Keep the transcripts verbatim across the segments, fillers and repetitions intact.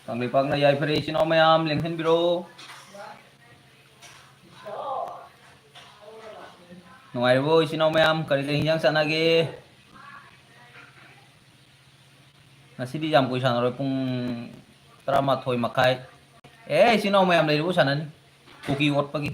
ꯀꯪꯂꯩꯄꯥꯛꯅ ꯌꯥꯏꯐꯔꯦ, ꯏꯆꯤꯟ ꯏꯅꯥꯎ ꯃꯌꯥꯝ ꯂꯦꯡꯁꯤꯟꯕꯤꯔꯣ꯫ ꯅꯨꯡꯉꯥꯏꯔꯤꯕꯣ, ꯏꯆꯤꯟ ꯏꯅꯥꯎ ꯃꯌꯥꯝ? ꯀꯔꯤ ꯀꯔꯤ ꯍꯤꯟꯖꯥꯡ ꯆꯥꯟꯅꯒꯦ? ꯉꯁꯤꯗꯤ ꯌꯥꯝ ꯀꯨꯏ ꯁꯥꯟꯅꯔꯣꯏ, ꯄꯨꯡ ꯇꯔꯥꯃꯥꯊꯣꯏ ꯃꯈꯥꯏ꯫ ꯑꯦ, ꯏꯆꯤꯟ ꯏꯅꯥꯎ ꯃꯌꯥꯝ ꯂꯩꯔꯤꯕꯣ, ꯁꯥꯟꯅꯅꯤ꯫ ꯀꯨꯀꯤ ꯑꯣꯠꯄꯒꯤ꯫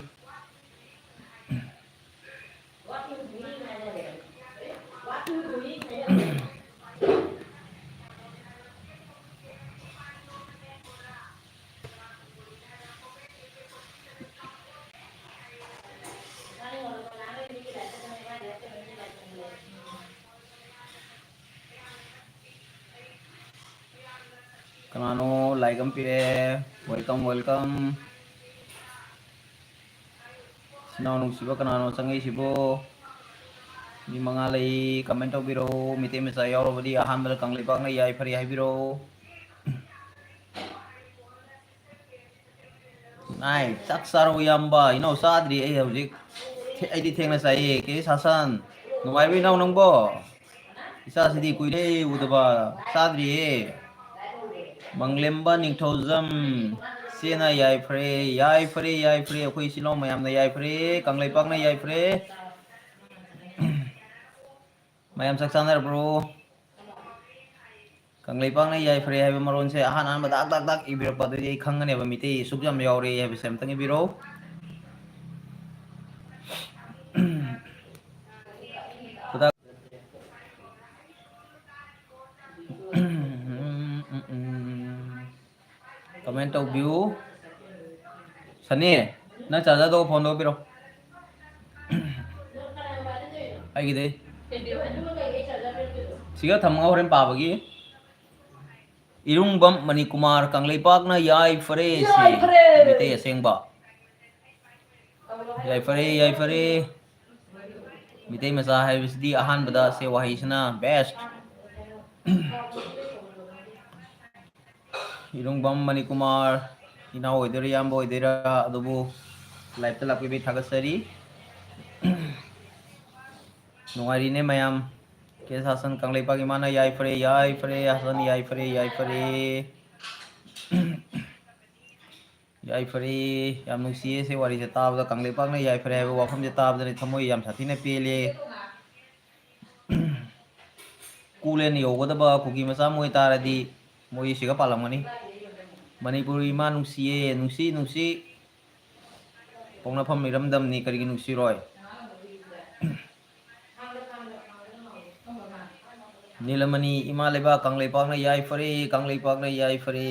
ꯀꯅꯥꯅꯣ like ꯑꯃ ꯄꯤꯔꯛꯑꯦ? Welcome, welcome. ꯏꯆꯤꯟ ꯏꯅꯥꯎ ꯅꯨꯡꯁꯤꯕ, ꯀꯅꯥꯅꯣ ꯆꯪꯉꯛꯏꯁꯤꯕꯣ? ꯃꯤ ꯃꯉꯥ ꯂꯩ, comment ꯇꯧꯕꯤꯔꯛꯎ꯫ ꯃꯤꯇꯩ ꯃꯆꯥ ꯌꯥꯎꯔꯕꯗꯤ ꯑꯍꯥꯟꯕꯗ ꯀꯪꯂꯩꯄꯥꯛꯅ ꯌꯥꯏꯐꯔꯦ ꯍꯥꯏꯕꯤꯔꯛꯎ꯫ ꯅꯥꯏ, ꯆꯥꯛ ꯆꯥꯔꯕꯣ ꯏꯌꯥꯝꯕ? ꯏꯅꯥꯎ ꯆꯥꯗ꯭ꯔꯤ ꯑꯩ ꯍꯧꯖꯤꯛ꯫ ꯊꯦ-, ꯑꯩꯗꯤ ꯊꯦꯡꯅ ꯆꯥꯏꯌꯦ꯫ ꯀꯦ ꯁꯥꯁꯟ, ꯅꯨꯡꯉꯥꯏꯕ꯭ꯔꯣ ꯏꯅꯥꯎ ꯅꯪꯕꯣ? ꯏꯆꯥꯁꯤꯗꯤ ꯀꯨꯏꯔꯦ ꯎꯗꯕ, ꯆꯥꯗ꯭ꯔꯤꯌꯦ꯫ ꯃꯪꯂꯦꯝꯕ ꯅꯤꯡꯊꯧꯖꯝ, ꯆꯦꯅ ꯌꯥꯏꯐꯔꯦ, ꯌꯥꯏꯐꯔꯦ, ꯌꯥꯏꯐꯔꯦ, ꯑꯩꯈꯣꯏ ꯏꯆꯤꯜ ꯏꯅꯥꯎ ꯃꯌꯥꯝꯅ ꯌꯥꯏꯐꯔꯦ, ꯀꯪꯂꯩꯄꯥꯛꯅ ꯌꯥꯏꯐꯔꯦ꯫ ꯃꯌꯥꯝ ꯆꯥꯛ ꯆꯥꯅꯔꯕ꯭ꯔꯣ? ꯀꯪꯂꯩꯄꯥꯛꯅ ꯌꯥꯏꯐꯔꯦ ꯍꯥꯏꯕ ꯃꯔꯣꯟꯁꯦ ꯑꯍꯥꯟ ꯑꯍꯥꯟꯕ ꯗꯥꯛ ꯗꯥꯛ ꯗꯥꯛ ꯏꯕꯤꯔꯛꯄ, ꯑꯗꯨꯗꯤ ꯑꯩ ꯈꯪꯒꯅꯦꯕ ꯃꯤꯇꯩ ꯑꯁꯨꯛ ꯌꯥꯝ ꯌꯥꯎꯔꯦ ꯍꯥꯏꯕꯁꯦ꯫ ꯑꯝꯇꯪ ꯏꯕꯤꯔꯛꯑꯣ꯫ ꯈꯨꯗꯥ-, comment ꯇꯧꯕꯤꯌꯨ꯫ ꯁꯅꯤ, ꯅꯪ charger ꯗꯣ phone ꯗꯣ ꯄꯤꯔꯣ꯫ ꯑꯩꯒꯤꯗꯤ ꯁꯤꯒ ꯊꯝꯃꯒ ꯍꯣꯔꯦꯟ ꯄꯥꯕꯒꯤ꯫ ꯏꯔꯨꯡꯕꯝ ꯃꯅꯤꯀꯨꯃꯥꯔ, ꯀꯪꯂꯩꯄꯥꯛꯅ ꯌꯥꯏꯐꯔꯦ ꯁꯤ ꯌꯥꯏꯐꯔꯦ! ꯃꯤꯇꯩ ꯑꯁꯦꯡꯕ꯫ ꯌꯥꯏꯐꯔꯦ, ꯌꯥꯏꯐꯔꯦ꯫ ꯃꯤꯇꯩ ꯃꯆꯥ ꯍꯥꯏꯕꯁꯤꯗꯤ ꯑꯍꯥꯟꯕꯗ ꯁꯦ ꯋꯥꯍꯩꯁꯤꯅ best꯫ ꯏꯔꯨꯡꯕꯝ ꯃꯅꯤꯀꯨꯃꯥꯔ, ꯏꯅꯥꯎ ꯑꯣꯏꯗꯣꯏꯔꯥ, ꯏꯌꯥꯝꯕ ꯑꯣꯏꯗꯣꯏꯔꯥ, ꯑꯗꯨꯕꯨ live ꯇ ꯂꯥꯛꯄꯤꯕꯩ ꯊꯥꯒꯠꯆꯔꯤ꯫ ꯅꯨꯡꯉꯥꯏꯔꯤꯅꯦ ꯃꯌꯥꯝ꯫ ꯀꯦ ꯁꯥꯁꯟ, ꯀꯪꯂꯩꯄꯥꯛ ꯏꯃꯥꯅ ꯌꯥꯏꯐꯔꯦ, ꯌꯥꯏꯐꯔꯦ, ꯍꯥꯁꯟ ꯌꯥꯏꯐꯔꯦ, ꯌꯥꯏꯐꯔꯦ꯫ ꯌꯥꯏꯐꯔꯦ꯫ ꯌꯥꯝ ꯅꯨꯡꯁꯤꯌꯦ ꯁꯤ ꯋꯥꯔꯤꯁꯦ ꯇꯥꯕꯗ꯫ ꯀꯪꯂꯩꯄꯥꯛꯅ ꯌꯥꯏꯐꯔꯦ ꯍꯥꯏꯕ ꯋꯥꯐꯝꯁꯦ ꯇꯥꯕꯗꯅꯦ ꯊꯃꯣꯏ ꯌꯥꯝ ꯁꯥꯊꯤꯅ ꯄꯦꯜꯂꯦ꯫ ꯀꯨꯂꯦꯟ ꯌꯧꯒꯗꯕ ꯀꯨꯀꯤ ꯃꯆꯥ ꯑꯃ ꯑꯣꯏꯇꯥꯔꯗꯤ ꯃꯣꯏ ꯁꯤꯒ ꯄꯥꯜꯂꯝꯒꯅꯤ꯫ ꯃꯅꯤꯄꯨꯔ ꯏꯃꯥ ꯅꯨꯡꯁꯤꯌꯦ, ꯅꯨꯡꯁꯤ, ꯅꯨꯡꯁꯤ꯫ ꯄꯣꯛꯅꯐꯝ ꯏꯔꯝꯗꯝꯅꯤ, ꯀꯔꯤꯒꯤ ꯅꯨꯡꯁꯤꯔꯣꯏ? ꯅꯤꯂꯃꯅꯤ, ꯏꯃꯥ ꯂꯩꯕꯥꯛ ꯀꯪꯂꯩꯄꯥꯛꯅ ꯌꯥꯏꯐꯔꯦ, ꯀꯪꯂꯩꯄꯥꯛꯅ ꯌꯥꯏꯐꯔꯦ꯫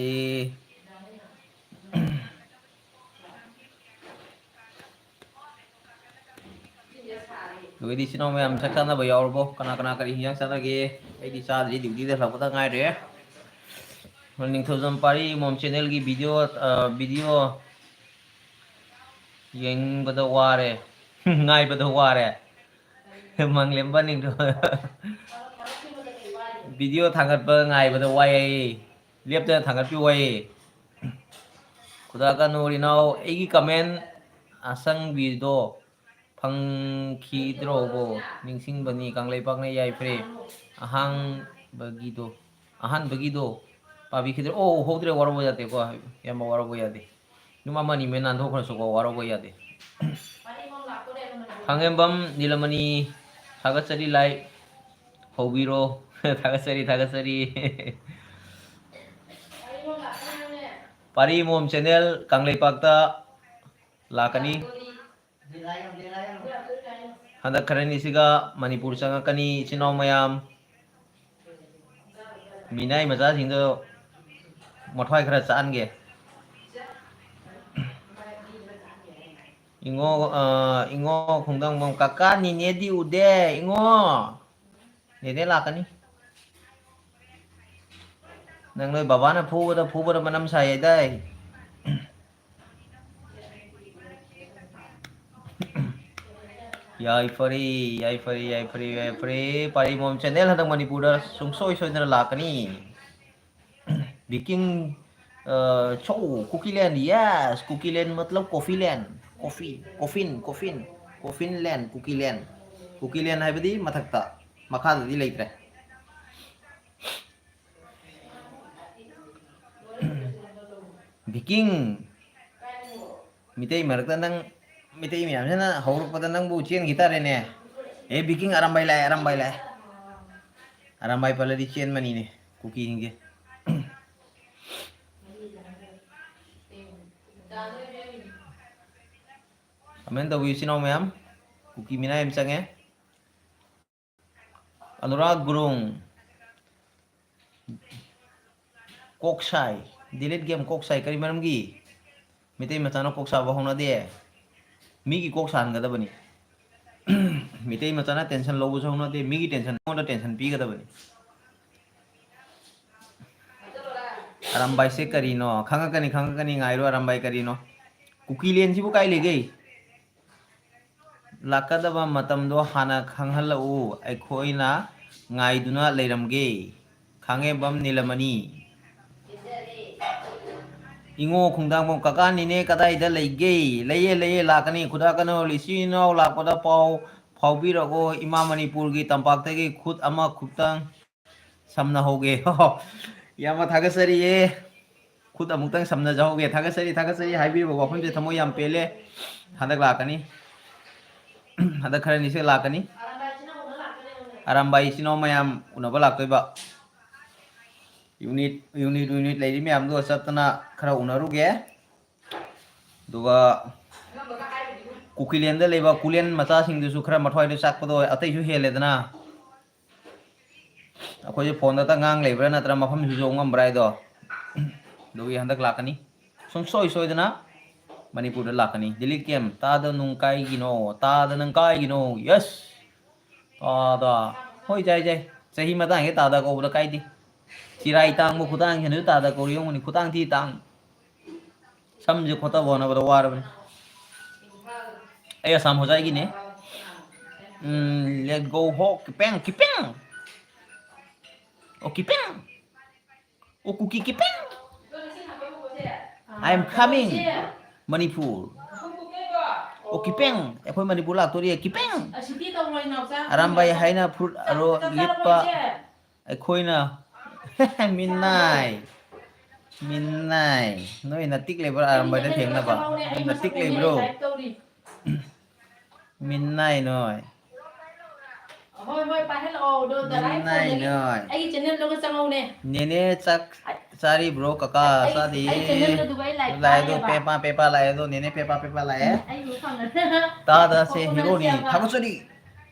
ꯑꯗꯨꯒꯤꯗꯤ ꯏꯆꯤꯟ ꯏꯅꯥꯎ ꯃꯌꯥꯝ ꯆꯥꯛ ꯆꯥꯅꯕ ꯌꯥꯎꯔꯕꯣ? ꯀꯅꯥ ꯀꯅꯥ ꯀꯔꯤ ꯍꯤꯟꯖꯥꯡ ꯆꯥꯅꯒꯦ? ꯑꯩꯗꯤ ꯆꯥꯗ꯭ꯔꯤ, ꯗ꯭ꯌꯨꯇꯤꯗ ꯍꯜꯂꯛꯄꯗ ꯉꯥꯏꯔꯦ꯫ ꯅꯤꯡꯊꯧꯖꯝ ꯄꯥꯔꯤ ꯃꯣꯝ ꯆꯦꯅꯦꯜꯒꯤ ꯚꯤꯗꯤꯑꯣ, ꯑ, ꯚꯤꯗꯤꯑꯣ ꯌꯦꯡꯕꯗ ꯋꯥꯔꯦ꯫ ꯉꯥꯏꯕꯗ ꯋꯥꯔꯦ꯫ ꯃꯪꯂꯦꯝꯕ ꯅꯤꯡꯊꯧ꯫ ꯚꯤꯗꯤꯑꯣ ꯊꯥꯒꯠꯄ ꯉꯥꯏꯕꯗ ꯋꯥꯏ ꯍꯥꯏꯌꯦ꯫ ꯂꯦꯞꯇꯅ ꯊꯥꯒꯠꯄꯤꯌꯨ ꯍꯥꯏꯌꯦ꯫ ꯈꯨꯗꯥ ꯀꯅꯨ ꯏꯅꯥꯎ, ꯑꯩꯒꯤ ꯀꯃꯦꯟ ꯑꯁꯪꯕꯤꯗꯣ ꯐꯪꯈꯤꯗ꯭ꯔꯣꯕꯣ? ꯅꯤꯡꯁꯤꯡꯕꯅꯤ, ꯀꯪꯂꯩꯄꯥꯛꯅ ꯌꯥꯏꯐꯔꯦ꯫ ꯑꯍꯥꯡꯕꯒꯤꯗꯣ, ꯑꯍꯥꯟꯕꯒꯤꯗꯣ ꯄꯥꯕꯤꯈꯤꯗ꯭ꯔꯦ꯫ ꯑꯣ, ꯎꯍꯧꯗ꯭ꯔꯦ, ꯋꯥꯔꯧꯕ ꯌꯥꯗꯦꯀꯣ, ꯏꯌꯥꯝꯕ, ꯋꯥꯔꯧꯕ ꯌꯥꯗꯦ꯫ ꯅꯨꯃꯤꯠ ꯑꯃ ꯑꯅꯤ ꯃꯦꯟ ꯅꯥꯟꯊꯣꯛꯈ꯭ꯔꯁꯨꯀꯣ, ꯋꯥꯔꯧꯕ ꯌꯥꯗꯦ꯫ ꯈꯥꯡꯉꯦꯝꯕꯝ ꯅꯤꯂꯃꯅꯤ, ꯊꯥꯒꯠꯆꯔꯤ, ꯂꯥꯏꯛ ꯍꯧꯕꯤꯔꯣ꯫ ꯊꯥꯒꯠꯆꯔꯤ, ꯊꯥꯒꯠꯆꯔꯤ꯫ ꯄꯥꯔꯤ ꯃꯣꯝ ꯆꯦꯅꯦꯜ ꯀꯪꯂꯩꯄꯥꯛꯇ ꯂꯥꯛꯀꯅꯤ꯫ ꯍꯟꯗꯛ ꯈꯔꯅꯤꯁꯤꯒ ꯃꯅꯤꯄꯨꯔ ꯆꯪꯉꯛꯀꯅꯤ, ꯏꯆꯤꯟ ꯏꯅꯥꯎ ꯃꯌꯥꯝ꯫ ꯃꯤꯅꯥꯏ ꯃꯆꯥꯁꯤꯡꯗꯣ ꯃꯊ꯭ꯋꯥꯏ ꯈꯔ ꯆꯥꯛꯍꯟꯒꯦ꯫ ꯏꯉꯣ, ꯑ, ꯏꯉꯣ ꯈꯣꯡꯗꯪꯕꯝ, ꯀꯀꯥ ꯅꯤꯅꯦꯗꯤ ꯎꯗꯦ, ꯏꯉꯣ꯫ ꯅꯦꯅꯦ ꯂꯥꯛꯀꯅꯤ꯫ ꯅꯪ ꯅꯣꯏ ꯕꯕꯥꯅ ꯐꯨꯕꯗ, ꯐꯨꯕꯗ ꯃꯅꯝ ꯁꯥꯏ ꯍꯥꯏꯗꯥꯏ? ꯌꯥꯏꯐꯔꯦ, ꯌꯥꯏꯐꯔꯦ, ꯌꯥꯏꯐꯔꯦ, ꯌꯥꯏꯐꯔꯦ꯫ ꯄꯥꯔꯤꯃꯣꯝ ꯆꯦꯅꯦꯜ ꯍꯟꯗꯛ ꯃꯅꯤꯄꯨꯔꯗ ꯁꯨꯡꯁꯣꯏ ꯁꯣꯏꯗꯅ ꯂꯥꯛꯀꯅꯤ꯫ ꯕꯤꯀꯤꯡ, ꯑ, ꯁꯣ, ꯀꯨꯀꯤꯂꯦꯟ, yes, ꯀꯨꯀꯤꯂꯦꯟ ꯃꯇꯂꯕ ꯀꯣꯐꯤꯂꯦꯟ, ꯀꯣꯐꯤ, ꯀꯣꯐꯤꯟ, ꯀꯣꯐꯤꯟ, ꯀꯣꯐꯤꯟꯂꯦꯟ, ꯀꯨꯀꯤꯂꯦꯟ꯫ ꯀꯨꯀꯤꯂꯦꯟ ꯍꯥꯏꯕꯗꯤ ꯃꯊꯛꯇ, ꯃꯈꯥꯗꯗꯤ ꯂꯩꯇ꯭ꯔꯦ꯫ ꯕꯤꯀꯤꯡ, ꯃꯤꯇꯩ ꯃꯔꯛꯇ ꯅꯪ, ꯃꯤꯇꯩ ꯃꯌꯥꯝꯁꯤꯅ ꯍꯧꯔꯛꯄꯗ ꯅꯪꯕꯨ ꯆꯦꯟꯈꯤ ꯇꯥꯔꯦꯅꯦ꯫ ꯑꯦ, ꯕꯤꯀꯤꯡ ꯑꯔꯥꯝꯕꯥꯏ ꯂꯥꯛꯑꯦ, ꯑꯔꯥꯝꯕꯥꯏ ꯂꯥꯛꯑꯦ꯫ ꯑꯔꯥꯝꯕꯥꯏ ꯄꯜꯂꯗꯤ ꯆꯦꯟꯕꯅꯤꯅꯦ ꯀꯨꯀꯤꯁꯤꯡꯁꯦ꯫ ꯀꯃꯦꯟ ꯇꯧꯕꯤꯌꯨ ꯏꯆꯤꯟ ꯏꯅꯥꯎ ꯃꯌꯥꯝ꯫ ꯀꯨꯀꯤ ꯃꯤꯅꯥꯏ ꯑꯃ ꯆꯪꯉꯦ꯫ ꯑꯅꯨꯔꯥꯒ ꯒꯨꯔꯨꯡ꯫ ꯀꯣꯛ ꯁꯥꯏ꯫ Delete game ꯀꯣꯛ ꯁꯥꯏ꯫ ꯀꯔꯤ ꯃꯔꯝꯒꯤ? ꯃꯤꯇꯩ ꯃꯆꯥꯅ ꯀꯣꯛ ꯁꯥꯕ ꯍꯧꯅꯗꯦ꯫ ꯃꯤꯒꯤ ꯀꯣꯛ ꯁꯥꯍꯟꯒꯗꯕꯅꯤ꯫ ꯃꯤꯇꯩ ꯃꯆꯥꯅ tension ꯂꯧꯕꯁꯨ ꯍꯧꯅꯗꯦ꯫ ꯃꯤꯒꯤ tension ꯑꯩꯉꯣꯟꯗ tension ꯄꯤꯒꯗꯕꯅꯤ꯫ ꯑꯔꯥꯝꯕꯥꯏꯁꯦ ꯀꯔꯤꯅꯣ? ꯈꯪꯉꯛꯀꯅꯤ, ꯈꯪꯉꯛꯀꯅꯤ, ꯉꯥꯏꯔꯣ꯫ ꯑꯔꯥꯝꯕꯥꯏ ꯀꯔꯤꯅꯣ? ꯀꯨꯀꯤꯂꯦꯟꯁꯤꯕꯨ ꯀꯥꯏ ꯂꯩꯒꯦ? ꯂꯥꯛꯀꯗꯕ ꯃꯇꯝꯗꯣ ꯍꯥꯟꯅ ꯈꯪꯍꯜꯂꯛꯎ, ꯑꯩꯈꯣꯏꯅ ꯉꯥꯏꯗꯨꯅ ꯂꯩꯔꯝꯒꯦ꯫ ꯈꯥꯡꯉꯦꯝꯕꯝ ꯅꯤꯂꯃꯅꯤ꯫ ꯏꯉꯣ ꯈꯣꯡꯗꯥꯡꯕꯝ, ꯀꯀꯥ ꯅꯦꯅꯦ ꯀꯗꯥꯏꯗ ꯂꯩꯒꯦ? ꯂꯩꯌꯦ, ꯂꯩꯌꯦ, ꯂꯥꯛꯀꯅꯤ꯫ ꯈꯨꯗꯥ ꯀꯅꯣ, ꯏꯆꯤꯟ ꯏꯅꯥꯎ ꯂꯥꯛꯄꯗ ꯄꯥꯎ ꯐꯥꯎꯕꯤꯔꯛꯑꯣ꯫ ꯏꯃꯥ ꯃꯅꯤꯄꯨꯔꯒꯤ ꯇꯝꯄꯥꯛꯇꯒꯤ ꯈꯨꯠ ꯑꯃ ꯈꯨꯠꯇꯪ ꯁꯝꯅꯍꯧꯒꯦ꯫ ꯏꯌꯥꯝꯕ ꯊꯥꯒꯠꯆꯔꯤꯌꯦ꯫ ꯈꯨꯠ ꯑꯃꯨꯛꯇꯪ ꯁꯝꯅꯖꯍꯧꯒꯦ꯫ ꯊꯥꯒꯠꯆꯔꯤ, ꯊꯥꯒꯠꯆꯔꯤ꯫ ꯍꯥꯏꯕꯤꯔꯤꯕ ꯋꯥꯐꯝꯁꯦ ꯊꯃꯣꯏ ꯌꯥꯝ ꯄꯦꯜꯂꯦ꯫ ꯍꯟꯗꯛ ꯂꯥꯛꯀꯅꯤ꯫ ꯍꯟꯗꯛ ꯈꯔ ꯅꯤꯁꯦ ꯂꯥꯛꯀꯅꯤ꯫ ꯑꯔꯥꯝꯕꯥꯏ ꯏꯆꯤꯟ ꯏꯅꯥꯎ ꯃꯌꯥꯝ ꯎꯅꯕ ꯂꯥꯛꯇꯣꯏꯕ꯫ Unit, unit, unit ꯂꯩꯔꯤ ꯃꯌꯥꯝꯗꯣ ꯆꯠꯇꯅ ꯈꯔ ꯎꯅꯔꯨꯒꯦ꯫ ꯑꯗꯨꯒ ꯀꯨꯀꯤꯂꯦꯟꯗ ꯂꯩꯕ ꯀꯨꯂꯦꯟ ꯃꯆꯥꯁꯤꯡꯗꯨꯁꯨ ꯈꯔ ꯃꯊ꯭ꯋꯥꯏꯗꯣ ꯆꯥꯛꯄꯗꯣ ꯑꯇꯩꯁꯨ ꯍꯦꯜꯂꯦꯗꯅ꯫ ꯑꯩꯈꯣꯏꯁꯦ ꯐꯣꯟꯗꯇ ꯉꯥꯡ ꯂꯩꯕ꯭ꯔꯥ ꯅꯠꯇ꯭ꯔ ꯃꯐꯝꯁꯤꯁꯨ ꯌꯧ ꯉꯝꯕ꯭ꯔꯥ ꯍꯥꯏꯗꯣ꯫ ꯑꯗꯨꯒꯤ ꯍꯟꯗꯛ ꯂꯥꯛꯀꯅꯤ꯫ ꯁꯨꯡꯁꯣꯏ ꯁꯣꯏꯗꯅ ꯃꯅꯤꯄꯨꯔꯗ ꯂꯥꯛꯀꯅꯤ꯫ Delete game, ꯇꯥꯗ ꯅꯨꯡ ꯀꯥꯏꯒꯤꯅꯣ? ꯇꯥꯗ ꯅꯪ ꯀꯥꯏꯒꯤꯅꯣ? Yes! ꯇꯥꯗ꯫ ꯍꯣꯏ, ꯌꯥꯏ, ꯌꯥꯏ꯫ ꯆꯍꯤ ꯃꯇꯥꯡꯁꯦ ꯇꯥꯗ ꯀꯧꯕꯗ ꯀꯥꯏꯗꯦ꯫ ꯆꯤꯔꯥꯏ ꯇꯥꯡꯕ ꯈꯨꯇꯥꯡꯁꯤꯅꯁꯨ ꯇꯥꯗ ꯀꯧꯔꯤ ꯌꯦꯡꯉꯨꯅꯤ꯫ ꯈꯨꯇꯥꯡ ꯊꯤ ꯇꯥꯡ꯫ ꯁꯝꯁꯦ ꯈꯣꯠꯇꯕ ꯍꯣꯠꯅꯕꯗ ꯋꯥꯔꯕꯅꯤ꯫ ꯑꯩ ꯑꯁꯥꯝ ꯍꯣꯖꯥꯏꯒꯤꯅꯦ꯫ ꯎꯝ, let go ꯍꯣ, ꯀꯤꯄꯦꯡ, ꯀꯤꯄꯦꯡ꯫ ꯑꯣ, ꯀꯤꯄꯦꯡ꯫ ꯑꯣ, ꯀꯨꯀꯤ ꯀꯤꯄꯦꯡ꯫ I am coming, Manipur. ꯑꯣ, ꯀꯤꯄꯦꯡ꯫ ꯑꯩꯈꯣꯏ ꯃꯅꯤꯄꯨꯔ ꯂꯥꯛꯇꯣꯔꯤ, ꯀꯤꯄꯦꯡ꯫ ꯑꯔꯥꯝꯕꯥꯏ ꯍꯥꯏꯅ ꯐꯨꯔꯤꯠ ꯑꯔꯣ ꯂꯤꯠꯄ ꯑꯩꯈꯣꯏꯅ꯫ ꯃꯤꯅꯥꯏ꯫ ꯃꯤꯟꯅꯥꯏ, ꯅꯣꯏ ꯅꯇꯤꯛ ꯂꯩꯕ꯭ꯔꯣ? ꯑꯔꯥꯝꯕꯥꯏꯗ ꯊꯦꯡꯅꯕ ꯅꯇꯤꯛ ꯂꯩꯕ꯭ꯔꯣ? ꯃꯤꯟꯅꯥꯏ ꯅꯣꯏ꯫ ꯍꯣꯏ, ꯍꯣꯏ, ꯄꯥꯏꯍꯜꯂꯛꯑꯣ꯫ ꯑꯗꯣ ꯗꯗꯥꯒꯤ ꯃꯤꯟꯅꯥꯏ ꯐꯣꯟꯗꯒꯤ ꯅꯣꯏ꯫ ꯑꯩꯒꯤ ꯆꯦꯅꯦꯜꯗꯨꯒ ꯆꯪꯉꯧꯅꯦ꯫ ꯅꯦꯅꯦ ꯆꯥꯛ ꯑꯩ, ꯆꯥꯔꯤꯕ꯭ꯔꯣ? ꯀꯀꯥ ꯑꯩ, ꯆꯥꯗꯤꯌꯦ꯫ ꯑꯩ ꯆꯦꯅꯦꯜꯗꯣ ꯑꯗꯨꯒ ꯑꯩ ꯂꯥꯏꯚ ꯂꯥꯛꯑꯦ ꯑꯗꯣ, ꯊꯥꯔꯤꯕ꯫ ꯄꯦꯄꯥ, ꯄꯦꯄꯥ ꯂꯥꯛꯑꯦ ꯑꯗꯣ, ꯅꯦꯅꯦ ꯄꯦꯄꯥ, ꯄꯦꯄꯥ ꯂꯥꯛꯑꯦ꯫ ꯑꯩ ꯎ ꯐꯪꯉꯦ꯫ ꯇꯥꯗ ꯁꯦ ꯍꯣ, ꯍꯣ, ꯍꯦꯔꯣꯅꯤ꯫ ꯅꯪ ꯊꯥꯒꯠꯆꯔꯤ꯫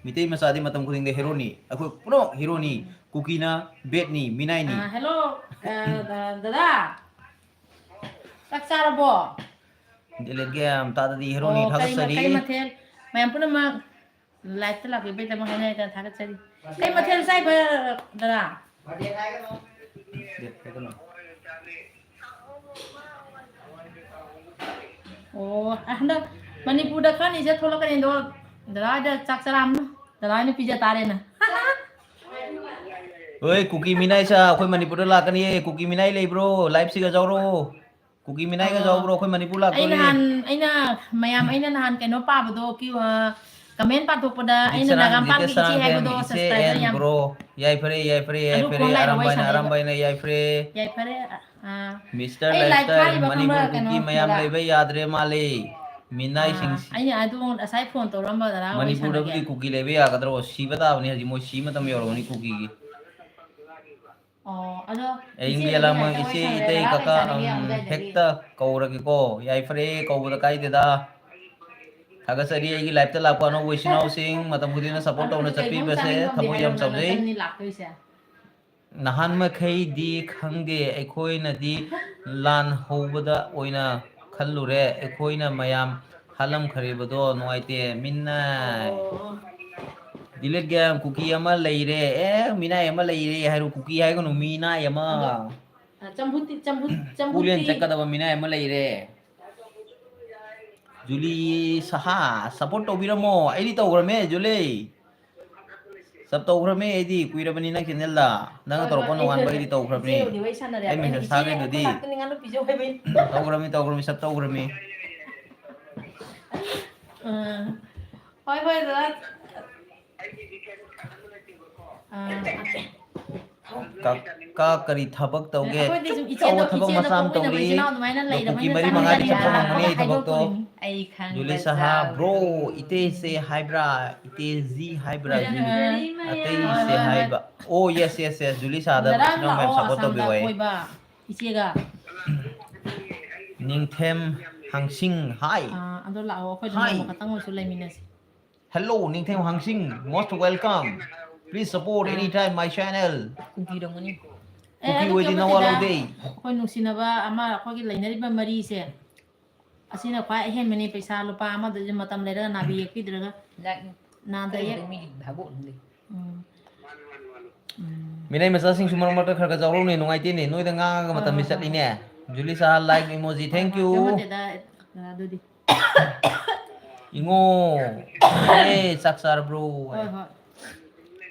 ꯃꯤꯇꯩ ꯃꯆꯥꯗꯤ ꯃꯇꯝ ꯈꯨꯗꯤꯡꯗ ꯍꯦꯔꯣꯅꯤ꯫ ꯑꯩꯈꯣꯏ ꯄꯨꯝꯅꯃꯛ ꯍꯦꯔꯣꯅꯤ꯫ ꯎꯝ꯫ ꯀꯨꯀꯤꯅ ꯕꯦꯠꯅꯤ, ꯃꯤꯅꯥꯏꯅꯤ꯫ ꯑ, ꯍꯦꯜꯂꯣ꯫ ꯑ, ꯗ-, ꯗꯗꯥ꯫ ꯆꯥꯛ ꯆꯥꯔꯕꯣ? ꯗꯤꯂꯦꯠ ꯒꯦꯝ ꯇꯥꯗꯗꯤ ꯍꯦꯔꯣꯅꯤ ꯑꯣ, ꯀꯔꯤ ꯃ-, ꯊꯥꯒꯠꯆꯔꯤ꯫ ꯀꯔꯤ ꯃꯊꯦꯜ? ꯃꯌꯥꯝ ꯄꯨꯝꯅꯃꯛ ꯂꯥꯏꯚꯇ ꯂꯥꯛꯄꯤꯕꯒꯤꯗꯃꯛ ꯍꯥꯏꯅ ꯍꯥꯏꯅ ꯊꯥꯒꯠꯆꯔꯤ꯫ ꯀꯩ ꯃꯊꯦꯜ ꯆꯥꯏꯕ, ꯗꯗꯥ? ꯗꯦꯠ ꯍꯥꯏꯒꯅꯨ꯫ ꯑꯣ, ꯍꯟꯗꯛ ꯃꯅꯤꯄꯨꯔꯗ ꯈꯔꯅꯤꯁꯦ ꯊꯣꯛꯂꯛꯀꯅꯤ, ꯑꯗꯣ ꯗꯗꯥ ꯍꯣꯏꯗ ꯆꯥꯛ ꯆꯔꯥ ꯑꯃ ꯗꯗꯥ ꯍꯣꯏꯅ ꯄꯤꯖ ꯇꯥꯔꯦꯅ꯫ ꯍꯣꯏ, ꯀꯨꯀꯤ ꯃꯤꯅꯥꯏ ꯁꯥ, ꯑꯩꯈꯣꯏ ꯃꯅꯤꯄꯨꯔꯗ ꯂꯥꯛꯀꯅꯤꯌꯦ꯫ ꯀꯨꯀꯤ ꯃꯤꯅꯥꯏ ꯂꯩꯕ꯭ꯔꯣ? ꯂꯥꯏꯚꯁꯤꯒ ꯌꯥꯎꯔꯣ꯫ ꯀꯨꯀꯤ ꯃꯤꯅꯥꯏꯒ ꯑꯣ, ꯌꯥꯎꯕ꯭ꯔꯣ? ꯑꯩꯈꯣꯏ ꯃꯅꯤꯄꯨꯔ ꯑꯩ ꯂꯥꯛꯇꯣꯔꯤ꯫ ꯅꯍꯥꯟ, ꯑꯩꯅ, ꯃꯌꯥꯝ, ꯑꯩꯅ ꯅꯍꯥꯟ ꯀꯩꯅꯣ ꯄꯥꯕꯗꯣ, ꯀ꯭ꯌꯨ, ꯑ, ꯀꯃꯦꯟ ꯄꯥꯊꯣꯛꯄꯗ ꯑꯩꯅ ꯗꯤꯛꯁꯅꯥ, ꯅꯥꯒꯥꯝꯄꯥꯟꯒꯤ ꯗꯤꯇꯦꯁꯅꯥ ꯏꯆꯦ ꯍꯥꯏꯕꯗꯣ ꯒꯦꯝꯒꯤ ꯏꯆꯦ ꯁꯕꯁꯀ꯭ꯔꯥꯏꯕꯔ ꯑꯦꯟ ꯌꯥꯝ ꯕ꯭ꯔꯣ꯫ ꯌꯥꯏꯐꯔꯦ, ꯌꯥꯏꯐꯔꯦ, ꯑꯗꯨ ꯌꯥꯏꯐꯔꯦ꯫ ꯐꯣꯟ ꯂꯥꯏꯔꯣ ꯋꯥꯔꯤ ꯑꯔꯥꯝꯕꯥꯏꯅ, ꯁꯥꯟꯅꯩꯕ꯫ ꯑꯔꯥꯝꯕꯥꯏꯅ ꯌꯥꯏꯐꯔꯦ꯫ ꯌꯥꯏꯐꯔꯦ, ꯑ, ꯑ꯫ ꯃꯤꯁꯇꯔ ꯑꯩ ꯂꯥꯏꯐ ꯂꯥꯏꯐꯁ꯭ꯇꯥꯏꯜ, ꯊꯥꯔꯤꯕ ꯈꯪꯕ꯭ꯔꯥ ꯃꯅꯤꯄꯨꯔ ꯀꯨꯀꯤ ꯀꯩꯅꯣ, ꯃꯌꯥꯝ ꯗꯗꯥ? ꯂꯩꯕ ꯌꯥꯗ꯭ꯔꯦ ꯃꯥꯜꯂꯦ꯫ ꯑꯥ, ꯃꯤꯅꯥꯏꯁꯤꯡꯁꯤ꯫ ꯑꯩꯅ ꯑꯗꯨ ꯉꯁꯥꯏ ꯐꯣꯟ ꯇꯧꯔꯛꯑꯝꯕ ꯗꯗꯥ ꯋꯥꯔꯤ ꯃꯅꯤꯄꯨꯔꯗꯕꯨꯗꯤ ꯁꯥꯟꯅꯒꯦ꯫ ꯀꯨꯀꯤ ꯂꯩꯕ ꯌꯥꯒꯗ꯭ꯔꯣ? ꯁꯤꯕ ꯇꯥꯕꯅꯤ ꯍꯧꯖꯤꯛ, ꯃꯣꯏ ꯁꯤ ꯃꯇꯝ ꯌꯧꯔꯕꯅꯤ ꯀꯨꯀꯤꯒꯤ꯫ ꯑꯣ, ꯑꯗꯣ ꯑꯌꯤꯡ ꯏꯆꯦꯒꯗꯤ ꯕꯦꯂꯥꯃ ꯂꯥꯏꯔꯤꯛꯇ ꯋꯥꯔꯤ ꯏꯆꯦ, ꯁꯥꯟꯅꯔꯦ, ꯏꯇꯩ, ꯗꯗꯥ ꯀꯀꯥ, ꯀꯩ ꯆꯥꯅꯤꯡꯉꯤ ꯎꯝ, ꯑꯗꯨꯗꯥꯏꯗꯒꯤ? ꯍꯦꯛꯇ ꯀꯧꯔꯒꯦꯀꯣ꯫ ꯌꯥꯏꯐꯔꯦ, ꯀꯧꯕꯗ ꯀꯥꯏꯗꯦꯗ꯫ ꯊꯥꯒꯠꯆꯔꯤ ꯑꯩꯒꯤ ꯂꯥꯏꯐꯇ ꯂꯥꯛꯄ ꯑꯅꯧꯕ ꯏꯆꯤꯟ ꯏꯅꯥꯎꯁꯤꯡ, ꯃꯇꯝ ꯈꯨꯗꯤꯡꯅ ꯁꯞꯄꯣꯔꯠ ꯇꯧꯅ ꯑꯗꯨꯗꯤ ꯀꯩꯅꯣꯝ ꯆꯠꯄꯤꯕꯁꯦ ꯆꯥꯅꯤꯡꯕ ꯑꯃꯗꯤ ꯊꯃꯣꯏ ꯌꯥꯝ ꯍꯥꯏꯔꯛꯎꯅ, ꯆꯥꯎꯖꯩ꯫ ꯅꯊꯟꯅꯤ ꯂꯥꯛꯇꯣꯏꯁꯦ꯫ ꯅꯍꯥꯟ ꯃꯈꯩꯗꯤ ꯈꯪꯗꯦ, ꯑꯩꯈꯣꯏꯅꯗꯤ ꯂꯥꯟ ꯍꯧꯕꯗ ꯑꯣꯏꯅ ꯈꯜꯂꯨꯔꯦ, ꯑꯩꯈꯣꯏꯅ ꯃꯌꯥꯝ ꯍꯥꯠꯂꯝꯈꯔꯤꯕꯗꯣ ꯅꯨꯡꯉꯥꯏꯇꯦ꯫ ꯃꯤꯅꯥꯏ꯫ ꯑꯣ꯫ ꯗꯤꯂꯦꯠ ꯒꯦꯝ, ꯀꯨꯀꯤ ꯑꯃ ꯂꯩꯔꯦ꯫ ꯑꯦ, ꯃꯤꯅꯥꯏ ꯑꯃ ꯂꯩꯔꯦ ꯍꯥꯏꯔꯣ, ꯀꯨꯀꯤ ꯍꯥꯏꯒꯅꯨ, ꯃꯤꯅꯥꯏ ꯑꯃ꯫ ꯑꯗꯣ, ꯑ, ꯆꯝꯐꯨꯠꯇꯤ, ꯆꯝꯐꯨꯠ, ꯆꯝꯐꯨꯠꯇꯤ? ꯀꯨꯂꯦꯟ ꯆꯠꯀꯗꯕ ꯃꯤꯅꯥꯏ ꯑꯃ ꯂꯩꯔꯦ꯫ ꯖꯨꯂꯤ ꯁꯍꯥ, ꯁꯞꯄꯣꯔꯠ ꯇꯧꯕꯤꯔꯝꯃꯣ꯫ ꯑꯩꯗꯤ ꯇꯧꯈ꯭ꯔꯃꯦ, ꯖꯨꯂꯤ꯫ ꯁꯞ ꯇꯧꯈ꯭ꯔꯃꯤ ꯑꯩꯗꯤ, ꯀꯨꯏꯔꯕꯅꯤ ꯅꯪ ꯆꯦꯅꯦꯜꯗ꯫ ꯅꯪꯅ ꯍꯣꯏ, ꯇꯧꯔꯛꯄ ꯍꯣꯏ, ꯑꯩ ꯅꯣꯡꯉꯥꯟꯕ ꯍꯣꯏ, ꯑꯩꯗꯤ ꯇꯧꯈ꯭ꯔꯕꯅꯤ꯫ ꯏꯆꯦꯕꯨꯗꯤ ꯋꯥꯔꯤ ꯁꯥꯟꯅꯔꯦ꯫ ꯑꯩ ꯑꯩꯅ ꯃꯦꯁꯦꯖ ꯏꯆꯦ, ꯊꯥꯒꯦ ꯑꯗꯨꯗꯤ꯫ ꯑꯩꯈꯣꯏ ꯂꯥꯛꯇꯣꯏꯅꯤ, ꯉꯥꯅꯨ ꯄꯤꯖꯧ ꯍꯥꯏꯕꯩ꯫ ꯇꯧꯈ꯭ꯔꯃꯤ, ꯇꯧꯈ꯭ꯔꯃꯤ, ꯁꯞ ꯇꯧꯈ꯭ꯔꯃꯤ꯫ ꯑꯥ꯫ ꯍꯣꯏ, ꯍꯣꯏ, ꯗꯗꯥ꯫ ꯑꯥ꯫ ꯀ-, ꯀ-, ꯀꯔꯤ ꯊꯕꯛ ꯇꯧꯒꯦ? ꯑꯩꯈꯣꯏꯗꯤ ꯁꯨꯝ ꯏꯆꯦꯗꯣ, ꯆꯥꯎꯕ ꯊꯕꯛ ꯏꯆꯦꯗꯣ ꯃꯆꯥ ꯑꯃ ꯄꯣꯛꯃꯤꯟꯅꯕ ꯇꯧꯔꯤ꯫ ꯏꯆꯤꯟ ꯏꯅꯥꯎ ꯑꯗꯨꯃꯥꯏꯅ ꯑꯗꯣ ꯂꯩꯔꯕꯅꯤꯅ ꯀꯨꯀꯤ ꯃꯔꯤ ꯆꯞ ꯃꯉꯥꯗꯤ ꯃꯥꯟꯅꯔꯦ ꯆꯠꯄ ꯍꯥꯏꯅ ꯉꯝꯒꯅꯤ ꯑꯩ ꯊꯕꯛꯇꯣ꯫ ꯍꯥꯏꯗꯣꯛꯇꯣꯏꯅꯤ꯫ ꯑꯩ ꯈꯪꯕ ꯖꯨꯂꯤꯁꯥ ꯍꯥ, ꯖꯥꯎ꯫ ꯕ꯭ꯔꯣ, ꯏꯇꯦꯁꯦ ꯍꯥꯏꯕ꯭ꯔꯥ? ꯏꯇꯦꯖꯤ ꯍꯥꯏꯕ꯭ꯔꯥ? ꯖꯨꯂꯤ-, ꯍꯣꯏ, ꯍꯣꯏ, ꯑꯇꯩꯁꯦ ꯍꯣꯏ꯫ ꯍꯥꯏꯕ꯫ ꯑꯣ, yes, yes, yes, ꯖꯨꯂꯤꯁꯥꯗ ꯉꯔꯥꯡ ꯏꯆꯤꯟ ꯏꯅꯥꯎ ꯃꯌꯥꯝ ꯂꯥꯛꯑꯣ support ꯑꯁꯥꯝꯗ ꯇꯧꯕꯤꯌꯣ ꯍꯥꯏꯌꯦ꯫ ꯀꯣꯏꯕ, ꯏꯆꯦꯒ꯫ ꯅꯤꯡꯊꯦꯝ ꯍꯥꯡꯁꯤꯡ, hi꯫ ꯑꯥ, ꯑꯗꯣ ꯂꯥꯛꯑꯣ, ꯑꯩꯈꯣꯏꯗ hi꯫ ꯅꯣꯡꯃ ꯈꯛꯇꯪ ꯑꯣꯏꯔꯁꯨ ꯂꯩꯃꯤꯟꯅꯁꯤ꯫ Hello, ꯅꯤꯡꯊꯦꯝ ꯍꯥꯡꯁꯤꯡ, most welcome. Please support ah. Anytime my channel. ꯀꯨꯀꯤꯔꯝꯒꯅꯤ꯫ ꯑꯦ, ꯀꯨꯀꯤ ꯑꯗꯨ ꯑꯣꯏꯗꯤ ꯀꯩꯝ ꯅꯋꯥ ꯅꯠꯇꯦꯗ꯫ ꯂꯧꯗꯦ꯫ ꯑꯩꯈꯣꯏ ꯅꯨꯡꯁꯤꯅꯕ ꯑꯃ, ꯑꯩꯈꯣꯏꯒꯤ ꯂꯩꯅꯔꯤꯕ ꯃꯔꯤꯁꯦ, ꯑꯁꯤꯅ ꯈ꯭ꯋꯥꯏ ꯑꯍꯦꯟꯕꯅꯤ꯫ ꯄꯩꯁꯥ ꯂꯨꯄꯥ ꯑꯃꯗꯁꯨ ꯃꯇꯝ ꯂꯩꯔꯒ ꯅꯥꯕꯤ ꯌꯦꯛꯄꯤꯗ꯭ꯔꯒ꯫ ꯂꯥꯏꯛꯅꯤ꯫ ꯅꯥꯗ ꯌꯦꯛ-, ꯀꯩꯅꯣ ꯃꯤꯒꯤ ꯚꯥꯕꯣꯛꯅꯤ꯫ ꯎꯝ꯫ ꯎꯝ꯫ ꯃꯤꯅꯩ ꯃꯆꯥꯁꯤꯡꯁꯨ ꯃꯔꯛ ꯃꯔꯛꯇ ꯈꯔ ꯈꯔ ꯌꯥꯎꯔꯧꯅꯦ, ꯅꯨꯡꯉꯥꯏꯇꯦꯅꯦ, ꯅꯣꯏꯗ ꯉꯥꯡꯉꯒ ꯍꯣꯏ, ꯃꯇꯝꯁꯤ ꯍꯣꯏ, ꯍꯣꯏ, ꯆꯠꯂꯤꯅꯦ꯫ ꯍꯣꯏ꯫ ꯖꯨꯂꯤꯁꯥ, like emoji, thank you꯫ ꯀꯩꯝ ꯅꯠꯇꯦꯗ, ꯑꯗꯨꯗꯤ꯫ ꯏꯉꯣ, ꯑꯦ, ꯆꯥꯛ ꯆꯥꯔꯕ꯭ꯔꯣ? ꯍꯣꯏ, ꯍꯣꯏ꯫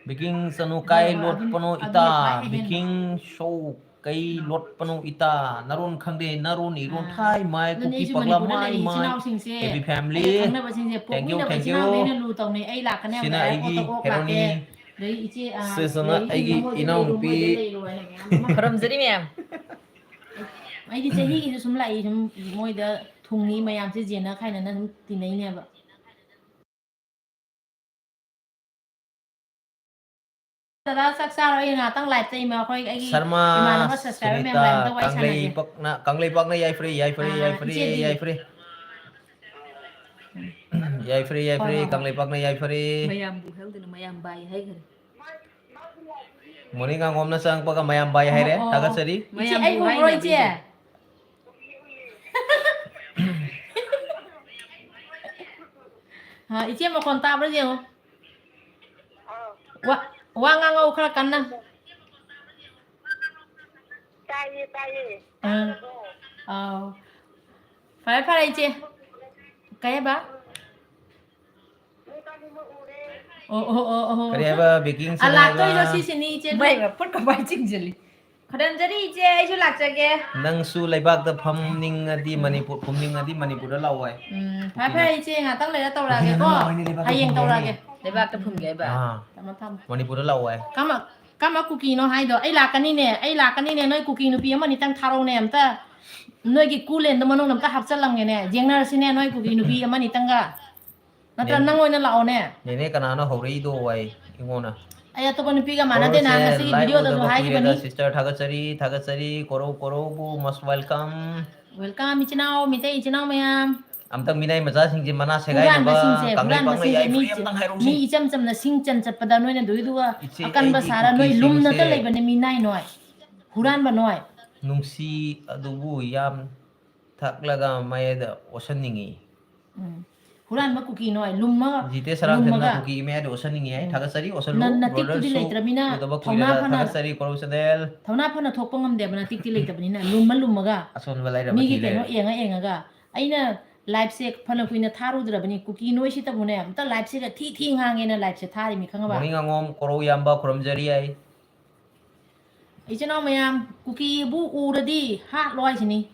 ꯕꯤꯀꯤꯡ ꯆꯅꯨ ꯍꯣꯏ, ꯀꯥꯏ ꯍꯣꯏ, ꯑꯗꯨꯝ, ꯂꯣꯠꯄꯅꯣ ꯑꯗꯨꯅ ꯏꯇꯥ? ꯈ꯭ꯋꯥꯏ ꯑꯍꯦꯟꯕ꯫ ꯕꯤꯀꯤꯡ ꯁꯣ ꯀꯩ ꯂꯣꯠꯄꯅꯣ ꯏꯇꯥ? ꯅꯔꯣꯟ ꯈꯪꯗꯦ, ꯅꯔꯣꯟ ꯏꯔꯣꯟ ꯑꯥ꯫ ꯊꯥꯏ ꯃꯥꯏ ꯑꯗꯨꯅꯦ ꯀꯨꯀꯤ ꯑꯩꯁꯨ ꯄꯒꯂꯥ ꯃꯅꯤꯄꯨꯔꯗ ꯃꯥꯏ ꯂꯩꯔꯤ ꯏꯆꯤꯟ ꯃꯥꯏ꯫ ꯏꯅꯥꯎꯁꯤꯡꯁꯦ, Happy family꯫ ꯑꯩꯒ ꯈꯪꯅꯕꯁꯤꯡꯁꯦ, Thank you, ꯄꯣꯛꯃꯤꯟꯅꯕ thank ꯏꯆꯤꯟ you꯫ ꯏꯅꯥꯎꯗꯩ ꯍꯦꯟꯅ ꯂꯨ ꯇꯧꯅꯩ꯫ ꯑꯩ ꯂꯥꯛꯀꯅꯤ ꯍꯥꯏꯕꯗ ꯁꯤꯅ ꯑꯩꯒꯤ ꯑꯦꯌꯥꯔꯄꯣꯔꯠꯇ ꯑꯣꯛ ꯍꯦꯔꯣꯅꯤ꯫ ꯂꯥꯛꯀꯦ, ꯑꯗꯩ ꯏꯆꯦ, ꯑꯥ, ꯁꯤꯁꯤꯅ ꯂꯩꯔꯤꯁꯤꯡ ꯑꯩꯒꯤ ꯃꯣꯏꯗ ꯂꯩꯔꯣ, ꯏꯅꯥꯎꯅꯨꯄꯤ꯫ ꯃꯣꯏꯗ ꯂꯩꯔꯣ ꯍꯥꯏꯅ ꯃꯌꯥꯝ ꯑꯃ꯫ ꯈꯨꯔꯨꯝꯖꯔꯤ ꯃꯌꯥꯝ꯫ ꯑꯩꯗꯤ ꯆꯍꯤꯒꯤꯁꯨ ꯁꯨꯝ ꯂꯥꯛꯏ, ꯁꯨꯝ ꯃꯣꯏꯗ ꯊꯨꯡꯉꯤ ꯃꯌꯥꯝꯁꯦ ꯌꯦꯟꯅ ꯈꯥꯏꯅꯅ ꯁꯨꯝ ꯇꯤꯟꯅꯩꯅꯦꯕ꯫ ꯗꯗꯥ, ꯆꯥꯛ ꯆꯥꯔꯣ, ꯑꯩ ꯉꯥꯏꯍꯥꯛꯇꯪ live-ꯇ ꯏꯃꯥ, ꯑꯩꯈꯣꯏ, ꯑꯩꯒꯤ ꯁꯔꯃ ꯏꯃꯥꯟꯅꯕ subscriber ꯁꯨꯅꯤꯇꯥ, ꯃꯌꯥꯝ live-ꯇ ꯋꯥꯔꯤ ꯁꯥꯟꯅꯒꯦ꯫ ꯀꯪꯂꯩꯄꯥꯛꯅ, ꯀꯪꯂꯩꯄꯥꯛꯅ ꯌꯥꯏꯐꯔꯦ, ꯌꯥꯏꯐꯔꯦ, ꯑꯥ, ꯌꯥꯏꯐꯔꯦ, ꯏꯆꯦꯗꯤ? ꯌꯥꯏꯐꯔꯦ꯫ ꯌꯥꯏꯐꯔꯦ, ꯍꯣꯏ, ꯌꯥꯏꯐꯔꯦ, ꯍꯣꯏ, ꯍꯣꯏ꯫ ꯀꯪꯂꯩꯄꯥꯛꯅ ꯌꯥꯏꯐꯔꯦ꯫ ꯃꯌꯥꯝꯕꯨ ꯍꯥꯏꯍꯧꯗꯅ ꯃꯌꯥꯝ ꯕꯥꯏ ꯍꯥꯏꯈꯔꯦ꯫ ꯃꯣꯔꯅꯤꯡ ꯉꯥꯡꯉꯣꯝꯅ ꯆꯪꯉꯛꯄꯒ ꯃꯌꯥꯝ ꯕꯥꯏ ꯍꯥꯏꯔꯦ, ꯑꯣ, ꯑꯣ, ꯑꯣ꯫ ꯊꯥꯒꯠꯆꯔꯤ꯫ ꯏꯆꯦ, ꯃꯌꯥꯝꯕꯨ ꯑꯩ ꯎꯕ꯭ꯔꯣ, ꯍꯥꯏꯅꯕ ꯏꯆꯦ? ꯏꯆꯦ꯫ ꯑ, ꯏꯆꯦ ꯃꯈꯣꯟ ꯇꯥꯕ꯭ꯔꯥ ꯌꯦꯡꯉꯣ꯫ ꯑꯥ꯫ ꯋꯥ, ꯋꯥ ꯉꯥꯡꯉꯧ ꯈꯔ ꯀꯟꯅ꯫ ꯇꯥꯏꯌꯦ, ꯇꯥꯏꯌꯦ꯫ ꯑꯥ꯫ ꯇꯥꯗ꯭ꯔꯕꯣ? ꯑꯥꯎ꯫ ꯐꯔꯦ, ꯐꯔꯦ, ꯏꯆꯦ꯫ ꯀꯩ ꯍꯥꯏꯕ? ꯅꯣꯏꯕꯥꯅꯤꯃꯛ ꯎꯔꯦ꯫ ꯑꯣ, ꯑꯣ, ꯑꯣ, ꯑꯣ꯫ ꯀꯔꯤ ꯍꯥꯏꯕ, ꯕꯦꯀꯤꯡ ꯁꯅꯥ ꯍꯥꯏꯕ? ꯂꯥꯛꯇꯣꯏꯔꯣ ꯁꯤꯁꯤꯅꯤ, ꯏꯆꯦ? ꯃꯩ ꯃꯄꯨꯠ ꯀꯃꯥꯏ ꯆꯤꯡꯁꯤꯜꯂꯤ? ꯈꯨꯔꯨꯝꯖꯔꯤ, ꯏꯆꯦ, ꯑꯩꯁꯨ ꯂꯥꯛꯆꯒꯦ꯫ ꯅꯪꯁꯨ ꯂꯩꯕꯥꯛꯇ ꯐꯝꯅꯤꯡꯉꯗꯤ ꯃꯅꯤꯄꯨꯔ, ꯐꯨꯝꯅꯤꯡꯉꯗꯤ ꯃꯅꯤꯄꯨꯔꯗ ꯂꯥꯛꯑꯣ ꯍꯥꯏ꯫ ꯎꯝ, ꯐꯔꯦ, ꯐꯔꯦ, ꯏꯆꯦ, ꯉꯥꯛꯇꯪ ꯂꯩꯔ ꯇꯧꯔꯛꯑꯒꯦꯀꯣ꯫ ꯍꯌꯦꯡ ꯇꯧꯔꯛꯑꯒꯦ꯫ ꯂꯩꯕꯥꯛꯇ ꯐꯨꯝꯒꯦ ꯍꯥꯏꯕ? ꯑꯥ꯫ ꯊꯝꯃꯣ, ꯊꯝꯃꯣ꯫ ꯃꯅꯤꯄꯨꯔꯗ ꯂꯥꯛꯑꯣ ꯍꯥꯏ꯫ ꯀꯃ-, ꯀꯔꯝꯕ ꯀꯨꯀꯤꯅꯣ ꯍꯥꯏꯗꯣ? ꯑꯩ ꯂꯥꯛꯀꯅꯤꯅꯦ, ꯑꯩ ꯂꯥꯛꯀꯅꯤꯅꯦ, ꯅꯣꯏ ꯀꯨꯀꯤ ꯅꯨꯄꯤ ꯑꯃꯅꯤꯇꯪ ꯊꯥꯔꯛꯎꯅꯦ ꯑꯝꯇ꯫ ꯅꯣꯏꯒꯤ ꯀꯨꯂꯦꯟꯗꯣ ꯃꯅꯨꯡꯗ ꯑꯝꯇ ꯍꯥꯞꯆꯜꯂꯝꯒꯦꯅꯦ, ꯌꯦꯡꯅꯔꯁꯤꯅꯦ ꯅꯣꯏ ꯀꯨꯀꯤ ꯅꯨꯄꯤ ꯑꯃꯅꯤꯇꯪꯒ꯫ ꯅꯠꯇ꯭ꯔ ꯅꯦ-, ꯅꯪ ꯑꯣꯏꯅ ꯂꯥꯛꯑꯣꯅꯦ꯫ ꯅꯦꯅꯦ ꯀꯅꯥꯅꯣ ꯍꯧꯔꯛꯏꯗꯣ ꯑꯩ ꯑꯩꯉꯣꯟꯗ? ꯑꯩ ꯑꯇꯣꯞꯄ ꯅꯨꯄꯤꯒ ꯃꯥꯟꯅꯗꯦ, ꯀꯣꯔꯧꯁꯦ ꯅꯍꯥꯟ ꯉꯁꯤꯒꯤ live videoꯗꯁꯨ ꯎꯗꯕ ꯀꯨꯏꯔꯦꯗ, ꯍꯥꯏꯈꯤꯕꯅꯤ꯫ Sister ꯊꯥꯒꯠꯆꯔꯤ, ꯊꯥꯒꯠꯆꯔꯤ, ꯀꯣꯔꯧ, ꯀꯣꯔꯧꯕꯨ most welcome꯫ Welcome, ꯏꯆꯤꯟ ꯏꯅꯥꯎ, ꯃꯤꯇꯩ ꯏꯆꯤꯟ ꯏꯅꯥꯎ ꯃꯌꯥꯝ꯫ ꯑꯝꯇꯪ ꯃꯤꯅꯥꯏ ꯃꯆꯥꯁꯤꯡꯁꯦ ꯃꯅꯥ ꯁꯦꯒꯥꯏꯅꯕ ꯍꯨꯔꯥꯟꯕꯁꯤꯡꯁꯦ, ꯀꯪꯂꯩꯄꯥꯛꯅ ꯍꯨꯔꯥꯟꯕꯁꯤꯡꯁꯦ ꯌꯥꯏꯐꯔꯦ, ꯃꯤ ꯑꯝꯇꯪ ꯍꯥꯏꯔꯧꯁꯤ꯫ ꯃꯤ ꯏꯆꯝ ꯆꯝꯅ ꯁꯤꯡ ꯆꯟ ꯆꯠꯄꯗ ꯅꯣꯏꯅ ꯑꯗꯨꯏꯗꯨꯒ ꯏꯆꯦ, ꯑꯀꯟꯕ ꯑꯩꯗꯤ ꯁꯥꯔ ꯅꯣꯏ ꯀꯨꯀꯤꯁꯤꯡꯁꯦ ꯂꯨꯝꯅꯇ ꯂꯩꯕꯅꯦ ꯃꯤꯅꯥꯏ ꯅꯣꯏ꯫ ꯍꯨꯔꯥꯟꯕ ꯅꯣꯏ꯫ ꯅꯨꯡꯁꯤ ꯑꯗꯨꯕꯨ ꯌꯥꯝ ꯊꯛꯂꯒ ꯃꯌꯥꯏꯗ ꯑꯣꯠꯁꯟꯅꯤꯡꯉꯤ꯫ ꯎꯝ꯫ ꯍꯨꯔꯥꯟꯕ ꯀꯨꯀꯤ ꯅꯣꯏ, ꯂꯨꯝꯃꯒ, ꯖꯤꯇꯦ ꯁꯔꯥꯡꯊꯦꯝꯅ ꯂꯨꯝꯃꯒ꯫ ꯀꯨꯀꯤ ꯏꯃꯥꯗ ꯑꯣꯠꯁꯟꯅꯤꯡꯉꯤ ꯍꯥꯏ꯫ ꯎꯝ꯫ ꯊꯥꯒꯠꯆꯔꯤ, ꯑꯣꯠꯁꯜꯂꯨ꯫ ꯅ-, ꯅꯇꯤꯛꯇꯨꯗꯤ ꯕ꯭ꯔꯗꯔꯁꯨ ꯂꯩꯇ꯭ꯔꯃꯤꯅ ꯎꯗꯕ ꯊꯧꯅꯥ ꯀꯨꯏꯔꯦꯗ꯫ ꯐꯅ, ꯊꯥꯒꯠꯆꯔꯤ, ꯀꯣꯔꯧ ꯆꯦꯅꯦꯜ꯫ ꯊꯧꯅꯥ ꯐꯅ ꯊꯣꯛꯄ ꯉꯝꯗꯦꯕ, ꯅꯇꯤꯛꯇꯤ ꯂꯩꯇꯕꯅꯤꯅ, ꯂꯨꯝꯃ ꯂꯨꯝꯃꯒ꯫ ꯑꯁꯣꯟꯕ ꯂꯥꯏꯔꯕ ꯃꯤꯒꯤ ꯊꯤ ꯀꯩꯅꯣ ꯂꯩꯔꯦ꯫ ꯌꯦꯡꯉ ꯌꯦꯡꯉꯒ꯫ ꯑꯩꯅ liveꯁꯦ ꯐꯅ ꯀꯨꯏꯅ ꯊꯥꯔꯨꯗ꯭ꯔꯕꯅꯤ, ꯀꯨꯀꯤ ꯅꯣꯏꯁꯤꯇꯕꯨꯅꯦ, ꯑꯝꯇ liveꯁꯤꯒ ꯊꯤ ꯊꯤ ꯉꯥꯡꯉꯦꯅ liveꯁꯦ ꯊꯥꯔꯤꯃꯤ, ꯈꯪꯉꯕ? ꯃꯣꯔꯅꯤꯡ ꯑꯉꯣꯝ, ꯀꯣꯔꯧ ꯌꯥꯝꯕ, ꯈꯨꯔꯨꯝꯖꯔꯤ ꯍꯥꯏ꯫ ꯏꯆꯤꯟ ꯏꯅꯥꯎ ꯃꯌꯥꯝ, ꯀꯨꯀꯤꯕꯨ ꯎꯔꯗꯤ ꯍꯥꯠꯂꯣ ꯍꯥꯏꯁꯤꯅꯤ꯫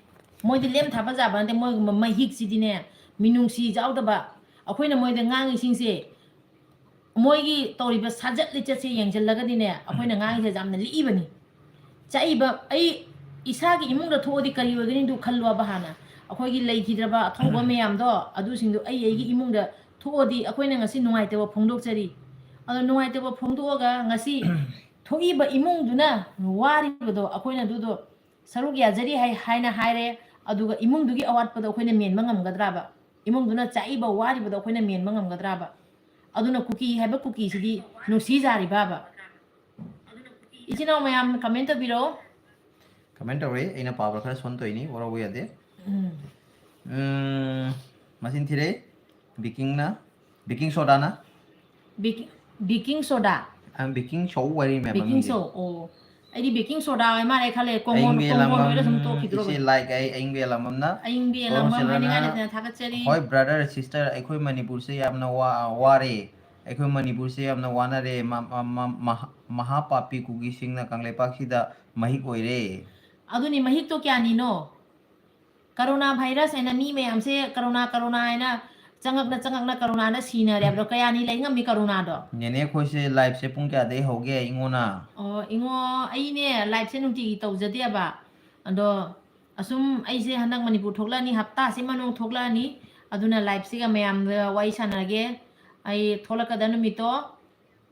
ꯃꯣꯏꯗꯤ ꯂꯦꯝ ꯊꯥꯕ ꯌꯥꯕ ꯅꯠꯇꯦ, ꯃꯣꯏꯒꯨꯝꯕ ꯃꯍꯤꯛꯁꯤꯗꯤꯅꯦ, ꯃꯤꯅꯨꯡꯁꯤ ꯌꯥꯎꯗꯕ꯫ ꯑꯩꯈꯣꯏꯅ ꯃꯣꯏꯗ ꯉꯥꯡꯉꯤꯁꯤꯡꯁꯦ, ꯃꯣꯏꯒꯤ ꯇꯧꯔꯤꯕ ꯁꯥꯖꯠ ꯂꯤꯆꯠꯁꯦ ꯌꯦꯡꯁꯤꯜꯂꯒꯗꯤꯅꯦ, ꯑꯩꯈꯣꯏꯅ ꯉꯥꯡꯉꯤꯁꯦ ꯌꯥꯝꯅ ꯂꯤꯛꯏꯕꯅꯤ꯫ ꯆꯥꯛꯏꯕ, ꯑꯩ ꯏꯁꯥꯒꯤ ꯏꯃꯨꯡꯗ ꯊꯣꯛꯑꯗꯤ ꯀꯔꯤ ꯑꯣꯏꯒꯅꯤꯗꯨ ꯈꯜꯂꯣꯕ ꯍꯥꯟꯅ꯫ ꯑꯩꯈꯣꯏꯒꯤ ꯂꯩꯈꯤꯗ꯭ꯔꯕ ꯑꯊꯧꯕ ꯃꯌꯥꯝꯗꯣ, ꯑꯗꯨꯁꯤꯡꯗꯣ ꯑꯩ ꯑꯩꯒꯤ ꯏꯃꯨꯡꯗ ꯊꯣꯛꯑꯗꯤ ꯑꯩꯈꯣꯏꯅ ꯉꯁꯤ ꯅꯨꯡꯉꯥꯏꯇꯕ ꯐꯣꯡꯗꯣꯛꯆꯔꯤ꯫ ꯑꯗꯣ ꯅꯨꯡꯉꯥꯏꯇꯕ ꯐꯣꯡꯗꯣꯛꯑꯒ ꯉꯁꯤ ꯊꯣꯛꯏꯕ ꯏꯃꯨꯡꯗꯨꯅ ꯋꯥꯔꯤꯕꯗꯣ ꯑꯩꯈꯣꯏꯅ ꯑꯗꯨꯗꯣ ꯁꯔꯨꯛ ꯌꯥꯖꯔꯤ ꯍꯥꯏ-, ꯍꯥꯏꯅ ꯍꯥꯏꯔꯦ, ꯑꯗꯨꯒ ꯏꯃꯨꯡꯗꯨꯒꯤ ꯑꯋꯥꯠꯄꯗꯣ ꯑꯩꯈꯣꯏꯅ ꯃꯦꯟꯕ ꯉꯝꯒꯗ꯭ꯔꯥꯕ? ꯏꯃꯨꯡꯗꯨꯅ ꯆꯥꯛꯏꯕ ꯋꯥꯔꯤꯕꯗꯣ ꯑꯩꯈꯣꯏꯅ ꯃꯦꯟꯕ ꯉꯝꯒꯗ꯭ꯔꯥꯕ? ꯑꯗꯨꯅ ꯀꯨꯀꯤ ꯍꯥꯏꯕ ꯀꯨꯀꯤꯁꯤꯗꯤ ꯅꯨꯡꯁꯤ ꯖꯥꯔꯤꯕꯕ? ꯏꯆꯤꯟ ꯏꯅꯥꯎ ꯃꯌꯥꯝ comment ꯇꯧꯕꯤꯔꯛꯑꯣ꯫ Comment ꯇꯧꯔꯦ, ꯑꯩꯅ ꯄꯥꯕ ꯈꯔ ꯁꯣꯟꯇꯣꯏꯅꯤ, ꯋꯥꯔꯧꯕ ꯌꯥꯗꯦ꯫ ꯎꯝ꯫ ꯎꯝ, ꯃꯁꯤꯡ ꯊꯤꯔꯦ꯫ ꯕꯤꯀꯤꯡꯅ, ꯕꯤꯀꯤꯡ ꯁꯣꯗꯥꯅ꯫ ꯕꯤꯀꯤꯡ, ꯕꯤꯀꯤꯡ ꯁꯣꯗꯥ꯫ ꯑ, ꯕꯤꯀꯤꯡ ꯁꯣ ꯑꯣꯏꯔꯤ ꯃꯦꯝ ꯕꯤꯀꯤꯡ ꯃꯃꯤꯡꯗꯤ꯫ ꯁꯣ, ꯑꯣ꯫ ꯑꯩꯗꯤ ꯕꯤꯀꯤꯡ ꯁꯣꯗꯥ ꯑꯣꯏ ꯃꯥꯜꯂꯦ ꯈꯜꯂꯦ꯫ ꯀꯣꯡꯒꯣꯟ, ꯑꯌꯤꯡꯕꯤ ꯀꯣꯡꯒꯣꯟ ꯑꯦꯂꯥꯡꯕꯝ ꯑꯣꯏꯔ ꯁꯨꯝ ꯇꯣꯛꯈꯤꯗ꯭ꯔꯣ? ꯏꯆꯦ ꯂꯥꯏꯛ ꯑꯩ ꯑꯌꯤꯡꯕꯤ ꯑꯦꯂꯥꯡꯕꯝꯅ꯫ ꯑꯌꯤꯡꯕꯤ ꯀꯣꯔꯧ ꯑꯦꯂꯥꯡꯕꯝ ꯍꯥꯏꯅꯤꯡꯉꯥꯏ ꯁꯦꯂꯅ꯫ ꯂꯩꯇꯅ ꯊꯥꯒꯠꯆꯔꯤ꯫ ꯍꯣꯏ, brother, sister, ꯑꯩꯈꯣꯏ ꯃꯅꯤꯄꯨꯔꯁꯦ ꯌꯥꯝꯅ ꯋꯥ-, ꯋꯥꯔꯦ꯫ ꯑꯩꯈꯣꯏ ꯃꯅꯤꯄꯨꯔꯁꯦ ꯌꯥꯝꯅ ꯋꯥꯅꯔꯦ꯫ ꯃ-, ꯃ-, ꯃ-, ꯃꯍꯥ-, ꯃꯍꯥꯄꯥꯄꯤ ꯀꯨꯀꯤꯁꯤꯡꯅ ꯀꯪꯂꯩꯄꯥꯛꯁꯤꯗ ꯃꯍꯤꯛ ꯑꯣꯏꯔꯦ꯫ ꯑꯗꯨꯅꯤ, ꯃꯍꯤꯛꯇꯣ ꯀꯌꯥꯅꯤꯅꯣ? ꯀꯣꯔꯣꯅꯥ virus ꯍꯥꯏꯅ ꯃꯤ ꯃꯌꯥꯝꯁꯦ ꯀꯣꯔꯣꯅꯥ, ꯀꯣꯔꯣꯅꯥ ꯍꯥꯏꯅ ꯆꯪꯉꯛꯅ ꯆꯪꯉꯛꯅ ꯀꯔꯨꯅꯥꯅ ꯁꯤꯅꯔꯦ ꯍꯥꯏꯕꯗꯣ꯫ ꯀꯌꯥꯅꯤ ꯂꯩ ꯉꯝꯃꯤ ꯀꯔꯨꯅꯥꯗꯣ? ꯅꯦꯅꯦ, ꯑꯩꯈꯣꯏꯁꯦ liveꯁꯦ ꯄꯨꯡ ꯀꯌꯥꯗꯩ ꯍꯧꯒꯦ? ꯑꯩꯉꯣꯟꯗ ꯑꯣ, ꯏꯉꯣ, ꯑꯩꯅꯦ liveꯁꯦ ꯅꯨꯡꯇꯤꯒꯤ ꯇꯧꯖꯗꯦꯕ꯫ ꯑꯗꯣ ꯑꯁꯨꯝ ꯑꯩꯁꯦ ꯍꯟꯗꯛ ꯃꯅꯤꯄꯨꯔ ꯊꯣꯛꯂꯛꯑꯅꯤ, ꯍꯞꯇꯥꯁꯤ ꯃꯅꯨꯡ ꯊꯣꯛꯂꯛꯑꯅꯤ꯫ ꯑꯗꯨꯅ liveꯁꯤꯒ ꯃꯌꯥꯝꯗ ꯋꯥꯔꯤ ꯁꯥꯟꯅꯔꯒꯦ꯫ ꯑꯩ ꯊꯣꯛꯂꯛꯀꯗꯕ ꯅꯨꯃꯤꯠꯇꯣ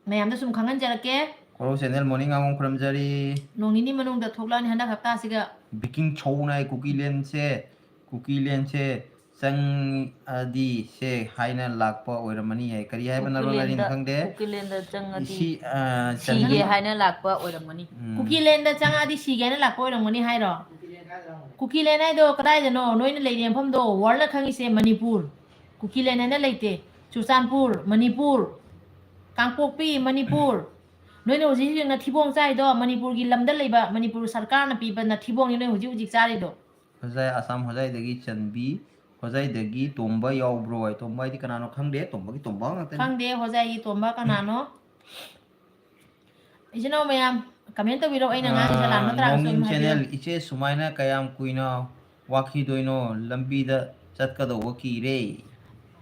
ꯃꯌꯥꯝꯗ ꯁꯨꯝ ꯈꯪꯍꯟꯖꯔꯛꯀꯦ꯫ ꯀꯣꯔꯧ Channel morning ꯑꯃꯨꯛ ꯈꯨꯔꯨꯝꯖꯔꯤ꯫ ꯅꯣꯡ ꯅꯤꯅꯤ ꯃꯅꯨꯡꯗ ꯊꯣꯛꯂꯛꯑꯅꯤ ꯍꯟꯗꯛ ꯍꯞꯇꯥꯁꯤꯒ꯫ ꯕꯤꯀꯤꯡ ꯁꯧꯅ ꯍꯥꯏ, ꯀꯨꯀꯤꯂꯦꯟꯁꯦ, ꯀꯨꯀꯤꯂꯦꯟꯁꯦ ꯆꯪꯉꯗꯤ ꯁꯦ ꯍꯥꯏꯅ ꯂꯥꯛꯄ ꯑꯣꯏꯔꯝꯃꯅꯤ ꯍꯥꯏ꯫ ꯀꯔꯤ ꯍꯥꯏꯕꯅꯣ ꯀꯨꯀꯤꯂꯦꯟꯗ, ꯔꯣꯅꯥꯂꯤꯅ ꯈꯪꯗꯦ꯫ ꯀꯨꯀꯤꯂꯦꯟꯗ ꯆꯪꯉꯗꯤ ꯁꯤ, ꯑ, ꯁꯤꯒꯦ ꯆꯪꯍꯟ- ꯍꯥꯏꯅ ꯂꯥꯛꯄ ꯑꯣꯏꯔꯝꯒꯅꯤ꯫ ꯎꯝ꯫ ꯀꯨꯀꯤꯂꯦꯟꯗ ꯆꯪꯉꯛꯑꯗꯤ ꯁꯤꯒꯦ ꯍꯥꯏꯅ ꯂꯥꯛꯄ ꯑꯣꯏꯔꯝꯒꯅꯤ ꯍꯥꯏꯔꯣ? ꯀꯨꯀꯤꯂꯦꯟ ꯍꯥꯏꯗꯣ ꯀꯗꯥꯏꯗꯅꯣ? ꯅꯣꯏꯅ ꯂꯩꯔꯤ ꯃꯐꯝꯗꯣ worldꯅ ꯈꯪꯉꯤꯁꯦ ꯃꯅꯤꯄꯨꯔ꯫ ꯀꯨꯀꯤꯂꯦꯟ ꯍꯥꯏꯅ ꯂꯩꯇꯦ꯫ ꯆꯨꯔꯆꯥꯟꯄꯨꯔ, ꯃꯅꯤꯄꯨꯔ꯫ ꯀꯥꯡꯄꯣꯛꯄꯤ, ꯃꯅꯤꯄꯨꯔ꯫ ꯅꯣꯏꯅ ꯍꯧꯖꯤꯛ ꯍꯧꯖꯤꯛ ꯅꯊꯤꯕꯣꯡ ꯆꯥꯔꯤꯗꯣ ꯃꯅꯤꯄꯨꯔꯒꯤ ꯂꯝꯗ ꯂꯩꯕ, ꯃꯅꯤꯄꯨꯔ ꯁꯔꯀꯥꯔꯅ ꯄꯤꯕ ꯅꯊꯤꯕꯣꯡꯅꯤ ꯅꯣꯏ ꯍꯧꯖꯤꯛ ꯍꯧꯖꯤꯛ ꯆꯥꯔꯤꯗꯣ꯫ ꯍꯣꯖꯥꯏ ꯑꯁꯥꯝ ꯍꯣꯖꯥꯏꯗꯒꯤ ꯆꯟꯕꯤ, ꯍꯣꯖꯥꯏꯗꯒꯤ ꯇꯣꯝꯕ ꯌꯥꯎꯕ꯭ꯔꯣ ꯍꯥꯏ꯫ ꯇꯣꯝꯕ ꯍꯥꯏꯗꯤ ꯀꯅꯥꯅꯣ ꯈꯪꯗꯦ, ꯇꯣꯝꯕꯒꯤ ꯇꯣꯝꯕ ꯉꯥꯛꯇꯅꯤ꯫ ꯈꯪꯗꯦ ꯍꯣꯖꯥꯏꯒꯤ ꯇꯣꯝꯕ ꯀꯅꯥꯅꯣ꯫ ꯏꯆꯤꯟ ꯏꯅꯥꯎ ꯃꯌꯥꯝ, comment ꯇꯧꯕꯤꯔꯣ, ꯑꯩꯅ ꯉꯥꯡꯉꯤꯁꯦ ꯂꯥꯟꯕ ꯑꯥ, ꯇꯥꯔꯒꯁꯨ ꯅꯣꯡꯏꯟ ꯑꯗꯨꯝ ꯍꯥꯏꯕꯤꯔꯣ꯫ Channel, ꯏꯆꯦ ꯁꯨꯃꯥꯏꯅ ꯀꯌꯥꯝ ꯀꯨꯏꯅ ꯋꯥꯈꯤꯗꯣꯏꯅꯣ? ꯂꯝꯕꯤꯗ ꯆꯠꯀꯗꯧꯕ ꯀꯤꯔꯦ꯫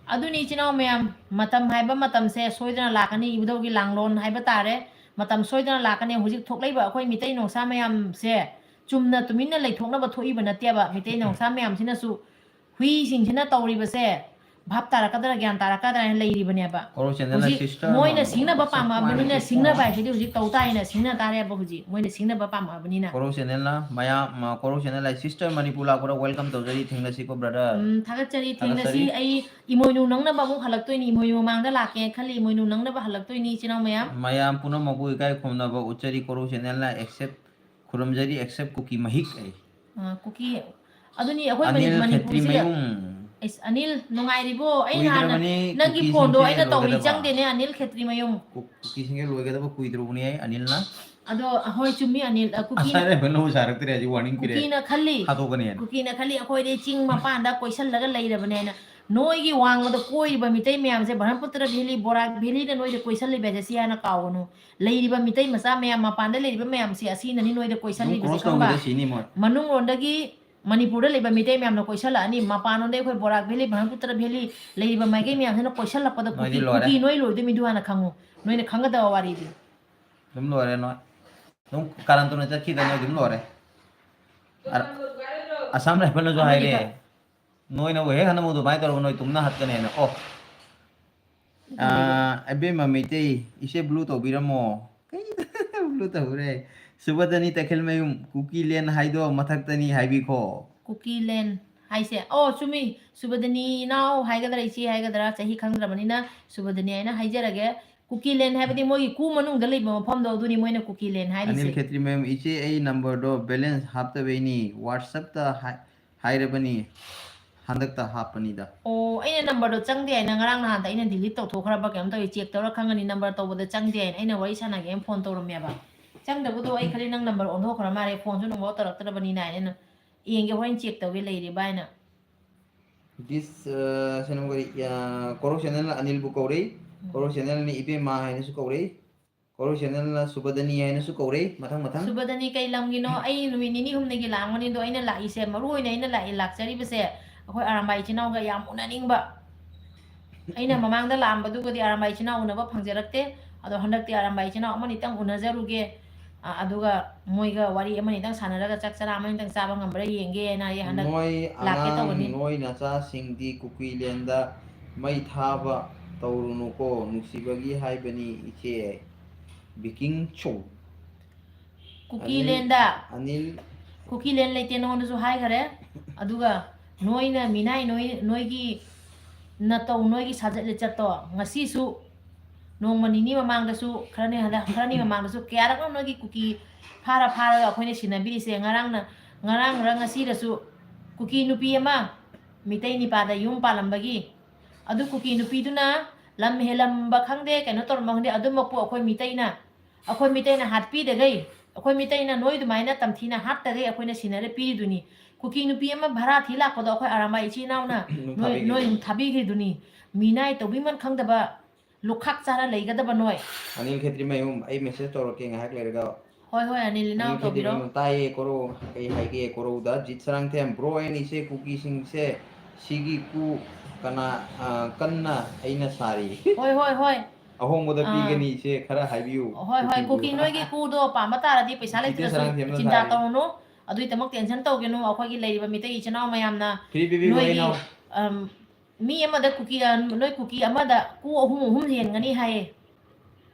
ꯑꯗꯨꯅꯤ ꯏꯆꯤꯟ ꯏꯅꯥꯎ ꯃꯌꯥꯝ, ꯃꯇꯝ ꯍꯥꯏꯕ ꯃꯇꯝꯁꯦ ꯁꯣꯏꯗꯅ ꯂꯥꯛꯀꯅꯤ, ꯏꯕꯨꯙꯧꯒꯤ ꯂꯥꯡꯂꯣꯟ ꯍꯥꯏꯕ ꯇꯥꯔꯦ, ꯃꯇꯝ ꯁꯣꯏꯗꯅ ꯂꯥꯛꯀꯅꯤ꯫ ꯍꯧꯖꯤꯛ ꯊꯣꯛꯂꯛꯏꯕ ꯑꯩꯈꯣꯏ ꯃꯤꯇꯩ ꯅꯥꯎꯁꯥ ꯃꯌꯥꯝꯁꯦ ꯆꯨꯝꯅ ꯇꯨꯃꯤꯟꯅ ꯂꯩꯊꯣꯛꯅꯕ ꯊꯣꯛꯏꯕ ꯅꯠꯇꯦꯕ꯫ ꯃꯤꯇꯩ ꯅꯥꯎꯁꯥ ꯃꯌꯥꯝꯁꯤꯅꯁꯨ ꯍꯨꯏꯁꯤꯡꯁꯤꯅ ꯇꯧꯔꯤꯕꯁꯦ ꯚꯥꯞ ꯇꯥꯔꯛꯀꯗ꯭ꯔꯥ, ꯒ꯭ꯌꯥꯟ ꯇꯥꯔꯛꯀꯗ꯭ꯔꯥ ꯍꯥꯏꯅ ꯂꯩꯔꯤꯕꯅꯦꯕ꯫ ꯀꯣꯔꯧ Channelꯅ ꯍꯧꯖꯤꯛ sister ꯃꯣꯏꯅ ꯑꯃ ꯁꯤꯡꯅꯕ ꯄꯥꯝꯃꯛꯑꯕꯅꯤꯅ, ꯁꯤꯡꯅꯕ ꯍꯥꯏꯁꯤꯗꯤ ꯍꯧꯖꯤꯛ ꯇꯧ ꯇꯥꯏꯅ, ꯁꯤꯡꯅ ꯇꯥꯔꯦꯕ ꯍꯧꯖꯤꯛ꯫ ꯃꯣꯏꯅ ꯁꯤꯡꯅꯕ ꯄꯥꯝꯃꯛꯑꯕꯅꯤꯅ꯫ ꯀꯣꯔꯧ Channelꯅ ꯃꯌꯥꯝ, ꯃ-, ꯀꯣꯔꯧ Channel ꯍꯥꯏ, sister ꯃꯅꯤꯄꯨꯔ ꯂꯥꯛꯄꯗ welcome ꯇꯧꯖꯔꯤ, ꯊꯦꯡꯅꯁꯤꯀꯣ, brother꯫ ꯎꯝ, ꯊꯥꯒꯠꯆꯔꯤ, ꯊꯥꯒꯠꯆꯔꯤ꯫ ꯊꯦꯡꯅꯁꯤ꯫ ꯑꯩ ꯏꯃꯣꯏꯅꯨ ꯅꯪꯅꯕ ꯑꯃꯨꯛ ꯍꯜꯂꯛꯇꯣꯏꯅꯤ, ꯏꯃꯣꯏꯅꯨ ꯃꯃꯥꯡꯗ ꯂꯥꯛꯀꯦ ꯈꯜꯂꯤ, ꯏꯃꯣꯏꯅꯨ ꯅꯪꯅꯕ ꯍꯜꯂꯛꯇꯣꯏꯅꯤ, ꯏꯆꯤꯟ ꯏꯅꯥꯎ ꯃꯌꯥꯝ꯫ ꯃꯌꯥꯝ ꯄꯨꯝꯅꯃꯛꯄꯨ ꯏꯀꯥꯏ ꯈꯨꯝꯅꯕ ꯎꯠꯆꯔꯤ, ꯀꯣꯔꯧ Channelꯅ accept ꯈꯨꯔꯨꯝꯖꯔꯤ, except ꯀꯨꯀꯤ ꯃꯍꯤꯛ ꯑꯩ꯫ ꯑ, ꯀꯨꯀꯤ, ꯑꯗꯨꯅꯤ ꯑꯩꯈꯣꯏ ꯃꯅꯤ-, ꯑꯅꯤꯜ ꯃꯅꯤꯄꯨꯔꯁꯤꯗ꯫ ꯈꯦꯇ꯭ꯔꯤꯃꯌꯨꯝ꯫ ꯑꯩꯁ, ꯑꯅꯤꯜ, ꯅꯨꯡꯉꯥꯏꯔꯤꯕꯣ? ꯑꯩ ꯅꯍꯥꯟꯅ ꯀꯨꯏꯗ꯭ꯔꯕꯅꯤ ꯅꯪꯒꯤ ꯀꯨꯀꯤꯁꯤꯡꯁꯦ ꯐꯣꯟꯗꯣ ꯑꯩꯅ ꯇꯧꯔꯤ, ꯂꯣꯏꯒꯗꯕ꯫ ꯆꯪꯗꯦꯅꯦ, ꯑꯅꯤꯜ ꯈꯦꯇ꯭ꯔꯤꯃꯌꯨꯝ꯫ ꯀꯨ-, ꯀꯨꯀꯤꯁꯤꯡꯁꯦ ꯂꯣꯏꯒꯗꯕ ꯀꯨꯏꯗ꯭ꯔꯕꯅꯤ ꯑꯩ, ꯑꯅꯤꯜꯅ꯫ ꯑꯗꯣ, ꯍꯣꯏ, ꯆꯨꯝꯃꯤ, ꯑꯅꯤꯜ, ꯑ, ꯀꯨꯀꯤ-, ꯑꯁꯥꯏꯗ ꯑꯩꯈꯣꯏ ꯂꯧ ꯁꯥꯔꯛꯇ꯭ꯔꯦ ꯍꯥꯏꯁꯤ warning ꯄꯤꯔꯛꯑꯦ꯫ ꯀꯨꯀꯤꯅ ꯈꯜꯂꯤ, ꯍꯥꯠꯇꯣꯛꯀꯅꯤ ꯍꯥꯏꯅ꯫ ꯀꯨꯀꯤꯅ ꯈꯜꯂꯤ, ꯑꯩꯈꯣꯏꯗꯤ ꯆꯤꯡ ꯃꯄꯥꯟꯗ ꯀꯣꯏꯁꯜꯂꯒ ꯂꯩꯔꯕꯅꯦꯅ꯫ ꯅꯣꯏꯒꯤ ꯋꯥꯡꯃꯗ ꯀꯣꯏꯔꯤꯕ ꯃꯤꯇꯩ ꯃꯌꯥꯝꯁꯦ, ꯕ꯭ꯔꯍꯃꯄꯨꯇ꯭ꯔ valley, ꯕꯣꯔꯥꯛ valleyꯅ ꯅꯣꯏꯗ ꯀꯣꯏꯁꯜꯂꯤꯕ ꯍꯥꯏꯁꯦ ꯁꯤ ꯍꯥꯟꯅ ꯀꯥꯎꯒꯅꯨ꯫ ꯂꯩꯔꯤꯕ ꯃꯤꯇꯩ ꯃꯆꯥ ꯃꯌꯥꯝ, ꯃꯄꯥꯟꯗ ꯂꯩꯔꯤꯕ ꯃꯌꯥꯝꯁꯦ, ꯑꯁꯤꯅꯅꯤ ꯅꯣꯏꯗ ꯑꯗꯨꯝ ꯀꯣꯏꯁꯜꯂꯤꯕꯁꯦ, cross ꯈꯪꯕ? ꯇꯧꯈꯤꯗ ꯁꯤꯅꯤ ꯃꯣꯏ꯫ ꯃꯅꯨꯡꯂꯣꯝꯗꯒꯤ ꯃꯅꯤꯄꯨꯔꯗ ꯂꯩꯕ ꯃꯤꯇꯩ ꯃꯌꯥꯝꯅ ꯀꯣꯏꯁꯜꯂꯛꯑꯅꯤ, ꯃꯄꯥꯟꯂꯣꯝꯗ ꯑꯩꯈꯣꯏ ꯕꯣꯔꯥꯛ ꯚꯦꯂꯤ, ꯕ꯭ꯔꯍꯃꯄꯨꯇ꯭ꯔ ꯚꯦꯂꯤ ꯂꯩꯔꯤꯕ ꯃꯥꯏꯀꯩ ꯃꯌꯥꯝꯁꯤꯅ ꯀꯣꯏꯁꯜꯂꯛꯄꯗ ꯅꯣꯏꯗꯤ ꯀꯨꯀꯤ, ꯂꯣꯏꯔꯦ꯫ ꯀꯨꯀꯤ ꯅꯣꯏ ꯂꯣꯏꯗꯣꯏ ꯃꯤꯗꯨ ꯍꯥꯟꯅ ꯈꯪꯉꯨ, ꯅꯣꯏꯅ ꯈꯪꯒꯗꯕ ꯋꯥꯔꯤꯗꯤ꯫ ꯑꯗꯨꯝ ꯂꯣꯏꯔꯦ ꯅꯣꯏ꯫ ꯑꯗꯨꯝ ꯀꯥꯔꯟ ꯇꯨꯅ ꯆꯠꯈꯤꯗ ꯅꯣꯏ ꯑꯗꯨꯝ ꯂꯣꯏꯔꯦ꯫ ꯑ-, ꯑꯁꯥꯝ ꯔꯥꯏꯐꯜꯅꯁꯨ ꯑꯃꯅꯤ ꯍꯥꯏꯔꯦ, ꯈꯛ꯫ ꯅꯣꯏꯅꯕꯨ ꯍꯦꯛ ꯍꯟꯅ ꯑꯃꯨꯛ ꯑꯗꯨꯃꯥꯏꯅ ꯇꯧꯔꯒ ꯅꯣꯏ ꯇꯨꯝꯅ ꯍꯠꯀꯅꯦꯅ꯫ ꯑꯣ꯫ ꯑꯥ, ꯑꯕꯦꯝꯃ ꯃꯩꯇꯩ, ꯏꯆꯦ blue ꯇꯧꯕꯤꯔꯝꯃꯣ꯫ ꯀꯩ blue ꯇꯧꯔꯦ? ꯁꯨꯕꯗꯅꯤ ꯇꯈꯦꯜꯃꯌꯨꯝ, ꯀꯨꯀꯤꯂꯦꯟ ꯍꯥꯏꯗꯣ ꯃꯊꯛꯇꯅꯤ ꯍꯥꯏꯕꯤꯈꯣ꯫ ꯀꯨꯀꯤꯂꯦꯟ ꯍꯥꯏꯁꯦ, ꯑꯣ, ꯆꯨꯝꯃꯤ꯫ ꯁꯨꯕꯗꯅꯤ ꯏꯅꯥꯎ ꯍꯥꯏꯒꯗ꯭ꯔꯥ, ꯏꯆꯦ ꯍꯥꯏꯒꯗ꯭ꯔꯥ, ꯆꯍꯤ ꯈꯪꯗ꯭ꯔꯕꯅꯤꯅ ꯁꯨꯕꯗꯅꯤ ꯍꯥꯏꯅ ꯍꯥꯏꯖꯔꯒꯦ꯫ ꯀꯨꯀꯤꯂꯦꯟ ꯍꯥꯏꯕꯗꯤ ꯃꯣꯏꯒꯤ ꯀꯨ ꯃꯅꯨꯡꯗ ꯂꯩꯕ ꯃꯐꯝꯗꯣ, ꯑꯗꯨꯅꯤ ꯃꯣꯏꯅ ꯀꯨꯀꯤꯂꯦꯟ ꯍꯥꯏꯔꯤꯁꯦ꯫ ꯑꯅꯤꯜ ꯈꯦꯇ꯭ꯔꯤꯃꯌꯨꯝ, ꯏꯆꯦ, ꯑꯩ numberꯗꯣ balance ꯍꯥꯞꯇꯕꯩꯅꯤ, WhatsAppꯇ ꯍꯥꯏ-, ꯍꯥꯏꯔꯕꯅꯤ, ꯍꯟꯗꯛꯇ ꯍꯥꯞꯄꯅꯤꯗ꯫ ꯑꯣ, ꯑꯩꯅ numberꯗꯣ ꯆꯪꯗꯦ ꯍꯥꯏꯅ ꯉꯔꯥꯡ ꯅꯍꯥꯟꯗ ꯑꯩꯅ delete ꯇꯧꯊꯣꯛꯈ꯭ꯔꯕ ꯀꯩꯅꯣꯝ ꯇꯧꯋꯤ, check ꯇꯧꯔ ꯈꯪꯒꯅꯤ, number ꯇꯧꯕꯗ ꯆꯪꯗꯦ ꯍꯥꯏꯅ ꯑꯩꯅ ꯋꯥꯔꯤ ꯁꯥꯟꯅꯒꯦꯅ phone ꯇꯧꯔꯝꯃꯦꯕ꯫ ꯆꯪꯗꯕꯗꯣ ꯑꯩ ꯈꯜꯂꯤ ꯅꯪ number ꯑꯣꯟꯊꯣꯛꯈ꯭ꯔ ꯃꯥꯜꯂꯦ, phoneꯁꯨ ꯅꯨꯡꯐꯥꯎ ꯇꯧꯔꯛꯇ꯭ꯔꯕꯅꯤꯅ ꯍꯥꯏꯅ ꯑꯩꯅ ꯌꯦꯡꯒꯦ, ꯍꯣꯔꯦꯟ check ꯇꯧꯒꯦ ꯂꯩꯔꯤꯕ ꯍꯥꯏꯅ꯫ This, ꯑ, ꯁꯦꯅꯥꯄꯇꯤ, ꯑ, ꯀꯣꯔꯧ channelꯅ ꯑꯅꯤꯜꯕꯨ ꯀꯧꯔꯛꯏ, ꯎꯝ꯫ ꯀꯣꯔꯧ channelꯅ ꯏꯕꯦꯝꯃ ꯍꯥꯏꯅꯁꯨ ꯀꯧꯔꯛꯏ, ꯀꯣꯔꯧ channelꯅ ꯁꯨꯕꯗꯅꯤ ꯍꯥꯏꯅꯁꯨ ꯀꯧꯔꯛꯏ, ꯃꯊꯪ ꯃꯊꯪ꯫ ꯁꯨꯕꯗꯅꯤ ꯀꯩ ꯂꯝꯒꯤꯅꯣ? ꯑꯩ ꯅꯨꯃꯤꯠ ꯅꯤꯅꯤ ꯍꯨꯝꯅꯤꯒꯤ ꯂꯥꯛꯑꯝꯒꯅꯤ, ꯑꯗꯣ ꯑꯩꯅ ꯂꯥꯛꯏꯁꯦ, ꯃꯔꯨ ꯑꯣꯏꯅ ꯑꯩꯅ ꯂꯥꯛꯏ, ꯂꯥꯛꯆꯔꯤꯕꯁꯦ ꯑꯩꯈꯣꯏ ꯑꯔꯥꯝꯕꯥꯏ ꯏꯆꯤꯟ ꯏꯅꯥꯎꯒ ꯌꯥꯝ ꯎꯅꯅꯤꯡꯕ꯫ ꯑꯩꯅ ꯃꯃꯥꯡꯗ ꯂꯥꯛꯑꯝꯕꯗꯨꯒꯗꯤ ꯑꯔꯥꯝꯕꯥꯏ ꯏꯆꯤꯟ ꯏꯅꯥꯎ ꯎꯅꯕ ꯐꯪꯖꯔꯛꯇꯦ꯫ ꯑꯗꯣ ꯍꯟꯗꯛꯇꯤ ꯑꯔꯥꯝꯕꯥꯏ ꯏꯆꯤꯟ ꯏꯅꯥꯎ ꯑꯃꯅꯤꯇꯪ ꯎꯅꯖꯔꯨꯒꯦ꯫ ꯑ, ꯑꯗꯨꯒ ꯃꯣꯏꯒ ꯋꯥꯔꯤ ꯑꯃꯅꯤꯇꯪ ꯁꯥꯟꯅꯔꯒ ꯆꯥꯛ ꯆꯔꯥ ꯑꯃꯅꯤꯇꯪ ꯆꯥꯕ ꯉꯝꯕ꯭ꯔꯥ ꯌꯦꯡꯒꯦꯅ ꯑꯩ ꯍꯟꯗꯛ ꯅꯣꯏ ꯂꯥꯛꯀꯦ ꯑꯉꯥꯡ, ꯇꯧꯕꯅꯤ꯫ ꯅꯣꯏ ꯅꯆꯥꯁꯤꯡꯗꯤ ꯀꯨꯀꯤꯂꯦꯟꯗ ꯃꯩ ꯊꯥꯕ ꯇꯧꯔꯨꯅꯨꯀꯣ, ꯅꯨꯡꯁꯤꯕꯒꯤ ꯍꯥꯏꯕꯅꯤ ꯏꯆꯦ꯫ ꯕꯤꯀꯤꯡ ꯆꯧ꯫ ꯀꯨꯀꯤꯂꯦꯟꯗ꯫ ꯑꯅꯤꯜ, ꯑꯅꯤꯜ꯫ ꯀꯨꯀꯤꯂꯦꯟ ꯂꯩꯇꯦ, ꯅꯉꯣꯟꯗꯁꯨ ꯍꯥꯏꯈꯔꯦ꯫ ꯑꯗꯨꯒ ꯅꯣꯏꯅ ꯃꯤꯅꯥꯏ, ꯅꯣꯏ, ꯅꯣꯏꯒꯤ ꯅꯇꯧ, ꯅꯣꯏꯒꯤ ꯁꯥꯖꯠ ꯂꯤꯆꯠꯇꯣ ꯉꯁꯤꯁꯨ, ꯅꯣꯡꯃ ꯅꯤꯅꯤ ꯃꯃꯥꯡꯗꯁꯨ, ꯈꯔꯅꯤ ꯍꯟꯗꯛ, ꯈꯔꯅꯤ ꯃꯃꯥꯡꯗꯁꯨ ꯀꯌꯥꯔꯛꯅꯣ ꯅꯣꯏꯒꯤ ꯀꯨꯀꯤ ꯐꯥꯔ ꯐꯥꯔꯒ ꯑꯩꯈꯣꯏꯅ ꯁꯤꯟꯅꯕꯤꯔꯤꯁꯦ? ꯉꯔꯥꯡꯅ, ꯉꯔꯥꯡꯔ ꯉꯁꯤꯔꯁꯨ ꯀꯨꯀꯤ ꯅꯨꯄꯤ ꯑꯃ ꯃꯤꯇꯩ ꯅꯤꯄꯥꯗ ꯌꯨꯝ ꯄꯥꯜꯂꯝꯕꯒꯤ, ꯑꯗꯨ ꯀꯨꯀꯤ ꯅꯨꯄꯤꯗꯨꯅ ꯂꯝ ꯍꯦꯜꯂꯝꯕ ꯈꯪꯗꯦ, ꯀꯩꯅꯣ ꯇꯧꯔꯝꯕ ꯈꯪꯗꯦ, ꯑꯗꯨꯃꯛꯄꯨ ꯑꯩꯈꯣꯏ ꯃꯤꯇꯩꯅ, ꯑꯩꯈꯣꯏ ꯃꯤꯇꯩꯅ ꯍꯥꯠꯄꯤꯗꯈꯩ, ꯑꯩꯈꯣꯏ ꯃꯤꯇꯩꯅ ꯅꯣꯏ ꯑꯗꯨꯃꯥꯏꯅ ꯇꯝꯊꯤꯅ ꯍꯥꯠꯇꯈꯩ ꯑꯩꯈꯣꯏꯅ ꯁꯤꯟꯅꯔ ꯄꯤꯔꯤꯗꯨꯅꯤ꯫ ꯀꯨꯀꯤ ꯅꯨꯄꯤ ꯑꯃ ꯚꯔꯥ ꯊꯤ ꯂꯥꯛꯄꯗꯣ ꯑꯩꯈꯣꯏ ꯑꯔꯥꯝꯕꯥꯏ ꯏꯆꯤꯜ ꯏꯅꯥꯎꯅ ꯑꯗꯨꯝ ꯅꯣꯏ, ꯊꯥꯕꯤꯈꯤꯗꯨꯅꯤ꯫ ꯅꯣꯏ ꯑꯗꯨꯝ ꯊꯥꯕꯤꯈ꯭ꯔꯤꯗꯨꯅꯤ꯫ ꯃꯤꯅꯥꯏ ꯇꯧꯕꯤꯃꯟ ꯈꯪꯗꯕ, ꯂꯨꯈꯥꯛ ꯆꯥꯔ ꯂꯩꯒꯗꯕ ꯅꯣꯏ꯫ ꯑꯅꯤꯜ ꯈꯦꯇ꯭ꯔꯤꯃꯌꯨꯝ, ꯑꯩ message ꯇꯧꯔꯛꯀꯦ ꯉꯥꯏꯍꯥꯛ ꯂꯩꯔꯒ꯫ ꯍꯣꯏ, ꯍꯣꯏ, ꯑꯅꯤꯜ ꯏꯅꯥꯎ ꯍꯧꯖꯤꯛꯀꯤꯗꯤ ꯇꯧꯕꯤꯔꯣ꯫ ꯃꯌꯥꯝ ꯇꯥꯏꯌꯦ ꯀꯣꯔꯧ꯫ ꯀꯩ ꯍꯥꯏꯒꯦ ꯀꯣꯔꯧꯗ? ꯖꯤꯠ ꯁꯔꯥꯡꯊꯦꯝ, ꯕ꯭ꯔꯣ ꯑꯩꯅ ꯏꯆꯦ ꯀꯨꯀꯤꯁꯤꯡꯁꯦ ꯁꯤꯒꯤ ꯀꯨ ꯀꯅꯥ, ꯑ, ꯀꯟꯅ ꯑꯩꯅ ꯁꯥꯔꯤ꯫ ꯍꯣꯏ, ꯍꯣꯏ, ꯍꯣꯏ꯫ ꯑꯍꯣꯡꯕꯗ ꯑꯥ꯫ ꯄꯤꯒꯅꯤ ꯏꯆꯦ, ꯈꯔ ꯍꯥꯏꯕꯤꯌꯨ꯫ ꯍꯣꯏ, ꯍꯣꯏ, ꯀꯨꯀꯤꯕꯨ꯫ ꯀꯨꯀꯤ ꯅꯣꯏꯒꯤ ꯀꯨꯗꯣ ꯄꯥꯝꯕ ꯇꯥꯔꯗꯤ ꯄꯩꯁꯥ ꯖꯤꯠ ꯂꯩꯇ꯭ꯔꯁꯨ ꯁꯔꯥꯡꯊꯦꯝꯅ ꯆꯤꯟꯇꯥ ꯁꯥꯔꯤ꯫ ꯇꯧꯔꯨꯅꯨ꯫ ꯑꯗꯨꯒꯤꯗꯃꯛ tension ꯇꯧꯒꯅꯨ꯫ ꯑꯩꯈꯣꯏꯒꯤ ꯂꯩꯔꯤꯕ ꯃꯤꯇꯩ ꯏꯆꯤꯟ ꯏꯅꯥꯎ ꯃꯌꯥꯝꯅ free ꯄꯤꯕꯤꯈꯣ ꯅꯣꯏꯒꯤ, ꯑꯩꯅ꯫ ꯑꯝ, ꯃꯤ ꯑꯃꯗ ꯀꯨꯀꯤ, ꯑ, ꯅꯣꯏ ꯀꯨꯀꯤ ꯑꯃꯗ ꯀꯨ ꯑꯍꯨꯝ ꯑꯍꯨꯝ ꯌꯦꯟꯒꯅꯤ ꯍꯥꯏꯌꯦ꯫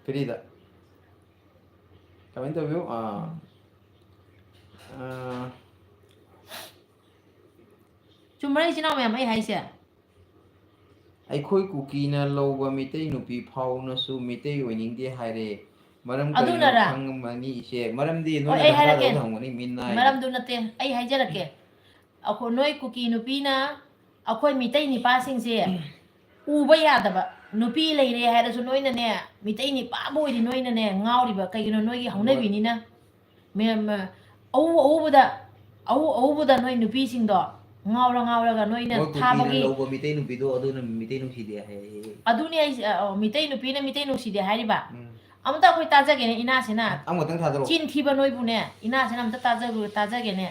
Freeꯗ꯫ ꯀꯃꯥꯏꯅ ꯇꯧꯕꯤꯌꯨ? ꯑꯥ, ꯑꯥ, ꯆꯨꯝꯕ꯭ꯔꯥ, ꯏꯆꯤꯟ ꯏꯅꯥꯎ ꯃꯌꯥꯝ, ꯑꯩ ꯍꯥꯏꯁꯦ? ꯑꯩꯈꯣꯏ ꯀꯨꯀꯤꯅ ꯂꯧꯕ ꯃꯤꯇꯩ ꯅꯨꯄꯤ ꯐꯥꯎꯅꯁꯨ ꯃꯤꯇꯩ ꯑꯣꯏꯅꯤꯡꯗꯦ ꯍꯥꯏꯔꯦ꯫ ꯃꯔꯝ ꯀꯔꯤꯅꯣ ꯑꯗꯨꯅꯔꯥ? ꯈꯪꯉꯝꯃꯅꯤ ꯏꯆꯦ꯫ ꯃꯔꯝꯗꯤ ꯍꯣꯏ, ꯅꯣꯏꯅ ꯑꯩ ꯗꯔꯀꯥꯔ ꯍꯥꯏꯔꯛꯀꯦ꯫ ꯇꯥꯕꯗ ꯍꯪꯕꯅꯤ, ꯃꯤꯅ ꯍꯥꯏ꯫ ꯃꯔꯝꯗꯨ ꯅꯠꯇꯦ, ꯑꯩ ꯍꯥꯏꯖꯔꯛꯀꯦ꯫ ꯑꯩꯈꯣꯏ, ꯅꯣꯏ ꯀꯨꯀꯤ ꯅꯨꯄꯤꯅ ꯑꯩꯈꯣꯏ ꯃꯤꯇꯩ ꯅꯤꯄꯥꯁꯤꯡꯁꯦ ꯎꯕ ꯌꯥꯗꯕ꯫ ꯅꯨꯄꯤ ꯂꯩꯔꯦ ꯍꯥꯏꯔꯁꯨ ꯅꯣꯏꯅꯅꯦ, ꯃꯤꯇꯩ ꯅꯤꯄꯥꯕꯨ ꯑꯣꯏꯗꯤ ꯅꯣꯏꯅꯅꯦ ꯉꯥꯎꯔꯤꯕ꯫ ꯀꯩꯒꯤꯅꯣ? ꯅꯣꯏꯒꯤ ꯍꯧꯅꯕꯤꯅꯤꯅ꯫ ꯃꯌꯥꯝ, ꯑꯎ ꯑꯎꯕꯗ, ꯑꯎ ꯑꯎꯕꯗ ꯅꯣꯏ ꯅꯨꯄꯤꯁꯤꯡꯗꯣ ꯉꯥꯎꯔ ꯉꯥꯎꯔꯒ ꯅꯣꯏꯅ ꯃꯣꯏ ꯀꯨꯀꯤꯅ ꯊꯥꯕꯒꯤ ꯂꯧꯕ ꯃꯤꯇꯩ ꯅꯨꯄꯤꯗꯣ ꯑꯗꯨꯅ ꯃꯤꯇꯩ ꯅꯨꯡꯁꯤꯗꯦ ꯍꯥꯏꯌꯦ꯫ ꯑꯗꯨꯅꯤ ꯑꯩꯁꯦ, ꯑ, ꯃꯤꯇꯩ ꯅꯨꯄꯤꯅ ꯃꯤꯇꯩ ꯅꯨꯡꯁꯤꯗꯦ ꯍꯥꯏꯔꯤꯕ꯫ ꯎꯝ꯫ ꯑꯃꯇ ꯑꯩꯈꯣꯏ ꯇꯥꯖꯒꯦꯅꯦ, ꯏꯅꯥꯁꯤꯅ꯫ ꯑꯃꯈꯛꯇꯪ ꯊꯥꯗꯔꯛꯑꯣ꯫ ꯆꯤꯟ ꯊꯤꯕ ꯅꯣꯏꯕꯨꯅꯦ, ꯏꯅꯥꯁꯤꯅ ꯑꯝꯇ ꯇꯥꯖꯔꯨ-, ꯇꯥꯖꯒꯦꯅꯦ꯫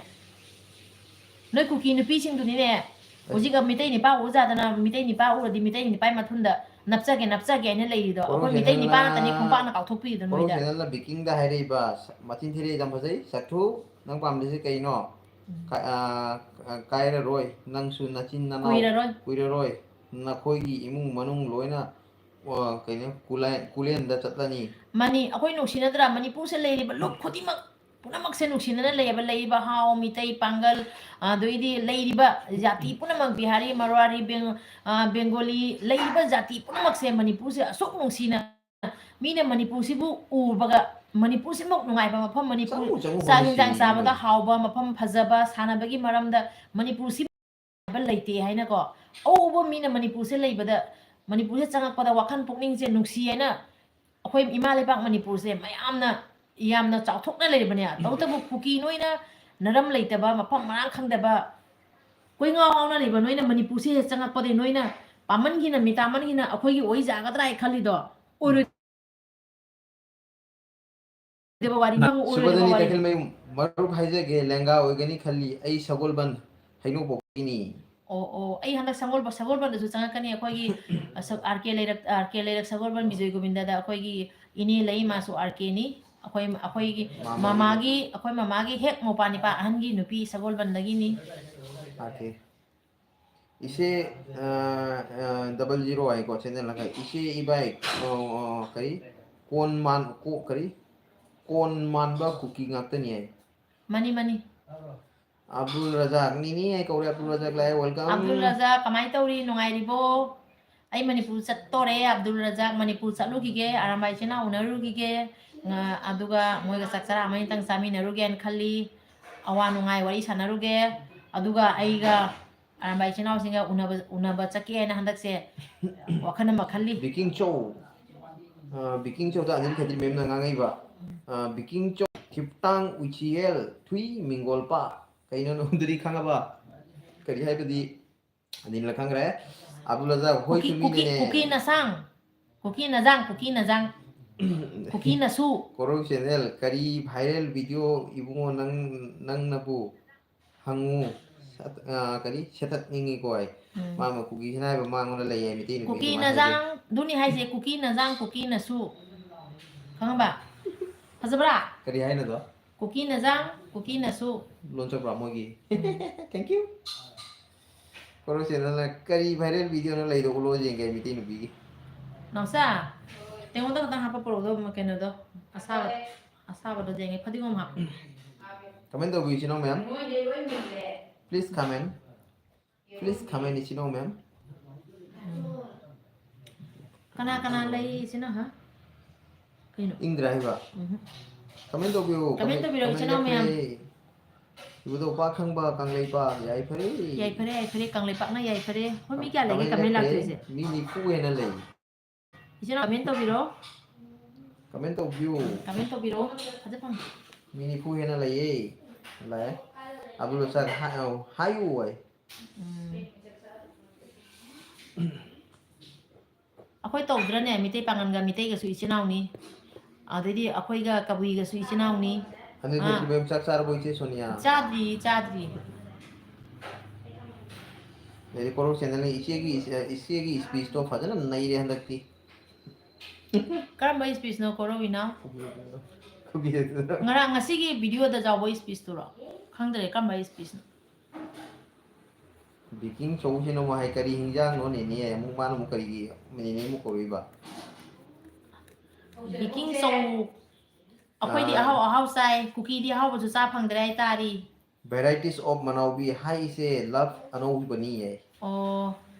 ꯅꯣꯏ ꯀꯨꯀꯤ ꯅꯨꯄꯤꯁꯤꯡꯗꯨꯅꯤꯅꯦ, ꯍꯧꯖꯤꯛ ꯃꯤꯇꯩ ꯅꯤꯄꯥ ꯎꯖꯥꯗꯅ, ꯃꯤꯇꯩ ꯅꯤꯄꯥ ꯎꯔꯗꯤ ꯃꯤꯇꯩ ꯅꯤꯄꯥ ꯃꯊꯨꯟꯗ ꯅꯞꯆꯒꯦ, ꯅꯞꯆꯒꯦ ꯍꯥꯏꯅ ꯂꯩꯔꯤꯗꯣ꯫ ꯀꯣꯔꯧ ꯑꯩꯈꯣꯏ ꯃꯤꯇꯩ ꯅꯤꯄꯥ ꯉꯥꯛꯇꯅꯤ ꯈꯣꯡꯄꯥꯛꯅ ꯀꯥꯎꯊꯣꯛꯄꯤꯔꯤꯗꯣ ꯅꯣꯏꯗ꯫ ꯆꯦꯅꯦꯜꯅ ꯕꯤꯀꯤꯡꯗ ꯍꯥꯏꯔꯛꯏꯕ, ꯃꯆꯤꯟ ꯊꯤꯔꯛꯏ ꯌꯥꯝ ꯐꯖꯩ꯫ ꯆꯠꯊꯨ, ꯅꯪ ꯄꯥꯝꯗ꯭ꯔꯤꯁꯦ ꯀꯩꯅꯣ? ꯎꯝ꯫ ꯀꯥ-, ꯑ, ꯑ, ꯀꯥꯏꯔꯔꯣꯏ꯫ ꯅꯪꯁꯨ ꯅꯆꯤꯟ ꯅꯅꯥꯎ ꯀꯨꯏꯔꯔꯣꯏ꯫ ꯀꯨꯏꯔꯔꯣꯏ꯫ ꯅꯈꯣꯏꯒꯤ ꯏꯃꯨꯡ ꯃꯅꯨꯡ ꯂꯣꯏꯅ, ꯑ, ꯀꯩꯅꯣ, ꯀꯨꯂꯦꯟ-, ꯀꯨꯂꯦꯟꯗ ꯆꯠꯂꯅꯤ꯫ ꯃꯅꯤ-, ꯑꯩꯈꯣꯏ ꯅꯨꯡꯁꯤꯅꯗ꯭ꯔꯥ? ꯃꯅꯤꯄꯨꯔꯁꯦ ꯂꯩꯔꯤꯕ ꯂꯨꯞ ꯈꯨꯗꯤꯡꯃꯛ ꯄꯨꯝꯅꯃꯛꯁꯦ ꯅꯨꯡꯁꯤꯅꯅ ꯂꯩꯌꯦꯕ꯫ ꯂꯩꯔꯤꯕ ꯍꯥꯎ, ꯃꯤꯇꯩ, ꯄꯥꯡꯒꯜ, ꯑꯗꯩꯗꯤ ꯂꯩꯔꯤꯕ ꯖꯥꯇꯤ ꯄꯨꯝꯅꯃꯛ, ꯕꯤꯍꯥꯔꯤ, ꯃꯔꯋꯥꯔꯤ, ꯕꯦꯡ-, ꯑ, ꯕꯦꯡꯒꯣꯂꯤ, ꯂꯩꯔꯤꯕ ꯖꯥꯇꯤ ꯄꯨꯝꯅꯃꯛꯁꯦ ꯃꯅꯤꯄꯨꯔꯁꯦ ꯑꯁꯨꯛ ꯅꯨꯡꯁꯤꯅ, ꯃꯤꯅ ꯃꯅꯤꯄꯨꯔꯁꯤꯕꯨ ꯎꯕꯒ, ꯃꯅꯤꯄꯨꯔꯁꯤꯃꯨꯛ ꯅꯨꯡꯉꯥꯏꯕ ꯃꯐꯝ, ꯃꯅꯤꯄꯨꯔ ꯆꯪꯉꯨ, ꯆꯪꯉꯨ, ꯆꯥꯛ ꯍꯦꯟꯖꯥꯡ ꯆꯥꯕꯗ ꯍꯥꯎꯕ ꯃꯐꯝ, ꯐꯖꯕ, ꯁꯥꯟꯅꯕꯒꯤ ꯃꯔꯝꯗ ꯃꯅꯤꯄꯨꯔꯁꯤ ꯍꯥꯏꯕ ꯂꯩꯇꯦ ꯍꯥꯏꯅꯀꯣ꯫ ꯑꯎꯕ ꯃꯤꯅ ꯃꯅꯤꯄꯨꯔꯁꯦ ꯂꯩꯕꯗ, ꯃꯅꯤꯄꯨꯔꯁꯦ ꯆꯪꯉꯛꯄꯗ ꯋꯥꯈꯜ ꯄꯨꯛꯅꯤꯡꯁꯦ ꯅꯨꯡꯁꯤ ꯍꯥꯏꯅ ꯑꯩꯈꯣꯏ ꯏꯃꯥ ꯂꯩꯕꯥꯛ ꯃꯅꯤꯄꯨꯔꯁꯦ ꯃꯌꯥꯝꯅ ꯌꯥꯝꯅ ꯆꯥꯎꯊꯣꯛꯅ ꯂꯩꯔꯕꯅꯦ꯫ ꯇꯧꯕꯇꯕꯨ ꯀꯨꯀꯤ ꯅꯣꯏꯅ ꯅꯔꯝ ꯂꯩꯇꯕ, ꯃꯐꯝ ꯃꯔꯥꯡ ꯈꯪꯗꯕ, ꯀꯣꯏꯉꯥꯎ ꯉꯥꯎꯅ ꯂꯩꯕ ꯅꯣꯏꯅ ꯃꯅꯤꯄꯨꯔꯁꯦ ꯆꯪꯉꯛꯄꯗꯩ ꯅꯣꯏꯅ ꯄꯥꯃꯟꯈꯤꯅ, ꯃꯤꯇꯥꯃꯟꯈꯤꯅ ꯑꯩꯈꯣꯏꯒꯤ ꯑꯣꯏꯖꯒꯗ꯭ꯔꯥ ꯍꯥꯏ ꯈꯜꯂꯤꯗꯣ ꯑꯣꯏꯔꯣꯏ꯫ ꯋꯥꯔꯤ ꯅꯪ ꯑꯣꯏꯔꯣꯏꯗꯕ ꯁꯨꯕꯗꯅꯤ ꯋꯥꯔꯤ꯫ ꯀꯩꯊꯦꯜꯃꯌꯨꯝ ꯃꯔꯨꯞ ꯍꯥꯏꯖꯒꯦ, ꯂꯦꯡꯒꯥ ꯑꯣꯏꯒꯅꯤ ꯈꯜꯂꯤ꯫ ꯑꯩ ꯁꯒꯣꯜꯕꯟ ꯍꯩꯅꯧꯄꯣꯛꯄꯤꯅꯤ꯫ ꯑꯣ, ꯑꯣ, ꯑꯩ ꯍꯟꯗꯛ ꯁꯒꯣꯜꯕ-, ꯁꯒꯣꯜꯕꯟꯗꯁꯨ ꯆꯪꯉꯛꯀꯅꯤ꯫ ꯑꯩꯈꯣꯏꯒꯤ, ꯑ, ꯁ-, ꯑꯥꯔ ꯀꯦ ꯂꯩꯔꯛ, ꯑꯥꯔ ꯀꯦ ꯂꯩꯔꯛ ꯁꯒꯣꯜꯕꯟ ꯕꯤꯖꯣꯏ ꯒꯣꯕꯤꯟꯗꯗ ꯑꯩꯈꯣꯏꯒꯤ ꯏꯅꯦ ꯂꯩ, ꯃꯥꯁꯨ ꯑꯥꯔ ꯀꯦꯅꯤ꯫ ꯑꯩꯈꯣꯏ, ꯑꯩꯈꯣꯏꯒꯤ ꯃꯥꯃꯥꯒꯤ꯫ ꯃꯃꯥꯒꯤ, ꯑꯩꯈꯣꯏ ꯃꯃꯥꯒꯤ ꯍꯦꯛ ꯃꯧꯄꯥ ꯅꯤꯄꯥ ꯑꯍꯟꯒꯤ ꯅꯨꯄꯤ ꯁꯒꯣꯜꯕꯟꯗꯒꯤꯅꯤ꯫ ꯑꯥꯔ ꯀꯦ꯫ ꯏꯆꯦ, ꯑ, ꯑ, double zero ꯍꯥꯏꯀꯣ, channel ꯑꯃ꯫ ꯏꯆꯦ ꯏꯕꯥꯏ, ꯑ, ꯑ, ꯀꯔꯤ? ꯀꯣꯟ ꯃꯥꯟ-, ꯀꯣ-, ꯀꯔꯤ? ꯀꯣꯟ ꯃꯥꯟꯕ ꯀꯨꯀꯤ ꯉꯥꯛꯇꯅꯤ ꯍꯥꯏ꯫ ꯃꯥꯅꯤ, ꯃꯥꯅꯤ꯫ ꯑꯕꯗꯨꯜ ꯔꯖꯥꯛ, ꯅꯤꯅꯤ ꯍꯥꯏ ꯀꯧꯔꯦ꯫ ꯑꯕꯗꯨꯜ ꯔꯖꯥꯛ ꯂꯥꯛꯑꯦ, welcome꯫ ꯑꯕꯗꯨꯜ ꯔꯖꯥꯛ, ꯀꯃꯥꯏꯅ ꯇꯧꯔꯤ? ꯅꯨꯡꯉꯥꯏꯔꯤꯕꯣ? ꯑꯩ ꯃꯅꯤꯄꯨꯔ ꯆꯠꯇꯣꯔꯦ꯫ ꯑꯕꯗꯨꯜ ꯔꯖꯥꯛ, ꯃꯅꯤꯄꯨꯔ ꯆꯠꯂꯨꯈꯤꯒꯦ, ꯑꯔꯥꯝꯕꯥꯏ ꯏꯆꯤꯟ ꯏꯅꯥꯎ ꯎꯅꯔꯨꯈꯤꯒꯦ꯫ ꯉ-, ꯑꯗꯨꯒ ꯃꯣꯏꯒ ꯆꯥꯛ ꯆꯔꯥ ꯑꯃꯅꯤꯇꯪ ꯆꯥꯃꯤꯟꯅꯔꯨꯒꯦꯅ ꯈꯜꯂꯤ꯫ ꯑꯋꯥ ꯅꯨꯡꯉꯥꯏ ꯋꯥꯔꯤ ꯁꯥꯟꯅꯔꯨꯒꯦ꯫ ꯑꯗꯨꯒ ꯑꯩꯒ ꯑꯔꯥꯝꯕꯥꯏ ꯏꯆꯤꯟ ꯏꯅꯥꯎꯁꯤꯡꯒ ꯎꯅꯕ, ꯎꯅꯕ ꯆꯠꯀꯦ ꯍꯥꯏꯅ ꯍꯟꯗꯛꯁꯦ ꯋꯥꯈꯜ ꯑꯃ ꯈꯜꯂꯤ꯫ ꯕꯤꯀꯤꯡ ꯆꯧ꯫ ꯑ, ꯕꯤꯀꯤꯡ ꯆꯧꯗ ꯑꯅꯤꯜ ꯈꯦꯇ꯭ꯔꯤ ꯃꯦꯝꯅ ꯉꯥꯡꯉꯛꯏꯕ꯫ ꯑ, ꯕꯤꯀꯤꯡ ꯆꯧ, ꯈꯤꯞꯇꯥꯡ ꯎꯏꯆꯤꯌꯦꯜ, ꯊꯨꯏ ꯃꯤꯡꯒꯣꯜꯄꯥ꯫ ꯀꯩꯅꯣ ꯅꯉꯣꯟꯗꯗꯤ ꯈꯪꯉꯕ? ꯀꯔꯤ ꯍꯥꯏꯕꯗꯤ? ꯑꯅꯤꯜꯅ ꯈꯪꯈ꯭ꯔꯦ꯫ ꯑꯕꯗꯨꯜ ꯔꯖꯥꯛ, ꯍꯣꯏ, ꯀꯨꯀꯤ, ꯀꯨꯀꯤ, ꯆꯨꯝꯃꯤꯅꯦꯅꯦ꯫ ꯀꯨꯀꯤ ꯅꯁꯥꯡ꯫ ꯀꯨꯀꯤ ꯅꯖꯥꯡ, ꯀꯨꯀꯤ ꯅꯖꯥꯡ꯫ ꯀꯨꯀꯤ ꯅꯁꯨ꯫ ꯀꯣꯔꯧ channel, ꯀꯔꯤ viral video ꯏꯕꯨꯡꯉꯣ ꯅꯪ, ꯅꯪꯅꯕꯨ ꯍꯪꯉꯨ꯫ ꯁꯠ-, ꯑ, ꯀꯔꯤ? ꯁꯦꯠꯇꯠꯅꯤꯡꯉꯤꯀꯣ ꯑꯩ꯫ ꯎꯝ꯫ ꯃꯥ ꯑꯃ ꯀꯨꯀꯤꯁꯤꯅ ꯍꯥꯏꯕ ꯃꯉꯣꯟꯗ ꯂꯩ ꯍꯥꯏ, ꯃꯩꯇꯩ ꯅꯨꯄꯤꯗꯤ ꯀꯨꯀꯤ ꯑꯗꯨꯃꯥꯏꯅ ꯅꯖꯥꯡ, ꯍꯥꯏꯖꯩ꯫ ꯑꯗꯨꯅꯤ ꯍꯥꯏꯁꯦ, ꯀꯨꯀꯤ ꯅꯖꯥꯡ, ꯀꯨꯀꯤ ꯅꯁꯨ꯫ ꯈꯪꯉꯕ? ꯐꯖꯕ꯭ꯔꯥ? ꯀꯔꯤ ꯍꯥꯏꯅꯣꯗꯣ? ꯀꯨꯀꯤ ꯅꯖꯥꯡ, ꯀꯨꯀꯤ ꯅꯁꯨ꯫ ꯂꯣꯟ ꯆꯠꯄ꯭ꯔꯥ ꯃꯣꯏꯒꯤ? Thank you꯫ ꯀꯣꯔꯧ channelꯅ ꯀꯔꯤ viral videoꯅꯣ ꯂꯩꯗꯣ ꯎꯠꯂꯣ ꯌꯦꯡꯒꯦ ꯑꯩ ꯃꯩꯇꯩ ꯅꯨꯄꯤꯒꯤ꯫ ꯅꯥꯎꯆꯥ, ꯑꯩꯉꯣꯟꯗ ꯈꯛꯇꯪ ꯍꯥꯞꯄ ꯄꯨꯔꯛꯎꯗꯣ, ꯀꯩꯅꯣꯗꯣ, ꯑꯁꯥꯕ, ꯑꯁꯥꯕꯗꯣ ꯌꯦꯡꯒꯦ, ꯐꯗꯤꯒꯣꯝ ꯍꯥꯞꯄꯨ꯫ Comment ꯇꯧꯕꯤꯌꯨ ꯏꯆꯤꯟ ꯏꯅꯥꯎ ꯃꯌꯥꯝ꯫ Please comment. Please comment ꯏꯆꯤꯟ ꯏꯅꯥꯎ ꯃꯌꯥꯝ꯫ ꯀꯅꯥ ꯀꯅꯥ ꯂꯩ ꯏꯆꯤꯟ ꯏꯅꯥꯎ, ꯍꯥ? ꯀꯩꯅꯣ? ꯏꯪꯗ꯭ꯔꯥ ꯍꯥꯏꯕ? ꯎꯝꯍꯨꯝ꯫ Comment ꯇꯧꯕꯤꯌꯨ꯫ Comment ꯇꯧꯕꯤꯔꯣ, comment ꯏꯆꯤꯟ ꯏꯅꯥꯎ ꯃꯌꯥꯝ꯫ ꯂꯦꯞꯈ꯭ꯔꯦ꯫ ꯏꯕꯨꯙꯧ ꯄꯥꯛ ꯈꯪꯕ ꯀꯪꯂꯩꯄꯥꯛ ꯌꯥꯏꯐꯔꯦ꯫ ꯌꯥꯏꯐꯔꯦ, ꯌꯥꯏꯐꯔꯦ, ꯀꯪꯂꯩꯄꯥꯛꯅ ꯌꯥꯏꯐꯔꯦ꯫ ꯍꯣꯏ, ꯃꯤ ꯀꯌꯥ ꯂꯩꯒꯦ comment ꯂꯦꯞꯈ꯭ꯔꯦ꯫ ꯂꯥꯛꯇꯣꯏꯁꯦ? ꯃꯤ ꯅꯤꯐꯨ ꯍꯦꯟꯅ ꯂꯩ꯫ ꯏꯆꯤꯟ ꯏꯅꯥꯎ comment ꯇꯧꯕꯤꯔꯣ꯫ Comment ꯇꯧꯕꯤꯌꯨ꯫ Comment ꯇꯧꯕꯤꯔꯣ꯫ ꯐꯖ ꯐꯪ꯫ ꯃꯤ ꯅꯤꯐꯨ ꯍꯦꯟꯅ ꯂꯩꯌꯦ꯫ ꯂꯥꯛꯑꯦ꯫ ꯑꯕꯗꯨꯜ ꯔꯖꯥꯛ ꯍꯥꯏ-, ꯑꯧ, ꯍꯥꯏꯌꯨ ꯍꯥꯏ꯫ ꯎꯝ꯫ ꯑꯩꯈꯣꯏ ꯇꯧꯗ꯭ꯔꯅꯦ? ꯃꯤꯇꯩ ꯄꯥꯉꯜꯒ ꯃꯤꯇꯩꯒꯁꯨ ꯏꯆꯤꯟ ꯏꯅꯥꯎꯅꯤ꯫ ꯑꯗꯩꯗꯤ ꯑꯩꯈꯣꯏꯒ ꯀꯕꯨꯏꯒꯁꯨ ꯏꯆꯤꯟ ꯏꯅꯥꯎꯅꯤ꯫ ꯑꯅꯤꯜ ꯑꯥ꯫ ꯈꯦꯇ꯭ꯔꯤꯃꯌꯨꯝ ꯆꯥꯛ ꯆꯥꯔꯕꯣ ꯏꯆꯦ ꯁꯣꯅꯤꯌꯥ? ꯆꯥꯗ꯭ꯔꯤ, ꯆꯥꯗ꯭ꯔꯤ꯫ ꯑꯗꯩꯗꯤ ꯀꯣꯔꯧ ꯆꯦꯅꯦꯜꯅ ꯏꯆꯦꯒꯤ, ꯏꯆꯦꯒꯤ speech ꯇꯣ ꯐꯖꯅ ꯅꯩꯔꯦ ꯍꯟꯗꯛꯇꯤ꯫ ꯀꯔꯝꯕ speech ꯅꯣ ꯀꯣꯔꯧ ꯏꯅꯥꯎ? ꯈꯨꯕꯤꯗꯨꯅ꯫ ꯉꯔꯥꯡ, ꯉꯁꯤꯒꯤ video ꯗ ꯌꯥꯎꯕ speech ꯇꯨꯔꯣ? ꯈꯪꯗ꯭ꯔꯦ ꯀꯔꯝꯕ speech ꯅꯣ꯫ ꯕꯤꯀꯤꯡ ꯆꯧꯁꯤꯅ ꯑꯃꯨꯛ ꯍꯥꯏ, "ꯀꯔꯤ ꯍꯤꯟꯖꯥꯡꯅꯣ ꯅꯦꯅꯦ?" ꯑꯃꯨꯛ ꯃꯥꯅ ꯑꯃꯨꯛ ꯀꯔꯤꯒꯤ ꯅꯦꯅꯦ ꯑꯃꯨꯛ ꯀꯧꯔꯛꯏꯕ? ꯕꯤꯀꯤꯡ ꯆꯧ, ꯑꯩꯈꯣꯏꯗꯤ ꯑꯥ꯫ ꯑꯍꯥꯎ ꯑꯍꯥꯎ ꯆꯥꯏ, ꯀꯨꯀꯤꯗꯤ ꯑꯍꯥꯎꯕꯁꯨ ꯆꯥ ꯐꯪꯗ꯭ꯔꯦ ꯍꯥꯏꯇꯥꯔꯤ꯫ Varieties of ꯃꯅꯥꯎꯕꯤ ꯍꯥꯏꯁꯦ love ꯑꯅꯧꯕꯅꯤ ꯍꯥꯏ꯫ ꯑꯣ,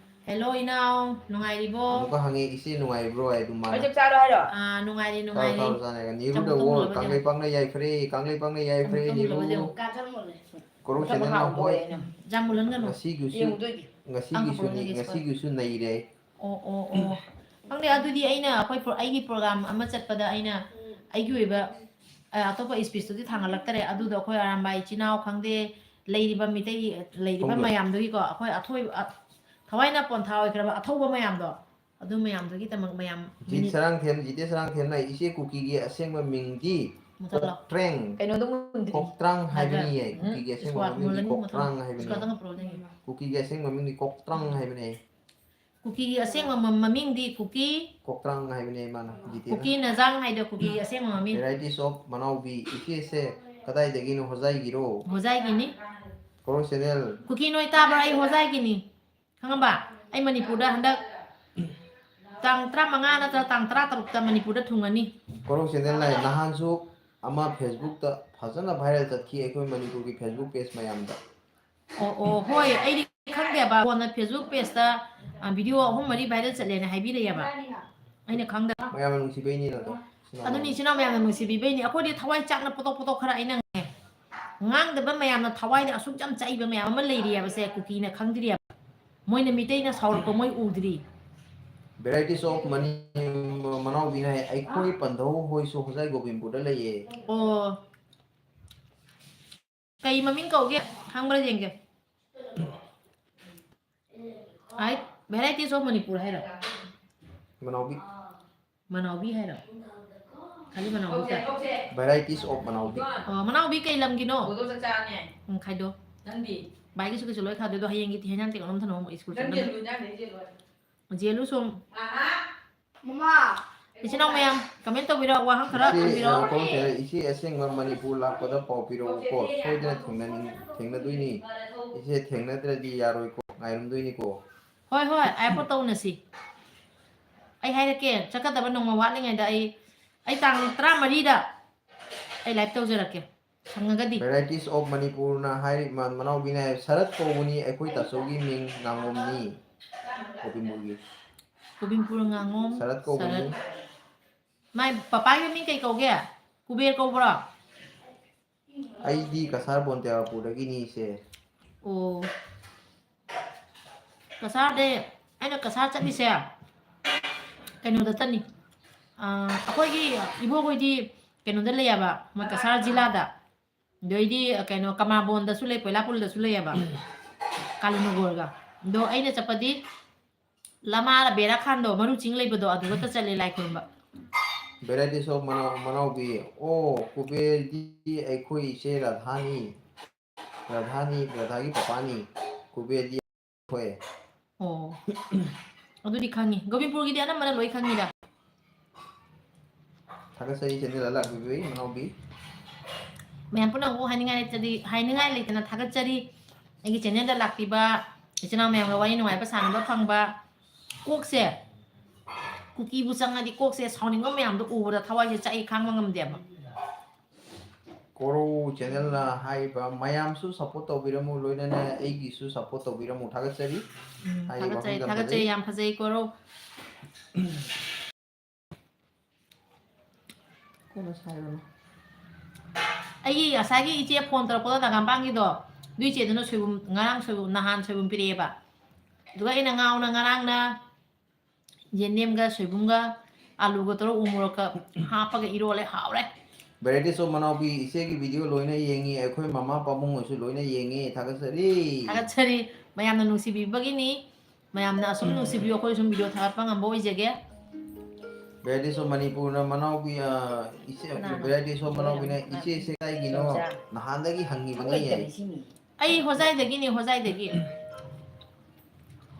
hello ꯏꯅꯥꯎ, ꯅꯨꯡꯉꯥꯏꯔꯤꯕꯣ? ꯑꯃꯨꯛꯀ ꯍꯪꯉꯦ, "ꯏꯆꯦ ꯅꯨꯡꯉꯥꯏꯔꯤꯕ꯭ꯔꯣ?" ꯍꯥꯏ ꯑꯗꯨꯝ ꯃꯥꯅ꯫ ꯑꯩ ꯆꯥꯛ ꯆꯥꯔꯣ ꯍꯥꯏꯔꯣ? ꯑꯥ, ꯅꯨꯡꯉꯥꯏꯔꯤ, ꯆꯥꯔꯣ, ꯅꯨꯡꯉꯥꯏꯔꯤ꯫ ꯆꯥꯔꯣ, ꯆꯥꯔꯣ ꯍꯥꯏꯔꯒ, "ꯅꯦꯔꯨꯗ ꯆꯥꯃꯨꯛꯇꯪ ꯑꯣ, ꯃꯨꯜꯂꯕ ꯌꯦꯡꯉꯨ꯫ ꯀꯥꯡꯂꯩ ꯄꯥꯛꯅ ꯌꯥꯏꯐꯔꯦ, ꯀꯥꯡꯂꯩ ꯄꯥꯛꯅ ꯌꯥꯏꯐꯔꯦ, ꯆꯥꯃꯨꯛꯇꯪ ꯃꯨꯜꯂꯕ ꯅꯦꯔꯨ"꯫ ꯌꯦꯡꯉꯨ꯫ ꯀꯣꯔꯧ ꯆꯦꯅꯦꯜꯅ ꯍꯣꯏ꯫ ꯌꯥꯝ ꯃꯨꯜꯍꯟꯒꯅꯨ꯫ ꯉꯁꯤꯒꯤꯁꯨ, ꯌꯦꯡꯉꯨꯗꯣꯏꯒꯤ꯫ ꯀꯥꯡ ꯉꯁꯤꯒꯤꯁꯨ, ꯍꯥꯞꯄ ꯍꯣꯔꯦꯟ ꯌꯦꯡꯒꯦ꯫ ꯉꯁꯤꯒꯤꯁꯨ ꯅꯩꯔꯦ꯫ ꯑꯣ, ꯑꯣ, ꯑꯣ꯫ ꯈꯪꯗꯦ, ꯑꯗꯨꯗꯤ ꯑꯩꯅ ꯑꯩꯈꯣꯏ ꯄ꯭ꯔꯣ-, ꯑꯩꯒꯤ program ꯑꯃ ꯆꯠꯄꯗ ꯑꯩꯅ ꯑꯩꯒꯤ ꯑꯣꯏꯕ, ꯑ, ꯑꯇꯣꯞꯄ speech ꯇꯨꯗꯤ ꯊꯥꯡꯒꯠꯂꯛꯇꯔꯦ꯫ ꯑꯗꯨꯗꯣ ꯑꯩꯈꯣꯏ ꯑꯔꯥꯝꯕꯥꯏ ꯏꯆꯤꯟ ꯏꯅꯥꯎ ꯈꯪꯗꯦ, ꯂꯩꯔꯤꯕ ꯃꯤꯇꯩ ꯂꯩꯔꯤꯕ ꯈꯪꯗꯦ꯫ ꯃꯌꯥꯝꯗꯨꯒꯤꯀꯣ, ꯑꯩꯈꯣꯏ ꯑꯊꯣꯏ-, ꯑ, ꯊꯋꯥꯏꯅ ꯄꯣꯟꯊꯥ ꯑꯣꯏꯈ꯭ꯔꯕ ꯑꯊꯧꯕ ꯃꯌꯥꯝꯗꯣ, ꯑꯗꯨ ꯃꯌꯥꯝꯗꯨꯒꯤꯗꯃꯛ ꯃꯌꯥꯝ ꯖꯤꯠ ꯁꯔꯥꯡꯊꯦꯝ, ꯖꯤꯇꯦ ꯁꯔꯥꯡꯊꯦꯝꯅ, "ꯏꯆꯦ, ꯀꯨꯀꯤꯒꯤ ꯑꯁꯦꯡꯕ ꯃꯤꯡꯗꯤ ꯃꯨꯊꯠꯂꯣ꯫ ꯀꯣꯛꯇ꯭ꯔꯦꯡ, ꯀꯩꯅꯣꯗꯣ ꯃꯨꯟꯗ꯭ꯔꯤ꯫ ꯀꯣꯛꯇ꯭ꯔꯥꯡ ꯍꯥꯏꯕꯅꯤ" ꯍꯥꯏꯕ꯫ ꯌꯥꯏ꯫ ꯀꯨꯀꯤꯒꯤ ꯑꯁꯦꯡꯕ ꯁ꯭ꯀ꯭ꯋꯥꯠ ꯃꯃꯤꯡꯗꯤ ꯃꯨꯜꯂꯅꯤ, ꯃꯨꯊꯠꯂꯣ꯫ ꯀꯣꯛꯇ꯭ꯔꯥꯡ ꯍꯥꯏꯕꯅꯤ꯫ ꯁ꯭ꯀ꯭ꯋꯥꯠꯇꯣ ꯉꯄ꯭ꯔꯣ ꯅꯪꯒꯤ? ꯀꯨꯀꯤꯒꯤ ꯑꯁꯦꯡꯕ ꯃꯃꯤꯡꯗꯤ ꯀꯣꯛꯇ꯭ꯔꯥꯡ ꯍꯥꯏꯕꯅꯤ꯫ ꯀꯨꯀꯤꯒꯤ ꯑꯁꯦꯡꯕ ꯃ-, ꯃꯃꯤꯡꯗꯤ ꯀꯨꯀꯤ꯫ ꯀꯣꯛꯇ꯭ꯔꯥꯡ ꯍꯥꯏꯕꯅꯦ ꯃꯥꯅ, ꯖꯤꯇꯦꯅ꯫ ꯀꯨꯀꯤ ꯅꯖꯥꯡ ꯍꯥꯏꯗꯣ ꯀꯨꯀꯤꯒꯤ ꯑꯁꯦꯡꯕ ꯃꯃꯤꯡ꯫ Varieties of ꯃꯅꯥꯎꯕꯤ, ꯏꯆꯦꯁꯦ ꯀꯗꯥꯏꯗꯒꯤꯅꯣ? ꯍꯣꯖꯥꯏꯒꯤꯔꯣ? ꯍꯣꯖꯥꯏꯒꯤꯅꯤ꯫ ꯀꯣꯔꯧ ꯆꯦꯅꯦꯜ꯫ ꯀꯨꯀꯤ ꯅꯣꯏ ꯇꯥꯕ꯭ꯔꯥ? ꯑꯩ ꯍꯣꯖꯥꯏꯒꯤꯅꯤ꯫ ꯈꯪꯉꯕ? ꯑꯩ ꯃꯅꯤꯄꯨꯔꯗ ꯍꯟꯗꯛ ꯇꯥꯡ ꯇꯔꯥꯃꯉꯥ ꯅꯠꯇ꯭ꯔ ꯇꯥꯡ ꯇꯔꯥꯇꯔꯨꯛꯇ ꯃꯅꯤꯄꯨꯔꯗ ꯊꯨꯡꯉꯅꯤ꯫ ꯀꯣꯔꯧ ꯆꯦꯅꯦꯜ ꯍꯥꯏ, ꯅꯍꯥꯟꯁꯨ ꯑꯃ Facebook ꯇ ꯐꯖꯅ viral ꯆꯠꯈꯤ ꯑꯩꯈꯣꯏ ꯃꯅꯤꯄꯨꯔꯒꯤ Facebook page ꯃꯌꯥꯝꯗ꯫ ꯑꯣ, ꯑꯣ, ꯍꯣꯏ, ꯑꯩꯗꯤ ꯈꯪꯗꯦꯕ꯫ ꯀꯣꯟꯅ Facebook page ꯇ, ꯑ, video ꯑꯍꯨꯝ ꯃꯔꯤ viral ꯆꯠꯂꯦꯅ ꯍꯥꯏꯕꯤꯔꯛꯑꯦꯕ꯫ ꯑꯩꯅ ꯈꯪꯗꯕ꯫ ꯃꯌꯥꯝꯅ ꯅꯨꯡꯁꯤꯕꯩꯅꯤꯅ ꯑꯗꯣ꯫ ꯑꯗꯨꯅꯤ, ꯏꯆꯤꯟ ꯏꯅꯥꯎ ꯃꯌꯥꯝꯅ ꯅꯨꯡꯁꯤꯕꯤꯕꯩꯅꯤ꯫ ꯑꯩꯈꯣꯏꯗꯤ ꯊꯋꯥꯏ ꯆꯥꯛꯅ ꯄꯣꯇꯣꯛ ꯄꯣꯇꯣꯛ ꯈꯔ ꯑꯩꯅ ꯉꯥꯡꯉꯦ꯫ ꯉꯥꯡꯗꯕ ꯃꯌꯥꯝꯅ ꯊꯋꯥꯏꯗ ꯑꯁꯨꯛ ꯌꯥꯝ ꯆꯛꯏꯕ ꯃꯌꯥꯝ ꯑꯃ ꯂꯩꯔꯤ ꯍꯥꯏꯕꯁꯦ ꯀꯨꯀꯤꯅ ꯈꯪꯗ꯭ꯔꯤ ꯍꯥꯏꯕ꯫ ꯃꯣꯏꯅ ꯃꯤꯇꯩꯅ ꯁꯥꯎꯔꯛꯄ ꯃꯣꯏ ꯎꯗ꯭ꯔꯤ꯫ Varieties of ꯃꯅꯤ-, ꯃꯅꯥꯎꯕꯤꯅ ꯍꯥꯏ, "ꯑꯩꯈꯣꯏ ꯄꯟꯊꯧ ꯍꯣꯏꯁꯨ ꯍꯣꯖꯥꯏ ꯒꯣꯕꯤꯟꯄꯨꯔꯗ ꯂꯩꯌꯦ"꯫ ꯑꯣ꯫ ꯀꯩ ꯃꯃꯤꯡ ꯀꯧꯒꯦ? ꯈꯪꯕ꯭ꯔꯥ ꯌꯦꯡꯒꯦ꯫ ꯑꯥꯏ, Varieties of ꯃꯅꯤꯄꯨꯔ ꯍꯥꯏꯔꯣ? ꯃꯅꯥꯎꯕꯤ꯫ ꯃꯅꯥꯎꯕꯤ ꯍꯥꯏꯔꯣ? ꯈꯜꯂꯤ ꯃꯅꯥꯎꯕꯤ ꯀꯥꯏ? Varieties of ꯃꯅꯥꯎꯕꯤ꯫ ꯑꯣ, ꯃꯅꯥꯎꯕꯤ ꯀꯩ ꯂꯝꯒꯤꯅꯣ? ꯎꯝ, ꯈꯥꯏꯗꯣ꯫ ꯚꯥꯏꯒꯤꯁꯨ ꯀꯩꯁꯨ ꯂꯣꯏ ꯈꯥꯏꯗꯣ, ꯑꯗꯣ ꯍꯌꯦꯡꯒꯤ ꯍꯦꯟꯖꯥꯡ ꯇꯦꯛ ꯑꯃ ꯊꯝꯃꯣ, ꯁ꯭ꯀꯨꯜ ꯆꯠꯅꯕ꯫ ꯖꯦꯂꯨ ꯁꯨꯝ꯫ ꯃꯃꯥ꯫ ꯏꯆꯤꯟ ꯏꯅꯥꯎ ꯃꯌꯥꯝ, comment ꯇꯧꯕꯤꯔꯣ, ꯋꯥꯍꯪ ꯈꯔ ꯏꯆꯦ, ꯍꯪꯕꯤꯔꯣ꯫ ꯑ, comment ꯇꯧꯔꯦ, "ꯏꯆꯦ ꯑꯁꯦꯡꯕ ꯃꯅꯤꯄꯨꯔ ꯂꯥꯛꯄꯗ ꯄꯥꯎ ꯄꯤꯔꯛꯎꯀꯣ, ꯁꯣꯏꯗꯅ ꯊꯦꯡꯅꯅꯤꯡ-, ꯊꯦꯡꯅꯗꯣꯏꯅꯤ꯫ ꯏꯆꯦ ꯊꯦꯡꯅꯗ꯭ꯔꯗꯤ ꯌꯥꯔꯣꯏꯀꯣ, ꯉꯥꯏꯔꯝꯗꯣꯏꯅꯤꯀꯣ"꯫ ꯍꯣꯏ, ꯍꯣꯏ, ꯑꯥꯏ ꯄꯣꯠ ꯇꯧꯅꯁꯤ꯫ ꯑꯩ ꯍꯥꯏꯔꯛꯀꯦ, ꯆꯠꯀꯗꯕ ꯅꯣꯡꯃ ꯋꯥꯠꯂꯤꯉꯩꯗ ꯑꯩ, ꯑꯩ ꯇꯥꯡ ꯇꯔꯥꯃꯔꯤꯗ ꯑꯩ live ꯇꯧꯖꯔꯛꯀꯦ, ꯁꯪꯉꯒꯗꯤ꯫ Varieties of ꯃꯅꯤꯄꯨꯔꯅ ꯍꯥꯏꯔꯤ, ꯃ-, ꯃꯅꯥꯎꯕꯤꯅ ꯍꯥꯏ, "ꯁꯔꯠ ꯀꯧꯕꯅꯤ, ꯑꯩꯈꯣꯏ ꯇꯥꯆꯧꯒꯤ ꯃꯤꯡ ꯉꯥꯉꯣꯝꯅꯤ"꯫ ꯒꯣꯕꯤꯟꯄꯨꯔꯒꯤ꯫ ꯒꯣꯕꯤꯟꯄꯨꯔ ꯉꯥꯉꯣꯝ ꯁꯔꯠ ꯀꯧꯕꯅꯤ꯫ ꯁꯔꯠ꯫ ꯃꯥꯏ ꯄꯄꯥꯒꯤ ꯃꯤꯡ ꯀꯩ ꯀꯧꯒꯦ? ꯀꯨꯕꯦꯔ ꯀꯧꯕ꯭ꯔꯣ? ꯑꯩꯗꯤ ꯀꯁꯥꯔ ꯕꯣꯟꯇꯦꯋꯥꯄꯨꯔꯗꯒꯤꯅꯤ, ꯏꯆꯦ꯫ ꯑꯣ꯫ ꯀꯁꯥꯔꯗꯩ, ꯑꯩꯅ ꯀꯁꯥꯔ ꯆꯠꯂꯤꯁꯦ ꯀꯩꯅꯣꯗ ꯆꯠꯅꯤ꯫ ꯑꯥ, ꯑꯩꯈꯣꯏꯒꯤ ꯏꯕꯣꯛꯍꯣꯏꯗꯤ ꯀꯩꯅꯣꯗ ꯂꯩꯌꯦꯕ, ꯃꯣꯏ ꯀꯁꯥꯔ ꯖꯤꯂꯥꯗ꯫ ꯑꯗꯩꯗꯤ, ꯀꯩꯅꯣ, ꯀꯃꯥꯕꯣꯟꯗꯁꯨ ꯂꯩ, ꯀꯣꯏꯂꯥꯄꯨꯔꯗꯁꯨ ꯂꯩꯌꯦꯕ, ꯀꯥꯂꯤꯅꯒꯣꯔꯒ꯫ ꯑꯗꯣ ꯑꯩꯅ ꯆꯠꯄꯗꯤ ꯂꯃꯥ ꯕꯦꯔꯥ ꯈꯥꯟꯗꯣ, ꯃꯔꯨ ꯆꯤꯡ ꯂꯩꯕꯗꯣ, ꯑꯗꯨꯗꯇ ꯆꯠꯂꯦ ꯂꯥꯏ ꯈꯨꯔꯨꯝꯕ꯫ Varieties of ꯃꯅꯥꯎ-, ꯃꯅꯥꯎꯕꯤ꯫ ꯑꯣ, ꯀꯨꯕꯦꯔꯗꯤ ꯑꯩꯈꯣꯏ ꯏꯆꯦ ꯔꯥꯙꯥꯅꯤ꯫ ꯔꯥꯙꯥꯅꯤ, ꯔꯥꯙꯥꯒꯤ ꯄꯄꯥꯅꯤ꯫ ꯀꯨꯕꯦꯔꯗꯤ ꯑꯩꯈꯣꯏ꯫ ꯑꯣ꯫ ꯑꯗꯨꯗꯤ ꯈꯪꯉꯤ꯫ ꯒꯣꯕꯤꯟꯄꯨꯔꯒꯤꯗꯤ ꯑꯅꯝꯕꯅ ꯂꯣꯏ ꯈꯪꯉꯤꯗ꯫ ꯊꯥꯒꯠꯆꯔꯤ channel ꯂꯥꯛꯄꯤꯕꯒꯤ ꯃꯅꯥꯎꯕꯤ꯫ ꯃꯌꯥꯝ ꯄꯨꯝꯅꯃꯛꯄꯨ ꯍꯥꯏꯅꯤꯡꯉꯥꯏ ꯂꯩꯇ꯭ꯔꯗꯤ, ꯍꯥꯏꯅꯤꯡꯉꯥꯏ ꯂꯩꯇꯅ ꯊꯥꯒꯠꯆꯔꯤ꯫ ꯑꯩꯒꯤ channelꯗ ꯂꯥꯛꯄꯤꯕ ꯏꯆꯤꯟ ꯏꯅꯥꯎ ꯃꯌꯥꯝꯒ ꯋꯥꯔꯤ ꯅꯨꯡꯉꯥꯏꯕ ꯁꯥꯟꯅꯕ ꯐꯪꯕ꯫ ꯀꯣꯛꯁꯦ, ꯀꯨꯀꯤꯕꯨ ꯆꯪꯉꯗꯤ ꯀꯣꯛꯁꯦ ꯁꯥꯎꯅꯤꯡꯕ ꯃꯌꯥꯝꯗꯣ ꯎꯕꯗ ꯊꯋꯥꯏꯁꯦ ꯆꯥꯛꯏ, ꯈꯥꯡꯕ ꯉꯝꯗꯦꯕ꯫ ꯀꯣꯔꯧ channelꯅ ꯍꯥꯏꯔꯤꯕ ꯃꯌꯥꯝꯁꯨ support ꯇꯧꯕꯤꯔꯝꯃꯨ, ꯂꯣꯏꯅꯅ ꯑꯩꯒꯤꯁꯨ support ꯇꯧꯕꯤꯔꯝꯃꯨ꯫ ꯊꯥꯒꯠꯆꯔꯤ꯫ ꯎꯝ, ꯍꯥꯏꯔꯤꯕ ꯊꯥꯒꯠꯆꯔꯤ, ꯋꯥꯐꯝꯗ ꯊꯥꯒꯠꯆꯔꯤ, ꯐꯖꯩ꯫ ꯌꯥꯝ ꯐꯖꯩ ꯀꯣꯔꯧ꯫ ꯀꯣꯟꯅ ꯁꯥꯏꯔꯣꯅꯦ꯫ ꯑꯩꯒꯤ ꯉꯁꯥꯏꯒꯤ ꯏꯆꯦ phone ꯇꯧꯔꯛꯄꯗꯣ, ꯅꯥꯒꯥꯃꯄꯥꯟꯒꯤꯗꯣ, ꯑꯗꯨ ꯏꯆꯦꯗꯨꯅ ꯁꯣꯏꯕꯨꯝ, ꯉꯔꯥꯡ ꯁꯣꯏꯕꯨꯝ, ꯅꯍꯥꯟ ꯁꯣꯏꯕꯨꯝ ꯄꯤꯔꯛꯑꯦꯕ꯫ ꯑꯗꯨꯒ ꯑꯩꯅ ꯉꯥꯎꯅ ꯉꯔꯥꯡꯅ ꯌꯦꯟꯗꯦꯝꯒ ꯁꯣꯏꯕꯨꯝꯒ ꯑꯂꯨꯒ ꯇꯧꯔꯒ ꯎ ꯃꯣꯔꯣꯛꯀ ꯍꯥꯞꯄꯒ ꯏꯔꯣꯜꯂꯦ, ꯍꯥꯎꯔꯦ꯫ Varieties of ꯃꯅꯥꯎꯕꯤ, ꯏꯆꯦꯒꯤ video ꯂꯣꯏꯅ ꯌꯦꯡꯉꯤ, ꯑꯩꯈꯣꯏ ꯃꯃꯥ ꯄꯥꯕꯨꯡ ꯑꯣꯏꯁꯨ ꯂꯣꯏꯅ ꯌꯦꯡꯉꯤ, ꯊꯥꯒꯠꯆꯔꯤ꯫ ꯊꯥꯒꯠꯆꯔꯤ, ꯃꯌꯥꯝꯅ ꯅꯨꯡꯁꯤꯕꯤꯕꯒꯤꯅꯤ꯫ ꯃꯌꯥꯝꯅ ꯑꯁꯨꯝ ꯅꯨꯡꯁꯤꯕꯤꯌꯨ, ꯑꯩꯈꯣꯏ ꯁꯨꯝ video ꯊꯥꯒꯠꯄ ꯉꯝꯕ ꯑꯣꯏꯖꯒꯦ꯫ Varieties of ꯃꯅꯤꯄꯨꯔꯅ ꯃꯅꯥꯎꯕꯤ, ꯑ, ꯏꯆꯦ, ꯀꯅꯥꯅꯣ? Varieties of ꯃꯅꯥꯎꯕꯤꯅ ꯏꯆꯦꯁꯦ ꯀꯥꯏꯒꯤꯅꯣ? ꯅꯍꯥꯟꯗꯒꯤ ꯍꯪꯉꯤꯕꯅꯤ꯫ ꯑꯩ ꯍꯣꯖꯥꯏꯗꯒꯤꯅꯤ, ꯍꯣꯖꯥꯏꯗꯒꯤ꯫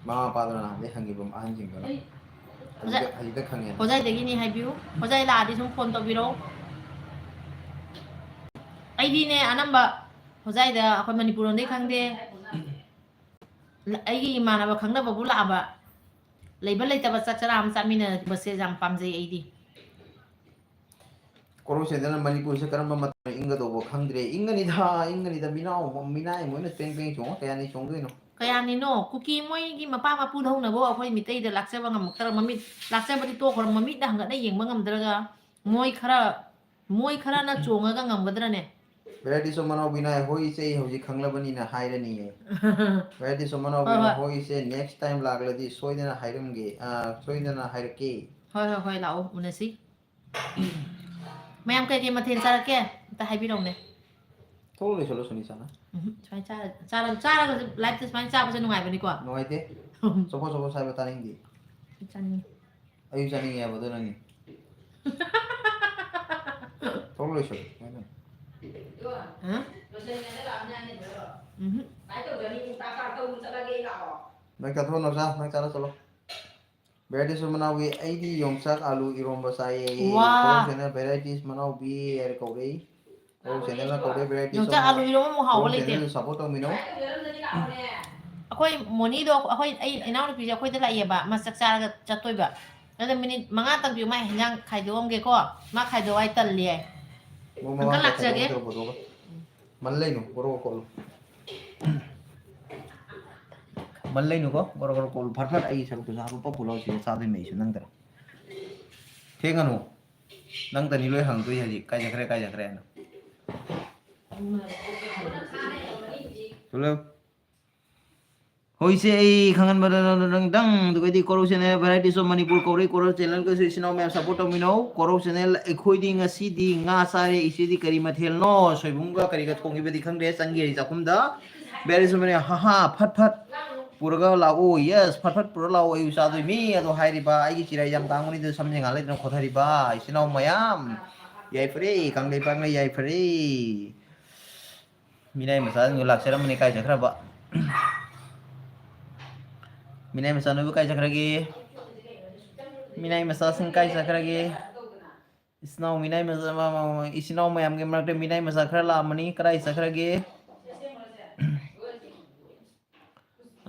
ꯃꯃꯥ ꯃꯄꯥꯗꯨꯅ ꯅꯍꯥꯟꯗꯩ ꯍꯪꯉꯤꯕ ꯑꯍꯟꯁꯤꯡꯗꯨꯅ꯫ ꯍꯧꯖꯤꯛꯇ, ꯍꯧꯖꯤꯛꯇ ꯈꯪꯉꯦ꯫ ꯍꯣꯖꯥꯏꯗꯒꯤꯅꯤ ꯍꯥꯏꯕꯤꯌꯨ꯫ ꯍꯣꯖꯥꯏ ꯂꯥꯛꯑꯗꯤ ꯁꯨꯝ phone ꯇꯧꯕꯤꯔꯛꯑꯣ꯫ ꯑꯩꯗꯤꯅꯦ, ꯑꯅꯝꯕ ꯍꯣꯖꯥꯏꯗ ꯑꯩꯈꯣꯏ ꯃꯅꯤꯄꯨꯔ ꯂꯣꯝꯗꯩ ꯈꯪꯗꯦ꯫ ꯑꯩꯒꯤ ꯏꯃꯥꯟꯅꯕ ꯈꯪꯅꯕꯕꯨ ꯂꯥꯛꯑꯕ, ꯂꯩꯕ ꯂꯩꯇꯕ ꯆꯥꯛ ꯆꯔꯥ ꯑꯃ ꯆꯥꯃꯤꯟꯅꯕꯁꯦ ꯌꯥꯝ ꯄꯥꯝꯖꯩ ꯑꯩꯗꯤ꯫ ꯀꯣꯔꯧ ꯆꯦꯟꯗꯅ ꯃꯅꯤꯄꯨꯔꯁꯦ ꯀꯔꯝꯕ ꯃꯇꯝꯗ ꯏꯪꯒꯗꯧꯕ ꯈꯪꯗ꯭ꯔꯦ꯫ ꯏꯪꯒꯅꯤꯗ, ꯏꯪꯒꯅꯤꯗ, ꯃꯤꯅꯥꯎ, ꯃꯤꯅꯥꯏ ꯃꯣꯏꯅ ꯄꯦꯡ ꯄꯦꯡ ꯆꯣꯡꯉ ꯀꯌꯥꯅꯤ ꯆꯣꯡꯗꯣꯏꯅꯣ? ꯀꯌꯥꯅꯤꯅꯣ? ꯀꯨꯀꯤ ꯃꯣꯏꯒꯤ ꯃꯄꯥ ꯃꯄꯨꯗ ꯍꯧꯅꯕꯣ ꯑꯩꯈꯣꯏ ꯃꯤꯇꯩꯗ ꯂꯥꯛꯆꯕ ꯉꯝꯃꯛꯇ꯭ꯔ-, ꯃꯃꯤꯠ, ꯂꯥꯛꯆꯕꯗꯤ ꯇꯣꯛꯈ꯭ꯔꯣ, ꯃꯃꯤꯠꯅ ꯍꯪꯒꯠꯅ ꯌꯦꯡꯕ ꯉꯝꯗ꯭ꯔꯒ ꯃꯣꯏ ꯈꯔ, ꯃꯣꯏ ꯈꯔꯅ ꯆꯣꯡꯉꯒ ꯉꯝꯒꯗ꯭ꯔꯅꯦ? Varieties of ꯃꯅꯥꯎꯕꯤꯅ ꯍꯣꯏ ꯏꯆꯦ, ꯑꯩ ꯍꯧꯖꯤꯛ ꯈꯪꯂꯕꯅꯤꯅ ꯍꯥꯏꯔꯅꯤꯌꯦ꯫ Varieties of ꯃꯅꯥꯎꯕꯤꯅ ꯍꯣꯏ, ꯍꯣꯏ꯫ ꯍꯣꯏ ꯏꯆꯦ, next time ꯂꯥꯛꯂꯗꯤ ꯁꯣꯏꯗꯅ ꯍꯥꯏꯔꯝꯒꯦ, ꯑ, ꯁꯣꯏꯗꯅ ꯍꯥꯏꯔꯛꯀꯦ꯫ ꯍꯣꯏ, ꯍꯣꯏ, ꯍꯣꯏ, ꯂꯥꯛꯑꯣ, ꯎꯅꯁꯤ꯫ ꯃꯌꯥꯝ ꯀꯩ ꯀꯩ ꯃꯊꯦꯜ ꯆꯥꯔꯛꯀꯦ? ꯑꯝꯇ ꯍꯥꯏꯕꯤꯔꯛꯎꯅꯦ꯫ ꯊꯣꯛꯂꯛꯑꯣ, ꯂꯣꯏꯁꯜꯂꯣ, ꯁꯨꯅꯤ ꯆꯥꯅ꯫ ꯎꯝ, ꯁꯨꯃꯥꯏꯅ ꯆꯥꯔ-, ꯆꯥꯔ-, ꯆꯥꯔꯒꯁꯨ live ꯇ ꯁꯨꯃꯥꯏꯅ ꯆꯥꯕꯁꯦ ꯅꯨꯡꯉꯥꯏꯕꯅꯤꯀꯣ? ꯅꯨꯡꯉꯥꯏꯇꯦ꯫ ꯆꯣꯐꯣ ꯆꯣꯐꯣ ꯁꯥꯏꯕ ꯇꯥꯅꯤꯡꯗꯦ꯫ ꯆꯥꯅꯤꯡꯉꯤ꯫ ꯑꯩꯁꯨ ꯆꯥꯅꯤꯡꯉꯦ ꯍꯥꯏꯕ, ꯑꯗꯨ ꯅꯪꯅꯤ꯫ ꯊꯣꯛꯂꯛꯑꯣ, ꯂꯣꯏꯁꯜꯂꯣ꯫ ꯍꯥ? ꯎꯝꯍꯨꯝ꯫ ꯅꯪ ꯆꯠꯊꯣꯛꯑꯣ, ꯅꯥꯎꯆꯥ, ꯅꯪ ꯆꯥꯔ ꯆꯠꯂꯣ꯫ Varieties of ꯃꯅꯥꯎꯕꯤ, ꯑꯩꯗꯤ ꯌꯣꯡꯆꯥꯛ ꯑꯂꯨ ꯏꯔꯣꯝꯕ ꯆꯥꯏꯌꯦ꯫ ꯋꯥ꯫ ꯀꯣꯔꯧ ꯆꯦꯟꯗꯅ Varieties ꯃꯅꯥꯎꯕꯤ ꯍꯥꯏꯔ ꯀꯧꯔꯛꯏ꯫ ꯀꯣꯔꯧ ꯆꯦꯟꯗꯅ ꯀꯧꯔꯛꯏ, Varieties ꯌꯣꯡꯆꯥꯛ ꯑꯂꯨ ꯏꯔꯣꯝꯕ ꯑꯃꯨꯛ ꯍꯥꯎꯕ ꯀꯣꯔꯧ ꯂꯩꯇꯦ꯫ ꯆꯦꯟꯅꯦꯜꯗꯨ support ꯇꯧꯃꯤꯟꯅꯧ꯫ ꯑꯩꯈꯣꯏ ꯃꯣꯅꯤꯗꯣ, ꯑꯩꯈꯣꯏ, ꯑꯩ ꯏꯅꯥꯎꯅꯨꯄꯤꯁꯦ ꯑꯩꯈꯣꯏꯗ ꯂꯥꯛꯑꯦꯕ, ꯃꯥ ꯆꯥꯛ ꯆꯥꯔꯒ ꯆꯠꯇꯣꯏꯕ꯫ ꯑꯗ minute ꯃꯉꯥ ꯇꯪꯕꯤꯌꯨ, ꯃꯥ ꯍꯦꯟꯖꯥꯡ ꯈꯥꯏꯗꯣꯛꯑꯝꯒꯦꯀꯣ꯫ ꯃꯥ ꯈꯥꯏꯗꯣꯛ ꯍꯥꯏ ꯇꯜꯂꯦ ꯍꯥꯏ꯫ ꯃꯣꯏ uncle ꯃꯃꯥꯡꯗ ꯂꯥꯛꯆꯒꯦ꯫ ꯀꯩꯅꯣ ꯇꯧꯔꯣ꯫ ꯃꯜ ꯂꯩꯅꯨ, ꯒꯣꯔꯣ ꯒꯣꯔꯣ ꯀꯣꯠꯂꯨ꯫ ꯃꯜ ꯂꯩꯅꯨꯀꯣ, ꯒꯣꯔꯣ ꯒꯣꯔꯣ ꯀꯣꯠꯂꯨ꯫ ꯐꯠ ꯐꯠ ꯑꯩꯒꯤ ꯁꯔꯨꯛꯇꯨꯁꯨ ꯍꯥꯞꯄ ꯄꯞ ꯄꯨꯂꯥꯎ ꯁꯤꯗ ꯆꯥꯗꯣꯏꯅꯦ ꯑꯩꯁꯨ ꯅꯪꯗꯔ꯫ ꯊꯦꯡꯒꯅꯨ꯫ ꯅꯪꯗꯅꯤ ꯂꯣꯏ ꯍꯪꯗꯣꯏ ꯍꯧꯖꯤꯛ꯫ ꯀꯥꯏ ꯆꯠꯈ꯭ꯔꯦ, ꯀꯥꯏ ꯆꯠꯈ꯭ꯔꯦ ꯍꯥꯏꯅ꯫ ꯊꯣꯛꯂꯛꯎ꯫ ꯍꯣꯏꯁꯦ, ꯑꯩ ꯈꯪꯍꯟꯕꯗ ꯅꯪ ꯗꯪ, ꯑꯗꯨꯒꯩꯗꯤ ꯀꯣꯔꯧ channel, Varieties of ꯃꯅꯤꯄꯨꯔ ꯀꯧꯔꯦ, ꯀꯣꯔꯧ channel ꯒꯁꯨ ꯏꯆꯤꯟ ꯏꯅꯥꯎ ꯃꯌꯥꯝ support ꯇꯧꯃꯤꯟꯅꯧ꯫ ꯀꯣꯔꯧ channel, ꯑꯩꯈꯣꯏꯗꯤ ꯉꯁꯤꯗꯤ ꯉꯥ ꯆꯥꯔꯦ, ꯏꯆꯦꯗꯤ ꯀꯔꯤ ꯃꯊꯦꯜꯅꯣ? ꯁꯣꯏꯕꯨꯝꯒ ꯀꯔꯤꯒ ꯊꯣꯡꯉꯤꯕꯗꯤ ꯈꯪꯗꯦ, ꯆꯪꯒꯦ ꯑꯩ ꯆꯥꯛꯈꯨꯝꯗ꯫ Varieties of ꯃꯅꯤ-, ꯍꯥ ꯍꯥ, ꯐꯠ ꯐꯠ꯫ ꯄꯨꯔꯒ ꯂꯥꯛꯑꯣ, yes, ꯐꯠ ꯐꯠ ꯄꯨꯔ ꯂꯥꯛꯑꯣ, ꯑꯩꯁꯨ ꯆꯥꯗꯣꯏ ꯃꯤ ꯑꯗꯣ ꯍꯥꯏꯔꯤꯕ꯫ ꯑꯩꯒꯤ ꯆꯤꯔꯥꯏ ꯌꯥꯝ ꯇꯥꯡꯕꯅꯤꯗ ꯁꯝꯁꯦ ꯉꯥꯏꯍꯥꯛ ꯂꯩꯇꯅ ꯈꯣꯊꯔꯤꯕ ꯏꯆꯤꯟ ꯏꯅꯥꯎ ꯃꯌꯥꯝ꯫ ꯌꯥꯏꯐꯔꯦ, ꯀꯪꯂꯩꯄꯥꯛꯅ ꯌꯥꯏꯐꯔꯦ꯫ ꯃꯤꯅꯥꯏ ꯃꯆꯥꯁꯤꯡꯗꯣ ꯂꯥꯛꯆꯔꯝꯕꯅꯤ, ꯀꯥꯏ ꯆꯠꯈ꯭ꯔꯕ? ꯃꯤꯅꯥꯏ ꯃꯆꯥ ꯅꯣꯏꯕꯨ ꯀꯥꯏ ꯆꯠꯈ꯭ꯔꯒꯦ? ꯃꯤꯅꯥꯏ ꯃꯆꯥꯁꯤꯡ ꯀꯥꯏ ꯆꯠꯈ꯭ꯔꯒꯦ? ꯏꯆꯤꯟ ꯏꯅꯥꯎ ꯃꯤꯅꯥꯏ ꯃꯆꯥ, ꯃ-, ꯃ-, ꯃ-, ꯏꯆꯤꯟ ꯏꯅꯥꯎ ꯃꯌꯥꯝꯒꯤ ꯃꯔꯛꯇ ꯃꯤꯅꯥꯏ ꯃꯆꯥ ꯈꯔ ꯂꯥꯛꯑꯝꯕꯅꯤ, ꯀꯗꯥꯏ ꯆꯠꯈ꯭ꯔꯒꯦ?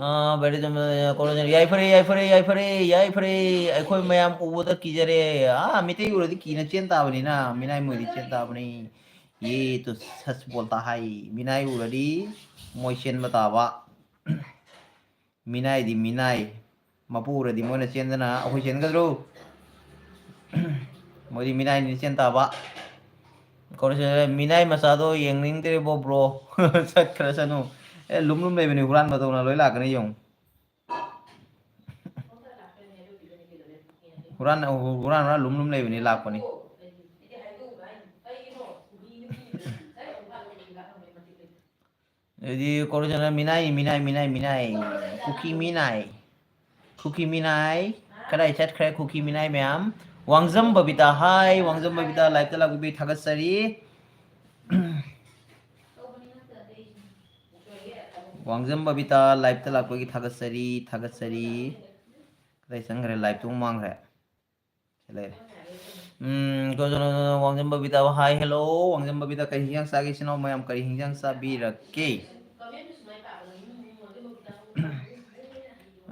ꯑꯥ, very good, ꯀꯣꯔꯣꯖꯟ, ꯌꯥꯏꯐꯔꯦ, ꯌꯥꯏꯐꯔꯦ, ꯌꯥꯏꯐꯔꯦ, ꯌꯥꯏꯐꯔꯦ꯫ ꯑꯩꯈꯣꯏ ꯃꯌꯥꯝ ꯎꯕꯗ ꯀꯤꯖꯔꯦ꯫ ꯑꯥ, ꯃꯤꯇꯩ ꯎꯔꯗꯤ ꯀꯤꯅ ꯆꯦꯟ ꯇꯥꯕꯅꯤꯅ, ꯃꯤꯅꯥꯏ ꯃꯣꯏꯗꯤ ꯆꯦꯟ ꯇꯥꯕꯅꯤ꯫ ꯌꯦ ꯇꯣ ꯁꯆ ꯕꯣꯜꯇꯥ ꯍꯥꯏ꯫ ꯃꯤꯅꯥꯏ ꯎꯔꯗꯤ ꯃꯣꯏ ꯆꯦꯟꯕ ꯇꯥꯕ꯫ ꯃꯤꯅꯥꯏꯗꯤ ꯃꯤꯅꯥꯏ꯫ ꯃꯄꯨ ꯎꯔꯗꯤ ꯃꯣꯏꯅ ꯆꯦꯟꯗꯅ ꯑꯩꯈꯣꯏ ꯆꯦꯟꯒꯗ꯭ꯔꯣ? ꯃꯣꯏꯗꯤ ꯃꯤꯅꯥꯏꯅꯤ ꯆꯦꯟ ꯇꯥꯕ꯫ ꯀꯣꯔꯣꯖꯟ, ꯃꯤꯅꯥꯏ ꯃꯆꯥꯗꯣ ꯌꯦꯡꯅꯤꯡꯗ꯭ꯔꯦꯕꯣ, bro꯫ ꯆꯠꯈ꯭ꯔꯁꯅꯨ꯫ ꯑꯦ, ꯂꯨꯝ ꯂꯨꯝ ꯂꯩꯕꯅꯤ, ꯍꯨꯔꯥꯟꯕꯗꯧꯅ ꯂꯣꯏ ꯂꯥꯛꯀꯅꯤ ꯌꯦꯡꯉꯨ꯫ ꯍꯨꯔꯥꯟ, ꯍꯨꯔꯥꯟ, ꯍꯨꯔꯥꯟ ꯂꯨꯝ ꯂꯨꯝ ꯂꯩꯕꯅꯤ, ꯂꯥꯛꯄꯅꯤ꯫ ꯑꯗꯨꯗꯤ ꯀꯣꯔꯣꯖꯟ ꯃꯤꯅꯥꯏ, ꯃꯤꯅꯥꯏ, ꯃꯤꯅꯥꯏ, ꯃꯤꯅꯥꯏ꯫ ꯀꯨꯀꯤ ꯃꯤꯅꯥꯏ꯫ ꯀꯨꯀꯤ ꯃꯤꯅꯥꯏ꯫ ꯀꯗꯥꯏ ꯆꯠꯈ꯭ꯔꯦ ꯀꯨꯀꯤ ꯃꯤꯅꯥꯏ ꯃꯌꯥꯝ? ꯋꯥꯡꯖꯝ ꯕꯕꯤꯇꯥ, ꯍꯥꯏ, ꯋꯥꯡꯖꯝ ꯕꯕꯤꯇꯥ, live ꯇ ꯂꯥꯛꯄꯤꯕꯩ ꯊꯥꯒꯠꯆꯔꯤ꯫ ꯋꯥꯡꯖꯝ ꯕꯕꯤꯇꯥ, live ꯇ ꯂꯥꯛꯄꯒꯤ ꯊꯥꯒꯠꯆꯔꯤ, ꯊꯥꯒꯠꯆꯔꯤ꯫ ꯀꯗꯥꯏ ꯆꯪꯈ꯭ꯔꯦ? Live ꯇꯨ ꯃꯥꯡꯈ꯭ꯔꯦ꯫ ꯁꯤ ꯂꯩꯔꯦ꯫ ꯎꯝ, ꯀꯣ-, ꯀꯣ-, ꯀꯣ-, ꯋꯥꯡꯖꯝ ꯕꯕꯤꯇꯥ, ꯍꯥꯏ, hello꯫ ꯋꯥꯡꯖꯝ ꯕꯕꯤꯇꯥ, ꯀꯔꯤ ꯍꯤꯟꯖꯥꯡ ꯆꯥꯒꯦ? ꯏꯆꯤꯟ ꯏꯅꯥꯎ ꯃꯌꯥꯝ ꯀꯔꯤ ꯍꯤꯟꯖꯥꯡ ꯆꯥꯕꯤꯔꯛꯀꯦ?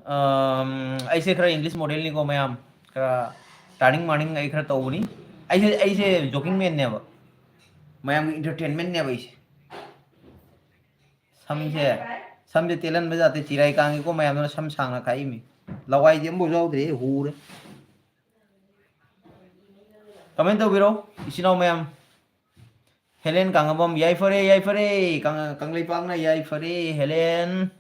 ꯑꯝ, ꯑꯩꯁꯦ ꯈꯔ English model ꯅꯤꯀꯣ ꯃꯌꯥꯝ, ꯈꯔ ꯇꯥꯅꯤꯡ ꯃꯥꯅꯤꯡ ꯑꯩ ꯈꯔ ꯇꯧꯕꯅꯤ꯫ ꯑꯩꯁꯦ, ꯑꯩꯁꯦ joking man ꯅꯦꯕ, ꯃꯌꯥꯝꯒꯤ entertainment ꯅꯦꯕ ꯑꯩꯁꯦ꯫ ꯁꯝꯁꯦ, ꯁꯝꯁꯦ ꯇꯦꯜꯍꯟꯕ ꯖꯥꯠꯇꯤ ꯆꯤꯔꯥꯏ ꯀꯥꯡꯉꯤꯀꯣ ꯃꯌꯥꯝꯗꯨꯅ ꯁꯝ ꯁꯥꯡꯅ ꯈꯥꯛꯏꯃꯤ꯫ ꯂꯋꯥꯏꯗꯤ ꯑꯝꯐꯥꯎ ꯌꯥꯎꯗ꯭ꯔꯦ, ꯍꯨꯔꯦ꯫ Comment ꯇꯧꯕꯤꯔꯣ, ꯏꯆꯤꯟ ꯏꯅꯥꯎ ꯃꯌꯥꯝ꯫ ꯍꯦꯂꯦꯟ ꯀꯥꯡꯉꯕꯝ, ꯌꯥꯏꯐꯔꯦ, ꯌꯥꯏꯐꯔꯦ꯫ ꯀꯪ-, ꯀꯪꯂꯩꯄꯥꯛꯅ ꯌꯥꯏꯐꯔꯦ, ꯍꯦꯂꯦꯟ꯫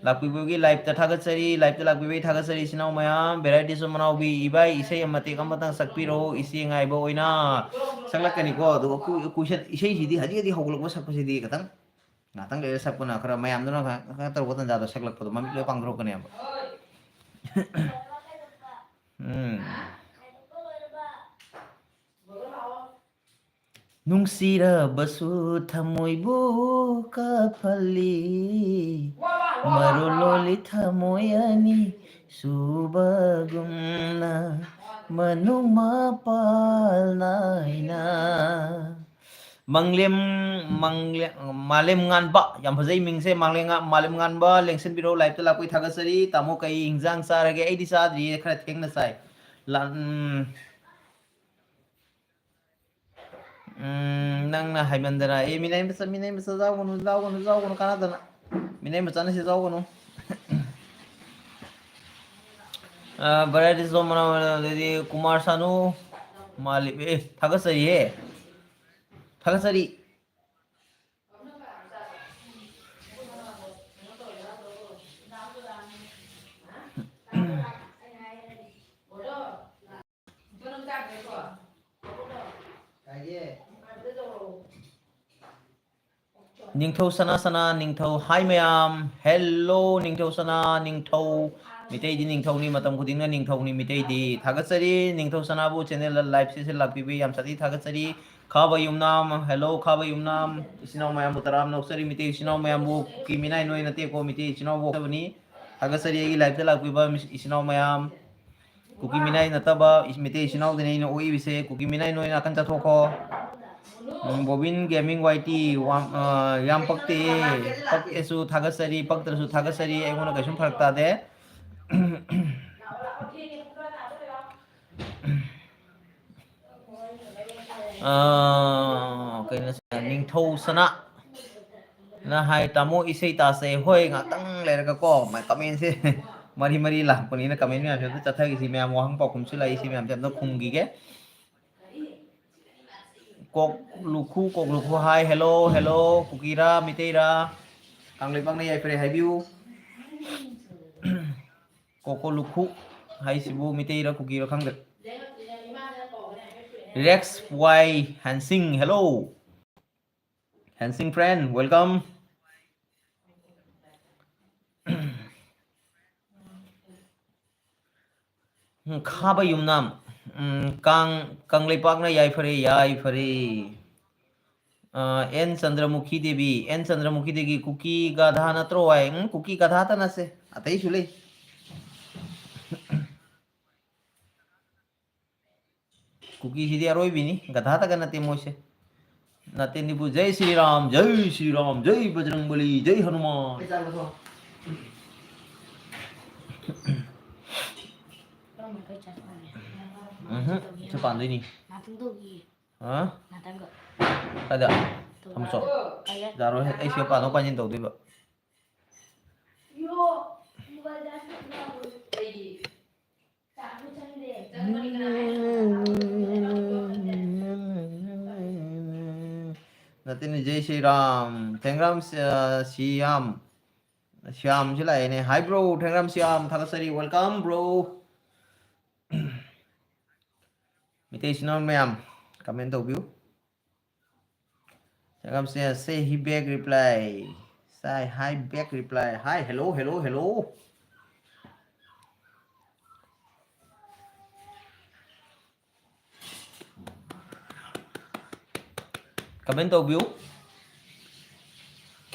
ꯂꯥꯛꯄꯤꯕꯒꯤ live ꯇ ꯊꯥꯒꯠꯆꯔꯤ, live ꯇ ꯂꯥꯛꯄꯤꯕꯒꯤ ꯊꯥꯒꯠꯆꯔꯤ, ꯏꯆꯤꯟ ꯏꯅꯥꯎ ꯃꯌꯥꯝ꯫ Variety ꯁꯨ ꯃꯅꯥꯎꯕꯤ, ꯏꯕꯥꯏ, ꯏꯁꯩ ꯑꯃꯇꯦꯛ ꯑꯃꯇꯪ ꯁꯛꯄꯤꯔꯛꯑꯣ, ꯏꯆꯦ ꯉꯥꯏꯕ ꯑꯣꯏꯅ꯫ ꯁꯛꯂꯛꯀꯅꯤꯀꯣ, ꯑꯗꯨꯒ ꯀꯨ-, ꯀꯨꯏꯁꯟ, ꯏꯁꯩꯁꯤꯗꯤ ꯍꯧꯖꯤꯛ ꯍꯧꯖꯤꯛ ꯍꯧꯒꯠꯂꯛꯄ ꯁꯛꯄꯁꯤꯗꯤ ꯈꯤꯇꯪ ꯉꯥꯛꯇꯪ ꯂꯩꯔ ꯁꯛꯄꯅ ꯈꯔ ꯃꯌꯥꯝꯗꯨꯅ ꯈꯔ ꯈꯔ ꯇꯧꯔꯛꯄ ꯇꯟꯖꯥꯗꯣ ꯁꯛꯂꯛꯄꯗꯣ ꯃꯃꯤꯠ ꯂꯣꯏ ꯄꯥꯡꯊꯣꯔꯛꯀꯅꯦꯕ꯫ ꯎꯝ꯫ ꯅꯨꯡꯁꯤꯔꯕꯁꯨ ꯊꯃꯣꯏꯕꯨ ꯀꯥꯞꯍꯜꯂꯤ, ꯃꯔꯨ ꯂꯣꯜꯂꯤ ꯊꯃꯣꯏ ꯑꯅꯤ ꯁꯨꯕꯒꯨꯝꯅ, ꯃꯅꯨꯡ ꯃꯄꯥꯜ ꯅꯥꯏꯅ꯫ ꯃꯪꯂꯦꯝ, ꯃꯪꯂꯦ-, ꯃꯥꯂꯦꯝ ꯉꯥꯟꯕ, ꯌꯥꯝ ꯐꯖꯩ ꯃꯤꯡꯁꯦ, ꯃꯥꯂꯦꯝ ꯉꯥ-, ꯃꯥꯂꯦꯝ ꯉꯥꯟꯕ, ꯂꯦꯡꯁꯤꯟꯕꯤꯔꯛꯑꯣ, live ꯇ ꯂꯥꯛꯄꯒꯤ ꯊꯥꯒꯠꯆꯔꯤ꯫ ꯇꯥꯃꯣ, ꯀꯩ ꯏꯟꯖꯥꯡ ꯆꯥꯔꯒꯦ? ꯑꯩꯗꯤ ꯆꯥꯗ꯭ꯔꯤꯌꯦ, ꯈꯔ ꯊꯦꯡꯅ ꯆꯥꯏ꯫ ꯂꯥ-, ꯎꯝ, ꯎꯝ, ꯅꯪꯅ ꯍꯥꯏꯃꯟꯗꯅ꯫ ꯑꯦ, ꯃꯤꯅꯩ ꯃꯆꯥ, ꯃꯤꯅꯩ ꯃꯆꯥ ꯌꯥꯎꯒꯅꯨ, ꯌꯥꯎꯒꯅꯨ, ꯌꯥꯎꯒꯅꯨ, ꯀꯥꯟꯅꯗꯅ꯫ ꯃꯤꯅꯩ ꯃꯆꯥꯅ ꯁꯤ ꯌꯥꯎꯒꯅꯨ꯫ ꯑ, ꯚꯦꯔꯥꯏꯇꯤ ꯁꯣ ꯃꯅꯥ-, ꯑꯗꯩꯗꯤ ꯀꯨꯃꯥꯔ ꯁꯥꯅꯨ, ꯃꯥꯂꯦꯝ, ꯑꯦ, ꯊꯥꯒꯠꯆꯔꯤꯍꯦ꯫ ꯊꯥꯒꯠꯆꯔꯤ꯫ ꯅꯤꯡꯊꯧ ꯁꯅꯥ, ꯁꯅꯥ ꯅꯤꯡꯊꯧ, ꯍꯥꯏ ꯃꯌꯥꯝ, hello ꯅꯤꯡꯊꯧ ꯁꯅꯥ ꯅꯤꯡꯊꯧ, ꯃꯤꯇꯩꯗꯤ ꯅꯤꯡꯊꯧꯅꯤ, ꯃꯇꯝ ꯈꯨꯗꯤꯡꯅ ꯅꯤꯡꯊꯧꯅꯤ ꯃꯤꯇꯩꯗꯤ꯫ ꯊꯥꯒꯠꯆꯔꯤ ꯅꯤꯡꯊꯧ ꯁꯅꯥꯕꯨ channel live ꯁꯤꯗ ꯂꯥꯛꯄꯤꯕꯒꯤ ꯌꯥꯝ ꯁꯥꯊꯤ ꯊꯥꯒꯠꯆꯔꯤ꯫ ꯈꯥꯕ ꯌꯨꯝꯅꯥꯝ, hello ꯈꯥꯕ ꯌꯨꯝꯅꯥꯝ, ꯏꯆꯤꯟ ꯏꯅꯥꯎ ꯃꯌꯥꯝꯕꯨ ꯇꯔꯥꯝꯅ ꯑꯣꯛꯆꯔꯤ꯫ ꯃꯤꯇꯩ ꯏꯆꯤꯟ ꯏꯅꯥꯎ ꯃꯌꯥꯝꯕꯨ ꯀꯨꯀꯤ ꯃꯤꯅꯥꯏ ꯅꯣꯏ ꯅꯠꯇꯦꯀꯣ, ꯃꯤꯇꯩ ꯏꯆꯤꯟ ꯏꯅꯥꯎꯕꯨ ꯑꯣꯛꯆꯕꯅꯤ꯫ ꯊꯥꯒꯠꯆꯔꯤ ꯑꯩꯒꯤ live ꯇ ꯂꯥꯛꯄꯤꯕ ꯃꯤꯁ-, ꯏꯆꯤꯟ ꯏꯅꯥꯎ ꯃꯌꯥꯝ꯫ ꯀꯨꯀꯤ ꯃꯤꯅꯥꯏ ꯅꯠꯇꯕ ꯏꯁ-, ꯃꯤꯇꯩ ꯏꯆꯤꯟ ꯏꯅꯥꯎꯗꯅꯤ ꯑꯩꯅ ꯑꯣꯛꯏꯕꯁꯦ꯫ ꯀꯨꯀꯤ ꯃꯤꯅꯥꯏ ꯅꯣꯏ ꯅꯥꯀꯟ ꯆꯠꯊꯣꯛꯈꯣ꯫ ꯎꯝ, ꯕꯣꯕꯤꯟ ꯒꯦꯃꯤꯡ ꯋꯥꯏ ꯇꯤ, ꯋꯥꯝ-, ꯑ, ꯌꯥꯝ ꯄꯛꯇꯦ꯫ ꯄꯛꯑꯁꯨ ꯊꯥꯒꯠꯆꯔꯤ, ꯄꯛꯇ꯭ꯔꯁꯨ ꯊꯥꯒꯠꯆꯔꯤ, ꯑꯩꯉꯣꯟꯗ ꯀꯩꯁꯨꯝ ꯐꯔꯛ ꯇꯥꯗꯦ꯫ ꯑ, ꯀꯩꯅꯣ, ꯅꯤꯡꯊꯧ ꯁꯅꯥ ꯅ ꯍꯥꯏ, "ꯇꯥꯃꯣ, ꯏꯁꯩ ꯇꯥꯁꯦ꯫" ꯍꯣꯏ, ꯉꯥꯛꯇꯪ ꯂꯩꯔꯒꯀꯣ, ꯃ-, comment ꯁꯦ ꯃꯔꯤ ꯃꯔꯤ ꯂꯥꯛꯄꯅꯤꯅ comment ꯃꯌꯥꯝꯁꯦ ꯑꯝꯇ ꯆꯠꯊꯈꯤꯁꯤ꯫ ꯃꯌꯥꯝ ꯋꯥꯍꯪ ꯄꯥꯎꯈꯨꯝꯁꯨ ꯂꯥꯛꯏ, ꯁꯤ ꯃꯌꯥꯝꯁꯦ ꯑꯝꯇ ꯈꯨꯝꯈꯤꯒꯦ꯫ ꯀꯣꯛ ꯂꯨꯈꯨ, ꯀꯣꯛ ꯂꯨꯈꯨ ꯍꯥꯏ, "Hello, hello, ꯀꯨꯀꯤꯔꯥ, ꯃꯤꯇꯩꯔꯥ?" ꯀꯥꯡꯂꯩꯄꯥꯛꯅ ꯌꯥꯏꯐꯔꯦ ꯍꯥꯏꯕꯤꯌꯨ꯫ ꯀꯣꯀꯣ ꯂꯨꯈꯨ ꯍꯥꯏꯁꯤꯕꯨ ꯃꯤꯇꯩꯔ ꯀꯨꯀꯤꯔ ꯈꯪꯗ꯭ꯔꯦ꯫ ꯔꯦꯛꯁ ꯋꯥꯏ ꯍꯦꯟꯁꯤꯡ, hello꯫ ꯍꯦꯟꯁꯤꯡ friend, welcome꯫ ꯎꯝ, ꯈꯥꯕ ꯌꯨꯝꯅꯥꯝ꯫ ꯎꯝ, ꯀꯥꯡ, ꯀꯪꯂꯩꯄꯥꯛꯅ ꯌꯥꯏꯐꯔꯦ, ꯌꯥꯏꯐꯔꯦ꯫ ꯑ, ꯑꯦꯟ ꯆꯟꯗ꯭ꯔꯃꯨꯈꯤ ꯗꯦꯕꯤ, ꯑꯦꯟ ꯆꯟꯗ꯭ꯔꯃꯨꯈꯤ ꯗꯦꯕꯤ, ꯀꯨꯀꯤ ꯒꯥꯙꯥ ꯅꯠꯇ꯭ꯔꯣ ꯍꯥꯏ? ꯎꯝ, ꯀꯨꯀꯤ ꯒꯥꯙꯥꯇ ꯅꯠꯁꯦ, ꯑꯇꯩꯁꯨ ꯂꯩ꯫ ꯀꯨꯀꯤꯁꯤꯗꯤ ꯑꯔꯣꯏꯕꯤꯅꯤ, ꯒꯥꯙꯥꯇꯒ ꯅꯠꯇꯦ ꯃꯣꯏꯁꯦ꯫ ꯅꯠꯇꯦ ꯅꯤꯄꯨ, ꯖꯩ ꯁ꯭ꯔꯤ ꯔꯥꯝ, ꯖꯩ ꯁ꯭ꯔꯤ ꯔꯥꯝ, ꯖꯩ ꯕꯖꯔꯪ ꯕꯂꯤ, ꯖꯩ ꯍꯅꯨꯃꯥꯟ꯫ ꯎꯝꯍꯨꯝ, ꯁꯤ ꯄꯥꯟꯗꯣꯏꯅꯤ꯫ ꯍꯥ? ꯀꯥꯏꯗ? ꯊꯝꯃꯆꯣ꯫ ꯌꯥꯔꯣꯏꯍꯦ, ꯑꯩ ꯁꯤꯗ ꯄꯥꯟꯗꯣꯛ ꯄꯥꯟꯁꯤꯟ ꯇꯧꯗꯣꯏꯕ꯫ ꯅꯠꯇꯦꯅꯦ, ꯖꯩ ꯁ꯭ꯔꯤ ꯔꯥꯝ, ꯊꯦꯡꯒ꯭ꯔꯥꯝ ꯁꯤ-, ꯑ, ꯁꯤꯌꯥꯝ, ꯁꯤꯌꯥꯝꯁꯨ ꯂꯥꯛꯑꯦꯅꯦ꯫ Hi bro, ꯊꯦꯡꯒ꯭ꯔꯥꯝ ꯁꯤꯌꯥꯝ, ꯊꯥꯒꯠꯆꯔꯤ, welcome bro꯫ ꯃꯤꯇꯩ ꯏꯆꯤꯟ ꯏꯅꯥꯎ ꯃꯌꯥꯝ comment ꯇꯧꯕꯤꯌꯨ꯫ ꯊꯦꯡꯒ꯭ꯔꯥꯝ Siam, say hi back reply, say hi back reply, hi, hello, hello, hello꯫ Comment ꯇꯧꯕꯤꯌꯨ꯫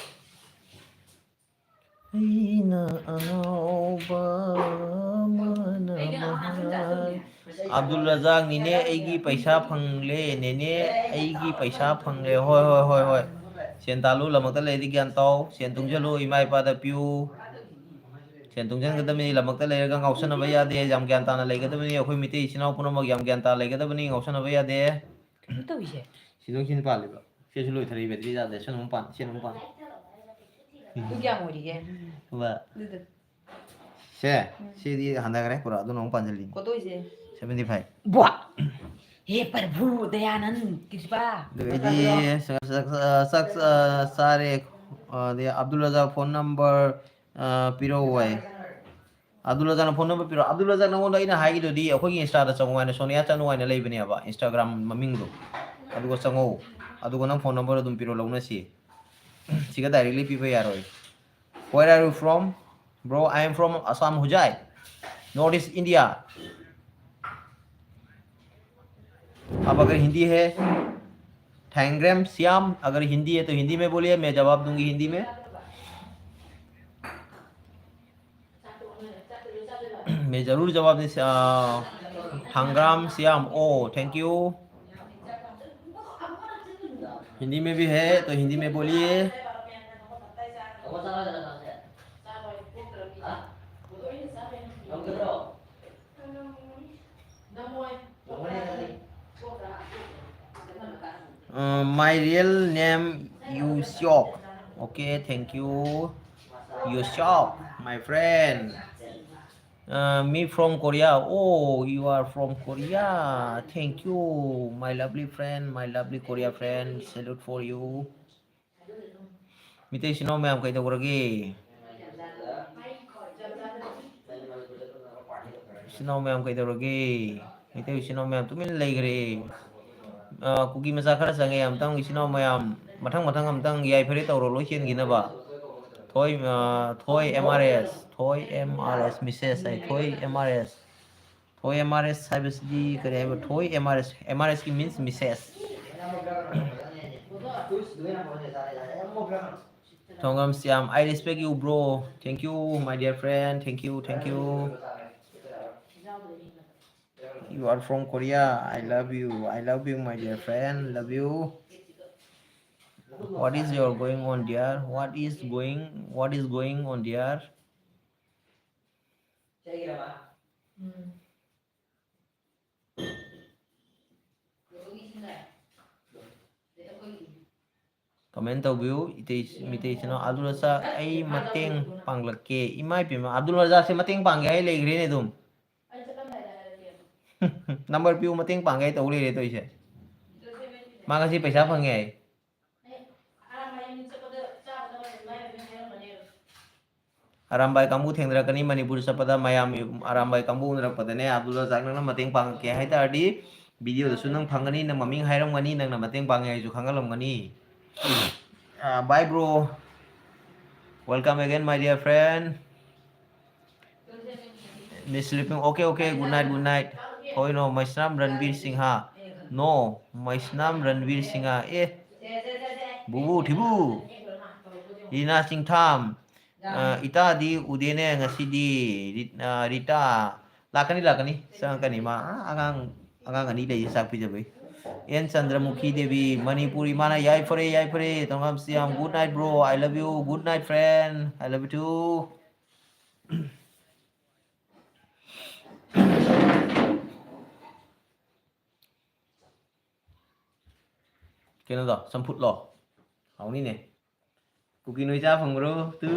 ꯑꯩꯅ ꯑꯉꯥꯎꯕ ꯑꯃꯅ ꯃꯍꯥꯛ ꯑꯕꯗꯨꯜ ꯔꯖꯥꯛ, ꯅꯦꯅꯦ ꯑꯩꯒꯤ ꯄꯩꯁꯥ ꯐꯪꯂꯦ, ꯅꯦꯅꯦ ꯑꯩꯒꯤ ꯄꯩꯁꯥ ꯐꯪꯂꯦ꯫ ꯍꯣꯏ, ꯍꯣꯏ, ꯍꯣꯏ, ꯍꯣꯏ꯫ ꯁꯦꯟ ꯇꯥꯜꯂꯨ, ꯂꯝꯃꯛꯇ ꯂꯩꯔꯗꯤ ꯒ꯭ꯌꯥꯟ ꯇꯥꯎ꯫ ꯁꯦꯟ ꯇꯨꯡꯁꯤꯜꯂꯨ, ꯏꯃꯥ ꯏꯄꯥꯗ ꯄꯤꯌꯨ꯫ ꯁꯦꯟ ꯇꯨꯡꯁꯤꯟꯒꯗꯕꯅꯤ, ꯂꯝꯃꯛꯇ ꯂꯩꯔꯒ ꯉꯥꯎꯁꯟꯅꯕ ꯌꯥꯗꯦ, ꯌꯥꯝ ꯒ꯭ꯌꯥꯟ ꯇꯥꯅ ꯂꯩꯒꯗꯕꯅꯤ꯫ ꯑꯩꯈꯣꯏ ꯃꯤꯇꯩ ꯏꯆꯤꯟ ꯏꯅꯥꯎ ꯄꯨꯝꯅꯃꯛ ꯌꯥꯝ ꯒ꯭ꯌꯥꯟ ꯇꯥꯅ ꯂꯩꯒꯗꯕꯅꯤ, ꯉꯥꯎꯁꯟꯅꯕ ꯌꯥꯗꯦ꯫ ꯀꯩꯅꯣ ꯇꯧꯔꯤꯁꯦ? ꯁꯤꯗꯣ ꯁꯤꯅ ꯄꯥꯜꯂꯤꯕ꯫ ꯁꯤꯁꯨ ꯂꯣꯏꯊꯔꯛꯏ, ꯕꯦꯇ꯭ꯔꯤ ꯌꯥꯗ꯭ꯔꯦ꯫ ꯁꯤꯅ ꯑꯃꯨꯛ ꯄꯥꯟ-, ꯁꯤꯅ ꯑꯃꯨꯛ ꯄꯥꯟ-, ꯑꯗꯨ ꯀꯌꯥꯝ ꯑꯣꯏꯔꯤꯒꯦ? ꯕꯥ꯫ ꯑꯗꯨꯗ꯫ ꯁꯦ, ꯎꯝ꯫ ꯁꯤꯗꯤ ꯍꯟꯊꯈ꯭ꯔꯦ ꯄꯨꯔꯥ, ꯑꯗꯨꯅ ꯑꯃꯨꯛ ꯄꯥꯟꯁꯤꯜꯂꯤꯅꯤ꯫ ꯀꯣꯠꯇꯣꯏꯁꯦ? Seventy five꯫ ꯕ꯭ꯋꯥ! ꯍꯦ ꯄ꯭ꯔꯚꯨ ꯗꯌꯥꯅꯟ ꯀ꯭ꯔꯤꯄꯥ꯫ ꯑꯗꯨꯗꯩꯗꯤ ꯆꯥꯛ, ꯆꯥꯛ, ꯆꯥꯛ, ꯆꯥꯛ, ꯆꯥꯛ ꯆꯥꯔꯦ꯫ ꯑꯗꯩ ꯑꯕꯗꯨꯜ ꯔꯖꯥꯛ phone number, ꯑ, ꯄꯤꯔꯛꯑꯣ ꯍꯥꯏ꯫ ꯑꯕꯗꯨꯜ ꯔꯖꯥꯛꯅ phone number ꯄꯤꯔꯛꯑꯣ꯫ ꯑꯕꯗꯨꯜ ꯔꯖꯥꯛ, ꯅꯉꯣꯟꯗ ꯑꯩꯅ ꯍꯥꯏꯈꯤꯗꯨꯗꯤ ꯑꯩꯈꯣꯏꯒꯤ Insta-ꯗ ꯆꯪꯉꯣ ꯍꯥꯏꯅ, ꯁꯣꯅꯤꯌꯥ ꯆꯅꯨ ꯍꯥꯏꯅ ꯂꯩꯕꯅꯦꯕ Instagram ꯃꯃꯤꯡꯗꯣ꯫ ꯑꯗꯨꯒ ꯆꯪꯉꯣ꯫ ꯑꯗꯨꯒ ꯅꯪ phone number ꯑꯗꯨꯝ ꯄꯤꯔꯛꯑꯣ, ꯂꯧꯅꯁꯤ꯫ ꯁꯤꯒ directly ꯄꯤꯕ ꯌꯥꯔꯣꯏ꯫ Where are you from? Bro, I am from Assam, Hojai, North East India. अब अगर हिंदी है, Thangram Siam, अगर हिंदी है तो हिंदी में बोलिए, मैं जवाब दूंगी हिंदी में। मैं जरूर जवाब दूंगी। Thangram Siam, O, thank you। Hindi में भी है तो हिंदी में बोलिए। Uh, my real name Yusiok. Okay, thank you, Yusiok, my friend. Uh, me from Korea. Oh, you are from Korea. Thank you, my lovely friend, my lovely Korea friend. Salute for you. Meitei ꯏꯆꯤꯟ ꯏꯅꯥꯎ ꯃꯌꯥꯝ ꯀꯩꯗꯧꯔꯒꯦ? ꯏꯆꯤꯟ ꯏꯅꯥꯎ ꯃꯌꯥꯝ ꯀꯩꯗꯧꯔꯒꯦ? ꯃꯤꯇꯩ ꯏꯆꯤꯟ ꯏꯅꯥꯎ ꯃꯌꯥꯝ ꯇꯨꯃꯤꯟ ꯂꯩꯈ꯭ꯔꯦ꯫ ꯑ, ꯀꯨꯀꯤ ꯃꯆꯥ ꯈꯔ ꯆꯪꯉꯦ꯫ ꯑꯝꯇꯪ ꯏꯆꯤꯟ ꯏꯅꯥꯎ ꯃꯌꯥꯝ ꯃꯊꯪ ꯃꯊꯪ ꯑꯝꯇꯪ ꯌꯥꯏꯐꯔꯦ ꯇꯧꯔꯣ, ꯂꯣꯏ ꯆꯦꯟꯈꯤꯅꯕ꯫ ꯊꯣꯏ, ꯑ, ꯊꯣꯏ M R S, ꯊꯣꯏ M R S, missus ꯍꯥꯏ, ꯊꯣꯏ M R S꯫ ꯊꯣꯏ M R S ꯍꯥꯏꯕꯁꯤꯗꯤ ꯀꯔꯤ ꯍꯥꯏꯕ? ꯊꯣꯏ M R S, M R S ꯀꯤ means missus꯫ Thongram Siam, I respect you, bro. Thank you, my dear friend. Thank you, thank you. You are from Korea. I love you. I love you, my dear friend. Love you. What is your going on, dear? What is going, what is going on, dear? Comment ꯇꯧꯕꯤꯌꯨ, ꯏꯇꯩ, ꯃꯤꯇꯩ ꯏꯆꯤꯟ ꯏꯅꯥꯎ꯫ ꯑꯕꯗꯨꯜ ꯔꯖꯥꯛ, ꯑꯩ ꯃꯇꯦꯡ ꯄꯥꯡꯂꯛꯀꯦ꯫ ꯏꯃꯥ ꯏꯄꯦꯝꯃ, ꯑꯕꯗꯨꯜ ꯔꯖꯥꯛꯁꯦ ꯃꯇꯦꯡ ꯄꯥꯡꯒꯦ ꯍꯥꯏ ꯂꯩꯈ꯭ꯔꯦꯅꯦ ꯑꯗꯨꯝ꯫ Number ꯄꯤꯌꯨ, ꯃꯇꯦꯡ ꯄꯥꯡꯒꯦ ꯍꯥꯏ ꯇꯧ ꯂꯩꯔꯦ ꯇꯧꯔꯤꯁꯦ꯫ ꯃꯥ ꯉꯁꯤ ꯄꯩꯁꯥ ꯐꯪꯉꯦ ꯍꯥꯏ꯫ ꯑꯔꯥꯝꯕꯥꯏ ꯀꯥꯡꯕꯨ ꯊꯦꯡꯅꯔꯛꯀꯅꯤ ꯃꯅꯤꯄꯨꯔ ꯆꯠꯄꯗ꯫ ꯃꯌꯥꯝ ꯑꯔꯥꯝꯕꯥꯏ ꯀꯥꯡꯕꯨ ꯎꯅꯔꯛꯄꯗꯅꯦ, ꯑꯕꯗꯨꯜ ꯔꯖꯥꯛ ꯅꯪꯅ ꯃꯇꯦꯡ ꯄꯥꯡꯉꯛꯀꯦ ꯍꯥꯏ ꯇꯥꯔꯗꯤ, video ꯗꯁꯨ ꯅꯪ ꯐꯪꯒꯅꯤ, ꯅꯪ ꯃꯃꯤꯡ ꯍꯥꯏꯔꯝꯒꯅꯤ, ꯅꯪꯅ ꯃꯇꯦꯡ ꯄꯥꯡꯉꯦ ꯍꯥꯏꯁꯨ ꯈꯪꯍꯜꯂꯝꯒꯅꯤ꯫ Uh, bye, bro. Welcome again, my dear friend. Miss sleeping. Okay, okay. Good night, good night. Hoy no, Maisram Ranbir Singha. No, ꯃꯩꯁꯅꯥꯝ ꯔꯟꯕꯤꯔ ꯁꯤꯡꯍ꯫ ꯑꯦ, ꯕꯨꯕꯨ ꯊꯤꯕꯨ, ꯔꯤꯅꯥ ꯆꯤꯡꯊꯥꯝ꯫ ꯑ, ꯏꯇꯥꯗꯤ ꯎꯗꯦꯅꯦ ꯉꯁꯤꯗꯤ꯫ ꯔꯤꯠ-, ꯑ, ꯔꯤꯇꯥ꯫ ꯂꯥꯛꯀꯅꯤ, ꯂꯥꯛꯀꯅꯤ꯫ ꯆꯪꯉꯛꯀꯅꯤ ꯃꯥ꯫ ꯑ, ꯑꯉꯥꯡ, ꯑꯉꯥꯡ ꯑꯅꯤ ꯂꯩꯌꯦ ꯆꯥꯛ ꯄꯤꯖꯕꯩ꯫ ꯑꯦꯟ ꯆꯟꯗ꯭ꯔꯃꯨꯈꯤ ꯗꯦꯕꯤ, ꯃꯅꯤꯄꯨꯔ ꯏꯃꯥꯅ ꯌꯥꯏꯐꯔꯦ, ꯌꯥꯏꯐꯔꯦ꯫ ꯇꯣꯡꯉꯥꯝ Siam, good night bro, I love you, good night friend, I love you too꯫ ꯀꯩꯅꯣꯗꯣ, ꯆꯝꯐꯨꯠꯂꯣ? ꯍꯥꯎꯅꯤꯅꯦ꯫ ꯀꯨꯀꯤ ꯅꯣꯏ ꯆꯥ ꯐꯪꯕ꯭ꯔꯣ? ꯇꯨ꯫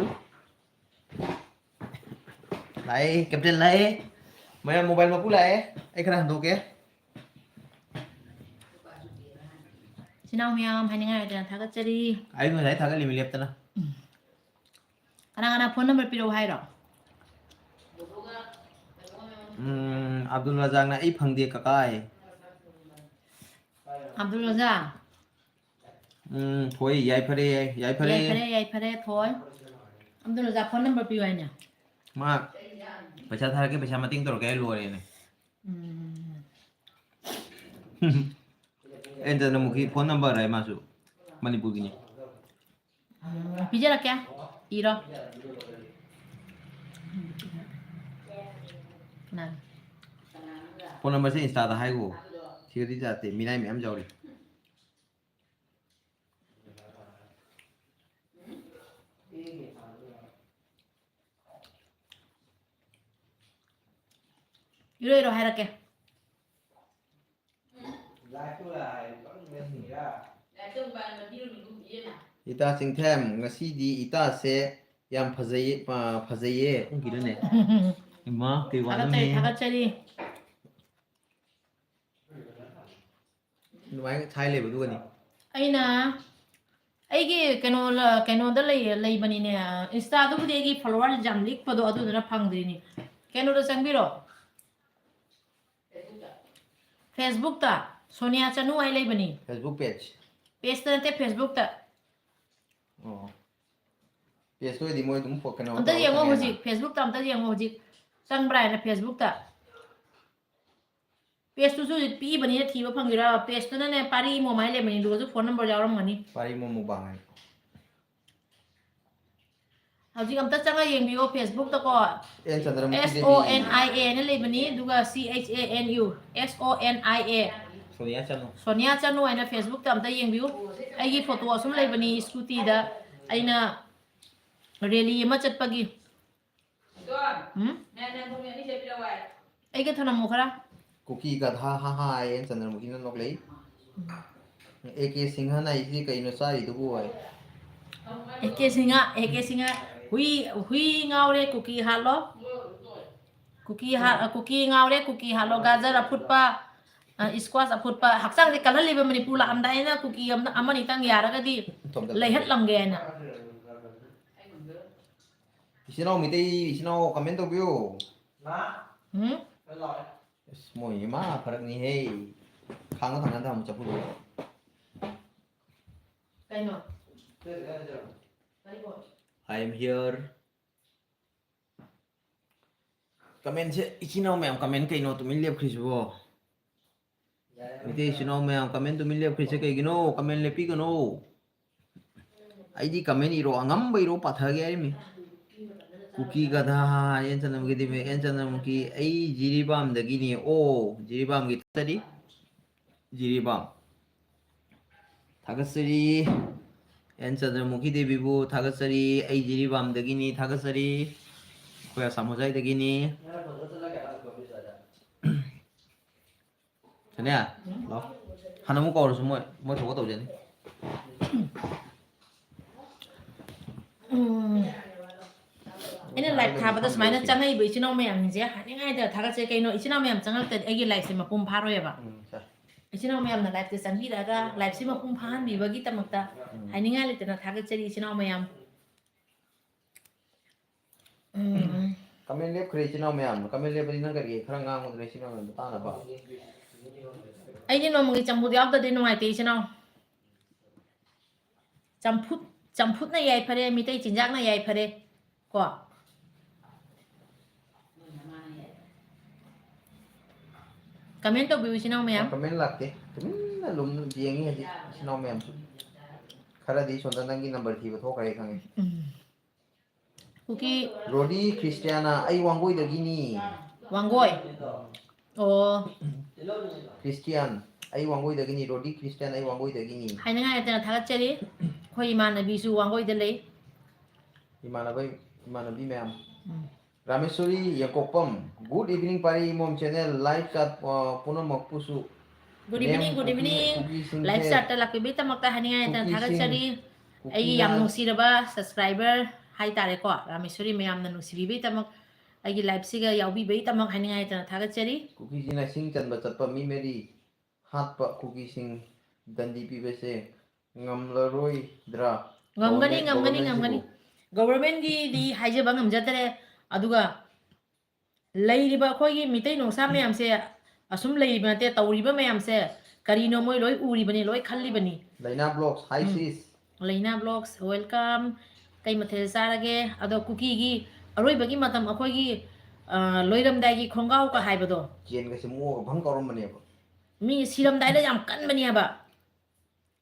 ꯂꯥꯛꯑꯦ, ꯀꯦꯞꯇꯦꯟ ꯂꯥꯛꯑꯦ꯫ ꯃꯌꯥꯝ ꯃꯣꯕꯥꯏꯜ ꯃꯄꯨ ꯂꯥꯛꯑꯦ꯫ ꯑꯩ ꯈꯔ ꯍꯟꯗꯣꯛꯀꯦ꯫ ꯏꯆꯤꯟ ꯏꯅꯥꯎ ꯃꯌꯥꯝ ꯍꯥꯏꯅꯤꯡꯉꯥꯏ ꯂꯩꯇꯅ ꯊꯥꯒꯠꯆꯔꯤ꯫ ꯑꯩ ꯉꯁꯥꯏ ꯊꯥꯒꯠꯂꯤꯃꯤ ꯂꯦꯞꯇꯅ꯫ ꯎꯝ꯫ ꯀꯅꯥ ꯀꯅꯥ ꯐꯣꯟ ꯅꯝꯕꯔ ꯄꯤꯔꯛꯎ ꯍꯥꯏꯔꯣ? ꯎꯝ, ꯑꯕꯗꯨꯜ ꯔꯖꯥꯛꯅ "ꯑꯩ ꯐꯪꯗꯦ ꯀꯀꯥ" ꯍꯥꯏ꯫ ꯑꯕꯗꯨꯜ ꯔꯖꯥꯛ꯫ ꯎꯝ, ꯊꯣꯏ, ꯌꯥꯏꯐꯔꯦ, ꯌꯥꯏꯐꯔꯦ꯫ ꯌꯥꯏꯐꯔꯦ, ꯌꯥꯏꯐꯔꯦ, ꯊꯣꯏ꯫ ꯑꯕꯗꯨꯜ ꯔꯖꯥꯛ ꯐꯣꯟ ꯅꯝꯕꯔ ꯄꯤꯌꯨ ꯍꯥꯏꯅꯦ꯫ ꯃꯥ ꯄꯩꯁꯥ ꯊꯥꯔꯛꯀꯦ, ꯄꯩꯁꯥ ꯃꯇꯦꯡ ꯇꯧꯔꯛꯀꯦ ꯍꯥꯏ ꯂꯣꯏꯔꯦꯅꯦ꯫ ꯎꯝ꯫ ꯑꯦꯟ ꯆꯟꯗ꯭ꯔꯃꯨꯈꯤ ꯐꯣꯟ ꯅꯝꯕꯔ ꯍꯥꯏ ꯃꯥꯁꯨ, ꯃꯅꯤꯄꯨꯔꯒꯤꯅꯤ꯫ ꯎꯝ, ꯄꯤꯖꯔꯛꯀꯦ꯫ ꯏꯔꯣ꯫ ꯀꯅꯥꯅꯣ? ꯐꯣꯟ ꯅꯝꯕꯔꯁꯦ ꯏꯟꯁꯇꯥꯗ ꯍꯥꯏꯒꯣ꯫ ꯁꯤꯗꯗꯤ ꯌꯥꯗꯦ, ꯃꯤꯅꯥꯏ ꯃꯌꯥꯝ ꯌꯥꯎꯔꯤ꯫ ꯏꯔꯣ, ꯏꯔꯣ, ꯍꯥꯏꯔꯛꯀꯦ꯫ ꯏꯇꯥ ꯆꯤꯡꯊꯦꯝ, ꯉꯁꯤꯗꯤ ꯏꯇꯥꯁꯦ ꯌꯥꯝ ꯐꯖꯩꯌꯦ, ꯑ, ꯐꯖꯩꯌꯦ꯫ ꯎꯪꯈꯤꯗꯨꯅꯦ꯫ ꯏꯃꯥ, ꯀꯩ ꯊꯥꯒꯠꯆꯔꯤ, ꯋꯥꯅꯣꯅꯦ? ꯊꯥꯒꯠꯆꯔꯤ꯫ ꯑꯗꯨꯃꯥꯏꯅ ꯊꯥꯏ ꯂꯩꯕꯗꯨꯒꯅꯤ꯫ ꯑꯩꯅ ꯑꯩꯒꯤ ꯀꯩꯅꯣ ꯂ-, ꯀꯩꯅꯣꯗ ꯂꯩ-, ꯂꯩꯕꯅꯤꯅꯦ, ꯏꯟꯁꯇꯥꯗꯨꯕꯨꯗꯤ ꯑꯩꯒꯤ ꯐꯣꯂꯣꯋꯔ ꯌꯥꯝ ꯂꯤꯛꯄꯗꯣ ꯑꯗꯨꯗꯨꯅ ꯐꯪꯗ꯭ꯔꯤꯅꯤ꯫ ꯀꯩꯅꯣꯗ ꯆꯪꯕꯤꯔꯣ꯫ ꯐꯦꯁꯕꯨꯛꯇ ꯁꯣꯅꯤꯌꯥ ꯆꯅꯨ ꯍꯥꯏ ꯂꯩꯕꯅꯤ꯫ Facebook page? ꯄꯦꯖꯇ ꯅꯠꯇꯦ, ꯐꯦꯁꯕꯨꯛꯇ꯫ ꯑꯣ꯫ ꯄꯦꯖꯇ ꯑꯣꯏꯗꯤ ꯃꯣꯏ ꯑꯗꯨꯝ ꯐꯣ-, ꯀꯩꯅꯣ ꯑꯝꯇ ꯇꯧꯔꯒ ꯌꯦꯡꯉꯣ ꯐꯪꯉꯦꯅ꯫ ꯍꯧꯖꯤꯛ, ꯐꯦꯁꯕꯨꯛꯇ ꯑꯝꯇ ꯌꯦꯡꯉꯣ ꯍꯧꯖꯤꯛ꯫ ꯆꯪꯕ꯭ꯔꯥ ꯍꯥꯏꯅ ꯐꯦꯁꯕꯨꯛꯇ꯫ Page ꯇꯨꯁꯨ ꯍꯧꯖꯤꯛ ꯄꯤꯛꯏꯕꯅꯤꯅ ꯊꯤꯕ ꯐꯪꯈꯤꯔꯣꯏ꯫ Page ꯇꯨꯅꯅꯦ ꯄꯥꯔꯤ ꯏꯃꯣꯝ ꯍꯥꯏ ꯂꯩꯕꯅꯤ, ꯑꯗꯨꯒꯁꯨ phone number ꯌꯥꯎꯔꯝꯒꯅꯤ꯫ ꯄꯥꯔꯤ ꯏꯃꯣꯝ ꯃꯨꯛꯕꯥꯡ ꯍꯥꯏ꯫ ꯍꯧꯖꯤꯛ ꯑꯝꯇ ꯆꯪꯉ ꯌꯦꯡꯕꯤꯌꯣ Facebook ꯇꯀꯣ꯫ N Chandramukhi so N I A ꯍꯥꯏꯅ ꯂꯩꯕꯅꯤ, ꯑꯗꯨꯒ C H A N U, S O N I A. Sonia Chanu. Sonia Chanu ꯍꯥꯏꯅ Facebook ꯇ ꯑꯝꯇ ꯌꯦꯡꯕꯤꯌꯨ꯫ ꯑꯩꯒꯤ photo ꯑꯁꯨꯝ ꯂꯩꯕꯅꯤ scooty ꯗ, ꯑꯩꯅ rally ꯑꯃ ꯆꯠꯄꯒꯤ꯫ ꯎꯝ? ꯑꯩꯒ ꯊꯅꯝꯃꯣ ꯈꯔ꯫ ꯀꯨꯀꯤ ꯒꯙꯥ, ꯍꯥ ꯍꯥ, ꯑꯦꯟ ꯆꯟꯗ꯭ꯔꯃꯨꯈꯤꯅ ꯅꯣꯛꯂꯛꯏ꯫ ꯑꯦ ꯀꯦ ꯁꯤꯡꯍꯅ ꯑꯩꯁꯤ ꯀꯩꯅꯣ ꯆꯥꯔꯤꯗꯨꯕꯨ ꯍꯥꯏ꯫ A K Singh, A K Singh, ꯍꯨꯏ, ꯍꯨꯏ ꯉꯥꯎꯔꯦ, ꯀꯨꯀꯤ ꯍꯥꯠꯂꯣ꯫ ꯀꯨꯀꯤ ꯍꯥꯠ-, ꯀꯨꯀꯤ ꯉꯥꯎꯔꯦ, ꯀꯨꯀꯤ ꯍꯥꯠꯂꯣ꯫ ꯒꯥꯖꯔ ꯑꯐꯨꯠꯄ, ꯑ, squash ꯑꯐꯨꯠꯄ, ꯍꯛꯆꯥꯡꯁꯦ ꯀꯜꯍꯜꯂꯤꯕ ꯃꯅꯤꯄꯨꯔ ꯂꯥꯛꯑꯝꯗꯥꯏꯅ ꯀꯨꯀꯤ ꯑꯃ-, ꯑꯃꯅꯤꯇꯪ ꯌꯥꯔꯒꯗꯤ ꯏꯇꯣꯝꯇ ꯂꯩꯍꯠꯂꯝꯒꯦ ꯍꯥꯏꯅ꯫ ꯏꯆꯤꯟ ꯏꯅꯥꯎ ꯃꯤꯇꯩ ꯏꯆꯤꯟ ꯏꯅꯥꯎ comment ꯇꯧꯕꯤꯌꯨ꯫ ꯎꯝ? ꯑꯁ, ꯃꯣꯏ ꯏꯃꯥ ꯐꯔꯛꯅꯤꯍꯦ꯫ ꯈꯥꯡꯉ ꯊꯝꯅꯗ ꯑꯃꯨꯛ ꯆꯠꯄꯗꯣ꯫ ꯀꯩꯅꯣ? ꯀꯔꯤꯕꯣ? I am here. Comment ꯁꯦ, ꯏꯆꯤꯟ ꯏꯅꯥꯎ ꯃꯌꯥꯝ comment ꯀꯩꯅꯣ ꯇꯨꯃꯤꯟ ꯂꯦꯞꯈ꯭ꯔꯤꯁꯤꯕꯣ? ꯃꯤꯇꯩ ꯏꯆꯤꯟ ꯏꯅꯥꯎ ꯃꯌꯥꯝ comment ꯇꯨꯃꯤꯟ ꯂꯦꯞꯈ꯭ꯔꯤꯁꯦ ꯀꯩꯒꯤꯅꯣ? Comment ꯂꯦꯞꯄꯤꯒꯅꯣ꯫ ꯑꯩꯗꯤ comment ꯏꯔꯣ, ꯑꯉꯝꯕ ꯏꯔꯣ, ꯄꯥꯊꯒꯦ ꯍꯥꯏꯔꯤꯃꯤ꯫ ꯀꯨꯀꯤ ꯒꯙꯥ, ꯑꯦꯟ ꯆꯟꯗ꯭ꯔꯃꯨꯈꯤ ꯗꯤꯃꯦ, ꯑꯦꯟ ꯆꯟꯗ꯭ꯔꯃꯨꯈꯤ, ꯑꯩ ꯖꯤꯔꯤꯕꯥꯝꯗꯒꯤꯅꯤ꯫ ꯑꯣ, ꯖꯤꯔꯤꯕꯥꯝꯒꯤ ꯊꯥꯒꯠꯆꯔꯤ꯫ ꯖꯤꯔꯤꯕꯥꯝ꯫ ꯊꯥꯒꯠꯆꯔꯤ꯫ ꯑꯦꯟ ꯆꯟꯗ꯭ꯔꯃꯨꯈꯤ ꯗꯦꯕꯤꯕꯨ ꯊꯥꯒꯠꯆꯔꯤ꯫ ꯑꯩ ꯖꯤꯔꯤꯕꯥꯝꯗꯒꯤꯅꯤ, ꯊꯥꯒꯠꯆꯔꯤ꯫ ꯑꯩꯈꯣꯏ ꯑꯁꯥꯝ ꯍꯣꯖꯥꯏꯗꯒꯤꯅꯤ꯫ ꯁꯅꯤꯌꯥ, ꯂꯥꯎ꯫ ꯍꯥꯟꯅ ꯑꯃꯨꯛ ꯀꯧꯔꯁꯨ ꯃꯣꯏ, ꯃꯣꯏ ꯊꯣꯛꯄ ꯇꯧꯖꯅꯤ꯫ ꯎꯝ꯫ ꯑꯩꯅ live ꯊꯥꯕꯗ ꯁꯨꯃꯥꯏꯅ ꯆꯪꯉꯛꯏꯕ ꯏꯆꯤꯟ ꯏꯅꯥꯎ ꯃꯌꯥꯝꯁꯤꯡꯁꯦ ꯍꯥꯏꯅꯤꯡꯉꯥꯏꯗ ꯊꯥꯒꯠꯆꯔꯤ꯫ ꯀꯩꯅꯣ, ꯏꯆꯤꯟ ꯏꯅꯥꯎ ꯃꯌꯥꯝ ꯆꯪꯉꯛꯇ꯭ꯔꯗꯤ ꯑꯩꯒꯤ live ꯁꯦ ꯃꯄꯨꯡ ꯐꯥꯔꯣꯏꯕ꯫ ꯎꯝ, ꯁꯦ꯫ ꯏꯆꯤꯟ ꯏꯅꯥꯎ ꯃꯌꯥꯝꯅ live ꯇ ꯆꯪꯕꯤꯔꯛꯑꯒ live ꯁꯦ ꯃꯄꯨꯡ ꯐꯥꯍꯟꯕꯤꯕꯒꯤꯗꯃꯛꯇ ꯎꯝ꯫ ꯍꯥꯏꯅꯤꯡꯉꯥꯏ ꯂꯩꯇꯅ ꯊꯥꯒꯠꯆꯔꯤ, ꯏꯆꯤꯟ ꯏꯅꯥꯎ ꯃꯌꯥꯝ꯫ ꯎꯝ꯫ Comment ꯂꯦꯞꯈ꯭ꯔꯦ, ꯏꯆꯤꯟ ꯏꯅꯥꯎ ꯃꯌꯥꯝ꯫ Comment ꯂꯦꯞꯄꯗꯤ ꯅꯪ ꯀꯔꯤ ꯈꯔ ꯉꯥꯡꯉꯨꯗꯅ, ꯏꯆꯤꯟ ꯏꯅꯥꯎ ꯃꯌꯥꯝꯗꯣ ꯇꯥꯅꯕ? ꯑꯩꯗꯤ ꯅꯣꯡꯃꯒꯤ ꯆꯝꯐꯨꯠ ꯌꯥꯎꯗ꯭ꯔꯗꯤ ꯅꯨꯡꯉꯥꯏꯇꯦ, ꯏꯆꯤꯟ ꯏꯅꯥꯎ꯫ ꯆꯝꯐꯨꯠ, ꯆꯝꯐꯨꯠꯅ ꯌꯥꯏꯐꯔꯦ, ꯃꯤꯇꯩ ꯆꯤꯟꯖꯥꯛꯅ ꯌꯥꯏꯐꯔꯦ꯫ ꯀꯣ? Comment ꯇꯧꯕꯤꯌꯨ, ꯏꯆꯤꯟ ꯏꯅꯥꯎ ꯃꯌꯥꯝ꯫ Comment ꯂꯥꯛꯇꯦ, ꯇꯨꯃꯤꯟꯅ ꯂꯨꯝ ꯌꯦꯡꯉꯤ ꯍꯧꯖꯤꯛ ꯏꯆꯤꯟ ꯏꯅꯥꯎ ꯃꯌꯥꯝꯁꯨ꯫ ꯈꯔꯗꯤ ꯁꯣꯝꯗ ꯅꯪꯒꯤ number ꯊꯤꯕ ꯊꯣꯛꯈ꯭ꯔꯦ ꯈꯪꯉꯦ꯫ ꯎꯝ꯫ ꯀꯨꯀꯤ ꯔꯣꯗꯤ ꯈ꯭ꯔꯤꯁꯇꯤꯌꯥꯅ, "ꯑꯩ ꯋꯥꯡꯒꯣꯏꯗꯒꯤꯅꯤ"꯫ ꯋꯥꯡꯒꯣꯏ꯫ ꯑꯣ꯫ ꯈ꯭ꯔꯤꯁꯇꯤꯌꯥꯟ, "ꯑꯩ ꯋꯥꯡꯒꯣꯏꯗꯒꯤꯅꯤ"꯫ ꯔꯣꯗꯤ ꯈ꯭ꯔꯤꯁꯇꯤꯌꯥꯟ, "ꯑꯩ ꯋꯥꯡꯒꯣꯏꯗꯒꯤꯅꯤ"꯫ ꯍꯥꯏꯅꯤꯡꯉꯥꯏ ꯂꯩꯇꯅ ꯊꯥꯒꯠꯆꯔꯤ꯫ ꯑꯩꯈꯣꯏ ꯏꯃꯥꯟꯅꯕꯤꯁꯨ ꯋꯥꯡꯒꯣꯏꯗ ꯂꯩ꯫ ꯏꯃꯥꯟꯅꯕ, ꯏꯃꯥꯟꯅꯕꯤ ꯃꯌꯥꯝ꯫ ꯎꯝ꯫ ꯔꯥꯃꯦꯁꯣꯔꯤ ꯌꯦꯡꯀꯣꯛꯄꯝ, "Good evening ꯄꯥꯔꯤ ꯏꯃꯣꯝ channel, live chat, ꯑ, ꯄꯨꯝꯅꯃꯛꯄꯨꯁꯨ"꯫ Good evening, good evening꯫ Live chat ꯇ ꯂꯥꯛꯄꯤꯕꯒꯤꯗꯃꯛꯇ ꯍꯥꯏꯅꯤꯡꯉꯥꯏ ꯂꯩꯇꯅ ꯊꯥꯒꯠꯆꯔꯤ꯫ ꯑꯩꯒꯤ ꯌꯥꯝ ꯅꯨꯡꯁꯤꯔꯕ subscriber ꯍꯥꯏꯇꯥꯔꯦꯀꯣ, ꯔꯥꯃꯦꯁꯣꯔꯤ ꯃꯌꯥꯝꯅ ꯅꯨꯡꯁꯤꯕꯤꯕꯒꯤꯗꯃꯛ, ꯑꯩꯒꯤ live ꯁꯤꯒ ꯌꯥꯎꯕꯤꯕꯒꯤꯗꯃꯛ ꯍꯥꯏꯅꯤꯡꯉꯥꯏ ꯂꯩꯇꯅ ꯊꯥꯒꯠꯆꯔꯤ꯫ ꯀꯨꯀꯤꯁꯤꯡꯅ ꯁꯤꯡ ꯆꯟꯕ ꯆꯠꯄ ꯃꯤ ꯃꯔꯤ ꯍꯥꯠꯄ ꯀꯨꯀꯤꯁꯤꯡ ꯗꯟꯗꯤ ꯄꯤꯕꯁꯦ ꯉꯝꯂꯔꯣꯏꯗ꯭ꯔꯥ? ꯉꯝꯒꯅꯤ, Government, ꯉꯝꯒꯅꯤ, government ꯁꯤꯕꯨ? ꯉꯝꯒꯅꯤ꯫ Government ꯀꯤꯗꯤ ꯍꯥꯏꯖꯕ ꯉꯝꯖꯗ꯭ꯔꯦ꯫ ꯑꯗꯨꯒ ꯂꯩꯔꯤꯕ ꯑꯩꯈꯣꯏꯒꯤ ꯃꯤꯇꯩ ꯅꯣꯡꯁꯥ ꯃꯌꯥꯝꯁꯦ, ꯑꯁꯨꯝ ꯂꯩꯔꯤꯕ ꯅꯠꯇꯦ, ꯇꯧꯔꯤꯕ ꯃꯌꯥꯝꯁꯦ ꯀꯔꯤꯅꯣ ꯃꯣꯏ ꯂꯣꯏ ꯎꯔꯤꯕꯅꯤ, ꯂꯣꯏ ꯈꯜꯂꯤꯕꯅꯤ꯫ ꯂꯩꯅꯥ Vlogs, "Hi ꯎꯝ꯫ sis"꯫ ꯂꯩꯅꯥ Vlogs, welcome꯫ ꯀꯩ ꯃꯊꯦꯜ ꯆꯥꯔꯒꯦ? ꯑꯗꯣ ꯀꯨꯀꯤꯒꯤ ꯑꯔꯣꯏꯕꯒꯤ ꯃꯇꯝ ꯑꯩꯈꯣꯏꯒꯤ, ꯑ, ꯂꯣꯏꯔꯝꯗꯥꯏꯒꯤ ꯈꯣꯡꯒꯥꯎꯒ ꯍꯥꯏꯕꯗꯣ꯫ ꯌꯦꯟꯒꯁꯦ ꯃꯣꯛꯑꯒ ꯐꯟ ꯀꯥꯎꯔꯝꯕꯅꯦꯕ꯫ ꯃꯤ ꯁꯤꯔꯝꯗꯥꯏꯗ ꯌꯥꯝ ꯀꯟꯕꯅꯦꯕ꯫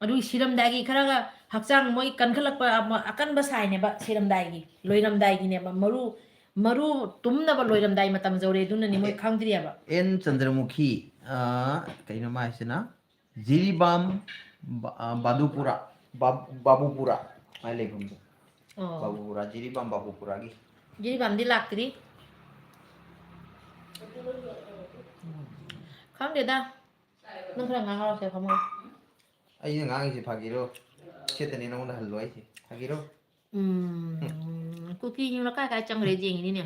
ꯑꯗꯨꯒꯤ ꯁꯤꯔꯝꯗꯥꯏꯒꯤ ꯈꯔꯒ ꯍꯛꯆꯥꯡ ꯃꯣꯏ ꯀꯟꯈꯠꯂꯛꯄ ꯑꯃ ꯑꯀꯟꯕ ꯁꯥꯏꯅꯦꯕ ꯁꯤꯔꯝꯗꯥꯏꯒꯤ, ꯂꯣꯏꯔꯝꯗꯥꯏꯒꯤꯅꯦꯕ꯫ ꯃꯔꯨ, ꯃꯔꯨ ꯇꯨꯝꯅꯕ ꯂꯣꯏꯔꯝꯗꯥꯏ ꯃꯇꯝ ꯌꯧꯔꯦ, ꯑꯗꯨꯅꯅꯤ ꯃꯣꯏ ꯑꯦ, ꯈꯪꯗ꯭ꯔꯤꯑꯕ꯫ ꯑꯦꯟ ꯆꯟꯗ꯭ꯔꯃꯨꯈꯤ, ꯑ, ꯀꯩꯅꯣ ꯃꯥ ꯍꯥꯏꯁꯤꯅ? ꯖꯤꯔꯤꯕꯥꯝ ꯕ-, ꯑ, ꯕꯥꯗꯨꯄꯨꯔꯥ, ꯕꯥ-, ꯕꯥꯕꯨꯄꯨꯔꯥ ꯍꯥꯏ ꯂꯩꯐꯝꯗꯣ꯫ ꯑꯣ꯫ ꯕꯥꯕꯨꯄꯨꯔꯥ, ꯖꯤꯔꯤꯕꯥꯝ ꯕꯥꯕꯨꯄꯨꯔꯥꯒꯤ꯫ ꯖꯤꯔꯤꯕꯥꯝꯗꯤ ꯂꯥꯛꯇ꯭ꯔꯤ꯫ ꯈꯪꯗꯦꯗ꯫ ꯅꯪ ꯈꯔ ꯉꯥꯡꯍꯧꯔꯁꯦ ꯐꯝꯃꯣ꯫ ꯑꯩꯅ ꯉꯥꯡꯉꯤꯁꯦ ꯐꯥꯒꯤꯔꯣ? ꯁꯦꯠꯇꯅꯦ ꯅꯉꯣꯟꯗ ꯍꯜꯂꯣ ꯍꯥꯏꯁꯦ꯫ ꯐꯥꯒꯤꯔꯣ? ꯎꯝ, ꯀꯨꯀꯤꯁꯤꯡꯅ ꯀꯥꯏ ꯀꯥꯏ ꯆꯪꯈ꯭ꯔꯦ ꯌꯦꯡꯉꯤꯅꯤꯅꯦ꯫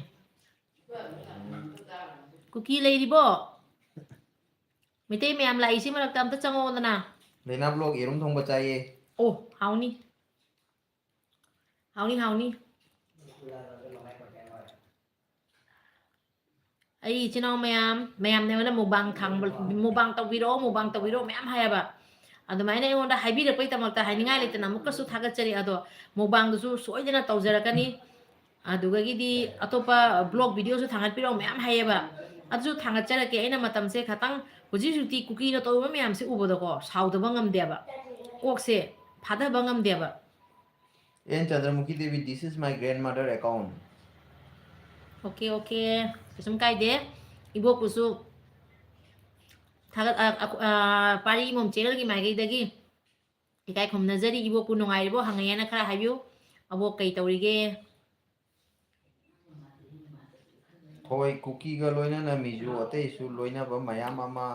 ꯀꯨꯀꯤ ꯂꯩꯔꯤꯕꯣ? ꯃꯩꯇꯩ ꯃꯌꯥꯝ ꯂꯥꯛꯏꯁꯤ ꯃꯔꯛꯇ ꯑꯝꯇ ꯆꯪꯉꯛꯑꯣꯗꯅ꯫ ꯂꯩꯅꯥ Vlog ꯌꯦꯔꯨꯝ ꯊꯣꯡꯕ ꯆꯥꯏꯌꯦ꯫ ꯑꯣ, ꯍꯥꯎꯅꯤ꯫ ꯍꯥꯎꯅꯤ, ꯍꯥꯎꯅꯤ꯫ ꯑꯩ ꯏꯆꯤꯟ ꯏꯅꯥꯎ ꯃꯌꯥꯝ, ꯃꯌꯥꯝꯅ ꯑꯩꯉꯣꯟꯗ mukbang ꯊꯥꯡꯕ, mukbang ꯇꯧꯕꯤꯔꯛꯑꯣ, mukbang ꯇꯧꯕꯤꯔꯛꯑꯣ ꯃꯌꯥꯝ ꯍꯥꯏꯌꯦꯕ꯫ ꯑꯗꯨꯃꯥꯏꯅ ꯑꯩꯉꯣꯟꯗ ꯍꯥꯏꯕꯤꯔꯛꯄꯒꯤꯗꯃꯛꯇ ꯍꯥꯏꯅꯤꯡꯉꯥꯏ ꯂꯩꯇꯅ ꯑꯃꯨꯛꯀꯁꯨ ꯊꯥꯒꯠꯆꯔꯤ꯫ ꯑꯗꯣ mukbangꯗꯨꯁꯨ ꯁꯣꯏꯗꯅ ꯇꯧꯖꯔꯛꯀꯅꯤ꯫ ꯑꯗꯨꯗꯒꯤꯗꯤ ꯑꯇꯣꯞꯄ vlog videoꯁꯨ ꯊꯥꯡꯒꯠꯄꯤꯔꯛꯑꯣ ꯃꯌꯥꯝ ꯍꯥꯏꯌꯦꯕ꯫ ꯑꯗꯨꯁꯨ ꯊꯥꯡꯒꯠꯆꯔꯛꯀꯦ꯫ ꯑꯩꯅ ꯃꯇꯝꯁꯦ ꯈꯇꯪ, ꯍꯧꯖꯤꯛ ꯍꯧꯖꯤꯛꯇꯤ ꯀꯨꯀꯤꯅ ꯇꯧꯔꯤꯕ ꯃꯌꯥꯝꯁꯦ ꯎꯕꯗꯀꯣ, ꯁꯥꯎꯗꯕ ꯉꯝꯗꯦꯕ, ꯀꯣꯛꯁꯦ ꯐꯥꯊꯕ ꯉꯝꯗꯦꯕ꯫ And Chandramukhi Devi, this is my grandmother account. Okay okay, ꯀꯩꯁꯨꯝ ꯀꯥꯏꯗꯦ꯫ ꯏꯕꯣꯛꯄꯨꯁꯨ ꯊꯥꯒꯠ ꯑ, ꯑ, ꯑ, ꯄꯥꯔꯤ ꯏꯃꯣꯝ ꯆꯦꯅꯦꯜꯒꯤ ꯃꯥꯏꯀꯩꯗꯒꯤ ꯏꯀꯥꯏ ꯈꯨꯝꯅꯖꯔꯤ꯫ ꯏꯕꯣꯛꯄꯨ ꯅꯨꯡꯉꯥꯏꯔꯤꯕꯣ ꯍꯪꯉꯛꯑꯦꯅ ꯈꯔ ꯍꯥꯏꯕꯤꯌꯨ꯫ ꯑꯕꯣꯛ ꯀꯩ ꯇꯧꯔꯤꯒꯦ? ꯍꯣꯏ, ꯀꯨꯀꯤꯒ ꯂꯣꯏꯅꯅ ꯃꯤꯖꯨ ꯑꯇꯩꯁꯨ ꯂꯣꯏꯅꯕ ꯃꯌꯥꯝ ꯑꯃ,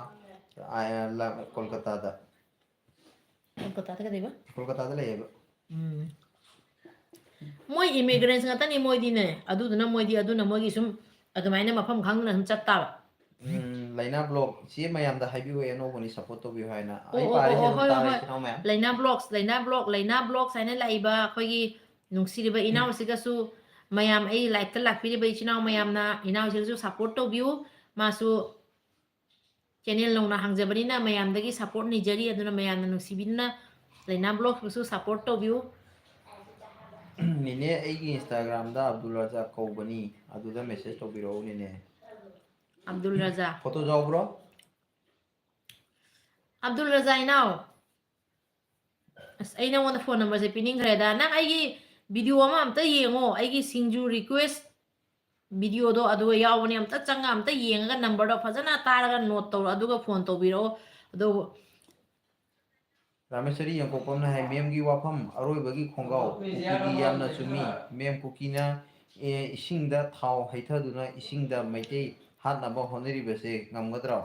ꯑ, ꯂ-, ꯀꯣꯜꯀꯇꯥꯗ꯫ ꯀꯣꯜꯀꯇꯥꯗ ꯀꯩꯗꯧꯕ? ꯀꯣꯜꯀꯇꯥꯗ ꯂꯩꯌꯦꯕ꯫ ꯎꯝ꯫ ꯃꯣꯏ ꯏꯃꯤꯒ꯭ꯔꯦꯟꯁ ꯉꯥꯛꯇꯅꯤ ꯃꯣꯏꯗꯤꯅꯦ꯫ ꯑꯗꯨꯗꯨꯅ ꯃꯣꯏꯗꯤ, ꯑꯗꯨꯅ ꯃꯣꯏꯒꯤ ꯁꯨꯝ ꯑꯗꯨꯃꯥꯏꯅ ꯃꯐꯝ ꯈꯪꯗꯅ ꯁꯨꯝ ꯆꯠ ꯇꯥꯕ꯫ ꯎꯝ, ꯂꯩꯅꯥ ꯕ꯭ꯂꯣꯛ ꯏꯆꯦ ꯃꯌꯥꯝꯗ ꯍꯥꯏꯕꯤꯌꯨ, ꯑꯅꯧꯕꯅꯤ, ꯁꯞꯄꯣꯔꯠ ꯇꯧꯕꯤꯌꯨ ꯍꯥꯏꯅ꯫ ꯑꯣ, ꯑꯩ ꯑꯣ, ꯄꯥꯔꯤꯁꯦ ꯑꯣ, ꯑꯣ, ꯑꯗꯨꯝ ꯍꯣꯏ, ꯍꯣꯏ, ꯇꯥꯔꯦ, ꯍꯣꯏ꯫ ꯏꯆꯤꯟ ꯏꯅꯥꯎ ꯃꯌꯥꯝ꯫ ꯂꯩꯅꯥ ꯕ꯭ꯂꯣꯛꯁ, ꯂꯩꯅꯥ ꯕ꯭ꯂꯣꯛ, ꯂꯩꯅꯥ ꯕ꯭ꯂꯣꯛꯁ ꯍꯥꯏꯅ ꯂꯥꯛꯏꯕ ꯑꯩꯈꯣꯏꯒꯤ ꯅꯨꯡꯁꯤꯔꯤꯕ ꯏꯅꯥꯎꯁꯤꯒꯁꯨ, ꯃꯌꯥꯝ ꯑꯩ ꯂꯥꯏꯐꯇ ꯂꯥꯛꯄꯤꯔꯤꯕ ꯏꯆꯤꯟ ꯏꯅꯥꯎ ꯃꯌꯥꯝꯅ, ꯏꯅꯥꯎꯁꯤꯒꯁꯨ ꯁꯞꯄꯣꯔꯠ ꯇꯧꯕꯤꯌꯨ꯫ ꯃꯥꯁꯨ ꯆꯦꯅꯦꯜ ꯅꯧꯅ ꯍꯥꯡꯖꯕꯅꯤꯅ ꯃꯌꯥꯝꯗꯒꯤ ꯁꯞꯄꯣꯔꯠ ꯅꯤꯖꯔꯤ꯫ ꯑꯗꯨꯅ ꯃꯌꯥꯝꯅ ꯅꯨꯡꯁꯤꯕꯤꯗꯨꯅ ꯂꯩꯅꯥ ꯕ꯭ꯂꯣꯛꯁꯄꯨꯁꯨ ꯁꯞꯄꯣꯔꯠ ꯇꯧꯕꯤꯌꯨ꯫ ꯅꯦꯅꯦ, ꯑꯩꯒꯤ ꯏꯟꯁꯇꯥꯒ꯭ꯔꯥꯝꯗ ꯑꯕꯗꯨꯜ ꯔꯖꯥꯛ ꯀꯧꯕꯅꯤ, ꯑꯗꯨꯗ ꯃꯦꯁꯦꯖ ꯇꯧꯕꯤꯔꯛꯎ ꯅꯦꯅꯦ꯫ ꯑꯕꯗꯨꯜ ꯔꯖꯥ꯫ ꯐꯣꯇꯣ ꯌꯥꯎꯕ꯭ꯔꯣ? ꯑꯕꯗꯨꯜ ꯔꯖꯥ ꯏꯅꯥꯎ, ꯑꯁ, ꯑꯩ ꯅꯉꯣꯟꯗ ꯐꯣꯟ ꯅꯝꯕꯔꯁꯦ ꯄꯤꯅꯤꯡꯈ꯭ꯔꯦꯗ꯫ ꯅꯪ ꯑꯩꯒꯤ ꯚꯤꯗꯤꯑꯣ ꯑꯃ ꯑꯝꯇ ꯌꯦꯡꯉꯣ, ꯑꯩꯒꯤ ꯁꯤꯡꯖꯨ ꯔꯤꯀ꯭ꯋꯦꯁ ꯚꯤꯗꯤꯑꯣꯗꯣ ꯑꯗꯨꯒ ꯌꯥꯎꯕꯅꯦ꯫ ꯑꯝꯇ ꯆꯪꯉ ꯑꯝꯇ ꯌꯦꯡꯉꯒ ꯅꯝꯕꯔꯗꯣ ꯐꯖꯅ ꯇꯥꯔꯒ ꯅꯣꯠ ꯇꯧꯔꯣ, ꯑꯗꯨꯒ ꯐꯣꯟ ꯇꯧꯕꯤꯔꯛꯑꯣ꯫ ꯑꯗꯨ ꯔꯥꯃꯦꯁꯔꯤ ꯌꯦꯡꯀꯣꯛꯄꯝꯅ ꯍꯥꯏ, "ꯃꯦꯝꯒꯤ ꯋꯥꯐꯝ ꯑꯔꯣꯏꯕꯒꯤ ꯈꯣꯡꯒꯥꯎ ꯀꯨꯀꯤꯒꯤ ꯌꯥꯝꯅ ꯆꯨꯝꯃꯤ꯫ ꯃꯦꯝ, ꯀꯨꯀꯤꯅ, ꯑꯦ, ꯏꯁꯤꯡꯗ ꯊꯥꯎ ꯍꯩꯊꯗꯨꯅ ꯏꯁꯤꯡꯗ ꯃꯩꯇꯩ ꯍꯥꯠꯅꯕ ꯍꯣꯠꯅꯔꯤꯕꯁꯦ ꯉꯝꯒꯗ꯭ꯔꯣ?"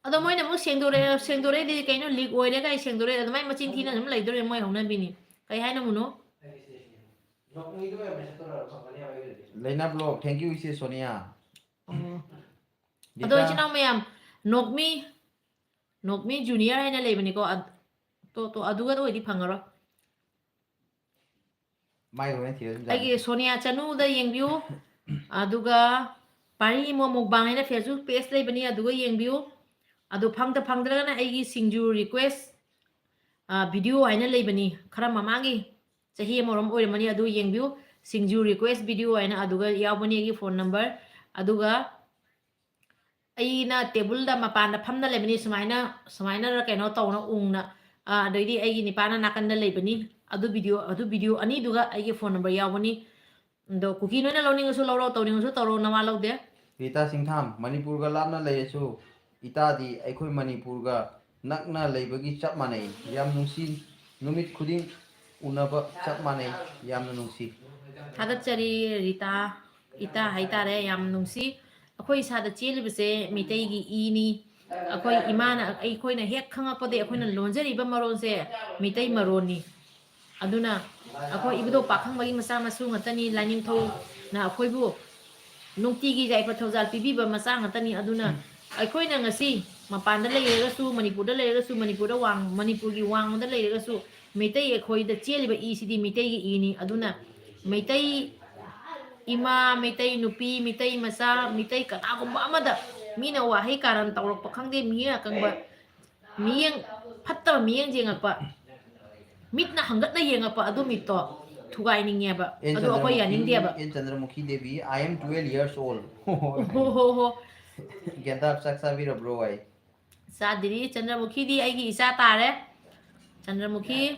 ꯑꯗꯣ ꯃꯣꯏꯅ ꯑꯃꯨꯛ ꯁꯦꯡꯗꯣꯔꯛꯑꯦ, ꯁꯦꯡꯗꯣꯔꯛꯏꯗꯤ ꯀꯩꯅꯣ, ꯂꯤꯛ ꯑꯣꯏꯔꯦ ꯀꯥꯏ ꯁꯦꯡꯗꯣꯔꯛꯑꯦ, ꯑꯗꯨꯃꯥꯏꯅ ꯃꯆꯤꯟ ꯊꯤꯅ ꯑꯗꯨꯝ ꯂꯩꯗꯣꯔꯦ ꯃꯣꯏ ꯍꯧꯅꯕꯤꯅꯤ꯫ ꯀꯩ ꯍꯥꯏꯅꯣ ꯃꯨꯅꯨ? ꯂꯩꯅꯥ ꯕ꯭ꯂꯣꯛ, thank you ꯏꯆꯦ ꯁꯣꯅꯤꯌꯥ꯫ ꯑꯣ꯫ ꯑꯗꯣ ꯏꯆꯤꯟ ꯏꯅꯥꯎ ꯃꯌꯥꯝ, ꯅꯣꯛꯃꯤ, ꯅꯣꯛꯃꯤ ꯖꯨꯅꯤꯌꯔ ꯍꯥꯏꯅ ꯂꯩꯕꯅꯤꯀꯣ꯫ ꯑꯗ-, ꯇꯣ, ꯇꯣ, ꯑꯗꯨꯒ ꯑꯣꯏꯗꯤ ꯐꯪꯉꯔꯣꯏ꯫ ꯃꯥꯏ ꯂꯣꯏꯅ ꯊꯤꯔ ꯑꯗꯨꯝ ꯑꯩꯒꯤ ꯌꯥꯅꯤ꯫ ꯁꯣꯅꯤꯌꯥ ꯆꯅꯨꯗ ꯌꯦꯡꯕꯤꯌꯨ꯫ ꯑꯗꯨꯒ ꯄꯥꯔꯤ ꯏꯃꯣ ꯃꯨꯛꯕꯥꯡ ꯍꯥꯏꯅ Facebook page ꯂꯩꯕꯅꯤ, ꯑꯗꯨꯒ ꯌꯦꯡꯕꯤꯌꯨ꯫ ꯑꯗꯨ ꯐꯪꯗ ꯐꯪꯗ꯭ꯔꯒꯅ ꯑꯩꯒꯤ ꯁꯤꯡꯖꯨ ꯔꯤꯀ꯭ꯋꯦꯁ, ꯑ, ꯚꯤꯗꯤꯑꯣ ꯍꯥꯏꯅ ꯂꯩꯕꯅꯤ, ꯈꯔ ꯃꯃꯥꯡꯒꯤ ꯆꯍꯤ ꯑꯃꯔꯣꯝ ꯑꯣꯏꯔꯝꯃꯅꯤ, ꯑꯗꯨ ꯌꯦꯡꯕꯤꯌꯨ꯫ ꯁꯤꯡꯖꯨ ꯔꯤꯀ꯭ꯋꯦꯁ ꯚꯤꯗꯤꯑꯣ ꯍꯥꯏꯅ ꯑꯗꯨꯒ ꯌꯥꯎꯕꯅꯤ ꯑꯩꯒꯤ ꯐꯣꯟ ꯅꯝꯕꯔ꯫ ꯑꯗꯨꯒ ꯑꯩꯅ ꯇꯦꯕꯜꯗ ꯃꯄꯥꯟꯗ ꯐꯝꯅ ꯂꯩꯕꯅꯤ, ꯁꯨꯃꯥꯏꯅ, ꯁꯨꯃꯥꯏꯅ ꯀꯩꯅꯣ ꯇꯧꯅ ꯎꯪꯅ꯫ ꯑꯥ, ꯑꯗꯩꯗꯤ ꯑꯩꯒꯤ ꯅꯤꯄꯥꯅ ꯅꯥꯀꯟꯗ ꯂꯩꯕꯅꯤ꯫ ꯑꯗꯨ ꯚꯤꯗꯤꯑꯣ, ꯑꯗꯨ ꯚꯤꯗꯤꯑꯣ ꯑꯅꯤꯗꯨꯒ ꯑꯩꯒꯤ ꯐꯣꯟ ꯅꯝꯕꯔ ꯌꯥꯎꯕꯅꯤ꯫ ꯑꯗꯣ ꯀꯨꯀꯤ ꯅꯣꯏꯅ ꯂꯧꯅꯤꯡꯉꯁꯨ ꯂꯧꯔꯣ, ꯇꯧꯅꯤꯡꯉꯁꯨ ꯇꯧꯔꯣ, ꯅꯋꯥ ꯂꯧꯗꯦ꯫ ꯔꯤꯇꯥ ꯁꯤꯡꯊꯥꯝ, ꯃꯅꯤꯄꯨꯔꯒ ꯂꯥꯞꯅ ꯂꯩꯔꯁꯨ ꯏꯇꯥꯗꯤ ꯑꯩꯈꯣꯏ ꯃꯅꯤꯄꯨꯔꯒ ꯅꯛꯅ ꯂꯩꯕꯒꯤ ꯆꯞ ꯃꯥꯟꯅꯩ꯫ ꯌꯥꯝ ꯅꯨꯡꯁꯤ꯫ ꯅꯨꯃꯤꯠ ꯈꯨꯗꯤꯡ ꯎꯅꯕ ꯆꯞ ꯃꯥꯟꯅꯩ꯫ ꯌꯥꯝꯅ ꯅꯨꯡꯁꯤ꯫ ꯊꯥꯒꯠꯆꯔꯤ ꯔꯤꯇꯥ, ꯏꯇꯥ ꯍꯥꯏꯇꯥꯔꯦ, ꯌꯥꯝ ꯅꯨꯡꯁꯤ꯫ ꯑꯩꯈꯣꯏ ꯏꯁꯥꯗ ꯆꯦꯜꯂꯤꯕꯁꯦ ꯃꯤꯇꯩꯒꯤ ꯏꯅꯤ꯫ ꯑꯩꯈꯣꯏ ꯏꯃꯥꯅ, ꯑꯩꯈꯣꯏꯅ ꯍꯦꯛ ꯈꯪꯉꯛꯄꯗꯒꯤ ꯑꯩꯈꯣꯏꯅ ꯂꯣꯟꯖꯔꯤꯕ ꯃꯔꯣꯟꯁꯦ ꯃꯤꯇꯩ ꯃꯔꯣꯟꯅꯤ꯫ ꯑꯗꯨꯅ ꯑꯩꯈꯣꯏ ꯏꯕꯨꯙꯧ ꯄꯥꯈꯪꯕꯒꯤ ꯃꯆꯥ ꯃꯁꯨ ꯉꯥꯛꯇꯅꯤ꯫ ꯂꯥꯏꯅꯤꯡꯊꯧꯅ ꯑꯩꯈꯣꯏꯕꯨ ꯅꯨꯡꯇꯤꯒꯤ ꯌꯥꯏꯐ ꯊꯧꯖꯥꯜ ꯄꯤꯕꯤꯕ ꯃꯆꯥ ꯉꯥꯛꯇꯅꯤ꯫ ꯑꯗꯨꯅ ꯑꯩꯈꯣꯏꯅ ꯉꯁꯤ ꯃꯄꯥꯟꯗ ꯂꯩꯔꯒꯁꯨ, ꯃꯅꯤꯄꯨꯔꯗ ꯂꯩꯔꯒꯁꯨ, ꯃꯅꯤꯄꯨꯔꯗ ꯋꯥꯡ-, ꯃꯅꯤꯄꯨꯔꯒꯤ ꯋꯥꯡꯃꯗ ꯂꯩꯔꯒꯁꯨ, ꯃꯩꯇꯩ ꯑꯩꯈꯣꯏꯗ ꯆꯦꯜꯂꯤꯕ ꯏꯁꯤꯗꯤ ꯃꯤꯇꯩꯒꯤ ꯏꯅꯤ꯫ ꯑꯗꯨꯅ ꯃꯩꯇꯩ ꯏꯃꯥ, ꯃꯩꯇꯩ ꯅꯨꯄꯤ, ꯃꯩꯇꯩ ꯃꯆꯥ, ꯃꯩꯇꯩ ꯀꯅꯥꯒꯨꯝꯕ ꯑꯃꯗ ꯃꯤꯅ ꯋꯥꯍꯩ ꯀꯥꯔꯟ ꯇꯧꯔꯛꯄ ꯈꯪꯗꯦ, ꯃꯤꯠꯌꯦꯡ ꯑꯀꯪꯕ, ꯃꯤꯠꯌꯦꯡ ꯐꯠꯇꯕ ꯃꯤꯠꯌꯦꯡ ꯌꯦꯡꯉꯛꯄ, ꯃꯤꯠꯅ ꯍꯪꯒꯠꯅ ꯌꯦꯡꯉꯛꯄ ꯑꯗꯨ ꯃꯤꯠꯇꯣ ꯊꯨꯒꯥꯏꯅꯤꯡꯉꯦꯕ꯫ ꯑꯦꯟ ꯑꯗꯨ ꯑꯩꯈꯣꯏ ꯆꯟꯗ꯭ꯔꯃꯨꯈꯤ, ꯌꯥꯅꯤꯡꯗꯦꯕ꯫ N Chandramukhi Devi, "I am twelve years old." ꯍꯣ, ꯍꯣ, ꯍꯣ꯫ ꯒ꯭ꯌꯥꯟ ꯇꯥ, ꯆꯥꯛ ꯆꯥꯕꯤꯔꯕ꯭ꯔꯣ ꯑꯩ? ꯆꯥꯗ꯭ꯔꯤ꯫ ꯆꯟꯗ꯭ꯔꯃꯨꯈꯤꯗꯤ ꯑꯩꯒꯤ ꯏꯆꯥ ꯇꯥꯔꯦ꯫ ꯆꯟꯗ꯭ꯔꯃꯨꯈꯤ꯫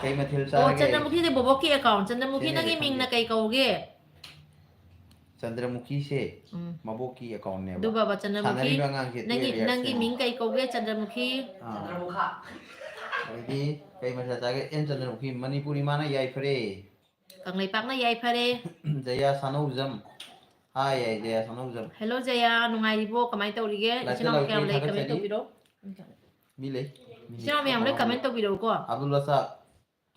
ꯀꯩ ꯃꯊꯦꯜ ꯑꯣ, ꯆꯥꯔꯒꯦ? ꯆꯟꯗ꯭ꯔꯃꯨꯈꯤꯗꯤ ꯕꯣꯕꯣꯛꯀꯤ ꯑꯦꯀꯥꯎꯟ꯫ ꯆꯟꯗ꯭ꯔꯃꯨꯈꯤ, ꯁꯤꯅꯦ ꯅꯪꯒꯤ ꯃꯤꯡꯅ ꯈꯪꯗꯦ꯫ ꯀꯩ ꯀꯧꯒꯦ? ꯆꯟꯗ꯭ꯔꯃꯨꯈꯤꯁꯦ ꯎꯝ꯫ ꯃꯕꯣꯛꯀꯤ ꯑꯦꯀꯥꯎꯟꯅꯦꯕ꯫ ꯑꯗꯨ ꯕꯕꯥ ꯆꯟꯗ꯭ꯔꯃꯨꯈꯤ, ꯁꯥꯟꯅꯔꯤꯕ ꯑꯉꯥꯡꯁꯦ ꯅꯪꯒꯤ, twelve years ꯅꯪꯒꯤ ꯁꯦ꯫ ꯃꯤꯡ ꯀꯩ ꯀꯧꯒꯦ, ꯆꯟꯗ꯭ꯔꯃꯨꯈꯤ? ꯑꯥ꯫ ꯑꯗꯒꯤ ꯀꯩ ꯃꯊꯦꯜ ꯆꯥꯒꯦ? ꯑꯦꯟ ꯆꯟꯗ꯭ꯔꯃꯨꯈꯤ, ꯃꯅꯤꯄꯨꯔ ꯏꯃꯥꯅ ꯌꯥꯏꯐꯔꯦ꯫ ꯀꯪꯂꯩꯄꯥꯛꯅ ꯌꯥꯏꯐꯔꯦ꯫ ꯖꯌꯥ ꯁꯥꯅꯧꯖꯝ꯫ ꯍꯥꯏ, ꯌꯥꯏ, ꯖꯌꯥ ꯁꯅꯧꯖꯝ꯫ Hello ꯖꯌꯥ, ꯅꯨꯡꯉꯥꯏꯔꯤꯕꯣ? ꯀꯃꯥꯏꯅ ꯇꯧꯔꯤꯒꯦ? Live ꯏꯆꯤꯟ ꯏꯅꯥꯎ ꯇ ꯀꯌꯥꯝ ꯂꯩ? ꯂꯥꯛꯄꯤꯔꯦ, Comment ꯊꯥꯒꯠꯆꯔꯤ꯫ ꯇꯧꯕꯤꯔꯣ꯫ ꯃꯤ ꯂꯩ꯫ ꯃꯤ ꯏꯆꯤꯟ ꯏꯅꯥꯎ ꯃꯌꯥꯝ ꯂꯣꯏ ꯀꯃꯥꯏꯅ comment ꯇꯧꯕꯤꯔꯣ? ꯇꯧꯕꯤꯔꯛꯎꯀꯣ꯫ ꯑꯕꯗꯨꯜ ꯔꯁꯥꯛ,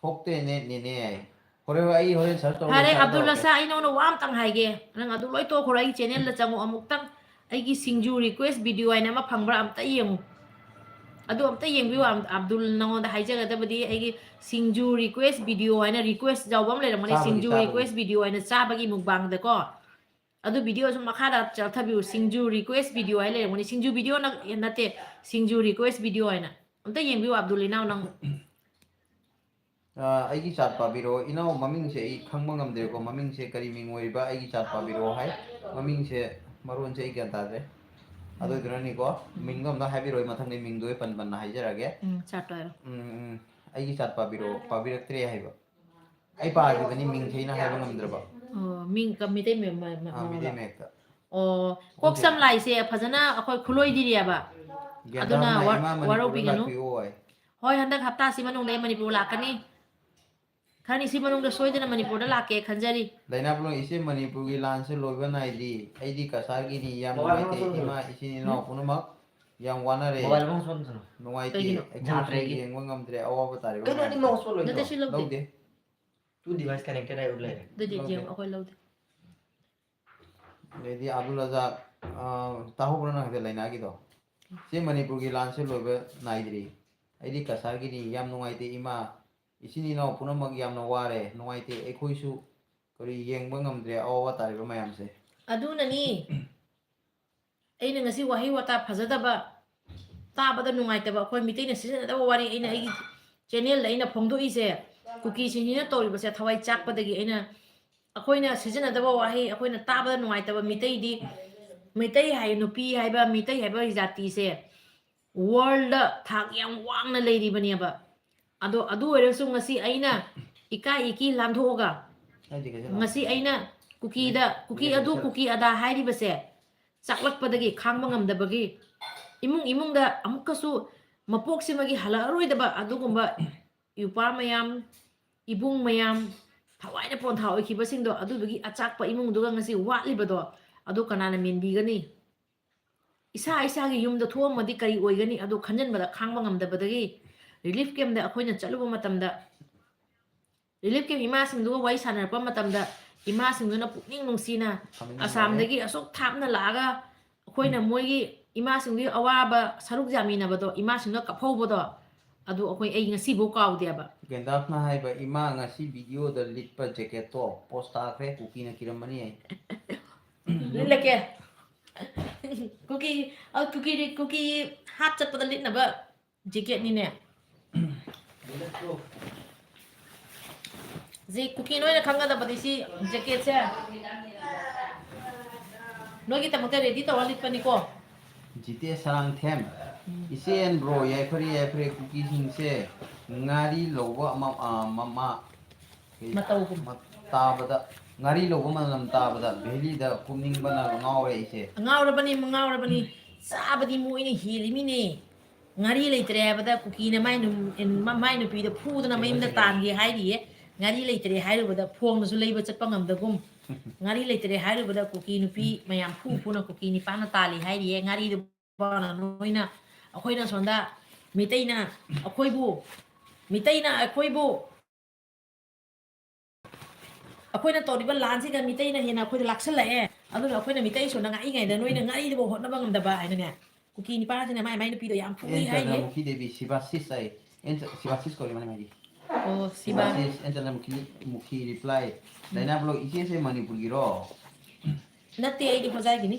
ꯊꯣꯛꯇꯦꯅꯦ, ꯅꯦꯅꯦ ꯍꯥꯏ꯫ ꯍꯣꯔꯦꯟ ꯑꯩ ꯍꯣꯔꯦꯟ search ꯇꯧꯔꯒ ꯐꯔꯦ, search ꯑꯕꯗꯨꯜ ꯇꯧꯔꯛꯀꯦ꯫ ꯔꯁꯥꯛ, ꯑꯩ ꯅꯉꯣꯟꯗ ꯋꯥ ꯑꯝꯇꯪ ꯍꯥꯏꯒꯦ꯫ ꯅꯪ ꯑꯗꯨ ꯂꯣꯏ ꯇꯣꯛꯈ꯭ꯔꯣ, ꯑꯩꯒꯤ channel ꯗ ꯆꯪꯉꯣ ꯑꯃꯨꯛꯇꯪ꯫ ꯑꯩꯒꯤ ꯁꯤꯡꯖꯨ request video ꯍꯥꯏꯅ ꯑꯃ ꯐꯪꯕ꯭ꯔꯥ? ꯑꯝꯇ ꯌꯦꯡꯉꯨ꯫ ꯑꯗꯨ ꯑꯝꯇ ꯌꯦꯡꯕꯤꯌꯨ, ꯑꯝ-, ꯑꯕꯗꯨꯜ, ꯅꯉꯣꯟꯗ ꯍꯥꯏꯖꯒꯗꯕꯗꯤ ꯑꯩꯒꯤ ꯁꯤꯡꯖꯨ request video ꯍꯥꯏꯅ request ꯌꯥꯎꯕ ꯑꯃ ꯂꯩꯔꯝꯒꯅꯤ, ꯆꯥꯕꯒꯤ, ꯁꯤꯡꯖꯨ ꯆꯥꯕꯒꯤ꯫ Request video ꯍꯥꯏꯅ ꯆꯥꯕꯒꯤ mukbang ꯗꯀꯣ꯫ ꯑꯗꯨ video ꯁꯨꯝ ꯃꯈꯥꯗ ꯆꯠꯊꯕꯤꯌꯨ, ꯁꯤꯡꯖꯨ request video ꯍꯥꯏꯅ ꯂꯩꯔꯝꯒꯅꯤ, ꯁꯤꯡꯖꯨ video ꯅ-, ꯅꯠꯇꯦ, ꯁꯤꯡꯖꯨ request video ꯍꯥꯏꯅ꯫ ꯑꯝꯇ ꯌꯦꯡꯕꯤꯌꯨ, ꯑꯕꯗꯨꯜ ꯏꯅꯥꯎ, ꯅꯪ꯫ ꯑ, ꯑꯩꯒꯤ chat ꯄꯥꯕꯤꯔꯛꯑꯣ꯫ ꯏꯅꯥꯎ, ꯃꯃꯤꯡꯁꯦ ꯑꯩ ꯈꯪꯕ ꯉꯝꯗ꯭ꯔꯦꯀꯣ꯫ ꯃꯃꯤꯡꯁꯦ ꯀꯔꯤ ꯃꯤꯡ ꯑꯣꯏꯔꯤꯕ? ꯑꯩꯒꯤ chat ꯄꯥꯕꯤꯔꯛꯑꯣ ꯍꯥꯏ꯫ ꯃꯃꯤꯡꯁꯦ, ꯃꯔꯣꯟꯁꯦ ꯑꯩ ꯒ꯭ꯌꯥꯟ ꯇꯥꯗ꯭ꯔꯦ꯫ ꯑꯗꯨ ꯑꯣꯏꯗꯨꯅꯅꯤꯀꯣ, ꯃꯤꯡꯗꯣ ꯑꯝꯇ ꯍꯥꯏꯕꯤꯔꯛꯑꯣ, ꯃꯊꯪꯗ ꯃꯤꯡꯗꯣ ꯑꯩ ꯄꯟ ꯄꯟꯅ ꯍꯥꯏꯖꯔꯛꯑꯒꯦ꯫ ꯎꯝ, ꯆꯥꯠꯇꯣ ꯍꯥꯏꯔꯣ꯫ ꯎꯝ, ꯎꯝ, ꯑꯩꯒꯤ ꯆꯥꯠ ꯄꯥꯕꯤꯔꯛꯑꯣ, ꯄꯥꯕꯤꯔꯛꯇ꯭ꯔꯦ ꯍꯥꯏꯕ꯫ ꯑꯩ ꯄꯥꯈꯤꯕꯅꯤ, ꯃꯤꯡ ꯊꯦꯡꯅ ꯍꯥꯏꯕ ꯉꯝꯗ꯭ꯔꯕ꯫ ꯑꯣ, ꯃꯤꯡ ꯀ-, ꯃꯤꯇꯩ ꯃꯌꯦꯛ ꯃ-, ꯃ-, ꯑꯥ, ꯃꯤꯇꯩ ꯃꯑꯣꯡꯗ꯫ ꯃꯌꯦꯛꯇ꯫ ꯑꯣ, ꯀꯣꯛ ꯑꯣꯀꯦ꯫ ꯁꯝ ꯂꯥꯏꯁꯦ ꯐꯖꯅ ꯑꯩꯈꯣꯏ ꯈꯨꯂꯣꯏꯗꯤꯔꯤꯑꯕ꯫ ꯑꯗꯨꯅ ꯒ꯭ꯌꯥꯟꯗꯥꯝꯅ ꯋꯥ-, ꯏꯃꯥ ꯃꯅꯤꯄꯨꯔꯗ ꯋꯥꯔꯧꯕꯤꯒꯅꯨ꯫ ꯂꯥꯛꯄꯤꯌꯣ ꯍꯥꯏ꯫ ꯍꯣꯏ, ꯍꯟꯗꯛ ꯍꯞꯇꯥꯁꯤ ꯃꯅꯨꯡꯗ ꯑꯩ ꯃꯅꯤꯄꯨꯔ ꯂꯥꯛꯀꯅꯤ꯫ ꯈꯔꯅꯤꯁꯤ ꯃꯅꯨꯡꯗ ꯁꯣꯏꯗꯅ ꯃꯅꯤꯄꯨꯔꯗ ꯂꯥꯛꯀꯦ ꯈꯟꯖꯔꯤ꯫ ꯂꯩꯅꯥꯕꯨꯂꯣꯡ, ꯏꯆꯦ ꯃꯅꯤꯄꯨꯔꯒꯤ ꯂꯥꯟꯁꯦ ꯂꯣꯏꯕ ꯅꯥꯏꯗ꯭ꯔꯤ꯫ ꯑꯩꯗꯤ ꯀꯁꯥꯔꯒꯤꯅꯤ, ꯌꯥꯝ ꯅꯨꯡꯉꯥꯏꯇꯦ꯫ ꯏꯃꯥ, ꯏꯆꯤꯟ ꯏꯅꯥꯎ ꯄꯨꯝꯅꯃꯛ ꯌꯥꯝ ꯋꯥꯅꯔꯦ꯫ ꯃꯣꯕꯥꯏꯜ ꯑꯃ ꯁꯣꯝꯗꯅꯣ꯫ ꯅꯨꯡꯉꯥꯏꯇꯦ꯫ ꯀꯩꯒꯤꯅꯣ? ꯑꯩꯈꯣꯏꯁꯨ ꯌꯥꯗ꯭ꯔꯦ ꯑꯩꯒꯤ꯫ ꯌꯦꯡꯕ ꯉꯝꯗ꯭ꯔꯦ ꯑꯋꯥꯕ ꯇꯥꯔꯤꯕ ꯀꯩꯅꯣ, ꯑꯅꯤ ꯃꯌꯥꯝꯁꯦ꯫ ꯃꯥꯎꯁ ꯄꯣꯠ ꯂꯣꯏꯗ꯭ꯔꯣ? ꯅꯠꯇꯦ, ꯁꯤ ꯂꯧꯗꯦ꯫ ꯂꯧꯗꯦ꯫ Two device connected ꯍꯥꯏ ꯎꯠ ꯂꯩꯔꯦ꯫ ꯑꯗꯨꯗꯤ ꯂꯧꯗꯦ꯫ ꯌꯦꯡꯉꯣ, ꯑꯩꯈꯣꯏ ꯂꯧꯗꯦ꯫ ꯑꯗꯩꯗꯤ ꯑꯕꯗꯨꯜ ꯔꯖꯥꯛ, ꯑ, ꯇꯥꯍꯧꯕ꯭ꯔꯣ ꯅꯪ ꯍꯥꯏꯐꯦꯠ ꯂꯩꯅꯥꯒꯤꯗꯣ? ꯁꯤ ꯃꯅꯤꯄꯨꯔꯒꯤ ꯂꯥꯟꯁꯦ ꯂꯣꯏꯕ ꯅꯥꯏꯗ꯭ꯔꯤ꯫ ꯑꯩꯗꯤ ꯀꯁꯥꯔꯒꯤꯅꯤ, ꯌꯥꯝ ꯅꯨꯡꯉꯥꯏꯇꯦ ꯏꯃꯥ꯫ ꯏꯆꯤꯟ ꯏꯅꯥꯎ ꯄꯨꯝꯅꯃꯛ ꯌꯥꯝꯅ ꯋꯥꯔꯦ, ꯅꯨꯡꯉꯥꯏꯇꯦ꯫ ꯑꯩꯈꯣꯏꯁꯨ ꯀꯔꯤ ꯌꯦꯡꯕ ꯉꯝꯗ꯭ꯔꯦ ꯑꯋꯥꯕ ꯇꯥꯔꯤꯕ ꯃꯌꯥꯝꯁꯦ꯫ ꯑꯗꯨꯅꯅꯤ ꯑꯩꯅ ꯉꯁꯤ ꯋꯥꯍꯩ ꯋꯥꯇꯥ ꯐꯖꯗꯕ, ꯇꯥꯕꯗ ꯅꯨꯡꯉꯥꯏꯇꯕ, ꯑꯩꯈꯣꯏ ꯃꯤꯇꯩꯅ ꯁꯤꯖꯤꯟꯅꯗꯕ ꯋꯥꯔꯤ ꯑꯩꯅ ꯑꯩꯒꯤ channelꯗ ꯑꯩꯅ ꯐꯣꯡꯗꯣꯛꯏꯁꯦ꯫ ꯀꯨꯀꯤꯁꯤꯡꯁꯤꯅ ꯇꯧꯔꯤꯕꯁꯦ ꯊꯋꯥꯏ ꯆꯥꯛꯄꯗꯒꯤ ꯑꯩꯅ, ꯑꯩꯈꯣꯏꯅ ꯁꯤꯖꯤꯟꯅꯗꯕ ꯋꯥꯍꯩ, ꯑꯩꯈꯣꯏꯅ ꯇꯥꯕꯗ ꯅꯨꯡꯉꯥꯏꯇꯕ, ꯃꯤꯇꯩꯗꯤ, ꯃꯤꯇꯩ ꯍꯥꯏ, ꯅꯨꯄꯤ ꯍꯥꯏꯕ, ꯃꯤꯇꯩ ꯍꯥꯏꯕ ꯖꯥꯇꯤꯁꯦ worldꯗ ꯊꯥꯛ ꯌꯥꯝ ꯋꯥꯡꯅ ꯂꯩꯔꯤꯕꯅꯦꯕ꯫ ꯑꯗꯣ ꯑꯗꯨ ꯑꯣꯏꯔꯁꯨ ꯉꯁꯤ ꯑꯩꯅ ꯏꯀꯥꯏ ꯏꯀꯤ ꯂꯥꯟꯊꯣꯛꯑꯒ, ꯑꯩꯗꯤ ꯀꯩꯁꯨ ꯂꯥꯟꯗꯦ꯫ ꯉꯁꯤ ꯑꯩꯅ ꯀꯨꯀꯤꯗ, ꯀꯨꯀꯤ ꯃꯤꯅ ꯑꯗꯨ, ꯀꯩꯁꯨ ꯀꯨꯀꯤ ꯑꯗꯥ ꯍꯥꯏꯔꯤꯕꯁꯦ ꯆꯥꯛꯂꯛꯄꯗꯒꯤ ꯈꯥꯡꯕ ꯉꯝꯗꯕꯒꯤ ꯏꯃꯨꯡ ꯏꯃꯨꯡꯗ ꯑꯃꯨꯛꯀꯁꯨ ꯃꯄꯣꯛꯁꯤꯃꯒꯤ ꯍꯜꯂꯛꯑꯔꯣꯏꯗꯕ ꯑꯗꯨꯒꯨꯝꯕ ꯏꯄ꯭ꯋꯥ ꯃꯌꯥꯝ, ꯏꯕꯨꯡ ꯃꯌꯥꯝ, ꯊꯋꯥꯏꯅ ꯄꯣꯟꯊꯥ ꯑꯣꯏꯈꯤꯕꯁꯤꯡꯗꯣ, ꯑꯗꯨꯗꯨꯒꯤ ꯑꯆꯥꯛꯄ ꯏꯃꯨꯡꯗꯨꯒ ꯉꯁꯤ ꯋꯥꯠꯂꯤꯕꯗꯣ, ꯑꯗꯨ ꯀꯅꯥꯅ ꯃꯦꯟꯕꯤꯒꯅꯤ? ꯏꯁꯥ ꯏꯁꯥꯒꯤ ꯌꯨꯝꯗ ꯊꯣꯛꯑꯝꯃꯗꯤ ꯀꯔꯤ ꯑꯣꯏꯒꯅꯤ? ꯑꯗꯨ ꯈꯟꯖꯟꯕꯗ ꯈꯥꯡꯕ ꯉꯝꯗꯕꯗꯒꯤ relief campꯗ ꯑꯩꯈꯣꯏꯅ ꯆꯠꯂꯨꯕ ꯃꯇꯝꯗ, relief camp ꯏꯃꯥꯁꯤꯡꯗꯨꯒ ꯋꯥꯔꯤ ꯁꯥꯟꯅꯔꯛꯄ ꯃꯇꯝꯗ, ꯏꯃꯥꯁꯤꯡꯗꯨꯅ ꯄꯨꯛꯅꯤꯡ ꯅꯨꯡꯁꯤꯅ ꯐꯝꯃꯤꯟꯅꯔꯦ꯫ ꯑꯁꯥꯝꯗꯒꯤ ꯑꯁꯨꯛ ꯊꯥꯞꯅ ꯂꯥꯛꯑꯒ ꯑꯩꯈꯣꯏꯅ ꯃꯣꯏꯒꯤ ꯏꯃꯥꯁꯤꯡꯗꯨꯒꯤ ꯑꯋꯥꯕ ꯁꯔꯨꯛ ꯌꯥꯃꯤꯟꯅꯕꯗꯣ, ꯏꯃꯥꯁꯤꯡꯗꯨꯅ ꯀꯞꯍꯧꯕꯗꯣ, ꯑꯗꯨ ꯑꯩꯈꯣꯏ, ꯑꯩ ꯉꯁꯤꯐꯥꯎ ꯀꯥꯎꯗꯦꯕ꯫ ꯒꯦꯟꯗꯥꯐꯅ ꯍꯥꯏꯕ, "ꯏꯃꯥ, ꯉꯁꯤ videoꯗ ꯂꯤꯠꯄ jacketꯇꯣ post ꯇꯥꯈ꯭ꯔꯦ, ꯀꯨꯀꯤꯅ ꯀꯤꯔꯝꯃꯅꯤ" ꯍꯥꯏ꯫ ꯂꯤꯠꯂꯛꯀꯦ꯫ ꯀꯨꯀꯤ, ꯑ, ꯀꯨꯀꯤ, ꯀꯨꯀꯤ ꯍꯥꯠ ꯆꯠꯄꯗ ꯂꯤꯠꯅꯕ jacketꯅꯤꯅꯦ꯫ ꯖꯤ, ꯀꯨꯀꯤ ꯅꯣꯏꯅ ꯈꯪꯒꯗꯕꯗꯤ ꯁꯤ jacketꯁꯦ ꯅꯣꯏꯒꯤꯗꯃꯛꯇ ready ꯇꯧꯔ ꯂꯤꯠꯄꯅꯤꯀꯣ꯫ ꯖꯤꯇꯦ ꯁꯔꯥꯡꯊꯦꯝ, ꯎꯝ꯫ ꯏꯆꯦ and bro, ꯌꯥꯏꯐꯔꯦ, ꯌꯥꯏꯐꯔꯦ꯫ ꯀꯨꯀꯤꯁꯤꯡꯁꯦ ꯉꯥꯔꯤ ꯂꯧꯕ ꯑꯃ, ꯑ, ꯃꯃꯥ, ꯀꯩ, ꯃꯇꯧꯒꯨꯝ꯫ ꯃ-, ꯇꯥꯕꯗ, ꯉꯥꯔꯤ ꯂꯧꯕ ꯃꯅꯝ ꯇꯥꯕꯗ ꯚꯦꯂꯤꯗ ꯀꯨꯝꯅꯤꯡꯕꯅ ꯉꯥꯎꯔꯦ ꯑꯩꯁꯦ꯫ ꯉꯥꯎꯔꯕꯅꯤ, ꯉꯥꯎꯔꯕꯅꯤ꯫ ꯆꯥꯕꯗꯤ ꯃꯣꯏꯅ ꯍꯦꯜꯂꯤꯃꯤꯅꯦ꯫ ꯉꯥꯔꯤ ꯂꯩꯇ꯭ꯔꯦ ꯍꯥꯏꯕꯗ ꯀꯨꯀꯤꯅ ꯃꯥꯏ ꯅꯨ-, ꯃꯥꯏ ꯅꯨꯄꯤꯗ ꯐꯨꯗꯅ ꯃꯌꯨꯝꯗ ꯇꯥꯟꯒꯦ ꯍꯥꯏꯔꯤꯌꯦ꯫ ꯉꯥꯔꯤ ꯂꯩꯇ꯭ꯔꯦ ꯍꯥꯏꯔꯨꯕꯗ ꯐꯣꯡꯅꯁꯨ ꯂꯩꯕ ꯆꯠꯄ ꯉꯝꯗꯒꯨꯝ꯫ ꯉꯥꯔꯤ ꯂꯩꯇ꯭ꯔꯦ ꯍꯥꯏꯔꯨꯕꯗ ꯀꯨꯀꯤ ꯅꯨꯄꯤ ꯃꯌꯥꯝ ꯐꯨ ꯐꯨꯅ ꯀꯨꯀꯤ ꯅꯤꯄꯥꯅ ꯇꯥꯜꯂꯤ ꯍꯥꯏꯔꯤꯌꯦ꯫ ꯉꯥꯔꯤꯗꯨ ꯅꯣꯏꯅ, ꯑꯩꯈꯣꯏꯅ ꯁꯣꯝꯗ ꯃꯤꯇꯩꯅ ꯑꯩꯈꯣꯏꯕꯨ, ꯃꯤꯇꯩꯅ ꯑꯩꯈꯣꯏꯕꯨ, ꯑꯩꯈꯣꯏꯅ ꯇꯧꯔꯤꯕ ꯂꯥꯟꯁꯤꯒ ꯃꯤꯇꯩꯅ ꯍꯦꯟꯅ ꯑꯩꯈꯣꯏꯗ ꯂꯥꯛꯁꯜꯂꯛꯑꯦ꯫ ꯑꯗꯨꯅ ꯑꯩꯈꯣꯏꯅ ꯃꯤꯇꯩ ꯁꯣꯝꯗ ꯉꯥꯛꯏꯉꯩꯗ ꯅꯣꯏꯅ ꯉꯥꯔꯤꯗꯨꯐꯥꯎ ꯍꯣꯠꯅꯕ ꯉꯝꯗꯕ ꯍꯥꯏꯅꯅꯦ꯫ ꯀꯨꯀꯤ ꯅꯤꯄꯥꯁꯤꯅ ꯃꯥꯏ ꯃꯥꯏ ꯅꯨꯄꯤꯗꯣ ꯌꯥꯝ ꯐꯨꯏ ꯑꯦꯟ ꯍꯥꯏꯔꯤꯌꯦ꯫ ꯆꯟꯗ꯭ꯔꯃꯨꯈꯤ ꯗꯦꯕꯤ, ꯁꯤꯕꯥꯁꯤꯁ ꯍꯥꯏ꯫ ꯑꯦꯟ ꯆ-, ꯁꯤꯕꯥꯁꯤꯁ ꯀꯧꯔꯤ ꯃꯥꯅ ꯍꯥꯏꯗꯤ꯫ ꯑꯣ, ꯁꯤꯕꯥ꯫ ꯁꯤꯕꯥꯁꯤꯁ, ꯑꯦꯟ ꯆꯟꯗ꯭ꯔꯃꯨꯈꯤ, ꯃꯨꯈꯤ ꯔꯤꯄ꯭ꯂꯥꯏ꯫ ꯗꯥꯏꯅꯥ ꯕ꯭ꯂꯣꯛ, ꯏꯆꯦꯁꯦ ꯃꯅꯤꯄꯨꯔꯒꯤꯔꯣ? ꯅꯠꯇꯦ, ꯑꯩꯗꯤ ꯍꯣꯖꯥꯏꯒꯤꯅꯤ꯫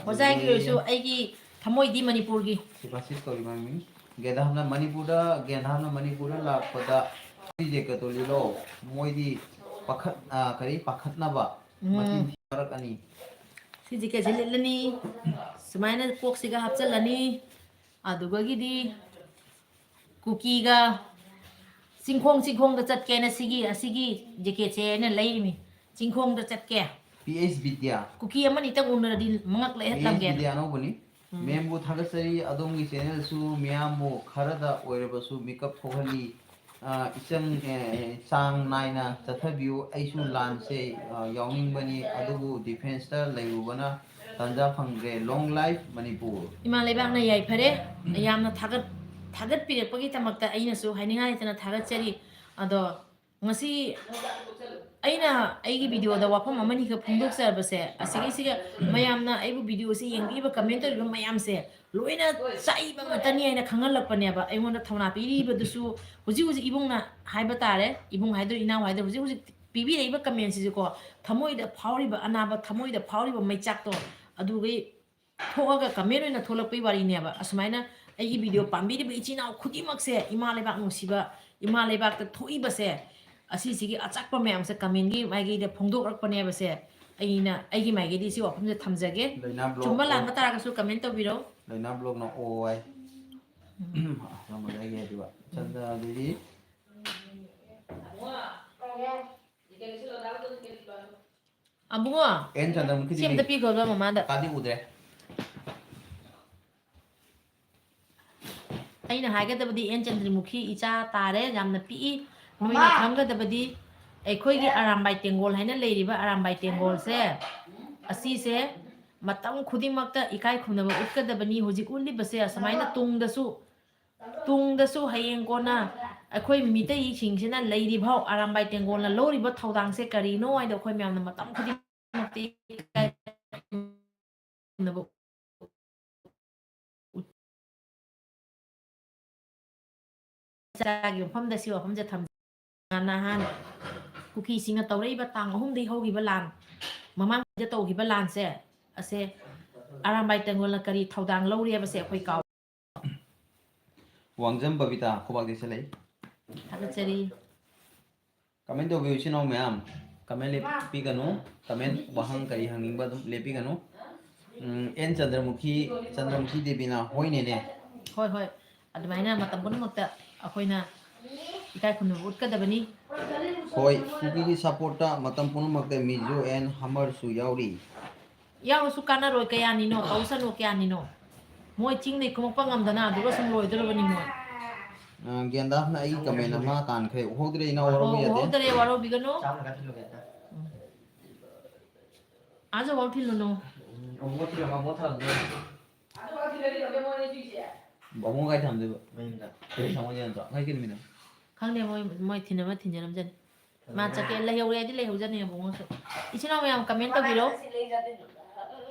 ꯍꯣꯖꯥꯏꯒꯤ ꯑꯣꯏꯔꯁꯨ ꯑꯩꯒꯤ ꯊꯃꯣꯏꯗꯤ ꯃꯅꯤꯄꯨꯔꯒꯤ꯫ ꯁꯤꯕꯥꯁꯤꯁ ꯀꯧꯔꯤ ꯃꯥ ꯃꯤꯡ꯫ ꯒꯦꯟꯗꯥꯍꯝꯅ ꯃꯅꯤꯄꯨꯔꯗ, ꯒꯦꯟꯗꯥꯍꯝꯅ ꯃꯅꯤꯄꯨꯔꯗ ꯂꯥꯛꯄꯗ ꯖꯦꯀꯦꯠꯇꯣ ꯂꯤꯠꯂꯣ꯫ ꯃꯣꯏꯗꯤ ꯄꯥꯈꯠ-, ꯑ, ꯀꯔꯤ, ꯄꯥꯈꯠꯅꯕ꯫ ꯎꯝ꯫ ꯃꯆꯤꯟ ꯊꯤ ꯃꯔꯛ ꯑꯅꯤ꯫ ꯁꯤ ꯖꯦꯀꯦꯠꯁꯦ ꯂꯤꯠꯂꯅꯤ, ꯁꯨꯃꯥꯏꯅ ꯀꯣꯛꯁꯤꯒ ꯍꯥꯞꯆꯤꯜꯂꯅꯤ, ꯑꯗꯨꯒꯒꯤꯗꯤ ꯀꯨꯀꯤꯒ ꯆꯤꯡꯈꯣꯡ ꯆꯤꯡꯈꯣꯡꯗ ꯆꯠꯀꯦꯅ ꯁꯤꯒꯤ, ꯑꯁꯤꯒꯤ ꯖꯦꯀꯦꯠꯁꯦ ꯑꯩꯅ ꯂꯩꯔꯤꯃꯤ꯫ ꯆꯤꯡꯈꯣꯡꯗ ꯆꯠꯀꯦ꯫ ꯄꯤ ꯑꯩꯆ ꯕꯤꯗ꯭ꯌꯥ꯫ ꯀꯨꯀꯤ ꯑꯃꯅꯤꯇꯪ ꯎꯅꯔꯗꯤ ꯃꯉꯛ ꯄꯤ ꯑꯩꯆ ꯂꯩꯍꯠꯂꯝꯒꯦꯅ꯫ ꯕꯤꯗ꯭ꯌꯥ ꯑꯅꯧꯕꯅꯤ꯫ ꯎꯝ꯫ ꯃꯦꯝꯕꯨ ꯊꯥꯒꯠꯆꯔꯤ, ꯑꯗꯣꯝꯒꯤ ꯆꯦꯅꯦꯜꯁꯨ ꯃꯤꯌꯥꯝꯕꯨ ꯈꯔꯗ ꯑꯣꯏꯔꯕꯁꯨ ꯃꯤꯀꯞ ꯊꯣꯛꯍꯜꯂꯤ꯫ ꯑ, ꯏꯆꯪ, ꯑꯦ, ꯆꯥꯡ ꯅꯥꯏꯅ ꯆꯠꯊꯕꯤꯌꯨ꯫ ꯑꯩꯁꯨ ꯂꯥꯟꯁꯦ, ꯑ, ꯌꯥꯎꯅꯤꯡꯕꯅꯤ, ꯑꯗꯨꯕꯨ ꯗꯤꯐꯦꯟꯁꯇ ꯂꯩꯔꯨꯕꯅ ꯇꯥꯟꯖꯥ ꯐꯪꯗ꯭ꯔꯦ꯫ Long life Manipur. ꯏꯃꯥ ꯂꯩꯕꯥꯛꯅ ꯌꯥꯏꯐꯔꯦ꯫ ꯌꯥꯝꯅ ꯊꯥꯒꯠ-, ꯊꯥꯒꯠꯄꯤꯔꯛꯄꯒꯤꯗꯃꯛꯇ ꯑꯩꯅꯁꯨ ꯍꯥꯏꯅꯤꯡꯉꯥꯏ ꯂꯩꯇꯅ ꯊꯥꯒꯠꯆꯔꯤ꯫ ꯑꯗꯣ ꯉꯁꯤ ꯑꯩꯅ ꯑꯩꯒꯤ ꯚꯤꯗꯤꯑꯣꯗ ꯋꯥꯐꯝ ꯑꯃꯅꯤꯈꯛ ꯐꯣꯡꯗꯣꯛꯆꯔꯕꯁꯦ, ꯑꯁꯤꯒꯤꯁꯤꯒ ꯃꯌꯥꯝꯅ ꯑꯩꯕꯨ ꯚꯤꯗꯤꯑꯣꯁꯤ ꯌꯦꯡꯕꯤꯔꯤꯕ, ꯀꯃꯦꯟ ꯇꯧꯔꯤꯕ ꯃꯌꯥꯝꯁꯦ ꯂꯣꯏꯅ ꯆꯥꯛꯏꯕ ꯉꯥꯛꯇꯅꯤ ꯍꯥꯏꯅ ꯈꯪꯍꯜꯂꯛꯄꯅꯦꯕ꯫ ꯑꯩꯉꯣꯟꯗ ꯊꯧꯅꯥ ꯄꯤꯔꯤꯕꯗꯨꯁꯨ ꯍꯧꯖꯤꯛ ꯍꯧꯖꯤꯛ ꯏꯕꯨꯡꯅ ꯍꯥꯏꯕ ꯇꯥꯔꯦ, ꯏꯕꯨꯡ ꯍꯥꯏꯗꯣꯏꯔꯥ ꯏꯅꯥꯎ ꯍꯥꯏꯗꯣꯏꯔꯥ, ꯍꯧꯖꯤꯛ ꯍꯧꯖꯤꯛ ꯄꯤꯕꯤꯔꯛꯏꯕ ꯀꯃꯦꯟꯁꯤꯁꯨꯀꯣ, ꯊꯃꯣꯏꯗ ꯐꯥꯎꯔꯤꯕ ꯑꯅꯥꯕ, ꯊꯃꯣꯏꯗ ꯐꯥꯎꯔꯤꯕ ꯃꯩꯆꯥꯛꯇꯣ ꯑꯗꯨꯒꯤ ꯊꯣꯛꯑꯒ ꯀꯃꯦꯟ ꯑꯣꯏꯅ ꯊꯣꯛꯂꯛꯄꯒꯤ ꯋꯥꯔꯤꯅꯦꯕ꯫ ꯑꯁꯨꯃꯥꯏꯅ ꯑꯩꯒꯤ ꯚꯤꯗꯤꯑꯣ ꯄꯥꯝꯕꯤꯔꯤꯕ ꯏꯆꯤꯟ ꯏꯅꯥꯎ ꯈꯨꯗꯤꯡꯃꯛꯁꯦ, ꯏꯃꯥ ꯂꯩꯕꯥꯛ ꯅꯨꯡꯁꯤꯕ, ꯏꯃꯥ ꯂꯩꯕꯥꯛꯇ ꯊꯣꯛꯏꯕꯁꯦ, ꯑꯁꯤꯁꯤꯒꯤ ꯑꯆꯥꯛꯄ ꯃꯌꯥꯝꯁꯦ ꯀꯃꯦꯟꯒꯤ ꯃꯥꯏꯀꯩꯗ ꯐꯣꯡꯗꯣꯛꯂꯛꯄꯅꯦꯕꯁꯦ꯫ ꯑꯩꯅ ꯑꯩꯒꯤ ꯃꯥꯏꯀꯩꯗꯤ ꯁꯤ ꯋꯥꯐꯝꯁꯦ ꯊꯝꯖꯒꯦ꯫ ꯂꯩꯅꯥ ꯕ꯭ꯂꯣꯛ ꯆꯨꯝꯕ ꯑꯣ ꯂꯥꯟꯕ ꯇꯥꯔꯒꯁꯨ ꯀꯃꯦꯟ ꯇꯧꯕꯤꯔꯣ꯫ ꯂꯩꯅꯥ ꯕ꯭ꯂꯣꯛꯅ ꯑꯣ ꯑꯥꯏ ꯂꯥꯛꯑꯝꯕꯗꯒꯤ ꯑꯗꯨꯒ ꯆꯟꯗ꯭ꯔ ꯑꯗꯩꯗꯤ ꯑꯕꯨꯡꯉꯣ, ꯑꯦꯟ ꯆꯟꯗ꯭ꯔꯃꯨꯈꯤꯗꯤ ꯁꯤ ꯑꯝꯇ ꯄꯤꯈꯣꯕ ꯃꯃꯥꯗ꯫ ꯀꯥꯗꯤ ꯎꯗ꯭ꯔꯦ꯫ ꯑꯩꯅ ꯍꯥꯏꯒꯗꯕꯗꯤ ꯑꯦꯟ ꯆꯟꯗ꯭ꯔꯃꯨꯈꯤ ꯏꯆꯥ ꯇꯥꯔꯦ, ꯌꯥꯝꯅ ꯄꯤꯛꯏ꯫ ꯅꯣꯏꯅ ꯈꯪꯒꯗꯕꯗꯤ ꯑꯩꯈꯣꯏꯒꯤ ꯑꯔꯥꯝꯕꯥꯏ ꯇꯦꯡꯒꯣꯜ ꯍꯥꯏꯅ ꯂꯩꯔꯤꯕ ꯑꯔꯥꯝꯕꯥꯏ ꯇꯦꯡꯒꯣꯜꯁꯦ, ꯑꯁꯤꯁꯦ ꯃꯇꯝ ꯈꯨꯗꯤꯡꯃꯛꯇ ꯏꯀꯥꯏ ꯈꯨꯝꯅꯕ ꯎꯠꯀꯗꯕꯅꯤ꯫ ꯍꯧꯖꯤꯛ ꯎꯠꯂꯤꯕꯁꯦ ꯑꯁꯨꯃꯥꯏꯅ ꯇꯨꯡꯗꯁꯨ, ꯇꯨꯡꯗꯁꯨ ꯍꯌꯦꯡ ꯀꯣꯟꯅ ꯑꯩꯈꯣꯏ ꯃꯤꯇꯩꯁꯤꯡꯁꯤꯅ ꯂꯩꯔꯤꯐꯥꯎ ꯑꯔꯥꯝꯕꯥꯏ ꯇꯦꯡꯒꯣꯜꯅ ꯂꯧꯔꯤꯕ ꯊꯧꯗꯥꯡꯁꯦ ꯀꯔꯤꯅꯣ ꯍꯥꯏꯗꯣ ꯑꯩꯈꯣꯏ ꯃꯌꯥꯝꯅ ꯃꯇꯝ ꯈꯨꯗꯤꯡꯃꯛꯇ ꯏꯀꯥꯏ ꯈꯨꯝꯅꯕ ꯏꯆꯥꯒꯤ ꯃꯐꯝꯗ ꯁꯤ ꯋꯥꯐꯝꯁꯦ ꯊꯝꯖ-, ꯅꯍꯥꯟ ꯀꯨꯀꯤꯁꯤꯡꯅ ꯇꯧꯔꯛꯏꯕ ꯇꯥꯡ ꯑꯍꯨꯝꯗꯒꯤ ꯍꯧꯈꯤꯕ ꯂꯥꯟ, ꯃꯃꯥꯡꯗ ꯇꯧꯈꯤꯕ ꯂꯥꯟꯁꯦ, ꯑꯁꯦ ꯑꯔꯥꯝꯕꯥꯏ ꯇꯦꯡꯒꯣꯜꯅ ꯀꯔꯤ ꯊꯧꯗꯥꯡ ꯂꯧꯔꯤ ꯍꯥꯏꯕꯁꯦ ꯑꯩꯈꯣꯏ ꯀꯥꯎ-, ꯋꯥꯡꯖꯝ ꯕꯕꯤꯇꯥ ꯈꯨꯕꯥꯛ ꯆꯦꯁꯤꯜꯂꯛꯏ꯫ ꯊꯥꯒꯠꯆꯔꯤ꯫ ꯀꯃꯦꯟ ꯇꯧꯕꯤꯌꯨ ꯏꯆꯤꯟ ꯏꯅꯥꯎ ꯃꯌꯥꯝ꯫ ꯀꯃꯦꯟ ꯂꯦꯞꯄꯤꯒꯅꯨ꯫ ꯀꯃꯦꯟ ꯋꯥꯍꯪ ꯀꯔꯤ ꯍꯪꯅꯤꯡꯕ ꯑꯗꯨꯝ ꯂꯦꯞꯄꯤꯒꯅꯨ꯫ ꯎꯝ, ꯑꯦꯟ ꯆꯟꯗ꯭ꯔꯃꯨꯈꯤ, ꯆꯟꯗ꯭ꯔꯃꯨꯈꯤ ꯗꯦꯕꯤꯅ, "ꯍꯣꯏꯅꯦꯅꯦ"꯫ ꯍꯣꯏ, ꯍꯣꯏ꯫ ꯑꯗꯨꯃꯥꯏꯅ ꯃꯇꯝ ꯄꯨꯝꯅꯃꯛꯇ ꯑꯩꯈꯣꯏꯅ ꯏꯀꯥꯏ ꯈꯨꯝꯅꯕ ꯎꯠꯀꯗꯕꯅꯤ꯫ ꯍꯣꯏ, ꯀꯨꯀꯤꯒꯤ ꯁꯞꯄꯣꯔꯠꯇ ꯃꯇꯝ ꯄꯨꯝꯅꯃꯛꯇ ꯃꯤꯖꯣ ꯑꯦꯟ ꯍꯃꯔꯁꯨ ꯌꯥꯎꯔꯤ꯫ ꯌꯥꯎꯔꯁꯨ ꯀꯥꯟꯅꯔꯣꯏ, ꯀꯌꯥꯅꯤꯅꯣ? ꯇꯧꯁꯅꯨ, ꯀꯌꯥꯅꯤꯅꯣ? ꯃꯣꯏ ꯆꯤꯡꯗꯩ ꯀꯨꯝꯃꯛꯄ ꯉꯝꯗꯅ ꯑꯗꯨꯒ ꯁꯨꯝ ꯂꯣꯏꯗꯣꯔꯕꯅꯤ ꯃꯣꯏ꯫ ꯑ, ꯒ꯭ꯌꯥꯟꯗꯥꯁꯅ ꯑꯩꯒꯤ ꯀꯃꯦꯟ ꯑꯃ ꯀꯥꯟꯈ꯭ꯔꯦ꯫ ꯎꯍꯧꯗ꯭ꯔꯦ ꯏꯅꯥꯎ, ꯑꯣ, ꯋꯥꯔꯧꯕ ꯌꯥꯗꯦ꯫ ꯎꯍꯧꯗꯔꯦ, ꯋꯥꯔꯧꯕꯤꯒꯅꯨ꯫ ꯎꯝ꯫ ꯑꯥꯖꯨ ꯋꯥꯎ ꯊꯤꯜꯂꯨꯅꯨ꯫ ꯕꯥꯃꯣꯟ ꯀꯥꯏ ꯊꯝꯗꯣꯏꯕ? ꯃꯌꯨꯝꯗ꯫ ꯀꯔꯤ ꯊꯝꯃꯣꯏꯗꯣꯏ ꯅꯠꯇ꯭ꯔꯣ? ꯀꯥꯏ ꯀꯤꯂꯣꯃꯤꯇꯔ? ꯈꯪꯗꯦ, ꯃꯣꯏ, ꯃꯣꯏ ꯊꯤꯟꯅꯕ ꯊꯤꯟꯖꯔꯝꯖꯅꯤ꯫ ꯃꯥ ꯆꯠꯀꯦ, ꯂꯩꯍꯧꯔꯦ ꯍꯥꯏꯗꯤ ꯂꯩꯍꯧꯖꯅꯤ ꯑꯕꯨꯡꯉꯣꯁꯨ꯫ ꯏꯆꯤꯟ ꯏꯅꯥꯎ ꯃꯌꯥꯝ ꯀꯃꯦꯟ ꯇꯧꯕꯤꯔꯣ꯫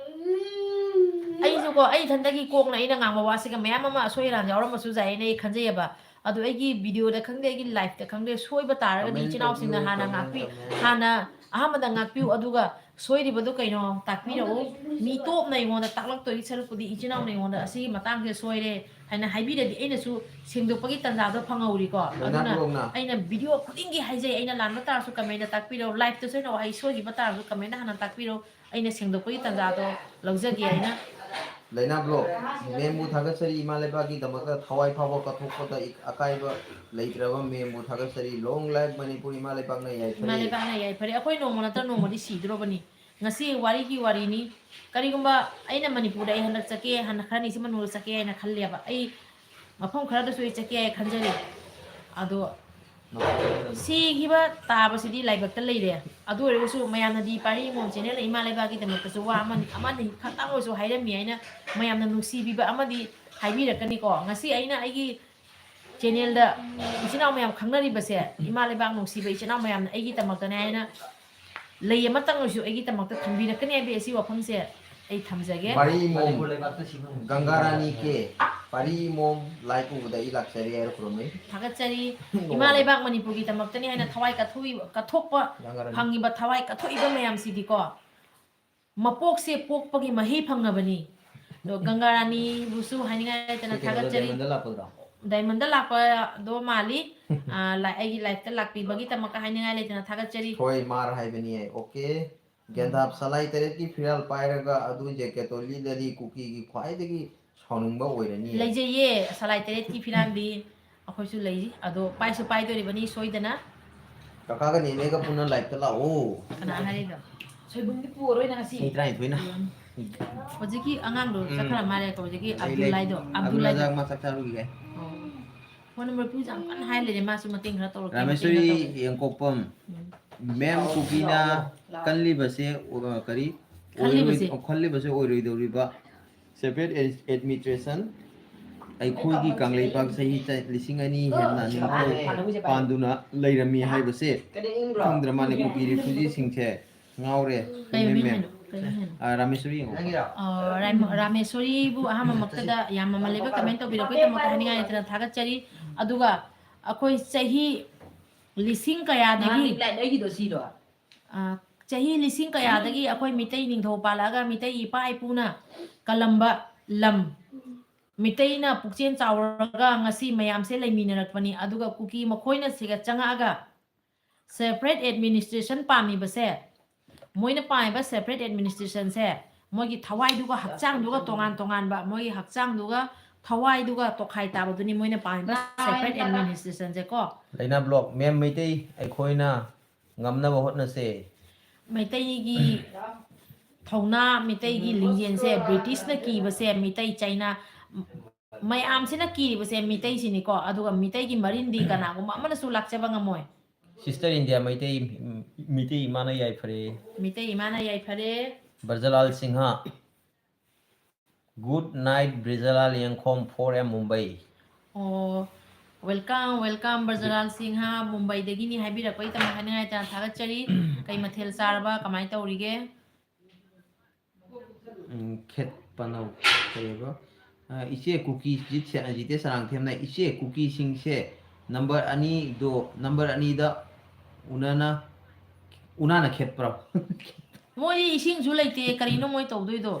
ꯑꯩꯁꯨꯀꯣ, ꯑꯩ ꯏꯊꯟꯗꯒꯤ ꯀꯣꯛꯅ ꯑꯩꯅ ꯉꯥꯡꯕ ꯋꯥꯁꯤꯒ ꯃꯌꯥꯝ ꯑꯃ ꯑꯁꯣꯏ ꯑꯔꯥꯟ ꯌꯥꯎꯔꯝꯕꯁꯨ ꯌꯥꯏ ꯍꯥꯏꯅ ꯑꯩ ꯈꯟꯖꯩꯌꯦꯕ꯫ ꯑꯗꯣ ꯑꯩꯒꯤ ꯚꯤꯗꯤꯑꯣꯗ ꯈꯪꯗꯦ, ꯑꯩꯒꯤ ꯂꯥꯏꯐꯇ ꯈꯪꯗꯦ, ꯁꯣꯏꯕ ꯇꯥꯔꯒꯗꯤ ꯀꯃꯦꯟ ꯏꯆꯤꯟ ꯏꯅꯥꯎꯁꯤꯡꯅ ꯇꯧꯕꯤꯌꯨ, ꯍꯥꯟꯅ ꯀꯃꯦꯟ, ꯉꯥꯛꯄꯤ-, ꯀꯃꯦꯟ꯫ ꯍꯥꯟꯅ ꯑꯍꯥꯟꯕꯗ ꯉꯥꯛꯄꯤꯌꯨ, ꯑꯗꯨꯒ ꯁꯣꯏꯔꯤꯕꯗꯨ ꯀꯩꯅꯣ ꯇꯥꯛꯄꯤꯔꯛꯎ꯫ ꯃꯤ ꯇꯣꯞꯅ ꯑꯩꯉꯣꯟꯗ ꯇꯥꯛꯂꯛꯇꯣꯏꯒꯤ ꯁꯔꯨꯛꯄꯨꯗꯤ ꯏꯆꯤꯟ ꯏꯅꯥꯎꯅ ꯑꯩꯉꯣꯟꯗ ꯑꯁꯤꯒꯤ ꯃꯇꯥꯡꯁꯦ ꯁꯣꯏꯔꯦ, ꯍꯥꯏꯅ ꯍꯥꯏꯕꯤꯔꯗꯤ ꯑꯩꯅꯁꯨ ꯁꯦꯡꯗꯣꯛꯄꯒꯤ ꯇꯟꯖꯥꯗꯣ ꯐꯪꯍꯧꯔꯤꯀꯣ꯫ ꯂꯥꯏꯅꯥ ꯑꯗꯨꯅ ꯕ꯭ꯂꯣꯛꯅ꯫ ꯑꯩꯅ ꯚꯤꯗꯤꯑꯣ ꯈꯨꯗꯤꯡꯒꯤ ꯍꯥꯏꯖꯩ, ꯑꯩꯅ ꯂꯥꯟꯕ ꯇꯥꯔꯁꯨ ꯀꯃꯦꯟꯗ ꯇꯥꯛꯄꯤꯔꯣ, ꯂꯥꯏꯐꯇꯁꯨ ꯑꯩꯅ ꯋꯥꯍꯩ ꯁꯣꯏꯈꯤꯕ ꯇꯥꯔꯁꯨ ꯀꯃꯦꯟꯗ ꯍꯥꯟꯅ ꯇꯥꯛꯄꯤꯔꯣ, ꯑꯩꯅ ꯁꯦꯡꯗꯣꯛꯄꯒꯤ ꯇꯟꯖꯥꯗꯣ ꯂꯧꯖꯒꯦ ꯍꯥꯏꯅ꯫ ꯂꯥꯏꯅꯥ ꯕ꯭ꯂꯣꯛ, ꯃꯦꯝꯕꯨ ꯊꯥꯒꯠꯆꯔꯤ, ꯏꯃꯥ ꯂꯩꯕꯥꯛꯀꯤꯗꯃꯛꯇ ꯊꯋꯥꯏ ꯐꯥꯎꯕ ꯀꯠꯊꯣꯛꯄꯗ ꯑꯀꯥꯏꯕ ꯂꯩꯇ꯭ꯔꯕ ꯃꯦꯝꯕꯨ ꯊꯥꯒꯠꯆꯔꯤ꯫ Long live ꯃꯅꯤꯄꯨꯔ, ꯏꯃꯥ ꯂꯩꯕꯥꯛꯅ ꯌꯥꯏꯐꯔꯦ꯫ ꯏꯃꯥ ꯂꯩꯕꯥꯛꯅ ꯌꯥꯏꯐꯔꯦ꯫ ꯑꯩꯈꯣꯏ ꯅꯣꯡꯃ ꯅꯠꯇ꯭ꯔ ꯅꯣꯡꯃꯗꯤ ꯁꯤꯗ꯭ꯔꯣꯕꯅꯤ꯫ ꯉꯁꯤ ꯋꯥꯔꯤꯒꯤ ꯋꯥꯔꯤꯅꯤ꯫ ꯀꯔꯤꯒꯨꯝꯕ ꯑꯩꯅ ꯃꯅꯤꯄꯨꯔꯗ ꯑꯩ ꯍꯟꯗꯛ ꯆꯠꯀꯦ, ꯍꯟꯗꯛ ꯈꯔꯅꯤꯁꯤ ꯃꯅꯨꯡꯗ ꯆꯠꯀꯦ ꯍꯥꯏꯅ ꯈꯜꯂꯦꯕ꯫ ꯑꯩ ꯃꯐꯝ ꯈꯔꯗꯁꯨ ꯑꯩ ꯆꯠꯀꯦ ꯍꯥꯏ ꯈꯟꯖꯔꯤ꯫ ꯑꯗꯣ ꯁꯤꯈꯤꯕ ꯇꯥꯕꯁꯤꯗꯤ ꯂꯥꯏꯕꯛꯇ ꯂꯩꯔꯦ꯫ ꯑꯗꯨ ꯑꯣꯏꯔꯒꯁꯨ ꯃꯌꯥꯝꯅꯗꯤ ꯄꯥꯔꯤ ꯃꯣꯝ ꯆꯦꯅꯦꯜꯅ ꯏꯃꯥ ꯂꯩꯕꯥꯛꯀꯤꯗꯃꯛꯇꯁꯨ ꯋꯥ ꯑꯃꯅꯤ, ꯑꯃꯅꯤ ꯈꯛꯇꯪ ꯑꯣꯏꯔꯁꯨ ꯍꯥꯏꯔꯝꯃꯤ ꯍꯥꯏꯅ ꯃꯌꯥꯝꯅ ꯅꯨꯡꯁꯤꯕꯤꯕ ꯑꯃꯗꯤ ꯍꯥꯏꯕꯤꯔꯛꯀꯅꯤꯀꯣ꯫ ꯉꯁꯤ ꯑꯩꯅ ꯑꯩꯒꯤ ꯆꯦꯅꯦꯜꯗ ꯏꯆꯤꯟ ꯏꯅꯥꯎ ꯃꯌꯥꯝ ꯈꯪꯅꯔꯤꯕꯁꯦ, ꯏꯃꯥ ꯂꯩꯕꯥꯛ ꯅꯨꯡꯁꯤꯕ ꯏꯆꯤꯟ ꯏꯅꯥꯎ ꯃꯌꯥꯝꯅ ꯑꯩꯒꯤꯗꯃꯛꯇꯅꯦ ꯍꯥꯏꯅ ꯂꯩ ꯑꯃꯇꯪ ꯑꯣꯏꯔꯁꯨ ꯑꯩꯒꯤꯗꯃꯛꯇ ꯊꯝꯕꯤꯔꯛꯀꯅꯤ ꯍꯥꯏꯕꯒꯤ ꯑꯁꯤ ꯋꯥꯐꯝꯁꯦ ꯑꯩ ꯊꯝꯖꯒꯦ꯫ ꯄꯥꯔꯤ ꯃꯣꯝ ꯃꯅꯤꯄꯨꯔ ꯂꯩꯕꯥꯛꯇ ꯁꯤꯕ ꯉꯝꯗꯦ꯫ ꯒꯪꯒꯥ ꯔꯥꯅꯤ ꯀꯦ, ꯄꯥꯔꯤ ꯃꯣꯝ ꯂꯥꯏ ꯎꯕꯗ ꯑꯩ ꯂꯥꯛꯆꯔꯦ ꯍꯥꯏꯔ ꯈꯨꯔꯨꯝꯃꯤ꯫ ꯊꯥꯒꯠꯆꯔꯤ꯫ ꯏꯃꯥ ꯂꯩꯕꯥꯛ ꯃꯅꯤꯄꯨꯔꯒꯤꯗꯃꯛꯇꯅꯤ ꯍꯥꯏꯅ ꯊꯋꯥꯏ ꯀꯠꯊꯣꯛꯏꯕ, ꯀꯠꯊꯣꯛꯄ ꯒꯪꯒꯥ ꯔꯥꯅꯤ꯫ ꯐꯪꯉꯤꯕ ꯊꯋꯥꯏ ꯀꯠꯊꯣꯛꯏꯕ ꯃꯌꯥꯝꯁꯤꯗꯤꯀꯣ, ꯃꯄꯣꯛꯁꯦ ꯄꯣꯛꯄꯒꯤ ꯃꯍꯩ ꯐꯪꯉꯕꯅꯤ꯫ ꯑꯗꯣ ꯒꯪꯒꯥ ꯔꯥꯅꯤꯕꯨꯁꯨ ꯍꯥꯏꯅꯤꯡꯉꯥꯏ ꯂꯩꯇꯅ ꯁꯤ ꯀꯩꯅꯣꯗ ꯊꯥꯒꯠꯆꯔꯤ꯫ ꯗꯥꯏꯃꯟꯗ ꯂꯥꯛꯄꯗꯨꯔꯣ? ꯗꯥꯏꯃꯟꯗ ꯂꯥꯛꯄꯗꯣ ꯃꯥꯜꯂꯤ꯫ ꯑꯥ, ꯂꯥꯏ-, ꯑꯩꯒꯤ ꯂꯥꯏꯐꯇ ꯂꯥꯛꯄꯤꯕꯒꯤꯗꯃꯛꯇ ꯍꯥꯏꯅꯤꯡꯉꯥꯏ ꯂꯩꯇꯅ ꯊꯥꯒꯠꯆꯔꯤ꯫ ꯍꯣꯏ, ꯃꯥꯔ ꯍꯥꯏꯕꯅꯤ ꯑꯩ꯫ ꯑꯣꯀꯦ꯫ ꯒ꯭ꯌꯥꯟꯗꯥꯞ ꯁꯂꯥꯏ ꯇꯔꯦꯠꯀꯤ ꯐꯤꯔꯥꯜ ꯄꯥꯏꯔꯒ ꯑꯗꯨ ꯖꯦꯀꯦꯠꯇꯣ ꯂꯤꯠꯂꯗꯤ ꯀꯨꯀꯤꯒꯤ ꯈ꯭ꯋꯥꯏꯗꯒꯤ ꯁꯥꯎꯅꯤꯡꯕ ꯑꯣꯏꯔꯅꯤ꯫ ꯂꯩꯖꯩꯌꯦ, ꯁꯂꯥꯏ ꯇꯔꯦꯠꯀꯤ ꯐꯤꯔꯥꯜꯗꯤ ꯑꯩꯈꯣꯏꯁꯨ ꯂꯩꯔꯤ꯫ ꯑꯗꯣ ꯄꯥꯏꯁꯨ ꯄꯥꯏꯗꯣꯔꯤꯕꯅꯤ ꯁꯣꯏꯗꯅ꯫ ꯀꯀꯥꯒ ꯅꯦꯅꯦꯒ ꯄꯨꯟꯅ ꯂꯥꯏꯐꯇ ꯂꯥꯛꯑꯣ꯫ ꯀꯅꯥ ꯍꯥꯏꯔꯤꯅꯣ? ꯁꯣꯏꯕꯨꯝꯗꯤ ꯄꯨꯔꯔꯣꯏ ꯅꯪ ꯉꯁꯤ꯫ ꯃꯤ ꯇꯔꯥꯅꯤꯊꯣꯏꯅ꯫ ꯍꯧꯖꯤꯛꯀꯤ ꯑꯉꯥꯡꯗꯣ ꯎꯝ꯫ ꯆꯠꯈ꯭ꯔ ꯃꯥꯜꯂꯦꯀꯣ, ꯍꯧꯖꯤꯛꯀꯤ ꯂꯩ, ꯂꯩ꯫ ꯑꯕꯗꯨꯜꯂꯥꯏꯗꯣ, ꯑꯕꯗꯨꯜ ꯑꯕꯗꯨꯜꯂꯥꯏꯗꯣ꯫ ꯔꯖꯥꯛ ꯃꯥ ꯆꯥꯛ ꯆꯥꯔꯨꯈꯤꯒꯦ꯫ ꯑꯣ꯫ ꯐꯣꯟ ꯅꯝꯕꯔ ꯄꯤꯕꯁꯦ ꯌꯥꯝ ꯀꯟꯅ ꯍꯥꯏ ꯂꯩꯔꯦ, ꯃꯥꯁꯨ ꯃꯇꯦꯡ ꯈꯔ ꯇꯧꯔꯛꯀꯦ, ꯃꯇꯦꯡ ꯈꯔ ꯔꯥꯃꯦꯁꯣꯔꯤ ꯇꯧꯔꯛꯀꯦ꯫ ꯌꯦꯡꯀꯣꯛꯄꯝ꯫ ꯎꯝ꯫ ꯃꯦꯝ ꯀꯨꯀꯤꯅ ꯂꯥꯛꯑꯣ꯫ ꯀꯜꯂꯤꯕꯁꯦ, ꯑ, ꯀꯔꯤ? ꯈꯜꯂꯤꯕꯁꯦ꯫ ꯑꯣꯏꯔꯣꯏ-, ꯈꯜꯂꯤꯕꯁꯦ ꯑꯣꯏꯔꯣꯏꯗꯧꯔꯤꯕ꯫ Separate ad-, administration ꯑꯩꯈꯣꯏꯒꯤ ꯀꯪꯂꯩꯄꯥꯛ ꯆꯍꯤ ꯆ-, ꯂꯤꯁꯤꯡ ꯑꯅꯤ ꯍꯦꯟꯅ ꯅꯤꯡꯊꯧ ꯄꯥꯟꯗꯨꯅ ꯂꯩꯔꯝꯃꯤ ꯍꯥꯏꯕꯁꯦ ꯈꯪꯗ꯭ꯔ ꯃꯥꯜꯂꯦ ꯀꯨꯀꯤ ꯔꯤꯐ꯭ꯌꯨꯖꯤꯁꯤꯡꯁꯦ꯫ ꯉꯥꯎꯔꯦ꯫ ꯀꯩ ꯃꯃꯤꯡ ꯃꯦꯝ꯫ ꯍꯥꯏꯅꯣ? ꯀꯩ ꯃꯃꯤꯡ ꯍꯥꯏꯅꯣ? ꯑ, ꯔꯥꯃꯦꯁꯣꯔꯤ ꯌꯦꯡꯉꯣ꯫ ꯑ, ꯔꯥꯝ-, ꯔꯥꯃꯦꯁꯣꯔꯤꯕꯨ ꯑꯍꯥꯟꯕꯃꯛꯇꯗ ꯌꯥꯝ ꯃꯃꯜ ꯂꯩꯕ ꯀꯃꯦꯟ ꯇꯧꯕꯤꯔꯛꯄꯒꯤꯗꯃꯛꯇ ꯍꯥꯏꯅꯤꯡꯉꯥꯏ ꯂꯩꯇꯅ ꯊꯥꯒꯠꯆꯔꯤ꯫ ꯑꯗꯨꯒ ꯑꯩꯈꯣꯏ ꯆꯍꯤ ꯂꯤꯁꯤꯡ ꯀꯌꯥꯗꯒꯤ ꯅꯍꯥꯟ ꯂꯥꯏꯟ ꯑꯩꯒꯤꯗꯣ ꯁꯤꯔꯣ? ꯑ, ꯆꯍꯤ ꯂꯤꯁꯤꯡ ꯀꯌꯥꯗꯒꯤ ꯑꯩꯈꯣꯏ ꯃꯤꯇꯩ ꯅꯤꯡꯊꯧ ꯄꯥꯜꯂꯛꯑꯒ ꯃꯤꯇꯩ ꯏꯄꯥ ꯏꯄꯨꯅ ꯀꯜꯂꯝꯕ ꯂꯝ, ꯃꯤꯇꯩꯅ ꯄꯨꯛꯆꯦꯜ ꯆꯥꯎꯔꯒ ꯉꯁꯤ ꯃꯌꯥꯝꯁꯦ ꯂꯩꯃꯤꯟꯅꯔꯛꯄꯅꯤ꯫ ꯑꯗꯨꯒ ꯀꯨꯀꯤ ꯃꯈꯣꯏꯅ ꯁꯤꯒ ꯆꯪꯉꯛꯑꯒ separate administration ꯄꯥꯝꯃꯤꯕꯁꯦ, ꯃꯣꯏꯅ ꯄꯥꯝꯃꯤꯕ separate administrationꯁꯦ ꯃꯣꯏꯒꯤ ꯊꯋꯥꯏꯗꯨꯒ ꯍꯛꯆꯥꯡꯗꯨꯒ ꯇꯣꯉꯥꯟ ꯇꯣꯉꯥꯟꯕ, ꯃꯣꯏꯒꯤ ꯍꯛꯆꯥꯡꯗꯨꯒ ꯊꯋꯥꯏꯗꯨꯒ ꯇꯣꯈꯥꯏ ꯇꯥꯕꯗꯨꯅꯤ ꯃꯣꯏꯅ ꯄꯥꯝꯃꯤꯕ separate administrationꯁꯦ ꯀꯣ꯫ ꯂꯩꯅꯥ ꯕ꯭ꯂꯣꯛ, ꯃꯦꯝ ꯃꯩꯇꯩ ꯑꯩꯈꯣꯏꯅ ꯉꯝꯅꯕ ꯍꯣꯠꯅꯁꯦ꯫ ꯃꯩꯇꯩꯒꯤ ꯊꯧꯅꯥ, ꯃꯤꯇꯩꯒꯤ ꯂꯤꯡꯖꯦꯜꯁꯦ ꯕ꯭ꯔꯤꯇꯤꯁꯅ ꯀꯤꯕꯁꯦ ꯃꯤꯇꯩ ꯆꯩꯅꯥ, ꯃꯌꯥꯝꯁꯤꯅ ꯀꯤꯔꯤꯕꯁꯦ ꯃꯤꯇꯩꯁꯤꯅꯤꯀꯣ꯫ ꯑꯗꯨꯒ ꯃꯤꯇꯩꯒꯤ ꯃꯔꯤꯟꯗꯤ ꯀꯅꯥꯒꯨꯝꯕ ꯑꯃꯅꯁꯨ ꯂꯥꯛꯆꯕ ꯉꯝꯃꯣꯏ꯫ ꯁꯤꯁꯇꯔ ꯏꯟꯗꯤꯌꯥ ꯃꯩꯇꯩ, ꯃꯤꯇꯩ ꯏꯃꯥꯅ ꯌꯥꯏꯐꯔꯦ꯫ ꯃꯤꯇꯩ ꯏꯃꯥꯅ ꯌꯥꯏꯐꯔꯦ꯫ ꯕ꯭ꯔꯖꯂꯥꯜ ꯁꯤꯡꯍ꯫ Good night ꯕ꯭ꯔꯖꯂꯥꯜ ꯌꯦꯡꯈꯣꯝ, four M Mumbai꯫ ꯑꯣ, welcome, welcome ꯕ꯭ꯔꯖꯂꯥꯜ ꯁꯤꯡꯍ, ꯃꯨꯝꯕꯩꯗꯒꯤꯅꯤ ꯍꯥꯏꯕꯤꯔꯛꯄꯒꯤꯗꯃꯛ ꯍꯥꯏꯅꯤꯡꯉꯥꯏ ꯇꯥꯟꯅ ꯊꯥꯒꯠꯆꯔꯤ꯫ ꯀꯩ ꯃꯊꯦꯜ ꯆꯥꯔꯕ, ꯀꯃꯥꯏꯅ ꯇꯧꯔꯤꯒꯦ? ꯎꯝ, ꯈꯦꯠꯄꯅꯧ ꯀꯩꯕ? ꯑ, ꯏꯆꯦ ꯀꯨꯀꯤ ꯖꯤꯠ ꯁꯦ-, ꯖꯤꯇꯦ ꯁꯔꯥꯡꯊꯦꯝꯅ, "ꯏꯆꯦ ꯀꯨꯀꯤꯁꯤꯡꯁꯦ ꯅꯝꯕꯔ ꯑꯅꯤꯗꯣ, ꯅꯝꯕꯔ ꯑꯅꯤꯗ ꯎꯅꯅ, ꯎꯅꯥꯅ ꯈꯦꯠꯄ꯭ꯔꯣ?" ꯃꯣꯏꯗꯤ ꯏꯁꯤꯡꯁꯨ ꯂꯩꯇꯦ, ꯀꯔꯤꯅꯣ ꯃꯣꯏ ꯇꯧꯗꯣꯏꯗꯣ?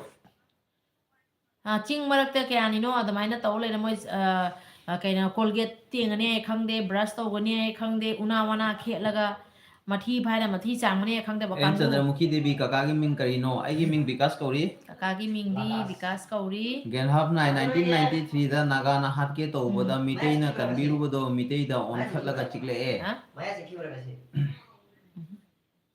ꯑ, ꯆꯤꯡ ꯃꯔꯛꯇ ꯀꯌꯥꯅꯤꯅꯣ ꯑꯗꯨꯃꯥꯏꯅ ꯇꯧ ꯂꯩꯔꯦ꯫ ꯃꯣꯏ, ꯑ, ꯑ, ꯀꯩꯅꯣ, ꯀꯣꯜꯒꯦꯠ ꯇꯦꯡꯒꯅꯤ ꯍꯥꯏ ꯈꯪꯗꯦ, ꯕ꯭ꯔꯁ ꯇꯧꯒꯅꯤ ꯍꯥꯏ ꯈꯪꯗꯦ, ꯎꯅꯥ ꯋꯥꯅꯥ ꯈꯦꯠꯂꯒ ꯃꯊꯤ ꯐꯥꯏꯔ ꯃꯊꯤ ꯆꯥꯝꯒꯅꯤ ꯍꯥꯏ ꯈꯪꯗꯦ꯫ ꯑꯦꯟ ꯀꯥꯡꯕꯨ꯫ ꯆꯟꯗ꯭ꯔꯃꯨꯈꯤ ꯗꯦꯕꯤ, ꯀꯀꯥꯒꯤ ꯃꯤꯡ ꯀꯔꯤꯅꯣ? ꯑꯩꯒꯤ ꯃꯤꯡ ꯕꯤꯀꯥꯁ ꯀꯧꯔꯤ꯫ ꯀꯀꯥꯒꯤ ꯃꯤꯡꯗꯤ ꯕꯤꯀꯥꯁ ꯀꯧꯔꯤ꯫ ꯒꯦꯟꯍꯥꯞꯅ nineteen ninety threeꯗ ꯅꯥꯒꯥꯅ ꯍꯥꯠꯀꯦ ꯇꯧꯕꯗ ꯃꯤꯇꯩꯅ ꯀꯟꯕꯤꯔꯨꯕꯗꯣ ꯃꯤꯇꯩꯗ ꯑꯣꯟꯈꯠꯂꯒ ꯆꯤꯛꯂꯛꯑꯦ꯫ ꯍꯥ? ꯃꯌꯥ ꯆꯤꯛꯈꯤꯕ꯭ꯔꯕ ꯁꯤ?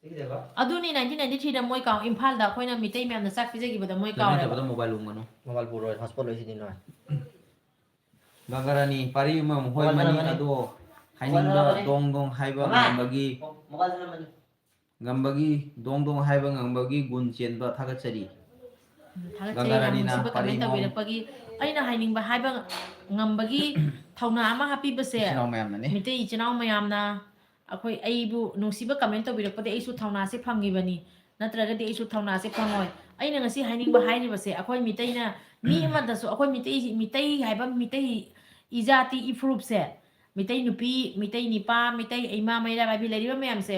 ꯆꯤꯛꯈꯤꯗꯦꯕ? ꯑꯗꯨꯅꯤ nineteen ninety threeꯗ ꯃꯣꯏ ꯀꯥꯎ-, ꯏꯝꯐꯥꯜꯗ ꯑꯩꯈꯣꯏꯅ ꯃꯤꯇꯩ ꯃꯌꯥꯝꯅ ꯆꯥꯛ ꯄꯤꯖꯈꯤꯕꯗꯣ ꯃꯣꯏ ꯀꯥꯎꯔꯦꯕ꯫ ꯅꯠꯇꯕꯗ ꯃꯣꯕꯥꯏꯜ ꯎꯪꯒꯅꯨ꯫ ꯃꯣꯕꯥꯏꯜ ꯄꯨꯔꯣꯏ, ꯍꯣꯠꯁꯄꯣꯠ ꯂꯣꯏꯁꯤꯗꯤ ꯅꯣꯏ꯫ ꯒꯪꯒꯥꯔꯥꯅꯤ, ꯄꯥꯔꯤ ꯌꯨꯝꯕꯝ ꯍꯣꯏ ꯃꯣꯕꯥꯏꯜ ꯃꯅꯤ ꯂꯧꯔꯝꯃꯅꯤ꯫ ꯑꯗꯣ ꯍꯥꯏꯅꯤꯡꯕ ꯃꯣꯕꯥꯏꯜ ꯂꯧꯔꯝꯃꯅꯤ꯫ ꯗꯣꯡ ꯗꯣꯡ ꯍꯥꯏꯕ ꯃꯃꯥ! ꯉꯝꯕꯒꯤ ꯃꯣ-, ꯃꯣꯕꯥꯏꯜ ꯂꯧꯔꯝꯃꯅꯤ꯫ ꯉꯝꯕꯒꯤ, ꯗꯣꯡ ꯗꯣꯡ ꯍꯥꯏꯕ ꯉꯝꯕꯒꯤ ꯒꯨꯟ ꯆꯦꯟꯕ ꯊꯥꯒꯠꯆꯔꯤ꯫ ꯎꯝ, ꯊꯥꯒꯠꯆꯔꯤ, ꯌꯥꯝ ꯒꯪꯒꯥꯔꯥꯅꯤꯅ ꯅꯨꯡꯁꯤꯕ ꯄꯥꯔꯤ comment ꯃꯣꯝ꯫ ꯇꯧꯕꯤꯔꯛꯄꯒꯤ꯫ ꯑꯩꯅ ꯍꯥꯏꯅꯤꯡꯕ ꯍꯥꯏꯕ ꯉꯝꯕꯒꯤ ꯊꯧꯅꯥ ꯑꯃ ꯍꯥꯞꯄꯤꯕꯁꯦ ꯏꯆꯤꯟ ꯏꯅꯥꯎ ꯃꯌꯥꯝꯅꯅꯤ꯫ ꯃꯤꯇꯩ ꯏꯆꯤꯟ ꯏꯅꯥꯎ ꯃꯌꯥꯝꯅ ꯑꯩꯈꯣꯏ, ꯑꯩꯕꯨ ꯅꯨꯡꯁꯤꯕ comment ꯇꯧꯕꯤꯔꯛꯄꯗꯒꯤ ꯑꯩꯁꯨ ꯊꯧꯅꯥꯁꯦ ꯐꯪꯉꯤꯕꯅꯤ, ꯅꯠꯇ꯭ꯔꯒꯗꯤ ꯑꯩꯁꯨ ꯊꯧꯅꯥꯁꯦ ꯐꯪꯉꯣꯏ꯫ ꯑꯩꯅ ꯉꯁꯤ ꯍꯥꯏꯅꯤꯡꯕ ꯍꯥꯏꯔꯤꯕꯁꯦ, ꯑꯩꯈꯣꯏ ꯃꯤꯇꯩꯅ, ꯃꯤ ꯑꯃꯗꯁꯨ, ꯑꯩꯈꯣꯏ ꯃꯤꯇꯩ, ꯃꯤꯇꯩ ꯍꯥꯏꯕ ꯃꯤꯇꯩ ꯏꯖꯥꯇꯤ ꯏꯐꯨꯔꯨꯞꯁꯦ, ꯃꯤꯇꯩ ꯅꯨꯄꯤ, ꯃꯤꯇꯩ ꯅꯤꯄꯥ, ꯃꯤꯇꯩ ꯏꯃꯥ ꯃꯩꯔꯥ ꯄꯥꯏꯕꯤ ꯂꯩꯔꯤꯕ ꯃꯌꯥꯝꯁꯦ,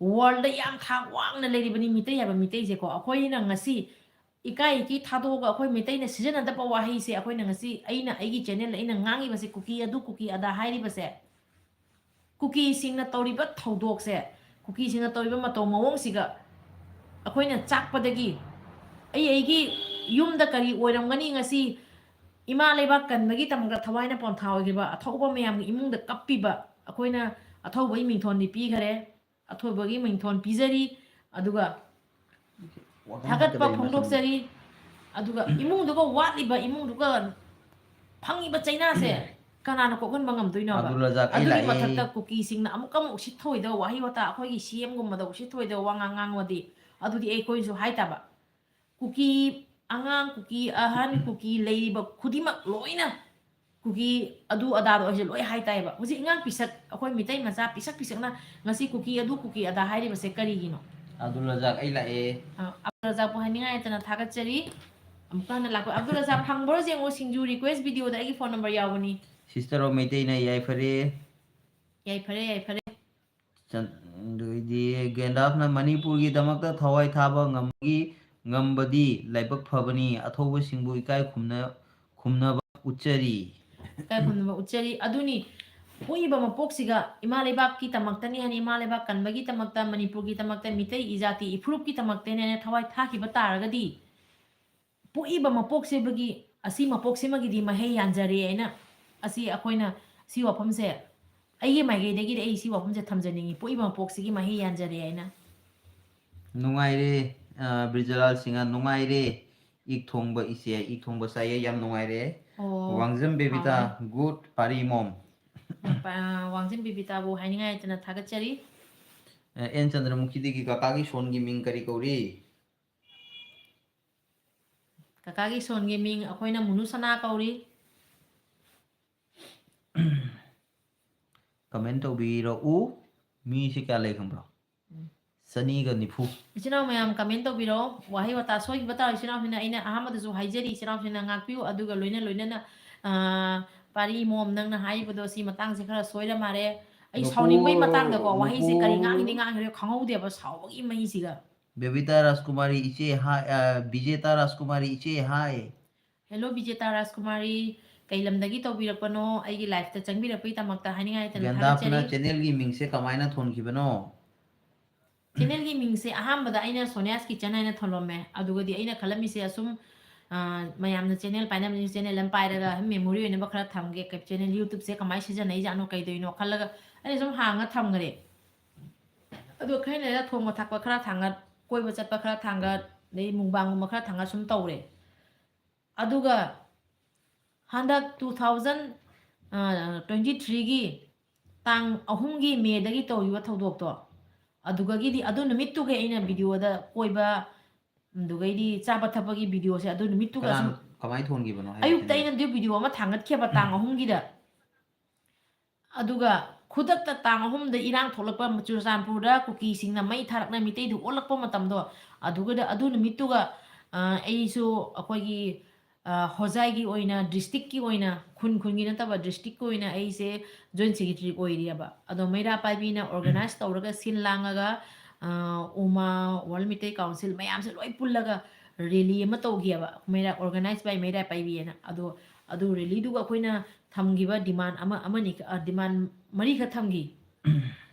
worldꯗ ꯌꯥꯝ ꯊꯥꯛ ꯋꯥꯡꯅ ꯂꯩꯔꯤꯕꯅꯤ ꯃꯤꯇꯩ ꯍꯥꯏꯕ ꯃꯤꯇꯩꯁꯦꯀꯣ꯫ ꯑꯩꯈꯣꯏꯅ ꯉꯁꯤ ꯏꯀꯥꯏ ꯏꯀꯤ ꯊꯥꯗꯣꯛꯑꯒ ꯑꯩꯈꯣꯏ ꯃꯩꯇꯩꯅ ꯁꯤꯖꯤꯟꯅꯗꯕ ꯋꯥꯍꯩꯁꯦ ꯑꯩꯈꯣꯏꯅ ꯉꯁꯤ, ꯑꯩꯅ ꯑꯩꯒꯤ ꯆꯦꯅꯦꯜꯗ ꯑꯩꯅ ꯉꯥꯡꯉꯤꯕꯁꯦ, ꯀꯨꯀꯤ ꯑꯗꯨ ꯀꯨꯀꯤ ꯑꯗꯥ ꯍꯥꯏꯔꯤꯕꯁꯦ, ꯀꯨꯀꯤꯁꯤꯡꯅ ꯇꯧꯔꯤꯕ ꯊꯧꯗꯣꯛꯁꯦ, ꯀꯨꯀꯤꯁꯤꯡꯅ ꯇꯧꯔꯤꯕ ꯃꯇꯧ ꯃꯑꯣꯡꯁꯤꯒ ꯑꯩꯈꯣꯏꯅ ꯆꯥꯛꯄꯗꯒꯤ ꯑꯩ ꯑꯩꯒꯤ ꯌꯨꯝꯗ ꯀꯔꯤ ꯑꯣꯏꯔꯝꯒꯅꯤ ꯉꯁꯤ? ꯏꯃꯥ ꯂꯩꯕꯥꯛ ꯀꯟꯕꯒꯤꯗꯃꯛꯇ ꯊꯋꯥꯏꯅ ꯄꯣꯟꯊꯥ ꯑꯣꯏꯈꯤꯕ ꯑꯊꯧꯕ ꯃꯌꯥꯝꯒꯤ ꯏꯃꯨꯡꯗ ꯀꯞꯄꯤꯕ ꯑꯩꯈꯣꯏꯅ ꯑꯊꯧꯕꯒꯤ ꯃꯤꯡꯊꯣꯟꯗꯤ ꯄꯤꯈꯔꯦ, ꯑꯊꯣꯏꯕꯒꯤ ꯃꯤꯡꯊꯣꯟ ꯄꯤꯖꯔꯤ, ꯑꯗꯨꯒ ꯋꯥꯈꯜ ꯊꯥꯒꯠꯄ ꯐꯠꯇꯕ ꯐꯣꯡꯗꯣꯛꯆꯔꯤ꯫ ꯑꯗꯨꯒ ꯏꯃꯨꯡꯗꯨꯒ ꯋꯥꯠꯂꯤꯕ ꯏꯃꯨꯡꯗꯨꯒ ꯐꯪꯉꯤꯕ ꯆꯩꯅꯥꯁꯦ ꯀꯅꯥꯅ ꯀꯣꯛꯍꯟꯕ ꯉꯝꯗꯣꯏꯅꯣꯕ? ꯑꯕꯗꯨꯜ ꯔꯖꯥꯛ, ꯑꯩ ꯑꯗꯨꯒꯤ ꯂꯥꯛꯑꯦ꯫ ꯃꯊꯛꯇ ꯀꯨꯀꯤꯁꯤꯡꯅ ꯑꯃꯨꯛꯀ ꯑꯃꯨꯛ ꯎꯁꯤꯠ ꯊꯧꯑꯣꯏꯗꯕ ꯋꯥꯍꯩ ꯋꯥꯇꯥ, ꯑꯩꯈꯣꯏꯒꯤ ꯁꯤ ꯑꯦꯝꯒꯨꯝꯕꯗ ꯎꯁꯤꯠ ꯊꯧꯑꯣꯏꯗꯕ ꯋꯥꯉꯥꯡ ꯉꯥꯡꯕꯗꯤ, ꯑꯗꯨꯗꯤ ꯑꯩꯈꯣꯏꯁꯨ ꯍꯥꯏꯇꯥꯕ꯫ ꯀꯨꯀꯤ ꯑꯉꯥꯡ, ꯀꯨꯀꯤ ꯑꯍꯟ, ꯀꯨꯀꯤ ꯂꯩꯔꯤꯕ ꯈꯨꯗꯤꯡꯃꯛ ꯂꯣꯏꯅ ꯀꯨꯀꯤ ꯑꯗꯨ ꯑꯗꯥꯗꯣ ꯑꯩꯁꯦ ꯂꯣꯏ ꯍꯥꯏꯇꯥꯏꯕ꯫ ꯍꯧꯖꯤꯛ ꯑꯉꯥꯡ ꯄꯤꯁꯛ, ꯑꯩꯈꯣꯏ ꯃꯤꯇꯩ ꯃꯆꯥ ꯄꯤꯁꯛ ꯄꯤꯁꯛꯅ ꯉꯁꯤ ꯀꯨꯀꯤ ꯑꯗꯨ ꯀꯨꯀꯤ ꯑꯗꯥ ꯍꯥꯏꯔꯤꯕꯁꯦ ꯀꯔꯤꯒꯤꯅꯣ? ꯑꯕꯗꯨꯜ ꯔꯖꯥꯛ, ꯑꯩ ꯂꯥꯛꯑꯦ꯫ ꯑ, ꯑꯕꯗꯨꯜ ꯔꯖꯥꯛꯄꯨ ꯍꯥꯏꯅꯤꯡꯉꯥꯏ ꯂꯩꯇꯅ ꯊꯥꯒꯠꯆꯔꯤ꯫ ꯑꯃꯨꯛꯀ ꯍꯟꯅ ꯂꯥꯛꯄ꯫ ꯑꯕꯗꯨꯜ ꯔꯖꯥꯛ ꯐꯪꯕ꯭ꯔꯣ ꯌꯦꯡꯉꯣ, ꯁꯤꯡꯖꯨ request videoꯗ ꯑꯩꯒꯤ phone number ꯌꯥꯎꯕꯅꯤ꯫ Sister ꯑꯣ ꯃꯩꯇꯩꯅ ꯌꯥꯏꯐꯔꯦ꯫ ꯌꯥꯏꯐꯔꯦ, ꯌꯥꯏꯐꯔꯦ꯫ ꯆꯟ-, ꯑꯗꯨꯗꯤ ꯒꯦꯟꯗꯥꯐꯅ ꯃꯅꯤꯄꯨꯔꯒꯤꯗꯃꯛꯇ ꯊꯋꯥꯏ ꯊꯥꯕ ꯉꯝꯕꯒꯤ, ꯉꯝꯕꯗꯤ ꯂꯥꯏꯕꯛ ꯐꯕꯅꯤ꯫ ꯑꯊꯧꯕꯁꯤꯡꯕꯨ ꯏꯀꯥꯏ ꯈꯨꯝꯅ-, ꯈꯨꯝꯅꯕ ꯎꯠꯆꯔꯤ꯫ ꯏꯀꯥꯏ ꯈꯨꯝꯅꯕ ꯎꯠꯆꯔꯤ꯫ ꯑꯗꯨꯅꯤ, ꯄꯣꯛꯏꯕ ꯃꯄꯣꯛꯁꯤꯒ ꯏꯃꯥ ꯂꯩꯕꯥꯛꯀꯤꯗꯃꯛꯇꯅꯤ ꯍꯥꯏꯅ, ꯏꯃꯥ ꯂꯩꯕꯥꯛ ꯀꯟꯕꯒꯤꯗꯃꯛꯇ, ꯃꯅꯤꯄꯨꯔꯒꯤꯗꯃꯛꯇ, ꯃꯤꯇꯩ ꯏꯖꯥꯇꯤ ꯏꯐꯨꯔꯨꯞꯀꯤꯗꯃꯛꯇꯅꯤ ꯍꯥꯏꯅ ꯊꯋꯥꯏ ꯊꯥꯈꯤꯕ ꯇꯥꯔꯒꯗꯤ, ꯄꯣꯛꯏꯕ ꯃꯄꯣꯛꯁꯤꯕꯒꯤ, ꯑꯁꯤ ꯃꯄꯣꯛꯁꯤꯃꯒꯤꯗꯤ ꯃꯍꯩ ꯌꯥꯟꯖꯔꯦ ꯍꯥꯏꯅ, ꯑꯁꯤ ꯑꯩꯈꯣꯏꯅ ꯁꯤ ꯋꯥꯐꯝꯁꯦ, ꯑꯩꯒꯤ ꯃꯥꯏꯀꯩꯗꯒꯤꯗꯤ ꯑꯩ ꯁꯤ ꯋꯥꯐꯝꯁꯦ ꯊꯝꯖꯅꯤꯡꯉꯤ, ꯄꯣꯛꯏꯕ ꯃꯄꯣꯛꯁꯤꯒꯤ ꯃꯍꯩ ꯌꯥꯟꯖꯔꯦ ꯍꯥꯏꯅ꯫ ꯅꯨꯡꯉꯥꯏꯔꯦ, ꯑ, ꯕ꯭ꯔꯤꯖꯂꯥꯜ ꯁꯤꯡꯍ, ꯅꯨꯡꯉꯥꯏꯔꯦ꯫ ꯏꯛ ꯊꯣꯡꯕ ꯏꯆꯦ, ꯏꯛ ꯊꯣꯡꯕ ꯆꯥꯏꯌꯦ, ꯌꯥꯝ ꯅꯨꯡꯉꯥꯏꯔꯦ꯫ ꯑꯣ, ꯋꯥꯡꯖꯝ ꯕꯦꯕꯤꯇꯥ, ꯍꯥꯎꯋꯦ꯫ Good party mom꯫ ꯄ-, ꯋꯥꯡꯖꯝ ꯕꯦꯕꯤꯇꯥꯕꯨ ꯍꯥꯏꯅꯤꯡꯉꯥꯏ ꯂꯩꯇꯅ ꯊꯥꯒꯠꯆꯔꯤ꯫ ꯑ, ꯑꯦꯟ ꯆꯟꯗ꯭ꯔꯃꯨꯈꯤꯗꯒꯤ ꯀꯀꯥꯒꯤ ꯁꯣꯟꯒꯤ ꯃꯤꯡ ꯀꯔꯤ ꯀꯧꯔꯤ? ꯀꯀꯥꯒꯤ ꯁꯣꯟꯒꯤ ꯃꯤꯡ ꯑꯩꯈꯣꯏꯅ ꯃꯨꯅꯨ ꯁꯅꯥ ꯀꯧꯔꯤ꯫ Comment ꯇꯧꯕꯤꯔꯛꯎ꯫ ꯃꯤꯁꯤ ꯀꯌꯥ ꯂꯩ ꯈꯪꯕ꯭ꯔꯣ? ꯎꯝ꯫ ꯆꯅꯤꯒ ꯅꯤꯐꯨ꯫ ꯏꯆꯤꯟ ꯏꯅꯥꯎ ꯃꯌꯥꯝ comment ꯇꯧꯕꯤꯔꯛꯑꯣ꯫ ꯋꯥꯍꯩ ꯋꯥꯇꯥ ꯁꯣꯏꯈꯤꯕ ꯇꯥꯔ ꯏꯆꯤꯟ ꯏꯅꯥꯎꯁꯤꯡꯅ, ꯑꯩꯅ ꯑꯍꯥꯟꯕꯗꯁꯨ ꯍꯥꯏꯖꯔꯤ, ꯏꯆꯤꯟ ꯏꯅꯥꯎꯁꯤꯡꯅ ꯉꯥꯛꯄꯤꯌꯨ꯫ ꯑꯗꯨꯒ ꯂꯣꯏꯅ ꯂꯣꯏꯅꯅ, ꯑꯥ, ꯄꯥꯔꯤ ꯃꯣꯝ ꯅꯪꯅ ꯍꯥꯏꯔꯤꯕꯗꯣ ꯁꯤ ꯃꯇꯥꯡꯁꯦ ꯈꯔ ꯁꯣꯏꯔ ꯃꯥꯜꯂꯦ꯫ ꯑꯩ ꯅꯣꯛꯄꯨ-, ꯁꯥꯎꯅꯤꯡꯕꯩ ꯃꯇꯥꯡꯗꯀꯣ ꯋꯥꯍꯩꯁꯦ ꯀꯔꯤ ꯅꯣꯛꯄꯨ-, ꯉꯥꯡꯉꯤꯅꯤ ꯉꯥꯡꯉꯤꯔꯣꯏ ꯈꯪꯍꯧꯗꯦꯕ ꯁꯥꯎꯕꯒꯤ ꯃꯩꯁꯤꯒ꯫ ꯕꯤꯖꯦꯇꯥ ꯔꯥꯖꯀꯨꯃꯥꯔꯤ ꯏꯆꯦ ꯍꯥꯏ꯫ ꯕꯤꯖꯦꯇꯥ ꯔꯥꯖꯀꯨꯃꯥꯔꯤ ꯏꯆꯦ ꯍꯥꯏ꯫ Hello ꯕꯤꯖꯦꯇꯥ ꯔꯥꯖꯀꯨꯃꯥꯔꯤ, ꯀꯩ ꯂꯝꯗꯒꯤ ꯇꯧꯕꯤꯔꯛꯄꯅꯣ? ꯑꯩꯒꯤ liveꯇ ꯆꯪꯕꯤꯔꯛꯄꯒꯤꯗꯃꯛꯇ ꯍꯥꯏꯅꯤꯡꯉꯥꯏ ꯂꯩꯇꯅ ꯒꯦꯟꯗꯥ ꯊꯥꯒꯠꯆꯔꯤ꯫ ꯐꯅ channelꯒꯤ ꯃꯤꯡꯁꯦ ꯀꯃꯥꯏꯅ ꯊꯣꯟꯈꯤꯕꯅꯣ? Channelꯒꯤ ꯃꯤꯡꯁꯦ ꯑꯍꯥꯟꯕꯗ ꯑꯩꯅ Sonia's Kitchen ꯍꯥꯏꯅ ꯊꯣꯜꯂꯝꯃꯦ꯫ ꯑꯗꯨꯒꯗꯤ ꯑꯩꯅ ꯈꯜꯂꯝꯃꯤꯁꯦ ꯑꯁꯨꯝ, ꯑ, ꯃꯌꯥꯝꯅ channel ꯄꯥꯏꯅꯕꯅꯤ, channel ꯑꯃ ꯄꯥꯏꯔꯒ memory ꯑꯣꯏꯅꯕ ꯈꯔ ꯊꯝꯒꯦ, channel YouTubeꯁꯦ ꯀꯃꯥꯏꯅ ꯁꯤꯖꯤꯟꯅꯩꯖꯥꯠꯅꯣ, ꯀꯩꯗꯧꯔꯤꯅꯣ ꯈꯜꯂꯒ ꯑꯩꯅ ꯁꯨꯝ ꯍꯥꯡꯉ ꯊꯝꯈ꯭ꯔꯦ꯫ ꯑꯗꯣ ꯈꯔ ꯂꯩꯔꯒ ꯊꯣꯡꯕ ꯊꯥꯛꯄ ꯈꯔ ꯊꯥꯡꯒꯠ, ꯀꯣꯏꯕ ꯆꯠꯄ ꯈꯔ ꯊꯥꯡꯒꯠ, ꯑꯗꯩ mukbangꯒꯨꯝꯕ ꯈꯔ ꯊꯥꯡꯒꯠ ꯁꯨꯝ ꯇꯧꯔꯦ꯫ ꯑꯗꯨꯒ ꯍꯟꯗꯛ two thousand twenty threeꯒꯤ ꯇꯥꯡ ꯑꯍꯨꯝꯒꯤ ꯃꯦꯗꯒꯤ ꯇꯧꯈꯤꯕ ꯊꯧꯗꯣꯛꯇꯣ, ꯑꯗꯨꯒꯗꯤ ꯑꯗꯨ ꯅꯨꯃꯤꯠꯇꯨꯒꯤ ꯑꯩꯅ videoꯗ ꯀꯣꯏꯕ, ꯑꯗꯨꯒꯩꯗꯤ ꯆꯥꯕ ꯊꯛꯄꯒꯤ videoꯁꯦ ꯑꯗꯨ ꯅꯨꯃꯤꯠꯇꯨꯒ ꯁꯨꯝ ꯀꯃꯥꯏꯅ ꯊꯣꯟꯈꯤꯕꯅꯣ ꯍꯥꯏꯕ ꯑꯌꯨꯛꯇ channel? ꯑꯩꯅ ꯑꯗꯨ video ꯑꯃ ꯊꯥꯡꯒꯠꯈꯤꯕ ꯇꯥꯡ ꯑꯍꯨꯝꯒꯤꯗ꯫ ꯑꯗꯨꯒ ꯈꯨꯗꯛꯇ ꯇꯥꯡ ꯑꯍꯨꯝꯗ ꯏꯔꯥꯡ ꯊꯣꯛꯂꯛꯄ, ꯆꯨꯔꯆꯥꯟꯄꯨꯔꯗ ꯀꯨꯀꯤꯁꯤꯡꯅ ꯃꯩ ꯊꯥꯔꯛꯅ ꯃꯤꯇꯩꯗꯨ ꯑꯣꯠꯂꯛꯄ ꯃꯇꯝꯗꯣ, ꯑꯗꯨꯒꯗ ꯑꯗꯨ ꯅꯨꯃꯤꯠꯇꯨꯒ, ꯑ, ꯑꯩꯁꯨ ꯑꯩꯈꯣꯏꯒꯤ, ꯑ, ꯍꯣꯖꯥꯏꯒꯤ ꯑꯣꯏꯅ, districtꯀꯤ ꯑꯣꯏꯅ, ꯈꯨꯟ ꯈꯨꯟꯒꯤ ꯅꯠꯇꯕ districtꯀꯤ ꯑꯣꯏꯅ ꯑꯩꯁꯦ joint secretary ꯑꯣꯏꯔꯤꯑꯕ꯫ ꯑꯗꯣ ꯃꯩꯔꯥ ꯄꯥꯏꯕꯤꯅ organize ꯇꯧꯔꯒ, ꯁꯤꯟ ꯂꯥꯡꯉꯒ, ꯑ, ꯎꯃꯥ, World Meitei Council ꯃꯌꯥꯝꯁꯦ ꯂꯣꯏ ꯄꯨꯜꯂꯒ rally ꯑꯃ ꯇꯧꯈꯤꯑꯕ, ꯃꯩꯔꯥ, organized by ꯃꯩꯔꯥ ꯄꯥꯏꯕꯤꯑꯅ꯫ ꯑꯗꯣ ꯑꯗꯨ rallyꯗꯨꯒ ꯑꯩꯈꯣꯏꯅ ꯊꯝꯈꯤꯕ demand ꯑꯃ, ꯑꯃꯅꯤ, ꯑ, demand ꯃꯔꯤꯈꯛ ꯊꯝꯈꯤ꯫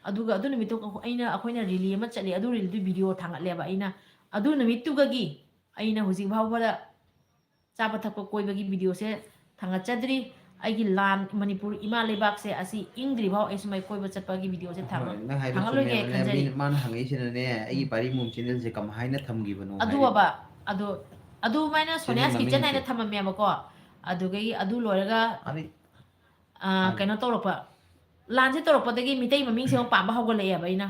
ꯑꯗꯨꯒ ꯑꯗꯨ ꯅꯨꯃꯤꯠꯇꯣ ꯑꯩꯅ, ꯑꯩꯈꯣꯏꯅ rally ꯑꯃ ꯆꯠꯂꯤ, ꯑꯗꯨ rallyꯗꯨ video ꯊꯥꯡꯒꯠꯂꯦꯕ ꯑꯩꯅ꯫ ꯑꯗꯨ ꯅꯨꯃꯤꯠꯇꯨꯒꯤ ꯑꯩꯅ ꯍꯧꯖꯤꯛ ꯐꯥꯎꯕꯗ ꯆꯥꯕ ꯊꯛꯄ ꯀꯣꯏꯕꯒꯤ videoꯁꯦ ꯊꯥꯡꯒꯠꯆꯗ꯭ꯔꯤ꯫ ꯑꯩꯒꯤ ꯂꯥꯟ, ꯃꯅꯤꯄꯨꯔ ꯏꯃꯥ ꯂꯩꯕꯥꯛꯁꯦ ꯑꯁꯤ ꯏꯪꯗ꯭ꯔꯤ ꯐꯥꯎ ꯑꯩ ꯁꯨꯃꯥꯏ ꯀꯣꯏꯕ ꯆꯠꯄꯒꯤ videoꯁꯦ ꯊꯥꯡꯒꯠ-, ꯍꯣꯏ, ꯅꯪ ꯍꯥꯏꯗꯣ ꯊꯥꯡꯒꯠꯂꯣꯏꯒꯦ ꯆꯨꯝꯃꯦꯕꯅꯦ꯫ ꯈꯟꯖꯔꯤ꯫ ꯃꯤꯅ, ꯃꯥꯅ ꯍꯪꯉꯛꯏꯁꯤꯅꯅꯦ, ꯑꯩꯒꯤ ꯎꯝ꯫ ꯄꯥꯔꯤ ꯃꯣꯝ channelꯁꯦ ꯀꯃꯥꯏꯅ ꯊꯝꯈꯤꯕꯅꯣ ꯍꯥꯏꯔꯤꯕ꯫ ꯑꯗꯨꯑꯕ, ꯑꯗꯣ, ꯑꯗꯨꯃꯥꯏꯅ channel Sonia's Kitchen ꯍꯥꯏꯅ ꯃꯃꯤꯡꯁꯦ꯫ ꯊꯝꯃꯝꯃꯦꯕꯀꯣ꯫ ꯑꯗꯨꯒꯤ ꯑꯗꯨ ꯂꯣꯏꯔꯒ, ꯑꯗꯩ ꯑ, ꯍꯥꯏꯔꯣ꯫ ꯀꯩꯅꯣ ꯇꯧꯔꯛꯄ, ꯂꯥꯟꯁꯦ ꯇꯧꯔꯛꯄꯗꯒꯤ ꯃꯤꯇꯩ ꯃꯃꯤꯡꯁꯦ ꯑꯃꯨꯛ ꯄꯥꯝꯕ ꯍꯧꯒꯠꯂꯛꯑꯦꯕ ꯑꯩꯅ꯫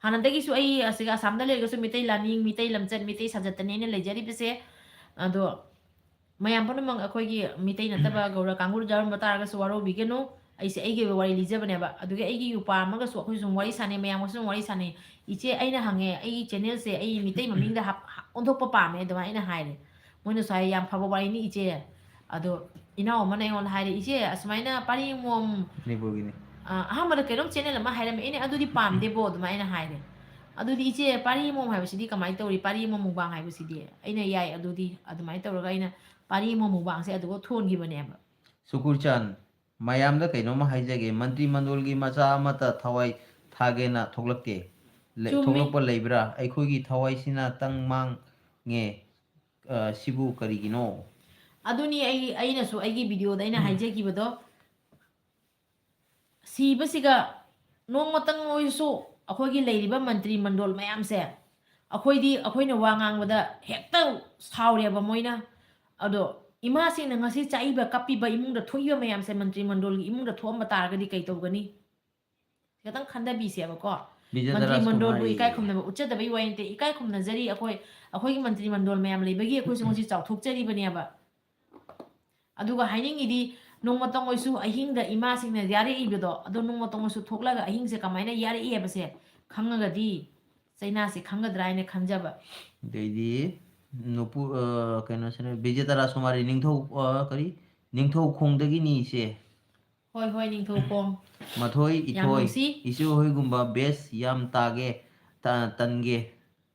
ꯍꯥꯟꯅꯗꯒꯤꯁꯨ ꯑꯩ ꯑꯁꯤꯒ ꯑꯁꯥꯝꯗ ꯂꯩꯔꯒꯁꯨ ꯃꯤꯇꯩ ꯂꯥꯅꯤꯡ, ꯃꯤꯇꯩ ꯂꯝꯆꯠ, ꯃꯤꯇꯩ ꯁꯥꯖꯠꯇꯅꯤ ꯑꯩꯅ ꯂꯩꯖꯔꯤꯕꯁꯦ꯫ ꯑꯗꯣ ꯃꯌꯥꯝ ꯄꯨꯝꯅꯃꯛ ꯑꯩꯈꯣꯏꯒꯤ ꯃꯤꯇꯩ ꯅꯠꯇꯕ ꯒꯧꯔ ꯀꯥꯡꯕꯨ ꯌꯥꯎꯔꯝꯕ ꯇꯥꯔꯒꯁꯨ ꯋꯥꯔꯧꯕꯤꯒꯅꯨ꯫ ꯑꯩꯁꯦ ꯑꯩꯒꯤ ꯑꯣꯏꯕ ꯋꯥꯔꯤ ꯂꯤꯖꯕꯅꯦꯕ꯫ ꯑꯗꯨꯒꯤ ꯑꯩꯒꯤ ꯌꯨꯄꯥ ꯑꯃꯒꯁꯨ ꯑꯩꯈꯣꯏ ꯁꯨꯝ ꯋꯥꯔꯤ ꯁꯥꯟꯅꯩ, ꯃꯌꯥꯝꯒꯁꯨ ꯁꯨꯝ ꯋꯥꯔꯤ ꯁꯥꯟꯅꯩ꯫ "ꯏꯆꯦ, ꯑꯩꯅ ꯍꯪꯉꯦ, ꯑꯩꯒꯤ channelꯁꯦ ꯑꯩ ꯃꯤꯇꯩ ꯃꯃꯤꯡꯗ ꯍꯥꯞ-, ꯍꯥꯞ-, ꯑꯣꯟꯊꯣꯛꯄ ꯄꯥꯝꯃꯦ" ꯑꯗꯨꯃꯥꯏꯅ ꯑꯩꯅ ꯍꯥꯏꯔꯦ꯫ ꯃꯣꯏꯅꯁꯨ ꯍꯥꯏ, "ꯌꯥꯝ ꯐꯕ ꯋꯥꯔꯤꯅꯤ ꯏꯆꯦ"꯫ ꯑꯗꯣ ꯏꯅꯥꯎ ꯑꯃꯅ ꯑꯩꯉꯣꯟꯗ ꯍꯥꯏꯔꯦ, "ꯏꯆꯦ, ꯑꯁꯨꯃꯥꯏꯅ ꯄꯥꯔꯤ ꯃꯣꯝ, ꯃꯅꯤꯄꯨꯔꯒꯤꯅꯤ꯫ ꯑ, ꯑꯍꯥꯟꯕꯗ ꯀꯩꯅꯣꯝ channel ꯑꯃ ꯍꯥꯏꯔꯝꯃꯦ, ꯑꯩꯅ ꯑꯗꯨꯗꯤ ꯄꯥꯝꯗꯦꯕꯣ" ꯑꯗꯨꯃꯥꯏꯅ ꯍꯥꯏꯔꯦ꯫ ꯑꯗꯨꯗꯤ ꯏꯆꯦ, ꯄꯥꯔꯤ ꯑꯃꯃꯝ ꯍꯥꯏꯕꯁꯤꯗꯤ ꯀꯃꯥꯏꯅ ꯇꯧꯔꯤ? ꯄꯥꯔꯤ ꯑꯃꯃꯝ ꯃꯨꯛꯕꯥꯡ ꯍꯥꯏꯕꯁꯤꯗꯤ ꯑꯩꯅ ꯌꯥꯏ꯫ ꯑꯗꯨꯗꯤ ꯑꯗꯨꯃꯥꯏꯅ ꯇꯧꯔꯒ ꯑꯩꯅ ꯄꯥꯔꯤ ꯑꯃꯃꯝ ꯃꯨꯛꯕꯥꯡꯁꯦ ꯑꯗꯨꯒ ꯊꯣꯟꯈꯤꯕꯅꯦꯕ꯫ ꯁꯨꯀꯨꯔꯆꯥꯟ, ꯃꯌꯥꯝꯗ ꯀꯩꯅꯣꯝꯃ ꯍꯥꯏꯖꯒꯦ꯫ ꯃꯟꯇ꯭ꯔꯤ ꯃꯟꯗꯣꯜꯒꯤ ꯃꯆꯥ ꯑꯃꯠꯇ ꯊꯋꯥꯏ ꯊꯥꯒꯦꯅ ꯊꯣꯛꯂꯛꯇꯦ꯫ ꯂꯩ-, ꯆꯨꯝꯃꯤ꯫ ꯊꯣꯛꯂꯛꯄ ꯂꯩꯕ꯭ꯔꯥ? ꯑꯩꯈꯣꯏꯒꯤ ꯊꯋꯥꯏꯁꯤꯅ ꯇꯪ ꯃꯥꯡꯉꯦ꯫ ꯑ, ꯁꯤꯕꯨ ꯀꯔꯤꯒꯤꯅꯣ? ꯑꯗꯨꯅꯤ ꯑꯩ, ꯑꯩꯅꯁꯨ ꯑꯩꯒꯤ videoꯗ ꯑꯩꯅ ꯍꯥꯏꯖꯈꯤꯕꯗꯣ, ꯁꯤꯕꯁꯤꯒ ꯅꯣꯡꯃꯇꯪ ꯑꯣꯏꯔꯁꯨ ꯑꯩꯈꯣꯏꯒꯤ ꯂꯩꯔꯤꯕ ꯃꯟꯇ꯭ꯔꯤ ꯃꯟꯗꯣꯜ ꯃꯌꯥꯝꯁꯦ, ꯑꯩꯈꯣꯏꯗꯤ, ꯑꯩꯈꯣꯏꯅ ꯋꯥ ꯉꯥꯡꯕꯗ ꯍꯦꯛꯇ ꯁꯥꯎꯔꯦꯕ ꯃꯣꯏꯅ꯫ ꯑꯗꯣ ꯏꯃꯥꯁꯤꯡꯅ ꯉꯁꯤ ꯆꯥꯛꯏꯕ ꯀꯞꯄꯤꯕ ꯏꯃꯨꯡꯗ ꯊꯣꯛꯏꯕ ꯃꯌꯥꯝꯁꯦ ꯃꯟꯇ꯭ꯔꯤ ꯃꯟꯗꯣꯜꯒꯤ ꯏꯃꯨꯡꯗ ꯊꯣꯛꯑꯝꯕ ꯇꯥꯔꯒꯗꯤ ꯀꯩ ꯇꯧꯒꯅꯤ? ꯈꯤꯇꯪ ꯈꯟꯊꯕꯤꯁꯦꯕꯀꯣ꯫ ꯕꯤꯖꯦꯇꯥ ꯃꯟꯇ꯭ꯔꯤ ꯃꯟꯗꯣꯜꯕꯨ ꯔꯥꯖꯀꯨꯃꯥꯔꯤ꯫ ꯏꯀꯥꯏ ꯈꯨꯝꯅꯕ ꯎꯠꯆꯗꯕꯩ ꯋꯥꯔꯤ ꯅꯠꯇꯦ, ꯏꯀꯥꯏ ꯈꯨꯝꯅꯖꯔꯤ꯫ ꯑꯩꯈꯣꯏ, ꯑꯩꯈꯣꯏꯒꯤ ꯃꯟꯇ꯭ꯔꯤ ꯃꯟꯗꯣꯜ ꯃꯌꯥꯝ ꯂꯩꯕꯒꯤ ꯑꯩꯈꯣꯏꯁꯨ ꯉꯁꯤ ꯆꯥꯎꯊꯣꯛꯆꯔꯤꯕꯅꯦꯕ꯫ ꯑꯗꯨꯒ ꯍꯥꯏꯅꯤꯡꯉꯤꯗꯤ, ꯅꯣꯡꯃꯇꯪ ꯑꯣꯏꯁꯨ ꯑꯍꯤꯡꯗ ꯏꯃꯥꯁꯤꯡꯅ ꯌꯥꯔꯛꯏꯕꯗꯣ, ꯑꯗꯣ ꯅꯣꯡꯃꯇꯪ ꯑꯣꯏꯁꯨ ꯊꯣꯛꯂꯒ ꯑꯍꯤꯡꯁꯦ ꯀꯃꯥꯏꯅ ꯌꯥꯔꯛꯏ ꯍꯥꯏꯕꯁꯦ ꯈꯪꯉꯒꯗꯤ ꯆꯩꯅꯥꯁꯦ ꯈꯪꯒꯗ꯭ꯔꯥ ꯍꯥꯏꯅ ꯈꯟꯖꯕ꯫ ꯑꯗꯩꯗꯤ ꯅꯨꯄꯨ-, ꯑ, ꯀꯩꯅꯣꯁꯤꯅ, ꯕꯤꯖꯦꯇꯥ ꯔꯥꯖꯀꯨꯃꯥꯔꯤ ꯅꯤꯡꯊꯧ, ꯑ, ꯀꯔꯤ? ꯅꯤꯡꯊꯧꯈꯣꯡꯗꯒꯤꯅꯤ ꯏꯆꯦ꯫ ꯍꯣꯏ, ꯍꯣꯏ, ꯅꯤꯡꯊꯧꯈꯣꯡ꯫ ꯃꯊꯣꯏ ꯌꯥꯝ ꯏꯊꯣꯏ, ꯅꯨꯡꯁꯤ꯫ ꯏꯆꯦ ꯍꯣꯏꯒꯨꯝꯕ best ꯌꯥꯝ ꯇꯥꯒꯦ, ꯇ-, ꯇꯟꯒꯦ꯫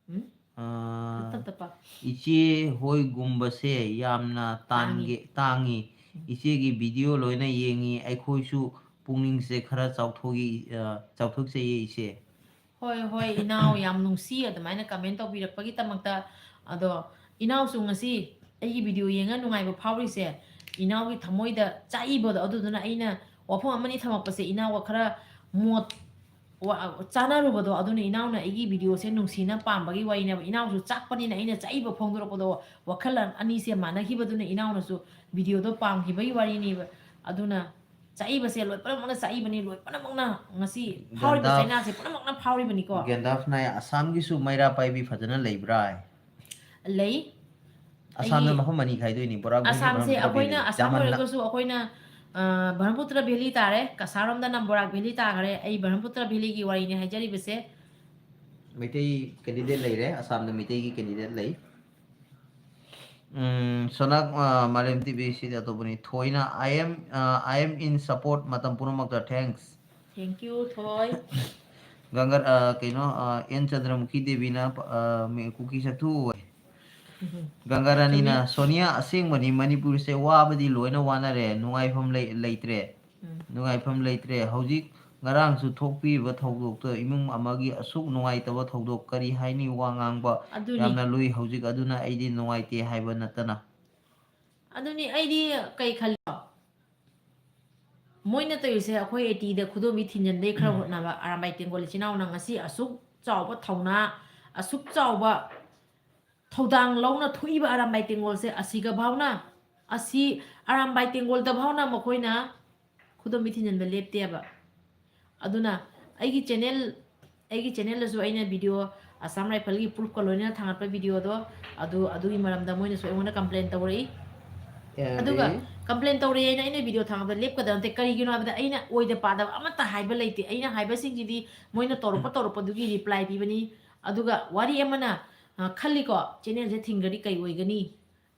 ꯎꯝ? ꯑ, ꯇꯞ ꯇꯞ ꯄꯥꯎ꯫ ꯏꯆꯦ ꯍꯣꯏꯒꯨꯝꯕꯁꯦ ꯌꯥꯝꯅ ꯇꯥꯡꯉꯤ꯫ ꯇꯥꯟꯒꯦ, ꯇꯥꯡꯉꯤ꯫ ꯎꯝ꯫ ꯏꯆꯦꯒꯤ video ꯂꯣꯏꯅ ꯌꯦꯡꯉꯤ꯫ ꯑꯩꯈꯣꯏꯁꯨ ꯄꯨꯛꯅꯤꯡꯁꯦ ꯈꯔ ꯆꯥꯎꯊꯣꯛꯏ, ꯑ, ꯆꯥꯎꯊꯣꯛꯆꯩꯌꯦ ꯏꯆꯦ꯫ ꯍꯣꯏ, ꯍꯣꯏ, ꯏꯅꯥꯎ, ꯌꯥꯝ ꯅꯨꯡꯁꯤ ꯑꯗꯨꯃꯥꯏꯅ comment ꯇꯧꯕꯤꯔꯛꯄꯒꯤꯗꯃꯛꯇ꯫ ꯑꯗꯣ ꯏꯅꯥꯎꯁꯨ ꯉꯁꯤ ꯑꯩꯒꯤ video ꯌꯦꯡꯉ ꯅꯨꯡꯉꯥꯏꯕ ꯐꯥꯎꯔꯤꯁꯦ, ꯏꯅꯥꯎꯒꯤ ꯊꯃꯣꯏꯗ ꯆꯥꯛꯏꯕꯗꯣ, ꯑꯗꯨꯗꯨꯅ ꯑꯩꯅ ꯋꯥꯐꯝ ꯑꯃꯅꯤ ꯊꯝꯃꯛꯄꯁꯦ ꯏꯅꯥꯎꯒ ꯈꯔ ꯃꯣꯠ ꯋꯥ-, ꯆꯥꯅꯔꯨꯕꯗꯣ, ꯑꯗꯨꯅ ꯏꯅꯥꯎꯅ ꯑꯩꯒꯤ videoꯁꯦ ꯅꯨꯡꯁꯤꯅ ꯄꯥꯝꯕꯒꯤ ꯋꯥꯔꯤꯅꯦꯕ꯫ ꯏꯅꯥꯎꯁꯨ ꯆꯥꯛꯄꯅꯤꯅ ꯑꯩꯅ ꯆꯥꯛꯏꯕ ꯐꯣꯡꯗꯣꯔꯛꯄꯗꯣ, ꯋꯥꯈꯜ ꯑꯅꯤꯁꯦ ꯃꯥꯟꯅꯈꯤꯕꯗꯨꯅ ꯏꯅꯥꯎꯅꯁꯨ videoꯗꯣ ꯄꯥꯝꯈꯤꯕꯒꯤ ꯋꯥꯔꯤꯅꯦꯕ꯫ ꯑꯗꯨꯅ ꯆꯥꯛꯏꯕꯁꯦ ꯂꯣꯏ ꯄꯨꯝꯅꯃꯛꯅ ꯆꯥꯛꯏꯕꯅꯤ, ꯂꯣꯏ ꯄꯨꯝꯅꯃꯛꯅ ꯉꯁꯤ ꯐꯥꯎꯔꯤꯕ ꯒꯦꯟꯗꯥꯐ-, ꯆꯩꯅꯥꯁꯦ ꯄꯨꯝꯅꯃꯛꯅ ꯐꯥꯎꯔꯤꯕꯅꯤꯀꯣ꯫ ꯒꯦꯟꯗꯥꯐ ꯅꯥꯏ, ꯑꯁꯥꯝꯒꯤꯁꯨ ꯃꯩꯔꯥ ꯄꯥꯏꯕꯤ ꯐꯖꯅ ꯂꯩꯕ꯭ꯔꯥ? ꯂꯩ꯫ ꯑꯁꯥꯝꯗ ꯑꯩꯒꯤ ꯃꯐꯝ ꯑꯅꯤ ꯈꯥꯏꯗꯣꯛꯏꯅꯤ, ꯕꯣꯔꯥꯛ ꯚꯦꯂꯤ, ꯑꯁꯥꯝꯁꯦ ꯕ꯭ꯔꯍꯃꯄꯨꯇ꯭ꯔ ꯑꯩꯈꯣꯏꯅ, ꯚꯦꯂꯤ꯫ ꯑꯁꯥꯝ ꯌꯥꯝꯃꯟꯅ ꯑꯣꯏꯔꯒꯁꯨ ꯑꯩꯈꯣꯏꯅ, ꯑ, ꯕ꯭ꯔꯍꯃꯄꯨꯇ꯭ꯔ ꯚꯦꯂꯤ ꯇꯥꯔꯦ, ꯀꯁꯥꯔꯣꯝꯗꯅ ꯕꯣꯔꯥꯛ ꯚꯦꯂꯤ ꯇꯥꯈꯔꯦ꯫ ꯑꯩ ꯕ꯭ꯔꯍꯃꯄꯨꯇ꯭ꯔ ꯚꯦꯂꯤꯒꯤ ꯋꯥꯔꯤꯅꯤ ꯍꯥꯏꯖꯔꯤꯕꯁꯦ꯫ ꯃꯩꯇꯩ candidate ꯂꯩꯔꯦ, ꯑꯁꯥꯝꯗ ꯃꯩꯇꯩꯒꯤ candidate ꯂꯩ꯫ ꯎꯝ, ꯁꯣꯅꯥꯛ, ꯑ, ꯃꯥꯂꯦꯝ ꯇꯤꯚꯤ ꯁꯤꯗꯤ ꯑꯇꯣꯞꯄꯅꯤ꯫ ꯊꯣꯏꯅ, "I am, ꯑ, I am in support ꯃꯇꯝ ꯄꯨꯝꯅꯃꯛꯇ, thanks"꯫ Thank you, ꯊꯣꯏ꯫ ꯒꯪꯒꯥ-, ꯑ, ꯀꯩꯅꯣ, ꯑ, ꯑꯦꯟ ꯆꯟꯗ꯭ꯔꯃꯨꯈꯤ ꯗꯦꯕꯤꯅ, ꯑ, ꯃꯤ-, ꯀꯨꯀꯤ ꯁꯛꯊꯨ ꯑꯣꯏ꯫ ꯎꯝ, ꯒꯪꯒꯥ ꯔꯥꯅꯤꯅ, ꯆꯨꯝꯃꯤ꯫ "ꯁꯣꯅꯤꯌꯥ, ꯑꯁꯦꯡꯕꯅꯤ, ꯃꯅꯤꯄꯨꯔꯁꯦ ꯋꯥꯕꯗꯤ ꯂꯣꯏꯅ ꯋꯥꯅꯔꯦ, ꯅꯨꯡꯉꯥꯏꯐꯝ ꯂꯩ-, ꯂꯩꯇ꯭ꯔꯦ꯫ ꯎꯝ꯫ ꯅꯨꯡꯉꯥꯏꯐꯝ ꯂꯩꯇ꯭ꯔꯦ꯫ ꯍꯧꯖꯤꯛ ꯉꯔꯥꯡꯁꯨ ꯊꯣꯛꯄꯤꯕ ꯊꯧꯗꯣꯛꯇ ꯏꯃꯨꯡ ꯑꯃꯒꯤ ꯑꯁꯨꯛ ꯅꯨꯡꯉꯥꯏꯇꯕ ꯊꯧꯗꯣꯛ ꯀꯔꯤ ꯍꯥꯏꯅꯤ? ꯋꯥ ꯉꯥꯡꯕ ꯑꯗꯨꯅꯤ꯫ ꯌꯥꯝꯅ ꯂꯨꯏ ꯍꯧꯖꯤꯛ, ꯑꯗꯨꯅ ꯑꯩꯗꯤ ꯅꯨꯡꯉꯥꯏꯇꯦ ꯍꯥꯏꯕ ꯅꯠꯇꯅ"꯫ ꯑꯗꯨꯅꯤ, ꯑꯩꯗꯤ ꯀꯩ ꯈꯜꯂꯣ? ꯃꯣꯏꯅ ꯇꯧꯔꯤꯁꯦ ꯑꯩꯈꯣꯏ ꯑꯦꯇꯤꯗ ꯈꯨꯗꯣꯝꯕꯤ ꯊꯤꯟꯖꯟꯗꯩ ꯈꯔ ꯍꯣꯠꯅꯕ, ꯑꯔꯥꯝꯕꯥꯏ ꯇꯦꯡꯒꯣꯜ ꯏꯆꯤꯟ ꯏꯅꯥꯎꯅ ꯉꯁꯤ ꯑꯁꯨꯛ ꯆꯥꯎꯕ ꯊꯧꯅꯥ, ꯑꯁꯨꯛ ꯆꯥꯎꯕ ꯊꯧꯗꯥꯡ ꯂꯧꯅ ꯊꯣꯛꯏꯕ ꯑꯔꯥꯝꯕꯥꯏ ꯇꯦꯡꯒꯣꯜꯁꯦ ꯑꯁꯤꯒ ꯐꯥꯎꯅ, ꯑꯁꯤ ꯑꯔꯥꯝꯕꯥꯏ ꯇꯦꯡꯒꯣꯜꯗ ꯐꯥꯎꯅ ꯃꯈꯣꯏꯅ ꯈꯨꯗꯣꯝꯕꯤ ꯊꯤꯟꯖꯟꯕ ꯂꯦꯞꯇꯦꯕ꯫ ꯑꯗꯨꯅ ꯑꯩꯒꯤ ꯆꯦꯅꯦꯜ, ꯑꯩꯒꯤ ꯆꯦꯅꯦꯜꯗꯁꯨ ꯑꯩꯅ ꯚꯤꯗꯤꯑꯣ ꯑꯁꯥꯝ ꯔꯥꯏꯐꯜꯒꯤ ꯄ꯭ꯔꯨꯐꯀ ꯂꯣꯏꯅꯅ ꯊꯥꯡꯒꯠꯄ ꯚꯤꯗꯤꯑꯣꯗꯣ, ꯑꯗꯨ, ꯑꯗꯨꯒꯤ ꯃꯔꯝꯗ ꯃꯣꯏꯅꯁꯨ ꯑꯩꯉꯣꯟꯗ ꯀꯝꯄ꯭ꯂꯦꯟ ꯇꯧꯔꯛꯏ꯫ ꯑꯗꯨꯒ ꯀꯝꯄ꯭ꯂꯦꯟ ꯇꯧꯔꯛꯑꯦꯅ ꯑꯩꯅ ꯚꯤꯗꯤꯑꯣ ꯊꯥꯡꯒꯠꯄꯗ ꯂꯦꯞꯀꯗꯕ ꯅꯠꯇꯦ꯫ ꯀꯔꯤꯒꯤꯅꯣ ꯍꯥꯏꯕꯗ ꯑꯩꯅ ꯑꯣꯏꯗ ꯄꯥꯗꯕ ꯑꯃꯠꯇ ꯍꯥꯏꯕ ꯂꯩꯇꯦ꯫ ꯑꯩꯅ ꯍꯥꯏꯕꯁꯤꯡꯁꯤꯗꯤ ꯃꯣꯏꯅ ꯇꯧꯔꯛꯄ ꯇꯧꯔꯛꯄꯗꯨꯒꯤ ꯔꯤꯄ꯭ꯂꯥꯏ ꯄꯤꯕꯅꯤ꯫ ꯑꯗꯨꯒ ꯋꯥꯔꯤ ꯑꯃꯅ, ꯑ, ꯈꯜꯂꯤꯀꯣ, ꯆꯦꯅꯦꯜꯁꯦ ꯊꯤꯡꯈ꯭ꯔꯗꯤ ꯀꯩ ꯑꯣꯏꯒꯅꯤ?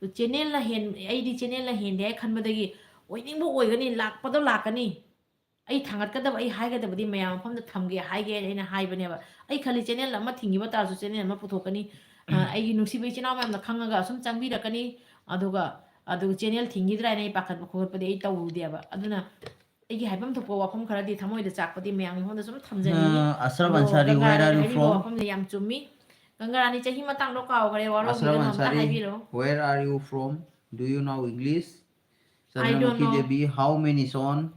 ꯑꯗꯨ ꯆꯦꯅꯦꯜꯅ ꯍꯦꯟ-, ꯑꯩꯗꯤ ꯆꯦꯅꯦꯜꯅ ꯍꯦꯟꯗꯦ ꯍꯥꯏ ꯈꯟꯕꯗꯒꯤ ꯑꯣꯏꯅꯤꯡꯕ ꯑꯣꯏꯒꯅꯤ, ꯂꯥꯛꯄꯗꯣ ꯂꯥꯛꯀꯅꯤ꯫ ꯑꯩ ꯊꯥꯡꯒꯠꯀꯗꯕ, ꯑꯩ ꯍꯥꯏꯒꯗꯕꯗꯤ ꯃꯌꯥꯝ ꯃꯐꯝꯗ ꯊꯝꯒꯦ ꯍꯥꯏꯒꯦ ꯍꯥꯏꯅ ꯑꯩꯅ ꯍꯥꯏꯕꯅꯦꯕ꯫ ꯑꯩ ꯈꯜꯂꯤ ꯆꯦꯅꯦꯜ ꯑꯃ ꯊꯤꯡꯈꯤꯕ ꯇꯥꯔꯁꯨ ꯆꯦꯅꯦꯜ ꯑꯃ ꯄꯨꯊꯣꯛꯀꯅꯤ꯫ ꯑ, ꯑꯩꯒꯤ ꯅꯨꯡꯁꯤꯕ ꯏꯆꯤꯟ ꯏꯅꯥꯎ ꯃꯌꯥꯝꯅ ꯈꯪꯉꯒ ꯑꯁꯨꯝ ꯆꯪꯕꯤꯔꯛꯀꯅꯤ꯫ ꯑꯗꯨꯒ, ꯑꯗꯨꯒ ꯆꯦꯅꯦꯜ ꯊꯤꯡꯈꯤꯗ꯭ꯔꯥ ꯍꯥꯏꯅ ꯑꯩ ꯄꯥꯈꯠꯄ ꯈꯣꯠꯄꯗꯤ ꯑꯩ ꯇꯧꯔꯨꯗꯦꯕ꯫ ꯑꯗꯨꯅ ꯑꯩꯒꯤ ꯍꯥꯏꯐꯝ ꯊꯣꯛꯄ ꯋꯥꯐꯝ ꯈꯔꯗꯤ ꯊꯃꯣꯏꯗ ꯆꯥꯛꯄꯗꯤ ꯃꯌꯥꯝꯒꯤ ꯃꯐꯝꯗ ꯁꯨꯝ ꯊꯝꯖꯅꯤꯡꯉꯤ꯫ ꯑ, ꯑꯁꯔꯞ ꯑꯗꯣ ꯑꯟꯁꯥꯔꯤ, where ꯒꯪꯒꯥꯔꯥꯅꯤ are you ꯍꯥꯏꯕꯤꯕ from? ꯋꯥꯐꯝꯁꯦ ꯌꯥꯝ ꯆꯨꯝꯃꯤ꯫ ꯒꯪꯒꯥꯔꯥꯅꯤ, ꯆꯍꯤ ꯃꯇꯥꯡꯗꯣ ꯀꯥꯎꯈ꯭ꯔꯦ, ꯑꯁꯔꯞ ꯋꯥꯔꯧꯕꯤꯒꯅꯨ, ꯑꯝꯇ ꯑꯟꯁꯥꯔꯤ, ꯍꯥꯏꯕꯤꯔꯛꯑꯣ꯫ Where are you from? Do you know English? I don't Chandramukhi know. Devi, how many son?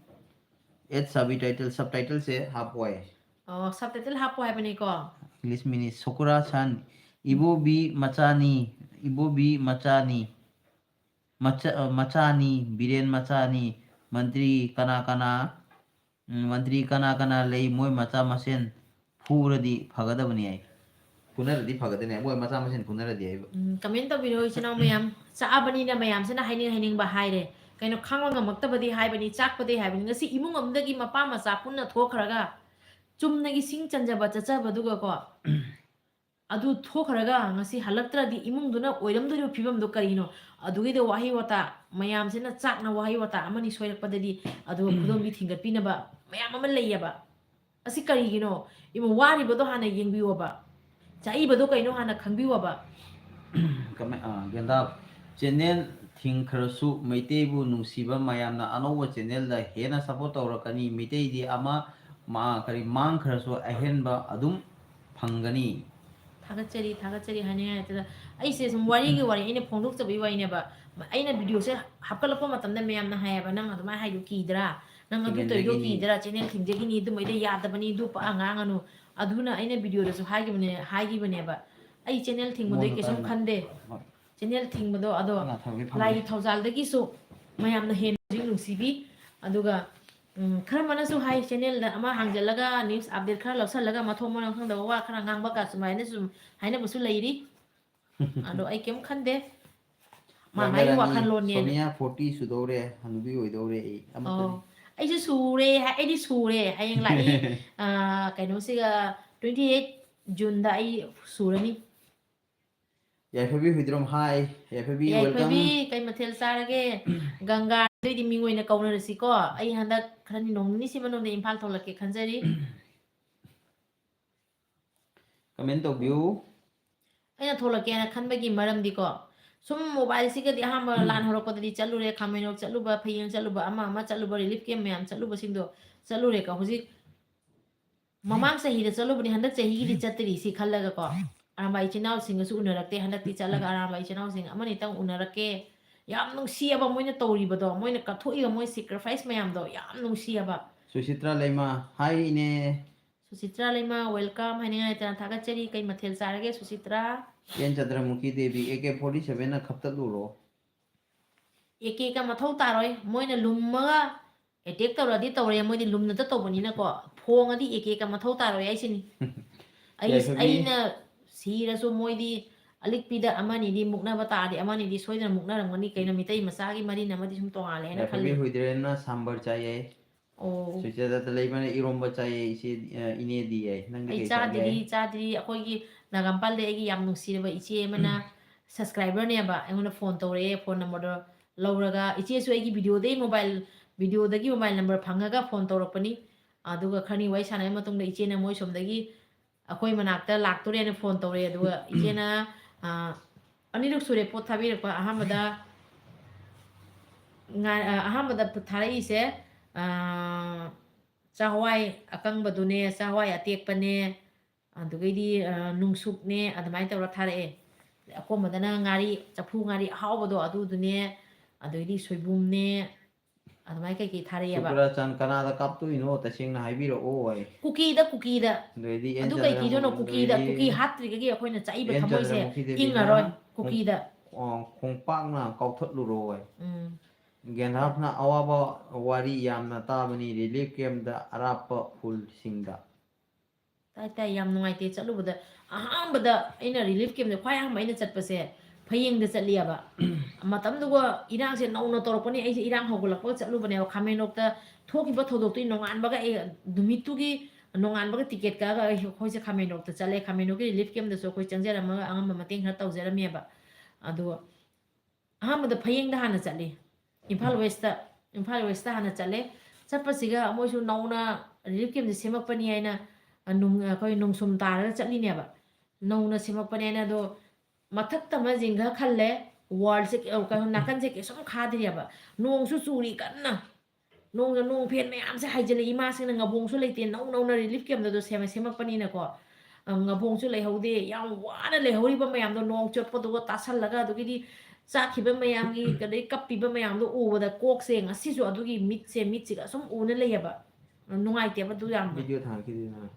Add subtitle, subtitleꯁꯦ ꯍꯥꯞꯄꯣꯏ꯫ ꯑꯣ, subtitle ꯍꯥꯞꯄꯣ ꯍꯥꯏꯕꯅꯤꯀꯣ꯫ English ꯃꯤꯅꯤ, ꯁꯣꯀꯨꯔꯥ ꯁꯟ, ꯏꯕꯣꯕꯤ ꯃꯆꯥꯅꯤ, ꯏꯕꯣꯕꯤ ꯃꯆꯥꯅꯤ, ꯃꯆꯥ-, ꯑ, ꯃꯆꯥꯅꯤ, ꯕꯤꯔꯦꯟ ꯃꯆꯥꯅꯤ, ꯃꯟꯇ꯭ꯔꯤ ꯀꯅꯥ ꯀꯅꯥ, ꯎꯝ, ꯃꯟꯇ꯭ꯔꯤ ꯀꯅꯥ ꯀꯅꯥ ꯂꯩ, ꯃꯣꯏ ꯃꯆꯥ ꯃꯁꯦꯟ ꯐꯨꯔꯗꯤ ꯐꯒꯗꯕꯅꯤ ꯍꯥꯏ꯫ ꯐꯨꯅꯔꯗꯤ ꯐꯒꯗꯅꯦ, ꯃꯣꯏ ꯃꯆꯥ ꯃꯁꯦꯟ ꯐꯨꯅꯔꯗꯤ ꯍꯥꯏꯕ꯫ ꯎꯝ, comment ꯇꯧꯕꯤꯔꯣ ꯏꯆꯤꯟ ꯏꯅꯥꯎ ꯃꯌꯥꯝ꯫ ꯆꯥꯛꯑꯕꯅꯤꯅ ꯃꯌꯥꯝꯁꯤꯅ ꯍꯥꯏꯅꯤꯡ ꯍꯥꯏꯅꯤꯡꯕ ꯍꯥꯏꯔꯦ꯫ ꯀꯩꯅꯣ, ꯈꯥꯡꯕ ꯉꯝꯃꯛꯇꯕꯗꯤ ꯍꯥꯏꯕꯅꯤ, ꯆꯥꯛꯄꯗꯤ ꯍꯥꯏꯕꯅꯤ꯫ ꯉꯁꯤ ꯏꯃꯨꯡ ꯑꯃꯗꯒꯤ ꯃꯄꯥ ꯃꯆꯥ ꯄꯨꯟꯅ ꯊꯣꯛꯈ꯭ꯔꯒ ꯆꯨꯝꯅꯒꯤ ꯁꯤꯡ ꯆꯟꯖꯕ ꯆꯠꯆꯕꯗꯨꯒꯀꯣ, ꯑꯗꯨ ꯊꯣꯛꯈ꯭ꯔꯒ ꯉꯁꯤ ꯍꯜꯂꯛꯇ꯭ꯔꯗꯤ ꯏꯃꯨꯡꯗꯨꯅ ꯑꯣꯏꯔꯝꯗꯣꯔꯤꯕ ꯐꯤꯕꯝꯗꯣ ꯀꯔꯤꯅꯣ? ꯑꯗꯨꯒꯤꯗꯣ ꯋꯥꯍꯩ ꯋꯥꯇꯥ ꯃꯌꯥꯝꯁꯤꯅ ꯆꯥꯛꯅ ꯋꯥꯍꯩ ꯋꯥꯇꯥ ꯑꯃꯅꯤ ꯁꯣꯏꯔꯛꯄꯗꯗꯤ ꯑꯗꯨꯒ ꯈꯨꯗꯣꯝꯕꯤ ꯊꯤꯡꯒꯠꯄꯤꯅꯕ ꯃꯌꯥꯝ ꯑꯃ ꯂꯩꯌꯦꯕ꯫ ꯑꯁꯤ ꯀꯔꯤꯒꯤꯅꯣ? ꯏꯃꯨꯡ ꯋꯥꯔꯤꯕꯗꯣ ꯍꯥꯟꯅ ꯌꯦꯡꯕꯤꯌꯣꯕ, ꯆꯥꯛꯏꯕꯗꯣ ꯀꯩꯅꯣ ꯍꯥꯟꯅ ꯈꯪꯕꯤꯌꯣꯕ꯫ ꯀꯃꯥꯏ-, ꯑ, ꯒꯦꯟꯗꯥ, ꯆꯦꯅꯦꯜ ꯊꯤꯡꯈ꯭ꯔꯁꯨ ꯃꯩꯇꯩꯕꯨ ꯅꯨꯡꯁꯤꯕ ꯃꯌꯥꯝꯅ ꯑꯅꯧꯕ ꯆꯦꯅꯦꯜꯗ ꯍꯦꯟꯅ ꯁꯞꯄꯣꯔꯠ ꯇꯧꯔꯛꯀꯅꯤ꯫ ꯃꯩꯇꯩꯗꯤ ꯑꯃ ꯃꯥ-, ꯀꯔꯤ, ꯃꯥꯡꯈ꯭ꯔꯁꯨ ꯑꯍꯦꯟꯕ ꯑꯗꯨꯝ ꯐꯪꯒꯅꯤ꯫ ꯊꯥꯒꯠꯆꯔꯤ, ꯊꯥꯒꯠꯆꯔꯤ ꯍꯥꯏꯅꯤꯡꯉꯥꯏ ꯂꯩꯇꯦꯗ꯫ ꯑꯩꯁꯦ ꯁꯨꯝ ꯋꯥꯔꯤꯒꯤ ꯋꯥꯔꯤ, ꯑꯩꯅ ꯐꯣꯡꯗꯣꯛꯆꯕꯒꯤ ꯋꯥꯔꯤꯅꯦꯕ꯫ ꯑꯩꯅ ꯚꯤꯗꯤꯑꯣꯁꯦ ꯍꯥꯞꯀꯠꯂꯛꯄ ꯃꯇꯝꯗ ꯃꯌꯥꯝꯅ ꯍꯥꯏꯌꯦꯕ, "ꯅꯪ ꯑꯗꯨꯃꯥꯏꯅ ꯍꯥꯏꯗꯣ ꯀꯤꯗ꯭ꯔꯥ? ꯅꯪ ꯑꯗꯨ ꯇꯧꯔꯤꯗꯣ ꯊꯤꯡꯖꯤꯟꯖꯈꯤꯅꯤ꯫ ꯀꯤꯗ꯭ꯔꯥ? ꯆꯦꯅꯦꯜ ꯊꯤꯡꯖꯈꯤꯅꯤ, ꯑꯗꯨꯃꯥꯏꯗ ꯌꯥꯗꯕꯅꯤ, ꯑꯗꯨ ꯄꯛꯑ ꯉꯥꯡꯉꯅꯨ"꯫ ꯑꯗꯨꯅ ꯑꯩꯅ ꯚꯤꯗꯤꯑꯣꯗꯁꯨ ꯍꯥꯏꯈꯤꯕꯅꯦ, ꯍꯥꯏꯈꯤꯕꯅꯦꯕ꯫ ꯑꯩ ꯆꯦꯅꯦꯜ ꯊꯤꯡꯕꯗꯣ ꯑꯩ ꯃꯣꯟꯗ ꯀꯩꯁꯨꯝ ꯇꯥꯔꯝꯃꯦ꯫ ꯈꯟꯗꯦ꯫ ꯍꯣꯏ꯫ ꯆꯦꯅꯦꯜ ꯊꯤꯡꯕꯗꯣ ꯑꯗꯣ ꯑꯩ ꯉꯥ ꯊꯝꯒꯦ ꯐꯝꯒꯦ꯫ ꯂꯥꯏꯒꯤ ꯊꯧꯖꯥꯜꯗꯒꯤꯁꯨ ꯃꯌꯥꯝꯅ ꯍꯦꯟꯅ ꯍꯧꯖꯤꯛ ꯅꯨꯡꯁꯤꯕꯤ꯫ ꯑꯗꯨꯒ, ꯎꯝ, ꯈꯔ ꯑꯃꯅꯁꯨ ꯍꯥꯏ, ꯆꯦꯅꯦꯜꯗ ꯑꯃ ꯍꯥꯡꯖꯜꯂꯒ ꯅ꯭ꯌꯨꯁ ꯑꯞꯗꯦꯠ ꯈꯔ ꯂꯧꯁꯜꯂꯒ ꯃꯊꯣꯡ ꯃꯔꯝ ꯈꯪꯗꯕ ꯋꯥ ꯈꯔ ꯉꯥꯡꯕ ꯀꯥ ꯁꯨꯃꯥꯏꯅ ꯁꯨꯝ ꯍꯥꯏꯅꯕꯁꯨ ꯂꯩꯔꯤ꯫ ꯑꯗꯣ ꯑꯩ ꯀꯩꯝ ꯈꯟꯗꯦ꯫ ꯃꯥ ꯃꯥꯒꯤ ꯔꯥꯙꯥꯔꯥꯅꯤ, ꯋꯥꯈꯜꯂꯣꯟꯅꯦꯅ꯫ ꯁꯣꯅꯤꯌꯥ forty ꯁꯨꯗꯧꯔꯦ, ꯍꯅꯨꯕꯤ ꯑꯣꯏꯗꯧꯔꯦ ꯑꯩ꯫ ꯑꯃꯠꯇꯅꯤ꯫ ꯑꯣ, ꯑꯩꯁꯨ ꯁꯨꯔꯦ ꯍꯥꯏ-, ꯑꯩꯗꯤ ꯁꯨꯔꯦ꯫ ꯍꯌꯦꯡ ꯂꯥꯛꯏ, ꯑ, ꯀꯩꯅꯣꯁꯤꯒ, twenty eight ꯖꯨꯟꯗ ꯑꯩ ꯁꯨꯔꯅꯤ꯫ ꯌꯥꯏꯐꯕꯤ ꯍꯨꯏꯗ꯭ꯔꯣꯝ, hi꯫ ꯌꯥꯏꯐꯕꯤ, ꯌꯥꯏꯐꯕꯤ, welcome꯫ ꯀꯩ ꯃꯊꯦꯜ ꯆꯥꯔꯒꯦ? ꯒꯪꯒꯥ, ꯑꯗꯨꯏꯗꯤ ꯃꯤꯡ ꯑꯣꯏꯅ ꯀꯧꯅꯔꯁꯤꯀꯣ꯫ ꯑꯩ ꯍꯟꯗꯛ ꯈꯔꯅꯤ, ꯅꯣꯡ ꯅꯤꯅꯤꯁꯤ ꯃꯅꯨꯡꯗ ꯏꯝꯐꯥꯜ ꯊꯣꯛꯂꯛꯀꯦ ꯈꯟꯖꯔꯤ꯫ Comment ꯇꯧꯕꯤꯌꯨ꯫ ꯑꯩꯅ ꯊꯣꯛꯂꯛꯀꯦꯅ ꯈꯟꯕꯒꯤ ꯃꯔꯝꯗꯤꯀꯣ, ꯁꯨꯝ mobileꯁꯤꯒꯗꯤ ꯑꯍꯥꯟꯕ ꯂꯥꯟ ꯍꯧꯔꯛꯄꯗꯗꯤ ꯆꯠꯂꯨꯔꯦ, ꯈꯥꯃꯦꯟꯍꯣꯛ ꯆꯠꯂꯨꯕ, ꯐꯌꯦꯡ ꯆꯠꯂꯨꯕ, ꯑꯃ ꯑꯃ ꯆꯠꯂꯨꯕ, relief camp ꯃꯌꯥꯝ ꯆꯠꯂꯨꯕꯁꯤꯡꯗꯣ ꯆꯠꯂꯨꯔꯦꯀꯣ꯫ ꯍꯧꯖꯤꯛ ꯃꯃꯥꯡ ꯆꯍꯤꯗ ꯆꯠꯂꯨꯕꯅꯤ, ꯍꯟꯗꯛ ꯆꯍꯤꯒꯤꯗꯤ ꯆꯠꯇ꯭ꯔꯤ ꯁꯤ ꯈꯜꯂꯒꯀꯣ꯫ ꯑꯔꯥꯝꯕꯥꯏ ꯏꯆꯤꯟ ꯏꯅꯥꯎꯁꯤꯡꯒꯁꯨ ꯎꯅꯔꯛꯇꯦ, ꯍꯟꯗꯛꯇꯤ ꯆꯠꯂꯒ ꯑꯔꯥꯝꯕꯥꯏ ꯏꯆꯤꯟ ꯏꯅꯥꯎꯁꯤꯡ ꯑꯃꯅꯤꯇꯪ ꯎꯅꯔꯛꯀꯦ꯫ ꯌꯥꯝ ꯅꯨꯡꯁꯤꯌꯦꯕ ꯃꯣꯏꯅ ꯇꯧꯔꯤꯕꯗꯣ, ꯃꯣꯏꯅ ꯀꯠꯊꯣꯛꯏꯕ ꯃꯣꯏ sacrifice ꯃꯌꯥꯝꯗꯣ ꯌꯥꯝ ꯅꯨꯡꯁꯤꯌꯦꯕ꯫ ꯁꯨꯁꯤꯇ꯭ꯔꯥ ꯂꯩꯃ, hi ꯏꯅꯦ꯫ ꯁꯨꯁꯤꯇ꯭ꯔꯥ ꯂꯩꯃ, welcome ꯍꯥꯏꯅꯤꯡꯉꯥꯏ ꯂꯩꯇꯅ ꯊꯥꯒꯠꯆꯔꯤ꯫ ꯀꯩ ꯃꯊꯦꯜ ꯆꯥꯔꯒꯦ ꯁꯨꯁꯤꯇ꯭ꯔꯥ? N Chandramukhi Devi, AK forty sevenꯅ ꯈꯞꯇꯠꯂꯨꯔꯣ꯫ ꯑꯦ ꯀꯦꯒ ꯃꯊꯧ ꯇꯥꯔꯣꯏ, ꯃꯣꯏꯅ ꯂꯨꯝꯃꯒ attack ꯇꯧꯔꯗꯤ ꯇꯧꯔꯦ, ꯃꯣꯏꯗꯤ ꯂꯨꯝꯅꯇ ꯇꯧꯕꯅꯤꯅꯀꯣ꯫ ꯐꯣꯡꯉꯗꯤ ꯑꯦ ꯀꯦꯒ ꯃꯊꯧ ꯇꯥꯔꯣꯏ ꯍꯥꯏꯁꯤꯅꯤ꯫ ꯑꯩ, ꯌꯥꯏꯐꯕꯤ꯫ ꯑꯩꯅ ꯁꯤꯔꯁꯨ ꯃꯣꯏꯗꯤ ꯑꯂꯤꯛꯄꯤꯗ ꯑꯃꯅꯤꯗꯤ ꯃꯨꯛꯅꯕ ꯇꯥꯔꯗꯤ ꯑꯃꯅꯤꯗꯤ ꯁꯣꯏꯗꯅ ꯃꯨꯛꯅꯔꯝꯒꯅꯤ꯫ ꯀꯩꯅꯣ, ꯃꯤꯇꯩ ꯃꯆꯥꯒꯤ ꯃꯔꯤꯟ ꯑꯃꯗꯤ ꯁꯨꯝ ꯇꯣꯡꯉꯥꯜꯂꯦ ꯍꯥꯏꯅ ꯌꯥꯏꯐꯕꯤ ꯈꯜꯂꯤ꯫ ꯍꯨꯏꯗ꯭ꯔꯦꯟꯅ ꯁꯥꯝꯕꯔ ꯆꯥꯏꯌꯦ꯫ ꯑꯣ꯫ ꯁꯨꯏꯆꯗꯠꯇ ꯂꯩꯕꯅ ꯏꯔꯣꯝꯕ ꯆꯥꯏꯌꯦ, ꯏꯆꯦ, ꯑ, ꯏꯅꯦꯗꯤ ꯌꯥꯏ꯫ ꯅꯪꯗꯤ ꯑꯩ ꯀꯩ ꯆꯥꯒꯦ? ꯆꯥꯗ꯭ꯔꯤ, ꯆꯥꯗ꯭ꯔꯤ꯫ ꯑꯩꯈꯣꯏꯒꯤ ꯅꯥꯒꯥꯝꯄꯥꯜꯗ ꯑꯩꯒꯤ ꯌꯥꯝ ꯅꯨꯡꯁꯤꯔꯕ ꯏꯆꯦ ꯑꯃꯅ subscriberꯅꯦꯕ, ꯑꯩꯉꯣꯟꯗ phone ꯇꯧꯔꯛꯑꯦ, phone numberꯗꯣ ꯂꯧꯔꯒ꯫ ꯏꯆꯦꯁꯨ ꯑꯩꯒꯤ videoꯗꯒꯤ mobile, videoꯗꯒꯤ mobile number ꯐꯪꯉꯒ phone ꯇꯧꯔꯛꯄꯅꯤ꯫ ꯑꯗꯨꯒ ꯈꯔꯅꯤ ꯋꯥꯔꯤ ꯁꯥꯟꯅꯔ ꯃꯇꯨꯡꯗ ꯏꯆꯦꯅ ꯃꯣꯏ ꯁꯣꯝꯗꯒꯤ ꯑꯩꯈꯣꯏ ꯃꯅꯥꯛꯇ ꯂꯥꯛꯇꯣꯔꯦꯅ ꯐꯣꯟ ꯇꯧꯔꯛꯑꯦ꯫ ꯑꯗꯨꯒ ꯏꯆꯦꯅ, ꯑ, ꯑꯅꯤꯔꯛ ꯁꯨꯔꯦ ꯄꯣꯠ ꯊꯥꯕꯤꯔꯛꯄ꯫ ꯑꯍꯥꯟꯕꯗ ꯉꯥ-, ꯑ, ꯑꯍꯥꯟꯕꯗ ꯊꯥꯔꯛꯏꯁꯦ, ꯑ, ꯆꯥꯛꯍꯋꯥꯏ ꯑꯀꯪꯕꯗꯨꯅꯦ, ꯆꯥꯛꯍꯋꯥꯏ ꯑꯇꯦꯛꯄꯅꯦ, ꯑꯗꯨꯒꯩꯗꯤ, ꯑ, ꯅꯨꯡꯁꯨꯛꯅꯦ, ꯑꯗꯨꯃꯥꯏꯅ ꯇꯧꯔ ꯊꯥꯔꯛꯑꯦ꯫ ꯑꯀꯣꯟꯕꯗꯅ ꯉꯥꯔꯤ, ꯆꯐꯨ ꯉꯥꯔꯤ ꯑꯍꯥꯎꯕꯗꯣ ꯑꯗꯨꯗꯨꯅꯦ, ꯑꯗꯨꯗꯩꯗꯤ ꯁꯣꯏꯕꯨꯝꯅꯦ, ꯑꯗꯨꯃꯥꯏꯅ ꯀꯩꯀꯩ ꯊꯥꯔꯛꯑꯦꯕ꯫ ꯁꯨꯄ꯭ꯔꯆꯥꯟ ꯀꯅꯥꯗ ꯀꯥꯞꯇꯣꯏꯅꯣ? ꯇꯁꯦꯡꯅ ꯍꯥꯏꯕꯤꯔꯛꯑꯣ ꯑꯩ꯫ ꯀꯨꯀꯤꯗ, ꯀꯨꯀꯤꯗ꯫ ꯑꯗꯨ ꯀꯩ ꯊꯤꯗꯣꯏꯅꯣ? ꯀꯨꯀꯤꯗ꯫ ꯀꯨꯀꯤ ꯍꯥꯠꯇ꯭ꯔꯤꯒꯗꯤ ꯑꯩꯈꯣꯏꯅ ꯆꯥꯛꯏꯕ ꯊꯃꯣꯏꯁꯦ ꯏꯪꯉꯔꯣꯏ꯫ ꯀꯨꯀꯤꯗ꯫ ꯈꯣꯡꯄꯥꯛꯅ ꯀꯥꯎꯊꯠꯂꯨꯔꯣ ꯑꯩ꯫ ꯎꯝ꯫ ꯒꯦꯟꯗꯥꯐꯅ ꯑꯋꯥꯕ ꯋꯥꯔꯤ ꯌꯥꯝꯅ ꯇꯥꯕꯅꯤ ꯔꯤꯂꯤꯐ ꯀꯦꯝꯞꯇ ꯑꯔꯥꯞꯄ ꯈꯨꯜꯁꯤꯡꯗ꯫ ꯇꯥꯏ, ꯇꯥꯏ, ꯌꯥꯝ ꯅꯨꯡꯉꯥꯏꯇꯦ ꯆꯠꯂꯨꯕꯗ꯫ ꯑꯍꯥꯟꯕꯗ ꯑꯩꯅ ꯔꯤꯂꯤꯐ ꯀꯦꯝꯞꯇ ꯈ꯭ꯋꯥꯏ ꯑꯍꯥꯟꯕ ꯑꯩꯅ ꯆꯠꯄꯁꯦ ꯐꯌꯦꯡꯗ ꯆꯠꯂꯤꯑꯕ꯫ ꯃꯇꯝꯗꯨꯒ ꯏꯔꯥꯡꯁꯦ ꯅꯧꯅ ꯇꯧꯔꯛꯄꯅꯤ, ꯑꯩꯁꯦ ꯏꯔꯥꯡ ꯍꯧꯒꯠꯂꯛꯄꯒ ꯆꯠꯂꯨꯕꯅꯦꯕ꯫ ꯈꯥꯃꯦꯟꯂꯣꯛꯇ ꯊꯣꯛꯈꯤꯕ ꯊꯧꯗꯣꯛꯇꯨꯒꯤ ꯅꯣꯡꯉꯥꯟꯕꯒ ꯑꯩ, ꯅꯨꯃꯤꯠꯇꯨꯒꯤ ꯅꯣꯡꯉꯥꯟꯕꯒ ꯇꯤꯀꯦꯠ ꯀꯛꯑꯒ ꯑꯩ, ꯑꯩꯈꯣꯏꯁꯦ ꯈꯥꯃꯦꯟꯂꯣꯛꯇ ꯆꯠꯂꯦ꯫ ꯈꯥꯃꯦꯟꯂꯣꯛꯀꯤ ꯔꯤꯂꯤꯐ ꯀꯦꯝꯞꯇꯁꯨ ꯑꯩꯈꯣꯏ ꯆꯪꯖꯔꯝꯃꯒ ꯑꯉꯝꯕ ꯃꯇꯦꯡ ꯈꯔ ꯇꯧꯖꯔꯝꯃꯦꯕ꯫ ꯑꯗꯣ ꯑꯍꯥꯟꯕꯗ ꯐꯌꯦꯡꯗ ꯍꯥꯟꯅ ꯆꯠꯂꯤ꯫ ꯏꯝꯐꯥꯜ ꯋꯦꯁꯇ, ꯏꯝꯐꯥꯜ ꯋꯦꯁꯇ ꯍꯥꯟꯅ ꯆꯠꯂꯦ꯫ ꯆꯠꯄꯁꯤꯒ ꯃꯣꯏꯁꯨ ꯅꯧꯅ ꯔꯤꯂꯤꯐ ꯀꯦꯝꯞꯁꯦ ꯁꯦꯝꯃꯛꯄꯅꯤ ꯍꯥꯏꯅ, ꯑ, ꯅꯨꯡ-, ꯑꯩꯈꯣꯏ ꯅꯣꯡꯁꯨꯝ ꯇꯥꯔꯒ ꯆꯠꯂꯤꯅꯦꯕ꯫ ꯅꯧꯅ ꯁꯦꯝꯃꯛꯄꯅꯦꯅ ꯑꯗꯣ ꯃꯊꯛꯇ ꯑꯃ ꯖꯤꯡꯒ ꯈꯜꯂꯦ, ꯋꯥꯜꯁꯦ, ꯑ, ꯀꯩꯅꯣ, ꯅꯥꯀꯟꯁꯦ ꯀꯩꯁꯨꯝ ꯈꯥꯗ꯭ꯔꯤꯑꯕ꯫ ꯅꯣꯡꯁꯨ ꯆꯨꯔꯤ ꯀꯟꯅ꯫ ꯅꯣꯡ, ꯅꯣꯡ ꯐꯦꯟ ꯃꯌꯥꯝꯁꯦ ꯍꯥꯏꯖꯤꯜꯂꯦ꯫ ꯏꯃꯥꯁꯤꯡꯅ ꯉꯕꯣꯡꯁꯨ ꯂꯩꯇꯦ, ꯅꯧ ꯅꯧꯅ ꯔꯤꯂꯤꯐ ꯀꯦꯝꯞꯇꯗꯣ ꯁꯦꯝꯃ-, ꯁꯦꯝꯃꯛꯄꯅꯤꯅꯀꯣ꯫ ꯑ, ꯉꯕꯣꯡꯁꯨ ꯂꯩꯍꯧꯗꯦ꯫ ꯌꯥꯝ ꯋꯥꯅ ꯂꯩꯍꯧꯔꯤꯕ ꯃꯌꯥꯝꯗꯣ ꯅꯣꯡ ꯆꯣꯠꯄꯗꯨꯒ ꯇꯥꯁꯜꯂꯒ, ꯑꯗꯨꯒꯤꯗꯤ ꯆꯥꯈꯤꯕ ꯃꯌꯥꯝꯒꯤ, ꯑꯗꯩ ꯀꯞꯄꯤꯕ ꯃꯌꯥꯝꯗꯣ ꯎꯕꯗ ꯀꯣꯛꯁꯦ ꯉꯁꯤꯁꯨ ꯑꯗꯨꯒꯤ ꯃꯤꯠꯁꯦ, ꯃꯤꯠꯁꯤꯒ ꯁꯨꯝ ꯎꯅ ꯂꯩꯌꯦꯕ꯫ ꯅꯨꯡꯉꯥꯏꯇꯦꯕ ꯑꯗꯨ ꯌꯥꯝꯅ꯫ ꯚꯤꯗꯤꯑꯣ ꯊꯥꯔꯛꯈꯤꯗꯣꯏꯅꯦ꯫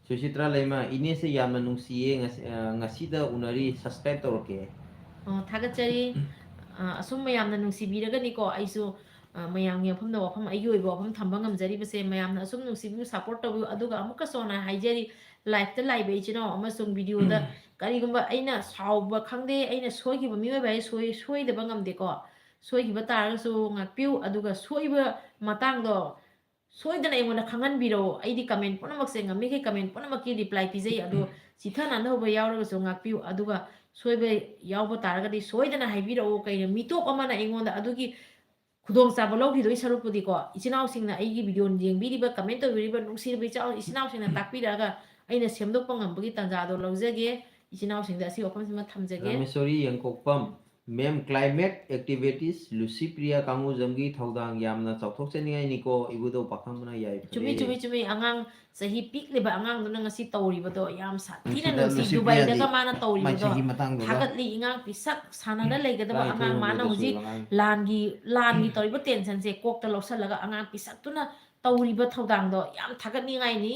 ꯁꯨꯁꯤꯇ꯭ꯔꯥ ꯂꯩꯃ, ꯏꯅꯦꯁꯦ ꯌꯥꯝꯅ ꯅꯨꯡꯁꯤꯌꯦ꯫ ꯉꯁꯤ, ꯑ, ꯉꯁꯤꯗ ꯎꯅꯔꯤ, subscribe ꯇꯧꯔꯛꯀꯦ꯫ ꯑꯣ, ꯊꯥꯒꯠꯆꯔꯤ꯫ ꯑ, ꯑꯁꯨꯝ ꯃꯌꯥꯝꯅ ꯅꯨꯡꯁꯤꯕꯤꯔꯒꯅꯤꯀꯣ, ꯑꯩꯁꯨ, ꯑ, ꯃꯌꯥꯝꯒꯤ ꯃꯐꯝꯗ ꯋꯥꯐꯝ, ꯑꯩꯒꯤ ꯑꯣꯏꯕ ꯋꯥꯐꯝ ꯊꯝꯕ ꯉꯝꯖꯔꯤꯕꯁꯦ꯫ ꯃꯌꯥꯝꯅ ꯑꯁꯨꯝ ꯅꯨꯡꯁꯤꯕꯤꯌꯨ, support ꯇꯧꯕꯤꯌꯨ꯫ ꯑꯗꯨꯒ ꯑꯃꯨꯛꯀꯁꯨ ꯍꯟꯅ ꯍꯥꯏꯖꯔꯤ, live ꯇ ꯂꯥꯛꯏꯕ ꯏꯆꯤꯟ ꯏꯅꯥꯎ ꯑꯃꯁꯨꯡ ꯚꯤꯗꯤꯑꯣꯗ ꯀꯔꯤꯒꯨꯝꯕ ꯑꯩꯅ ꯁꯥꯎꯕ ꯈꯪꯗꯦ, ꯑꯩꯅ ꯁꯣꯏꯈꯤꯕ ꯃꯤꯑꯣꯏꯕ ꯍꯥꯏꯁꯦ ꯁꯣꯏ-, ꯁꯣꯏꯗꯕ ꯉꯝꯗꯦꯀꯣ꯫ ꯁꯣꯏꯈꯤꯕ ꯇꯥꯔꯒꯁꯨ ꯉꯥꯛꯄꯤꯌꯨ, ꯑꯗꯨꯒ ꯁꯣꯏꯕ ꯃꯇꯥꯡꯗꯣ ꯁꯣꯏꯗꯅ ꯑꯩꯉꯣꯟꯗ ꯈꯪꯍꯟꯕꯤꯔꯛꯑꯣ꯫ ꯑꯩꯗꯤ comment ꯄꯨꯝꯅꯃꯛꯁꯦ, ꯉꯝꯃꯤꯈꯩ comment ꯄꯨꯝꯅꯃꯛꯀꯤ reply ꯄꯤꯖꯩ꯫ ꯑꯗꯣ ꯆꯤꯊ ꯅꯥꯟꯊꯍꯧꯕ ꯌꯥꯎꯔꯒꯁꯨ ꯉꯥꯛꯄꯤꯌꯨ, ꯑꯗꯨꯒ ꯁꯣꯏꯕ ꯌꯥꯎꯕ ꯇꯥꯔꯒꯗꯤ ꯁꯣꯏꯗꯅ ꯍꯥꯏꯕꯤꯔꯛꯑꯣ꯫ ꯀꯩꯅꯣ, ꯃꯤꯇꯣꯞ ꯑꯃꯅ ꯑꯩꯉꯣꯟꯗ ꯑꯗꯨꯒꯤ ꯈꯨꯗꯣꯡꯆꯥꯕ ꯂꯧꯈꯤꯗꯣꯏ ꯁꯔꯨꯛꯄꯨꯗꯤꯀꯣ, ꯏꯆꯤꯟ ꯏꯅꯥꯎꯁꯤꯡꯅ, ꯑꯩꯒꯤ ꯚꯤꯗꯤꯑꯣ ꯌꯦꯡꯕꯤꯔꯤꯕ, ꯀꯃꯦꯟ ꯇꯧꯕꯤꯔꯤꯕ ꯅꯨꯡꯁꯤꯔꯕ ꯏꯆꯥ-, ꯏꯆꯤꯟ ꯏꯅꯥꯎꯁꯤꯡꯅ ꯇꯥꯛꯄꯤꯔꯛꯑꯒ ꯑꯩꯅ ꯁꯦꯝꯗꯣꯛꯄ ꯉꯝꯕꯒꯤ ꯇꯥꯟꯖꯥꯗꯣ ꯂꯧꯖꯒꯦ꯫ ꯏꯆꯤꯟ ꯏꯅꯥꯎꯁꯤꯡꯗ ꯑꯁꯤ ꯋꯥꯐꯝꯁꯤꯃ ꯊꯝꯖꯒꯦ꯫ ꯔꯥꯃꯦꯁꯣꯔꯤ ꯌꯦꯡꯀꯣꯛꯄꯝ, "ꯃꯦꯝ, climate activist ꯂꯨꯁꯤꯄ꯭ꯔꯤꯌꯥ ꯀꯥꯡꯉꯨꯖꯝꯒꯤ ꯊꯧꯗꯥꯡ ꯌꯥꯝꯅ ꯆꯥꯎꯊꯣꯛꯆꯅꯤꯡꯉꯥꯏꯅꯤꯀꯣ, ꯏꯕꯨꯙꯧ ꯄꯥꯈꯪꯕꯅ ꯌꯥꯏꯐꯔꯦ"꯫ ꯆꯨꯝꯃꯤ, ꯆꯨꯝꯃꯤ, ꯆꯨꯝꯃꯤ꯫ ꯑꯉꯥꯡ ꯆꯍꯤ ꯄꯤꯛꯂꯤꯕ ꯑꯉꯥꯡꯗꯨꯅ ꯉꯁꯤ ꯇꯧꯔꯤꯕꯗꯣ ꯌꯥꯝ ꯁꯥꯊꯤꯅ ꯅꯨꯡꯁꯤꯗ ꯅꯨꯡꯁꯤ꯫ ꯂꯨꯁꯤꯄ꯭ꯔꯤꯌꯥꯗꯤ ꯗꯨꯕꯥꯏꯗꯒ ꯃꯥꯅ ꯃꯥꯏ ꯇꯧꯔꯤꯕꯗꯣ ꯆꯍꯤ ꯃꯇꯥꯡꯗꯨꯒ ꯊꯥꯒꯠꯂꯤ꯫ ꯑꯉꯥꯡ ꯄꯤꯁꯛ ꯁꯥꯟꯅꯅ ꯂꯩꯒꯗꯕ ꯂꯥꯡ ꯑꯉꯥꯡ ꯃꯥꯅ ꯊꯣꯏꯍꯟꯕꯗꯁꯨ ꯍꯧꯖꯤꯛ ꯑꯉꯥꯡ ꯂꯥꯟꯒꯤ, ꯂꯥꯟꯒꯤ ꯇꯧꯔꯤꯕ tensionꯁꯦ ꯀꯣꯛꯇ ꯂꯧꯁꯜꯂꯒ ꯑꯉꯥꯡ ꯄꯤꯁꯛꯇꯨꯅ ꯇꯧꯔꯤꯕ ꯊꯧꯗꯥꯡꯗꯣ ꯌꯥꯝ ꯊꯥꯒꯠꯅꯤꯡꯉꯥꯏꯅꯤ꯫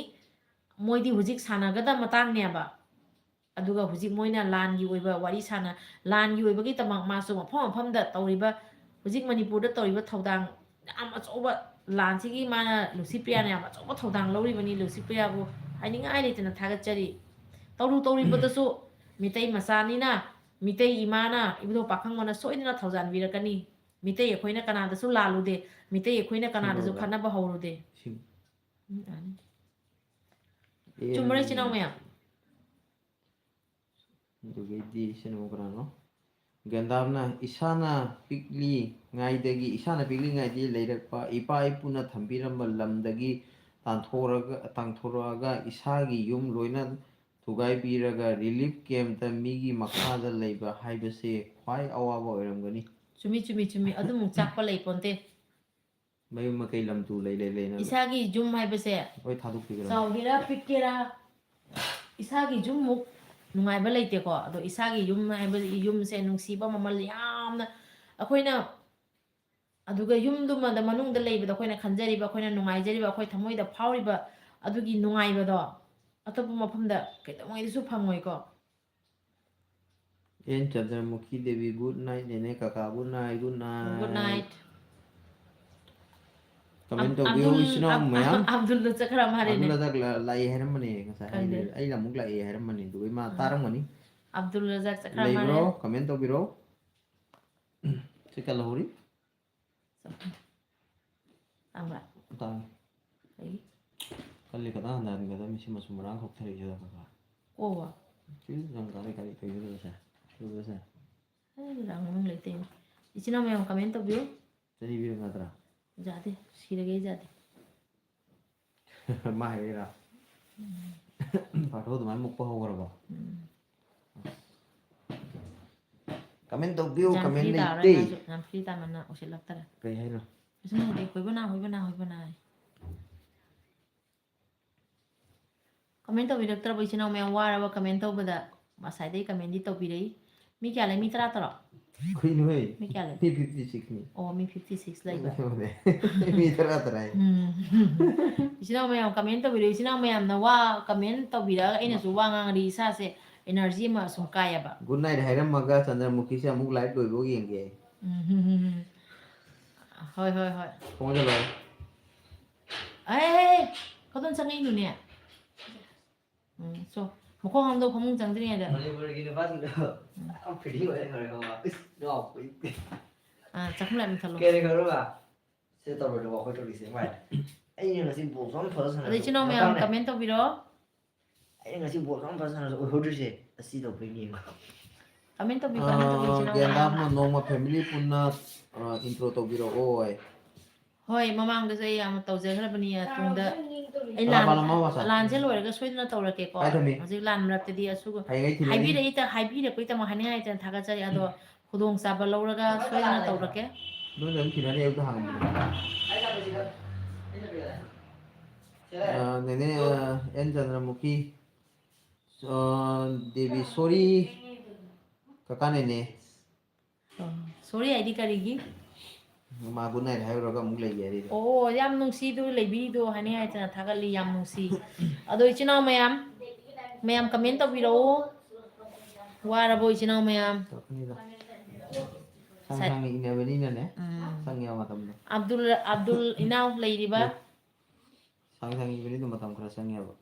ꯃꯣꯏꯗꯤ ꯍꯧꯖꯤꯛ ꯁꯥꯟꯅꯒꯗꯕ ꯃꯇꯥꯡꯅꯦꯕ꯫ ꯑꯗꯨꯒ ꯍꯧꯖꯤꯛ ꯃꯣꯏꯅ ꯂꯥꯟꯒꯤ ꯑꯣꯏꯕ ꯋꯥꯔꯤ ꯁꯥꯟꯅ-, ꯂꯥꯟꯒꯤ ꯑꯣꯏꯕꯒꯤꯗꯃꯛ ꯃꯥꯁꯨ ꯃꯐꯝ ꯃꯐꯝꯗ ꯇꯧꯔꯤꯕ, ꯍꯧꯖꯤꯛ ꯃꯅꯤꯄꯨꯔꯗ ꯇꯧꯔꯤꯕ ꯊꯧꯗꯥꯡ ꯌꯥꯝ ꯑꯆꯧꯕ, ꯂꯥꯟꯁꯤꯒꯤ ꯃꯥꯅ, ꯂꯨꯁꯤꯄ꯭ꯔꯤꯌꯥꯅ ꯌꯥꯝ ꯑꯆꯧꯕ ꯊꯧꯗꯥꯡ ꯂꯧꯔꯤꯕꯅꯤ꯫ ꯂꯨꯁꯤꯄ꯭ꯔꯤꯌꯥꯕꯨ ꯍꯥꯏꯅꯤꯡꯉꯥꯏ ꯂꯩꯇꯅ ꯊꯥꯒꯠꯆꯔꯤ꯫ ꯇꯧꯔꯨ ꯇꯧꯔꯤꯕꯗꯁꯨ ꯃꯤꯇꯩ ꯃꯆꯥꯅꯤꯅ, ꯃꯤꯇꯩ ꯏꯃꯥꯅ, ꯏꯕꯨꯙꯧ ꯄꯥꯈꯪꯕꯅ ꯁꯣꯏꯗꯅ ꯊꯧꯖꯥꯟꯕꯤꯔꯛꯀꯅꯤ꯫ ꯃꯤꯇꯩ ꯑꯩꯈꯣꯏꯅ ꯀꯅꯥꯗꯁꯨ ꯂꯥꯜꯂꯨꯗꯦ, ꯃꯤꯇꯩ ꯑꯩꯈꯣꯏꯅ ꯀꯅꯥꯗꯁꯨ ꯏꯁꯤꯡ ꯈꯠꯅꯕ ꯍꯧꯔꯨꯗꯦ꯫ ꯏꯁꯤꯡ꯫ ꯎꯝ, ꯌꯥꯅꯤ꯫ ꯑꯦ, ꯆꯨꯝꯕ꯭ꯔꯥ, ꯏꯆꯤꯟ ꯏꯅꯥꯎ ꯃꯌꯥꯝ? ꯑꯗꯨꯒꯩꯗꯤ ꯁꯤꯅ ꯑꯃꯨꯛ ꯀꯅꯥꯅꯣ? ꯒꯦꯟꯗꯥꯝꯅ, "ꯏꯁꯥꯅ ꯄꯤꯛꯂꯤꯉꯩꯗꯒꯤ, ꯏꯁꯥꯅ ꯄꯤꯛꯂꯤꯉꯩꯗꯒꯤ ꯂꯩꯔꯛꯄ, ꯏꯄꯥ ꯏꯄꯨꯅ ꯊꯝꯕꯤꯔꯝꯕ ꯂꯝꯗꯒꯤ ꯇꯥꯟꯊꯣꯔꯒ, ꯇꯥꯟꯊꯣꯔꯛꯑꯒ ꯏꯁꯥꯒꯤ ꯌꯨꯝ ꯂꯣꯏꯅ ꯊꯨꯒꯥꯏꯕꯤꯔꯒ relief campꯇ ꯃꯤꯒꯤ ꯃꯈꯥꯗ ꯂꯩꯕ ꯍꯥꯏꯕꯁꯦ ꯈ꯭ꯋꯥꯏ ꯑꯋꯥꯕ ꯑꯣꯏꯔꯝꯒꯅꯤ"꯫ ꯆꯨꯝꯃꯤ, ꯆꯨꯝꯃꯤ, ꯆꯨꯝꯃꯤ꯫ ꯑꯗꯨꯃꯨꯛ ꯆꯥꯛꯄ ꯂꯩ ꯄꯣꯟꯇꯦ꯫ ꯃꯌꯨꯝ ꯃꯀꯩ ꯂꯝ ꯇꯨ ꯂꯩ ꯂꯩ ꯂꯩꯅ ꯏꯁꯥꯒꯤ ꯌꯨꯝ ꯍꯥꯏꯕꯁꯦ ꯂꯣꯏ ꯊꯥꯗꯣꯛꯄꯤꯈ꯭ꯔꯕꯅꯤ꯫ ꯆꯥꯎꯒꯦꯔꯥ ꯄꯤꯛꯀꯦꯔꯥ, ꯏꯁꯥꯒꯤ ꯌꯨꯝꯃꯨꯛ ꯅꯨꯡꯉꯥꯏꯕ ꯂꯩꯇꯦꯀꯣ꯫ ꯑꯗꯣ ꯏꯁꯥꯒꯤ ꯌꯨꯝ ꯍꯥꯏꯕ, ꯌꯨꯝꯁꯦ ꯅꯨꯡꯁꯤꯕ ꯃꯃꯜ ꯌꯥꯝꯅ, ꯑꯩꯈꯣꯏꯅ ꯑꯗꯨꯒ ꯌꯨꯝꯗꯨꯃꯗ ꯃꯅꯨꯡꯗ ꯂꯩꯕꯗ ꯑꯩꯈꯣꯏꯅ ꯈꯟꯖꯔꯤꯕ, ꯑꯩꯈꯣꯏꯅ ꯅꯨꯡꯉꯥꯏꯖꯔꯤꯕ, ꯑꯩꯈꯣꯏ ꯊꯃꯣꯏꯗ ꯐꯥꯎꯔꯤꯕ ꯑꯗꯨꯒꯤ ꯅꯨꯡꯉꯥꯏꯕꯗꯣ ꯑꯇꯣꯞꯄ ꯃꯐꯝꯗ ꯀꯩꯗꯧꯉꯩꯗꯁꯨ ꯐꯪꯉꯣꯏꯀꯣ꯫ N Chandramukhi Devi, good night, ꯅꯦꯅꯦ ꯀꯀꯥ, good night, good night꯫ Good night꯫ Comment ꯑꯝ-, ꯇꯧꯕꯤꯌꯨ, ꯑꯕꯗꯨꯜ, ꯏꯆꯤꯟ ꯏꯅꯥꯎ ꯑꯝ-, ꯃꯌꯥꯝ꯫ ꯑꯕꯗꯨꯜꯗꯣ ꯆꯠꯈ꯭ꯔ ꯃꯥꯜꯂꯦꯅꯦ꯫ ꯑꯕꯗꯨꯜ ꯍꯖꯥꯛ ꯂꯥ-, ꯂꯥꯛꯑꯦ ꯍꯥꯏꯔꯝꯕꯅꯦ ꯉꯁꯥꯏ꯫ ꯈꯪꯗꯦ꯫ ꯑꯩꯅ, ꯑꯩꯅ ꯑꯃꯨꯛ ꯂꯥꯛꯑꯦ ꯍꯥꯏꯔꯝꯕꯅꯦ, ꯑꯗꯨꯒ ꯏꯃꯥ ꯑꯥ꯫ ꯇꯥꯔꯝꯒꯅꯤ꯫ ꯑꯕꯗꯨꯜ ꯔꯖꯥꯛ ꯆꯠꯈ꯭ꯔ ꯂꯩꯕ꯭ꯔꯣ? ꯃꯥꯜꯂꯦ꯫ Comment ꯇꯧꯕꯤꯔꯣ꯫ ꯁꯤ ꯀꯜꯍꯧꯔꯤ꯫ ꯇꯥꯡꯕ꯭ꯔꯥ? ꯇꯥꯡꯉꯤ꯫ ꯀꯩꯒꯤ? ꯀꯜꯂꯤ, ꯈꯇꯪ ꯍꯟꯊꯍꯟꯒꯗꯕꯅꯤ, ꯁꯤ ꯃꯆꯨ ꯃꯔꯥꯡ ꯊꯣꯛꯊꯔꯛꯏꯁꯤꯗ ꯈꯔ ꯈꯔ꯫ ꯀꯣꯛꯑꯕ? ꯁꯤ ꯌꯥꯝ ꯀꯥꯟꯅꯩ, ꯀꯥꯟꯅꯩ, ꯀꯩꯅꯣ ꯇꯧꯕꯁꯦ? ꯇꯧꯕꯁꯦ? ꯑꯩ ꯔꯥꯎꯟ ꯃꯅꯨꯡ ꯂꯩꯇꯦ꯫ ꯏꯆꯤꯟ ꯏꯅꯥꯎ ꯃꯌꯥꯝ comment ꯇꯧꯕꯤꯌꯨ꯫ ꯅꯠꯇ꯭ꯔꯥ? ꯌꯥꯗꯦ, ꯁꯤꯔꯒꯦ ꯑꯩ ꯌꯥꯗꯦ꯫ ꯃꯥ ꯍꯥꯏꯔꯛꯏꯔꯥ? ꯎꯝ꯫ ꯄꯥꯊꯣꯛ ꯑꯗꯨꯃꯥꯏꯅ ꯃꯨꯛꯄ ꯍꯧꯈ꯭ꯔꯕꯣ? ꯎꯝ꯫ Comment ꯇꯧꯕꯤꯌꯨ, ꯌꯥꯝ comment free ꯇꯥꯔꯦ ꯂꯩꯇꯦ꯫ ꯅꯪꯁꯨ, ꯌꯥꯝ free ꯇꯥꯃꯟꯅ ꯎꯁꯤꯠꯂꯛꯇꯔꯦ꯫ ꯀꯩ ꯍꯥꯏꯅꯣ? ꯑꯁꯨꯝ ꯍꯥꯏꯗꯤ ꯍꯣꯏꯕ ꯅꯥ, ꯍꯣꯏꯕ ꯅꯥ, ꯍꯣꯏꯕ ꯅꯥ ꯍꯥꯏ꯫ Comment ꯇꯧꯕꯤꯔꯛꯇ꯭ꯔꯕꯣ? ꯏꯆꯤꯟ ꯏꯅꯥꯎ ꯃꯌꯥꯝ ꯋꯥꯔꯕ comment ꯇꯧꯕꯗ? ꯉꯁꯥꯏꯗꯩ commentꯗꯤ ꯇꯧꯕꯤꯔꯛꯏ꯫ ꯃꯤ ꯀꯌꯥ ꯂꯩ? ꯃꯤ ꯇꯔꯥ ꯇꯔꯣ? ꯀꯩꯅꯣꯍꯦ? ꯃꯤ ꯀꯌꯥ ꯂꯩ? ꯃꯤ fifty sixꯅꯤ꯫ ꯑꯣ, ꯃꯤ fifty six ꯂꯩꯕ꯫ ꯃꯤ ꯇꯔꯥ ꯇꯔꯥ ꯍꯥꯏ꯫ ꯎꯝ꯫ ꯏꯆꯤꯟ ꯏꯅꯥꯎ ꯃꯌꯥꯝ comment ꯇꯧꯕꯤꯔꯛꯏ꯫ ꯏꯆꯤꯟ ꯏꯅꯥꯎ ꯃꯌꯥꯝꯅ ꯋꯥ comment ꯇꯧꯕꯤꯔꯛꯑꯒ ꯑꯩꯅꯁꯨ ꯋꯥ ꯉꯥꯡꯉꯗꯤ ꯏꯁꯥꯁꯦ energy ꯑꯃ ꯁꯨꯝ ꯀꯥꯏꯌꯦꯕ꯫ Good night ꯍꯥꯏꯔꯝꯃꯒ ꯆꯟꯗ꯭ꯔꯃꯨꯈꯤꯁꯦ ꯑꯃꯨꯛ live ꯂꯣꯏꯕꯧ ꯌꯦꯡꯒꯦ꯫ ꯎꯝ, ꯍꯝ, ꯍꯝ, ꯍꯝ꯫ ꯍꯣꯏ, ꯍꯣꯏ, ꯍꯣꯏ꯫ ꯊꯣꯡ ꯂꯣꯟꯁꯤꯜꯂꯣ꯫ ꯑꯦ, ꯀꯗꯣꯝ ꯆꯪꯉꯛꯏꯅꯣꯅꯦ? ꯎꯝ, ꯆꯣ꯫ ꯃꯈꯣꯡ ꯍꯥꯝꯗꯣꯛ ꯐꯃꯨꯡ ꯆꯪꯗ꯭ꯔꯤꯉꯩꯗ꯫ ꯃꯅꯤꯄꯨꯔꯒꯤ ꯅꯨꯄꯥꯁꯤꯡꯗꯣ ꯎꯝ꯫ ꯌꯥꯝ pretty ꯑꯣꯏ ꯈꯪꯉꯦ ꯈꯪꯉꯕ? ꯏꯁ, ꯉꯥꯎꯕ ꯏ-꯫ ꯑꯥ, ꯆꯥꯛꯈꯨꯝ light ꯃꯨꯊꯠꯂꯣ꯫ ꯀꯩ ꯈꯪꯉꯕ? ꯁꯤꯗ ꯇꯧꯔꯣꯏꯗꯕ ꯑꯩꯈꯣꯏ ꯇꯧꯔꯤꯁꯦ ꯃꯥꯏ꯫ ꯑꯩꯅ ꯉꯁꯤ ꯕꯣꯜꯁꯨ ꯑꯝ ꯐꯖꯅ ꯑꯗꯣ ꯁꯥꯟꯅꯗꯕ꯫ ꯏꯆꯤꯟ ꯏꯅꯥꯎ ꯃꯌꯥꯝ ꯃꯇꯥꯡꯅꯦ꯫ Comment ꯇꯧꯕꯤꯔꯣ꯫ ꯑꯩꯅ ꯉꯁꯤ ꯕꯣꯜꯁꯨ ꯑꯝ ꯐꯖꯅ ꯁꯥꯟꯅꯗꯕ ꯑꯣꯏꯍꯧꯗ꯭ꯔꯤꯁꯦ ꯑꯁꯤ ꯇꯧꯕꯩꯅꯦ꯫ Comment ꯇꯧꯕꯤ, comment ꯇꯧꯕꯤ, ꯑꯥ, ꯏꯆꯤꯟ ꯏꯅꯥꯎ ꯒ꯭ꯌꯥꯟ ꯃꯌꯥꯝ꯫ ꯇꯥꯕ ꯅꯣꯡꯃ family ꯄꯨꯟꯅ, ꯑꯥ, intro ꯇꯧꯕꯤꯔꯛꯑꯣ ꯍꯥꯏ꯫ ꯍꯣꯏ, ꯃꯃꯥꯡꯗꯁꯨ ꯑꯩ ꯌꯥꯝꯅ ꯇꯧꯖꯈ꯭ꯔꯕꯅꯤ, ꯑ, ꯇꯨꯡꯗ ꯑꯩ ꯂꯥꯟ-, ꯄꯥꯂꯝ ꯑꯃ ꯋꯥꯁꯥ꯫ ꯂꯥꯟꯁꯦ ꯂꯣꯏꯔꯒ ꯁꯣꯏꯗꯅ ꯇꯧꯔꯛꯀꯦꯀꯣ꯫ ꯀꯥꯏ ꯊꯝꯃꯤ? ꯍꯧꯖꯤꯛ ꯂꯥꯟ ꯃꯔꯛꯇꯗꯤ ꯑꯁꯨꯒ ꯍꯌꯦꯡ ꯑꯩ ꯊꯤꯜꯂꯛꯏ꯫ ꯍꯥꯏꯕꯤꯔꯛꯏ-, ꯍꯥꯏꯕꯤꯔꯛꯄꯒꯤꯗꯃꯛ ꯍꯥꯏꯅꯤꯡꯉꯥꯏ ꯂꯩꯇꯅ ꯊꯥꯒꯠꯆꯔꯤ꯫ ꯑꯗꯣ ꯈꯨꯗꯣꯡꯆꯥꯕ ꯂꯧꯔꯒ ꯁꯣꯏꯗꯅ ꯇꯧꯔꯛꯀꯦ꯫ ꯅꯣꯏꯗ ꯑꯗꯨꯝ ꯊꯤꯜꯂꯛꯏ, ꯑꯝꯇ ꯍꯥꯡꯉꯝꯃꯣ꯫ ꯑ, ꯅꯦꯅꯦ, ꯑ, ꯑꯦꯟ ꯆꯟꯗ꯭ꯔꯃꯨꯈꯤ, ꯑ, ꯗꯦꯕꯤꯁꯣꯔꯤ, ꯀꯀꯥ ꯅꯦꯅꯦ꯫ ꯑ, sorry ꯍꯥꯏꯗꯤ ꯀꯔꯤꯒꯤ? ꯃꯥ good night ꯍꯥꯏꯔꯨꯔꯒ ꯑꯃꯨꯛ ꯂꯩꯒꯦ ꯍꯥꯏꯔꯤꯗꯣ꯫ ꯑꯣ, ꯌꯥꯝ ꯅꯨꯡꯁꯤꯗꯨ ꯂꯩꯕꯤꯔꯤꯗꯣ ꯍꯥꯏꯅꯤꯡꯉꯥꯏ ꯂꯩꯇꯅ ꯊꯥꯒꯠꯂꯤ, ꯌꯥꯝ ꯅꯨꯡꯁꯤ꯫ ꯑꯗꯣ ꯏꯆꯤꯟ ꯏꯅꯥꯎ ꯃꯌꯥꯝ, ꯃꯌꯥꯝ comment ꯇꯧꯕꯤꯔꯛꯑꯣ꯫ ꯋꯥꯔꯕꯣ ꯏꯆꯤꯟ ꯏꯅꯥꯎ ꯃꯌꯥꯝ? ꯇꯧꯔꯛꯀꯅꯤꯗ꯫ ꯁꯥꯡ ꯁꯥꯏ-, ꯁꯥꯡꯅ ꯏꯅꯕꯅꯤꯅꯅꯦ, ꯎꯝ꯫ ꯆꯪꯉꯦꯕ ꯃꯇꯝꯗꯣ꯫ ꯑꯕꯗꯨꯜ, ꯑꯕꯗꯨꯜ ꯏꯅꯥꯎ ꯂꯩꯔꯤꯕ? ꯂꯩ꯫ ꯁꯥꯡ ꯁꯥꯡ ꯏꯕꯅꯤꯅ ꯃꯇꯝ ꯈꯔ ꯆꯪꯉꯦꯕ꯫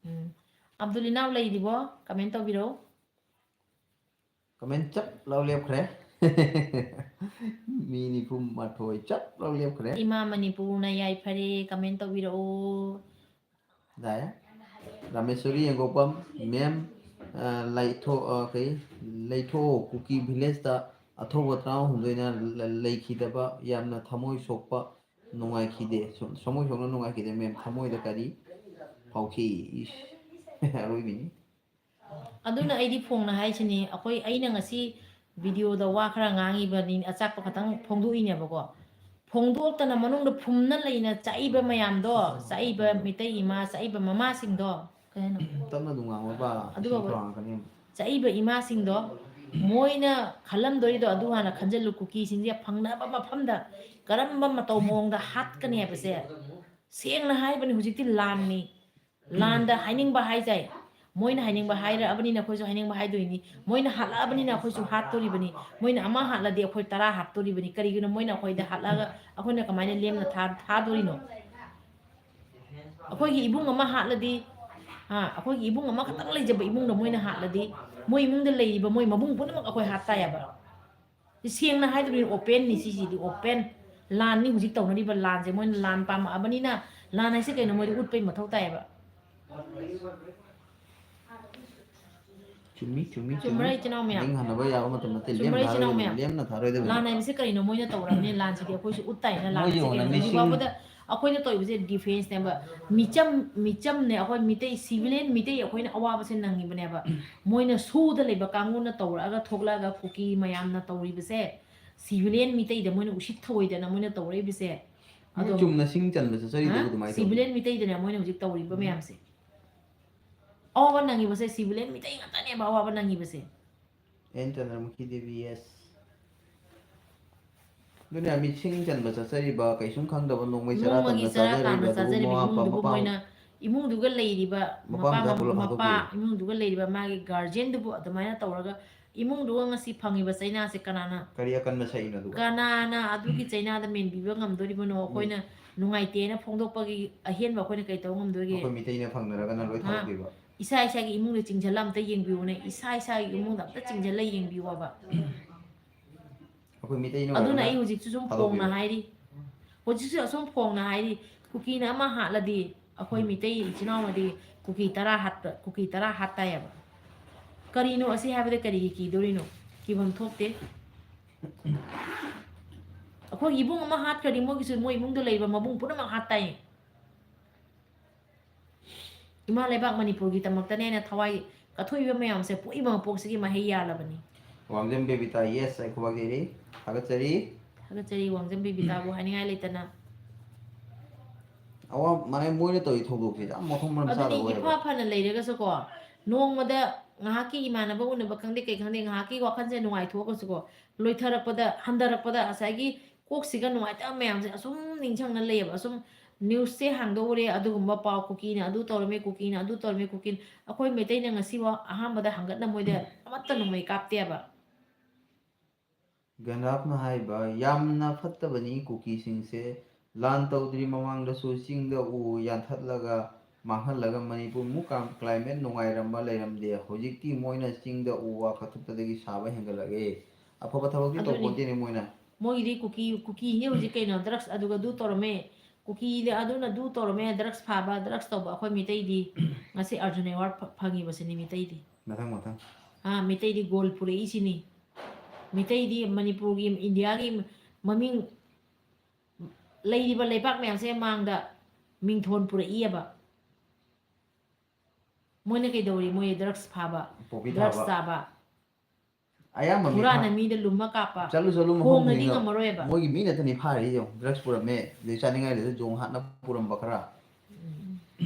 ꯎꯝ꯫ ꯑꯕꯗꯨꯜ ꯏꯅꯥꯎ ꯂꯩꯔꯤꯕꯣ? Comment ꯇꯧꯕꯤꯔꯛꯑꯣ꯫ Comment ꯆꯞ ꯂꯥꯎ ꯂꯦꯞꯈ꯭ꯔꯦ꯫ ꯃꯤ ꯅꯤꯐꯨ ꯃꯥꯊꯣꯏ ꯆꯞ ꯂꯥꯎ ꯂꯦꯞꯈ꯭ꯔꯦ꯫ ꯏꯃꯥ ꯃꯅꯤꯄꯨꯔꯅ ꯌꯥꯏꯐꯔꯦ, comment ꯇꯧꯕꯤꯔꯛꯑꯣ꯫ ꯗꯥꯏ ꯔꯥꯃꯦꯁꯣꯔꯤ ꯌꯦꯡꯒꯣꯛꯄꯝ, ma'am, ꯑ, ꯂꯩꯊꯣ-, ꯑ, ꯀꯩ, ꯂꯩꯊꯣꯛꯑꯣ, ꯀꯨꯀꯤ village ꯇ ꯑꯊꯧꯕ ꯇꯔꯥꯍꯨꯝꯗꯣꯏꯅ ꯂ-, ꯂꯩꯈꯤꯗꯕ, ꯌꯥꯝꯅ ꯊꯃꯣꯏ ꯁꯣꯛꯄ, ꯅꯨꯡꯉꯥꯏꯈꯤꯗꯦ꯫ ꯁꯨꯝ ꯊꯃꯣꯏ ꯁꯣꯛꯅ ꯅꯨꯡꯉꯥꯏꯈꯤꯗꯦ꯫ ꯃꯦꯝ, ꯊꯃꯣꯏꯗ ꯀꯔꯤ ꯐꯥꯎꯈꯤ? ꯏꯁ, ꯑꯔꯣꯏꯕꯤꯅꯤ꯫ ꯑꯗꯨꯅ ꯑꯩꯗꯤ ꯐꯣꯡꯅ ꯍꯥꯏꯁꯤꯅꯤ, ꯑꯩꯈꯣꯏ, ꯑꯩꯅ ꯉꯁꯤ ꯚꯤꯗꯤꯑꯣꯗ ꯋꯥ ꯈꯔ ꯉꯥꯡꯉꯤꯕꯅꯤ, ꯑꯆꯥꯛꯄ ꯈꯛꯇꯪ ꯐꯣꯡꯗꯣꯛꯏꯅꯦꯕꯀꯣ꯫ ꯐꯣꯡꯗꯣꯛꯇꯅ ꯃꯅꯨꯡꯗ ꯐꯨꯝꯅ ꯂꯩꯅ ꯆꯥꯛꯏꯕ ꯃꯌꯥꯝꯗꯣ, ꯆꯥꯛꯏꯕ ꯃꯤꯇꯩ ꯏꯃꯥ, ꯆꯥꯛꯏꯕ ꯃꯃꯥꯁꯤꯡꯗꯣ, ꯀꯩ ꯍꯥꯏꯅꯣ? ꯇꯞꯅ ꯑꯗꯨꯝ ꯉꯥꯡꯉꯣꯕ, ꯑꯗꯨꯒ ꯏꯁꯤꯡ ꯈꯧꯔꯥꯡꯉꯛꯀꯅꯤ꯫ ꯆꯥꯛꯏꯕ ꯏꯃꯥꯁꯤꯡꯗꯣ, ꯃꯣꯏꯅ ꯈꯜꯂꯝꯗꯣꯔꯤꯗꯣ ꯑꯗꯨ ꯍꯥꯟꯅ ꯈꯟꯖꯤꯜꯂꯨ꯫ ꯀꯨꯀꯤꯁꯤꯡꯁꯦ ꯐꯪꯅꯕ ꯃꯐꯝꯗ ꯀꯔꯝꯕ ꯃꯇꯧ ꯃꯑꯣꯡꯗ ꯍꯥꯠꯀꯅꯤ ꯍꯥꯏꯕꯁꯦ꯫ ꯁꯦꯡꯅ ꯍꯥꯏꯕꯅꯤ, ꯍꯧꯖꯤꯛꯇꯤ ꯂꯥꯟꯅꯤ꯫ ꯂꯥꯟꯗ ꯍꯥꯏꯅꯤꯡꯕ ꯍꯥꯏꯁꯦ, ꯃꯣꯏꯅ ꯍꯥꯏꯅꯤꯡꯕ ꯍꯥꯏꯔꯛꯑꯕꯅꯤꯅ ꯑꯩꯈꯣꯏꯁꯨ ꯍꯥꯏꯅꯤꯡꯕ ꯍꯥꯏꯗꯣꯏꯅꯤ꯫ ꯃꯣꯏꯅ ꯍꯥꯠꯂꯛꯑꯕꯅꯤꯅ ꯑꯩꯈꯣꯏꯁꯨ ꯍꯥꯠꯇꯣꯔꯤꯕꯅꯤ꯫ ꯃꯣꯏꯅ ꯑꯃ ꯍꯥꯠꯂꯗꯤ ꯑꯩꯈꯣꯏ ꯇꯔꯥ ꯍꯥꯠꯇꯣꯔꯤꯕꯅꯤ꯫ ꯀꯔꯤꯒꯤꯅꯣ ꯃꯣꯏꯅ ꯑꯩꯈꯣꯏꯗ ꯍꯥꯠꯂꯛꯑꯒ ꯑꯩꯈꯣꯏꯅ ꯀꯃꯥꯏꯅ ꯂꯦꯝꯅ ꯊꯥ-, ꯊꯥꯗꯣꯔꯤꯅꯣ? ꯑꯩꯈꯣꯏꯒꯤ ꯏꯕꯨꯡ ꯑꯃ ꯍꯥꯠꯂꯗꯤ, ꯑꯥ, ꯑꯩꯈꯣꯏꯒꯤ ꯏꯕꯨꯡ ꯑꯃꯈꯛꯇꯪ ꯂꯩꯖꯕ ꯏꯃꯨꯡꯗ ꯃꯣꯏꯅ ꯍꯥꯠꯂꯗꯤ, ꯃꯣꯏ ꯏꯃꯨꯡꯗ ꯂꯩꯔꯤꯕ ꯃꯣꯏ ꯃꯕꯨꯡ ꯄꯨꯝꯅꯃꯛ ꯑꯩꯈꯣꯏ ꯍꯥꯠꯇꯥꯏꯌꯦꯕ꯫ ꯁꯤ ꯁꯦꯡꯅ ꯍꯥꯏꯗꯣꯔꯤꯅꯤ, ꯑꯣꯄꯦꯟꯅꯤ ꯁꯤꯁꯤꯗꯤ, ꯑꯣꯄꯦꯟ꯫ ꯂꯥꯟꯅꯤ ꯍꯧꯖꯤꯛ ꯇꯧꯅꯔꯤꯕ ꯂꯥꯟꯁꯦ, ꯃꯣꯏꯅ ꯂꯥꯟ ꯄꯥꯝꯃꯛꯑꯕꯅꯤꯅ ꯂꯥꯟ ꯍꯥꯏꯁꯦ ꯀꯩꯅꯣ ꯃꯣꯏꯗ ꯎꯠꯄꯩ ꯃꯊꯧ ꯇꯥꯏꯌꯦꯕ꯫ ꯆꯨꯝꯃꯤ, ꯆꯨꯝꯃꯤ, ꯆꯨꯝꯕ꯭ꯔꯥ, ꯆꯨꯝꯃꯤ꯫ ꯏꯆꯤꯟ ꯏꯅꯥꯎ ꯃꯌꯥꯝ? ꯅꯤꯡꯍꯟꯅꯕ ꯌꯥꯕ ꯃꯇꯝ ꯅꯠꯇꯦ, ꯆꯨꯝꯕ꯭ꯔꯥ, ꯂꯦꯝꯅ ꯏꯆꯤꯟ ꯏꯅꯥꯎ ꯊꯥꯔꯣꯏꯗꯕꯅꯤ, ꯃꯌꯥꯝ? ꯂꯦꯝꯅ ꯊꯥꯔꯣꯏꯗꯕꯅꯤ꯫ ꯂꯥꯟ ꯍꯥꯏꯕꯁꯤ ꯀꯔꯤꯅꯣ ꯃꯣꯏꯅ ꯇꯧꯔꯕꯅꯤ? ꯂꯥꯟꯁꯤꯗꯤ ꯑꯩꯈꯣꯏꯁꯨ ꯎꯠ ꯇꯥꯏꯅ ꯃꯣꯏ ꯂꯥꯟꯁꯦ ꯌꯦꯡꯉꯣꯅ, ꯀꯩꯅꯣ? ꯃꯤꯁꯤꯡ ꯍꯧꯖꯤꯛ ꯐꯥꯎꯕꯗ ꯑꯩꯈꯣꯏꯅ ꯇꯧꯔꯤꯕꯁꯦ ꯗꯤꯐꯦꯟꯁꯅꯦꯕ꯫ ꯃꯤꯆꯝ, ꯃꯤꯆꯝꯅꯦ, ꯑꯩꯈꯣꯏ ꯃꯤꯇꯩ, ꯁꯤꯚꯤꯂꯤꯌꯟ ꯃꯤꯇꯩ ꯑꯩꯈꯣꯏꯅ ꯑꯋꯥꯕꯁꯦ ꯅꯪꯉꯤꯕꯅꯦꯕ꯫ ꯃꯣꯏꯅ ꯁꯨꯗ ꯂꯩꯕ ꯀꯥꯡꯕꯨꯅ ꯇꯧꯔꯛꯑꯒ ꯊꯣꯛꯂꯛꯑꯒ ꯀꯨꯀꯤ ꯃꯌꯥꯝꯅ ꯇꯧꯔꯤꯕꯁꯦ, ꯁꯤꯚꯤꯂꯤꯌꯟ ꯃꯤꯇꯩꯗ ꯃꯣꯏꯅ ꯎꯁꯤꯠ ꯊꯑꯣꯏꯗꯅ ꯃꯣꯏꯅ ꯇꯧꯔꯛꯏꯕꯁꯦ꯫ ꯃꯣꯏ ꯑꯗꯣ, ꯆꯨꯝꯅ ꯁꯤꯡ ꯆꯟꯕ ꯆꯠꯆꯔꯤꯗꯨꯕꯨ ꯍꯥ? ꯑꯗꯨꯃꯥꯏꯅ ꯇꯧꯋꯤ꯫ ꯁꯤꯚꯤꯂꯤꯌꯟ ꯃꯤꯇꯩꯗꯅꯦ ꯃꯣꯏꯅ ꯍꯧꯖꯤꯛ ꯇꯧꯔꯤꯕ ꯎꯝ꯫ ꯃꯌꯥꯝꯁꯦ꯫ ꯑꯋꯥꯕ ꯅꯪꯉꯤꯕꯁꯦ ꯁꯤꯚꯤꯂꯤꯌꯟ ꯃꯤꯇꯩ ꯉꯥꯛꯇꯅꯦꯕ ꯑꯋꯥꯕ ꯅꯪꯉꯤꯕꯁꯦ꯫ N Chandramukhi Devi, yes. ꯑꯗꯨꯅ ꯃꯤꯁꯤꯡ ꯆꯟꯕ ꯆꯠꯆꯔꯤꯕ, ꯀꯩꯁꯨꯝ ꯈꯪꯗꯕ, ꯅꯣꯡꯃꯩ ꯆꯔꯥ ꯅꯣꯡꯃꯒꯤ ꯇꯝꯅ ꯆꯔꯥ ꯆꯥꯖꯔꯤꯕ ꯇꯥꯟꯅ ꯑꯗꯨꯕꯨ ꯆꯥꯖꯔꯤꯕ ꯃꯃꯥ ꯃꯄꯥ, ꯏꯃꯨꯡꯗꯨꯕꯨ ꯃꯄꯥ ꯃꯣꯏꯅ, ꯏꯃꯨꯡꯗꯨꯒ ꯂꯩꯔꯤꯕ ꯃꯄꯥ ꯃꯄꯥ, ꯃꯆꯥ ꯄꯨꯂꯞ ꯃꯄꯥ, ꯍꯥꯠꯇꯣꯛꯄꯤꯔꯦ꯫ ꯏꯃꯨꯡꯗꯨꯒ ꯂꯩꯔꯤꯕ ꯃꯥꯒꯤ ꯒꯥꯔꯖꯤꯌꯟꯗꯨꯕꯨ ꯑꯗꯨꯃꯥꯏꯅ ꯇꯧꯔꯒ ꯏꯃꯨꯡꯗꯨꯒ ꯉꯁꯤ ꯐꯪꯉꯤꯕ ꯆꯩꯅꯥꯁꯦ ꯀꯅꯥꯅ, ꯀꯔꯤ ꯑꯀꯟꯕ ꯁꯛꯏꯅꯣ ꯑꯗꯨꯒ? ꯀꯅꯥꯅ ꯑꯗꯨꯒꯤ ꯆꯩꯅꯥꯗ ꯃꯦꯟꯕꯤꯕ ꯉꯝꯗꯣꯔꯤꯕꯅꯣ? ꯎꯝ꯫ ꯑꯩꯈꯣꯏꯅ ꯅꯨꯡꯉꯥꯏꯇꯦꯅ ꯐꯣꯡꯗꯣꯛꯄꯒꯤ ꯑꯍꯦꯟꯕ ꯑꯩꯈꯣꯏꯅ ꯀꯩ ꯇꯧꯕ ꯉꯝꯗꯣꯏꯒꯦ? ꯑꯩꯈꯣꯏ ꯃꯤꯇꯩꯅ ꯐꯪꯅꯔꯒꯅ ꯂꯣꯏ ꯍꯥ? ꯊꯥꯗꯣꯛꯄꯤꯕ꯫ ꯏꯁꯥ ꯏꯁꯥꯒꯤ ꯏꯃꯨꯡꯗ ꯆꯤꯡꯁꯤꯜꯂ ꯑꯝꯇ ꯌꯦꯡꯕꯤꯌꯨꯅꯦ꯫ ꯏꯁꯥ ꯏꯁꯥꯒꯤ ꯏꯃꯨꯡꯗ ꯑꯝꯇ ꯆꯤꯡꯁꯤꯜꯂ ꯌꯦꯡꯕꯤꯌꯣꯕ꯫ ꯑꯩꯈꯣꯏ ꯃꯤꯇꯩꯅ ꯑꯗꯨꯅ ꯑꯣꯏꯔꯒꯅ ꯑꯩ ꯍꯧꯖꯤꯛꯁꯨ ꯁꯨꯝ ꯊꯥꯗꯣꯛꯄꯤꯕ꯫ ꯐꯣꯡꯅ ꯍꯥꯏꯔꯤ꯫ ꯍꯧꯖꯤꯛꯁꯨ ꯑꯁꯨꯝ ꯐꯣꯡꯅ ꯍꯥꯏꯔꯤ, ꯀꯨꯀꯤꯅ ꯑꯃ ꯍꯥꯠꯂꯗꯤ ꯑꯩꯈꯣꯏ ꯎꯝ꯫ ꯃꯤꯇꯩ ꯏꯆꯤꯟ ꯏꯅꯥꯎꯅꯗꯤ ꯀꯨꯀꯤ ꯇꯔꯥ ꯍꯥꯠꯄ, ꯀꯨꯀꯤ ꯇꯔꯥ ꯍꯥꯠꯇꯥꯏꯌꯦꯕ꯫ ꯀꯔꯤꯅꯣ ꯑꯁꯤ ꯍꯥꯏꯕꯗ ꯀꯔꯤꯒꯤ ꯀꯤꯗꯣꯔꯤꯅꯣ? ꯀꯤꯐꯝ ꯊꯣꯛꯇꯦ꯫ ꯑꯩꯈꯣꯏꯒꯤ ꯏꯕꯨꯡ ꯑꯃ ꯍꯥꯠꯈ꯭ꯔꯗꯤ ꯃꯣꯏꯒꯤꯁꯨ, ꯃꯣꯏ ꯏꯃꯨꯡꯗ ꯂꯩꯕ ꯃꯕꯨꯡ ꯄꯨꯝꯅꯃꯛ ꯍꯥꯠꯇꯥꯏ꯫ ꯏꯃꯥ ꯂꯩꯕꯥꯛ ꯃꯅꯤꯄꯨꯔꯒꯤꯗꯃꯛꯇꯅꯦꯅ ꯊꯋꯥꯏ ꯀꯠꯊꯣꯛꯏꯕ ꯃꯌꯥꯝꯁꯦ ꯄꯣꯛꯏꯕ ꯃꯄꯣꯛꯁꯤꯒꯤ ꯃꯍꯩ ꯌꯥꯜꯂꯕꯅꯤ꯫ ꯋꯥꯡꯖꯝ ꯕꯦꯕꯤꯇꯥ, yes, ꯑꯩ ꯈꯨꯕꯥꯛ ꯌꯩꯔꯤ, ꯊꯥꯒꯠꯆꯔꯤ꯫ ꯊꯥꯒꯠꯆꯔꯤ ꯋꯥꯡꯖꯝ ꯕꯦꯕꯤꯇꯥꯕꯨ ꯍꯥꯏꯅꯤꯡꯉꯥꯏ ꯂꯩꯇꯅ꯫ ꯑꯋꯥ, ꯃꯥꯅꯦ, ꯃꯣꯏꯅ ꯇꯧꯔꯤ ꯊꯧꯗꯣꯛꯁꯦ ꯌꯥꯝ ꯃꯐꯝ ꯃꯔꯝ ꯑꯗꯨꯅꯤ, ꯆꯥꯗꯕ ꯏꯐ ꯑꯣꯏꯌꯦꯕ꯫ ꯐꯅ ꯂꯩꯔꯒꯁꯨꯀꯣ, ꯅꯣꯡꯃꯗ ꯉꯥꯏꯍꯥꯛꯀꯤ ꯏꯃꯥꯟꯅꯕ ꯎꯅꯕ ꯈꯪꯗꯦ, ꯀꯩ ꯈꯪꯗꯦ, ꯉꯥꯏꯍꯥꯛꯀꯤ ꯋꯥꯈꯜꯁꯦ ꯅꯨꯡꯉꯥꯏꯊꯣꯛꯑꯒꯁꯨꯀꯣ, ꯂꯣꯏꯊꯔꯛꯄꯗ, ꯍꯟꯊꯔꯛꯄꯗ ꯉꯁꯥꯏꯒꯤ ꯀꯣꯛꯁꯤꯒ ꯅꯨꯡꯉꯥꯏꯇꯕ ꯃꯌꯥꯝꯁꯦ ꯑꯁꯨꯝ ꯅꯤꯡꯁꯤꯡꯅ ꯂꯩꯌꯦꯕ꯫ ꯑꯁꯨꯝ ꯅ꯭ꯌꯨꯁꯁꯦ ꯍꯥꯡꯗꯣꯛꯎꯔꯦ, ꯑꯗꯨꯒꯨꯝꯕ ꯄꯥꯎ, ꯀꯨꯀꯤꯅ ꯑꯗꯨ ꯇꯧꯔꯝꯃꯦ, ꯀꯨꯀꯤꯅ ꯑꯗꯨ ꯇꯧꯔꯝꯃꯦ, ꯀꯨꯀꯤꯅ, ꯑꯩꯈꯣꯏ ꯃꯩꯇꯩꯅ ꯉꯁꯤꯐꯥꯎ ꯑꯍꯥꯟꯕꯗ ꯍꯪꯒꯠꯅ ꯃꯣꯏꯗ ꯑꯃꯠꯇ ꯅꯣꯡꯃꯩ ꯀꯥꯞꯇꯦꯕ꯫ ꯒꯦꯟꯗꯥꯐꯅ ꯍꯥꯏꯕ, ꯌꯥꯝꯅ ꯐꯠꯇꯕꯅꯤ ꯀꯨꯀꯤꯁꯤꯡꯁꯦ꯫ ꯂꯥꯟ ꯇꯧꯗ꯭ꯔꯤ ꯃꯃꯥꯡꯗꯁꯨ ꯆꯤꯡꯗ ꯎ ꯌꯥꯟꯊꯠꯂꯒ ꯃꯥꯡꯍꯜꯂꯒ ꯃꯅꯤꯄꯨꯔꯃꯨꯛ ꯀ-, climate ꯅꯨꯡꯉꯥꯏꯔꯝꯕ ꯂꯩꯔꯝꯗꯦ꯫ ꯍꯧꯖꯤꯛꯇꯤ ꯃꯣꯏꯅ ꯆꯤꯡꯗ ꯎ ꯋꯥ ꯀꯛꯊꯠꯄꯗꯒꯤ ꯁꯥꯕ ꯍꯦꯟꯒꯠꯂꯛꯑꯦ꯫ ꯑꯐꯕ ꯊꯕꯛꯇꯤ ꯑꯗꯨꯅꯤ꯫ ꯇꯧꯄꯣꯟꯇꯦꯅꯦ ꯃꯣꯏꯅ꯫ ꯃꯣꯏꯒꯤꯗꯤ ꯀꯨꯀꯤ, ꯀꯨꯀꯤꯅꯦ ꯍꯧꯖꯤꯛ ꯀꯩꯅꯣ, drugs ꯑꯗꯨꯒ ꯑꯗꯨ ꯇꯧꯔꯝꯃꯦ, ꯀꯨꯀꯤꯗꯤ ꯑꯗꯨꯅ ꯑꯗꯨ ꯇꯧꯔꯝꯃꯦ, drugs ꯐꯥꯕ, drugs ꯇꯧꯕ꯫ ꯑꯩꯈꯣꯏ ꯃꯤꯇꯩꯗꯤ ꯉꯁꯤ Arjun Award ꯐ-, ꯐꯪꯉꯤꯕꯁꯤꯅꯤ ꯃꯤꯇꯩꯗꯤ꯫ ꯃꯊꯪ, ꯃꯊꯪ꯫ ꯑꯥ, ꯃꯤꯇꯩꯗꯤ gold ꯄꯨꯔꯛꯏꯁꯤꯅꯤ꯫ ꯃꯤꯇꯩꯗꯤ ꯃꯅꯤꯄꯨꯔꯒꯤ, ꯏꯟꯗꯤꯌꯥꯒꯤ ꯃꯃꯤꯡ ꯂꯩꯔꯤꯕ ꯂꯩꯕꯥꯛ ꯃꯌꯥꯝꯁꯦ ꯃꯥꯡꯗ ꯃꯤꯡꯊꯣꯟ ꯄꯨꯔꯛꯏꯑꯕ꯫ ꯃꯣꯏꯅ ꯀꯩꯗꯧꯔꯤ? ꯃꯣꯏ drugs ꯐꯥꯕ, poppy drugs ꯊꯥꯕ꯫ ꯆꯥꯕ, ꯑꯌꯥꯝꯕ ꯃꯤ ꯍꯨꯔꯥꯟꯅ ꯐꯥ-, ꯃꯤꯗ ꯂꯨꯝꯃ ꯀꯥꯞꯄ, ꯆꯠꯂꯨ, ꯆꯠꯂꯨ, ꯃꯐꯝ ꯈꯣꯡꯅꯗꯤ ꯈꯨꯗꯤꯡꯃꯛ ꯉꯝꯃꯔꯣꯏꯕ꯫ ꯃꯣꯏꯒꯤ ꯃꯤ ꯅꯠꯇꯅꯤ ꯐꯥꯔꯤꯁꯦ ꯌꯦꯡꯉꯨ, drugs ꯄꯨꯔꯝꯃꯦ, ꯑꯗꯩ ꯆꯥꯅꯤꯡꯉꯥꯏ ꯂꯩꯇꯗꯅ ꯖꯣꯡ ꯍꯥꯠꯅ ꯄꯨꯔꯝꯕ ꯈꯔ, ꯎꯝ꯫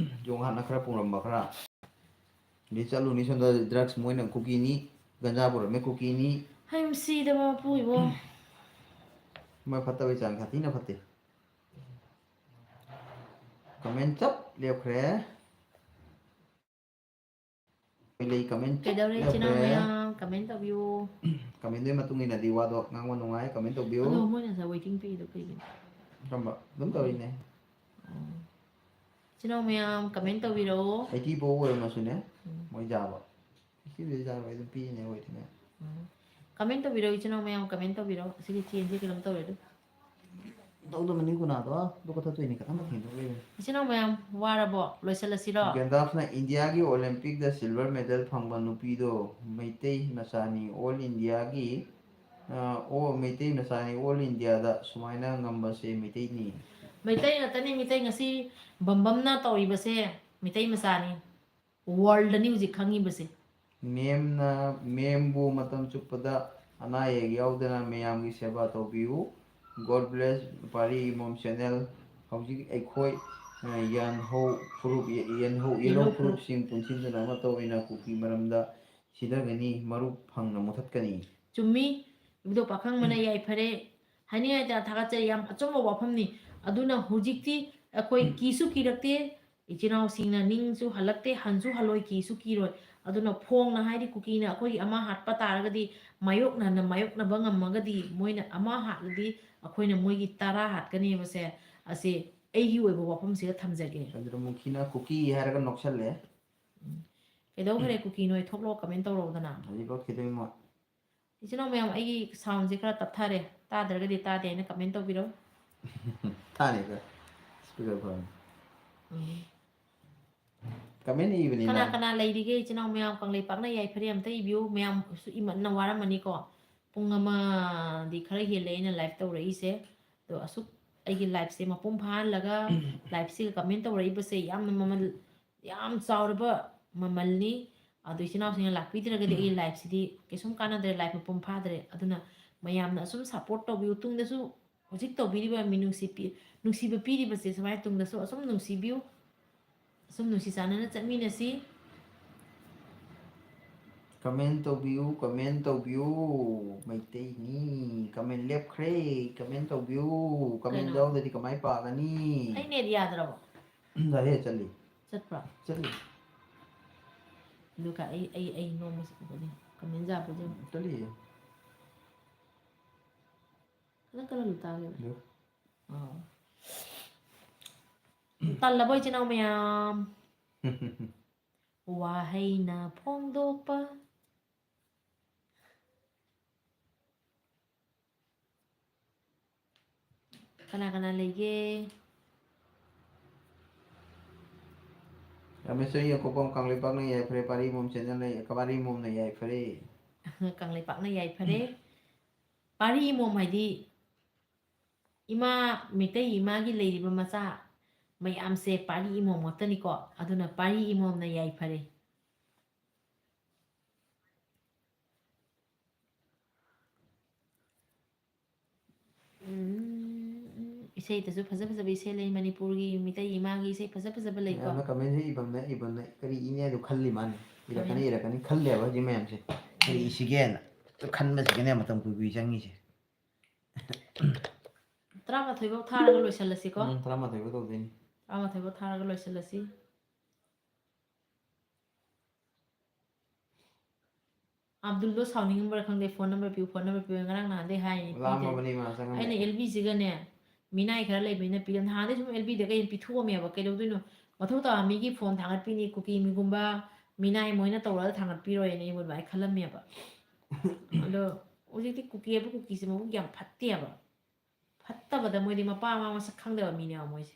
ꯖꯣꯡ ꯍꯥꯠꯅ ꯈꯔ ꯄꯨꯔꯝꯕ ꯈꯔ, ꯑꯗꯩ ꯆꯠꯂꯨꯅꯤ ꯁꯣꯝꯗ drugs ꯃꯣꯏꯅ ꯀꯨꯀꯤꯅꯤ, ꯒꯟꯖꯥ ꯄꯨꯔꯝꯃꯦ ꯀꯨꯀꯤꯅꯤ꯫ ꯍꯩ, ꯃꯁꯤꯗ ꯃꯄꯨ ꯏꯕꯣ꯫ ꯃꯣꯏ ꯐꯠꯇꯕꯩ ꯆꯥꯡ ꯁꯥꯊꯤꯅ ꯐꯠꯇꯦ꯫ Comment ꯆꯞ ꯂꯦꯞꯈ꯭ꯔꯦ꯫ ꯂꯩ, comment ꯆꯞ ꯀꯩꯗꯧꯔꯦ, ꯏꯆꯤꯟ ꯏꯅꯥꯎ ꯂꯦꯞꯈ꯭ꯔꯦ꯫ ꯃꯌꯥꯝ? Comment ꯇꯧꯕꯤꯌꯨ꯫ Commentꯗꯨꯒꯤ ꯃꯇꯨꯡ ꯏꯟꯅꯗꯤ ꯋꯥꯗꯣ ꯉꯥꯡꯕ ꯅꯨꯡꯉꯥꯏ, comment ꯇꯧꯕꯤꯌꯨ꯫ ꯑꯗꯣ ꯃꯣꯏꯅ ꯉꯁꯥꯏ waiting ꯄꯤꯔꯤꯗꯣ ꯀꯩꯒꯤꯅꯣ? ꯀꯔꯝꯕ? ꯑꯗꯨꯝ ꯇꯧꯔꯤꯅꯦ꯫ ꯎꯝ꯫ ꯏꯆꯤꯟ ꯏꯅꯥꯎ ꯃꯌꯥꯝ, comment ꯇꯧꯕꯤꯔꯛꯑꯣ꯫ ꯑꯩꯠꯇꯤ ꯐꯥꯎ ꯑꯣꯏꯔꯝꯃꯁꯨꯅꯦ, ꯎꯝ꯫ ꯃꯣꯏ ꯌꯥꯕ꯫ ꯑꯩꯠꯇꯤꯗꯨꯗꯤ ꯌꯥꯔꯣꯏ, ꯑꯗꯨꯝ ꯄꯤꯔꯤꯅꯦ waitingꯅꯦ꯫ ꯎꯝ꯫ Comment ꯇꯧꯕꯤꯔꯛꯑꯣ, ꯏꯆꯤꯟ ꯏꯅꯥꯎ ꯃꯌꯥꯝ, comment ꯇꯧꯕꯤꯔꯛꯑꯣ꯫ ꯑꯁꯤꯒꯤ chainꯁꯦ ꯀꯩꯅꯣꯝ ꯇꯧꯔꯦ ꯑꯗꯨ꯫ ꯇꯧꯗꯕꯅꯤ ꯒꯨꯅꯥꯗꯣ, ꯑꯗꯨ ꯀꯛꯊꯠꯇꯣꯏꯅꯤ, ꯀꯛꯊꯠꯄ ꯊꯦꯡꯗꯣꯛꯈ꯭ꯔꯦ꯫ ꯏꯆꯤꯟ ꯏꯅꯥꯎ ꯃꯌꯥꯝ, ꯋꯥꯔꯕꯣ? ꯂꯣꯏꯁꯤꯜꯂꯁꯤꯔꯣ? ꯒꯦꯟꯗꯥꯐꯅ ꯏꯟꯗꯤꯌꯥꯒꯤ Olympic ꯗ silver medal ꯐꯪꯕ ꯅꯨꯄꯤꯗꯣ ꯃꯩꯇꯩ ꯃꯆꯥꯅꯤ, all Indiaꯒꯤ ꯑ, ꯑꯣ, ꯃꯩꯇꯩ ꯃꯆꯥꯅꯤ, ꯑꯣꯜ ꯏꯟꯗꯤꯌꯥꯗ ꯁꯨꯃꯥꯏꯅ ꯉꯝꯕꯁꯦ ꯃꯩꯇꯩꯅꯤ꯫ ꯃꯩꯇꯩ ꯉꯥꯛꯇꯅꯤ, ꯃꯩꯇꯩ ꯉꯁꯤ ꯕꯝꯕꯝꯅ ꯇꯧꯔꯤꯕꯁꯦ ꯃꯩꯇꯩ ꯃꯆꯥꯅꯤ꯫ ꯋꯥꯔꯜꯗꯅꯤ ꯍꯧꯖꯤꯛ ꯈꯪꯉꯤꯕꯁꯦ꯫ ꯃꯦꯝꯅ, ꯃꯦꯝꯕꯨ ꯃꯇꯝ ꯆꯨꯞꯄꯗ ꯑꯅꯥ ꯑꯌꯦꯛ ꯌꯥꯎꯗꯅ ꯃꯌꯥꯝꯒꯤ ꯁꯦꯕꯥ ꯇꯧꯕꯤꯌꯨ꯫ God bless ꯄꯥꯔꯤ ꯏꯃꯣꯝ channel꯫ ꯍꯧꯖꯤꯛ ꯑꯩꯈꯣꯏ, ꯑ, ꯌꯦꯟꯍꯧ ꯐꯨꯔꯨꯞ, ꯌꯦꯟꯍꯧ, ꯌꯦꯜꯍꯧ ꯌꯦꯜꯍꯧ ꯐꯨꯔꯨꯞ꯫ ꯐꯨꯔꯨꯞꯁꯤꯡ ꯄꯨꯟꯁꯤꯟꯗꯨꯅ ꯑꯃꯠꯇ ꯑꯣꯏꯅ ꯀꯨꯀꯤ ꯃꯔꯝꯗ ꯁꯤꯊꯒꯅꯤ, ꯃꯔꯨꯞ ꯐꯪꯅ ꯃꯨꯊꯠꯀꯅꯤ꯫ ꯆꯨꯝꯃꯤ꯫ ꯏꯕꯨꯙꯧ ꯄꯥꯈꯪꯕꯅ ꯌꯥꯏꯐꯔꯦ꯫ ꯍꯥꯏꯅꯤꯡꯉꯥꯏ ꯂꯩꯇꯅ ꯊꯥꯒꯠꯆꯔꯤ꯫ ꯌꯥꯝ ꯑꯆꯨꯝꯕ ꯋꯥꯐꯝꯅꯤ꯫ ꯑꯗꯨꯅ ꯍꯧꯖꯤꯛꯇꯤ ꯑꯩꯈꯣꯏ ꯀꯤꯁꯨ ꯀꯤꯔꯛꯇꯦ, ꯏꯆꯤꯟ ꯏꯅꯥꯎꯁꯤꯡꯅ ꯅꯤꯡꯁꯨ ꯍꯜꯂꯛꯇꯦ, ꯍꯟꯁꯨ ꯍꯜꯂꯣꯏ, ꯀꯤꯁꯨ ꯀꯤꯔꯣꯏ꯫ ꯑꯗꯨꯅ ꯐꯣꯡꯅ ꯍꯥꯏꯗꯤ ꯀꯨꯀꯤꯅ ꯑꯩꯈꯣꯏꯒꯤ ꯑꯃ ꯍꯥꯠꯄ ꯇꯥꯔꯒꯗꯤ, ꯃꯥꯌꯣꯛꯅꯅ ꯃꯥꯌꯣꯛꯅꯕ ꯉꯝꯃꯒꯗꯤ, ꯃꯣꯏꯅ ꯑꯃ ꯍꯥꯠꯂꯗꯤ ꯑꯩꯈꯣꯏꯅ ꯃꯣꯏꯒꯤ ꯇꯔꯥ ꯍꯥꯠꯀꯅꯦꯕꯁꯦ꯫ ꯑꯁꯤ ꯑꯩꯒꯤ ꯑꯣꯏꯕ ꯋꯥꯐꯝꯁꯤꯒ ꯊꯝꯖꯒꯦ꯫ ꯆꯟꯗ꯭ꯔꯃꯨꯈꯤꯅ ꯀꯨꯀꯤ ꯍꯥꯏꯔꯒ ꯅꯣꯛꯁꯜꯂꯦ꯫ ꯀꯩꯗꯧꯈ꯭ꯔꯦ ꯀꯨꯀꯤ ꯅꯣꯏ? ꯊꯣꯛꯂꯛꯑꯣ, comment ꯇꯧꯔꯛꯎꯗꯅ꯫ ꯍꯧꯖꯤꯛꯐꯥꯎ ꯈꯤꯗꯣꯏꯃꯣ꯫ ꯏꯆꯤꯟ ꯏꯅꯥꯎ ꯃꯌꯥꯝ, ꯑꯩꯒꯤ soundꯁꯦ ꯈꯔ ꯇꯞꯊꯔꯦ, ꯇꯥꯗ꯭ꯔꯒꯗꯤ ꯇꯥꯗꯦ ꯍꯥꯏꯅ comment ꯇꯧꯕꯤꯔꯣ꯫ ꯇꯥꯅꯤꯗ, speaker ꯐꯕꯅꯤ꯫ ꯎꯝ꯫ Comment ꯏꯕꯅꯤꯅ꯫ ꯀꯅꯥ ꯀꯅꯥ ꯂꯩꯔꯤꯒꯦ ꯏꯆꯤꯟ ꯏꯅꯥꯎ ꯃꯌꯥꯝ? ꯀꯪꯂꯩꯄꯥꯛꯅ ꯌꯥꯏꯐꯔꯦ ꯑꯝꯇ ꯏꯕꯤꯌꯨ꯫ ꯃꯌꯥꯝꯁꯨ ꯏꯃꯟꯅ ꯋꯥꯔꯝꯃꯅꯤꯀꯣ꯫ ꯄꯨꯡ ꯑꯃꯗꯤ ꯈꯔ ꯍꯦꯜꯂꯦ ꯑꯩꯅ live ꯇꯧꯔꯛꯏꯁꯦ꯫ ꯑꯗꯣ ꯑꯁꯨꯛ ꯑꯩꯒꯤ liveꯁꯦ ꯃꯄꯨꯡ ꯐꯥꯍꯜꯂꯒ liveꯁꯤꯒ comment ꯇꯧꯔꯛꯏꯕꯁꯦ ꯌꯥꯝꯅ ꯃꯃꯜ, ꯌꯥꯝ ꯆꯥꯎꯔꯕ ꯃꯃꯜꯅꯤ꯫ ꯑꯗꯣ ꯏꯆꯤꯟ ꯏꯅꯥꯎꯁꯤꯡꯅ ꯂꯥꯛꯄꯤꯗ꯭ꯔꯒꯗꯤ ꯑꯩꯒꯤ liveꯁꯤꯗꯤ ꯀꯩꯁꯨꯝ ꯀꯥꯟꯅꯗ꯭ꯔꯦ, live ꯃꯄꯨꯡ ꯐꯥꯗ꯭ꯔꯦ꯫ ꯑꯗꯨꯅ ꯃꯌꯥꯝꯅ ꯑꯁꯨꯝ support ꯇꯧꯕꯤꯌꯨ꯫ ꯇꯨꯡꯗꯁꯨ ꯍꯧꯖꯤꯛ ꯇꯧꯕꯤꯔꯤꯕ ꯃꯤꯅꯨꯡꯁꯤ ꯄꯤ-, ꯅꯨꯡꯁꯤꯕ ꯄꯤꯔꯤꯕꯁꯦ ꯁꯨꯃꯥꯏꯅ ꯇꯨꯡꯗꯁꯨ ꯑꯁꯨꯝ ꯅꯨꯡꯁꯤꯕꯤꯌꯨ꯫ ꯑꯁꯨꯝ ꯅꯨꯡꯁꯤ ꯆꯥꯟꯅꯅ ꯆꯠꯃꯤꯟꯅꯁꯤ꯫ Comment ꯇꯧꯕꯤꯌꯨ, comment ꯇꯧꯕꯤꯌꯨ꯫ ꯃꯩꯇꯩꯅꯤ꯫ Comment ꯂꯦꯞꯈ꯭ꯔꯦ꯫ Comment ꯇꯧꯕꯤꯌꯨ꯫ Comment ꯀꯩꯅꯣ? ꯌꯥꯎꯗ꯭ꯔꯗꯤ ꯀꯃꯥꯏ ꯄꯥꯒꯅꯤ? ꯑꯩ net ꯌꯥꯗ꯭ꯔꯕꯣ? ꯌꯥꯏꯌꯦ, ꯆꯠꯂꯤ꯫ ꯆꯠꯄ꯭ꯔꯣ? ꯆꯠꯂꯤ꯫ ꯑꯗꯨꯒ ꯑꯩ, ꯑꯩ, ꯑꯩ ꯅꯣꯡꯃ ꯆꯠꯄꯗꯤ comment ꯌꯥꯕ꯭ꯔꯥ ꯌꯦꯡꯉꯨ꯫ ꯆꯠꯂꯤꯌꯦ꯫ ꯈꯤꯇꯪ ꯀꯜꯍꯜꯂꯨ ꯇꯥꯒꯦꯅꯦ꯫ ꯑꯗꯨ꯫ ꯑꯥ꯫ ꯇꯜꯂꯕꯣ ꯏꯆꯤꯟ ꯏꯅꯥꯎ ꯃꯌꯥꯝ? ꯋꯥꯍꯩꯅ ꯐꯣꯡꯗꯣꯛꯄ꯫ ꯀꯅꯥ ꯀꯅꯥ ꯂꯩꯒꯦ? ꯔꯥꯃꯦꯁꯣꯔꯤ ꯌꯥꯀꯣꯕꯝ ꯀꯪꯂꯩꯄꯥꯛꯅ ꯌꯥꯏꯐꯔꯦ, ꯄꯥꯔꯤ ꯃꯣꯝ channelꯅ, ꯄꯥꯔꯤ ꯃꯣꯝꯅ ꯌꯥꯏꯐꯔꯦ꯫ ꯀꯪꯂꯩꯄꯥꯛꯅ ꯌꯥꯏꯐꯔꯦ꯫ ꯄꯥꯔꯤ ꯏꯃꯣꯝ ꯍꯥꯏꯗꯤ ꯏꯃꯥ, ꯃꯩꯇꯩ ꯏꯃꯥꯒꯤ ꯂꯩꯔꯤꯕ ꯃꯆꯥ ꯃꯌꯥꯝꯁꯦ ꯄꯥꯔꯤ ꯏꯃꯣꯝ ꯉꯥꯛꯇꯅꯤꯀꯣ꯫ ꯑꯗꯨꯅ ꯄꯥꯔꯤ ꯏꯃꯣꯝꯅ ꯌꯥꯏꯐꯔꯦ꯫ ꯎꯝ, ꯏꯁꯩꯗꯁꯨ ꯐꯖ ꯐꯖꯕ ꯏꯁꯩ ꯂꯩ꯫ ꯃꯅꯤꯄꯨꯔꯒꯤ ꯃꯤꯇꯩ ꯏꯃꯥꯒꯤ ꯏꯁꯩ ꯐꯖ ꯐꯖꯕ ꯂꯩꯀꯣ꯫ ꯃꯌꯥꯝꯅ comment ꯁꯦ ꯏꯕꯝꯅ, ꯏꯕꯝꯅ ꯀꯔꯤ ꯏꯅꯤ ꯍꯥꯏꯗꯣ ꯈꯜꯂꯤ ꯃꯥꯅꯤ꯫ ꯏꯔꯛꯀꯅꯤ, comment꯫ ꯏꯔꯛꯀꯅꯤ ꯈꯜꯂꯦꯕ ꯍꯧꯖꯤꯛ ꯃꯌꯥꯝꯁꯦ꯫ ꯀꯔꯤ ꯏꯁꯤꯒꯦꯅ ꯈꯟꯕꯁꯤꯒꯅꯦ ꯃꯇꯝ ꯀꯨꯏ ꯀꯨꯏ ꯆꯪꯉꯤꯁꯦ꯫ ꯇꯔꯥꯃꯥꯊꯣꯏ ꯐꯥꯎ ꯊꯥꯔꯒ ꯂꯣꯏꯁꯤꯜꯂꯁꯤꯀꯣ꯫ ꯎꯝ, ꯇꯔꯥꯃꯥꯊꯣꯏ ꯐꯥꯎ ꯇꯧꯗꯣꯏꯅꯤ꯫ ꯇꯔꯥꯃꯥꯊꯣꯏ ꯐꯥꯎ ꯊꯥꯔꯒ ꯂꯣꯏꯁꯤꯜꯂꯁꯤ꯫ ꯑꯕꯗꯨꯜꯗꯣ ꯁꯥꯎꯅꯤꯡꯕ꯭ꯔꯥ ꯈꯪꯗꯦ, phone number ꯄꯤꯌꯨ, phone number ꯄꯤꯌꯨ, ꯉꯔꯥꯡ ꯅꯍꯥꯟꯗꯩ ꯍꯥꯏꯔꯤꯅꯦ, ꯄꯤꯗꯦ꯫ ꯂꯥꯝꯃꯕꯅꯤ ꯃꯥ ꯆꯪꯉꯝꯃꯦ꯫ ꯑꯩꯅ ꯑꯦꯜ ꯕꯤꯁꯤꯒꯅꯦ, ꯃꯤꯅꯥꯏ ꯈꯔ ꯂꯩꯕꯅꯤꯅ ꯄꯤꯔꯝ-, ꯅꯍꯥꯟꯗꯩ ꯁꯨꯝ ꯑꯦꯜ ꯕꯤꯗ ꯀꯩ ꯄꯤꯊꯣꯛꯑꯝꯃꯦꯕ, ꯀꯩꯗꯧꯗꯣꯏꯅꯣ? ꯃꯊꯧ ꯇꯥꯕ ꯃꯤꯒꯤ phone ꯊꯥꯡꯒꯠꯄꯤꯅꯤ, ꯀꯨꯀꯤꯒꯨꯝꯕ, ꯃꯤꯅꯥꯏ ꯃꯣꯏꯅ ꯇꯧꯔꯒ ꯊꯥꯡꯒꯠꯄꯤꯔꯣꯏꯅ ꯑꯩꯕꯨ ꯑꯗꯨꯃꯥꯏꯅ ꯈꯜꯂꯝꯃꯦꯕ꯫ ꯑꯗꯣ ꯍꯧꯖꯤꯛꯇꯤ ꯀꯨꯀꯤ ꯍꯥꯏꯕ ꯀꯨꯀꯤꯁꯦ ꯃꯕꯨꯛ ꯌꯥꯝ ꯐꯠꯇꯦꯕ꯫ ꯐꯠꯇꯕꯗ ꯃꯣꯏꯗꯤ ꯃꯄꯥ ꯃꯃꯥ ꯃꯁꯛ ꯈꯪꯗꯕ ꯃꯤꯅꯦꯕ ꯃꯣꯏꯁꯦ꯫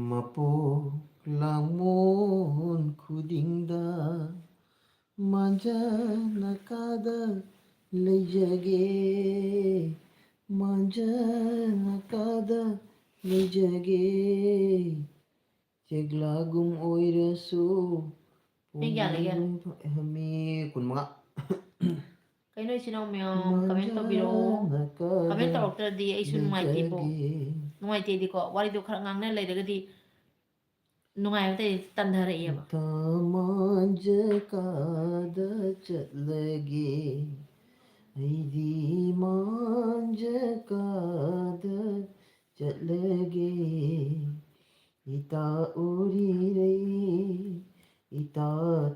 ꯃꯄꯣꯛ ꯂꯥꯡꯃꯣꯟ ꯈꯨꯗꯤꯡꯗ ꯃꯥꯟꯖꯅ ꯀꯥꯗ ꯂꯩꯖꯒꯦ, ꯃꯥꯟꯖꯅ ꯀꯥꯗ ꯂꯩꯖꯒꯦ꯫ ꯆꯦꯛꯂꯥꯒꯨꯝ ꯑꯣꯏꯔꯁꯨ ꯃꯤ ꯀꯌꯥ ꯂꯩꯒꯦ? ꯄꯨꯛꯅꯤꯡꯒꯨꯝ ꯐ-, ꯃꯤ ꯀꯨꯟꯃꯉꯥ꯫ ꯀꯩꯅꯣ ꯏꯆꯤꯟ ꯏꯅꯥꯎ ꯃꯌꯥꯝ comment ꯇꯧꯕꯤꯔꯛꯑꯣ꯫ ꯃꯥꯟꯖꯅ ꯀꯥꯗ Comment ꯇꯧꯔꯛꯇ꯭ꯔꯗꯤ ꯑꯩꯁꯨ ꯅꯨꯡꯉꯥꯏꯇꯦꯕꯣ꯫ ꯂꯩꯖꯒꯦ꯫ ꯅꯨꯡꯉꯥꯏꯇꯦꯗꯤꯀꯣ, ꯋꯥꯔꯤꯗꯣ ꯈꯔ ꯉꯥꯡꯅ ꯂꯩꯔꯒꯗꯤ ꯅꯨꯡꯉꯥꯏꯕ ꯇꯟ-, ꯇꯟꯊꯔꯛꯑꯦꯕ꯫ ꯏꯇꯥ ꯃꯥꯟꯖ ꯀꯥꯗ ꯆꯠꯂꯒꯦ, ꯑꯩꯗꯤ ꯃꯥꯟꯖ ꯀꯥꯗ ꯆꯠꯂꯒꯦ꯫ ꯏꯇꯥ ꯎꯔꯤꯔꯩ, ꯏꯇꯥ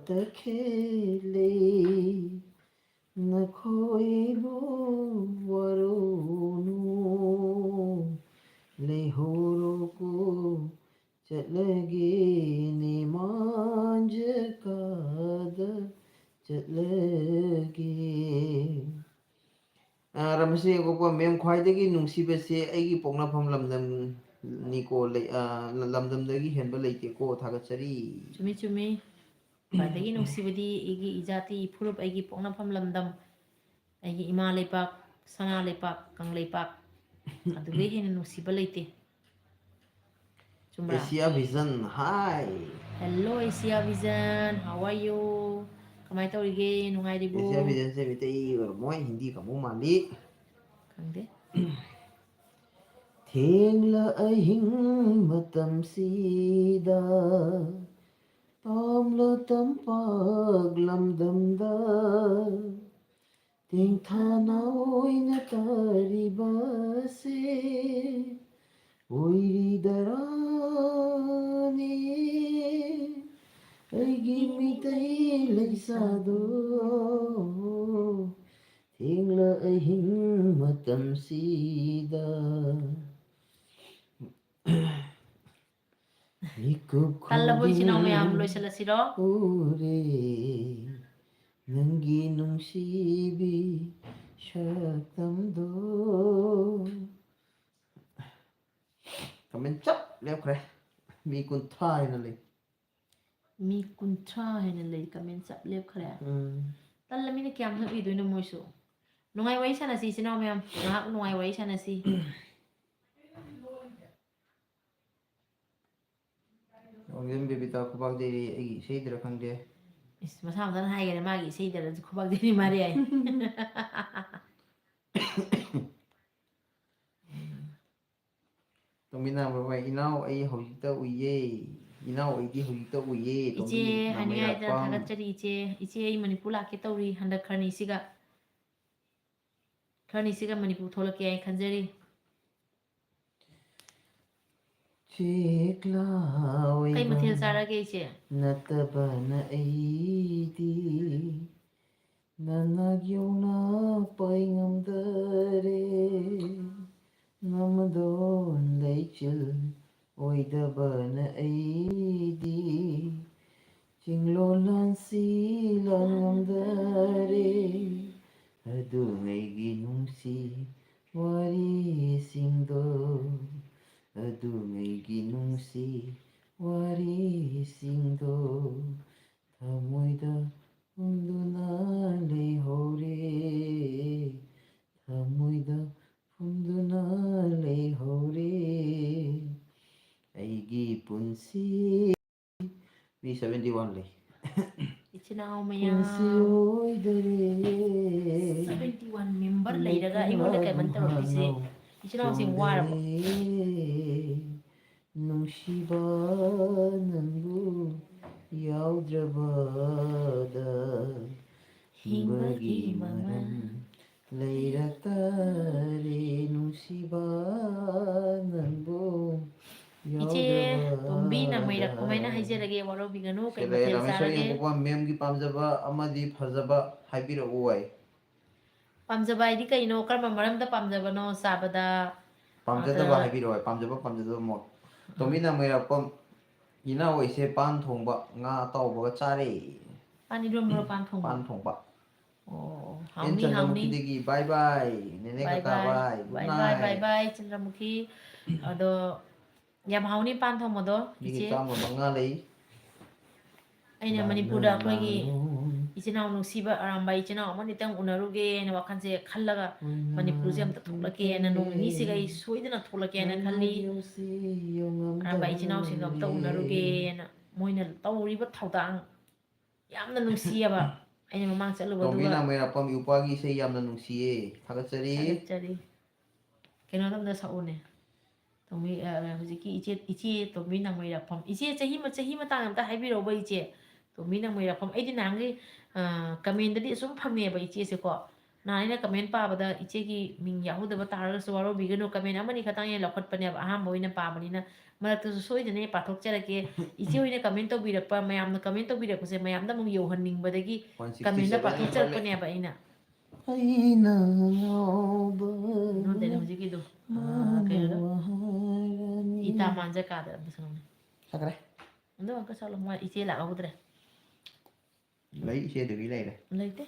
ꯇꯈꯦꯜꯂꯩ, ꯅꯈꯣꯏꯕꯨ ꯋꯥꯔꯧꯅꯨ, ꯂꯩꯍꯧꯔꯣꯀꯣ, ꯆꯠꯂꯒꯦꯅꯦ ꯃꯥꯟꯖ ꯀꯥꯗ ꯆꯠꯂꯒꯦ꯫ ꯑ, ꯔꯃꯁꯤ ꯉꯥꯏꯈꯣꯀꯣ, ma'am, ꯈ꯭ꯋꯥꯏꯗꯒꯤ ꯅꯨꯡꯁꯤꯕꯁꯦ ꯑꯩꯒꯤ ꯄꯣꯛꯅꯐꯝ ꯂꯝꯗꯝꯅꯤꯀꯣ, ꯂꯩ-, ꯑ, ꯂꯝꯗꯝꯗꯒꯤ ꯍꯦꯟꯕ ꯂꯩꯇꯦꯀꯣ, ꯊꯥꯒꯠꯆꯔꯤ꯫ ꯆꯨꯝꯃꯤ, ꯆꯨꯝꯃꯤ꯫ ꯈ꯭ꯋꯥꯏꯗꯒꯤ ꯅꯨꯡꯁꯤꯕꯗꯤ ꯑꯩꯒꯤ ꯏꯖꯥꯇꯤ ꯏꯐꯨꯔꯨꯞ, ꯑꯩꯒꯤ ꯄꯣꯛꯅꯐꯝ ꯂꯝꯗꯝ, ꯑꯩꯒꯤ ꯏꯃꯥ ꯂꯩꯄꯥꯛ, ꯁꯅꯥ ꯂꯩꯄꯥꯛ, ꯀꯪꯂꯩꯄꯥꯛ, ꯑꯗꯨꯗꯒꯤ ꯍꯦꯟꯅ ꯅꯨꯡꯁꯤꯕ ꯂꯩꯇꯦ꯫ ꯆꯨꯝꯕ꯭ꯔꯥ? Asia Vision, hi. Hello, Asia Vision, how are you? ꯀꯃꯥꯏꯅ ꯇꯧꯔꯤꯒꯦ? ꯅꯨꯡꯉꯥꯏꯔꯤꯕꯣ? Asia Vision ꯁꯦ ꯃꯩꯇꯩ ꯑꯣꯏꯔꯝꯃꯣꯏ, ꯍꯤꯟꯗꯤ ꯀꯥꯡꯕꯨ ꯃꯥꯜꯂꯤ꯫ ꯈꯪꯗꯦ꯫ ꯊꯦꯡꯂ ꯑꯍꯤꯡ ꯃꯇꯝꯁꯤꯗ, ꯄꯥꯝꯂ ꯇꯝꯄꯥꯛ ꯂꯝꯗꯝꯗ, ꯇꯦꯡꯊꯥꯅ ꯑꯣꯏꯅ ꯇꯥꯔꯤꯕꯁꯦ ꯑꯣꯏꯔꯤꯗꯔꯥꯅꯦ? ꯑꯩꯒꯤ ꯃꯤꯇꯩ ꯂꯩꯁꯥꯗꯣ, ꯊꯦꯡꯂ ꯑꯍꯤꯡ ꯃꯇꯝꯁꯤꯗ꯫ ꯃꯤꯀꯨꯞ ꯇꯜꯂꯕꯣ, ꯏꯆꯤꯟ ꯏꯅꯥꯎ ꯃꯌꯥꯝ? ꯈꯨꯗꯤꯡ ꯂꯣꯏꯁꯤꯜꯂꯁꯤꯔꯣ? ꯎꯔꯦ ꯅꯪꯒꯤ ꯅꯨꯡꯁꯤꯕꯤ ꯁꯛꯇꯝꯗꯣ꯫ Comment ꯆꯞ ꯂꯦꯞꯈ꯭ꯔꯦ꯫ ꯃꯤ ꯀꯨꯟꯊ꯭ꯔꯥ ꯍꯦꯟꯅ ꯂꯩ꯫ ꯃꯤ ꯀꯨꯟꯊ꯭ꯔꯥ ꯍꯦꯟꯅ ꯂꯩ, comment ꯆꯞ ꯂꯦꯞꯈ꯭ꯔꯦ꯫ ꯎꯝ꯫ ꯇꯜꯂ, ꯃꯤꯅ ꯀꯌꯥꯝ ꯍꯛꯏꯗꯣꯏꯅꯣ ꯃꯣꯏꯁꯨ? ꯅꯨꯡꯉꯥꯏ ꯋꯥꯔꯤ ꯁꯥꯟꯅꯁꯤ, ꯏꯆꯤꯟ ꯏꯅꯥꯎ ꯃꯌꯥꯝ, ꯉꯥꯏꯍꯥꯛ ꯅꯨꯡꯉꯥꯏ ꯋꯥꯔꯤ ꯁꯥꯟꯅꯁꯤ꯫ ꯋꯥꯡꯖꯝ ꯕꯦꯕꯤꯇꯥ ꯈꯨꯕꯥꯛ ꯗꯦꯔꯤ ꯑꯩꯒꯤ ꯏꯁꯩꯗꯔ ꯈꯪꯗꯦ꯫ ꯏꯁ, ꯃꯁꯥ ꯃꯊꯟꯇ ꯍꯥꯏꯒꯅꯤ, ꯃꯥꯒꯤ ꯏꯁꯩꯗꯔꯁꯨ ꯈꯨꯕꯥꯛ ꯗꯦꯔꯤ ꯃꯥꯔꯦ ꯍꯥꯏ꯫ ꯇꯣꯝꯕꯤ ꯅꯥꯝꯕ ꯍꯣꯏ, ꯏꯅꯥꯎ ꯑꯩ ꯍꯧꯖꯤꯛꯇ ꯎꯏꯌꯦ, ꯏꯅꯥꯎ ꯑꯩꯗꯤ ꯍꯧꯖꯤꯛꯇ ꯎꯏꯌꯦ, ꯇꯣꯝꯕꯤ ꯏꯆꯦ ꯅꯥꯝꯃꯩ ꯍꯥꯏꯅꯤꯡꯉꯥꯏꯗ ꯂꯥꯛꯄꯝ꯫ ꯊꯥꯒꯠꯆꯔꯤ ꯏꯆꯦ꯫ ꯏꯆꯦ, ꯑꯩ ꯃꯅꯤꯄꯨꯔ ꯂꯥꯛꯀꯦ ꯇꯧꯔꯤ ꯍꯟꯗꯛ ꯈꯔꯅꯤꯁꯤꯒ꯫ ꯈꯔꯅꯤꯁꯤꯒ ꯃꯅꯤꯄꯨꯔ ꯊꯣꯛꯂꯛꯀꯦ ꯍꯥꯏꯅ ꯈꯟꯖꯔꯤ꯫ ꯆꯦꯛꯂꯥ ꯀꯩ ꯑꯣꯏꯕ ꯃꯊꯦꯜ ꯆꯥꯔꯒꯦ ꯏꯆꯦ? ꯅꯠꯇꯕꯅ ꯑꯩꯗꯤ ꯅꯅꯥꯛ ꯌꯧꯅ ꯄꯥꯏ ꯉꯝꯗꯔꯦ꯫ ꯅꯃꯗꯣꯟ ꯂꯩꯆꯤꯜ ꯑꯣꯏꯗꯕꯅ ꯑꯩꯗꯤ ꯆꯤꯡꯂꯣꯟ ꯂꯥꯟꯁꯤ ꯂꯥꯟ ꯉꯝꯗꯔꯦ꯫ ꯑꯗꯨꯉꯩꯒꯤ ꯅꯨꯡꯁꯤ ꯋꯥꯔꯤꯁꯤꯡꯗꯣ, ꯑꯗꯨꯉꯩꯒꯤ ꯅꯨꯡꯁꯤ ꯋꯥꯔꯤꯁꯤꯡꯗꯣ ꯃꯤ seventy one ꯂꯩ꯫ ꯏꯆꯤꯟ ꯏꯅꯥꯎ ꯃꯌꯥꯝ ꯄꯨꯟꯁꯤ ꯑꯣꯏꯗꯣꯔꯦ꯫ Seventy one member ꯂꯩꯔꯒ ꯑꯩꯉꯣꯟꯗ ꯀꯃꯦꯟ ꯇꯧꯔꯛꯇ꯭ꯔꯤꯁꯦ ꯏꯆꯤꯟ ꯏꯅꯥꯎꯁꯤꯡ ꯋꯥꯔꯕꯣ? ꯅꯨꯡꯁꯤꯕ ꯅꯪꯕꯨ ꯌꯥꯎꯗ꯭ꯔꯕꯗ ꯍꯤꯡꯕꯒꯤ ꯃꯔꯝ ꯂꯩꯔꯛꯇꯔꯦ ꯅꯨꯡꯁꯤꯕ ꯅꯪꯕꯨ ꯏꯆꯦ ꯇꯣꯝꯕꯤ ꯅꯃꯩꯔꯛ ꯀꯃꯥꯏꯅ ꯍꯥꯏꯖꯔꯒꯦ? ꯋꯥꯔꯧꯕꯤꯒꯅꯨ꯫ ꯀꯩ ꯁꯤꯗ ꯃꯊꯦꯜ ꯔꯥꯃꯦꯁꯣꯔ ꯆꯥꯔꯒꯦ? ꯌꯦꯡꯉꯨꯀꯣ ꯃꯦꯝꯒꯤ ꯄꯥꯝꯖꯕ ꯑꯃꯗꯤ ꯐꯖꯕ ꯍꯥꯏꯕꯤꯔꯛꯎ ꯍꯥꯏ꯫ ꯄꯥꯝꯖꯕ ꯍꯥꯏꯗꯤ ꯀꯩꯅꯣ? ꯀꯔꯝꯕ ꯃꯔꯝꯗ ꯄꯥꯝꯖꯕꯅꯣ? ꯆꯥꯕꯗ? ꯄꯥꯝꯖꯗꯕ ꯍꯥꯏꯕꯤꯔꯛꯑꯣ꯫ ꯄꯥꯝꯖꯕ ꯄꯥꯝꯖꯗꯕ ꯃꯣꯠ꯫ ꯇꯣꯝꯕꯤ ꯅꯃꯩꯔꯛꯄꯝ, ꯏꯅꯥꯎ ꯑꯩꯁꯦ ꯄꯥꯟ ꯊꯣꯡꯕ ꯉꯥ ꯑꯇꯥꯎꯕꯒ ꯆꯥꯔꯦ꯫ ꯄꯥꯟ ꯏꯔꯣꯟꯕꯔꯣ ꯄꯥꯟ ꯊꯣꯡꯕ? ꯄꯥꯟ ꯊꯣꯡꯕ꯫ ꯑꯣ, ꯑꯦꯟ ꯍꯥꯎꯅꯤ ꯍꯥꯎꯅꯤ꯫ ꯆꯟꯗ꯭ꯔꯃꯨꯈꯤꯗꯒꯤ bye bye꯫ ꯅꯦꯅꯦ Bye ꯀꯀꯥ bye. Bye꯫ Good Bye bye, bye night꯫ Bye Chandramukhi. ꯑꯗꯣ ꯌꯥꯝ ꯍꯥꯎꯅꯤ ꯄꯥꯟ ꯊꯣꯡꯕꯗꯣ ꯃꯤꯒꯤ ꯏꯆꯦ꯫ ꯆꯥꯝꯃ ꯃꯉꯥ ꯂꯩ꯫ ꯑꯩꯅ ꯃꯅꯤꯄꯨꯔꯗ ꯑꯩꯈꯣꯏꯒꯤ ꯏꯆꯤꯟ ꯏꯅꯥꯎ ꯅꯨꯡꯁꯤꯕ ꯑꯔꯥꯝꯕꯥꯏ ꯏꯆꯤꯟ ꯏꯅꯥꯎ ꯑꯃꯅꯤꯇꯪ ꯎꯅꯔꯨꯒꯦꯅ ꯋꯥꯈꯜꯁꯦ ꯈꯜꯂꯒ ꯃꯅꯤꯄꯨꯔꯁꯦ ꯑꯝꯇ ꯊꯣꯛꯂꯛꯀꯦꯅ ꯅꯣꯡ ꯅꯤꯅꯤꯁꯤꯒ ꯑꯩ ꯁꯣꯏꯗꯅ ꯊꯣꯛꯂꯛꯀꯦꯅ ꯈꯜꯂꯤ꯫ ꯑꯔꯥꯝꯕꯥꯏ ꯏꯆꯤꯟ ꯏꯅꯥꯎꯁꯤꯡꯒ ꯑꯝꯇ ꯎꯅꯔꯨꯒꯦꯅ ꯃꯣꯏꯅ ꯇꯧꯔꯤꯕ ꯊꯧꯗꯥꯡ ꯌꯥꯝꯅ ꯅꯨꯡꯁꯤꯌꯦꯕ꯫ ꯑꯩꯅ ꯃꯃꯥꯡ ꯆꯠꯂꯨꯕꯗꯨꯒ ꯇꯣꯝꯕꯤꯅ ꯃꯩꯔꯥꯛꯄꯝ ꯏꯎꯄꯥꯒꯤ ꯏꯁꯩ ꯌꯥꯝꯅ ꯅꯨꯡꯁꯤꯌꯦ꯫ ꯊꯥꯒꯠꯆꯔꯤ꯫ ꯊꯥꯒꯠꯆꯔꯤ꯫ ꯀꯩꯅꯣꯗ ꯑꯝꯇ ꯁꯛꯎꯅꯦ꯫ ꯇꯣꯝꯕꯤ, ꯑ, ꯍꯧꯖꯤꯛꯀꯤ ꯏꯆꯦ, ꯏꯆꯦ ꯇꯣꯝꯕꯤ ꯅꯥꯡꯃꯩꯔꯥꯛꯐꯝ꯫ ꯏꯆꯦ ꯆꯍꯤ ꯃ-, ꯆꯍꯤ ꯃꯇꯥꯡ ꯑꯝꯇ ꯍꯥꯏꯕꯤꯔꯛꯎꯕ ꯏꯆꯦ꯫ ꯇꯣꯝꯕꯤ ꯅꯥꯡꯃꯩꯔꯥꯛꯐꯝ꯫ ꯑꯩꯗꯤ ꯅꯍꯥꯟꯒꯤ, ꯑ, comment-ꯗꯗꯤ ꯑꯁꯨꯝ ꯐꯪꯉꯦꯕ ꯏꯆꯦꯁꯦꯀꯣ꯫ ꯅꯍꯥꯟ ꯑꯩꯅ comment ꯄꯥꯕꯗ ꯏꯆꯦꯒꯤ ꯃꯤꯡ ꯌꯥꯎꯍꯧꯗꯕ ꯇꯥꯔꯒꯁꯨ ꯋꯥꯔꯧꯕꯤꯒꯅꯨ꯫ Comment ꯑꯃꯅꯤ ꯈꯛꯇꯪ ꯑꯩꯅ ꯂꯧꯈꯠꯄꯅꯦꯕ꯫ ꯑꯍꯥꯟꯕ ꯑꯣꯏꯅ ꯄꯥꯕꯅꯤꯅ ꯃꯔꯛꯇꯁꯨ ꯁꯣꯏꯗꯅ ꯑꯩ ꯄꯥꯊꯣꯛꯆꯔꯛꯀꯦ꯫ ꯏꯆꯦ ꯍꯣꯏꯅ comment ꯇꯧꯕꯤꯔꯛꯄ, ꯃꯌꯥꯝꯅ comment ꯇꯧꯕꯤꯔꯛꯄꯁꯦ ꯃꯌꯥꯝꯗ ꯑꯃꯨꯛ ꯌꯧꯍꯟꯅꯤꯡꯕꯗꯒꯤ One sixty comment-ꯗ seven ꯌꯧꯈꯠꯂꯦ꯫ ꯄꯥꯊꯣꯛꯆꯔꯛꯄꯅꯦꯕ ꯑꯩꯅ꯫ ꯑꯩꯅ ꯉꯥꯎꯕ ꯅꯣꯠꯇꯦꯅꯦ ꯍꯧꯖꯤꯛꯀꯤꯗꯣ꯫ ꯑ, ꯀꯩꯅꯣꯗꯣ? ꯏꯇꯥ ꯃꯥꯟꯖ ꯀꯥꯗ ꯑꯝꯇ ꯁꯛꯂꯛꯎꯅꯦ꯫ ꯁꯛꯈ꯭ꯔꯦ꯫ ꯑꯗꯣ ꯑꯃꯨꯛꯀ ꯁꯛꯂꯛꯑꯣ꯫ ꯃꯥ ꯏꯆꯦ ꯂꯥꯛꯍꯧꯗ꯭ꯔꯦ꯫ ꯂꯩ, ꯏꯆꯦꯗꯨꯒꯤ ꯂꯩꯔꯦ꯫ ꯂꯩꯇꯦ꯫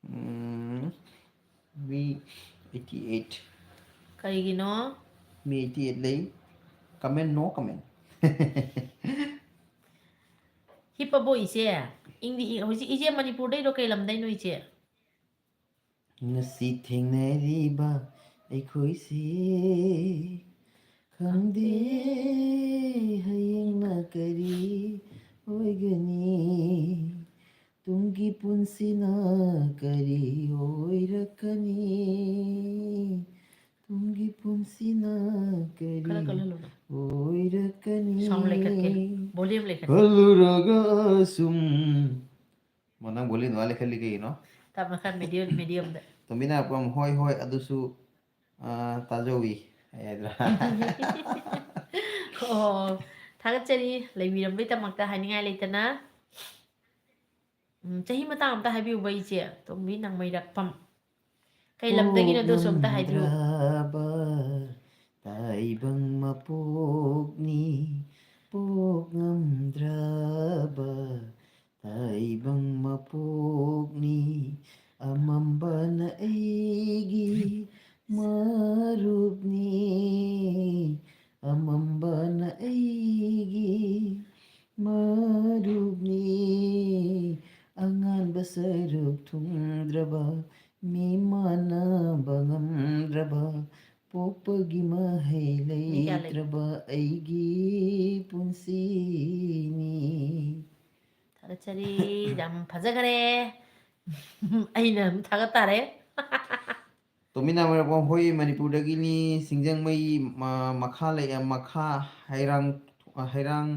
ꯎꯝ, ꯃꯤ eighty eight꯫ ꯀꯩꯒꯤꯅꯣ? ꯃꯤ eighty eight ꯂꯩ꯫ Comment, no comment꯫ ꯍꯤꯞꯄꯕꯣ ꯏꯆꯦ? ꯏꯪꯗꯤ ꯏꯪ-, ꯍꯧꯖꯤꯛ ꯏꯆꯦ ꯃꯅꯤꯄꯨꯔꯗꯩꯔꯣ, ꯀꯩ ꯂꯝꯗꯩꯅꯣ ꯏꯆꯦ? ꯉꯁꯤ ꯊꯦꯡꯅꯔꯤꯕ ꯑꯩꯈꯣꯏꯁꯤ ꯈꯪꯗꯦ ꯍꯌꯦꯡꯅ ꯀꯔꯤ ꯑꯣꯏꯒꯅꯤ, ꯇꯨꯡꯒꯤ ꯄꯨꯟꯁꯤꯅ ꯀꯔꯤ ꯑꯣꯏꯔꯛꯀꯅꯤ, ꯇꯨꯡꯒꯤ ꯄꯨꯟꯁꯤꯅ ꯀꯔꯤ ꯈꯔ ꯀꯜꯍꯜꯂꯨꯅꯦ꯫ ꯑꯣꯏꯔꯛꯀꯅꯤ꯫ Sound ꯂꯩꯈꯠꯀꯦ꯫ Volume ꯂꯩꯈꯠꯀꯦ꯫ ꯈꯜꯂꯨꯔꯒ ꯁꯨꯝ ꯃꯣ, ꯅꯪ volume ꯑꯗꯨꯃꯥꯏꯅ ꯂꯩꯈꯠꯂꯤ ꯀꯩꯒꯤꯅꯣ? ꯇꯞꯅ ꯈꯔ medium, mediumꯗ꯫ ꯇꯣꯝꯕꯤ ꯅꯥꯏꯔꯥꯛꯄꯝ, ꯍꯣꯏ, ꯍꯣꯏ, ꯑꯗꯨꯁꯨ, ꯑ, ꯇꯥꯖꯧꯏ ꯍꯥꯏꯗ꯭ꯔꯥ? ꯑꯣ, ꯊꯥꯒꯠꯆꯔꯤ꯫ ꯂꯩꯕꯤꯔꯝꯕꯩꯗꯃꯛꯇ ꯍꯥꯏꯅꯤꯡꯉꯥꯏ ꯂꯩꯇꯅ꯫ ꯎꯝ, ꯆꯍꯤ ꯃꯇꯥꯡ ꯑꯝꯇ ꯍꯥꯏꯕꯤꯌꯨꯕ, ꯏꯆꯦ ꯇꯣꯝꯕꯤ ꯅꯥꯡꯃꯩꯔꯥꯛꯄꯝ꯫ ꯀꯩ ꯂꯝꯗꯒꯤꯅꯣ ꯑꯗꯨꯁꯨ ꯑꯝꯇ ꯍꯥꯏꯕꯤꯌꯨ꯫ ꯄꯣꯛꯉꯝꯗ꯭ꯔꯕ ꯇꯥꯏꯕꯪ ꯃꯄꯣꯛꯅꯤ, ꯄꯣꯛꯉꯝꯗ꯭ꯔꯕ ꯇꯥꯏꯕꯪ ꯃꯄꯣꯛꯅꯤ, ꯑꯃꯝꯕꯅ ꯑꯩꯒꯤ ꯃꯔꯨꯞꯅꯤ, ꯑꯃꯝꯕꯅ ꯑꯩꯒꯤ ꯃꯔꯨꯞꯅꯤ, ꯑꯉꯥꯟꯕ ꯁꯔꯨꯛ ꯊꯨꯡꯗ꯭ꯔꯕ, ꯃꯤꯃꯥꯟꯅꯕ ꯉꯝꯗ꯭ꯔꯕ, ꯄꯣꯛꯄꯒꯤ ꯃꯍꯩ ꯃꯤ ꯀꯌꯥ ꯂꯩ? ꯂꯩꯇ꯭ꯔꯕ ꯑꯩꯒꯤ ꯄꯨꯟꯁꯤꯅꯤ꯫ ꯊꯥꯒꯠꯆꯔꯤ, ꯌꯥꯝ ꯐꯖꯈꯔꯦ꯫ ꯑꯩꯅ ꯑꯗꯨꯝ ꯊꯥꯒꯠ ꯇꯥꯔꯦ꯫ ꯇꯣꯝꯕꯤ ꯅꯥꯡꯃꯩꯔꯥꯛꯄꯝ, ꯍꯣꯏ, ꯃꯅꯤꯄꯨꯔꯗꯒꯤꯅꯤ, ꯁꯤꯡꯖꯃꯩ, ꯃ-, ꯃꯈꯥ ꯂꯩ-, ꯃꯈꯥ ꯍꯩꯔꯥꯡ, ꯍꯩꯔꯥꯡ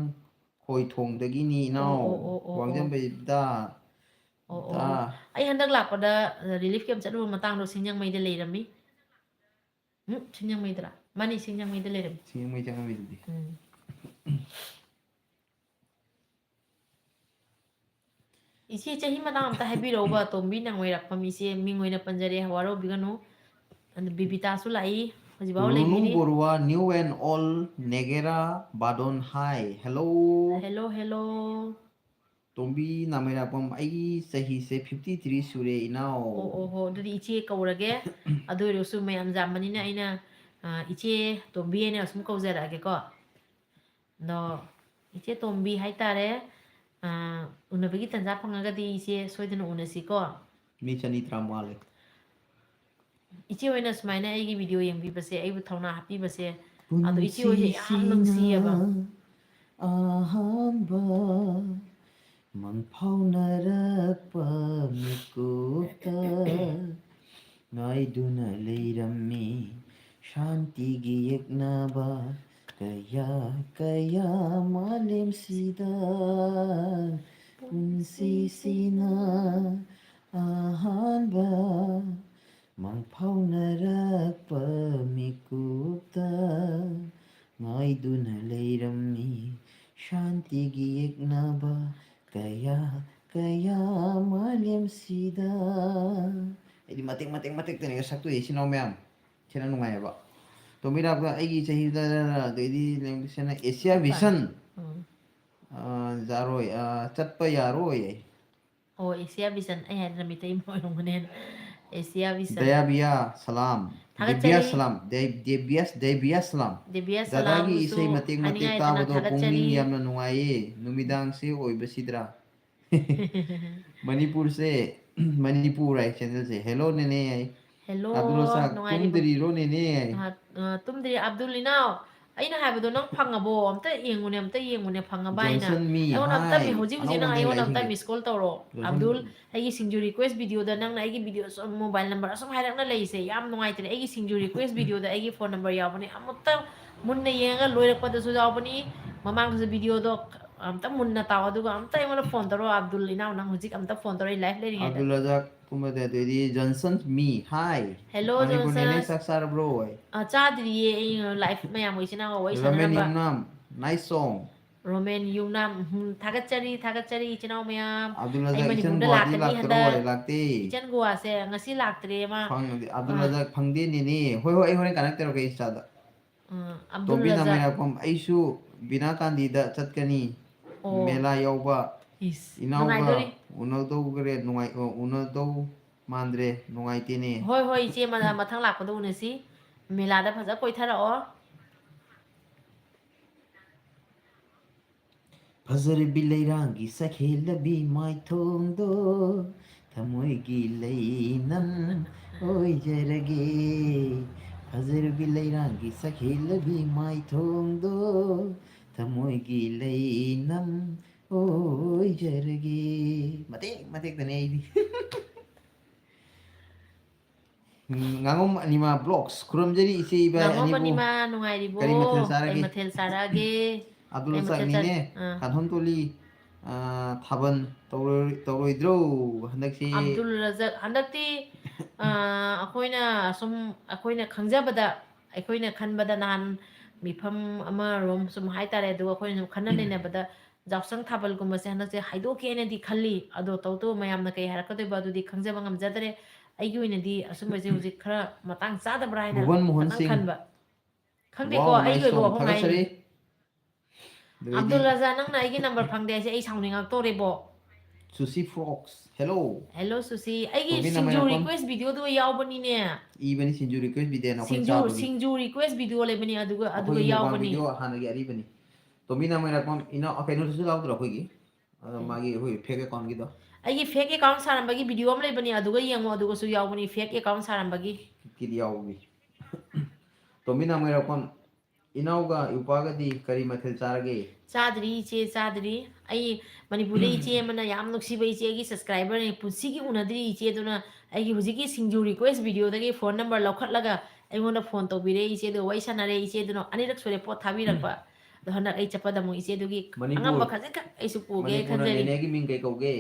ꯈꯣꯏꯊꯣꯡꯗꯒꯤꯅꯤ, ꯏꯅꯥꯎ꯫ ꯑꯣ, ꯑꯣ, ꯑꯣ, ꯑꯣ, ꯑꯣ꯫ ꯋꯥꯡꯖꯝꯕꯩ ꯗꯥ꯫ ꯑꯣ, ꯑꯣ, ꯗꯥ꯫ ꯑꯣ꯫ ꯑꯩ ꯍꯟꯗꯛ ꯂꯥꯛꯄꯗ relief camp ꯆꯠꯂꯨꯕ ꯃꯇꯥꯡꯗꯣ ꯁꯤꯡꯖꯃꯩꯗ ꯂꯩꯔꯝꯃꯤ꯫ ꯎꯝ, ꯁꯤꯡꯖꯃꯩꯗꯔꯥ? ꯃꯥꯅꯤ, ꯁꯤꯡꯖꯃꯩꯗ ꯂꯩꯔꯝꯃꯤ꯫ ꯁꯤꯡꯖꯃꯩ ꯆꯪꯉꯝꯃꯤꯗꯨꯗꯤ꯫ ꯎꯝ꯫ ꯏꯆꯦ, ꯆꯍꯤ ꯃꯇꯥꯡ ꯑꯝꯇ ꯍꯥꯏꯕꯤꯔꯛꯎꯕ, ꯇꯣꯝꯕꯤ ꯅꯥꯡꯃꯩꯔꯥꯛꯄꯝ ꯏꯆꯦ, ꯃꯤꯡ ꯑꯣꯏꯅ ꯄꯟꯖꯔꯦ, ꯋꯥꯔꯧꯕꯤꯒꯅꯨ꯫ ꯑꯗꯨ ꯕꯤꯕꯤꯇꯥꯁꯨ ꯂꯥꯛꯏ, ꯍꯧꯖꯤꯛꯐꯥꯎ ꯔꯨꯅꯨ ꯂꯩꯕꯤꯔꯤ꯫ ꯕꯣꯔꯨꯋꯥ, new and old, ꯅꯦꯒꯦꯔꯥ ꯕꯥꯗꯣꯟ, hi, hello꯫ Hello, hello꯫ ꯇꯣꯝꯕꯤ ꯅꯥꯡꯃꯩꯔꯥꯛꯄꯝ, ꯑꯩꯒꯤ ꯆꯍꯤꯁꯦ fifty three ꯁꯨꯔꯦ, ꯏꯅꯥꯎ꯫ ꯑꯣ, ꯑꯣ, ꯍꯣ, ꯑꯗꯨꯗꯤ ꯏꯆꯦ ꯀꯧꯔꯒꯦ꯫ ꯑꯗꯨ ꯑꯣꯏꯔꯒꯁꯨ ꯃꯌꯥꯝ ꯌꯥꯝꯕꯅꯤꯅ ꯑꯩꯅ, ꯑ, ꯏꯆꯦ ꯇꯣꯝꯕꯤ ꯍꯥꯏꯅ ꯑꯁꯨꯝ ꯀꯧꯖꯔꯛꯑꯒꯦꯀꯣ꯫ ꯑꯗꯣ ꯏꯆꯦ ꯇꯣꯝꯕꯤ ꯍꯥꯏꯇꯥꯔꯦ, ꯑ, ꯎꯅꯕꯒꯤ ꯇꯥꯟꯖꯥ ꯐꯪꯉꯒꯗꯤ ꯏꯆꯦ ꯁꯣꯏꯗꯅ ꯎꯅꯁꯤꯀꯣ꯫ ꯃꯤ ꯆꯅꯤ ꯇꯔꯥꯃꯉꯥ ꯂꯩ꯫ ꯏꯆꯦ ꯍꯣꯏꯅ ꯁꯨꯃꯥꯏꯅ ꯑꯩꯒꯤ video ꯌꯦꯡꯕꯤꯕꯁꯦ, ꯑꯩꯕꯨ ꯊꯧꯅꯥ ꯍꯥꯞꯄꯤꯕꯁꯦ, ꯑꯗꯣ ꯏꯆꯦ ꯍꯣꯏꯁꯦ ꯌꯥꯝ ꯅꯨꯡꯁꯤꯌꯦꯕ꯫ ꯑꯍꯥꯟꯕ ꯃꯪꯐꯥꯎꯅꯔꯛꯄ ꯃꯤꯀꯨꯞꯇ ꯉꯥꯏꯗꯨꯅ ꯂꯩꯔꯝꯃꯤ ꯁꯥꯟꯇꯤꯒꯤ ꯌꯦꯛꯅꯕ ꯀꯌꯥ ꯀꯌꯥ ꯃꯥꯂꯦꯝꯁꯤꯗ꯫ ꯄꯨꯟꯁꯤꯁꯤꯅ ꯑꯍꯥꯟꯕ ꯃꯪꯐꯥꯎꯅꯔꯛꯄ ꯃꯤꯀꯨꯞꯇ ꯉꯥꯏꯗꯨꯅ ꯂꯩꯔꯝꯃꯤ ꯁꯥꯟꯇꯤꯒꯤ ꯌꯦꯛꯅꯕ ꯀꯌꯥ ꯀꯌꯥ ꯃꯥꯂꯦꯝꯁꯤꯗ꯫ ꯑꯩꯗꯤ ꯃꯇꯦꯛ ꯃꯇꯦꯛ ꯃꯇꯦꯛꯇꯅꯦ ꯁꯛꯇꯣꯏꯁꯦ ꯏꯆꯤꯟ ꯏꯅꯥꯎ ꯃꯌꯥꯝ꯫ ꯁꯤꯅ ꯅꯨꯡꯉꯥꯏꯌꯦꯕ꯫ ꯇꯣꯝꯕꯤꯔꯥꯛꯄ ꯑꯩꯒꯤ ꯆꯍꯤꯗ ꯑꯗꯩꯗꯤ ꯁꯤꯅ ꯑꯦꯁꯤꯌꯥ ꯚꯤꯁꯟ꯫ ꯎꯝ꯫ ꯑ, ꯌꯥꯔꯣꯏ, ꯑ, ꯆꯠꯄ ꯌꯥꯔꯣꯏ꯫ ꯑꯣ, ꯑꯦꯁꯤꯌꯥ ꯚꯤꯁꯟ꯫ ꯑꯩ ꯍꯥꯏꯗꯅ ꯃꯤꯇꯩ ꯑꯃ ꯑꯣꯏꯔꯝꯒꯅꯦꯅ꯫ ꯑꯦꯁꯤꯌꯥ ꯚꯤꯁꯟ꯫ ꯗꯌꯥꯕꯤꯌꯥ ꯁꯂꯥꯝ꯫ ꯊꯥꯒꯠꯆꯔꯤ꯫ ꯗꯦꯕꯤꯌꯥ ꯁꯂꯥꯝ꯫ ꯗꯦ-, ꯗꯦꯕꯤꯌꯥꯁ, ꯗꯦꯕꯤꯌꯥ ꯁꯂꯥꯝ꯫ ꯗꯦꯕꯤꯌꯥ ꯗꯥꯗꯥꯒꯤ ꯁꯂꯥꯝꯕꯨꯁꯨ ꯏꯁꯩ ꯃꯇꯦꯛ ꯃꯇꯦꯛ ꯍꯥꯏꯅꯤꯡꯉꯥꯏ ꯂꯩꯇꯅ ꯇꯥꯕꯗꯣ ꯊꯥꯒꯠꯆꯔꯤ꯫ ꯄꯨꯛꯅꯤꯡ ꯌꯥꯝꯅ ꯅꯨꯡꯉꯥꯏꯌꯦ꯫ ꯅꯨꯃꯤꯗꯥꯡꯁꯦ ꯑꯣꯏꯕꯁꯤꯗ꯭ꯔꯥ? ꯃꯅꯤꯄꯨꯔꯁꯦ, ꯃꯅꯤꯄꯨꯔ ꯍꯥꯏ ꯆꯦꯅꯦꯜꯁꯦ꯫ ꯍꯦꯜꯂꯣ ꯅꯦꯅꯦ ꯍꯥꯏ꯫ ꯍꯦꯜꯂꯣ, ꯑꯕꯗꯨꯜ ꯔꯖꯥꯛ, ꯅꯨꯡꯉꯥꯏꯔꯤꯕ? ꯇꯨꯝꯗ꯭ꯔꯤꯔꯣ ꯅꯦꯅꯦ ꯍꯥꯏ꯫ ꯑ, ꯑ, ꯇꯨꯝꯗ꯭ꯔꯤ꯫ ꯑꯕꯗꯨꯜ ꯏꯅꯥꯎ, ꯑꯩꯅ ꯍꯥꯏꯕꯗꯣ ꯅꯪ ꯐꯪꯉꯕꯣ? ꯑꯝꯇ ꯌꯦꯡꯉꯨꯅꯦ, ꯑꯝꯇ ꯌꯦꯡꯉꯨꯅꯦ, ꯐꯪꯉꯕ ꯍꯥꯏꯅ꯫ ꯖꯣꯟꯁꯟ ꯃꯤ, ꯑꯩꯉꯣꯟꯗ ꯑꯝꯇ ꯍꯥꯏ꯫ ꯃꯤ-, ꯍꯧꯖꯤꯛ ꯍꯧꯖꯤꯛ ꯑꯅꯧꯕ ꯅꯪ ꯍꯟꯖꯜꯂꯛꯏ ꯑꯩꯉꯣꯟꯗ ꯑꯝꯇ ꯁꯤꯡꯁꯦ꯫ ꯃꯤꯁ ꯀꯣꯜ ꯇꯧꯔꯣ꯫ ꯖꯣꯟꯁꯟ ꯑꯕꯗꯨꯜ, ꯑꯩꯒꯤ ꯁꯤꯡꯖꯨ ꯔꯤꯀ꯭ꯋꯦꯁ ꯚꯤꯗꯤꯑꯣꯗ ꯅꯪꯅ ꯑꯩꯒꯤ ꯚꯤꯗꯤꯑꯣ ꯁꯨꯝ ꯃꯣꯕꯥꯏꯜ ꯅꯝꯕꯔ ꯑꯁꯨꯝ ꯍꯥꯏꯔꯛꯅ ꯂꯩꯁꯦ ꯌꯥꯝ ꯅꯨꯡꯉꯥꯏꯇ꯭ꯔꯦ꯫ ꯑꯩꯒꯤ ꯁꯤꯡꯖꯨ ꯔꯤꯀ꯭ꯋꯦꯁ ꯚꯤꯗꯤꯑꯣꯗ ꯑꯩꯒꯤ ꯐꯣꯟ ꯅꯝꯕꯔ ꯌꯥꯎꯕꯅꯦ, ꯑꯃꯨꯛꯇ ꯃꯨꯟꯅ ꯌꯦꯡꯉꯒ ꯂꯣꯏꯔꯛꯄꯗꯁꯨ ꯌꯥꯎꯕꯅꯤ꯫ ꯃꯃꯥꯡꯗꯁꯨ ꯚꯤꯗꯤꯑꯣꯗꯣ ꯑꯝꯇ ꯃꯨꯟꯅ ꯇꯥꯎ, ꯑꯗꯨꯒ ꯑꯝꯇ ꯑꯩꯉꯣꯟꯗ ꯐꯣꯟ ꯇꯧꯔꯣ꯫ ꯑꯕꯗꯨꯜ ꯏꯅꯥꯎ, ꯅꯪ ꯍꯧꯖꯤꯛ ꯑꯝꯇ ꯐꯣꯟ ꯇꯧꯔꯣ, ꯑꯩ ꯂꯥꯏꯐ ꯂꯩꯔꯤꯉꯩꯗ꯫ ꯑꯕꯗꯨꯜ ꯔꯖꯥꯛ ꯀꯨꯝꯕꯗ, ꯑꯗꯩꯗꯤ ꯖꯣꯟꯁꯟ ꯃꯤ, ꯍꯥꯏ꯫ ꯍꯦꯜꯂꯣ, ꯃꯅꯤꯄꯨꯔ ꯅꯦꯅꯦ, ꯖꯣꯟꯁꯟ꯫ ꯆꯥꯛ ꯆꯥꯔꯕ꯭ꯔꯣ? ꯑ, ꯆꯥꯗ꯭ꯔꯤꯌꯦ, ꯑꯩ ꯂꯥꯏꯐ ꯃꯌꯥꯝ ꯋꯥꯔꯤ ꯔꯣꯃꯦꯟ ꯁꯥꯟꯅꯅꯕ꯫ ꯌꯨꯝꯅꯥꯝ, nice song꯫ ꯔꯣꯃꯦꯟ ꯌꯨꯝꯅꯥꯝ, ꯎꯝ, ꯊꯥꯒꯠꯆꯔꯤ, ꯊꯥꯒꯠꯆꯔꯤ ꯏꯆꯤꯟ ꯏꯅꯥꯎ ꯃꯌꯥꯝ꯫ ꯑꯕꯗꯨꯜ ꯑꯩ ꯔꯖꯥꯛ, ꯏꯆꯟ ꯃꯅꯤꯄꯨꯔꯗ ꯒꯨꯋꯥꯍꯥꯇꯤ ꯂꯥꯛꯀꯅꯤ ꯂꯥꯛꯇ꯭ꯔꯣ? ꯍꯟꯗꯛ꯫ ꯂꯥꯛꯇꯦ꯫ ꯏꯆꯟ ꯒꯣꯋꯥꯁꯦ ꯉꯁꯤ ꯂꯥꯛꯇ꯭ꯔꯦ ꯃꯥ꯫ ꯐꯪꯗꯦ꯫ ꯑꯕꯗꯨꯜ ꯑ꯫ ꯔꯖꯥꯛ ꯐꯪꯗꯦ ꯅꯦꯅꯦ꯫ ꯍꯣꯏ, ꯍꯣꯏ, ꯑꯩ ꯍꯣꯔꯦꯟ connect ꯇꯧꯔꯛꯀꯦ Insta-ꯗ꯫ ꯑ, ꯑꯕꯗꯨꯜ ꯇꯣꯝꯕꯤ ꯔꯖꯥꯛ꯫ ꯅꯥꯃꯩꯔꯥꯛꯄꯝ, ꯑꯩꯁꯨ ꯕꯤꯅꯥ ꯀꯥꯟꯗꯤꯗ ꯆꯠꯀꯅꯤ꯫ ꯑꯣ꯫ ꯃꯦꯂꯥ ꯌꯥꯎꯕ꯫ ꯏꯁ, ꯏꯅꯥꯎꯒ ꯅꯨꯡꯉꯥꯏꯗꯣꯔꯤ꯫ ꯎꯅꯗꯧꯈ꯭ꯔꯦ, ꯅꯨꯡꯉꯥꯏ-, ꯑ, ꯎꯅꯗꯧ ꯃꯥꯟꯗ꯭ꯔꯦ, ꯅꯨꯡꯉꯥꯏꯇꯦꯅꯦ꯫ ꯍꯣꯏ, ꯍꯣꯏ, ꯏꯆꯦ, ꯃ-, ꯃꯊꯪ ꯂꯥꯛꯄꯗ ꯎꯅꯁꯤ꯫ ꯃꯦꯂꯥꯗ ꯐꯖ ꯀꯣꯏꯊꯔꯛꯑꯣ꯫ ꯐꯖꯔꯕꯤ ꯂꯩꯔꯥꯡꯒꯤ ꯁꯛꯍꯦꯜꯂꯕꯤ ꯃꯥꯏꯊꯣꯡꯗꯣ, ꯊꯃꯣꯏꯒꯤ ꯂꯩꯅꯝ ꯑꯣꯏꯖꯔꯒꯦ꯫ ꯐꯖꯔꯕꯤ ꯂꯩꯔꯥꯡꯒꯤ ꯁꯛꯍꯦꯜꯂꯕꯤ ꯃꯥꯏꯊꯣꯡꯗꯣ ꯊꯃꯣꯏꯒꯤ ꯂꯩꯅꯝ ꯑꯣꯏꯖꯔꯒꯦ꯫ ꯃꯇꯦꯛ ꯃꯇꯦꯛꯇꯅꯦ ꯑꯩꯗꯤ꯫ ꯎꯝ, ꯉꯥꯉꯣꯝ ꯑꯅꯤꯃꯥ ꯕ꯭ꯂꯣꯒꯁ ꯈꯨꯔꯨꯝꯖꯔꯤ ꯏꯆꯦ ꯏꯕꯥꯏ ꯉꯥꯉꯣꯝ ꯑꯅꯤꯕꯨ꯫ ꯑꯅꯤꯃꯥ, ꯅꯨꯡꯉꯥꯏꯔꯤꯕꯣ? ꯀꯔꯤ ꯃꯊꯦꯜ ꯀꯩ ꯆꯥꯔꯒꯦ? ꯃꯊꯦꯜ ꯆꯥꯔꯛꯑꯒꯦ? ꯑꯕꯗꯨꯜ ꯀꯩ ꯃꯊꯦꯜ ꯆꯥ-, ꯔꯖꯥꯛꯅꯤꯅꯦ, ꯑꯥ꯫ ꯀꯥꯟꯍꯣꯟ ꯇꯣꯂꯤ, ꯑꯥ, ꯊꯥꯕꯜ ꯇꯧꯔꯣꯏ-, ꯇꯧꯔꯣꯏꯗ꯭ꯔꯣ ꯍꯟꯗꯛꯁꯤ? ꯑꯕꯗꯨꯜ ꯔꯖꯥꯛ, ꯍꯟꯗꯛꯇꯤ, ꯑꯥ, ꯑꯩꯈꯣꯏꯅ ꯁꯨꯝ, ꯑꯩꯈꯣꯏꯅ ꯈꯪꯖꯕꯗ, ꯑꯩꯈꯣꯏꯅ ꯈꯟꯕꯗ ꯅꯍꯥꯟ ꯃꯤꯐꯝ ꯑꯃꯔꯣꯝ ꯁꯨꯝ ꯍꯥꯏꯇꯥꯔꯦ, ꯑꯗꯨꯒ ꯑꯩꯈꯣꯏꯅ ꯁꯨꯝ ꯈꯟꯅ ꯅꯩꯅꯕꯗ ꯌꯥꯎꯁꯪ ꯊꯥꯕꯜꯒꯨꯝꯕꯁꯦ ꯍꯟꯗꯛꯁꯦ ꯍꯥꯏꯗꯣꯛꯀꯦꯅꯗꯤ ꯈꯜꯂꯤ꯫ ꯑꯗꯣ ꯇꯧꯕꯇꯕꯨ ꯃꯌꯥꯝꯅ ꯀꯩ ꯍꯥꯏꯔꯛꯀꯗꯣꯏꯕ ꯑꯗꯨꯗꯤ ꯈꯪꯖꯕ ꯉꯝꯖꯗ꯭ꯔꯦ꯫ ꯑꯩꯒꯤ ꯑꯣꯏꯅꯗꯤ ꯑꯁꯨꯝꯕꯁꯦ ꯍꯧꯖꯤꯛ ꯈꯔ ꯃꯇꯥꯡ ꯆꯥꯗꯕ꯭ꯔꯥ ꯍꯥꯏꯅ ꯚꯨꯕꯟ ꯃꯣꯍꯟ ꯈꯇꯪ ꯁꯤꯡ꯫ ꯈꯟꯕ꯫ ꯈꯪꯗꯦꯀꯣ, ꯋꯥꯎ, ꯑꯩꯒꯤ nice ꯑꯣꯏꯕ song, ꯋꯥꯐꯝ ꯊꯥꯒꯠꯆꯔꯤ꯫ ꯍꯥꯏꯅꯤ꯫ ꯑꯗꯨꯗꯩꯗꯤ ꯑꯕꯗꯨꯜ ꯔꯖꯥ, ꯅꯪꯅ ꯑꯩꯒꯤ ꯅꯝꯕꯔ ꯐꯪꯗꯦ ꯍꯥꯏꯁꯦ ꯑꯩ ꯁꯥꯎꯅꯤꯡꯉꯛꯇꯣꯔꯦꯕꯣ꯫ Susi frocks, hello꯫ Hello Susi, ꯑꯩꯒꯤ ꯇꯣꯝꯕꯤ ꯁꯤꯡꯖꯨ ꯅꯃꯥꯏꯔꯥꯛꯄꯝ꯫ Request videoꯗꯣ ꯌꯥꯎꯕꯅꯤꯅꯦ꯫ ꯏꯕꯅꯤ ꯁꯤꯡꯖꯨ request video ꯅꯈꯣꯏ ꯁꯤꯡꯖꯨ, ꯆꯥꯕꯒꯤ꯫ ꯁꯤꯡꯖꯨ request video ꯂꯩꯕꯅꯤ, ꯑꯗꯨꯒ, ꯑꯗꯨꯒ ꯑꯩꯈꯣꯏꯒꯤ mukbang ꯌꯥꯎꯕꯅꯤ꯫ Video ꯍꯥꯟꯅꯒꯤ ꯑꯔꯤꯕꯅꯤ꯫ ꯇꯣꯝꯕꯤ ꯅꯃꯥꯏꯔꯥꯛꯄꯝ, ꯏꯅꯥꯎ, ꯀꯩꯅꯣꯗꯁꯨ ꯌꯥꯎꯗ꯭ꯔꯣ ꯑꯩꯈꯣꯏꯒꯤ? ꯑ, ꯎꯝ꯫ ꯃꯥꯒꯤ ꯑꯩꯈꯣꯏ fake accountꯒꯤꯗꯣ? ꯑꯩꯒꯤ fake account ꯁꯥꯔꯝꯕꯒꯤ video ꯑꯃ ꯂꯩꯕꯅꯤ, ꯑꯗꯨꯒ ꯌꯦꯡꯉꯣ, ꯑꯗꯨꯒꯁꯨ ꯌꯥꯎꯕꯅꯤ, fake account ꯁꯥꯔꯝꯕꯒꯤ꯫ ꯀꯤꯗꯤ ꯌꯥꯎꯕꯤ꯫ ꯇꯣꯝꯕꯤ ꯅꯃꯥꯏꯔꯥꯛꯄꯝ, ꯏꯅꯥꯎꯒ ꯏꯄꯥꯒꯗꯤ ꯀꯔꯤ ꯃꯊꯦꯜ ꯆꯥꯔꯒꯦ? ꯆꯥꯗ꯭ꯔꯤ ꯏꯆꯦ, ꯆꯥꯗ꯭ꯔꯤ꯫ ꯑꯩ ꯃꯅꯤꯄꯨꯔꯗ ꯏꯆꯦ ꯑꯃꯅ, ꯌꯥꯝ ꯅꯨꯡꯁꯤꯕ ꯏꯆꯦꯒꯤ subscriberꯅꯤ, ꯄꯨꯟꯁꯤꯒꯤ ꯎꯅꯗ꯭ꯔꯤ ꯏꯆꯦꯗꯨꯅ ꯑꯩꯒꯤ ꯍꯧꯖꯤꯛꯀꯤ ꯁꯤꯡꯖꯨ request videoꯗꯒꯤ phone number ꯂꯧꯈꯠꯂꯒ ꯑꯩꯉꯣꯟꯗ phone ꯇꯧꯕꯤꯔꯦ꯫ ꯏꯆꯦꯗꯨ ꯋꯥꯔꯤ ꯁꯥꯟꯅꯔꯦ꯫ ꯏꯆꯦꯗꯨꯅ ꯑꯅꯤꯔꯛ ꯁꯨꯔꯦ ꯄꯣꯠ ꯊꯥꯕꯤꯔꯛꯄ꯫ ꯑꯗꯣ ꯍꯟꯗꯛ ꯑꯩ ꯆꯠꯄꯗ ꯑꯃꯨꯛ ꯏꯆꯦꯗꯨꯒꯤ ꯃꯅꯤꯄꯨꯔ, ꯑꯉꯝꯕ ꯈꯖꯤꯛꯈꯛ ꯑꯩꯁꯨ ꯄꯨꯒꯦ ꯃꯅꯤꯄꯨꯔꯅ ꯈꯟꯖꯔꯤ꯫ ꯅꯦꯅꯦꯒꯤ ꯃꯤꯡ ꯀꯩ ꯀꯧꯒꯦ?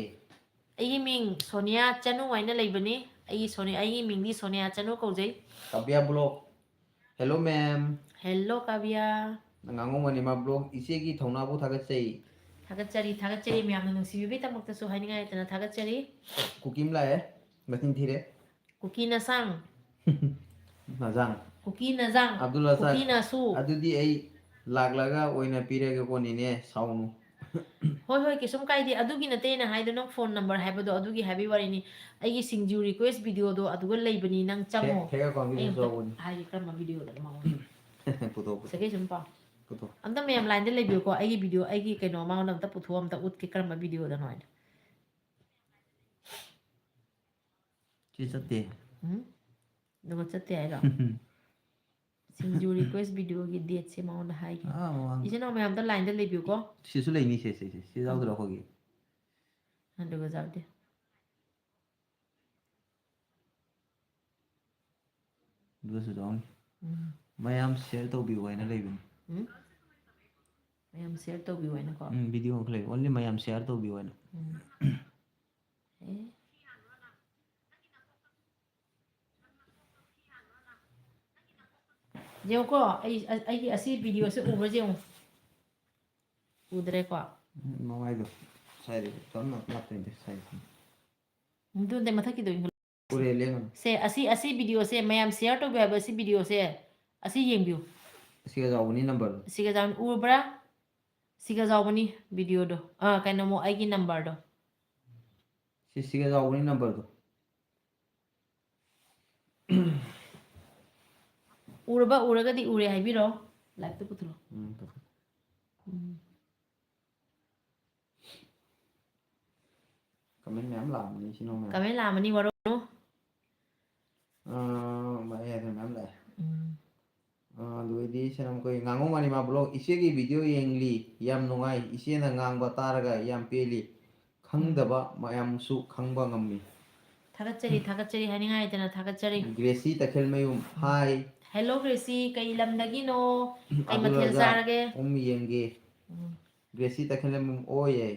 ꯑꯩꯒꯤ ꯃꯤꯡ ꯁꯣꯅꯤꯌꯥ ꯆꯅꯨ ꯍꯥꯏꯅ ꯂꯩꯕꯅꯤ꯫ ꯑꯩꯒꯤ ꯁꯣꯅꯤ-, ꯑꯩꯒꯤ ꯃꯤꯡꯗꯤ ꯁꯣꯅꯤꯌꯥ ꯆꯅꯨ ꯀꯧꯖꯩ꯫ ꯀꯥꯕ꯭ꯌꯥ vlog꯫ Hello ma'am꯫ Hello ꯀꯥꯕ꯭ꯌꯥ꯫ ꯉꯥꯉꯣꯝ ꯑꯅꯤꯃꯥ vlog, ꯏꯆꯦꯒꯤ ꯊꯧꯅꯥꯕꯨ ꯊꯥꯒꯠꯆꯩ꯫ ꯊꯥꯒꯠꯆꯔꯤ, ꯊꯥꯒꯠꯆꯔꯤ꯫ ꯃꯌꯥꯝꯅ ꯅꯨꯡꯁꯤꯕꯤꯕꯒꯤꯗꯃꯛꯇꯁꯨ ꯍꯥꯏꯅꯤꯡꯉꯥꯏ ꯂꯩꯇꯅ ꯊꯥꯒꯠꯆꯔꯤ꯫ ꯀꯨꯀꯤ ꯑꯃ ꯂꯥꯛꯑꯦ, ꯃꯆꯤꯟ ꯊꯤꯔꯦ꯫ ꯀꯨꯀꯤ ꯅꯁꯥꯡ꯫ ꯅꯖꯥꯡ꯫ ꯀꯨꯀꯤ ꯅꯖꯥꯡ꯫ ꯑꯕꯗꯨꯜ ꯔꯖꯥꯛ꯫ ꯀꯨꯀꯤ ꯅꯁꯨ꯫ ꯑꯗꯨꯗꯤ ꯑꯩ ꯂꯥꯛꯂꯒ ꯑꯣꯏꯅ ꯄꯤꯔꯒꯦꯀꯣ ꯅꯦꯅꯦ, ꯁꯥꯎꯅꯨ꯫ ꯍꯣꯏ, ꯍꯣꯏ, ꯀꯩꯁꯨꯝ ꯀꯥꯏꯗꯦ꯫ ꯑꯗꯨꯒꯤ ꯅꯠꯇꯦ ꯑꯩꯅ ꯍꯥꯏꯗꯣ, ꯅꯪ phone number ꯍꯥꯏꯕꯗꯣ ꯑꯗꯨꯒꯤ ꯍꯥꯏꯕꯒꯤ ꯋꯥꯔꯤꯅꯤ꯫ ꯑꯩꯒꯤ ꯁꯤꯡꯖꯨ request videoꯗꯣ ꯑꯗꯨꯒ ꯂꯩꯕꯅꯤ, ꯅꯪ ꯆꯪꯉꯣ꯫ Fake, fake accountꯒꯤꯁꯨ ꯑꯩ ꯑꯝꯇ ꯌꯥꯎꯕꯅꯤ꯫ ꯍꯥꯏꯒꯦ ꯀꯔꯝꯕ videoꯗꯅꯣ ꯃꯉꯣꯟꯗ꯫ ꯄꯨꯊꯣꯛꯑꯣ, ꯄꯨꯊꯣꯛꯑꯣ꯫ ꯁꯦꯀꯦꯟ ꯁꯨꯝ ꯄꯥꯎ꯫ ꯄꯨꯊꯣꯛꯑꯣ꯫ ꯑꯝꯇ ꯃꯌꯥꯝ lineꯗ ꯂꯩꯕꯤꯌꯨꯀꯣ, ꯑꯩꯒꯤ video, ꯑꯩꯒꯤ ꯀꯩꯅꯣ ꯃꯉꯣꯟꯗ ꯑꯝꯇ ꯄꯨꯊꯣꯛꯑꯣ, ꯑꯝꯇ ꯎꯠꯀꯦ ꯀꯔꯝꯕ videoꯗꯅꯣ ꯍꯥꯏꯅ꯫ ꯁꯤ ꯆꯠꯇꯦ꯫ ꯎꯝ? ꯑꯗꯨꯒ ꯆꯠꯇꯦ ꯍꯥꯏꯔꯣ? ꯁꯤꯡꯖꯨ request videoꯒꯤ dateꯁꯦ ꯃꯉꯣꯟꯗ ꯍꯥꯏꯒꯦ꯫ ꯑꯥ, ꯃꯃꯥꯡ- ꯏꯆꯤꯟ ꯏꯅꯥꯎ ꯃꯌꯥꯝꯗ lineꯗ ꯂꯩꯕꯤꯌꯨꯀꯣ꯫ ꯁꯤꯁꯨ ꯂꯩꯅꯤ, ꯁꯦ, ꯁꯦ, ꯁꯦ꯫ ꯁꯤ ꯌꯥꯎꯗ꯭ꯔꯣ ꯎꯝ꯫ ꯑꯩꯈꯣꯏꯒꯤ? ꯑꯗꯨꯒ ꯌꯥꯎꯗꯦ꯫ ꯑꯗꯨꯒꯁꯨ ꯌꯥꯎꯅꯤ꯫ ꯎꯝ꯫ ꯃꯌꯥꯝ share ꯇꯧꯕꯤꯌꯨ ꯍꯥꯏꯅ ꯂꯩꯕꯅꯤ꯫ ꯎꯝ? ꯃꯌꯥꯝ share ꯇꯧꯕꯤꯌꯨ ꯍꯥꯏꯅꯀꯣ꯫ ꯎꯝ, video ꯑꯃꯈꯛ ꯂꯩ꯫ Only ꯃꯌꯥꯝ share ꯇꯧꯕꯤꯌꯨ ꯍꯥꯏꯅ꯫ ꯎꯝ꯫ ꯑꯦ꯫ ꯌꯦꯡꯉꯨꯀꯣ, ꯑꯩ, ꯑꯩꯒꯤ ꯑꯁꯤ videoꯁꯦ ꯎꯕ꯭ꯔꯥ ꯌꯦꯡꯉꯨ꯫ ꯎꯗ꯭ꯔꯦꯀꯣ? ꯎꯝ, ꯃꯃꯥꯏꯗꯣ ꯁ꯭ꯋꯥꯏꯗ ꯇꯞꯅ ꯂꯥꯛꯇꯣꯏꯅꯦ, ꯁ꯭ꯋꯥꯏꯗ꯫ ꯑꯗꯨ ꯅꯠꯇꯦ, ꯃꯊꯛꯀꯤꯗꯣ ꯌꯦꯡꯍꯜꯂꯨ꯫ ꯎꯔꯦ, ꯂꯦꯡꯉꯅꯨ꯫ ꯁꯦ, ꯑꯁꯤ, ꯑꯁꯤ videoꯁꯦ, ꯃꯌꯥꯝ share ꯇꯧꯕꯤꯌꯨ ꯍꯥꯏꯕ ꯑꯁꯤ videoꯁꯦ, ꯑꯁꯤ ꯌꯦꯡꯕꯤꯌꯨ꯫ ꯁꯤꯒ ꯌꯥꯎꯕꯅꯤ numberꯗꯣ꯫ ꯁꯤꯒ ꯌꯥꯎ-, ꯎꯔꯕ꯭ꯔꯥ? ꯁꯤꯒ ꯌꯥꯎꯕꯅꯤ videoꯗꯣ꯫ ꯑꯥ, ꯀꯩꯅꯣ, ꯑꯃꯨꯛ ꯑꯩꯒꯤ numberꯗꯣ꯫ ꯁꯤ ꯁꯤꯒ ꯌꯥꯎꯕꯅꯤ numberꯗꯣ꯫ ꯎꯔꯕ, ꯎꯔꯒꯗꯤ ꯎꯔꯦ ꯍꯥꯏꯕꯤꯔꯣ꯫ Liveꯇ ꯄꯨꯊꯣꯔꯛꯑꯣ꯫ ꯎꯝ, ꯄꯨꯊꯣꯛ-꯫ ꯎꯝ꯫ Comment ꯃꯌꯥꯝ ꯂꯥꯛꯑꯝꯕꯅꯤ, ꯏꯆꯤꯟ ꯏꯅꯥꯎ ꯃꯌꯥꯝ꯫ Comment ꯂꯥꯛꯑꯝꯃꯅꯤ, ꯋꯥꯔꯧ-꯫ ꯑꯥ, ꯃꯌꯥꯝ ꯂꯥꯛꯑꯦ꯫ ꯎꯝ꯫ ꯑꯥ, ꯑꯗꯨ ꯑꯣꯏꯗꯤ ꯁꯤꯅ ꯑꯩꯈꯣꯏ ꯉꯥꯉꯣꯝ ꯃꯅꯤꯃꯥ vlog, "ꯏꯆꯦꯒꯤ video ꯌꯦꯡꯂꯤ, ꯌꯥꯝ ꯅꯨꯡꯉꯥꯏ, ꯏꯆꯦꯅ ꯉꯥꯡꯕ ꯇꯥꯔꯒ ꯌꯥꯝ ꯄꯦꯜꯂꯤ, ꯈꯪꯗꯕ ꯃꯌꯥꯝꯁꯨ ꯈꯪꯕ ꯉꯝꯃꯤ"꯫ ꯊꯥꯒꯠꯆꯔꯤ, ꯊꯥꯒꯠꯆꯔꯤ, ꯍꯥꯏꯅꯤꯡꯉꯥꯏ ꯂꯩꯇꯅ ꯊꯥꯒꯠꯆꯔꯤ꯫ ꯒ꯭ꯔꯦꯁꯤ ꯇꯈꯦꯜꯃꯌꯨꯝ, ꯎꯝ꯫ Hi꯫ Hello ꯒ꯭ꯔꯦꯁꯤ, ꯀꯩ ꯂꯝꯗꯒꯤꯅꯣ? ꯀꯩ ꯑꯗꯨ ꯃꯊꯦꯜ ꯂꯣꯏꯔꯒ ꯆꯥꯔꯒꯦ? ꯎꯝ, ꯌꯦꯡꯒꯦ꯫ ꯎꯝ꯫ ꯒ꯭ꯔꯦꯁꯤ ꯇꯈꯦꯜꯃꯌꯨꯝ, ꯑꯣꯏꯌꯦ꯫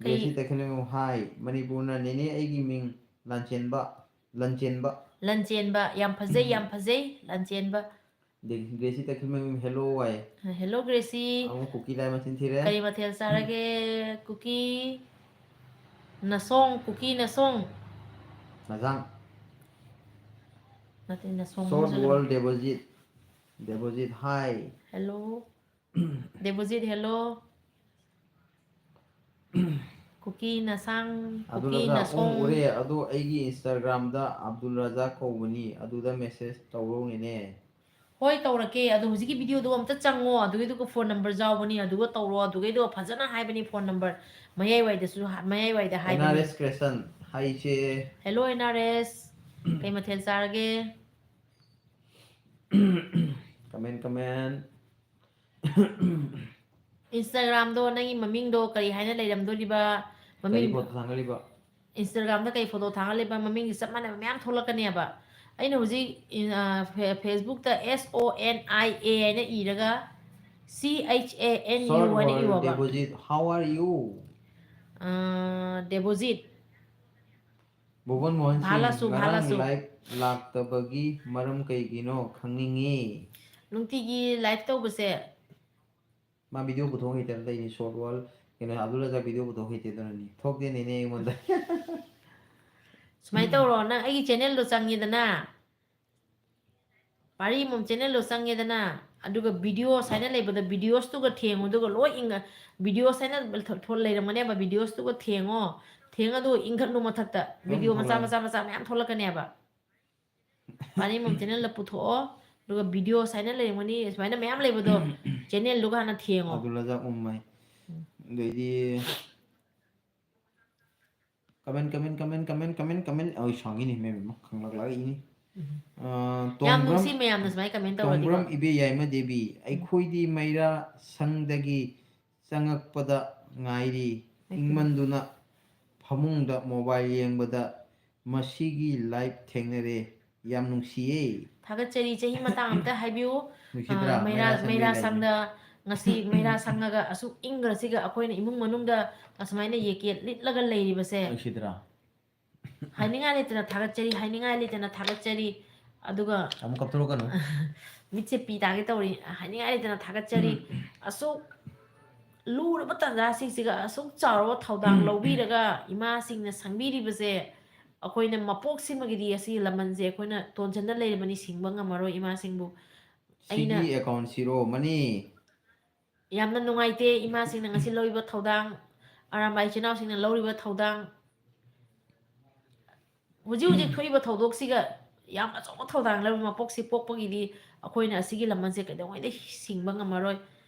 ꯀꯩ? Gracy Takhelmayum, Hi꯫ ꯃꯅꯤꯄꯨꯔꯅ ꯅꯦꯅꯦ ꯑꯩꯒꯤ ꯃꯤꯡ ꯂꯥꯟꯆꯦꯟꯕ, ꯂꯟꯆꯦꯟꯕ꯫ ꯂꯟꯆꯦꯟꯕ, ꯌꯥꯝ ꯐꯖꯩ, ꯌꯥꯝ ꯐꯖꯩ, ꯂꯟꯆꯦꯟꯕ꯫ ꯗꯦ-, ꯒ꯭ꯔꯦꯁꯤ ꯇꯈꯦꯜꯃꯌꯨꯝ, hello ꯍꯥꯏ꯫ Hello Gracie. ꯑꯃꯨꯛ ꯀꯨꯀꯤ ꯂꯥꯏ ꯃꯆꯤꯟ ꯊꯤꯔꯦ꯫ ꯀꯔꯤ ꯃꯊꯦꯜ ꯆꯥꯔꯒꯦ? ꯀꯨꯀꯤ ꯅꯁꯣꯡ, ꯀꯨꯀꯤ ꯅꯁꯣꯡ꯫ ꯅꯖꯥꯡ꯫ ꯅꯠꯇꯦ, ꯅꯁꯣꯡ Short ꯅꯁꯣꯡ꯫ World ꯗꯦꯕꯣꯖꯤꯠ꯫ ꯗꯦꯕꯣꯖꯤꯠ, Hi꯫ Hello꯫ ꯗꯦꯕꯣꯖꯤꯠ, hello꯫ ꯀꯨꯀꯤ ꯅꯁꯥꯡ, ꯀꯨꯀꯤ ꯑꯗꯨꯅ ꯅꯁꯣꯡ꯫ ꯎꯔꯦ, ꯑꯗꯣ ꯑꯩꯒꯤ Instagramꯗ ꯑꯕꯗꯨꯜ ꯔꯖꯥꯛ ꯀꯧꯕꯅꯤ, ꯑꯗꯨꯗ message ꯇꯧꯔꯣꯅꯦ꯫ ꯍꯣꯏ, ꯇꯧꯔꯛꯀꯦ꯫ ꯑꯗꯣ ꯍꯧꯖꯤꯛꯀꯤ videoꯗꯣ ꯑꯝꯇ ꯆꯪꯉꯣ, ꯑꯗꯨꯒꯤꯗꯨꯒ phone number ꯌꯥꯎꯕꯅꯤ, ꯑꯗꯨꯒ ꯇꯧꯔꯣ, ꯑꯗꯨꯒꯩꯗꯣ ꯐꯖꯅ ꯍꯥꯏꯕꯅꯤ phone number꯫ ꯃꯌꯥꯏꯋꯥꯏꯗꯁꯨ ꯍꯥ-, ꯃꯌꯥꯏꯋꯥꯏꯗ ꯍꯥꯏꯕꯅꯤ꯫ N R S Creation, Hi ꯏꯆꯦ꯫ Hello N R S, ꯀꯩ ꯃꯊꯦꯜ ꯆꯥꯔꯒꯦ? Comment, comment. Instagram-ꯗꯣ ꯅꯪꯒꯤ ꯃꯃꯤꯡꯗꯣ ꯀꯔꯤ ꯍꯥꯏꯅ ꯂꯩꯔꯝꯗꯣꯔꯤꯕ? ꯀꯔꯤ ꯃꯃꯤꯡ ꯄꯣꯠꯇ ꯊꯥꯡꯒꯠꯂꯤꯕ? Instagram-ꯗ ꯀꯩ ꯐꯣꯇꯣ ꯊꯥꯡꯒꯠꯂꯤꯕ? ꯃꯃꯤꯡꯁꯦ ꯆꯞ ꯃꯥꯟꯅꯕ ꯃꯌꯥꯝ ꯊꯣꯛꯂꯛꯀꯅꯦꯕ꯫ ꯑꯩꯅ ꯍꯧꯖꯤꯛ ꯏꯟ-, ꯑ, ꯐꯦ-, Facebook-ꯇ S O N I A ꯍꯥꯏꯅ ꯏꯔꯒ C H A N U Short ꯍꯥꯏꯅ for ꯏꯌꯣꯕ꯫ Debojit, how are you? ꯑ, ꯗꯦꯕꯣꯖꯤꯠ꯫ ꯚꯨꯕꯟ ꯃꯣꯍꯟ ꯁꯤꯡ, ꯚꯥꯂꯥꯁꯨ, ꯉꯔꯥꯡ ꯚꯥꯂꯥꯁꯨ꯫ Live ꯂꯥꯛꯇꯕꯒꯤ ꯃꯔꯝ ꯀꯩꯒꯤꯅꯣ ꯈꯪꯅꯤꯡꯉꯤ꯫ ꯅꯨꯡꯇꯤꯒꯤ live ꯇꯧꯕꯁꯦ꯫ ꯃꯥ video ꯄꯨꯊꯣꯛ ꯍꯩꯇꯕ ꯇꯧꯔꯤꯅꯤ, short wall, ꯀꯩꯅꯣ, ꯑꯕꯗꯨꯜ ꯔꯖꯥꯛ video ꯄꯨꯊꯣꯛ ꯍꯩꯇꯦ, ꯑꯗꯨꯅꯅꯤ꯫ ꯊꯣꯛꯇꯦꯅꯦꯅꯦ ꯑꯩꯉꯣꯟꯗ꯫ ꯁꯨꯃꯥꯏꯅ ꯇꯧꯔꯣ, ꯅꯪ ꯑꯩꯒꯤ channel-ꯗꯣ ꯆꯪꯉꯦꯗꯅ, ꯄꯥꯔꯤ ꯑꯃꯃꯝ channel-ꯗꯣ ꯆꯪꯉꯦꯗꯅ, ꯑꯗꯨꯒ videos ꯍꯥꯏꯅ ꯂꯩꯕꯗ videos-ꯇꯨꯒ ꯊꯦꯡꯉꯨ, ꯑꯗꯨꯒ ꯂꯣꯏ ꯏꯪꯉ-, videos ꯍꯥꯏꯅ ꯊꯣ-, ꯊꯣ-, ꯂꯩꯔꯝꯒꯅꯦꯕ, videos-ꯇꯨꯒ ꯊꯦꯡꯉꯣ, ꯊꯦꯡꯉ ꯑꯗꯨꯒ ꯏꯪꯈꯠꯂꯨ ꯃꯊꯛꯇ, ꯑꯗꯨꯝ video ꯃꯆꯥ ꯊꯣꯛꯂꯛꯑꯅꯤ꯫ ꯃꯆꯥ ꯃꯆꯥ ꯃꯌꯥꯝ ꯊꯣꯛꯂꯛꯀꯅꯦꯕ꯫ ꯄꯥꯔꯤ ꯑꯃꯃꯝ channel-ꯗ ꯄꯨꯊꯣꯛꯑꯣ, ꯑꯗꯨꯒ videos ꯍꯥꯏꯅ ꯂꯩꯔꯝꯒꯅꯤ, ꯁꯨꯃꯥꯏꯅ ꯃꯌꯥꯝ ꯂꯩꯕꯗꯣ, channel-ꯗꯨꯒ ꯍꯥꯟꯅ ꯊꯦꯡꯉꯣ꯫ ꯑꯕꯗꯨꯜ ꯔꯖꯥꯛ ꯎꯝꯃꯩ꯫ ꯎꯝ꯫ ꯑꯗꯩꯗꯤ comment, comment, comment, comment, comment, comment. ꯑꯩ ꯁꯥꯡꯉꯤꯅꯦ, ꯃꯦꯝ, ꯏꯃꯥ, ꯈꯪꯂꯛꯂꯛꯏꯅꯤ꯫ ꯎꯝ꯫ ꯑ, ꯌꯥꯝ ꯇꯣꯡꯕ꯭ꯔꯝ, ꯅꯨꯡꯁꯤ ꯃꯌꯥꯝꯅ ꯁꯨꯃꯥꯏꯅ comment ꯇꯧꯔꯗꯤꯀꯣ꯫ ꯇꯣꯡꯕ꯭ꯔꯝ ꯏꯕꯦ ꯌꯥꯏꯃ ꯗꯦꯕꯤ, ꯎꯝ꯫ ꯑꯩꯈꯣꯏꯗꯤ ꯃꯩꯔꯥ ꯁꯪꯗꯒꯤ ꯆꯪꯉꯛꯄꯗ ꯉꯥꯏꯔꯤ꯫ ꯍꯥꯏ꯫ ꯏꯪꯃꯟꯗꯨꯅ ꯐꯃꯨꯡꯗ mobile ꯌꯦꯡꯕꯗ ꯃꯁꯤꯒꯤ live ꯊꯦꯡꯅꯔꯦ꯫ ꯌꯥꯝ ꯅꯨꯡꯁꯤꯌꯦ꯫ ꯊꯥꯒꯠꯆꯔꯤ꯫ ꯆꯍꯤ ꯃꯇꯥꯡ ꯑꯝꯇ ꯍꯥꯏꯕꯤꯌꯨ꯫ ꯅꯨꯡꯁꯤꯗ꯭ꯔꯥ? ꯑ, ꯃꯩꯔꯥ, ꯃꯩꯔꯥ ꯁꯪ ꯃꯩꯔꯥ ꯂꯩꯕꯤ꯫ ꯁꯪꯗ ꯉꯁꯤ ꯃꯩꯔꯥ ꯁꯪꯉꯒ ꯑꯁꯨꯛ ꯏꯪꯈ꯭ꯔꯁꯤꯒ ꯑꯩꯈꯣꯏꯅ ꯏꯃꯨꯡ ꯃꯅꯨꯡꯗ ꯑꯁꯨꯃꯥꯏꯅ ꯌꯦꯀꯦꯠ ꯂꯤꯠꯂꯒ ꯂꯩꯔꯤꯕꯁꯦ꯫ ꯅꯨꯡꯁꯤꯗ꯭ꯔꯥ? ꯍꯥꯏꯅꯤꯡꯉꯥꯏ ꯂꯩꯇꯅ ꯊꯥꯒꯠꯆꯔꯤ, ꯍꯥꯏꯅꯤꯡꯉꯥꯏ ꯂꯩꯇꯅ ꯊꯥꯒꯠꯆꯔꯤ꯫ ꯑꯗꯨꯒ ꯑꯃꯨꯛ ꯀꯞꯊꯣꯔꯛꯀꯅꯨ꯫ ꯃꯤꯠꯁꯦ ꯄꯤ ꯇꯥꯒꯦ ꯇꯧꯔꯤ꯫ ꯍꯥꯏꯅꯤꯡꯉꯥꯏ ꯂꯩꯇꯅ ꯊꯥꯒꯠꯆꯔꯤ꯫ ꯑꯁꯨꯛ ꯂꯨꯔꯕ ꯇꯥꯟꯖꯥꯁꯤꯡꯁꯤꯒ ꯑꯁꯨꯛ ꯆꯥꯎꯔꯕ ꯊꯧꯗꯥꯡ ꯂꯧꯕꯤꯔꯒ ꯏꯃꯥꯁꯤꯡꯅ ꯁꯪꯕꯤꯔꯤꯕꯁꯦ, ꯑꯩꯈꯣꯏꯅ ꯃꯄꯣꯛꯁꯤꯃꯒꯤꯗꯤ ꯑꯁꯤꯒꯤ ꯂꯃꯟꯁꯦ ꯑꯩꯈꯣꯏꯅ ꯇꯣꯟꯖꯟꯗ ꯂꯩꯔꯕꯅꯤ, ꯁꯤꯡꯕ ꯉꯝꯃꯔꯣꯏ ꯏꯃꯥꯁꯤꯡꯕꯨ꯫ ꯑꯩꯅ ꯁꯤꯒꯤ account zero money꯫ ꯌꯥꯝꯅ ꯅꯨꯡꯉꯥꯏꯇꯦ ꯏꯃꯥꯁꯤꯡꯅ ꯉꯁꯤ ꯂꯧꯔꯤꯕ ꯊꯧꯗꯥꯡ, ꯑꯔꯥꯝꯕꯥꯏ ꯏꯆꯤꯟ ꯏꯅꯥꯎꯁꯤꯡꯅ ꯂꯧꯔꯤꯕ ꯊꯧꯗꯥꯡ꯫ ꯍꯧꯖꯤꯛ ꯍꯧꯖꯤꯛ ꯊꯣꯛꯏꯕ ꯊꯧꯗꯣꯛꯁꯤꯒ ꯌꯥꯝ ꯑꯆꯧꯕ ꯊꯧꯗꯥꯡ ꯂꯧꯔꯤꯕ ꯃꯄꯣꯛꯁꯤ ꯄꯣꯛꯄꯒꯤꯗꯤ ꯑꯩꯈꯣꯏꯅ ꯑꯁꯤꯒꯤ ꯂꯃꯟꯁꯦ ꯀꯩꯗꯧꯉꯩꯗ ꯁꯤꯡꯕ ꯉꯝꯃꯔꯣꯏ꯫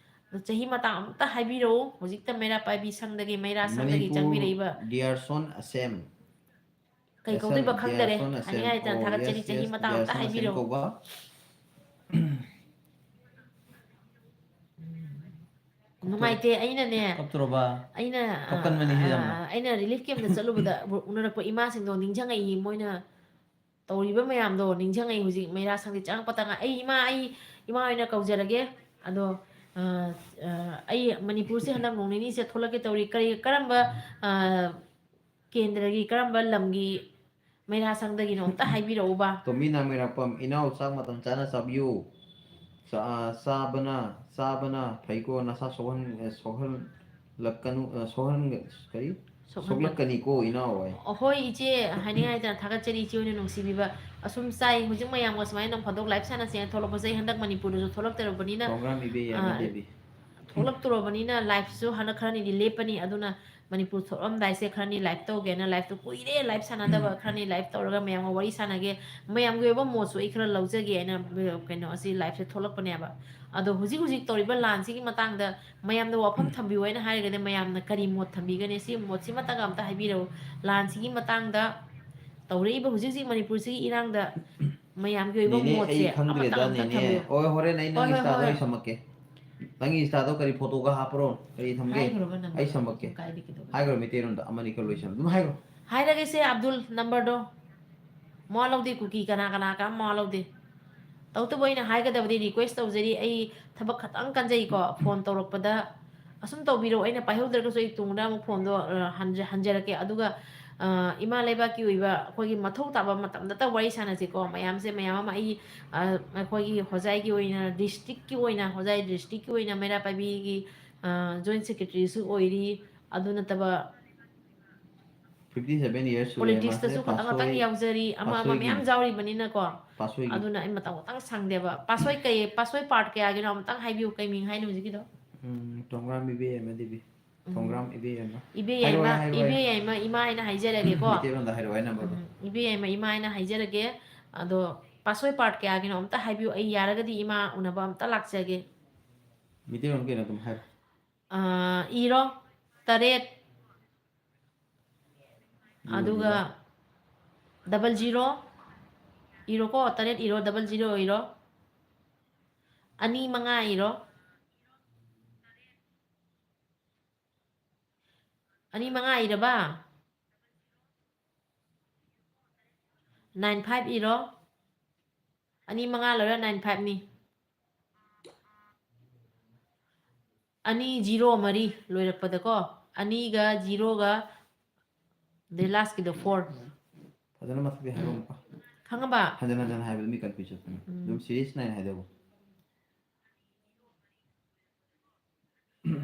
ꯑꯗꯣ ꯆꯍꯤ ꯃꯇꯥꯡ ꯑꯃꯇ ꯍꯥꯏꯕꯤꯔꯛꯎ꯫ ꯍꯧꯖꯤꯛꯇ ꯃꯩꯔꯥ ꯄꯥꯏꯕꯤ ꯁꯪꯗꯒꯤ, ꯃꯩꯔꯥ ꯁꯪꯗꯒꯤ ꯃꯅꯤꯄꯨꯔ ꯆꯪꯕꯤꯔꯛꯏꯕ ꯗꯤꯌꯥꯔꯁꯣꯟ ꯑꯁꯦꯝ꯫ ꯀꯩ ꯑꯦꯁ ꯑꯦꯝ ꯀꯧꯗꯣꯏꯕ ꯈꯪꯗꯔꯦ꯫ ꯗꯤꯌꯥꯔꯁꯣꯟ ꯑꯁꯦꯝ꯫ ꯍꯥꯏꯅꯤꯡꯉꯥꯏ ꯂꯩꯇꯅ ꯑꯣ, ꯊꯥꯒꯠꯆꯔꯤ꯫ ꯌꯦꯁ, ꯆꯍꯤ ꯌꯦꯁ, ꯃꯇꯥꯡ ꯑꯝꯇ ꯗꯤꯌꯥꯔꯁꯣꯟ ꯑꯁꯦꯝ ꯍꯥꯏꯕꯤꯔꯛꯎ꯫ ꯀꯧꯕ꯫ ꯅꯨꯡꯉꯥꯏꯇꯦ꯫ ꯑꯩꯅꯅꯦ, ꯀꯞꯇ꯭ꯔꯣꯕ? ꯑꯩꯅ, ꯀꯞꯀꯟꯕꯅꯤ ꯁꯤ ꯌꯥꯝꯅ꯫ ꯑ, ꯑꯩꯅ relief camp ꯇ ꯆꯠꯂꯨꯕꯗ ꯎꯅꯔꯛꯄ ꯏꯃꯥꯁꯤꯡꯗꯣ ꯅꯤꯡꯁꯤꯡꯉꯛꯏ꯫ ꯃꯣꯏꯅ ꯇꯧꯔꯤꯕ ꯃꯌꯥꯝꯗꯣ ꯅꯤꯡꯁꯤꯡꯉꯛꯏ꯫ ꯍꯧꯖꯤꯛ ꯃꯩꯔꯥ ꯁꯪꯗꯤ ꯆꯪꯉꯛꯄꯇ ꯉꯥꯏ꯫ ꯑꯩ ꯏꯃꯥ, ꯑꯩ ꯏꯃꯥ ꯑꯣꯏꯅ ꯀꯧꯖꯔꯒꯦ꯫ ꯑꯗꯣ, ꯑ, ꯑ, ꯑꯩ ꯃꯅꯤꯄꯨꯔꯁꯦ ꯍꯟꯗꯛ ꯅꯣꯡ ꯅꯤꯅꯤꯁꯦ ꯊꯣꯛꯂꯛꯀꯦ ꯇꯧꯔꯤ꯫ ꯀꯔꯤ, ꯀꯔꯝꯕ, ꯑ, ꯀꯦꯟꯗ꯭ꯔꯒꯤ, ꯀꯔꯝꯕ ꯂꯝꯒꯤ ꯃꯩꯔꯥ ꯁꯪꯗꯒꯤꯅꯣ ꯑꯝꯇ ꯍꯥꯏꯕꯤꯔꯛꯎꯕ꯫ ꯇꯣꯝꯕꯤ ꯅꯥꯃꯩꯔꯥꯛꯄꯝ, ꯏꯅꯥꯎ ꯆꯥꯛ ꯃꯇꯝ ꯆꯥꯅ ꯆꯥꯕꯤꯌꯨ꯫ ꯆꯥ-, ꯆꯥꯕꯅ, ꯆꯥꯕꯅ ꯐꯩꯀꯣ, ꯅꯁꯥ ꯁꯣꯛꯍꯟ-, ꯁꯣꯛꯍꯜꯂꯛꯀꯅꯨ, ꯁꯣꯛꯍꯟ-, ꯀꯔꯤ? ꯁꯣꯛꯍꯟꯕ-, ꯁꯣꯛꯂꯛꯀꯅꯤꯀꯣ, ꯏꯅꯥꯎ ꯍꯣꯏ꯫ ꯑꯍꯣꯏ, ꯏꯆꯦ, ꯍꯥꯏꯅꯤꯡꯉꯥꯏ ꯂꯩꯇꯅ ꯊꯥꯒꯠꯆꯔꯤ, ꯏꯆꯦ ꯍꯣꯏꯅ ꯅꯨꯡꯁꯤꯕꯤꯕ꯫ ꯑꯁꯨꯝ ꯆꯥꯏ, ꯍꯧꯖꯤꯛ ꯃꯌꯥꯝꯒ ꯁꯨꯃꯥꯏꯅ ꯅꯣꯡ ꯐꯥꯗꯣꯛ live ꯁꯥꯟꯅꯁꯦꯅ ꯊꯣꯛꯂꯛꯄꯁꯦ, ꯑꯩ ꯍꯟꯗꯛ ꯃꯅꯤꯄꯨꯔꯗꯁꯨ ꯊꯣꯛꯂꯛꯇꯧꯔꯕꯅꯤꯅ, ꯄ꯭ꯔꯣꯒ꯭ꯔꯥꯝ ꯏꯕꯦ ꯌꯥꯏꯃ ꯑ, ꯗꯦꯕꯤ꯫ ꯊꯣꯛꯂꯛꯇꯣꯔꯕꯅꯤꯅ live ꯁꯨ ꯍꯟꯗꯛ ꯈꯔꯅꯤꯗꯤ ꯂꯦꯞꯄꯅꯤ꯫ ꯑꯗꯨꯅ ꯃꯅꯤꯄꯨꯔ ꯊꯣꯛꯂꯝꯗꯥꯏꯁꯦ ꯈꯔꯅꯤ live ꯇꯧꯒꯦꯅ, live ꯇꯣ ꯀꯨꯏꯔꯦ live ꯁꯥꯟꯅꯗꯕ, ꯈꯔꯅꯤ live ꯇꯧꯔꯒ ꯃꯌꯥꯝꯒ ꯋꯥꯔꯤ ꯁꯥꯟꯅꯒꯦ, ꯃꯌꯥꯝꯒꯤ ꯑꯣꯏꯕ ꯃꯣꯠꯁꯨ ꯑꯩ ꯈꯔ ꯂꯧꯖꯒꯦ ꯍꯥꯏꯅ, ꯀꯩꯅꯣ, ꯑꯁꯤ live ꯁꯦ ꯊꯣꯛꯂꯛꯄꯅꯦꯕ꯫ ꯑꯗꯣ ꯍꯧꯖꯤꯛ ꯍꯧꯖꯤꯛ ꯇꯧꯔꯤꯕ ꯂꯥꯟꯁꯤꯒꯤ ꯃꯇꯥꯡꯗ ꯃꯌꯥꯝꯗ ꯋꯥꯐꯝ ꯊꯝꯕꯤꯌꯨ ꯍꯥꯏꯅ ꯍꯥꯏꯔꯒꯗꯤ, ꯃꯌꯥꯝꯅ ꯀꯔꯤ ꯃꯣꯠ ꯊꯝꯕꯤꯒꯅꯤ? ꯁꯤ ꯃꯣꯠꯁꯤꯃꯇꯪꯒ ꯑꯝꯇ ꯍꯥꯏꯕꯤꯔꯛꯎ꯫ ꯂꯥꯟꯁꯤꯒꯤ ꯃꯇꯥꯡꯗ, ꯇꯧꯔꯛꯏꯕ ꯍꯧꯖꯤꯛ ꯍꯧꯖꯤꯛ ꯃꯅꯤꯄꯨꯔꯁꯤꯒꯤ ꯏꯔꯥꯡꯗ ꯃꯌꯥꯝꯒꯤ ꯑꯣꯏꯕ ꯅꯦꯅꯦ, ꯃꯣꯠꯁꯦ ꯑꯩ ꯈꯪꯗ꯭ꯔꯦꯗ, ꯑꯃꯇꯪ ꯑꯝꯇ ꯅꯦꯅꯦ꯫ ꯊꯝꯕꯤꯌꯨ꯫ ꯍꯣꯏ, ꯍꯣꯔꯦꯟ ꯑꯩ ꯍꯣꯏ, ꯅꯪꯒꯤ ꯍꯣꯏ, ꯏꯟꯁꯇꯥꯗ ꯍꯣꯏ꯫ ꯑꯩ ꯁꯝꯃꯛꯀꯦ꯫ ꯅꯪꯒꯤ ꯏꯟꯁꯇꯥꯗꯣ ꯀꯔꯤ ꯐꯣꯇꯣꯒ ꯍꯥꯞꯄ꯭ꯔꯣ? ꯀꯔꯤ ꯊꯝꯒꯦ? ꯍꯥꯏꯈ꯭ꯔꯕ ꯅꯪ? ꯑꯩ ꯁꯝꯃꯛꯀꯦ꯫ ꯀꯥꯏꯗꯒꯤꯗꯣ? ꯍꯥꯏꯈ꯭ꯔꯣ, ꯃꯩꯇꯩꯂꯣꯟꯗ ꯑꯃꯅꯤ ꯈꯔ ꯂꯣꯏꯁꯟ-, ꯑꯗꯨꯝ ꯍꯥꯏꯈ꯭ꯔꯣ꯫ ꯍꯥꯏꯔꯒꯦꯁꯦ, ꯑꯕꯗꯨꯜ, ꯅꯝꯕꯔꯗꯣ꯫ ꯃꯋꯥ ꯂꯧꯗꯦ, ꯀꯨꯀꯤ ꯀꯅꯥ ꯀꯅꯥ ꯀꯔꯝ ꯃꯋꯥ ꯂꯧꯗꯦ꯫ ꯇꯧꯕꯇꯕꯨ ꯑꯩꯅ ꯍꯥꯏꯒꯗꯕꯗꯤ request ꯇꯧꯖꯔꯤ, ꯑꯩ ꯊꯕꯛ ꯈꯇꯪ ꯀꯟꯖꯩꯀꯣ, ꯐꯣꯟ ꯇꯧꯔꯛꯄꯗ ꯑꯁꯨꯝ ꯇꯧꯕꯤꯔꯛꯑꯣ, ꯑꯩꯅ ꯄꯥꯏꯍꯧꯗ꯭ꯔꯒꯁꯨ ꯑꯩ ꯇꯨꯡꯗ ꯑꯃꯨꯛ ꯐꯣꯟꯗꯣ, ꯑ, ꯍꯟꯖ-, ꯍꯟꯖꯔꯛꯀꯦ꯫ ꯑꯗꯨꯒ, ꯑ, ꯏꯃꯥ ꯂꯩꯕꯥꯛꯀꯤ ꯑꯣꯏꯕ ꯑꯩꯈꯣꯏꯒꯤ ꯃꯊꯧ ꯇꯥꯕ ꯃꯇꯝꯗꯇ ꯋꯥꯔꯤ ꯁꯥꯟꯅꯁꯤꯀꯣ, ꯃꯌꯥꯝꯁꯦ, ꯃꯌꯥꯝ ꯑꯃ ꯑꯩ, ꯑ, ꯑꯩꯈꯣꯏꯒꯤ ꯍꯣꯖꯥꯏꯒꯤ ꯑꯣꯏꯅ, district ꯀꯤ ꯑꯣꯏꯅ, ꯍꯣꯖꯥꯏ district ꯀꯤ ꯑꯣꯏꯅ ꯃꯩꯔꯥ ꯄꯥꯏꯕꯤꯒꯤ, ꯑ, joint secretary ꯁꯨ ꯑꯣꯏꯔꯤ꯫ ꯑꯗꯨ ꯅꯠꯇꯕ, fifty seven years ꯁꯨꯔꯦ꯫ Politics ꯇꯁꯨ ꯃꯥꯁꯦ ꯈꯇꯪ ꯈꯇꯪ ꯄꯥꯁꯣꯏ-, ꯌꯥꯎꯖꯔꯤ, ꯑꯃ ꯑꯃ ꯄꯥꯁꯣꯏꯒꯤ꯫ ꯃꯌꯥꯝ ꯌꯥꯎꯔꯤꯕꯅꯤꯅꯀꯣ꯫ ꯄꯥꯁꯣꯏꯒꯤ꯫ ꯑꯗꯨꯅ ꯑꯩ ꯃꯇꯝ ꯈꯇꯪ ꯁꯪꯗꯦꯕ꯫ ꯄꯥꯁꯣꯏ ꯀꯩ, ꯄꯥꯁꯣꯏ part ꯀꯌꯥꯒꯤꯅꯣ ꯑꯃꯇꯪ ꯍꯥꯏꯕꯤꯌꯨ, ꯀꯩ ꯃꯤꯡ ꯍꯥꯏꯅꯣ ꯍꯧꯖꯤꯛꯀꯤꯗꯣ? ꯎꯝ, ꯊꯣꯡꯒ꯭ꯔꯥꯝ ꯏꯕꯦ ꯌꯥꯏꯃ ꯗꯦꯕꯤ꯫ ꯎꯝ꯫ ꯊꯣꯡꯒ꯭ꯔꯥꯝ ꯏꯕꯦ ꯌꯥꯏꯃ꯫ ꯏꯕꯦ ꯍꯥꯏꯔꯣ, ꯌꯥꯏꯃ, ꯍꯥꯏꯔꯣ, ꯏꯕꯦ ꯍꯥꯏꯔꯣ꯫ ꯌꯥꯏꯃ ꯏꯃꯥ ꯍꯥꯏꯅ ꯍꯥꯏꯖꯔꯒꯦꯀꯣ꯫ ꯃꯩꯇꯩꯂꯣꯟꯗ ꯍꯥꯏꯔꯣ, ꯍꯥꯏ number ꯗꯣ꯫ ꯎꯝ, ꯏꯕꯦ ꯌꯥꯏꯃ ꯏꯃꯥ ꯍꯥꯏꯅ ꯍꯥꯏꯖꯔꯒꯦ꯫ ꯑꯗꯣ ꯄꯥꯁꯣꯏ part ꯀꯌꯥꯒꯤꯅꯣ ꯑꯝꯇ ꯍꯥꯏꯕꯤꯌꯨ, ꯑꯩ ꯌꯥꯔꯒꯗꯤ ꯏꯃꯥ ꯎꯅꯕ ꯑꯝꯇ ꯂꯥꯛꯆꯒꯦ꯫ ꯃꯩꯇꯩꯂꯣꯟ ꯀꯩꯅꯣ ꯑꯗꯨꯝ ꯍꯥꯏꯔꯣ꯫ ꯑ, ꯏꯔꯣ, ꯇꯔꯦꯠ, ꯏꯔꯣ, ꯑꯗꯨꯒ ꯏꯔꯣ꯫ Double zero ꯏꯔꯣꯀꯣ, ꯇꯔꯦꯠ ꯏꯔꯣ, double zero ꯏꯔꯣ꯫ ꯑꯅꯤ ꯃꯉꯥ ꯏꯔꯣ꯫ ꯑꯅꯤ ꯃꯉꯥ ꯏꯔꯕ? Nine five ꯏꯔꯣ꯫ ꯑꯅꯤ ꯃꯉꯥ ꯂꯣꯏꯔ nine fiveꯅꯤ꯫ ꯑꯅꯤ zero ꯃꯔꯤ ꯂꯣꯏꯔꯛꯄꯗꯀꯣ, ꯑꯅꯤꯒ zeroꯒ, the lastꯀꯤꯗꯣ four꯫ ꯐꯖꯅ ꯃꯊꯛꯇꯤ ꯍꯥꯏꯔꯛꯑꯣ ꯑꯃꯨꯛꯀ꯫ ꯈꯪꯉꯕ? ꯍꯟꯖꯟ ꯍꯟꯖꯟ ꯍꯥꯏꯕꯗ ꯃꯤ confuse ꯆꯠꯄꯅꯤ꯫ ꯎꯝ꯫ ꯑꯗꯨꯝ series nine ꯍꯥꯏꯗꯧꯕ꯫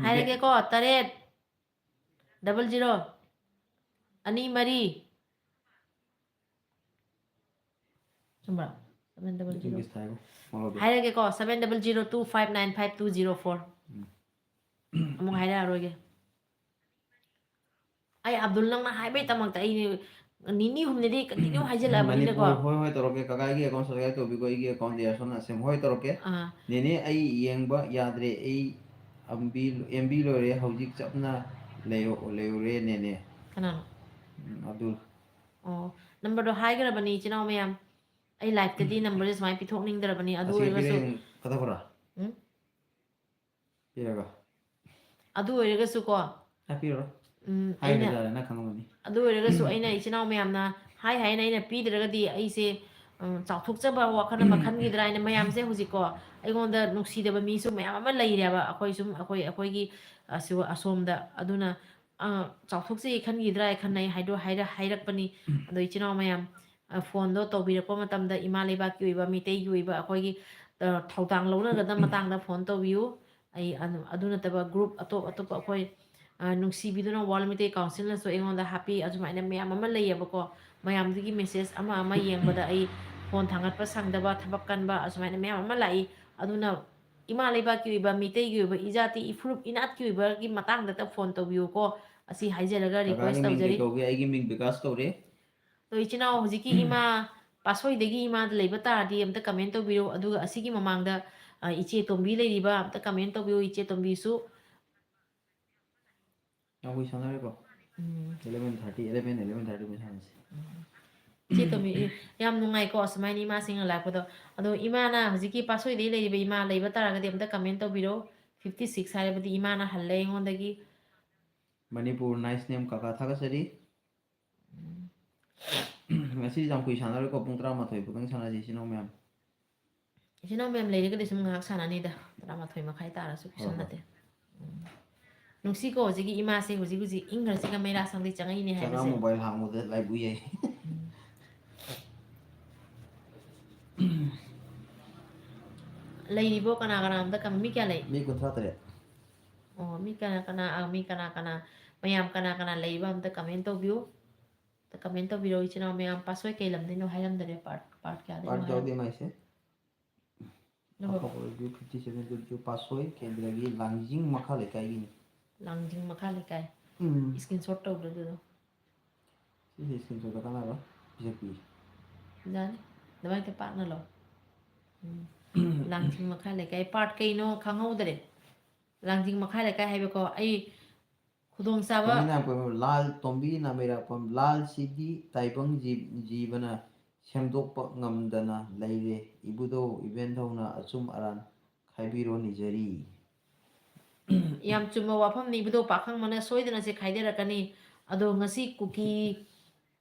ꯍꯥꯏꯔꯒꯦꯀꯣ, ꯇꯔꯦꯠ, double zero, ꯑꯅꯤ ꯃꯔꯤ꯫ ꯆꯨꯝꯕ꯭ꯔꯥ? Seven double zero꯫ English ꯍꯥꯏꯔꯣ꯫ ꯃꯔꯣꯜꯗꯣ꯫ ꯍꯥꯏꯔꯒꯦꯀꯣ, seven double zero two five nine five two zero four꯫ ꯎꯝ꯫ ꯑꯃꯨꯛ ꯍꯥꯏꯔꯛꯑꯔꯣꯏꯒꯦ꯫ ꯑꯩ ꯑꯕꯗꯨꯜ, ꯅꯪꯅ ꯍꯥꯏꯕꯩꯗꯃꯛꯇ ꯑꯩ ꯅꯤꯅꯤ ꯍꯨꯝꯅꯤꯗꯤ continue ꯍꯥꯏꯖꯤꯜꯂꯛꯑꯕꯅꯤꯅꯀꯣ꯫ ꯃꯅꯤꯄꯨꯔ, ꯍꯣꯏ, ꯍꯣꯏ ꯇꯧꯔꯛꯀꯦ꯫ ꯀꯀꯥꯒꯤ account subscribe ꯇꯧꯕꯤꯀꯣ, ꯑꯩꯒꯤ account ꯗꯤꯌꯥꯔꯁꯣꯟ ꯑꯁꯦꯝ ꯍꯣꯏ ꯇꯧꯔꯛꯀꯦ꯫ ꯑꯥ꯫ ꯅꯦꯅꯦ, ꯑꯩ ꯌꯦꯡꯕ ꯌꯥꯗ꯭ꯔꯦ, ꯑꯩ ꯑꯦꯝ ꯕꯤ, ꯑꯦꯝ ꯕꯤ ꯂꯣꯏꯔꯦ, ꯍꯧꯖꯤꯛ ꯆꯞꯅ ꯂꯩꯌꯣ-, ꯂꯩꯔꯨꯔꯦ ꯅꯦꯅꯦ꯫ ꯀꯅꯥꯅꯣ? ꯎꯝ, ꯑꯕꯗꯨꯜ꯫ ꯑꯣ, numberꯗꯣ ꯍꯥꯏꯈ꯭ꯔꯕꯅꯤ ꯏꯆꯤꯟ ꯏꯅꯥꯎ ꯃꯌꯥꯝ꯫ ꯑꯩ liveꯇꯗꯤ numberꯁꯦ ꯁꯨꯃꯥꯏꯅ ꯄꯤꯊꯣꯛꯅꯤꯡꯗ꯭ꯔꯕꯅꯤ꯫ ꯑꯗꯨ ꯑꯁꯤ ꯑꯣꯏꯔꯒꯁꯨ, ꯄꯤꯔꯛꯑꯦ, ꯀꯗꯧꯕ꯭ꯔꯥ? ꯎꯝ? ꯄꯤꯔꯒ꯫ ꯑꯗꯨ ꯑꯣꯏꯔꯒꯁꯨꯀꯣ, ꯍꯥꯏꯕꯤꯔꯔꯣꯏ꯫ ꯎꯝ, ꯍꯥꯏꯈ꯭ꯔꯦ ꯑꯩꯅ, ꯇꯥꯔꯦ, ꯅꯪ ꯈꯪꯉꯝꯃꯅꯤ꯫ ꯑꯗꯨ ꯑꯣꯏꯔꯒꯁꯨ ꯑꯩꯅ ꯏꯆꯤꯟ ꯏꯅꯥꯎ ꯃꯌꯥꯝꯅ ꯍꯥꯏ ꯍꯥꯏꯅ ꯑꯩꯅ ꯄꯤꯗ꯭ꯔꯒꯗꯤ ꯑꯩꯁꯦ, ꯎꯝ, ꯆꯥꯎꯊꯣꯛꯆꯕ ꯋꯥꯈꯜ ꯑꯃ ꯈꯟꯈꯤꯗ꯭ꯔꯥ ꯍꯥꯏꯅ ꯃꯌꯥꯝꯁꯦ ꯍꯧꯖꯤꯛꯀꯣ ꯑꯩꯉꯣꯟꯗ ꯅꯨꯡꯁꯤꯗꯕ ꯃꯤꯁꯨ ꯃꯌꯥꯝ ꯑꯃ ꯂꯩꯔꯦꯕ꯫ ꯑꯩꯈꯣꯏ ꯁꯨꯝ, ꯑꯩꯈꯣꯏ, ꯑꯩꯈꯣꯏꯒꯤ ꯑꯁꯣꯝꯗ꯫ ꯑꯗꯨꯅ, ꯑ, ꯆꯥꯎꯊꯣꯛꯆꯩ ꯈꯟꯈꯤꯗ꯭ꯔꯥ ꯍꯥꯏ ꯈꯟꯅꯩ ꯍꯥꯏꯗꯣ ꯍꯥꯏꯔ-, ꯍꯥꯏꯔꯛꯄꯅꯤ꯫ ꯑꯗꯣ ꯏꯆꯤꯟ ꯏꯅꯥꯎ ꯃꯌꯥꯝ, ꯑ, phoneꯗꯣ ꯇꯧꯕꯤꯔꯛꯄ ꯃꯇꯝꯗ ꯏꯃꯥ ꯂꯩꯕꯥꯛꯀꯤ ꯑꯣꯏꯕ, ꯃꯤꯇꯩꯒꯤ ꯑꯣꯏꯕ ꯑꯩꯈꯣꯏꯒꯤ, ꯑ, ꯊꯧꯗꯥꯡ ꯂꯧꯅꯒꯗꯕ ꯃꯇꯥꯡꯗ phone ꯇꯧꯕꯤꯌꯨ꯫ ꯑꯩ ꯑꯗꯨ, ꯑꯗꯨ ꯅꯠꯇꯕ group ꯑꯇꯣꯞ ꯑꯇꯣꯞꯄ ꯑꯩꯈꯣꯏ, ꯑ, ꯅꯨꯡꯁꯤꯕꯤꯗꯨꯅ World ꯃꯩꯇꯩ Councilꯅꯁꯨ ꯑꯩꯉꯣꯟꯗ ꯍꯥꯞꯄꯤ꯫ ꯑꯁꯨꯃꯥꯏꯅ ꯃꯌꯥꯝ ꯑꯃ ꯂꯩꯌꯦꯕꯀꯣ꯫ ꯃꯌꯥꯝꯗꯨꯒꯤ message ꯑꯃ ꯑꯃ ꯌꯦꯡꯕꯗ ꯑꯩ phone ꯊꯥꯡꯒꯠꯄ ꯁꯪꯗꯕ, ꯊꯕꯛ ꯀꯟꯕ, ꯑꯁꯨꯃꯥꯏꯅ ꯃꯌꯥꯝ ꯑꯃ ꯂꯥꯛꯏ꯫ ꯑꯗꯨꯅ ꯏꯃꯥ ꯂꯩꯕꯥꯛꯀꯤ ꯑꯣꯏꯕ, ꯃꯤꯇꯩꯒꯤ ꯑꯣꯏꯕ, ꯏꯖꯥꯇꯤ, ꯏꯐꯨꯔꯨꯞ, ꯏꯅꯥꯠꯀꯤ ꯑꯣꯏꯕꯒꯤ ꯃꯇꯥꯡꯗꯇ phone ꯇꯧꯕꯤꯌꯨꯀꯣ꯫ ꯑꯁꯤ ꯍꯥꯏꯖꯔꯒ request ꯀꯀꯥꯒꯤ ꯃꯤꯡ ꯀꯩ ꯇꯧꯖꯔꯤ꯫ ꯀꯧꯒꯦ? ꯑꯩꯒꯤ ꯃꯤꯡ ꯕꯤꯀꯥꯁ ꯀꯧꯔꯦ꯫ ꯑꯗꯣ ꯏꯆꯤꯟ ꯏꯅꯥꯎ ꯍꯧꯖꯤꯛꯀꯤ ꯏꯃꯥ ꯄꯥꯠꯁꯣꯏꯗꯒꯤ ꯏꯃꯥꯗ ꯂꯩꯕ ꯇꯥꯔꯗꯤ ꯑꯝꯇ comment ꯇꯧꯕꯤꯌꯨ꯫ ꯑꯗꯨꯒ ꯑꯁꯤꯒꯤ ꯃꯃꯥꯡꯗ, ꯑ, ꯏꯆꯦ ꯇꯣꯝꯕꯤ ꯂꯩꯔꯤꯕ ꯑꯝꯇ comment ꯇꯧꯕꯤꯌꯨ꯫ ꯏꯆꯦ ꯇꯣꯝꯕꯤꯁꯨ꯫ ꯌꯥꯝ ꯀꯨꯏ ꯁꯥꯟꯅꯔꯣꯏꯀꯣ꯫ ꯎꯝ꯫ Eleven thirty, eleven, eleven thirty ꯃꯨꯛ ꯁꯥꯟꯅꯁꯤ꯫ ꯎꯝ꯫ ꯏꯆꯦ ꯇꯣꯝꯕꯤ, ꯌꯥꯝ ꯅꯨꯡꯉꯥꯏꯀꯣ ꯑꯁꯨꯃꯥꯏꯅ ꯏꯃꯥꯁꯤꯡꯅ ꯂꯥꯛꯄꯗꯣ꯫ ꯑꯗꯣ ꯏꯃꯥꯅ ꯍꯧꯖꯤꯛꯀꯤ ꯄꯥꯠꯁꯣꯏꯗꯒꯤ ꯂꯩꯔꯤꯕ ꯏꯃꯥ ꯂꯩꯕ ꯇꯥꯔꯒꯗꯤ ꯑꯝꯇ comment ꯇꯧꯕꯤꯔꯣ꯫ Fifty six ꯍꯥꯏꯔꯕꯗꯤ ꯏꯃꯥꯅ ꯍꯜꯂꯦ ꯑꯩꯉꯣꯟꯗꯒꯤ꯫ ꯃꯅꯤꯄꯨꯔ nice name ꯀꯀꯥ, ꯊꯥꯒꯠꯆꯔꯤ꯫ ꯉꯁꯤ ꯌꯥꯝ ꯀꯨꯏ ꯁꯥꯟꯅꯔꯣꯏꯀꯣ, ꯄꯨꯡ ꯇꯔꯥꯃꯥꯊꯣꯏ ꯐꯥꯎꯗꯪ ꯁꯥꯟꯅꯁꯤ ꯏꯆꯤꯟ ꯏꯅꯥꯎ ꯃꯌꯥꯝ꯫ ꯏꯆꯤꯟ ꯏꯅꯥꯎ ꯃꯌꯥꯝ ꯂꯩꯔꯒꯗꯤ ꯁꯨꯝ ꯉꯥꯏꯍꯥꯛ ꯁꯥꯟꯅꯅꯤꯗ, ꯇꯔꯥꯃꯥꯊꯣꯏ ꯃꯈꯥꯏ ꯇꯥꯔꯁꯨ ꯍꯣꯏ, ꯀꯩꯁꯨꯝ ꯍꯣꯏ꯫ ꯅꯠꯇꯦ꯫ ꯎꯝ꯫ ꯅꯨꯡꯁꯤꯀꯣ ꯍꯧꯖꯤꯛꯀꯤ ꯏꯃꯥꯁꯦ, ꯍꯧꯖꯤꯛ ꯍꯧꯖꯤꯛ ꯏꯪꯈ꯭ꯔꯁꯤꯒ ꯃꯩꯔꯥ ꯁꯪꯗꯩ ꯆꯪꯉꯛꯏꯅꯦ ꯆꯉꯥ ꯍꯥꯏꯕꯁꯦ꯫ Mobile ꯍꯥꯡꯕꯗ live ꯎꯏ ꯌꯥꯏ꯫ ꯎꯝ꯫ ꯂꯩꯔꯤꯕꯣ ꯀꯅꯥ ꯀꯅꯥ ꯑꯝꯇ ꯀꯝ-, ꯃꯤ ꯀꯌꯥ ꯂꯩ? ꯃꯤ ꯀꯨꯟꯊ꯭ꯔꯥ ꯇꯔꯦꯠ꯫ ꯑꯣ, ꯃꯤ ꯀꯅꯥ ꯀꯅꯥ, ꯑ, ꯃꯤ ꯀꯅꯥ ꯀꯅꯥ, ꯃꯌꯥꯝ ꯀꯅꯥ ꯀꯅꯥ ꯂꯩꯔꯤꯕ ꯑꯝꯇ comment ꯇꯧꯕꯤꯌꯨ꯫ ꯑꯝꯇ comment ꯇꯧꯕꯤꯔꯛꯑꯣ ꯏꯆꯤꯟ ꯏꯅꯥꯎ ꯃꯌꯥꯝ꯫ ꯄꯥꯠꯁꯣꯏ ꯀꯩ ꯂꯝꯗꯩꯅꯣ ꯍꯥꯏꯔꯝꯗꯔꯦ, part, part ꯀꯌꯥꯗꯩꯅꯣ ꯄꯥꯔꯠ ꯍꯥꯏꯔꯝ-, ꯌꯥꯎꯗꯦ ꯃꯥꯏꯁꯦ꯫ ꯑꯗꯨꯒ ꯑꯐꯕ review fifty seven ꯇꯨ ꯄꯥꯠꯁꯣꯏ ꯀꯦꯟꯗ꯭ꯔꯒꯤ ꯂꯥꯡꯖꯤꯡ ꯃꯈꯥ ꯂꯩꯀꯥꯏꯒꯤꯅꯤ꯫ ꯂꯥꯡꯖꯤꯡ ꯃꯈꯥ ꯂꯩꯀꯥꯏ꯫ ꯎꯝ꯫ Screenshot ꯇꯧꯗ꯭ꯔꯣ ꯑꯗꯨꯗꯣ? ꯁꯤꯁꯦ screenshot ꯀꯥꯟꯅꯕ ꯄꯤꯔꯛꯄꯤ꯫ ꯌꯥꯅꯤ꯫ ꯑꯗꯨꯃꯥꯏꯅ ꯄꯥꯛꯅ ꯂꯧ꯫ ꯎꯝ꯫ ꯂꯥꯡꯖꯤꯡ ꯃꯈꯥ ꯂꯩꯀꯥꯏ꯫ Part ꯀꯩꯅꯣ ꯈꯪꯍꯧꯗꯔꯦ꯫ ꯂꯥꯡꯖꯤꯡ ꯃꯈꯥ ꯂꯩꯀꯥꯏ ꯍꯥꯏꯕꯀꯣ꯫ ꯑꯩ ꯈꯨꯗꯣꯡꯆꯥꯕ ꯇꯣꯝꯕꯤ ꯅꯥꯏꯄꯣꯏꯃ, ꯂꯥꯜ, ꯇꯣꯝꯕꯤ ꯅꯥꯃꯩꯔꯥꯛꯄꯝ, ꯂꯥꯜꯁꯤꯗꯤ ꯇꯥꯏꯕꯪ ꯖꯤ-, ꯖꯤꯕꯅ ꯁꯦꯝꯗꯣꯛꯄ ꯉꯝꯗꯅ ꯂꯩꯔꯦ꯫ ꯏꯕꯨꯙꯧ ꯏꯕꯦꯟꯙꯧꯅ ꯑꯆꯨꯝ ꯑꯔꯥꯟ ꯈꯥꯏꯕꯤꯔꯣ ꯅꯤꯖꯔꯤ꯫ ꯌꯥꯝ ꯆꯨꯝꯕ ꯋꯥꯐꯝꯅꯤ, ꯏꯕꯨꯙꯧ ꯄꯥꯈꯪꯕꯅ ꯁꯣꯏꯗꯅ ꯁꯦ ꯈꯥꯏꯗꯔꯛꯀꯅꯤ꯫ ꯑꯗꯣ ꯉꯁꯤ ꯀꯨꯀꯤ,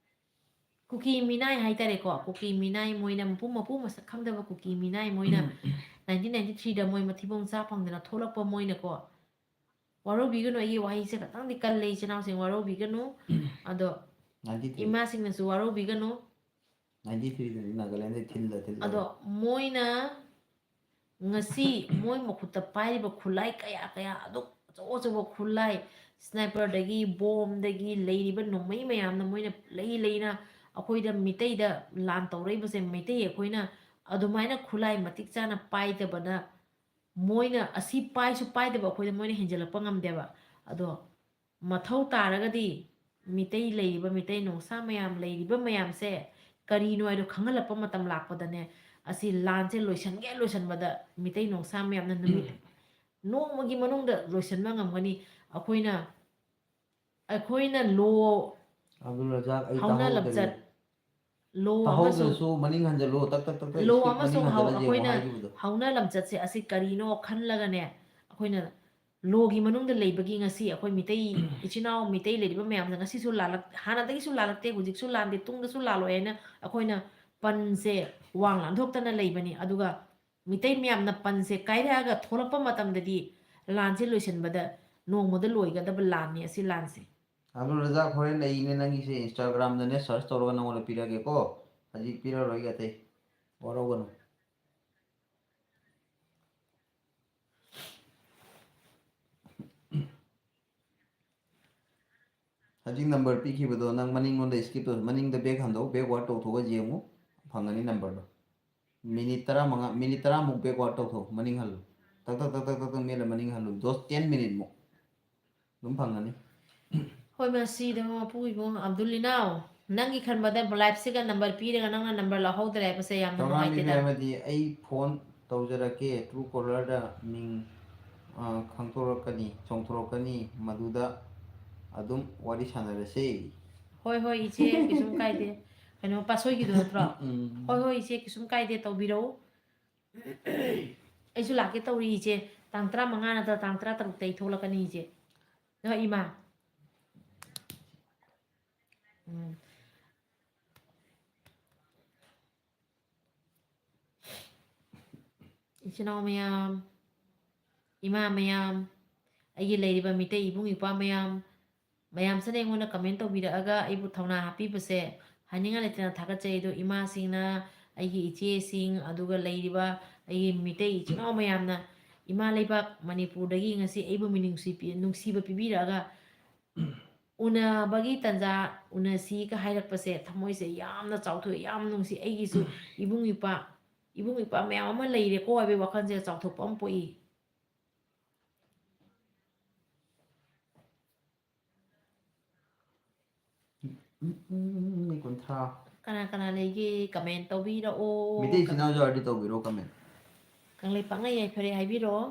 ꯀꯨꯀꯤ ꯃꯤꯅꯥꯏ ꯍꯥꯏꯇꯥꯔꯦꯀꯣ, ꯀꯨꯀꯤ ꯃꯤꯅꯥꯏ ꯃꯣꯏꯅ, ꯃꯄꯨ ꯃꯄꯨ ꯃꯁꯛ ꯈꯪꯗꯕ ꯀꯨꯀꯤ ꯃꯤꯅꯥꯏ ꯃꯣꯏꯅ nineteen ninety three ꯗ ꯃꯣꯏ ꯃꯊꯤꯕꯣꯡ ꯆꯥ ꯐꯪꯗꯅ ꯊꯣꯛꯂꯛꯄ ꯃꯣꯏꯅꯀꯣ, ꯋꯥꯔꯧꯕꯤꯒꯅꯨ, ꯑꯩꯒꯤ ꯋꯥꯍꯩꯁꯦ ꯈꯇꯪꯗꯤ ꯀꯜꯂꯦ, ꯏꯆꯤꯟ ꯏꯅꯥꯎꯁꯤꯡ ꯋꯥꯔꯧꯕꯤꯒꯅꯨ꯫ ꯑꯗꯣ ninety three꯫ ꯏꯃꯥꯁꯤꯡꯅꯁꯨ ꯋꯥꯔꯧꯕꯤꯒꯅꯨ꯫ Ninety three ꯗꯗꯤ ꯅꯥꯒꯥꯂꯦꯟꯗ ꯊꯤꯜꯂ ꯊꯤꯜꯂ꯫ ꯑꯗꯣ ꯃꯣꯏꯅ ꯉꯁꯤ ꯃꯣꯏ ꯃꯈꯨꯠꯇ ꯄꯥꯏꯔꯤꯕ ꯈꯨꯠꯂꯥꯏ ꯀꯌꯥ ꯀꯌꯥ, ꯑꯗꯨꯛ ꯑꯆꯧ ꯑꯆꯧꯕ ꯈꯨꯠꯂꯥꯏ, sniper ꯗꯒꯤ, bomb ꯗꯒꯤ, ꯂꯩꯔꯤꯕ ꯅꯣꯡꯃꯩ ꯃꯌꯥꯝꯅ ꯃꯣꯏꯅ ꯂꯩ ꯂꯩꯅ ꯑꯩꯈꯣꯏꯗ, ꯃꯤꯇꯩꯗ ꯂꯥꯟ ꯇꯧꯔꯛꯏꯕꯁꯦ, ꯃꯩꯇꯩ ꯑꯩꯈꯣꯏꯅ ꯑꯗꯨꯃꯥꯏꯅ ꯈꯨꯠꯂꯥꯏ ꯃꯇꯤꯛ ꯆꯥꯅ ꯄꯥꯏꯗꯕꯗ, ꯃꯣꯏꯅ ꯑꯁꯤ ꯄꯥꯏꯁꯨ ꯄꯥꯏꯗꯕ ꯑꯩꯈꯣꯏꯗ ꯃꯣꯏꯅ ꯍꯦꯟꯖꯜꯂꯛꯄ ꯉꯝꯗꯦꯕ꯫ ꯑꯗꯣ ꯃꯊꯧ ꯇꯥꯔꯒꯗꯤ ꯃꯤꯇꯩ ꯂꯩꯔꯤꯕ, ꯃꯤꯇꯩ ꯅꯣꯡꯁꯥ ꯃꯌꯥꯝ ꯂꯩꯔꯤꯕ ꯃꯌꯥꯝꯁꯦ ꯀꯔꯤꯅꯣ ꯍꯥꯏꯗꯣ ꯈꯪꯍꯜꯂꯛꯄ ꯃꯇꯝ ꯂꯥꯛꯄꯗꯅꯦ, ꯑꯁꯤ ꯂꯥꯟꯁꯦ ꯂꯣꯏꯁꯟꯒꯦ ꯂꯣꯏꯁꯟꯕꯗ ꯃꯤꯇꯩ ꯅꯣꯡꯁꯥ ꯃꯌꯥꯝꯅ ꯅꯨꯃꯤꯠ ꯅꯣꯡꯃꯒꯤ ꯃꯅꯨꯡꯗ ꯂꯣꯏꯁꯟꯕ ꯉꯝꯒꯅꯤ꯫ ꯑꯩꯈꯣꯏꯅ, ꯑꯩꯈꯣꯏꯅ ꯂꯣ ꯑꯕꯗꯨꯜ ꯔꯖꯥꯛ, ꯑꯩ ꯍꯧꯅ ꯇꯥꯍꯧꯗꯔꯦ꯫ ꯂꯝꯆꯠ, ꯂꯣ ꯑꯃꯁꯨꯡ ꯇꯥꯍꯧꯗ꯭ꯔꯁꯨ ꯃꯅꯤꯡ ꯍꯟꯖꯜꯂꯨ, ꯇꯛ, ꯇꯛ, ꯇꯛ, ꯇꯛ, ꯂꯣ skip ꯃꯅꯤꯡ ꯑꯃꯁꯨꯡ ꯍꯟꯖꯜꯂ ꯍꯧ-, ꯌꯦꯡꯉꯣ ꯑꯩꯈꯣꯏꯅ ꯍꯥꯏꯈꯤꯕꯗꯣ꯫ ꯍꯧꯅ ꯂꯝꯆꯠꯁꯦ ꯑꯁꯤ ꯀꯔꯤꯅꯣ ꯈꯜꯂꯒꯅꯦ, ꯑꯩꯈꯣꯏꯅ ꯂꯣꯒꯤ ꯃꯅꯨꯡꯗ ꯂꯩꯕꯒꯤ ꯉꯁꯤ ꯑꯩꯈꯣꯏ ꯃꯤꯇꯩ ꯏꯆꯤꯟ ꯏꯅꯥꯎ, ꯃꯤꯇꯩ ꯂꯩꯔꯤꯕ ꯃꯌꯥꯝꯅ ꯉꯁꯤꯁꯨ ꯂꯥꯜꯂꯛ-, ꯍꯥꯟꯅꯗꯒꯤꯁꯨ ꯂꯥꯜꯂꯛꯇꯦ, ꯍꯧꯖꯤꯛꯁꯨ ꯂꯥꯟꯗꯦ, ꯇꯨꯡꯗꯁꯨ ꯂꯥꯜꯂꯣꯏ ꯍꯥꯏꯅ ꯑꯩꯈꯣꯏꯅ ꯄꯟꯁꯦ ꯋꯥꯡ ꯂꯥꯟꯊꯣꯛꯇꯅ ꯂꯩꯕꯅꯤ꯫ ꯑꯗꯨꯒ ꯃꯤꯇꯩ ꯃꯌꯥꯝꯅ ꯄꯟꯁꯦ ꯀꯥꯏꯔꯛꯑꯒ ꯊꯣꯛꯂꯛꯄ ꯃꯇꯝꯗꯗꯤ ꯂꯥꯟꯁꯦ ꯂꯣꯏꯁꯤꯟꯕꯗ ꯅꯣꯡꯃꯗ ꯂꯣꯏꯒꯗꯕ ꯂꯥꯟꯅꯤ ꯑꯁꯤ ꯂꯥꯟꯁꯦ꯫ ꯑꯕꯗꯨꯜ ꯔꯖꯥꯛ, ꯍꯣꯔꯦꯟ ꯑꯩꯅꯦ ꯅꯪꯒꯤꯁꯦ Instagram-ꯗꯅꯦ search ꯇꯧꯔꯒ ꯅꯪꯉꯣꯟꯗ ꯄꯤꯔꯛꯑꯒꯦꯀꯣ꯫ ꯍꯧꯖꯤꯛ ꯄꯤꯔꯛꯑꯔꯣꯏꯒꯦ ꯑꯇꯩ꯫ ꯋꯥꯔꯧꯒꯅꯨ꯫ ꯍꯧꯖꯤꯛ number ꯄꯤꯈꯤꯕꯗꯣ ꯅꯪ ꯃꯅꯤꯡꯂꯣꯝꯗ skip ꯇꯧ, ꯃꯅꯤꯡꯗ back ꯍꯟꯗꯣꯛ, backward ꯇꯧꯊꯣꯛꯑꯒ ꯌꯦꯡꯉꯨ, ꯐꯪꯒꯅꯤ number-ꯗꯣ꯫ Minute ꯇꯔꯥꯃꯉꯥ, minute ꯇꯔꯥꯃꯨꯛ backward ꯇꯧꯊꯣꯛ, ꯃꯅꯤꯡ ꯍꯜꯂꯨ꯫ ꯇꯛ ꯇꯛ ꯇꯛ ꯇꯛ ꯇꯛ ꯇꯛ ꯃꯦꯠꯂ ꯃꯅꯤꯡ ꯍꯜꯂꯨ꯫ Just ten minute ꯃꯨꯛ ꯑꯗꯨꯝ ꯐꯪꯒꯅꯤ꯫ ꯍꯣꯏ, ꯃꯁꯤꯗ ꯃꯄꯨ ꯏꯕꯨꯡ ꯑꯕꯗꯨꯜ ꯏꯅꯥꯎ, ꯅꯪꯒꯤ ꯈꯟꯕꯗ live-ꯁꯤꯒ number ꯄꯤꯔꯒ ꯅꯪꯅ number ꯂꯧꯍꯧꯗ꯭ꯔꯦ ꯍꯥꯏꯕꯁꯦ ꯌꯥꯝꯅ ꯇꯧꯔꯛꯑꯝꯃꯤꯕ ꯅꯨꯡꯉꯥꯏꯇꯦꯗ꯫ ꯑꯃꯗꯤ ꯑꯩ phone ꯇꯧꯖꯔꯛꯀꯦ, Truecaller-ꯗ ꯃꯤꯡ, ꯑ, ꯈꯪꯗꯣꯔꯛꯀꯅꯤ, ꯆꯣꯡꯊꯣꯔꯛꯀꯅꯤ, ꯃꯗꯨꯗ ꯑꯗꯨꯝ ꯋꯥꯔꯤ ꯁꯥꯟꯅꯔꯁꯦ꯫ ꯍꯣꯏ, ꯍꯣꯏ, ꯏꯆꯦ, ꯀꯩꯁꯨꯝ ꯀꯥꯏꯗꯦ꯫ ꯀꯩꯅꯣ, ꯄꯥꯁꯣꯏꯒꯤꯗꯣ ꯅꯠꯇ꯭ꯔꯣ? ꯎꯝ꯫ ꯍꯣꯏ, ꯍꯣꯏ, ꯏꯆꯦ, ꯀꯩꯁꯨꯝ ꯀꯥꯏꯗꯦ, ꯇꯧꯕꯤꯔꯛꯎ꯫ ꯑꯩꯁꯨ ꯂꯥꯛꯀꯦ ꯇꯧꯔꯤ, ꯏꯆꯦ꯫ ꯇꯥꯡ ꯇꯔꯥꯃꯉꯥ ꯅꯠꯇ꯭ꯔ ꯇꯥꯡ ꯇꯔꯥꯇꯔꯨꯛꯇ ꯑꯩ ꯊꯣꯛꯂꯛꯀꯅꯤ, ꯏꯆꯦ꯫ ꯍꯣꯏ, ꯏꯃꯥ꯫ ꯎꯝ꯫ ꯏꯆꯤꯟ ꯏꯅꯥꯎ ꯃꯌꯥꯝ, ꯏꯃꯥ ꯃꯌꯥꯝ, ꯑꯩꯒꯤ ꯂꯩꯔꯤꯕ ꯃꯤꯇꯩ ꯏꯕꯨꯡ ꯏꯄ꯭ꯋꯥ ꯃꯌꯥꯝ, ꯃꯌꯥꯝꯁꯤꯅ ꯑꯩꯉꯣꯟꯗ comment ꯇꯧꯕꯤꯔꯛꯑꯒ ꯑꯩꯕꯨ ꯊꯧꯅꯥ ꯍꯥꯞꯄꯤꯕꯁꯦ ꯍꯥꯏꯅꯤꯡꯉꯥꯏ ꯂꯩꯇꯅ ꯊꯥꯒꯠꯆꯩ꯫ ꯑꯗꯣ ꯏꯃꯥꯁꯤꯡꯅ, ꯑꯩꯒꯤ ꯏꯆꯦꯁꯤꯡ, ꯑꯗꯨꯒ ꯂꯩꯔꯤꯕ ꯑꯩꯒꯤ ꯃꯤꯇꯩ ꯏꯆꯤꯟ ꯏꯅꯥꯎ ꯃꯌꯥꯝꯅ ꯏꯃꯥ ꯂꯩꯕꯥꯛ ꯃꯅꯤꯄꯨꯔꯗꯒꯤ ꯉꯁꯤ ꯑꯩꯕꯨ ꯃꯤꯅꯨꯡꯁꯤ ꯄꯤ-, ꯅꯨꯡꯁꯤꯕ ꯄꯤꯕꯤꯔꯛꯑꯒ ꯎꯅꯕꯒꯤ ꯇꯥꯟꯖꯥ, ꯎꯅꯁꯤꯒ ꯍꯥꯏꯔꯛꯄꯁꯦ ꯊꯃꯣꯏꯁꯦ ꯌꯥꯝꯅ ꯆꯥꯎꯊꯣꯛꯑꯦ, ꯌꯥꯝ ꯅꯨꯡꯁꯤ꯫ ꯑꯩꯒꯤꯁꯨ ꯏꯕꯨꯡ ꯏꯄ꯭ꯋꯥ, ꯏꯕꯨꯡ ꯏꯄ꯭ꯋꯥ ꯃꯌꯥꯝ ꯑꯃ ꯂꯩꯔꯦꯀꯣ ꯍꯥꯏꯕꯒꯤ ꯋꯥꯈꯜꯁꯦ ꯆꯥꯎꯊꯣꯛꯄ ꯑꯃ ꯄꯣꯛꯏ꯫ ꯎꯝ, ꯎꯝ, ꯎꯝ, ꯃꯤ ꯀꯨꯟꯊ꯭ꯔꯥ꯫ ꯀꯅꯥ ꯀꯅꯥ ꯂꯩꯒꯦ? Comment ꯇꯧꯕꯤꯔꯛꯑꯣ꯫ ꯃꯤꯇꯩ ꯏꯆꯤꯟ ꯏꯅꯥꯎꯁꯨ ꯌꯥꯎꯔꯗꯤ ꯇꯧꯕꯤꯔꯛꯑꯣ comment꯫ ꯀꯪꯂꯩꯄꯥꯛꯅ ꯌꯥꯏꯐꯔꯦ ꯍꯥꯏꯕꯤꯔꯛꯑꯣ꯫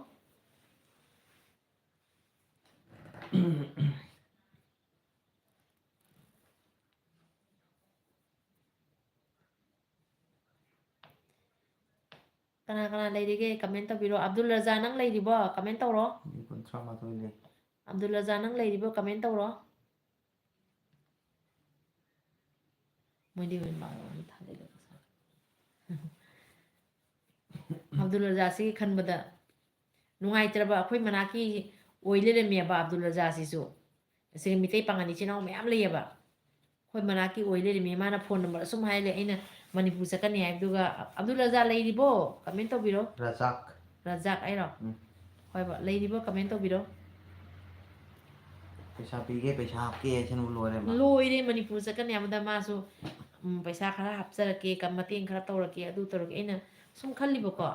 ꯀꯅꯥ ꯀꯅꯥ ꯂꯩꯔꯤꯒꯦ? Comment ꯇꯧꯕꯤꯔꯣ꯫ ꯑꯕꯗꯨꯜ ꯔꯖꯥ, ꯅꯪ ꯂꯩꯔꯤꯕꯣ? Comment ꯇꯧꯔꯣ꯫ ꯃꯤ ꯀꯨꯟꯊ꯭ꯔꯥ ꯃꯥꯊꯣꯏ ꯂꯩ꯫ ꯑꯕꯗꯨꯜ ꯔꯖꯥ, ꯅꯪ ꯂꯩꯔꯤꯕꯣ? Comment ꯇꯧꯔꯣ꯫ ꯃꯣꯏꯗꯤ ꯍꯣꯔꯦꯟ ꯕꯥꯔꯣ ꯑꯃ ꯊꯥꯗꯣꯏꯗꯣ ꯉꯁꯥꯏ꯫ ꯑꯕꯗꯨꯜ ꯔꯖꯥꯛꯁꯤꯒꯤ ꯈꯟꯕꯗ ꯅꯨꯡꯉꯥꯏꯇ꯭ꯔꯕ ꯑꯩꯈꯣꯏ ꯃꯅꯥꯛꯀꯤ ꯑꯣꯏ ꯂꯩꯔꯝꯃꯦꯕ ꯑꯕꯗꯨꯜ ꯔꯖꯥꯛꯁꯤꯁꯨ꯫ ꯑꯁꯤꯒꯤ ꯃꯤꯇꯩ ꯄꯥꯉꯜ ꯏꯆꯤꯟ ꯏꯅꯥꯎ ꯃꯌꯥꯝ ꯂꯩꯌꯦꯕ꯫ ꯑꯩꯈꯣꯏ ꯃꯅꯥꯛꯀꯤ ꯑꯣꯏ ꯂꯩꯔꯝꯃꯦ꯫ ꯃꯥꯅ phone number ꯑꯁꯨꯝ ꯍꯥꯏꯔꯦ, ꯑꯩꯅ ꯃꯅꯤꯄꯨꯔ ꯆꯠꯀꯅꯤ ꯍꯥꯏꯕꯗꯨꯒ, "ꯑꯕꯗꯨꯜ ꯔꯖꯥꯛ ꯂꯩꯔꯤꯕꯣ? Comment ꯇꯧꯕꯤꯔꯣ"꯫ ꯔꯖꯥꯛ꯫ ꯔꯖꯥꯛ ꯍꯥꯏꯔꯣ? ꯎꯝ꯫ ꯍꯣꯏꯕ, ꯂꯩꯔꯤꯕꯣ? Comment ꯇꯧꯕꯤꯔꯣ꯫ ꯄꯩꯁꯥ ꯄꯤꯒꯦ, ꯄꯩꯁꯥ ꯍꯥꯞꯀꯦ ꯍꯥꯏꯁꯤꯅꯕꯨ ꯂꯣꯏꯔꯦ ꯃꯥ꯫ ꯂꯣꯏꯔꯦ꯫ ꯃꯅꯤꯄꯨꯔ ꯆꯠꯀꯅꯤ ꯍꯥꯏꯕꯗ ꯃꯥꯁꯨ, ꯎꯝ, "ꯄꯩꯁꯥ ꯈꯔ ꯍꯥꯞꯆꯔꯛꯀꯦ, ꯀ-, ꯃꯇꯦꯡ ꯈꯔ ꯇꯧꯔꯛꯀꯦ, ꯑꯗꯨ ꯇꯧꯔꯛꯀꯦ"꯫ ꯑꯩꯅ ꯁꯨꯝ ꯈꯜꯂꯤꯕꯀꯣ,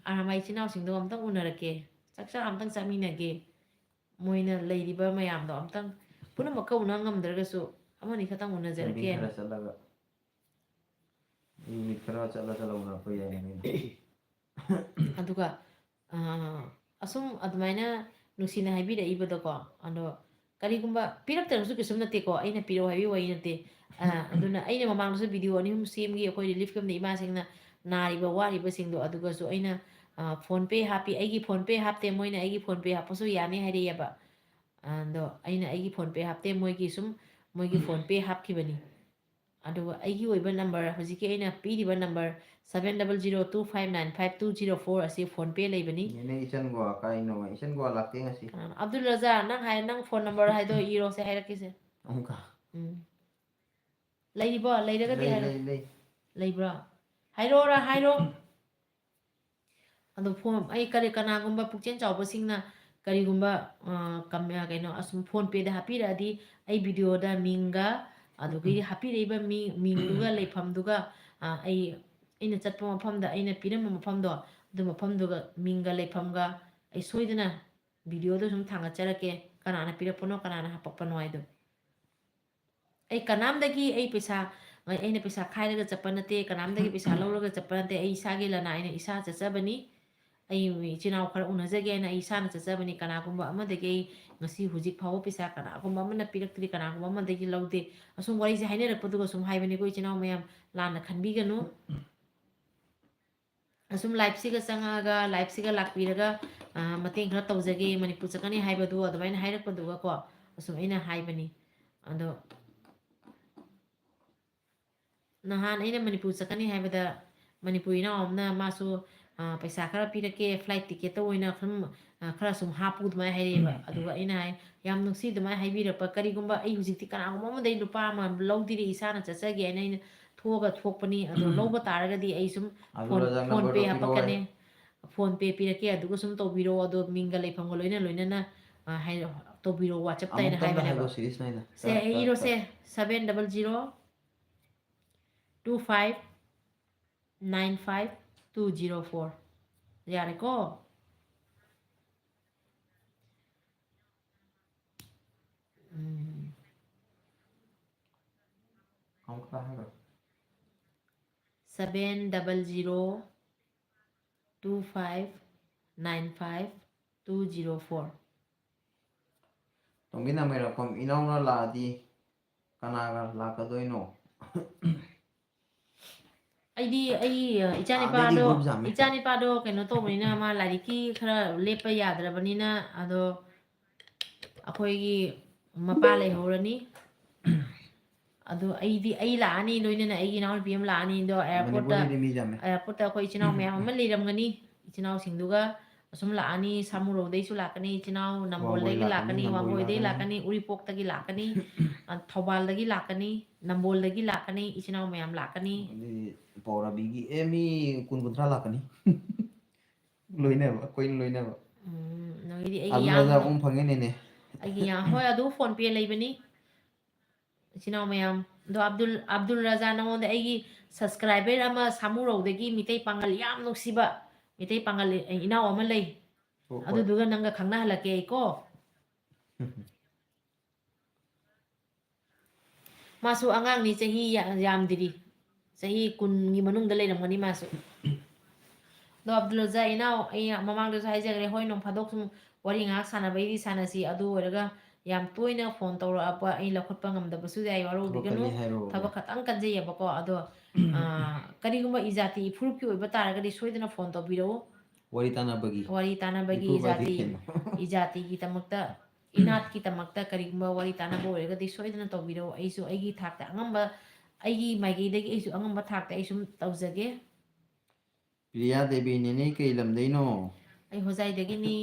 ꯑꯥ, ꯃꯥꯏ ꯏꯆꯤꯟ ꯏꯅꯥꯎꯁꯤꯡꯗꯣ ꯑꯝꯇꯪ ꯎꯅꯔꯛꯀꯦ, ꯆꯥꯛ ꯆꯥ ꯑꯝꯇꯪ ꯆꯥꯃꯤꯟꯅꯒꯦ, ꯃꯣꯏꯅ ꯂꯩꯔꯤꯕ ꯃꯌꯥꯝꯗꯣ ꯑꯝꯇꯪ ꯄꯨꯝꯅꯃꯛꯀ ꯎꯅ ꯉꯝꯗ꯭ꯔꯒꯁꯨ ꯑꯃꯅꯤ ꯈꯛꯇꯪ ꯂꯝꯕꯤ ꯎꯅꯖꯔꯛꯀꯦ꯫ ꯈꯔ ꯆꯠꯂꯒ, ꯃꯤ ꯃꯤꯠ ꯈꯔ ꯆꯠꯂ ꯆꯠꯂ ꯎꯅꯔꯛꯄ ꯌꯥꯏꯅꯦ ꯀꯩꯅꯣ꯫ ꯑꯗꯨꯒ, ꯑꯥ, ꯑꯁꯨꯝ ꯑꯗꯨꯃꯥꯏꯅ ꯅꯨꯡꯁꯤꯅ ꯍꯥꯏꯕꯤꯔꯛꯏꯕꯗꯀꯣ, ꯑꯗꯣ ꯀꯔꯤꯒꯨꯝꯕ ꯄꯤꯔꯛꯇ꯭ꯔꯒꯁꯨ ꯀꯩꯁꯨꯝ ꯅꯠꯇꯦꯀꯣ, ꯑꯩꯅ ꯄꯤꯔꯛꯑꯣ ꯍꯥꯏꯕꯒꯤ ꯋꯥꯔꯤ ꯅꯠꯇꯦ꯫ ꯑꯥ, ꯑꯗꯨꯅ ꯑꯩꯅ ꯃꯃꯥꯡꯗꯁꯨ video ꯑꯅꯤ ꯑꯍꯨꯝ ꯁꯦꯝꯈꯤ, ꯑꯩꯈꯣꯏ relief camp ꯇ ꯏꯃꯥꯁꯤꯡꯅ ꯅꯥꯔꯤꯕ ꯋꯥꯔꯤꯕꯁꯤꯡꯗꯣ꯫ ꯑꯗꯨꯒꯁꯨ ꯑꯩꯅ, ꯑꯥ, PhonePe ꯍꯥꯞꯄꯤ, ꯑꯩꯒꯤ PhonePe ꯍꯥꯞꯇꯦ, ꯃꯣꯏꯅ ꯑꯩꯒꯤ PhonePe ꯍꯥꯞꯄꯁꯨ ꯌꯥꯅꯤ ꯍꯥꯏꯔꯛꯑꯦꯕ꯫ ꯑꯗꯣ ꯑꯩꯅ ꯑꯩꯒꯤ PhonePe ꯍꯥꯞꯇꯦ, ꯃꯣꯏꯒꯤ ꯁꯨꯝ ꯃꯣꯏꯒꯤ PhonePe ꯍꯥꯞꯈꯤꯕꯅꯤ꯫ ꯑꯗꯨꯒ ꯑꯩꯒꯤ ꯑꯣꯏꯕ number, ꯍꯧꯖꯤꯛꯀꯤ ꯑꯩꯅ ꯄꯤꯔꯤꯕ number, seven double zero two five nine five two zero four ꯑꯁꯤ PhonePe ꯂꯩꯕꯅꯤ꯫ ꯅꯦꯅꯦ ꯏꯆꯟ ꯒꯣꯋꯥ ꯀꯥꯏꯅꯣ? ꯏꯆꯟ ꯒꯣꯋꯥ ꯂꯥꯛꯇꯦ ꯉꯁꯤ꯫ ꯀꯅꯥꯅꯣ? ꯑꯕꯗꯨꯜ ꯔꯖꯥ, ꯅꯪ ꯍꯥꯏ, ꯅꯪ phone number ꯍꯥꯏꯗꯣ ꯏꯔꯣꯁꯦ, ꯍꯥꯏꯔꯛꯀꯦꯁꯦ꯫ ꯑꯃꯨꯛꯀ꯫ ꯎꯝ꯫ ꯂꯩꯔꯤꯕꯣ? ꯂꯩꯔꯒꯗꯤ ꯂꯩ, ꯍꯥꯏꯔꯣ꯫ ꯂꯩ, ꯂꯩ꯫ ꯂꯩꯕ꯭ꯔꯣ? ꯍꯥꯏꯔꯛꯑꯣꯔꯥ? ꯍꯥꯏꯔꯣ꯫ ꯑꯗꯣ phone, ꯑꯩ ꯀꯔꯤ, ꯀꯅꯥꯒꯨꯝꯕ ꯄꯨꯛꯆꯦꯜ ꯆꯥꯎꯕꯁꯤꯡꯅ ꯀꯔꯤꯒꯨꯝꯕ, ꯑ, ꯀꯝ-, ꯑ, ꯀꯩꯅꯣ, ꯑꯁꯨꯝ PhonePe ꯗ ꯍꯥꯞꯄꯤꯔꯛꯑꯗꯤ ꯑꯩ video ꯗ ꯃꯤꯡꯒ ꯑꯗꯨꯒꯤ ꯍꯥꯞꯄꯤꯔꯛꯏꯕ ꯃꯤ, ꯃꯤꯡꯗꯨꯒ ꯂꯩꯐꯝꯗꯨꯒ, ꯑ, ꯑꯩ, ꯑꯩꯅ ꯆꯠꯄ ꯃꯐꯝꯗ, ꯑꯩꯅ ꯄꯤꯔꯝꯕ ꯃꯐꯝꯗꯣ, ꯑꯗꯨ ꯃꯐꯝꯗꯨꯒ ꯃꯤꯡꯒ ꯂꯩꯐꯝꯒ ꯑꯩ ꯁꯣꯏꯗꯅ video ꯗ ꯁꯨꯝ ꯊꯥꯡꯒꯠꯆꯔꯛꯀꯦ, ꯀꯅꯥꯅ ꯄꯤꯔꯛꯄꯅꯣ, ꯀꯅꯥꯅ ꯍꯥꯄꯛꯄꯅꯣ ꯍꯥꯏꯗꯣ꯫ ꯑꯩ ꯀꯅꯥꯝꯗꯒꯤ ꯑꯩ ꯄꯩꯁꯥ, ꯑꯩꯅ ꯄꯩꯁꯥ ꯈꯥꯏꯔꯒ ꯆꯠꯄ ꯅꯠꯇꯦ, ꯀꯅꯥꯝꯗꯒꯤ ꯄꯩꯁꯥ ꯂꯧꯔꯒ ꯆꯠꯄ ꯅꯠꯇꯦ, ꯑꯩ ꯏꯁꯥꯒꯤ ꯂꯅꯥꯏꯅ ꯏꯁꯥ ꯆꯠꯆꯕꯅꯤ꯫ ꯑꯩ ꯏꯆꯤꯟ ꯏꯅꯥꯎ ꯈꯔ ꯎꯅꯖꯒꯦ ꯍꯥꯏꯅ ꯑꯩ ꯏꯁꯥꯅ ꯆꯠꯆꯕꯅꯤ꯫ ꯀꯅꯥꯒꯨꯝꯕ ꯑꯃꯗꯒꯤ ꯑꯩ ꯉꯁꯤ ꯍꯧꯖꯤꯛ ꯐꯥꯎꯕ ꯄꯩꯁꯥ ꯀꯅꯥꯒꯨꯝꯕ ꯑꯃꯅ ꯄꯤꯔꯛꯇ꯭ꯔꯤ, ꯀꯅꯥꯒꯨꯝꯕ ꯑꯃꯗꯒꯤ ꯂꯧꯗꯦ꯫ ꯑꯁꯨꯝ ꯋꯥꯔꯤꯁꯦ ꯍꯥꯏꯅꯔꯛꯄꯗꯨꯒ ꯁꯨꯝ ꯍꯥꯏꯕꯅꯤꯀꯣ, ꯏꯆꯤꯟ ꯏꯅꯥꯎ ꯃꯌꯥꯝ, ꯂꯥꯟꯅ ꯈꯟꯕꯤꯒꯅꯨ꯫ ꯑꯁꯨꯝ live ꯁꯤꯒ ꯆꯪꯉꯛꯑꯒ, live ꯁꯤꯒ ꯂꯥꯛꯄꯤꯔꯒ, ꯑ, ꯃꯇꯦꯡ ꯈꯔ ꯇꯧꯖꯒꯦ, ꯃꯅꯤꯄꯨꯔ ꯆꯠꯀꯅꯤ ꯍꯥꯏꯕꯗꯨ ꯑꯗꯨꯃꯥꯏꯅ ꯍꯥꯏꯔꯛꯄꯗꯨꯒꯀꯣ, ꯑꯁꯨꯝ ꯑꯩꯅ ꯍꯥꯏꯕꯅꯤ꯫ ꯑꯗꯣ ꯅꯍꯥꯟ ꯑꯩꯅ ꯃꯅꯤꯄꯨꯔ ꯆꯠꯀꯅꯤ ꯍꯥꯏꯕꯗ, ꯃꯅꯤꯄꯨꯔ ꯏꯅꯥꯎ ꯑꯃꯅ ꯃꯥꯁꯨ, ꯑ, "ꯄꯩꯁꯥ ꯈꯔ ꯄꯤꯔꯛꯀꯦ, flight ticket ꯇ ꯑꯣꯏꯅ ꯈꯔ, ꯑ, ꯈꯔ ꯁꯨꯝ ꯍꯥꯞꯄꯨ", ꯑꯗꯨꯃꯥꯏꯅ ꯍꯥꯏꯔꯛꯑꯦꯕ꯫ ꯑꯗꯨꯒ ꯑꯩꯅ ꯍꯥꯏ, "ꯌꯥꯝ ꯅꯨꯡꯁꯤ ꯑꯗꯨꯃꯥꯏꯅ ꯍꯥꯏꯕꯤꯔꯛꯄ꯫ ꯀꯔꯤꯒꯨꯝꯕ ꯑꯩ ꯍꯧꯖꯤꯛꯇꯤ ꯀꯅꯥꯒꯨꯝꯕ ꯑꯃꯗꯩ ꯂꯨꯄꯥ ꯑꯃ ꯂꯧꯗ꯭ꯔꯤ, ꯏꯁꯥꯅ ꯆꯠꯆꯒꯦ" ꯍꯥꯏꯅ ꯑꯩꯅ ꯊꯣꯛꯑꯒ ꯊꯣꯛꯄꯅꯤ꯫ ꯑꯗꯣ ꯂꯧꯕ ꯇꯥꯔꯒꯗꯤ ꯑꯩ ꯁꯨꯝ ꯑꯗꯨ phone, ꯔꯣꯖꯥ PhonePe number ꯗꯣ ꯍꯥꯄꯛꯀꯅꯤ꯫ ꯄꯤꯔꯛꯑꯣ꯫ PhonePe ꯄꯤꯔꯛꯀꯦ, ꯑꯗꯨꯒ ꯁꯨꯝ ꯇꯧꯕꯤꯔꯛꯑꯣ꯫ ꯑꯗꯣ ꯃꯤꯡꯒ ꯂꯩꯐꯝꯒ ꯂꯣꯏꯅ ꯂꯣꯏꯅꯅ, ꯑ, ꯍꯥꯏ-, ꯇꯧꯕꯤꯔꯛꯑꯣ WhatsApp ꯇ ꯍꯥꯏꯅ ꯑꯃꯨꯛꯇꯪꯒ ꯍꯥꯏꯕꯅꯦꯕ꯫ ꯍꯥꯏꯔꯛꯑꯣ, series ꯅꯥꯏꯅ꯫ ꯁꯦ, ꯈꯔ, ꯈꯔ, ꯏꯔꯣꯁꯦ, ꯈꯔ꯫ Seven double zero two five nine five two zero four꯫ ꯌꯥꯔꯦꯀꯣ? ꯎꯝ꯫ ꯑꯃꯨꯛꯀ ꯍꯥꯏꯔꯣ꯫ Seven double zero two five nine five two zero four꯫ ꯇꯣꯝꯕꯤ ꯅꯃꯩꯔꯥꯛꯄꯝ, ꯏꯅꯥꯎꯅ ꯂꯥꯛꯑꯗꯤ ꯀꯅꯥꯒ ꯂꯥꯛꯀꯗꯣꯏꯅꯣ? ꯑꯩꯗꯤ ꯑꯩ, ꯑ, ꯏꯆꯥꯅꯤꯄꯥꯗꯣ, ꯑꯥꯗꯩꯗꯤ group ꯌꯥꯝꯃꯦ꯫ ꯏꯆꯥꯅꯤꯄꯥꯗꯣ ꯀꯩꯅꯣ ꯇꯧꯕꯅꯤꯅ, ꯃꯥ ꯂꯥꯏꯔꯤꯛꯀꯤ ꯈꯔ ꯂꯦꯞꯄ ꯌꯥꯗ꯭ꯔꯕꯅꯤꯅ, ꯑꯗꯣ ꯑꯩꯈꯣꯏꯒꯤ ꯃꯄꯥ ꯂꯩꯍꯧꯔꯅꯤ꯫ ꯑꯗꯣ ꯑꯩꯗꯤ, ꯑꯩ ꯂꯥꯛꯑꯅꯤ, ꯂꯣꯏꯅꯅ ꯑꯩꯒꯤ ꯏꯅꯥꯎꯅꯨꯄꯤ ꯑꯃ ꯂꯥꯛꯑꯅꯤ꯫ ꯑꯗꯣ airport ꯇ, ꯃꯅꯤꯄꯨꯔꯗꯗꯤ ꯃꯤ ꯌꯥꯝꯃꯦ꯫ Airport ꯇ ꯑꯩꯈꯣꯏ ꯏꯆꯤꯟ ꯏꯅꯥꯎ ꯃꯌꯥꯝ ꯑꯃ ꯂꯩꯔꯝꯒꯅꯤ꯫ ꯏꯆꯤꯟ ꯏꯅꯥꯎꯁꯤꯡꯗꯨꯒ ꯑꯁꯨꯝ ꯂꯥꯛꯑꯅꯤ, ꯁꯥꯃꯨꯔꯧꯗꯒꯤꯁꯨ ꯂꯥꯛꯀꯅꯤ, ꯏꯆꯤꯟ ꯏꯅꯥꯎ ꯋꯥꯡꯒꯣꯏ ꯅꯝꯕꯣꯜꯗꯒꯤ ꯂꯥꯛꯀꯅꯤ, ꯂꯥꯛꯀꯅꯤ, ꯅꯝꯕꯣꯜ ꯋꯥꯡꯒꯣꯏꯗꯒꯤ ꯂꯥꯛꯀꯅꯤ꯫ ꯂꯥꯛꯀꯅꯤ, ꯎꯔꯤꯄꯣꯛꯇꯒꯤ ꯂꯥꯛꯀꯅꯤ, ꯑ, ꯊꯧꯕꯥꯜꯗꯒꯤ ꯂꯥꯛꯀꯅꯤ, ꯅꯝꯕꯣꯜꯗꯒꯤ ꯂꯥꯛꯀꯅꯤ, ꯏꯆꯤꯟ ꯏꯅꯥꯎ ꯃꯌꯥꯝ ꯂꯥꯛꯀꯅꯤ꯫ ꯑꯗꯨꯗꯤ ꯄꯥꯎꯔꯥꯕꯤꯒꯤ, ꯑꯦ, ꯃꯤ ꯀꯨꯟ ꯀꯨꯟꯊ꯭ꯔꯥ ꯂꯥꯛꯀꯅꯤ꯫ ꯂꯣꯏꯅꯕ, ꯑꯩꯈꯣꯏꯅ ꯂꯣꯏꯅꯕ꯫ ꯎꯝ, ꯅꯣꯏꯒꯤꯗꯤ ꯑꯩꯒꯤ ꯑꯗꯨꯅ ꯌꯥꯝ, ꯑꯃꯨꯛ ꯐꯪꯉꯦꯅꯦꯅꯦ꯫ ꯑꯩꯒꯤ ꯌꯥꯝ, ꯍꯣꯏ, ꯑꯗꯨ PhonePe ꯂꯩꯕꯅꯤ꯫ ꯏꯆꯤꯟ ꯏꯅꯥꯎ ꯃꯌꯥꯝ, ꯑꯗꯣ ꯑꯕꯗꯨꯜ, ꯑꯕꯗꯨꯜ ꯔꯖꯥ, ꯅꯉꯣꯟꯗ ꯑꯩꯒꯤ subscriber ꯑꯃ ꯁꯥꯃꯨꯔꯧꯗꯒꯤ ꯃꯤꯇꯩ ꯄꯥꯉꯜ ꯌꯥꯝ ꯅꯨꯡꯁꯤꯕ, ꯃꯤꯇꯩ ꯄꯥꯉꯜ ꯏꯅꯥꯎ ꯑꯃ ꯂꯩ꯫ ꯑꯣ, ꯍꯣꯏ꯫ ꯑꯗꯨꯗꯨꯒ ꯅꯪꯒ ꯈꯪꯅꯍꯜꯂꯛꯀꯦ ꯑꯩꯀꯣ꯫ ꯃꯥꯁꯨ ꯑꯉꯥꯡꯅꯤ, ꯆꯍꯤ ꯌꯥ-, ꯌꯥꯝꯗ꯭ꯔꯤ꯫ ꯆꯍꯤ ꯀꯨꯟꯒꯤ ꯃꯅꯨꯡꯗ ꯂꯩꯔꯝꯒꯅꯤ ꯃꯥꯁꯨ꯫ ꯑꯗꯣ ꯑꯕꯗꯨꯜ ꯔꯖꯥ ꯏꯅꯥꯎ, ꯑꯩ ꯃꯃꯥꯡꯗꯁꯨ ꯍꯥꯏꯖꯈ꯭ꯔꯦ, ꯍꯣꯏ, ꯅꯣꯡ ꯐꯥꯗꯣꯛ ꯁꯨꯝ ꯋꯥꯔꯤ ꯉꯥꯏꯍꯥꯛ ꯁꯥꯟꯅꯕꯩꯗꯤ ꯁꯥꯟꯅꯁꯤ, ꯑꯗꯨ ꯑꯣꯏꯔꯒ ꯌꯥꯝ ꯇꯣꯏꯅ ꯐꯣꯟ ꯇꯧꯔꯛꯑꯕ ꯑꯩ ꯂꯧꯈꯠꯄ ꯉꯝꯗꯕꯁꯨ ꯌꯥꯏ, ꯋꯥꯔꯧꯕꯤꯒꯅꯨ꯫ ꯊꯕꯛ ꯀꯟꯅ ꯍꯥꯏꯔꯛꯑꯣ꯫ ꯊꯕꯛ ꯈꯇꯪ ꯀꯟꯖꯩꯌꯦꯕꯀꯣ꯫ ꯑꯗꯣ ꯑꯥ, ꯀꯔꯤꯒꯨꯝꯕ ꯏꯖꯥꯇꯤ ꯏꯐꯨꯔꯨꯞꯀꯤ ꯑꯣꯏꯕ ꯇꯥꯔꯒꯗꯤ ꯁꯣꯏꯗꯅ ꯐꯣꯟ ꯇꯧꯕꯤꯔꯛꯎ꯫ ꯋꯥꯔꯤ ꯇꯥꯟꯅꯕꯒꯤ꯫ ꯋꯥꯔꯤ ꯇꯥꯟꯅꯕꯒꯤ ꯏꯐꯨꯔꯨꯞ ꯍꯥꯏꯗꯤ ꯏꯖꯥꯇꯤ ꯀꯩꯅꯣ? ꯏꯖꯥꯇꯤꯒꯤꯗꯃꯛꯇ, ꯏꯅꯥꯠꯀꯤꯗꯃꯛꯇ ꯀꯔꯤꯒꯨꯝꯕ ꯋꯥꯔꯤ ꯇꯥꯟꯅꯕ ꯑꯣꯏꯔꯒꯗꯤ ꯁꯣꯏꯗꯅ ꯇꯧꯕꯤꯔꯛꯎ꯫ ꯑꯩꯁꯨ ꯑꯩꯒꯤ ꯊꯥꯛꯇ ꯑꯉꯝꯕ, ꯑꯩꯒꯤ ꯃꯥꯏꯀꯩꯗꯒꯤ ꯑꯩꯁꯨ ꯑꯉꯝꯕ ꯊꯥꯛꯇ ꯑꯩ ꯁꯨꯝ ꯇꯧꯖꯒꯦ꯫ ꯄ꯭ꯔꯤꯌꯥ ꯗꯦꯕꯤ, ꯅꯦꯅꯦ ꯀꯩ ꯂꯝꯗꯩꯅꯣ? ꯑꯩ ꯍꯣꯖꯥꯏꯗꯒꯤꯅꯤ꯫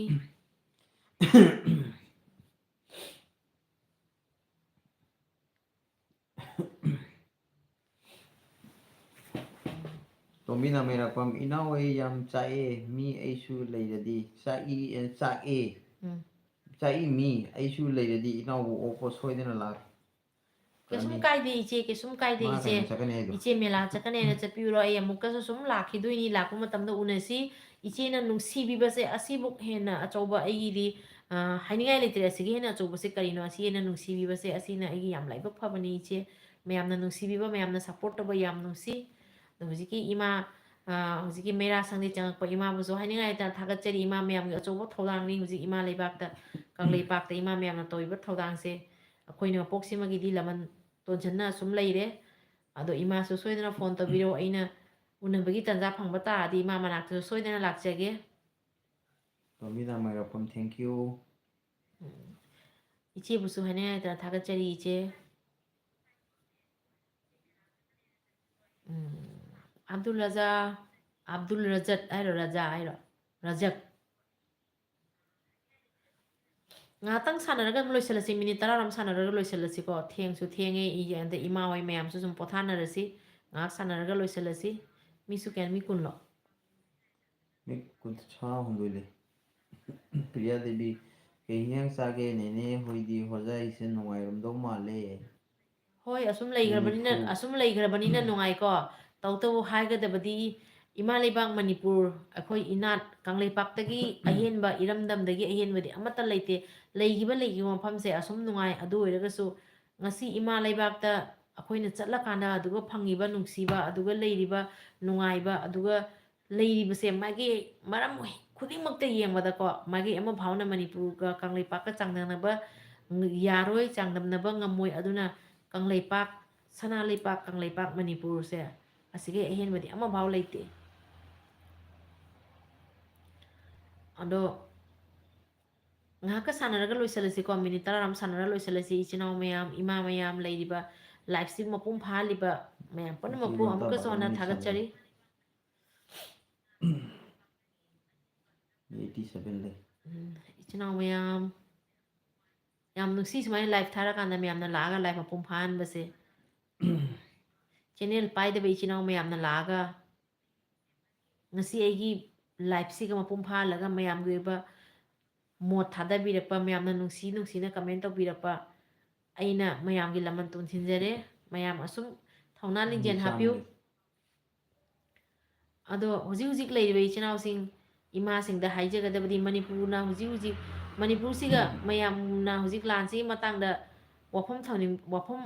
ꯇꯣꯝꯕꯤ ꯅꯥꯃꯩꯔꯥꯛꯄꯝ, ꯏꯅꯥꯎ ꯑꯩ ꯌꯥꯝ ꯆꯥꯛꯑꯦ, ꯃꯤ ꯑꯩꯁꯨ ꯂꯩꯔꯗꯤ ꯆꯥꯛꯏ, ꯑꯦ, ꯆꯥꯛꯑꯦ꯫ ꯎꯝ꯫ ꯆꯥꯛꯏ ꯃꯤ ꯑꯩꯁꯨ ꯂꯩꯔꯗꯤ ꯏꯅꯥꯎꯕꯨ ꯑꯣꯛꯄ ꯁꯣꯏꯗꯅ ꯂꯥꯛ-, ꯀꯩꯁꯨꯝ ꯀꯅꯤ꯫ ꯀꯥꯏꯗꯦ ꯏꯆꯦ, ꯀꯩꯁꯨꯝ ꯀꯥꯏꯗꯦ ꯃꯥ ꯏꯆꯦ꯫ ꯀꯩꯅꯣ ꯆꯠꯀꯅꯤ ꯍꯥꯏꯗꯣ? ꯏꯆꯦ ꯃꯦꯂꯥ ꯆꯠꯀꯅꯦꯅ ꯆꯠꯄꯤꯔꯨꯔꯣ, ꯑꯩ ꯑꯃꯨꯛꯀꯁꯨ ꯁꯨꯝ ꯂꯥꯛꯈꯤꯗꯣꯏꯅꯤ, ꯂꯥꯛꯄ ꯃꯇꯝꯗ ꯎꯅꯁꯤ꯫ ꯏꯆꯦꯅ ꯅꯨꯡꯁꯤꯕꯤꯕꯁꯦ ꯑꯁꯤꯃꯨꯛ ꯍꯦꯟꯅ ꯑꯆꯧꯕ ꯑꯩꯒꯤꯗꯤ, ꯑ, ꯍꯥꯏꯅꯤꯡꯉꯥꯏ ꯂꯩꯇ꯭ꯔꯦ꯫ ꯑꯁꯤꯒꯤ ꯍꯦꯟꯅ ꯑꯆꯧꯕꯁꯦ ꯀꯔꯤꯅꯣ? ꯑꯁꯤ ꯍꯦꯟꯅ ꯅꯨꯡꯁꯤꯕꯤꯕꯁꯦ ꯑꯁꯤꯅ ꯑꯩꯒꯤ ꯌꯥꯝ ꯂꯥꯏꯕꯛ ꯐꯕꯅꯤ ꯏꯆꯦ꯫ ꯃꯌꯥꯝꯅ ꯅꯨꯡꯁꯤꯕꯤꯕ, ꯃꯌꯥꯝꯅ support ꯇꯧꯕ ꯌꯥꯝ ꯅꯨꯡꯁꯤ꯫ ꯑꯗꯣ ꯍꯧꯖꯤꯛꯀꯤ ꯏꯃꯥ, ꯑ, ꯍꯧꯖꯤꯛꯀꯤ ꯃꯩꯔꯥ ꯁꯪꯗ ꯆꯪꯉꯛꯄ ꯏꯃꯥꯕꯨꯁꯨ ꯍꯥꯏꯅꯤꯡꯉꯥꯏ ꯂꯩꯇꯅ ꯊꯥꯒꯠꯆꯔꯤ꯫ ꯏꯃꯥ ꯃꯌꯥꯝꯒꯤ ꯑꯆꯧꯕ ꯊꯧꯗꯥꯡꯅꯤ ꯍꯧꯖꯤꯛ ꯏꯃꯥ ꯂꯩꯕꯥꯛꯇ, ꯀꯪꯂꯩꯄꯥꯛꯇ ꯏꯃꯥ ꯃꯌꯥꯝꯅ ꯇꯧꯔꯤꯕ ꯊꯧꯗꯥꯡꯁꯦ꯫ ꯑꯩꯈꯣꯏꯅ ꯃꯄꯣꯛꯁꯤꯃꯒꯤꯗꯤ ꯂꯃꯟ ꯇꯣꯟꯖꯟꯅ ꯑꯁꯨꯝ ꯂꯩꯔꯦ꯫ ꯑꯗꯣ ꯏꯃꯥꯁꯨ ꯁꯣꯏꯗꯅ ꯐꯣꯟ ꯇꯧꯕꯤꯔꯛꯑꯣ, ꯑꯩꯅ ꯎꯅꯕꯒꯤ ꯇꯥꯟꯖꯥ ꯐꯪꯕ ꯇꯥꯔꯗꯤ ꯏꯃꯥ ꯃꯅꯥꯛꯇꯁꯨ ꯁꯣꯏꯗꯅ ꯂꯥꯛꯆꯒꯦ꯫ ꯇꯣꯝꯕꯤ ꯅꯥꯃꯩꯔꯥꯛꯄꯝ, thank you꯫ ꯎꯝ꯫ ꯏꯆꯦꯕꯨꯁꯨ ꯍꯥꯏꯅꯤꯡꯉꯥꯏ ꯂꯩꯇꯅ ꯊꯥꯒꯠꯆꯔꯤ ꯏꯆꯦ꯫ ꯎꯝ꯫ ꯑꯕꯗꯨꯜ ꯔꯖꯥ, ꯑꯕꯗꯨꯜ ꯔꯖꯠ ꯍꯥꯏꯔꯣ, ꯔꯖꯥ ꯍꯥꯏꯔꯣ? ꯔꯖꯛ꯫ ꯉꯥꯏꯍꯥꯛꯇꯪ ꯁꯥꯟꯅꯔꯒ ꯑꯗꯨꯝ ꯂꯣꯏꯁꯤꯜꯂꯁꯤ, ꯃꯤꯅꯤꯠ ꯇꯔꯥꯔꯣꯝ ꯁꯥꯟꯅꯔꯒ ꯂꯣꯏꯁꯤꯜꯂꯁꯤꯀꯣ꯫ ꯊꯦꯡꯁꯨ ꯊꯦꯡꯉꯦ, ꯏ-, ꯑꯗꯩ ꯏꯃꯥ ꯍꯣꯏ ꯃꯌꯥꯝꯁꯨ ꯁꯨꯝ ꯄꯣꯊꯥꯅꯔꯁꯤ꯫ ꯉꯥꯏꯍꯥꯛ ꯁꯥꯟꯅꯔꯒ ꯂꯣꯏꯁꯤꯜꯂꯁꯤ꯫ ꯃꯤꯁꯨ ꯀꯌꯥ, ꯃꯤ ꯀꯨꯟꯂꯣ? ꯃꯤ ꯀꯨꯟꯊ꯭ꯔꯥ ꯍꯨꯝꯗꯣꯏ ꯂꯩ꯫ ꯄ꯭ꯔꯤꯌꯥ ꯗꯦꯕꯤ, ꯀꯩ ꯍꯤꯟꯖꯥꯡ ꯆꯥꯒꯦ? ꯅꯦꯅꯦ ꯍꯣꯏꯗꯤ ꯍꯣꯖꯥꯏꯁꯦ ꯅꯨꯡꯉꯥꯏꯔꯝꯗꯧ ꯃꯥꯜꯂꯦ꯫ ꯍꯣꯏ, ꯑꯁꯨꯝ ꯂꯩꯈ꯭ꯔꯕꯅꯤꯅ, ꯅꯤꯐꯨ꯫ ꯑꯁꯨꯝ ꯂꯩꯈ꯭ꯔꯕꯅꯤꯅ ꯅꯨꯡꯉꯥꯏꯀꯣ꯫ ꯇꯧꯕꯇꯕꯨ ꯍꯥꯏꯒꯗꯕꯗꯤ ꯏꯃꯥ ꯂꯩꯕꯥꯛ ꯃꯅꯤꯄꯨꯔ, ꯑꯩꯈꯣꯏ ꯏꯅꯥꯠ ꯀꯪꯂꯩꯄꯥꯛꯇꯒꯤ ꯑꯍꯦꯟꯕ, ꯏꯔꯝꯗꯝꯗꯒꯤ ꯑꯍꯦꯟꯕꯗꯤ ꯑꯃꯠꯇ ꯂꯩꯇꯦ꯫ ꯂꯩꯈꯤꯕ, ꯂꯩꯈꯤꯕ ꯃꯐꯝꯁꯦ ꯑꯁꯨꯝ ꯅꯨꯡꯉꯥꯏ꯫ ꯑꯗꯨ ꯑꯣꯏꯔꯒꯁꯨ ꯉꯁꯤ ꯏꯃꯥ ꯂꯩꯕꯥꯛꯇ ꯑꯩꯈꯣꯏꯅ ꯆꯠꯂꯀꯥꯟꯗ ꯑꯗꯨꯒ ꯐꯪꯉꯤꯕ ꯅꯨꯡꯁꯤꯕ, ꯑꯗꯨꯒ ꯂꯩꯔꯤꯕ ꯅꯨꯡꯉꯥꯏꯕ, ꯑꯗꯨꯒ ꯂꯩꯔꯤꯕꯁꯦ ꯃꯥꯒꯤ ꯃꯔꯝ ꯈꯨꯗꯤꯡꯃꯛꯇ ꯌꯦꯡꯕꯗꯀꯣ, ꯃꯥꯒꯤ ꯑꯃ ꯐꯥꯎꯅ ꯃꯅꯤꯄꯨꯔꯒ ꯀꯪꯂꯩꯄꯥꯛꯀ ꯆꯥꯡꯗꯝꯅꯕ ꯌꯥꯔꯣꯏ, ꯆꯥꯡꯗꯝꯅꯕ ꯉꯝꯃꯣꯏ꯫ ꯑꯗꯨꯅ ꯀꯪꯂꯩꯄꯥꯛ, ꯁꯅꯥ ꯂꯩꯄꯥꯛ, ꯀꯪꯂꯩꯄꯥꯛ ꯃꯅꯤꯄꯨꯔꯁꯦ ꯑꯁꯤꯒꯤ ꯑꯍꯦꯟꯕꯗꯤ ꯑꯃꯐꯥꯎ ꯂꯩꯇꯦ꯫ ꯑꯗꯣ ꯉꯥꯏꯍꯥꯛꯀ ꯁꯥꯟꯅꯔꯒ ꯂꯣꯏꯁꯤꯜꯂꯁꯤꯀꯣ, ꯃꯤꯅꯤꯠ ꯇꯔꯥ ꯑꯃ ꯁꯥꯟꯅꯔꯒ ꯂꯣꯏꯁꯤꯜꯂꯁꯤ꯫ ꯏꯆꯤꯟ ꯏꯅꯥꯎ ꯃꯌꯥꯝ, ꯏꯃꯥ ꯃꯌꯥꯝ, ꯂꯩꯔꯤꯕ liveꯁꯤ ꯃꯄꯨꯡ ꯐꯥꯍꯜꯂꯤꯕ ꯃꯌꯥꯝ ꯄꯨꯝꯅꯃꯛꯄꯨ ꯑꯃꯨꯛꯀꯁꯨ ꯍꯟꯅ ꯊꯥꯒꯠꯆꯔꯤ꯫ Eighty seven ꯂꯩ꯫ ꯎꯝ, ꯏꯆꯤꯟ ꯏꯅꯥꯎ ꯃꯌꯥꯝ, ꯌꯥꯝ ꯅꯨꯡꯁꯤ ꯁꯨꯃꯥꯏꯅ live ꯊꯥꯔꯀꯥꯟꯗ ꯃꯌꯥꯝꯅ ꯂꯥꯛꯑꯒ live ꯃꯄꯨꯡ ꯐꯥꯍꯟꯕꯁꯦ꯫ Channel ꯄꯥꯏꯗꯕ ꯏꯆꯤꯟ ꯏꯅꯥꯎ ꯃꯌꯥꯝꯅ ꯂꯥꯛꯑꯒ ꯉꯁꯤ ꯑꯩꯒꯤ liveꯁꯤꯒ ꯃꯄꯨꯡ ꯐꯥꯍꯜꯂꯒ ꯃꯌꯥꯝꯒꯤ ꯑꯣꯏꯕ ꯃꯣꯠ ꯊꯥꯗꯕꯤꯔꯛꯄ, ꯃꯌꯥꯝꯅ ꯅꯨꯡꯁꯤ ꯅꯨꯡꯁꯤꯅ comment ꯇꯧꯕꯤꯔꯛꯄ, ꯑꯩꯅ ꯃꯌꯥꯝꯒꯤ ꯂꯃꯟ ꯇꯣꯟ ꯊꯤꯟꯖꯔꯦ꯫ ꯃꯌꯥꯝ ꯑꯁꯨꯝ ꯊꯧꯅꯥ ꯂꯤꯡꯖꯦꯜ ꯍꯥꯞꯄꯤꯌꯨ꯫ ꯑꯗꯣ ꯍꯧꯖꯤꯛ ꯍꯧꯖꯤꯛ ꯂꯩꯔꯤꯕ ꯏꯆꯤꯟ ꯏꯅꯥꯎꯁꯤꯡ, ꯏꯃꯥꯁꯤꯡꯗ ꯍꯥꯏꯖꯒꯗꯕꯗꯤ, ꯃꯅꯤꯄꯨꯔꯅ ꯍꯧꯖꯤꯛ ꯍꯧꯖꯤꯛ, ꯃꯅꯤꯄꯨꯔꯁꯤꯒ ꯃꯌꯥꯝꯅ ꯍꯧꯖꯤꯛ ꯂꯥꯟꯁꯤꯒꯤ ꯃꯇꯥꯡꯗ ꯋꯥꯐꯝ ꯊꯝꯅꯤꯡ-, ꯋꯥꯐꯝ,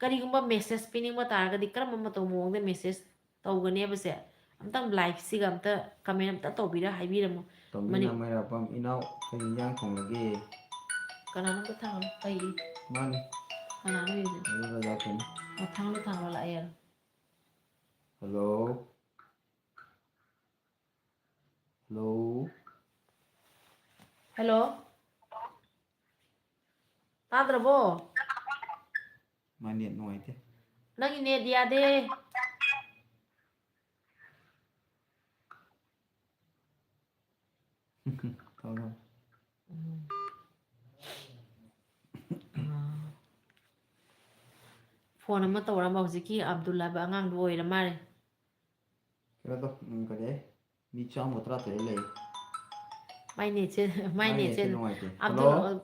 ꯀꯔꯤꯒꯨꯝꯕ message ꯄꯤꯅꯤꯡꯕ ꯇꯥꯔꯒꯗꯤ ꯀꯔꯝꯕ ꯃꯇꯧ ꯃꯑꯣꯡꯗ message ꯇꯧꯒꯅꯦꯕꯁꯦ? ꯑꯝꯇꯪ liveꯁꯤꯒ ꯑꯝꯇ comment ꯑꯝꯇ ꯇꯧꯕꯤꯔ ꯍꯥꯏꯕꯤꯔꯝꯃꯨ꯫ ꯇꯣꯝꯕꯤꯅ ꯃꯅꯤ- ꯃꯩꯔꯥꯄꯝ, "ꯏꯅꯥꯎ, ꯀꯔꯤ ꯏꯟꯖꯥꯡ ꯊꯣꯡꯂꯒꯦ?" ꯀꯅꯥꯅꯣꯝꯇ ꯊꯥꯡꯉꯣ, ꯀꯩ? ꯃꯥꯅꯤ꯫ ꯀꯅꯥꯅꯣ ꯌꯦꯡꯒꯦ? ꯑꯗꯨ ꯔꯖꯥ ꯈꯨꯅꯨ꯫ ꯑꯣ, ꯊꯥꯡꯂꯣ, ꯊꯥꯡꯂꯣ, ꯂꯥꯛꯑꯦ꯫ Hello? Hello? Hello? ꯇꯥꯗ꯭ꯔꯕꯣ? ꯃꯥ net ꯅꯨꯡꯉꯥꯏꯇꯦ꯫ ꯅꯪꯒꯤ net ꯌꯥꯗꯦ꯫ ꯊꯝꯃꯣ, ꯊꯝꯃꯣ꯫ ꯎꯝ꯫ ꯑꯥ꯫ Phone ꯑꯃ ꯇꯧꯔꯝꯕ ꯍꯧꯖꯤꯛꯀꯤ ꯑꯕꯗꯨꯜ ꯍꯥꯏꯕ ꯑꯉꯥꯡꯗꯨ ꯑꯣꯏꯔ ꯃꯥꯜꯂꯦ꯫ ꯀꯩꯅꯣ ꯇꯧ, ꯎꯝ, ꯀꯔꯤ? ꯃꯤ ꯆꯥꯝꯃꯒ ꯇꯔꯥꯇꯔꯦꯠ ꯂꯩ꯫ ꯃꯥꯏ netꯁꯦ, ꯃꯥꯏ ꯃꯥꯏ netꯁꯦ netꯁꯦ ꯅꯨꯡꯉꯥꯏꯇꯦ꯫ Abdul, Hello?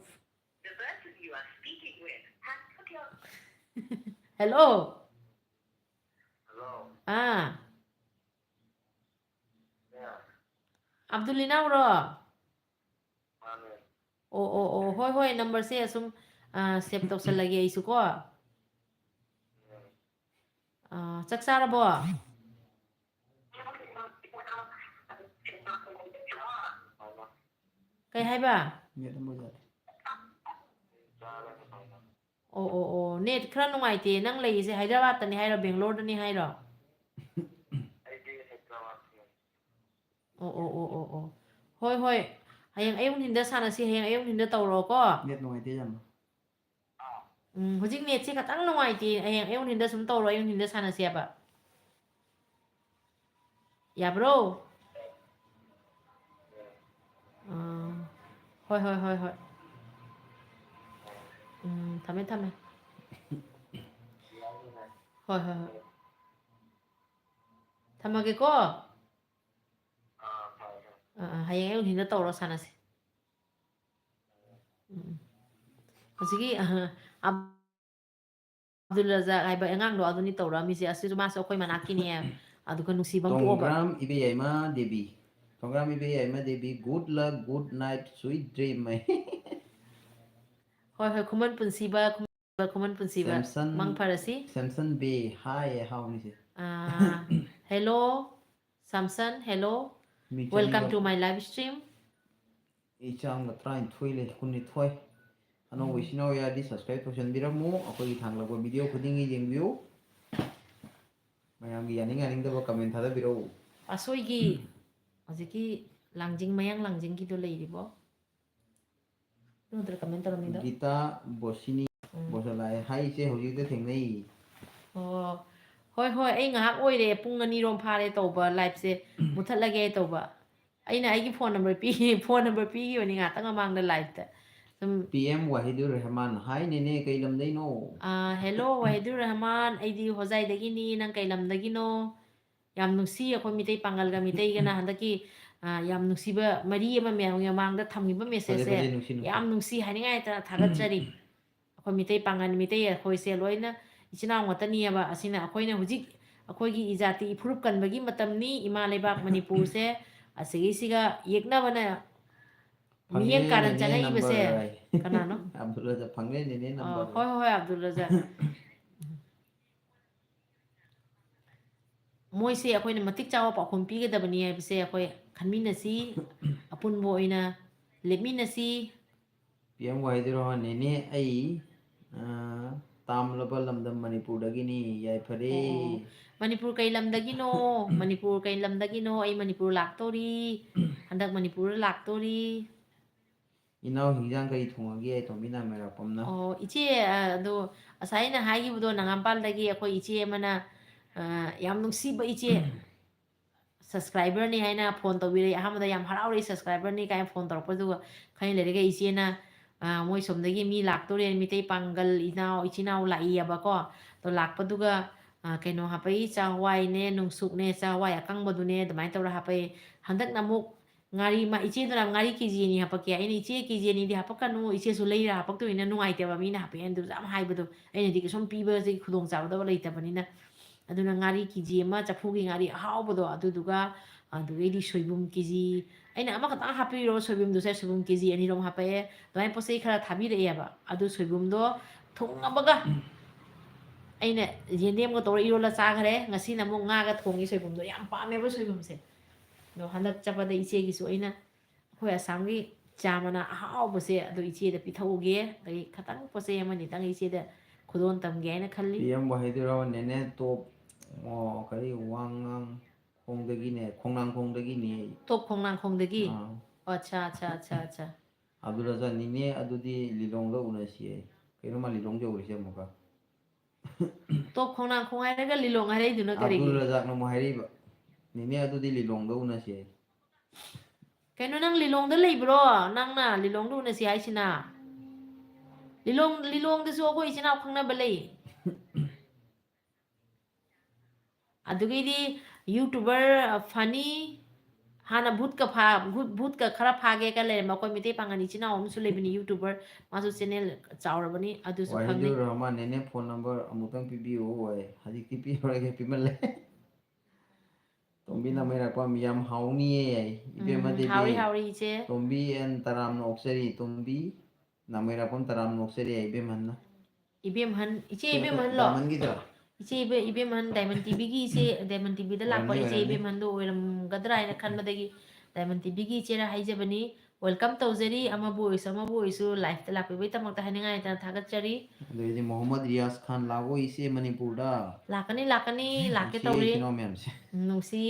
The person you are speaking with has put your Hello? Hello? Ah. Yeah. Abdul ꯏꯅꯥꯎꯔꯣ? ꯃꯥꯅꯦ꯫ ꯑꯣ, ꯑꯣ, ꯑꯣ, ꯍꯣꯏ, ꯍꯣꯏ, numberꯁꯦ ꯑꯁꯨꯝ, ꯑ, save ꯇꯧꯁꯜꯂꯒꯦ ꯑꯩꯁꯨ ꯀꯣ꯫ ꯑ, ꯆꯥꯛ ꯆꯥꯔꯕꯣ? ꯀꯩ ꯍꯥꯏꯕ? Net ꯑꯃ ꯌꯥꯗꯦ꯫ ꯑꯣ, ꯑꯣ, ꯑꯣ꯫ ꯅꯦꯠ ꯈꯔ ꯅꯨꯡꯉꯥꯏꯇꯦ꯫ ꯅꯪ ꯂꯩꯔꯤꯁꯦ ꯍꯥꯏꯗ꯭ꯔꯕꯥꯗꯇꯅꯤ ꯍꯥꯏꯔꯣ, ꯕꯦꯡꯒ꯭ꯂꯣꯔꯗꯅꯤ ꯍꯥꯏꯔꯣ? ꯑꯩꯗꯤ ꯍꯥꯏꯗ꯭ꯔꯕꯥꯗꯇꯅꯤ꯫ ꯑꯣ, ꯑꯣ, ꯑꯣ, ꯑꯣ, ꯑꯣ꯫ ꯍꯣꯏ, ꯍꯣꯏ꯫ ꯍꯌꯦꯡ ꯑꯌꯨꯛ ꯅꯨꯡꯊꯤꯟꯗ ꯁꯥꯟꯅꯁꯤ, ꯍꯌꯦꯡ ꯑꯌꯨꯛ ꯅꯨꯡꯊꯤꯟꯗ ꯇꯧꯔꯣꯀꯣ꯫ ꯅꯦꯠ ꯅꯨꯡꯉꯥꯏꯇꯦ ꯌꯥꯝꯅ꯫ ꯎꯝ, ꯍꯧꯖꯤꯛ ꯅꯦꯠꯁꯦ ꯈꯇꯪ ꯅꯨꯡꯉꯥꯏꯇꯦ꯫ ꯍꯌꯦꯡ ꯑꯌꯨꯛ ꯅꯨꯡꯊꯤꯟꯗ ꯁꯨꯝ ꯇꯧꯔꯣ, ꯑꯌꯨꯛ ꯅꯨꯡꯊꯤꯟꯗ ꯁꯥꯟꯅꯁꯦꯕ꯫ ꯌꯥꯕ꯭ꯔꯣ? ꯑꯥ, ꯍꯣꯏ, ꯍꯣꯏ, ꯍꯣꯏ, ꯍꯣꯏ꯫ ꯎꯝ, ꯊꯝꯃꯦ, ꯊꯝꯃꯦ꯫ ꯍꯣꯏ, ꯍꯣꯏ, ꯍꯣꯏ꯫ ꯊꯝꯃꯒꯦꯀꯣ꯫ ꯑꯥ, ꯑꯥ, ꯍꯌꯦꯡ ꯑꯌꯨꯛ ꯅꯨꯡꯊꯤꯟꯗ ꯇꯧꯔꯣ, ꯁꯥꯟꯅꯁꯤ꯫ ꯎꯝ꯫ ꯍꯧꯖꯤꯛꯀꯤ, ꯑ, ꯑꯕꯗꯨꯜ ꯔꯖꯥꯛ ꯍꯥꯏꯕ ꯑꯉꯥꯡꯗꯣ ꯑꯗꯨꯅꯤ ꯇꯧꯔꯛꯑꯝꯃꯤꯁꯦ꯫ ꯑꯁꯤꯁꯨ ꯃꯥꯁꯨ ꯑꯩꯈꯣꯏ ꯃꯅꯥꯛꯀꯤꯅꯤ꯫ ꯑꯗꯨꯒ ꯅꯨꯡꯁꯤꯕ ꯑꯃ ꯄꯣꯛꯑꯕ꯫ ꯇꯣꯡꯒ꯭ꯔꯥꯝ ꯏꯕꯦꯌꯥꯏꯃ Devi. ꯇꯣꯡꯒ꯭ꯔꯥꯝ ꯏꯕꯦꯌꯥꯏꯃ Devi, good luck, good night, sweet dream꯫ ꯍꯣꯏ, ꯍꯣꯏ, ꯈꯨꯃꯟ ꯄꯨꯟꯁꯤꯕ, ꯈꯨꯃꯟ ꯄꯨꯟꯁꯤꯕ, ꯁꯦꯝꯁꯟ, ꯃꯪ ꯐꯔꯁꯤ꯫ ꯁꯦꯝꯁꯟ ꯕꯦ, ꯍꯥꯏ, ꯍꯥꯎꯅꯤꯁꯦ꯫ ꯑꯥ, hello, ꯁꯦꯝꯁꯟ, hello꯫ ꯃꯤ ꯆꯅꯤ Welcome to ꯂꯧ꯫ My live stream꯫ ꯏꯆꯥ ꯑꯃꯒ ꯇꯔꯥꯅꯤꯊꯣꯏ ꯂꯩ, ꯀꯨꯟꯅꯤꯊꯣꯏ꯫ ꯑꯅꯧꯕ ꯎꯝ꯫ ꯏꯆꯤꯟ ꯏꯅꯥꯎ ꯌꯥꯎꯔꯗꯤ subscribe ꯇꯧꯁꯟꯕꯤꯔꯝꯃꯨ꯫ ꯑꯩꯈꯣꯏꯒꯤ ꯊꯥꯡꯂꯛꯄ video ꯈꯨꯗꯤꯡꯒꯤ ꯌꯦꯡꯕꯤꯌꯨ꯫ ꯃꯌꯥꯝꯒꯤ ꯌꯥꯅꯤꯡ ꯌꯥꯅꯤꯡꯗꯕ comment ꯊꯥꯗꯕꯤꯔꯛꯎ꯫ ꯑꯁꯣꯏꯒꯤ ꯍꯧꯖꯤꯛꯀꯤ ꯂꯥꯡꯖꯤꯡ, ꯃꯌꯥꯡ ꯂꯥꯡꯖꯤꯡꯒꯤꯗꯣ ꯂꯩꯔꯤꯕꯣ? ꯑꯗꯨ ꯅꯠꯇ꯭ꯔ comment ꯇꯧꯔꯝꯃꯤꯗꯣ? ꯒꯤꯇꯥ ꯕꯣꯁꯤꯅꯤ, ꯎꯝ꯫ ꯕꯣꯁꯂꯥꯏ꯫ ꯍꯥꯏ ꯏꯆꯦ, ꯍꯧꯖꯤꯛꯇ ꯊꯦꯡꯅꯩ꯫ ꯑꯣ, ꯍꯣꯏ, ꯍꯣꯏ, ꯑꯩ ꯉꯥꯏꯍꯥꯛ ꯑꯣꯏꯔꯦ, ꯄꯨꯡ ꯑꯅꯤꯔꯣꯝ ꯐꯥꯔꯦ ꯇꯧꯕ liveꯁꯦ, ꯃꯨꯊꯠꯂꯒꯦ ꯇꯧꯕ꯫ ꯑꯩꯅ ꯑꯩꯒꯤ phone number ꯄꯤ-, phone number ꯄꯤꯈꯤꯕꯅꯤ ꯉꯥꯛꯇꯪ ꯃꯃꯥꯡꯗ liveꯇ꯫ ꯁꯨꯝ ꯄꯤ ꯑꯦꯝ ꯋꯥꯍꯤꯗꯨꯔ ꯔꯍꯃꯥꯟ, ꯍꯥꯏ ꯅꯦꯅꯦ, ꯀꯩ ꯂꯝꯗꯩꯅꯣ? ꯑꯥ, hello, ꯋꯥꯍꯤꯗꯨꯔ ꯔꯍꯃꯥꯟ, ꯑꯩꯗꯤ ꯍꯣꯖꯥꯏꯗꯒꯤꯅꯤ, ꯅꯪ ꯀꯩ ꯂꯝꯗꯒꯤꯅꯣ? ꯌꯥꯝ ꯅꯨꯡꯁꯤ, ꯑꯩꯈꯣꯏ ꯃꯤꯇꯩ ꯄꯥꯡꯒꯜꯒ ꯃꯤꯇꯩꯒꯅ ꯍꯟꯗꯛꯀꯤ, ꯑꯥ, ꯌꯥꯝ ꯅꯨꯡꯁꯤꯕ ꯃꯔꯤ ꯑꯃ ꯃꯌꯥꯝꯒꯤ ꯃꯃꯥꯡꯗ ꯊꯝꯈꯤꯕ ꯐꯖꯩ, messageꯁꯦ꯫ ꯐꯖꯩ, ꯅꯨꯡꯁꯤ, ꯅꯨꯡꯁꯤ꯫ ꯌꯥꯝ ꯅꯨꯡꯁꯤ ꯍꯥꯏꯅꯤꯡꯉꯥꯏ ꯂꯩꯇꯅ ꯊꯥꯒꯠꯆꯔꯤ꯫ ꯑꯩꯈꯣꯏ ꯃꯤꯇꯩ ꯄꯥꯡꯒꯜ, ꯃꯤꯇꯩ ꯑꯩꯈꯣꯏꯁꯦ ꯂꯣꯏꯅ ꯏꯆꯤꯟ ꯏꯅꯥꯎ ꯉꯥꯛꯇꯅꯤꯑꯕ꯫ ꯑꯁꯤꯅ ꯑꯩꯈꯣꯏꯅ ꯍꯧꯖꯤꯛ ꯑꯩꯈꯣꯏꯒꯤ ꯏꯖꯥꯇꯤ ꯏꯐꯨꯔꯨꯞ ꯀꯟꯕꯒꯤ ꯃꯇꯝꯅꯤ꯫ ꯏꯃꯥ ꯂꯩꯕꯥꯛ ꯃꯅꯤꯄꯨꯔꯁꯦ ꯑꯁꯤꯒꯤꯁꯤꯒ ꯌꯦꯛꯅꯕꯅ ꯐꯪꯉꯦ ꯃꯤꯠꯌꯦꯡ ꯀꯥꯔꯟ ꯅꯦꯅꯦ ꯆꯪꯉꯛꯏꯕꯁꯦ number꯫ ꯀꯅꯥꯅꯣ? ꯑꯕꯗꯨꯜ ꯔꯖꯥꯛ ꯐꯪꯉꯦ ꯅꯦꯅꯦ ꯑꯣ, number꯫ ꯍꯣꯏ, ꯍꯣꯏ, ꯍꯣꯏ, ꯑꯕꯗꯨꯜ ꯔꯖꯥꯛ꯫ ꯃꯣꯏꯁꯦ ꯑꯩꯈꯣꯏꯅ ꯃꯇꯤꯛ ꯆꯥꯕ ꯄꯥꯎꯈꯨꯝ ꯄꯤꯒꯗꯕꯅꯤ ꯍꯥꯏꯕꯁꯦ ꯑꯩꯈꯣꯏ ꯈꯟꯃꯤꯟꯅꯁꯤ, ꯑꯄꯨꯟꯕ ꯑꯣꯏꯅ ꯂꯦꯞꯃꯤꯟꯅꯁꯤ꯫ ꯄꯤ ꯑꯦꯝ ꯋꯥꯍꯤꯗꯨꯔ ꯔꯍꯃꯥꯟ, ꯅꯦꯅꯦ, ꯑꯩ ꯑꯥ, ꯇꯥꯝꯂꯕ ꯂꯝꯗꯝ ꯃꯅꯤꯄꯨꯔꯗꯒꯤꯅꯤ꯫ ꯌꯥꯏꯐꯔꯦ꯫ ꯑꯣ, ꯃꯅꯤꯄꯨꯔ ꯀꯩ ꯂꯝꯗꯒꯤꯅꯣ? ꯃꯅꯤꯄꯨꯔ ꯀꯩ ꯂꯝꯗꯒꯤꯅꯣ? ꯑꯩ ꯃꯅꯤꯄꯨꯔ ꯂꯥꯛꯇꯣꯔꯤ, ꯍꯟꯗꯛ ꯃꯅꯤꯄꯨꯔꯗ ꯂꯥꯛꯇꯣꯔꯤ꯫ ꯏꯅꯥꯎ, ꯍꯤꯟꯖꯥꯡ ꯀꯔꯤ ꯊꯣꯡꯉꯒꯦ? ꯇꯣꯝꯕꯤ ꯅꯥꯃꯩꯔꯥꯛꯄꯝꯅ꯫ ꯑꯣ, ꯏꯆꯦ, ꯑ, ꯑꯗꯣ ꯉꯁꯥꯏ ꯑꯩꯅ ꯍꯥꯏꯈꯤꯕꯗꯣ, ꯅꯒꯥꯝꯄꯥꯜꯗꯒꯤ ꯑꯩꯈꯣꯏ ꯏꯆꯦ ꯑꯃꯅ, ꯑ, ꯌꯥꯝ ꯅꯨꯡꯁꯤꯕ ꯏꯆꯦ, subscriberꯅꯤ ꯍꯥꯏꯅ ꯐꯣꯟ ꯇꯧꯕꯤꯔꯛꯏ꯫ ꯑꯍꯥꯟꯕꯗ ꯌꯥꯝ ꯍꯔꯥꯎꯔꯦ, subscriberꯅꯤ ꯀꯥꯏꯅ ꯐꯣꯟ ꯇꯧꯔꯛꯄꯗꯨꯒ꯫ ꯈꯔ ꯂꯩꯔꯒ ꯏꯆꯦꯅ, ꯑ, ꯃꯣꯏ ꯁꯣꯝꯗꯒꯤ ꯃꯤ ꯂꯥꯛꯇꯣꯔꯦ, ꯃꯤꯇꯩ ꯄꯥꯡꯒꯜ ꯏꯅꯥꯎ, ꯏꯆꯤꯟ ꯏꯅꯥꯎ ꯂꯥꯛꯏꯌꯦꯕꯀꯣ꯫ ꯑꯗꯣ ꯂꯥꯛꯄꯗꯨꯒ, ꯑ, ꯀꯩꯅꯣ ꯍꯥꯞꯄꯛꯏ, ꯆꯥꯛꯍꯋꯥꯏꯅꯦ, ꯅꯨꯡꯁꯨꯛꯅꯦ, ꯆꯥꯛꯍꯋꯥꯏ ꯑꯀꯪꯕꯗꯨꯅꯦ, ꯑꯗꯨꯃꯥꯏꯅ ꯇꯧꯔ ꯍꯥꯞꯄꯛꯏ꯫ ꯍꯟꯗꯛꯅ ꯑꯃꯨꯛ ꯉꯥꯔꯤ ꯃ-, ꯏꯆꯦꯗꯨꯅ ꯉꯥꯔꯤ ꯀꯦ ꯖꯤ ꯑꯅꯤ ꯍꯥꯞꯄꯛꯀꯦ꯫ ꯑꯩꯅ, "ꯏꯆꯦ, ꯀꯦ ꯖꯤ ꯑꯅꯤꯗꯤ ꯍꯥꯞꯄꯛꯀꯅꯨ, ꯏꯆꯦꯁꯨ ꯂꯩꯔ ꯍꯥꯞꯄꯛꯇꯣꯏꯅꯤꯅ ꯅꯨꯡꯉꯥꯏꯇꯦꯕ, ꯃꯤꯅ ꯍꯥꯞꯄꯛꯑꯦ ꯑꯗꯨꯁꯨ ꯌꯥꯝ ꯍꯥꯏꯕꯗꯣ꯫ ꯑꯩꯅꯗꯤ ꯀꯩꯁꯨꯝ ꯄꯤꯕꯁꯤ ꯈꯨꯗꯣꯡꯆꯥꯕꯗꯕ ꯂꯩꯇꯕꯅꯤꯅ꯫ ꯑꯗꯨꯅ ꯉꯥꯔꯤ ꯀꯦ ꯖꯤ ꯑꯃ, ꯆꯐꯨꯒꯤ ꯉꯥꯔꯤ ꯑꯍꯥꯎꯕꯗꯣ, ꯑꯗꯨꯗꯨꯒ, ꯑꯗꯨꯗꯩꯗꯤ ꯁꯣꯏꯕꯨꯝ ꯀꯦ ꯖꯤ, ꯑꯩꯅ ꯑꯃꯈꯛꯇꯪ ꯍꯥꯞꯄꯤꯔꯣ, ꯁꯣꯏꯕꯨꯝꯗꯨꯁꯦ, ꯁꯣꯏꯕꯨꯝ ꯀꯦ ꯖꯤ ꯑꯅꯤꯔꯣꯝ ꯍꯥꯞꯄꯛꯑꯦ꯫ ꯑꯗꯨꯃꯥꯏꯅ ꯄꯣꯠ ꯆꯩ ꯈꯔ ꯊꯥꯕꯤꯔꯛꯑꯦꯕ꯫ ꯑꯗꯨ ꯁꯣꯏꯕꯨꯝꯗꯣ ꯊꯣꯡꯉꯕꯒ ꯑꯩꯅ ꯌꯦꯟꯗꯦꯝꯒ ꯇꯧꯔ ꯏꯔꯣꯜꯂ ꯆꯥꯈ꯭ꯔꯦ꯫ ꯉꯁꯤꯅ ꯑꯃꯨꯛ ꯉꯥꯒ ꯊꯣꯡꯉꯤ ꯁꯣꯏꯕꯨꯝꯗꯣ꯫ ꯌꯥꯝ ꯄꯥꯝꯃꯦꯕ ꯁꯣꯏꯕꯨꯝꯁꯦ꯫ ꯑꯗꯣ ꯍꯟꯗꯛ ꯆꯠꯄꯗ ꯏꯆꯦꯒꯤꯁꯨ ꯑꯩꯅ ꯑꯩꯈꯣꯏ ꯑꯁꯥꯝꯒꯤ ꯆꯥ ꯃꯅꯥ ꯑꯍꯥꯎꯕꯁꯦ ꯑꯗꯨ ꯏꯆꯦꯗ ꯄꯤꯊꯛꯎꯒꯦ꯫ ꯑꯗꯒꯤ ꯈꯇꯪ ꯄꯣꯠ ꯆꯩ ꯑꯃꯅꯤꯇꯪ ꯏꯆꯦꯗ ꯈꯨꯗꯣꯜ ꯇꯝꯒꯦ ꯍꯥꯏꯅ ꯈꯜꯂꯤ꯫ ꯄꯤꯔꯝꯕ ꯍꯥꯏꯗꯣꯏꯔꯣ? ꯅꯦꯅꯦ ꯇꯣꯞ, ꯑꯣ, ꯀꯔꯤ, ꯋꯥꯉꯥꯡ ꯈꯣꯡꯗꯒꯤꯅꯦ, ꯈꯣꯡꯅꯥꯡ ꯈꯣꯡꯗꯒꯤꯅꯦ ꯑꯩ꯫ ꯇꯣꯞ ꯈꯣꯡꯅꯥꯡꯈꯣꯡꯗꯒꯤ? ꯑꯥ꯫ ꯑꯣ, ꯑꯠꯆꯥ, ꯑꯠꯆꯥ, ꯑꯠꯆꯥ, ꯑꯠꯆꯥ꯫ ꯑꯕꯗꯨꯜ ꯔꯖꯥꯛ, ꯅꯤꯅꯦ ꯑꯗꯨꯗꯤ ꯂꯤꯂꯣꯡꯗ ꯎꯅꯁꯤ ꯑꯩ꯫ ꯀꯩꯅꯣ ꯃꯥ ꯂꯤꯂꯣꯡ ꯌꯧꯔꯤꯁꯦ ꯑꯃꯨꯛꯀ? ꯇꯣꯞ ꯈꯣꯡꯅꯥꯡꯈꯣꯡ ꯍꯥꯏꯔꯒ ꯂꯤꯂꯣꯡ ꯍꯥꯏꯔꯛꯏꯗꯨꯅ ꯀꯔꯤꯒꯤ? ꯑꯕꯗꯨꯜ ꯔꯖꯥꯛꯅ ꯑꯃꯨꯛ ꯍꯥꯏꯔꯛꯏꯕ, "ꯅꯤꯅꯦ ꯑꯗꯨꯗꯤ ꯂꯤꯂꯣꯡꯗ ꯎꯅꯁꯤ ꯑꯩ"꯫ ꯀꯩꯅꯣ, ꯅꯪ ꯂꯤꯂꯣꯡꯗ ꯂꯩꯕ꯭ꯔꯣ? ꯅꯪꯅ ꯂꯤꯂꯣꯡꯗ ꯎꯅꯁꯤ ꯍꯥꯏꯁꯤꯅ? ꯂꯤꯂꯣꯡ, ꯂꯤꯂꯣꯡꯗꯁꯨ ꯑꯩꯈꯣꯏ ꯏꯆꯤꯟ ꯏꯅꯥꯎ ꯈꯪꯅꯕ ꯂꯩ꯫ ꯑꯗꯨꯒꯤꯗꯤ YouTuber, ꯑ, funny, ꯍꯥꯟꯅ ꯚꯨꯠꯀ ꯐꯥ-, ꯚꯨꯠ, ꯚꯨꯠꯀ ꯈꯔ ꯐꯥꯒꯦꯒ ꯂꯩꯔꯝꯕ ꯑꯩꯈꯣꯏ ꯃꯩꯇꯩ ꯄꯥꯉꯜ ꯏꯆꯤꯟ ꯏꯅꯥꯎ ꯑꯃꯁꯨ ꯂꯩꯕꯅꯤ, YouTuber꯫ ꯃꯥꯁꯨ channel ꯆꯥꯎꯔꯕꯅꯤ, ꯑꯗꯨꯁꯨ ꯈꯪꯅꯩ꯫ ꯋꯥꯍꯤꯗꯨꯔ ꯔꯍꯃꯥꯟ, "ꯅꯦꯅꯦ phone number ꯑꯃꯨꯛꯇꯪ ꯄꯤꯕꯤꯌꯨ" ꯍꯥꯏ꯫ ꯍꯧꯖꯤꯛꯇꯤ ꯄꯤꯔꯔꯣꯏꯒꯦ, ꯄꯤꯃꯜꯂꯦ꯫ ꯇꯣꯝꯕꯤ ꯅꯥꯃꯩꯔꯥꯛꯄꯝ, ꯌꯥꯝ ꯍꯥꯎꯅꯤꯌꯦ ꯍꯥꯏ꯫ ꯎꯝ, ꯏꯕꯦꯝꯃꯗꯤ ꯍꯥꯎꯔꯤ, ꯍꯥꯎꯔꯤ, ꯏꯆꯦ꯫ ꯇꯣꯝꯕꯤ and ꯇꯔꯥꯝꯅ ꯑꯣꯛꯆꯔꯤ, ꯇꯣꯝꯕꯤ ꯅꯥꯃꯩꯔꯥꯛꯄꯝ ꯇꯔꯥꯝꯅ ꯑꯣꯛꯆꯔꯤ ꯍꯥꯏ, ꯏꯕꯦꯝꯍꯟꯅ꯫ ꯏꯕꯦꯝꯍꯟ, ꯏꯆꯦ ꯁꯤ ꯑꯩꯈꯣꯏ ꯏꯕꯦꯝꯍꯟꯂꯣ? ꯗꯥꯏꯃꯟꯒꯤꯗꯨꯔꯥ? ꯏꯆꯦ ꯏꯕꯦ-, ꯏꯕꯦꯝꯍꯟ, Diamond TVꯒꯤ ꯏꯆꯦ, Diamond TVꯗ ꯂꯥꯛꯄ ꯑꯣꯏꯔꯝꯅꯤ, ꯏꯆꯦ ꯑꯣꯏꯔꯝꯅꯤ꯫ ꯏꯕꯦꯝꯍꯟꯗꯣ ꯑꯣꯏꯔꯝꯒꯗ꯭ꯔꯥ ꯍꯥꯏꯅ ꯈꯟꯕꯗꯒꯤ Diamond TVꯒꯤ ꯏꯆꯦꯔ ꯍꯥꯏꯖꯕꯅꯤ꯫ Welcome ꯇꯧꯖꯔꯤ, ꯑꯃꯕꯨ ꯑꯣꯏꯔꯁꯨ ꯑꯃꯕꯨ ꯑꯣꯏꯔꯁꯨ live ꯇ ꯂꯥꯛꯄꯤꯕꯒꯤꯗꯃꯛꯇ ꯍꯥꯏꯅꯤꯡꯉꯥꯏ ꯂꯩꯇꯅ ꯊꯥꯒꯠꯆꯔꯤ꯫ ꯑꯗꯩꯗꯤ ꯃꯣꯍꯝꯃꯗ ꯔꯤꯌꯥꯖ ꯈꯥꯟ ꯂꯥꯛꯑꯣ ꯏꯆꯦ ꯃꯅꯤꯄꯨꯔꯗ꯫ ꯂꯥꯛꯀꯅꯤ, ꯂꯥꯛꯀꯅꯤ, ꯂꯥꯛꯀꯦ ꯅꯨꯡꯁꯤꯌꯦ ꯇꯧꯔꯤ꯫ ꯏꯆꯤꯟ ꯏꯅꯥꯎ ꯃꯌꯥꯝꯁꯦ꯫ ꯎꯝ, ꯅꯨꯡꯁꯤ꯫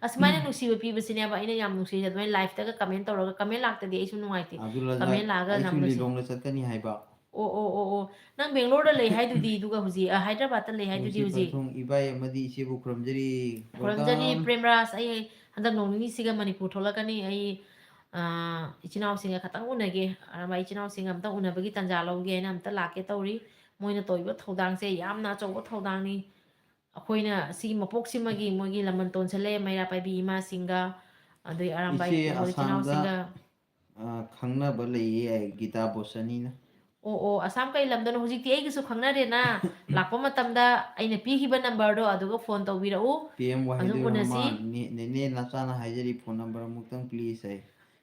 ꯑꯁꯨꯃꯥꯏꯅ ꯅꯨꯡꯁꯤꯕ ꯄꯤꯕꯁꯤꯅꯦꯕ ꯑꯩꯅ ꯌꯥꯝ ꯅꯨꯡꯁꯤꯔꯤꯁꯦ꯫ ꯑꯗꯨꯃꯥꯏꯅ live ꯇꯒ comment ꯇꯧꯔꯒ, comment ꯂꯥꯛꯇꯗꯤ ꯑꯩꯁꯨ ꯅꯨꯡꯉꯥꯏꯇꯦ꯫ ꯑꯕꯗꯨꯜ ꯔꯖꯥꯛ, Comment ꯂꯥꯛꯑꯒ ꯌꯥꯝ ꯑꯩꯁꯨ ꯅꯨꯡꯁꯤ꯫ ꯂꯤꯂꯣꯡꯗ ꯆꯠꯀꯅꯤ ꯍꯥꯏꯕ꯫ ꯑꯣ, ꯑꯣ, ꯑꯣ, ꯑꯣ꯫ ꯅꯪ ꯕꯦꯡꯒ꯭ꯂꯣꯔꯗ ꯂꯩ ꯍꯥꯏꯗꯨꯗꯤ, ꯑꯗꯨꯒ ꯍꯧꯖꯤꯛ, ꯑ, ꯍꯥꯏꯗ꯭ꯔꯕꯥꯗꯇ ꯂꯩ ꯍꯥꯏꯗꯨꯗꯤ ꯍꯧꯖꯤꯛ꯫ ꯄꯟꯊꯨꯡ ꯏꯕꯥꯏ ꯑꯃꯗꯤ ꯏꯆꯦꯕꯨ ꯈꯨꯔꯨꯝꯖꯔꯤ꯫ ꯈꯨꯔꯨꯝꯖꯔꯤ, Welcome꯫ ꯄ꯭ꯔꯦꯝꯔꯥꯖ꯫ ꯑꯩ ꯍꯟꯗꯛ ꯅꯣꯡ ꯅꯤꯅꯤꯁꯤꯒ ꯃꯅꯤꯄꯨꯔ ꯊꯣꯛꯂꯛꯀꯅꯤ꯫ ꯑꯩ, ꯑ, ꯏꯆꯤꯟ ꯏꯅꯥꯎꯁꯤꯡꯒ ꯈꯇꯪ ꯎꯅꯒꯦ꯫ ꯑꯔꯥꯝꯕꯥꯏ ꯏꯆꯤꯟ ꯏꯅꯥꯎꯁꯤꯡꯒ ꯑꯝꯇ ꯎꯅꯕꯒꯤ ꯇꯥꯟꯖꯥ ꯂꯧꯒꯦ ꯍꯥꯏꯅ ꯑꯝꯇ ꯂꯥꯛꯀꯦ ꯇꯧꯔꯤ꯫ ꯃꯣꯏꯅ ꯇꯧꯔꯤꯕ ꯊꯧꯗꯥꯡꯁꯦ ꯌꯥꯝꯅ ꯑꯆꯧꯕ ꯊꯧꯗꯥꯡꯅꯤ꯫ ꯑꯩꯈꯣꯏꯅ ꯁꯤꯒꯤ ꯃꯄꯣꯛꯁꯤꯃꯒꯤ ꯃꯣꯏꯒꯤ ꯂꯃꯟ ꯇꯣꯟꯁꯜꯂꯦ, ꯃꯩꯔꯥ ꯄꯥꯏꯕꯤ ꯏꯃꯥꯁꯤꯡꯒ, ꯑꯗꯩ ꯑꯔꯥꯝꯕꯥꯏ ꯏꯆꯦ ꯏꯆꯤꯟ ꯑꯁꯥꯝꯗ, ꯏꯅꯥꯎꯁꯤꯡꯒ꯫ ꯑ, ꯈꯪꯅꯕ ꯂꯩꯌꯦ ꯍꯥꯏ, ꯒꯤꯇꯥ ꯕꯣꯁꯅꯤꯅ꯫ ꯑꯣ, ꯑꯣ, ꯑꯁꯥꯝ ꯀꯩ ꯂꯝꯗꯅꯣ? ꯍꯧꯖꯤꯛꯇꯤ ꯑꯩꯒꯁꯨ ꯈꯪꯅꯔꯦꯅ꯫ ꯂꯥꯛꯄ ꯃꯇꯝꯗ ꯑꯩꯅ ꯄꯤꯈꯤꯕ number ꯗꯣ ꯑꯗꯨꯒ phone ꯇꯧꯕꯤꯔꯛꯎ꯫ ꯄꯤ ꯑꯦꯝ ꯑꯗꯨꯝ ꯋꯥꯍꯤꯗꯨꯔ ꯎꯅꯁꯤ꯫ ꯔꯍꯃꯥꯟ, ꯅꯦ-, ꯅꯦꯅꯦ ꯅꯆꯥꯅ ꯍꯥꯏꯖꯔꯤ, phone number ꯑꯃꯨꯛꯇꯪ please ꯍꯥꯏ꯫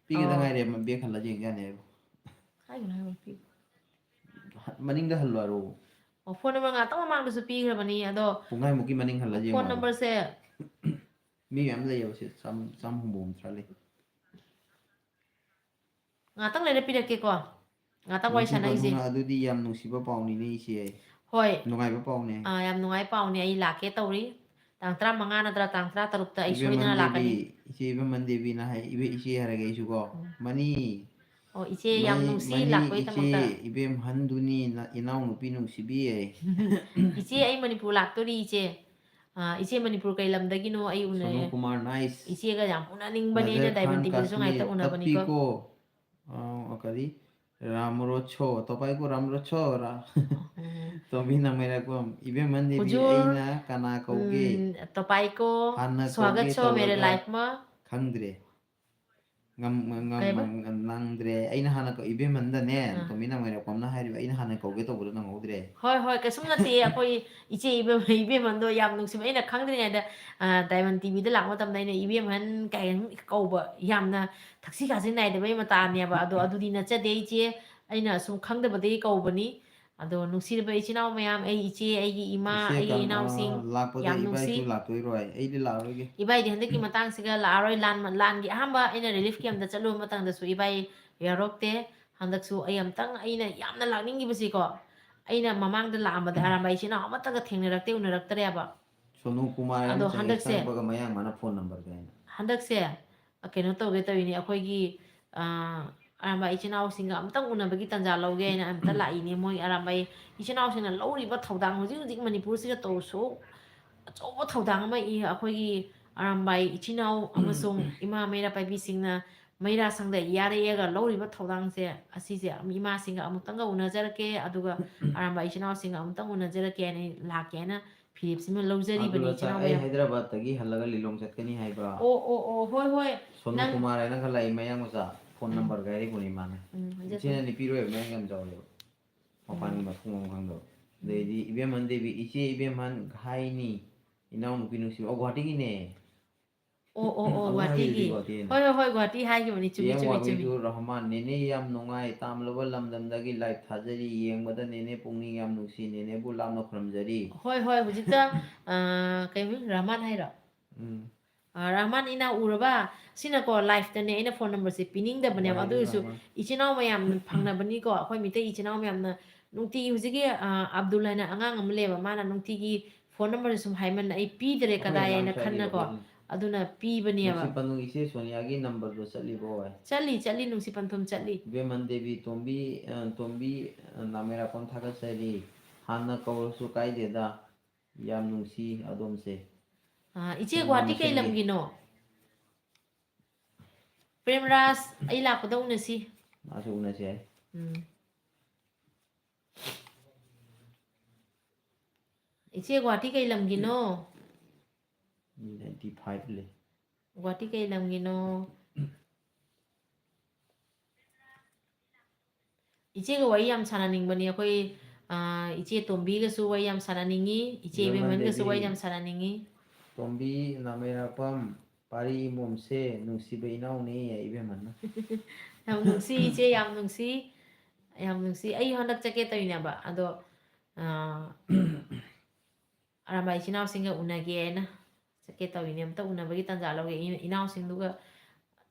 ꯄꯤꯒꯗ ꯑꯥꯎ꯫ ꯉꯥꯏꯔꯦ, ꯑꯃ back ꯍꯜꯂ ꯌꯦꯡ ꯌꯥꯅꯤ ꯍꯥꯏꯕ꯫ ꯍꯥꯏꯒꯅꯨ, ꯍꯥꯏꯒꯅꯨ, ꯄꯤꯒꯅꯨ꯫ ꯍ-, ꯃꯅꯤꯡꯗ ꯍꯜꯂꯣ ꯍꯥꯏꯔꯣ꯫ ꯑꯣ, phone number ꯉꯥꯛꯇꯪ ꯃꯃꯥꯡꯗꯁꯨ ꯄꯤꯈ꯭ꯔꯕꯅꯤ, ꯑꯗꯣ ꯄꯨꯡꯈꯥꯏꯃꯨꯛꯀꯤ ꯃꯅꯤꯡ ꯍꯜꯂ ꯌꯦꯡꯉꯣ phone ꯍꯥꯏꯕ꯫ Number ꯁꯦ ꯃꯤ ꯃꯌꯥꯝ ꯂꯩꯌꯦꯕ ꯁꯤ, ꯆꯥꯝ-, ꯆꯥꯝ ꯍꯨꯝꯐꯨ ꯍꯨꯝꯗ꯭ꯔꯥ ꯂꯩ꯫ ꯉꯥꯛꯇꯪ ꯂꯩꯔ ꯄꯤꯔꯛꯀꯦꯀꯣ꯫ ꯉꯥꯛꯇꯪ ꯋꯥꯔꯤ ꯅꯨꯡꯁꯤ ꯁꯥꯟꯅꯈꯤꯁꯤ꯫ ꯄꯟꯊꯨꯡꯅ ꯑꯗꯨꯗꯤ ꯌꯥꯝ ꯅꯨꯡꯁꯤꯕ ꯄꯥꯎꯅꯤꯅꯦ ꯏꯆꯦ꯫ ꯍꯣꯏ꯫ ꯅꯨꯡꯉꯥꯏꯕ ꯄꯥꯎꯅꯦ꯫ ꯑꯥ, ꯌꯥꯝ ꯅꯨꯡꯉꯥꯏꯕ ꯄꯥꯎꯅꯦ꯫ ꯑꯩ ꯂꯥꯛꯀꯦ ꯇꯧꯔꯤ꯫ ꯇꯥꯡ ꯇꯔꯥꯃꯉꯥ ꯅꯠꯇ꯭ꯔꯥ ꯇꯥꯡ ꯇꯔꯥꯇꯔꯨꯛꯇ ꯑꯩ ꯁꯣꯏꯗꯅ ꯏꯕꯦꯝꯍꯟ ꯂꯥꯛꯀꯅꯤ꯫ ꯗꯦꯕꯤ, ꯏꯆꯦ ꯏꯕꯦꯝꯍꯟ ꯗꯦꯕꯤꯅ ꯍꯥꯏ, ꯏꯕꯦ-, ꯏꯆꯦ ꯍꯥꯏꯔꯒꯦ ꯑꯩꯁꯨꯀꯣ꯫ ꯎꯝ꯫ ꯃꯅꯤ꯫ ꯑꯣ, ꯏꯆꯦ ꯌꯥꯝ ꯃꯅꯤ, ꯅꯨꯡꯁꯤ ꯃꯅꯤ ꯂꯥꯛꯄꯒꯤꯗꯃꯛꯇ꯫ ꯏꯆꯦ ꯏꯕꯦꯝꯍꯟꯗꯨꯅꯤ ꯅ-, ꯏꯅꯥꯎꯅꯨꯄꯤ ꯅꯨꯡꯁꯤꯕꯤ꯫ ꯏꯆꯦ, ꯑꯩ ꯃꯅꯤꯄꯨꯔ ꯂꯥꯛꯇꯣꯔꯤ ꯏꯆꯦ꯫ ꯑꯥ, ꯏꯆꯦ ꯃꯅꯤꯄꯨꯔ ꯀꯩ ꯂꯝꯗꯒꯤꯅꯣ ꯑꯩ ꯎꯅ-, ꯁꯣꯅꯨ ꯀꯨꯃꯥꯔ nice꯫ ꯏꯆꯦꯒ ꯌꯥꯝ ꯎꯅꯅꯤꯡꯕꯅꯦ, ꯑꯩꯅ ꯅꯖꯔ ꯗꯥꯏꯃꯟ ꯈꯥꯟ ꯇꯤꯚꯤꯗꯁꯨ ꯉꯥꯏꯇ ꯀꯥꯁꯃꯤꯔ, ꯎꯅꯕꯅꯤꯀꯣ꯫ ꯇꯞꯄꯤꯀꯣ꯫ ꯑ, ꯀꯔꯤ? ꯔꯥꯝꯔꯣ ꯁꯣ, ꯇꯣꯄꯥꯏꯀꯣ ꯔꯥꯝꯔꯣ ꯁꯣ ꯔꯥ-, ꯎꯝ꯫ ꯇꯣꯝꯕꯤ ꯅꯃꯩꯔꯥꯛꯄꯝ, ꯏꯕꯦꯝꯍꯟ ꯗꯦꯕꯤ, ꯍꯨꯖꯨꯔ, ꯑꯩꯅ ꯀꯅꯥ ꯀꯧꯒꯦ? ꯎꯝ, ꯇꯣꯄꯥꯏꯀꯣ, ꯍꯥꯟꯅ ꯁ꯭ꯋꯥꯒꯠ ꯀꯧꯒꯦ ꯁꯣ ꯃꯦꯔꯦ ꯇꯧꯔꯒ life ꯃ꯫ ꯈꯪꯗ꯭ꯔꯦ꯫ ꯉꯝ-, ꯉꯝ-, ꯀꯩꯕ? ꯉꯝ-, ꯅꯪꯗ꯭ꯔꯦ꯫ ꯑꯩꯅ ꯍꯥꯟꯅ ꯀꯧ-, ꯏꯕꯦꯝꯍꯟꯗꯅꯦ, ꯑꯥ꯫ ꯇꯣꯝꯕꯤ ꯅꯃꯩꯔꯥꯛꯄꯝꯅ ꯍꯥꯏꯔꯤꯕ, ꯑꯩꯅ ꯍꯥꯟꯅ ꯀꯧꯒꯦ ꯇꯧꯕꯗꯣ ꯅꯪꯍꯧꯗ꯭ꯔꯦ꯫ ꯍꯣꯏ, ꯍꯣꯏ, ꯀꯩꯁꯨꯝ ꯅꯠꯇꯦ꯫ ꯑꯩꯈꯣꯏ ꯏꯆꯦ ꯏꯕꯦꯝ-, ꯏꯕꯦꯝꯍꯟꯗꯣ ꯌꯥꯝ ꯅꯨꯡꯁꯤꯕ꯫ ꯑꯩꯅ ꯈꯪꯗ꯭ꯔꯤꯉꯩꯗ, ꯑ, ꯗꯥꯏꯃꯟ ꯇꯤꯚꯤꯗ ꯂꯥꯛꯄ ꯃꯇꯝꯗ ꯑꯩꯅ ꯏꯕꯦꯝꯍꯟ ꯀꯥꯏꯅ ꯀꯧꯕ, ꯌꯥꯝꯅ ꯊꯛꯁꯤ ꯈꯥꯁꯤ ꯅꯥꯏꯗꯕꯩ ꯃꯇꯥꯅꯦꯕ꯫ ꯑꯗꯣ ꯑꯗꯨꯗꯤ ꯅꯠꯆꯗꯦ ꯏꯆꯦ, ꯑꯩꯅ ꯁꯨꯝ ꯈꯪꯗꯕꯗꯒꯤ ꯀꯧꯕꯅꯤ꯫ ꯑꯗꯣ ꯅꯨꯡꯁꯤꯔꯕ ꯏꯆꯤꯟ ꯏꯅꯥꯎ ꯃꯌꯥꯝ, ꯑꯩ ꯏꯆꯦ, ꯑꯩꯒꯤ ꯏꯃꯥ, ꯏꯆꯦ ꯑꯩꯒꯤ ꯀꯝ-, ꯏꯅꯥꯎꯁꯤꯡ, ꯑ, ꯂꯥꯛꯄꯗ ꯌꯥꯝ ꯅꯨꯡꯁꯤ꯫ ꯏꯕꯥꯏꯁꯨ ꯂꯥꯛꯇꯣꯏꯔꯣ? ꯑꯩ, ꯑꯩꯗꯤ ꯂꯥꯛꯑꯔꯣꯏꯒꯦ꯫ ꯏꯕꯥꯏꯗꯤ ꯍꯟꯗꯛꯀꯤ ꯃꯇꯥꯡꯁꯤꯒ ꯂꯥꯛꯑꯔꯣꯏ, ꯂꯥꯟ, ꯂꯥꯟꯒꯤ ꯑꯍꯥꯟꯕ ꯑꯩꯅ relief campꯇ ꯆꯠꯂꯨꯕ ꯃꯇꯝꯗꯁꯨ ꯏꯕꯥꯏ ꯌꯥꯎꯔꯛꯇꯦ꯫ ꯍꯟꯗꯛꯁꯨ ꯑꯩ ꯑꯝꯇꯪ, ꯑꯩꯅ ꯌꯥꯝꯅ ꯂꯥꯛꯅꯤꯡꯉꯤꯕꯁꯤꯀꯣ, ꯑꯩꯅ ꯃꯃꯥꯡꯗ ꯂꯥꯛꯑꯝꯕꯗ ꯑꯔꯥꯝꯕꯥꯏ ꯏꯆꯤꯟ ꯏꯅꯥꯎ ꯑꯃꯠꯇꯒ ꯊꯦꯡꯅꯔꯛꯇꯦ, ꯎꯅꯔꯛꯇ꯭ꯔꯦꯕ꯫ ꯁꯣꯅꯨ ꯀꯨꯃꯥꯔ ꯍꯥꯏꯅ ꯑꯗꯣ ꯆꯪꯉꯦ, ꯍꯟꯗꯛꯁꯦ, ꯆꯪꯉꯛꯄꯒ ꯃꯌꯥꯡ ꯃꯥꯅ phone number ꯀꯥꯏꯅ꯫ ꯍꯟꯗꯛꯁꯦ, ꯑ, ꯀꯩꯅꯣ ꯇꯧꯒꯦ ꯇꯧꯔꯤꯅꯦ, ꯑꯩꯈꯣꯏꯒꯤ, ꯑ, ꯑꯔꯥꯝꯕꯥꯏ ꯏꯆꯤꯟ ꯏꯅꯥꯎꯁꯤꯡꯒ ꯑꯝꯇꯪ ꯎꯅꯕꯒꯤ ꯇꯥꯟꯖꯥ ꯂꯧꯒꯦ ꯍꯥꯏꯅ ꯑꯝꯇ ꯂꯥꯛꯏꯅꯦ꯫ ꯃꯣꯏ ꯑꯔꯥꯝꯕꯥꯏ ꯏꯆꯤꯟ ꯏꯅꯥꯎꯁꯤꯡꯅ ꯂꯧꯔꯤꯕ ꯊꯧꯗꯥꯡ, ꯍꯧꯖꯤꯛ ꯍꯧꯖꯤꯛ ꯃꯅꯤꯄꯨꯔꯁꯤꯗ ꯇꯧꯔꯁꯨ ꯑꯆꯧꯕ ꯊꯧꯗꯥꯡ ꯑꯃ ꯏ-, ꯑꯩꯈꯣꯏꯒꯤ ꯑꯔꯥꯝꯕꯥꯏ ꯏꯆꯤꯟ ꯏꯅꯥꯎ ꯑꯃꯁꯨꯡ ꯏꯃꯥ ꯃꯩꯔꯥ ꯄꯥꯏꯕꯤꯁꯤꯡꯅ ꯃꯩꯔꯥ ꯁꯪꯗ ꯌꯥꯔꯦꯑꯦꯒ ꯂꯧꯔꯤꯕ ꯊꯧꯗꯥꯡꯁꯦ, ꯑꯁꯤꯁꯦ ꯏꯃꯥꯁꯤꯡꯒ ꯑꯃꯨꯛꯇꯪꯒ ꯎꯅꯖꯔꯛꯀꯦ, ꯑꯗꯨꯒ ꯑꯔꯥꯝꯕꯥꯏ ꯏꯆꯤꯟ ꯏꯅꯥꯎꯁꯤꯡꯒ ꯑꯃꯨꯛꯇꯪ ꯎꯅꯖꯔꯛꯀꯦ ꯍꯥꯏꯅ ꯂꯥꯛꯀꯦ ꯍꯥꯏꯅ ꯐꯤꯔꯦꯞꯁꯤꯃ ꯂꯧꯖꯔꯤꯕꯅꯤ, ꯑꯗꯨꯅ ꯏꯆꯤꯟ ꯏꯅꯥꯎ ꯑꯩ ꯃꯌꯥꯝ꯫ ꯍꯥꯏꯗ꯭ꯔꯕꯥꯗꯇꯒꯤ ꯍꯜꯂꯒ ꯂꯤꯂꯣꯡ ꯆꯠꯀꯅꯤ ꯍꯥꯏꯕ꯫ ꯑꯣ, ꯑꯣ, ꯑꯣ, ꯍꯣꯏ, ꯍꯣꯏ꯫ ꯁꯣꯅꯨ ꯅꯪ ꯀꯨꯃꯥꯔ ꯍꯥꯏꯅ ꯈꯔ ꯂꯥꯛꯏ, ꯃꯌꯥꯡ ꯃꯆꯥ꯫ Phone ꯎꯝ꯫ number ꯀꯥꯏꯔꯤꯕꯅꯤ ꯃꯥꯅ꯫ ꯎꯝ, ꯍꯧꯖꯤꯛ ꯏꯆꯦꯅ ꯅꯨꯄꯤꯔꯣꯏꯕ ꯃꯌꯥꯡ ꯌꯥꯝ ꯆꯥꯎꯋꯦꯕ꯫ ꯃꯄꯥꯟꯒꯤ ꯎꯝ꯫ ꯃꯊꯣꯡ ꯃꯔꯝ ꯈꯪꯗꯕ꯫ ꯎꯝ꯫ ꯑꯗꯩꯗꯤ ꯏꯕꯦꯝꯍꯟ ꯗꯦꯕꯤ, ꯏꯆꯦ ꯏꯕꯦꯝꯍꯟ ꯍꯥꯏꯅꯤ, ꯏꯅꯥꯎꯅꯨꯄꯤ ꯅꯨꯡꯁꯤꯕ꯫ ꯑꯣ, ꯒꯨꯍꯥꯇꯤꯒꯤꯅꯦ꯫ ꯑꯣ, ꯑꯣ, ꯑꯣ, ꯑꯃꯨꯛ ꯒꯨꯍꯥꯇꯤꯒꯤ꯫ ꯍꯥꯏꯈꯤꯗꯨꯗꯤ ꯒꯨꯍꯥꯇꯤ ꯍꯥꯏꯅ꯫ ꯍꯣꯏ, ꯍꯣꯏ, ꯍꯣꯏ, ꯒꯨꯍꯥꯇꯤ ꯍꯥꯏꯈꯤꯕꯅꯤ꯫ ꯆꯨꯝꯃꯤ, ꯌꯦꯡ ꯆꯨꯝꯃꯤ, ꯆꯨꯝꯃꯤ꯫ ꯋꯥꯡꯕꯤꯗꯨ ꯔꯍꯃꯥꯟ꯫ ꯅꯦꯅꯦ ꯌꯥꯝ ꯅꯨꯡꯉꯥꯏ, ꯇꯥꯝꯂꯕ ꯂꯝꯗꯝꯗꯒꯤ live ꯊꯥꯖꯔꯤ꯫ ꯌꯦꯡꯕꯗ ꯅꯦꯅꯦ ꯄꯨꯛꯅꯤꯡ ꯌꯥꯝ ꯅꯨꯡꯁꯤ꯫ ꯅꯦꯅꯦꯕꯨ ꯂꯥꯞꯅ ꯈꯨꯔꯨꯝꯖꯔꯤ꯫ ꯍꯣꯏ, ꯍꯣꯏ, ꯍꯧꯖꯤꯛꯇ, ꯑ, ꯀꯩ, ꯔꯍꯃꯥꯟ ꯍꯥꯏꯔꯣ? ꯎꯝ꯫ ꯑ, ꯔꯍꯃꯥꯟ ꯏꯅꯥꯎ ꯎꯔꯕ? ꯁꯤꯅꯀꯣ, liveꯇꯅꯦ, ꯑꯩꯅ phone numberꯁꯦ ꯄꯤꯅꯤꯡꯗꯕꯅꯦꯕ꯫ ꯑꯗꯨ ꯋꯥꯍꯩꯗꯨ ꯑꯣꯏꯔꯁꯨ ꯔꯍꯃꯥꯟ꯫ ꯏꯆꯤꯟ ꯏꯅꯥꯎ ꯃꯌꯥꯝ ꯐꯪꯅꯕꯅꯤꯀꯣ, ꯑꯩꯈꯣꯏ ꯃꯤꯇꯩ ꯏꯆꯤꯟ ꯏꯅꯥꯎ ꯃꯌꯥꯝꯅ ꯅꯨꯡꯇꯤꯒꯤ, ꯍꯧꯖꯤꯛꯀꯤ, ꯑ, ꯑꯕꯗꯨꯜ ꯍꯥꯏꯅ ꯑꯉꯥꯡ ꯑꯃ ꯂꯩꯌꯦꯕ, ꯃꯥꯅ ꯅꯨꯡꯇꯤꯒꯤ phone numberꯁꯦ ꯁꯨꯝ ꯍꯥꯏꯃꯟꯅ ꯑꯩ ꯄꯤꯗ꯭ꯔꯦ, ꯑꯩꯈꯣꯏ ꯀꯗꯥꯏ ꯑꯉꯥꯡ ꯍꯥꯏꯅ ꯆꯠꯂꯤꯕ ꯈꯟꯅꯀꯣ, ꯑꯩꯈꯣꯏꯅ꯫ ꯑꯗꯨꯅ ꯄꯤꯕꯅꯦꯕ꯫ ꯅꯨꯡꯁꯤ ꯄꯟꯊꯨꯡ ꯏꯆꯦ ꯁꯣꯅꯤꯌꯥꯒꯤ numberꯗꯣ ꯆꯠꯂꯤꯕꯣ? ꯆꯠꯂꯤ, ꯆꯠꯂꯤ, ꯅꯨꯡꯁꯤ ꯄꯟꯊꯨꯡ ꯆꯠꯂꯤ꯫ ꯏꯕꯦꯝꯍꯟ ꯗꯦꯕꯤ, ꯇꯣꯝꯕꯤ, ꯑ, ꯇꯣꯝꯕꯤ, ꯑ, ꯅꯥꯃꯦꯔꯥꯄꯝ ꯊꯥꯒꯠꯆꯔꯤ꯫ ꯍꯥꯟꯅ ꯀꯧꯔꯁꯨ ꯀꯥꯏꯗꯦꯗ꯫ ꯌꯥꯝ ꯅꯨꯡꯁꯤ ꯑꯗꯣꯝꯁꯦ꯫ ꯑ, ꯏꯆꯦ, ꯁꯣꯅꯤꯌꯥ ꯒꯨꯍꯥꯇꯤ ꯀꯩ ꯃꯁꯦꯟꯒꯤ꯫ ꯂꯝꯒꯤꯅꯣ? ꯄ꯭ꯔꯦꯝꯔꯥꯖ, ꯑꯩ ꯂꯥꯛꯄꯗ ꯎꯅꯁꯤ꯫ ꯃꯥꯁꯨ ꯎꯅꯁꯤ ꯍꯥꯏ꯫ ꯎꯝ꯫ ꯏꯆꯦ, ꯒꯨꯍꯥꯇꯤ ꯀꯩ ꯂꯝꯒꯤꯅꯣ? ꯃꯤ ninety five ꯂꯩ꯫ ꯒꯨꯍꯥꯇꯤ ꯀꯩ ꯂꯝꯒꯤꯅꯣ? ꯏꯆꯦꯒ ꯋꯥꯔꯤ ꯌꯥꯝ ꯁꯥꯟꯅꯅꯤꯡꯕꯅꯤ ꯑꯩꯈꯣꯏ, ꯑ, ꯏꯆꯦ ꯇꯣꯝꯕꯤꯒꯁꯨ ꯋꯥꯔꯤ ꯌꯥꯝ ꯁꯥꯟꯅꯅꯤꯡꯉꯤ, ꯏꯆꯦ ꯏꯕꯦꯝꯍꯟꯒꯁꯨ ꯋꯥꯔꯤ ꯌꯥꯝ ꯁꯥꯟꯅꯅꯤꯡꯉꯤ꯫ ꯇꯣꯝꯕꯤ ꯅꯥꯃꯩꯔꯥꯛꯄꯝ ꯄꯥꯔꯤ ꯏꯃꯣꯝꯁꯦ ꯅꯨꯡꯁꯤꯕ ꯏꯅꯥꯎꯅꯦ ꯏꯕꯦꯝꯍꯟꯅ꯫ ꯌꯥꯝ ꯅꯨꯡꯁꯤ ꯏꯆꯦ, ꯌꯥꯝ ꯅꯨꯡꯁꯤ꯫ ꯌꯥꯝ ꯅꯨꯡꯁꯤ꯫ ꯑꯩ ꯍꯟꯗꯛ ꯆꯠꯀꯦ ꯇꯧꯔꯤꯅꯦꯕ, ꯑꯗꯣ, ꯑꯥ, ꯑꯔꯥꯝꯕꯥꯏ ꯏꯆꯤꯟ ꯏꯅꯥꯎꯁꯤꯡꯒ ꯎꯅꯒꯦꯅ ꯆꯠꯀꯦ ꯇꯧꯔꯤꯅꯦ꯫ ꯑꯝꯇ ꯎꯅꯕꯒꯤ ꯇꯥꯟꯖꯥ ꯂꯧꯒꯦ꯫ ꯏ-, ꯏꯅꯥꯎꯁꯤꯡꯗꯨꯒ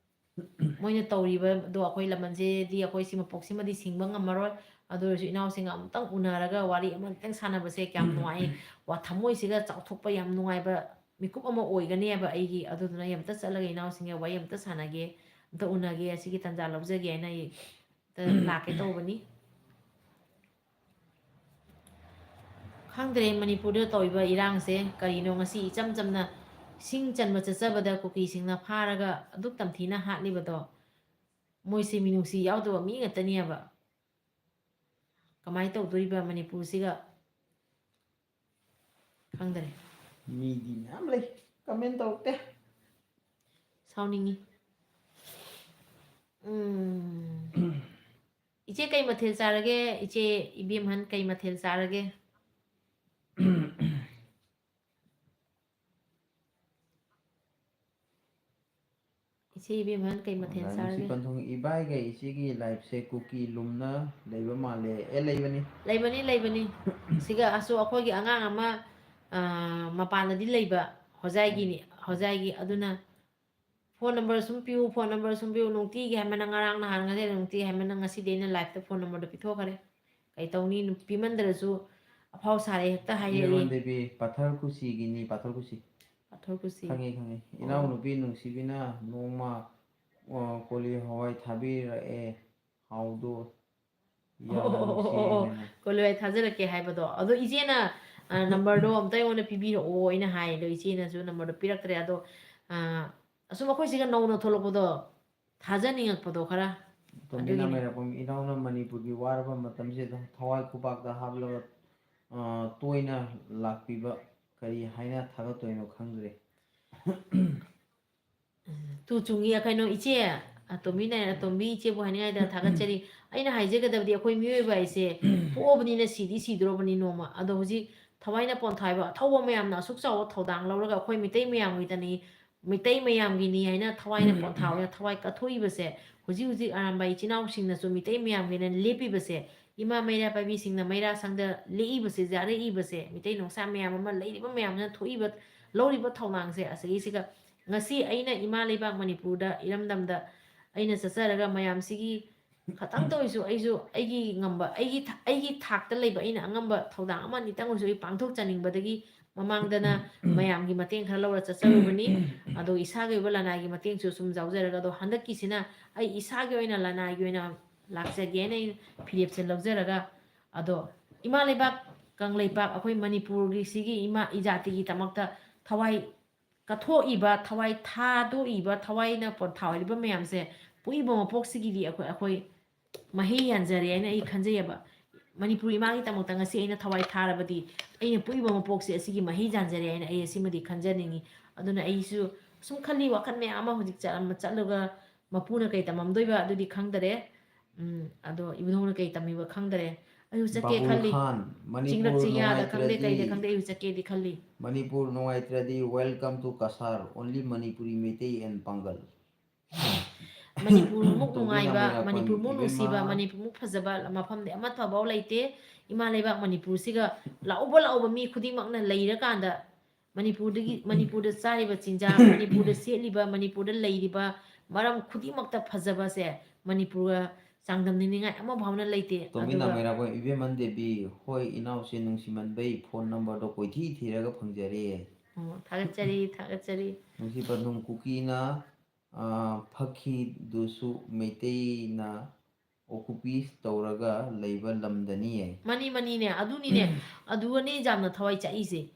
ꯃꯣꯏꯅ ꯇꯧꯔꯤꯕꯗꯣ, ꯑꯩꯈꯣꯏ ꯂꯃꯟꯁꯤꯗꯤ, ꯑꯩꯈꯣꯏ ꯁꯤ ꯃꯄꯣꯛꯁꯤꯃꯗꯤ ꯁꯤꯡꯕ ꯉꯝꯃꯔꯣꯏ꯫ ꯑꯗꯨ ꯑꯣꯏꯔꯁꯨ ꯏꯅꯥꯎꯁꯤꯡꯒ ꯑꯃꯨꯛꯇꯪ ꯎꯅꯔꯒ ꯋꯥꯔꯤ ꯑꯃꯇꯪ ꯁꯥꯟꯅꯕꯁꯦ ꯀꯌꯥꯝ ꯅꯨꯡꯉꯥꯏ, ꯋꯥ, ꯊꯃꯣꯏꯁꯤꯒ ꯆꯥꯎꯊꯣꯛꯄ ꯌꯥꯝ ꯅꯨꯡꯉꯥꯏꯕ ꯃꯤꯀꯨꯞ ꯑꯃ ꯑꯣꯏꯒꯅꯦꯕ ꯑꯩꯒꯤ꯫ ꯑꯗꯨꯗꯨꯅ ꯑꯩ ꯑꯝꯇ ꯆꯠꯂꯒ ꯏꯅꯥꯎꯁꯤꯡꯒ ꯋꯥꯔꯤ ꯑꯝꯇ ꯁꯥꯟꯅꯒꯦ, ꯑꯝꯇ ꯎꯅꯒꯦ, ꯑꯁꯤꯒꯤ ꯇꯥꯟꯖꯥ ꯂꯧꯖꯒꯦ ꯍꯥꯏꯅ ꯑꯩ ꯑꯝꯇ ꯂꯥꯛꯀꯦ ꯇꯧꯕꯅꯤ꯫ ꯈꯪꯗ꯭ꯔꯦ ꯃꯅꯤꯄꯨꯔꯗ ꯇꯧꯔꯤꯕ ꯏꯔꯥꯡꯁꯦ ꯀꯔꯤꯅꯣ꯫ ꯉꯁꯤ ꯏꯆꯝ ꯆꯝꯅ ꯁꯤꯡ ꯆꯟꯕ ꯆꯠꯆꯕꯗ ꯀꯨꯀꯤꯁꯤꯡꯅ ꯐꯥꯔꯒ ꯑꯗꯨꯛ ꯇꯝꯊꯤꯅ ꯍꯥꯠꯂꯤꯕꯗꯣ, ꯃꯣꯏꯁꯦ ꯃꯤꯅꯨꯡꯁꯤ ꯌꯥꯎꯗꯕ ꯃꯤ ꯉꯥꯛꯇꯅꯦꯕ꯫ ꯀꯃꯥꯏꯅ ꯇꯧꯗꯣꯔꯤꯕ ꯃꯅꯤꯄꯨꯔꯁꯤꯒ? ꯈꯪꯗꯔꯦ꯫ ꯃꯤꯗꯤ ꯃꯌꯥꯝ ꯂꯩ, comment ꯇꯧꯔꯛꯇꯦ꯫ ꯁꯥꯎꯅꯤꯡꯉꯤ꯫ ꯎꯝ꯫ ꯏꯆꯦ ꯀꯩ ꯃꯊꯦꯜ ꯆꯥꯔꯒꯦ? ꯏꯆꯦ ꯏꯕꯦꯝꯍꯟ ꯀꯩ ꯃꯊꯦꯜ ꯆꯥꯔꯒꯦ? ꯏꯆꯦ ꯏꯕꯦꯝꯍꯟ ꯀꯩ ꯃꯊꯦꯜ ꯂꯥꯏꯃꯨꯁꯤ ꯆꯥꯔꯒꯦ? ꯄꯟꯊꯨꯡ ꯏꯕꯥꯏꯒ ꯏꯆꯦꯒꯤ liveꯁꯦ ꯀꯨꯀꯤ ꯂꯨꯝꯅ ꯂꯩꯕ ꯃꯥꯜꯂꯦ꯫ ꯑꯦ, ꯂꯩꯕꯅꯤ꯫ ꯂꯩꯕꯅꯤ, ꯂꯩꯕꯅꯤ꯫ ꯁꯤꯒ ꯑꯁꯨ ꯑꯩꯈꯣꯏꯒꯤ ꯑꯉꯥꯡ ꯑꯃ, ꯑ, ꯃꯄꯥꯟꯗꯗꯤ ꯂꯩꯕ, ꯍꯣꯖꯥꯏꯒꯤꯅꯤ, ꯍꯣꯖꯥꯏꯒꯤ꯫ ꯑꯗꯨꯅ phone number ꯁꯨꯝ ꯄꯤꯌꯨ, phone number ꯁꯨꯝ ꯄꯤꯌꯨ, ꯅꯨꯡꯇꯤꯒꯤ ꯍꯥꯏꯃꯟꯅ, ꯉꯔꯥꯡ ꯅꯍꯥꯟ ꯉꯁꯤ ꯅꯨꯡꯇꯤꯒꯤ ꯍꯥꯏꯃꯟꯅ, ꯉꯁꯤꯗꯤ ꯑꯩꯅ liveꯇ phone numberꯗꯣ ꯄꯤꯊꯣꯛꯈ꯭ꯔꯦ꯫ ꯀꯩ ꯇꯧꯅꯤ, ꯄꯤꯃꯟꯗ꯭ꯔꯁꯨ ꯑꯐꯥꯎ ꯁꯥꯔꯦ ꯍꯦꯛꯇ ꯍꯥꯏꯔꯛꯏ꯫ ꯏꯔꯣꯟ ꯗꯦꯕꯤ, ꯄꯥꯊꯔ ꯈꯨꯁꯤꯒꯤꯅꯤ, ꯄꯥꯊꯔ ꯈꯨꯁꯤ꯫ ꯄꯥꯊꯔ ꯈꯨꯁꯤ꯫ ꯈꯪꯉꯦ, ꯈꯪꯉꯦ꯫ ꯑꯣ꯫ ꯏꯅꯥꯎꯅꯨꯄꯤ ꯅꯨꯡꯁꯤꯕꯤꯅ ꯅꯣꯡꯃ, ꯑ, ꯀꯣꯂꯤ ꯍꯋꯥꯏ ꯊꯥꯕꯤꯔꯛꯑꯦ꯫ ꯍꯥꯎꯗꯣ꯫ ꯌꯥꯝꯅ ꯑꯣ, ꯑꯣ, ꯑꯣ, ꯑꯣ, ꯑꯣ꯫ ꯅꯨꯡꯁꯤꯌꯦꯅꯦ꯫ ꯀꯣꯂꯤ ꯍꯋꯥꯏ ꯊꯥꯖꯔꯛꯀꯦ ꯍꯥꯏꯕꯗꯣ꯫ ꯑꯗꯣ ꯏꯆꯦꯅ, ꯑ, numberꯗꯣ ꯑꯝꯇ ꯑꯩꯉꯣꯟꯗ ꯄꯤꯕꯤꯔꯛꯑꯣ ꯑꯩꯅ ꯍꯥꯏ꯫ ꯑꯗꯣ ꯏꯆꯦꯅꯁꯨ numberꯗꯣ ꯄꯤꯔꯛꯇ꯭ꯔꯦ꯫ ꯑꯗꯣ, ꯑ, ꯑꯁꯨꯝ ꯑꯩꯈꯣꯏ ꯁꯤꯒ ꯅꯧꯅ ꯊꯣꯛꯂꯛꯄꯗꯣ ꯊꯥꯖꯅꯤꯡꯉꯛꯄꯗꯣ ꯈꯔ꯫ ꯇꯣꯝꯕꯤꯅ ꯑꯗꯨꯒꯤꯅꯦ꯫ ꯃꯩꯔꯥꯛꯄꯝ ꯏꯅꯥꯎꯅ ꯃꯅꯤꯄꯨꯔꯒꯤ ꯋꯥꯔꯕ ꯃꯇꯝꯁꯤꯗ ꯊꯋꯥꯏ ꯈꯨꯕꯥꯛꯇ ꯍꯥꯞꯂꯒ, ꯑ, ꯇꯣꯏꯅ ꯂꯥꯛꯄꯤꯕ ꯀꯔꯤ ꯍꯥꯏꯅ ꯊꯥꯒꯠꯇꯣꯏꯅꯣ ꯈꯪꯗ꯭ꯔꯦ꯫ ꯇꯨ ꯆꯨꯝꯉꯤ ꯀꯩꯅꯣ ꯏꯆꯦ, ꯑꯇꯣꯝꯕꯤ ꯅꯥꯏ-, ꯑꯇꯣꯝꯕꯤ ꯏꯆꯦꯕꯨ ꯍꯥꯏꯅꯤꯡꯉꯥꯏꯗ ꯊꯥꯒꯠꯆꯔꯤ꯫ ꯑꯩꯅ ꯍꯥꯏꯖꯒꯗꯕꯗꯤ ꯑꯩꯈꯣꯏ ꯃꯤꯑꯣꯏꯕ ꯍꯥꯏꯁꯦ ꯄꯣꯛꯑꯕꯅꯤꯅ ꯁꯤꯗꯤ ꯁꯤꯗ꯭ꯔꯣꯕꯅꯤ ꯅꯣꯡꯃ꯫ ꯑꯗꯣ ꯍꯧꯖꯤꯛ ꯊꯋꯥꯏꯅ ꯄꯣꯟꯊꯥꯏꯕ ꯑꯊꯧꯕ ꯃꯌꯥꯝꯅ ꯑꯁꯨꯛ ꯆꯥꯎꯕ ꯊꯧꯗꯥꯡ ꯂꯧꯔꯒ ꯑꯩꯈꯣꯏ ꯃꯤꯇꯩ ꯃꯌꯥꯝꯒꯤꯗꯅꯤ ꯃꯤꯇꯩ ꯃꯌꯥꯝꯒꯤꯅꯤ ꯍꯥꯏꯅ ꯊꯋꯥꯏꯅ ꯄꯣꯟꯊꯥ ꯑꯣꯏꯅ ꯊꯋꯥꯏ ꯀꯠꯊꯣꯛꯏꯕꯁꯦ, ꯍꯧꯖꯤꯛ ꯍꯧꯖꯤꯛ ꯑꯔꯥꯝꯕꯥꯏ ꯏꯆꯤꯟ ꯏꯅꯥꯎꯁꯤꯡꯅꯁꯨ ꯃꯤꯇꯩ ꯃꯌꯥꯝꯒꯤꯅ ꯂꯦꯞꯄꯤꯕꯁꯦ, ꯏꯃꯥ ꯃꯩꯔꯥ ꯄꯥꯏꯕꯤꯁꯤꯡꯅ ꯃꯩꯔꯥ ꯁꯪꯗ ꯂꯦꯛꯏꯕꯁꯦ, ꯌꯥꯔꯛꯏꯕꯁꯦ, ꯃꯤꯇꯩ ꯅꯨꯡꯁꯥ ꯃꯌꯥꯝ ꯑꯃ ꯂꯩꯔꯤꯕ ꯃꯌꯥꯝꯁꯤꯅ ꯊꯣꯛꯏꯕ, ꯂꯧꯔꯤꯕ ꯊꯧꯗꯥꯡꯁꯦ, ꯑꯁꯤꯒꯤꯁꯤꯒ ꯉꯁꯤ ꯑꯩꯅ ꯏꯃꯥ ꯂꯩꯕꯥꯛ ꯃꯅꯤꯄꯨꯔꯗ, ꯏꯔꯝꯗꯝꯗ ꯑꯩꯅ ꯆꯠꯆꯔꯒ ꯃꯌꯥꯝꯁꯤꯒꯤ ꯈꯇꯪꯇ ꯑꯣꯏꯔꯁꯨ ꯑꯩꯁꯨ ꯑꯩꯒꯤ ꯉꯝꯕ, ꯑꯩꯒꯤ ꯊ-, ꯑꯩꯒꯤ ꯊꯥꯛꯇ ꯂꯩꯕ ꯑꯩꯅ ꯑꯉꯝꯕ ꯊꯧꯗꯥꯡ ꯑꯃ ꯑꯅꯤꯇꯪ ꯑꯣꯏꯔꯁꯨ ꯑꯩ ꯄꯥꯡꯊꯣꯛꯆꯅꯤꯡꯕꯗꯒꯤ ꯃꯃꯥꯡꯗꯅ ꯃꯌꯥꯝꯒꯤ ꯃꯇꯦꯡ ꯈꯔ ꯂꯧꯔ ꯆꯠꯆꯔꯨꯕꯅꯤ꯫ ꯑꯗꯣ ꯏꯁꯥꯒꯤ ꯑꯣꯏꯕ ꯂꯅꯥꯏꯒꯤ ꯃꯇꯦꯡꯁꯨ ꯁꯨꯝ ꯌꯥꯎꯖꯔꯒ, ꯑꯗꯣ ꯍꯟꯗꯛꯀꯤꯁꯤꯅ ꯑꯩ ꯏꯁꯥꯒꯤ ꯑꯣꯏꯅ ꯂꯅꯥꯏꯒꯤ ꯑꯣꯏꯅ ꯂꯥꯛꯆꯒꯦꯅ ꯑꯩꯅ ꯐꯤꯔꯦꯞꯁꯦ ꯂꯧꯖꯔꯒ, ꯑꯗꯣ ꯏꯃꯥ ꯂꯩꯕꯥꯛ ꯀꯪꯂꯩꯄꯥꯛ ꯑꯩꯈꯣꯏ ꯃꯅꯤꯄꯨꯔꯒꯤ ꯁꯤꯒꯤ ꯏꯃꯥ ꯏꯖꯥꯇꯤꯒꯤꯗꯃꯛꯇ ꯊꯋꯥꯏ ꯀꯠꯊꯣꯛꯏꯕ, ꯊꯋꯥꯏ ꯊꯥꯗꯣꯛꯏꯕ, ꯊꯋꯥꯏꯅ ꯄꯣꯟꯊꯥ ꯑꯣꯏꯔꯤꯕ ꯃꯌꯥꯝꯁꯦ ꯄꯣꯛꯏꯕ ꯃꯄꯣꯛꯁꯤꯒꯤꯗꯤ ꯑꯩꯈꯣꯏ, ꯑꯩꯈꯣꯏ ꯃꯍꯩ ꯌꯥꯟꯖꯔꯦ ꯍꯥꯏꯅ ꯑꯩ ꯈꯟꯖꯩꯑꯕ꯫ ꯃꯅꯤꯄꯨꯔ ꯏꯃꯥꯒꯤꯗꯃꯛꯇ ꯉꯁꯤ ꯑꯩꯅ ꯊꯋꯥꯏ ꯊꯥꯔꯕꯗꯤ ꯑꯩꯅ ꯄꯣꯛꯏꯕ ꯃꯄꯣꯛꯁꯦ ꯑꯁꯤꯒꯤ ꯃꯍꯩ ꯌꯥꯟꯖꯔꯦ ꯍꯥꯏꯅ ꯑꯩ ꯑꯁꯤꯃꯗꯤ ꯈꯟꯖꯅꯤꯡꯉꯤ꯫ ꯑꯗꯨꯅ ꯑꯩꯁꯨ ꯁꯨꯝ ꯈꯜꯂꯤ, ꯋꯥꯈꯜ ꯃꯌꯥꯝ ꯑꯃ ꯍꯧꯖꯤꯛ ꯆꯠꯂꯝ-, ꯆꯠꯂꯒ ꯃꯄꯨꯅ ꯀꯩ ꯇꯝꯃꯝꯗꯣꯏꯕ ꯑꯗꯨꯗꯤ ꯈꯪꯗꯔꯦ꯫ ꯎꯝ, ꯑꯗꯣ ꯏꯕꯨꯙꯧꯅ ꯀꯩ ꯇꯝꯃꯤꯕ ꯈꯪꯗꯔꯦ꯫ ꯑꯩꯁꯨ ꯆꯠꯀꯦ ꯕꯥꯕꯨꯜ ꯈꯜꯂꯤ꯫ ꯈꯥꯟ, ꯆꯤꯡꯂꯛ ꯃꯅꯤꯄꯨꯔ ꯆꯤꯡꯌꯥꯗ ꯈꯪꯗꯦ, ꯅꯨꯡꯉꯥꯏꯇ꯭ꯔꯗꯤ, ꯀꯩꯗ ꯈꯪꯗꯦ, ꯑꯩꯁꯨ ꯆꯠꯀꯦꯗꯤ ꯈꯜꯂꯤ꯫ ꯃꯅꯤꯄꯨꯔ ꯅꯨꯡꯉꯥꯏꯇ꯭ꯔꯗꯤ, welcome to Kasar, only Manipuri, Meitei and Pangal꯫ ꯃꯅꯤꯄꯨꯔꯃꯨꯛ ꯇꯣꯝꯕꯤ ꯅꯨꯡꯉꯥꯏꯕ, ꯅꯥꯃꯩꯔꯥꯛꯄꯝ ꯃꯅꯤꯄꯨꯔꯃꯨꯛ ꯏꯕꯦꯝꯃ꯫ ꯅꯨꯡꯁꯤꯕ, ꯃꯅꯤꯄꯨꯔꯃꯨꯛ ꯐꯖꯕ ꯃꯐꯝꯗꯤ ꯑꯃꯠꯇꯐꯥꯎ ꯂꯩꯇꯦ꯫ ꯏꯃꯥ ꯂꯩꯕꯥꯛ ꯃꯅꯤꯄꯨꯔꯁꯤꯒ ꯂꯥꯛꯎꯕ ꯂꯥꯛꯎꯕ ꯃꯤ ꯈꯨꯗꯤꯡꯃꯛꯅ ꯂꯩꯔꯀꯥꯟꯗ ꯃꯅꯤꯄꯨꯔꯗꯒꯤ, ꯃꯅꯤꯄꯨꯔꯗ ꯆꯥꯔꯤꯕ ꯆꯤꯟꯖꯥꯛ, ꯃꯅꯤꯄꯨꯔꯗ ꯁꯦꯠꯂꯤꯕ, ꯃꯅꯤꯄꯨꯔꯗ ꯂꯩꯔꯤꯕ ꯃꯔꯝ ꯈꯨꯗꯤꯡꯃꯛꯇ ꯐꯖꯕꯁꯦ ꯃꯅꯤꯄꯨꯔꯒ ꯆꯥꯡꯗꯝꯅꯅꯤꯡꯉꯥꯏ ꯑꯃꯐꯥꯎꯅ ꯂꯩꯇꯦ꯫ ꯇꯣꯝꯕꯤ ꯑꯗꯨꯒ ꯅꯥꯃꯩꯔꯥꯛꯄꯝ ꯏꯕꯦꯝꯃꯟ ꯗꯦꯕꯤ, ꯍꯣꯏ, ꯏꯅꯥꯎꯁꯦ ꯅꯨꯡꯁꯤꯃꯟꯕꯩ phone numberꯗꯣ ꯀꯣꯏꯊꯤ ꯊꯤꯔꯒ ꯐꯪꯖꯔꯦ꯫ ꯑꯣ, ꯊꯥꯒꯠꯆꯔꯤ, ꯊꯥꯒꯠꯆꯔꯤ꯫ ꯅꯨꯡꯁꯤ ꯄꯟꯊꯨꯡ ꯀꯨꯀꯤꯅ, ꯑ, ꯐꯛꯈꯤꯗꯨꯁꯨ ꯃꯩꯇꯩꯅ occupy ꯇꯧꯔꯒ ꯂꯩꯕ ꯂꯝꯗꯅꯤꯌꯦ꯫ ꯃꯥꯅꯤ, ꯃꯥꯅꯤꯅꯦ, ꯑꯗꯨꯅꯤꯅꯦ, ꯑꯗꯨꯒꯅꯦ ꯌꯥꯝꯅ ꯊꯋꯥꯏ ꯆꯥꯛꯏꯁꯦ꯫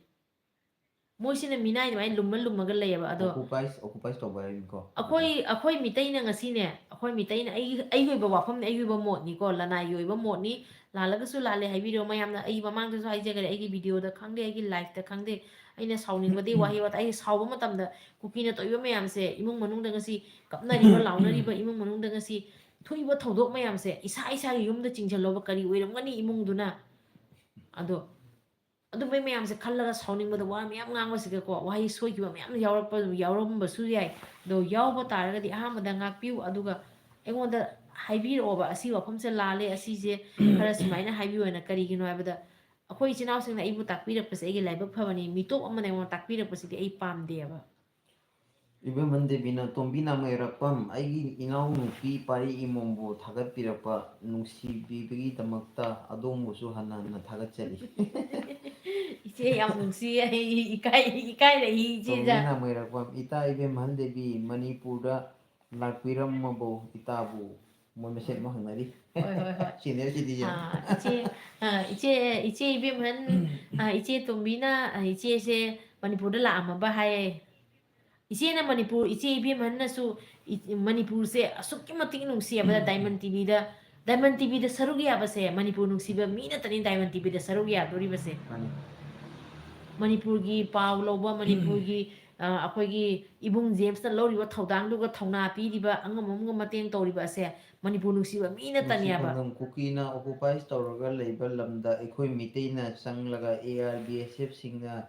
ꯃꯣꯏꯁꯤꯅ ꯃꯤꯅꯥꯏ ꯑꯗꯨꯃꯥꯏꯅ ꯂꯨꯝꯃ ꯂꯨꯝꯃꯒ ꯂꯩꯌꯦꯕ, ꯑꯗꯣ occupy, occupy ꯇꯧꯕ ꯍꯥꯏꯅꯤꯀꯣ꯫ ꯑꯩꯈꯣꯏ, ꯑꯩꯈꯣꯏ ꯃꯤꯇꯩꯅ ꯉꯁꯤꯅꯦ, ꯑꯩꯈꯣꯏ ꯃꯤꯇꯩꯅ, ꯑꯩꯒꯤ, ꯑꯩꯒꯤ ꯑꯣꯏꯕ ꯋꯥꯐꯝꯅꯤ, ꯑꯩꯒꯤ ꯑꯣꯏꯕ ꯃꯣꯠꯅꯤꯀꯣ, ꯂꯅꯥꯏꯒꯤ ꯑꯣꯏꯕ ꯃꯣꯠꯅꯤ, ꯂꯥꯜꯂꯒꯁꯨ ꯂꯥꯜꯂꯦ ꯍꯥꯏꯕꯤꯔꯣ ꯃꯌꯥꯝꯅ꯫ ꯑꯩ ꯃꯃꯥꯡꯗꯁꯨ ꯍꯥꯏꯖꯈ꯭ꯔꯦ, ꯑꯩꯒꯤ videoꯗ ꯈꯪꯗꯦ, ꯑꯩꯒꯤ liveꯇ ꯈꯪꯗꯦ, ꯑꯩꯅ ꯁꯥꯎꯅꯤꯡꯕꯗꯤ ꯋꯥꯍꯩ ꯋꯥꯇꯥ, ꯑꯩ ꯁꯥꯎꯕ ꯃꯇꯝꯗ ꯀꯨꯀꯤꯅ ꯇꯧꯔꯤꯕ ꯃꯌꯥꯝꯁꯦ, ꯏꯃꯨꯡ ꯃꯅꯨꯡꯗ ꯉꯁꯤ ꯀꯞꯅꯔꯤꯕ, ꯂꯥꯎꯅꯔꯤꯕ, ꯏꯃꯨꯡ ꯃꯅꯨꯡꯗ ꯉꯁꯤ ꯊꯣꯛꯏꯕ ꯊꯧꯗꯣꯛ ꯃꯌꯥꯝꯁꯦ ꯏꯁꯥ ꯏꯁꯥꯒꯤ ꯌꯨꯝꯗ ꯆꯤꯡꯁꯤꯜꯂꯣꯕ, ꯀꯔꯤ ꯑꯣꯏꯔꯝꯒꯅꯤ ꯏꯃꯨꯡꯗꯨꯅ? ꯑꯗꯣ ꯑꯗꯨꯝꯕꯩ ꯃꯌꯥꯝꯁꯦ ꯈꯜꯂꯒ ꯁꯥꯎꯅꯤꯡꯕꯗ ꯋꯥ ꯃꯌꯥꯝ ꯉꯥꯡꯕꯁꯤꯒꯀꯣ, ꯋꯥꯍꯩ ꯁꯣꯏꯈꯤꯕ ꯃꯌꯥꯝ ꯌꯥꯎꯔꯛꯄ, ꯌꯥꯎꯔꯝꯕꯁꯨ ꯌꯥꯏ꯫ ꯑꯗꯣ ꯌꯥꯎꯕ ꯇꯥꯔꯒꯗꯤ ꯑꯍꯥꯟꯕꯗ ꯉꯥꯛꯄꯤꯌꯨ, ꯑꯗꯨꯒ ꯑꯩꯉꯣꯟꯗ ꯍꯥꯏꯕꯤꯔꯛꯑꯣꯕ, "ꯑꯁꯤ ꯋꯥꯐꯝꯁꯦ ꯂꯥꯜꯂꯦ, ꯑꯁꯤꯁꯦ ꯈꯔ ꯁꯨꯃꯥꯏꯅ ꯍꯥꯏꯕꯤꯌꯨ" ꯍꯥꯏꯅ꯫ ꯀꯔꯤꯒꯤꯅꯣ ꯍꯥꯏꯕꯗ, ꯑꯩꯈꯣꯏ ꯏꯆꯤꯟ ꯏꯅꯥꯎꯁꯤꯡꯅ ꯑꯩꯕꯨ ꯇꯥꯛꯄꯤꯔꯛꯄꯁꯦ ꯑꯩꯒꯤ ꯂꯥꯏꯕꯛ ꯐꯕꯅꯤ, ꯃꯤꯇꯣꯞ ꯑꯃꯅ ꯑꯩꯉꯣꯟꯗ ꯇꯥꯛꯄꯤꯔꯛꯄꯁꯤꯗꯤ ꯑꯩ ꯄꯥꯝꯗꯦꯕ꯫ ꯏꯕꯦꯝꯍꯟ ꯗꯦꯕꯤꯅ, ꯇꯣꯝꯕꯤ ꯅꯥꯃꯩꯔꯥꯛꯄꯝ, ꯑꯩꯒꯤ ꯏꯅꯥꯎꯅꯨꯄꯤ ꯄꯥꯔꯤ ꯏꯃꯣꯝꯕꯨ ꯊꯥꯒꯠꯄꯤꯔꯛꯄ ꯅꯨꯡꯁꯤꯕꯤꯕꯒꯤꯗꯃꯛꯇ ꯑꯗꯣꯝꯕꯨꯁꯨ ꯍꯟꯅ ꯍꯟꯅ ꯊꯥꯒꯠꯆꯔꯤ꯫ ꯏꯆꯦ ꯌꯥꯝ ꯅꯨꯡꯁꯤꯌꯦ, ꯑꯩ ꯏꯀꯥꯏ, ꯏꯀꯥꯏꯔꯛꯏ ꯏꯆꯦꯗ꯫ ꯇꯣꯝꯕꯤ ꯅꯥꯃꯩꯔꯥꯛꯄꯝ, ꯏꯇꯥ ꯏꯕꯦꯝꯍꯟ ꯗꯦꯕꯤ ꯃꯅꯤꯄꯨꯔꯗ ꯂꯥꯛꯄꯤꯔꯝꯃꯕꯣ ꯏꯇꯥꯕꯨ? ꯃꯣꯏ ꯃꯁꯦꯟ ꯑꯃ ꯍꯪꯅꯔꯤ꯫ ꯍꯣꯏ, ꯍꯣꯏ, ꯍꯣꯏ꯫ Senior citizen꯫ ꯑꯥ, ꯏꯆꯦ, ꯑꯥ, ꯏꯆꯦ, ꯏꯆꯦ ꯏꯕꯦꯝꯍꯟ, ꯑꯥ, ꯏꯆꯦ ꯇꯣꯝꯕꯤꯅ, ꯑꯥ, ꯏꯆꯦꯁꯦ ꯃꯅꯤꯄꯨꯔꯗ ꯂꯥꯛꯑꯝꯃꯕ ꯍꯥꯏꯌꯦ꯫ ꯏꯆꯦꯅ ꯃꯅꯤꯄꯨꯔ, ꯏꯆꯦ ꯏꯕꯦꯝꯍꯟꯅꯁꯨ ꯏ-, ꯃꯅꯤꯄꯨꯔꯁꯦ ꯑꯁꯨꯛꯀꯤ ꯃꯇꯤꯛ ꯅꯨꯡꯁꯤ ꯍꯥꯏꯕꯗ ꯗꯥꯏꯃꯟ ꯇꯤꯚꯤꯗ, ꯗꯥꯏꯃꯟ ꯇꯤꯚꯤꯗ ꯁꯔꯨꯛ ꯌꯥꯕꯁꯦ, ꯃꯅꯤꯄꯨꯔ ꯅꯨꯡꯁꯤꯕ ꯃꯤ ꯅꯠꯇꯅꯤ ꯗꯥꯏꯃꯟ ꯇꯤꯚꯤꯗ ꯁꯔꯨꯛ ꯌꯥꯗꯣꯔꯤꯕꯁꯦ꯫ ꯃꯥꯅꯤ꯫ ꯃꯅꯤꯄꯨꯔꯒꯤ ꯄꯥꯎ ꯂꯧꯕ, ꯃꯅꯤꯄꯨꯔꯒꯤ, ꯑ, ꯑꯩꯈꯣꯏꯒꯤ ꯏꯕꯨꯡ ꯖꯦꯝꯁꯅ ꯂꯧꯔꯤꯕ ꯊꯧꯗꯥꯡꯗꯨꯒ ꯊꯧꯅꯥ ꯄꯤꯔꯤꯕ, ꯑꯉꯝ ꯑꯉꯝꯕ ꯃꯇꯦꯡ ꯇꯧꯔꯤꯕ ꯑꯁꯦ ꯃꯅꯤꯄꯨꯔ ꯅꯨꯡꯁꯤꯕ ꯃꯤ ꯅꯠꯇꯅꯦꯕ꯫ ꯅꯨꯡꯁꯤꯐꯝ ꯀꯨꯀꯤꯅ occupy ꯇꯧꯔꯒ ꯂꯩꯕ ꯂꯝꯗ ꯑꯩꯈꯣꯏ ꯃꯤꯇꯩꯅ ꯆꯪꯂꯒ A R B S F ꯁꯤꯡꯅ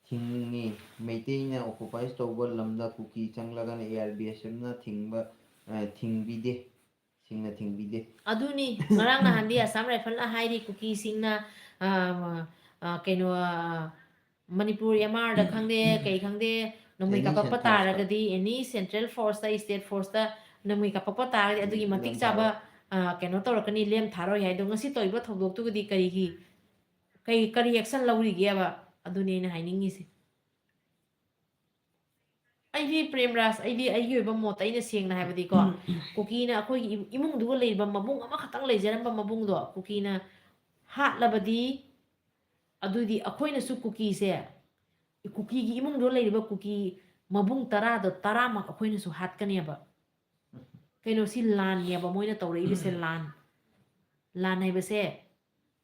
ꯊꯤꯡꯉꯤ꯫ ꯃꯩꯇꯩꯅ occupy ꯇꯧꯕ ꯂꯝꯗ ꯀꯨꯀꯤ ꯆꯪꯂꯒꯅ A R B S F ꯅ ꯊꯤꯡꯕ, ꯑ, ꯊꯤꯡꯕꯤꯗꯦ꯫ ꯁꯤꯡꯅ ꯊꯤꯡꯕꯤꯗꯦ꯫ ꯑꯗꯨꯅꯤ, ꯉꯔꯥꯡ ꯅꯍꯥꯟꯗꯤ ꯑꯁꯥꯝ ꯔꯥꯏꯐꯜꯅ ꯍꯥꯏꯔꯤ, ꯀꯨꯀꯤꯁꯤꯡꯅ, ꯑ, ꯑ, ꯀꯩꯅꯣ, ꯑ, ꯃꯅꯤꯄꯨꯔ M R ꯗ ꯈꯪꯗꯦ, ꯀꯩ ꯈꯪꯗꯦ, ꯅꯣꯡꯃꯩ Any ꯀꯥꯞꯄꯛꯄ central force ꯇ꯫ ꯇꯥꯔꯒꯗꯤ, any central force ꯇ, state force ꯇ ꯅꯣꯡꯃꯩ ꯀꯥꯞꯄꯛꯄ ꯇꯥꯔꯒꯗꯤ ꯑꯗꯨꯒꯤ ꯃꯇꯤꯛ ꯈꯨꯗꯣꯡ ꯆꯥꯕ, ꯆꯥꯕ꯫ ꯑ, ꯀꯩꯅꯣ ꯇꯧꯔꯛꯀꯅꯤ, ꯂꯦꯝ ꯊꯥꯔꯣꯏ ꯍꯥꯏꯗꯣ ꯉꯁꯤ ꯇꯧꯔꯤꯕ ꯊꯧꯗꯣꯛꯇꯨꯒꯗꯤ ꯀꯔꯤꯒꯤ, ꯀꯩ, ꯀꯔꯤ action ꯂꯧꯔꯤꯒꯦꯕ? ꯑꯗꯨꯅꯤ ꯑꯩꯅ ꯍꯥꯏꯅꯤꯡꯉꯤꯁꯦ꯫ ꯑꯩꯗꯤ ꯄ꯭ꯔꯦꯝꯔꯥꯖ, ꯑꯩꯗꯤ ꯑꯩꯒꯤ ꯑꯣꯏꯕ ꯃꯣꯠꯇ ꯑꯩꯅ ꯁꯦꯡꯅ ꯍꯥꯏꯕꯗꯤꯀꯣ, ꯀꯨꯀꯤꯅ ꯑꯩꯈꯣꯏꯒꯤ ꯏꯃꯨꯡꯗꯨꯒ ꯂꯩꯔꯤꯕ ꯃꯕꯨꯡ ꯑꯃꯈꯛꯇꯪ ꯂꯩꯖꯔꯝꯕ ꯃꯕꯨꯡꯗꯣ ꯀꯨꯀꯤꯅ ꯍꯥꯠꯂꯕꯗꯤ, ꯑꯗꯨꯗꯤ ꯑꯩꯈꯣꯏꯅꯁꯨ ꯀꯨꯀꯤꯁꯦ, ꯀꯨꯀꯤꯒꯤ ꯏꯃꯨꯡꯗꯨꯗ ꯂꯩꯔꯤꯕ ꯀꯨꯀꯤ ꯃꯕꯨꯡ ꯇꯔꯥꯗꯣ ꯇꯔꯥꯃꯛ ꯑꯩꯈꯣꯏꯅꯁꯨ ꯍꯥꯠꯀꯅꯦꯕ꯫ ꯀꯩꯅꯣ, ꯁꯤ ꯂꯥꯟꯅꯦꯕ ꯃꯣꯏꯅ ꯇꯧꯔꯛꯏꯕꯁꯦ, ꯂꯥꯟ꯫ ꯂꯥꯟ ꯍꯥꯏꯕꯁꯦ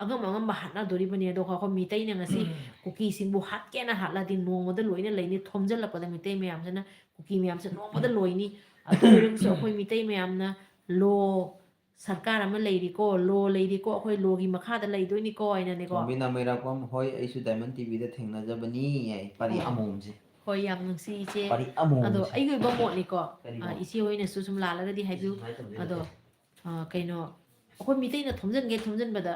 ꯑꯉꯝ ꯑꯉꯝꯕ ꯍꯥꯠꯅꯗꯣꯔꯤꯕꯅꯤ꯫ ꯑꯗꯣ ꯑꯩꯈꯣꯏ ꯃꯤꯇꯩꯅ ꯉꯁꯤ ꯀꯨꯀꯤꯁꯤꯡꯕꯨ ꯍꯥꯠꯀꯦꯅ ꯍꯥꯠꯂꯗꯤ ꯅꯣꯡꯃꯗ ꯂꯣꯏꯅ ꯂꯩꯅꯤ꯫ ꯊꯣꯝꯖꯤꯜꯂꯛꯄꯗ ꯃꯤꯇꯩ ꯃꯌꯥꯝꯁꯤꯅ, ꯀꯨꯀꯤ ꯃꯌꯥꯝꯁꯦ ꯅꯣꯡꯃꯗ ꯂꯣꯏꯅꯤ꯫ ꯑꯗꯨ ꯑꯣꯏꯔꯒꯁꯨ ꯑꯩꯈꯣꯏ ꯃꯤꯇꯩ ꯃꯌꯥꯝꯅ law ꯁꯔꯀꯥꯔ ꯑꯃ ꯂꯩꯔꯤꯀꯣ, ꯂꯣ ꯂꯩꯔꯤꯀꯣ, ꯑꯩꯈꯣꯏ ꯂꯣꯒꯤ ꯃꯈꯥꯗ ꯂꯩꯗꯣꯏꯅꯤꯀꯣ ꯍꯥꯏꯅꯅꯦꯀꯣ꯫ ꯊꯣꯝꯕꯤꯅ ꯃꯩꯔꯥꯛꯄꯝ, ꯍꯣꯏ, ꯑꯩꯁꯨ ꯗꯥꯏꯃꯟ ꯇꯤꯚꯤꯗ ꯊꯦꯡꯅꯖꯕꯅꯤ ꯍꯥꯏ, ꯄꯥꯔꯤ ꯑꯣ꯫ ꯑꯃꯣꯝꯁꯦ꯫ ꯍꯣꯏ, ꯌꯥꯝ ꯅꯨꯡꯁꯤ ꯏꯆꯦ꯫ ꯄꯥꯔꯤ ꯑꯃꯣꯝꯁꯦ꯫ ꯑꯗꯣ ꯑꯩꯒꯤ ꯑꯣꯏꯕ ꯃꯣꯠꯅꯤꯀꯣ꯫ ꯀꯔꯤ ꯑ, ꯃꯣꯠ? ꯏꯆꯦ ꯍꯣꯏꯅꯁꯨ ꯁꯨꯝ ꯂꯥꯜꯂꯒꯗꯤ ꯍꯥꯏꯕꯤꯌꯨ꯫ ꯁꯨꯃꯥꯏꯅ ꯇꯧꯗꯣꯏ ꯑꯗꯣ ꯅꯠꯇꯦ꯫ ꯑ, ꯀꯩꯅꯣ, ꯑꯩꯈꯣꯏ ꯃꯤꯇꯩꯅ ꯊꯣꯝꯖꯤꯟꯒꯦ ꯊꯣꯝꯖꯤꯟꯕꯗ,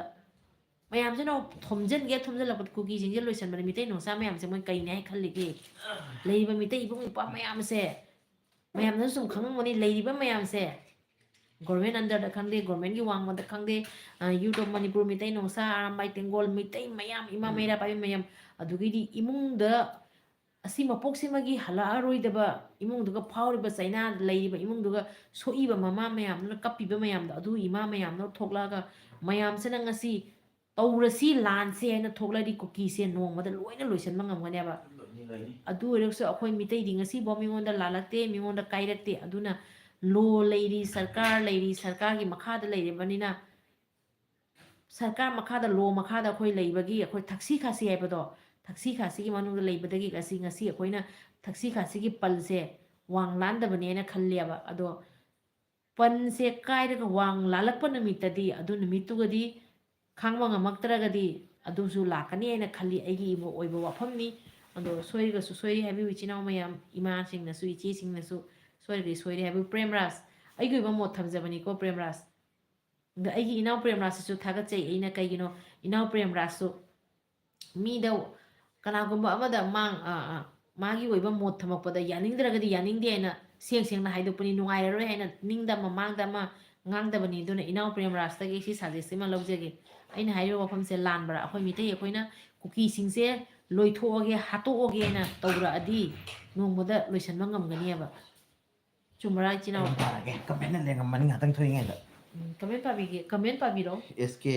ꯃꯌꯥꯝꯁꯤꯅ ꯊꯣꯝꯖꯤꯟꯒꯦ ꯊꯣꯝꯖꯤꯜꯂꯛꯄꯗ ꯀꯨꯀꯤꯁꯤꯡꯁꯦ ꯂꯣꯏꯁꯟꯕꯗ ꯃꯤꯇꯩ ꯅꯨꯡꯁꯥ ꯃꯌꯥꯝꯁꯦ ꯃꯣꯏ ꯀꯩꯅꯦ ꯍꯥꯏ ꯈꯜꯂꯤꯒꯦ? ꯂꯩꯔꯤꯕ ꯃꯤꯇꯩ ꯏꯕꯨꯡ ꯏꯄ꯭ꯋꯥ ꯃꯌꯥꯝꯁꯦ, ꯃꯌꯥꯝꯅꯁꯨ ꯁꯨꯝ ꯈꯪꯉꯝꯒꯅꯤ, ꯂꯩꯔꯤꯕ ꯃꯌꯥꯝꯁꯦ, government underꯗ ꯈꯪꯗꯦ, governmentꯀꯤ ꯋꯥꯡꯃꯗ ꯈꯪꯗꯦ, ꯑ, Youth of Manipur, ꯃꯤꯇꯩ ꯅꯨꯡꯁꯥ, ꯑꯔꯥꯝꯕꯥꯏ ꯇꯦꯡꯒꯣꯜ, ꯃꯤꯇꯩ ꯃꯌꯥꯝ, ꯏꯃꯥ ꯃꯩꯔꯥ ꯄꯥꯏꯕꯤ ꯃꯌꯥꯝ, ꯑꯗꯨꯒꯤꯗꯤ ꯏꯃꯨꯡꯗ ꯑꯁꯤ ꯃꯄꯣꯛꯁꯤꯃꯒꯤ ꯍꯜꯂꯛꯑꯔꯣꯏꯗꯕ ꯏꯃꯨꯡꯗꯨꯒ, ꯐꯥꯎꯔꯤꯕ ꯆꯩꯅꯥꯗ ꯂꯩꯔꯤꯕ ꯏꯃꯨꯡꯗꯨꯒ, ꯁꯣꯛꯏꯕ ꯃꯃꯥ ꯃꯌꯥꯝꯗꯨꯅ, ꯀꯞꯄꯤꯕ ꯃꯌꯥꯝꯗꯣ, ꯑꯗꯨ ꯏꯃꯥ ꯃꯌꯥꯝꯗꯣ ꯊꯣꯛꯂꯛꯑꯒ ꯃꯌꯥꯝꯁꯤꯅ ꯉꯁꯤ ꯇꯧꯔꯁꯤ ꯂꯥꯟꯁꯦ ꯍꯥꯏꯅ ꯊꯣꯛꯂꯛꯑꯗꯤ ꯀꯨꯀꯤꯁꯦ ꯅꯣꯡꯃꯗ ꯂꯣꯏꯅ ꯂꯣꯏꯁꯤꯟꯕ ꯉꯝꯒꯅꯦꯕ꯫ ꯑꯗꯨ ꯑꯣꯏꯔꯒꯁꯨ ꯑꯩꯈꯣꯏ ꯃꯤꯇꯩꯗꯤ ꯉꯁꯤꯐꯥꯎ ꯃꯤꯉꯣꯟꯗ ꯂꯥꯜꯂꯛꯇꯦ, ꯃꯤꯉꯣꯟꯗ ꯀꯥꯏꯔꯛꯇꯦ꯫ ꯑꯗꯨꯅ ꯂꯣ ꯂꯩꯔꯤ, ꯁꯔꯀꯥꯔ ꯂꯩꯔꯤ, ꯁꯔꯀꯥꯔꯒꯤ ꯃꯈꯥꯗ ꯂꯩꯔꯤꯕꯅꯤꯅ, ꯁꯔꯀꯥꯔ ꯃꯈꯥꯗ, ꯂꯣ ꯃꯈꯥꯗ ꯑꯩꯈꯣꯏ ꯂꯩꯕꯒꯤ, ꯑꯩꯈꯣꯏ ꯊꯛꯁꯤ ꯈꯥꯁꯤ ꯍꯥꯏꯕꯗꯣ, ꯊꯛꯁꯤ ꯈꯥꯁꯤꯒꯤ ꯃꯅꯨꯡꯗ ꯂꯩꯕꯗꯒꯤ ꯉꯁꯤ, ꯉꯁꯤ ꯑꯩꯈꯣꯏꯅ ꯊꯛꯁꯤ ꯈꯥꯁꯤꯒꯤ ꯄꯜꯁꯦ ꯋꯥꯡ ꯂꯥꯟꯗꯕꯅꯦꯅ ꯈꯜꯂꯦꯕ꯫ ꯑꯗꯣ ꯄꯟꯁꯦ ꯀꯥꯏꯔꯒ ꯋꯥꯡ ꯂꯥꯜꯂꯛꯄ ꯅꯨꯃꯤꯠꯇꯗꯤ, ꯑꯗꯨ ꯅꯨꯃꯤꯠꯇꯨꯒꯗꯤ ꯈꯥꯡꯕ ꯉꯝꯃꯛꯇ꯭ꯔꯒꯗꯤ ꯑꯗꯨꯁꯨ ꯂꯥꯛꯀꯅꯤ ꯍꯥꯏꯅ ꯈꯜꯂꯤ, ꯑꯩꯒꯤ ꯏꯃꯣ-, ꯑꯣꯏꯕ ꯋꯥꯐꯝꯅꯤ꯫ ꯑꯗꯣ ꯁꯣꯏꯔꯒꯁꯨ ꯁꯣꯏꯔꯤ ꯍꯥꯏꯕꯤꯌꯨ, ꯏꯆꯤꯟ ꯏꯅꯥꯎ ꯃꯌꯥꯝ, ꯏꯃꯥꯁꯤꯡꯅꯁꯨ, ꯏꯆꯦꯁꯤꯡꯅꯁꯨ ꯁꯣꯏꯔꯒꯗꯤ ꯁꯣꯏꯔꯦ ꯍꯥꯏꯕꯤꯌꯨ꯫ ꯄ꯭ꯔꯦꯝꯔꯥꯖ, ꯑꯩꯒꯤ ꯑꯣꯏꯕ ꯃꯣꯠ ꯊꯝꯖꯕꯅꯤꯀꯣ, ꯄ꯭ꯔꯦꯝꯔꯥꯖ꯫ ꯑꯗ ꯑꯩꯒꯤ ꯏꯅꯥꯎ ꯄ꯭ꯔꯦꯝꯔꯥꯖꯁꯤꯁꯨ ꯊꯥꯒꯠꯆꯩ ꯑꯩꯅ꯫ ꯀꯩꯒꯤꯅꯣ, ꯏꯅꯥꯎ ꯄ꯭ꯔꯦꯝꯔꯥꯖꯁꯨ ꯃꯤꯗ, ꯀꯅꯥꯒꯨꯝꯕ ꯑꯃꯗ ꯃꯥꯡ-, ꯑ, ꯑ, ꯃꯥꯒꯤ ꯑꯣꯏꯕ ꯃꯣꯠ ꯊꯝꯃꯛꯄꯗ ꯌꯥꯅꯤꯡꯗ꯭ꯔꯒꯗꯤ ꯌꯥꯅꯤꯡꯗꯦ ꯍꯥꯏꯅ ꯁꯦꯡ ꯁꯦꯡꯅ ꯍꯥꯏꯗꯣꯛꯄꯅꯤ, ꯅꯨꯡꯉꯥꯏꯔꯔꯣꯏ ꯍꯥꯏꯅ ꯅꯤꯡꯗ ꯃꯃꯥꯡꯗ ꯑꯃ ꯉꯥꯡꯗꯕꯅꯤ꯫ ꯑꯗꯨꯅ ꯏꯅꯥꯎ ꯄ꯭ꯔꯦꯝꯔꯥꯖꯇꯒꯤ ꯁꯤ suggest ꯑꯃ ꯂꯧꯖꯒꯦ꯫ ꯑꯩꯅ ꯍꯥꯏꯔꯤꯕ ꯋꯥꯐꯝꯁꯦ ꯂꯥꯟꯕ꯭ꯔꯥ? ꯑꯩꯈꯣꯏ ꯃꯤꯇꯩ ꯑꯩꯈꯣꯏꯅ ꯀꯨꯀꯤꯁꯤꯡꯁꯦ ꯂꯣꯏꯊꯣꯛꯑꯒꯦ, ꯍꯥꯠꯇꯣꯛꯑꯒꯦꯅ ꯇꯧꯔꯛꯑꯗꯤ ꯅꯣꯡꯃꯗ ꯂꯣꯏꯁꯟꯕ ꯉꯝꯒꯅꯤꯕ꯫ ꯆꯨꯝꯕ꯭ꯔꯥ, ꯏꯆꯤꯟ ꯏꯅꯥꯎ? ꯑꯩ ꯄꯥꯔꯒꯦ, comment ꯂꯦꯡꯉꯝꯃꯅꯤ ꯉꯥꯛꯇꯪ ꯊꯣꯛꯏꯉꯩꯗ꯫ ꯎꯝ, comment ꯄꯥꯕꯤꯒꯦ, comment ꯄꯥꯕꯤꯔꯣ꯫ ꯑꯦꯁ ꯀꯦ,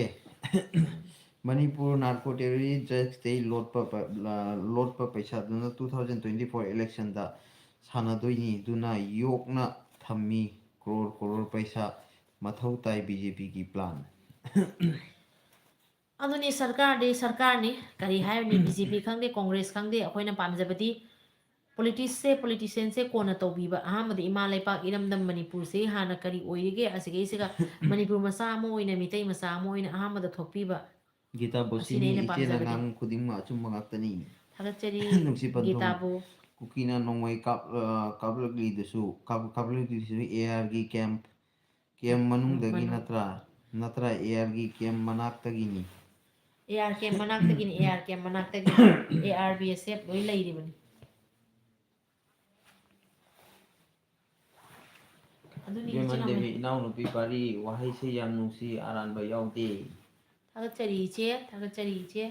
ꯃꯅꯤꯄꯨꯔ narco terrorist drugsꯇꯩ ꯂꯣꯠꯄ ꯄ-, ꯂ-, ꯂꯣꯠꯄ ꯄꯩꯁꯥꯗꯨꯅ two thousand twenty four electionꯗ ꯁꯥꯟꯅꯗꯣꯏꯅꯤ, ꯑꯗꯨꯅ ꯌꯣꯛꯅ ꯊꯝꯃꯤ꯫ ꯀ꯭ꯔꯣꯔ ꯀ꯭ꯔꯣꯔ ꯄꯩꯁꯥ꯫ ꯃꯊꯧ ꯇꯥꯏ ꯕꯤ ꯖꯦ ꯄꯤꯒꯤ plan꯫ ꯑꯗꯨꯅꯤ, ꯁꯔꯀꯥꯔꯗꯤ ꯁꯔꯀꯥꯔꯅꯤ, ꯀꯔꯤ ꯍꯥꯏꯔꯨꯅꯤ? ꯕꯤ ꯖꯦ ꯄꯤ ꯈꯪꯗꯦ, ꯀꯣꯡꯒ꯭ꯔꯦꯁ ꯈꯪꯗꯦ, ꯑꯩꯈꯣꯏꯅ ꯄꯥꯝꯖꯕꯗꯤ ꯄꯣꯂꯤꯇꯤꯛꯁꯁꯦ, ꯄꯣꯂꯤꯇꯤꯁꯤꯌꯥꯟꯁꯦ ꯀꯣꯟꯅ ꯇꯧꯕꯤꯕ, ꯑꯍꯥꯟꯕꯗ ꯏꯃꯥ ꯂꯩꯄꯥꯛ ꯏꯔꯝꯗꯝ ꯃꯅꯤꯄꯨꯔꯁꯤ ꯍꯥꯟꯅ ꯀꯔꯤ ꯑꯣꯏꯔꯤꯒꯦ, ꯑꯁꯤꯒꯩꯁꯤꯒ ꯃꯅꯤꯄꯨꯔ ꯃꯆꯥ ꯑꯃ ꯑꯣꯏꯅ, ꯃꯤꯇꯩ ꯃꯆꯥ ꯑꯃ ꯑꯣꯏꯅ ꯑꯍꯥꯟꯕꯗ ꯊꯣꯛꯄꯤꯕ, ꯒꯤꯇꯥꯕꯨ, ꯑꯁꯤꯅꯤ ꯁꯤꯅꯤ ꯑꯩꯅ ꯏꯆꯦꯅ ꯄꯥꯝꯖꯕꯗꯤ꯫ ꯉꯥꯡꯕ ꯈꯨꯗꯤꯡꯃꯛ ꯑꯆꯨꯝꯕ ꯉꯥꯛꯇꯅꯤ꯫ ꯊꯥꯒꯠꯆꯔꯤ, ꯅꯨꯡꯁꯤ ꯄꯟꯊꯨꯡ꯫ ꯒꯤꯇꯥꯕꯨ꯫ ꯀꯨꯀꯤꯅ ꯅꯣꯡꯃꯩ ꯀꯥꯞ-, ꯑ, ꯀꯥꯞꯂꯛꯂꯤꯗꯨꯁꯨ, ꯀꯥꯞ-, ꯀꯥꯞꯂꯛꯂꯤꯗꯨꯁꯨ AR ꯒꯤ ꯀꯦꯝ, ꯀꯦꯝ ꯃꯅꯨꯡꯗꯒꯤ ꯃꯅꯨꯡ-, ꯅꯠꯇ꯭ꯔꯥ? ꯅꯠꯇ꯭ꯔꯥ AR ꯒꯤ ꯀꯦꯝ ꯃꯅꯥꯛꯇꯒꯤꯅꯤ? AR ꯀꯦꯝ ꯃꯅꯥꯛꯇꯒꯤꯅꯤ, AR ꯀꯦꯝ ꯃꯅꯥꯛꯇꯒꯤ꯫ AR BSF ꯂꯣꯏ ꯂꯩꯔꯤꯕꯅꯤ꯫ ꯑꯗꯨꯅꯤ ꯏꯕꯦꯝꯃ ꯏꯆꯤꯟ ꯏꯅꯥꯎ ꯗꯦꯕꯤ, ꯃꯌꯥꯝ꯫ ꯏꯅꯥꯎꯅꯨꯄꯤ ꯄꯥꯔꯤ, ꯋꯥꯍꯩꯁꯦ ꯌꯥꯝ ꯅꯨꯡꯁꯤ, ꯑꯔꯥꯟꯕ ꯌꯥꯎꯗꯦ꯫ ꯊꯥꯒꯠꯆꯔꯤ ꯏꯆꯦ, ꯊꯥꯒꯠꯆꯔꯤ ꯏꯆꯦ꯫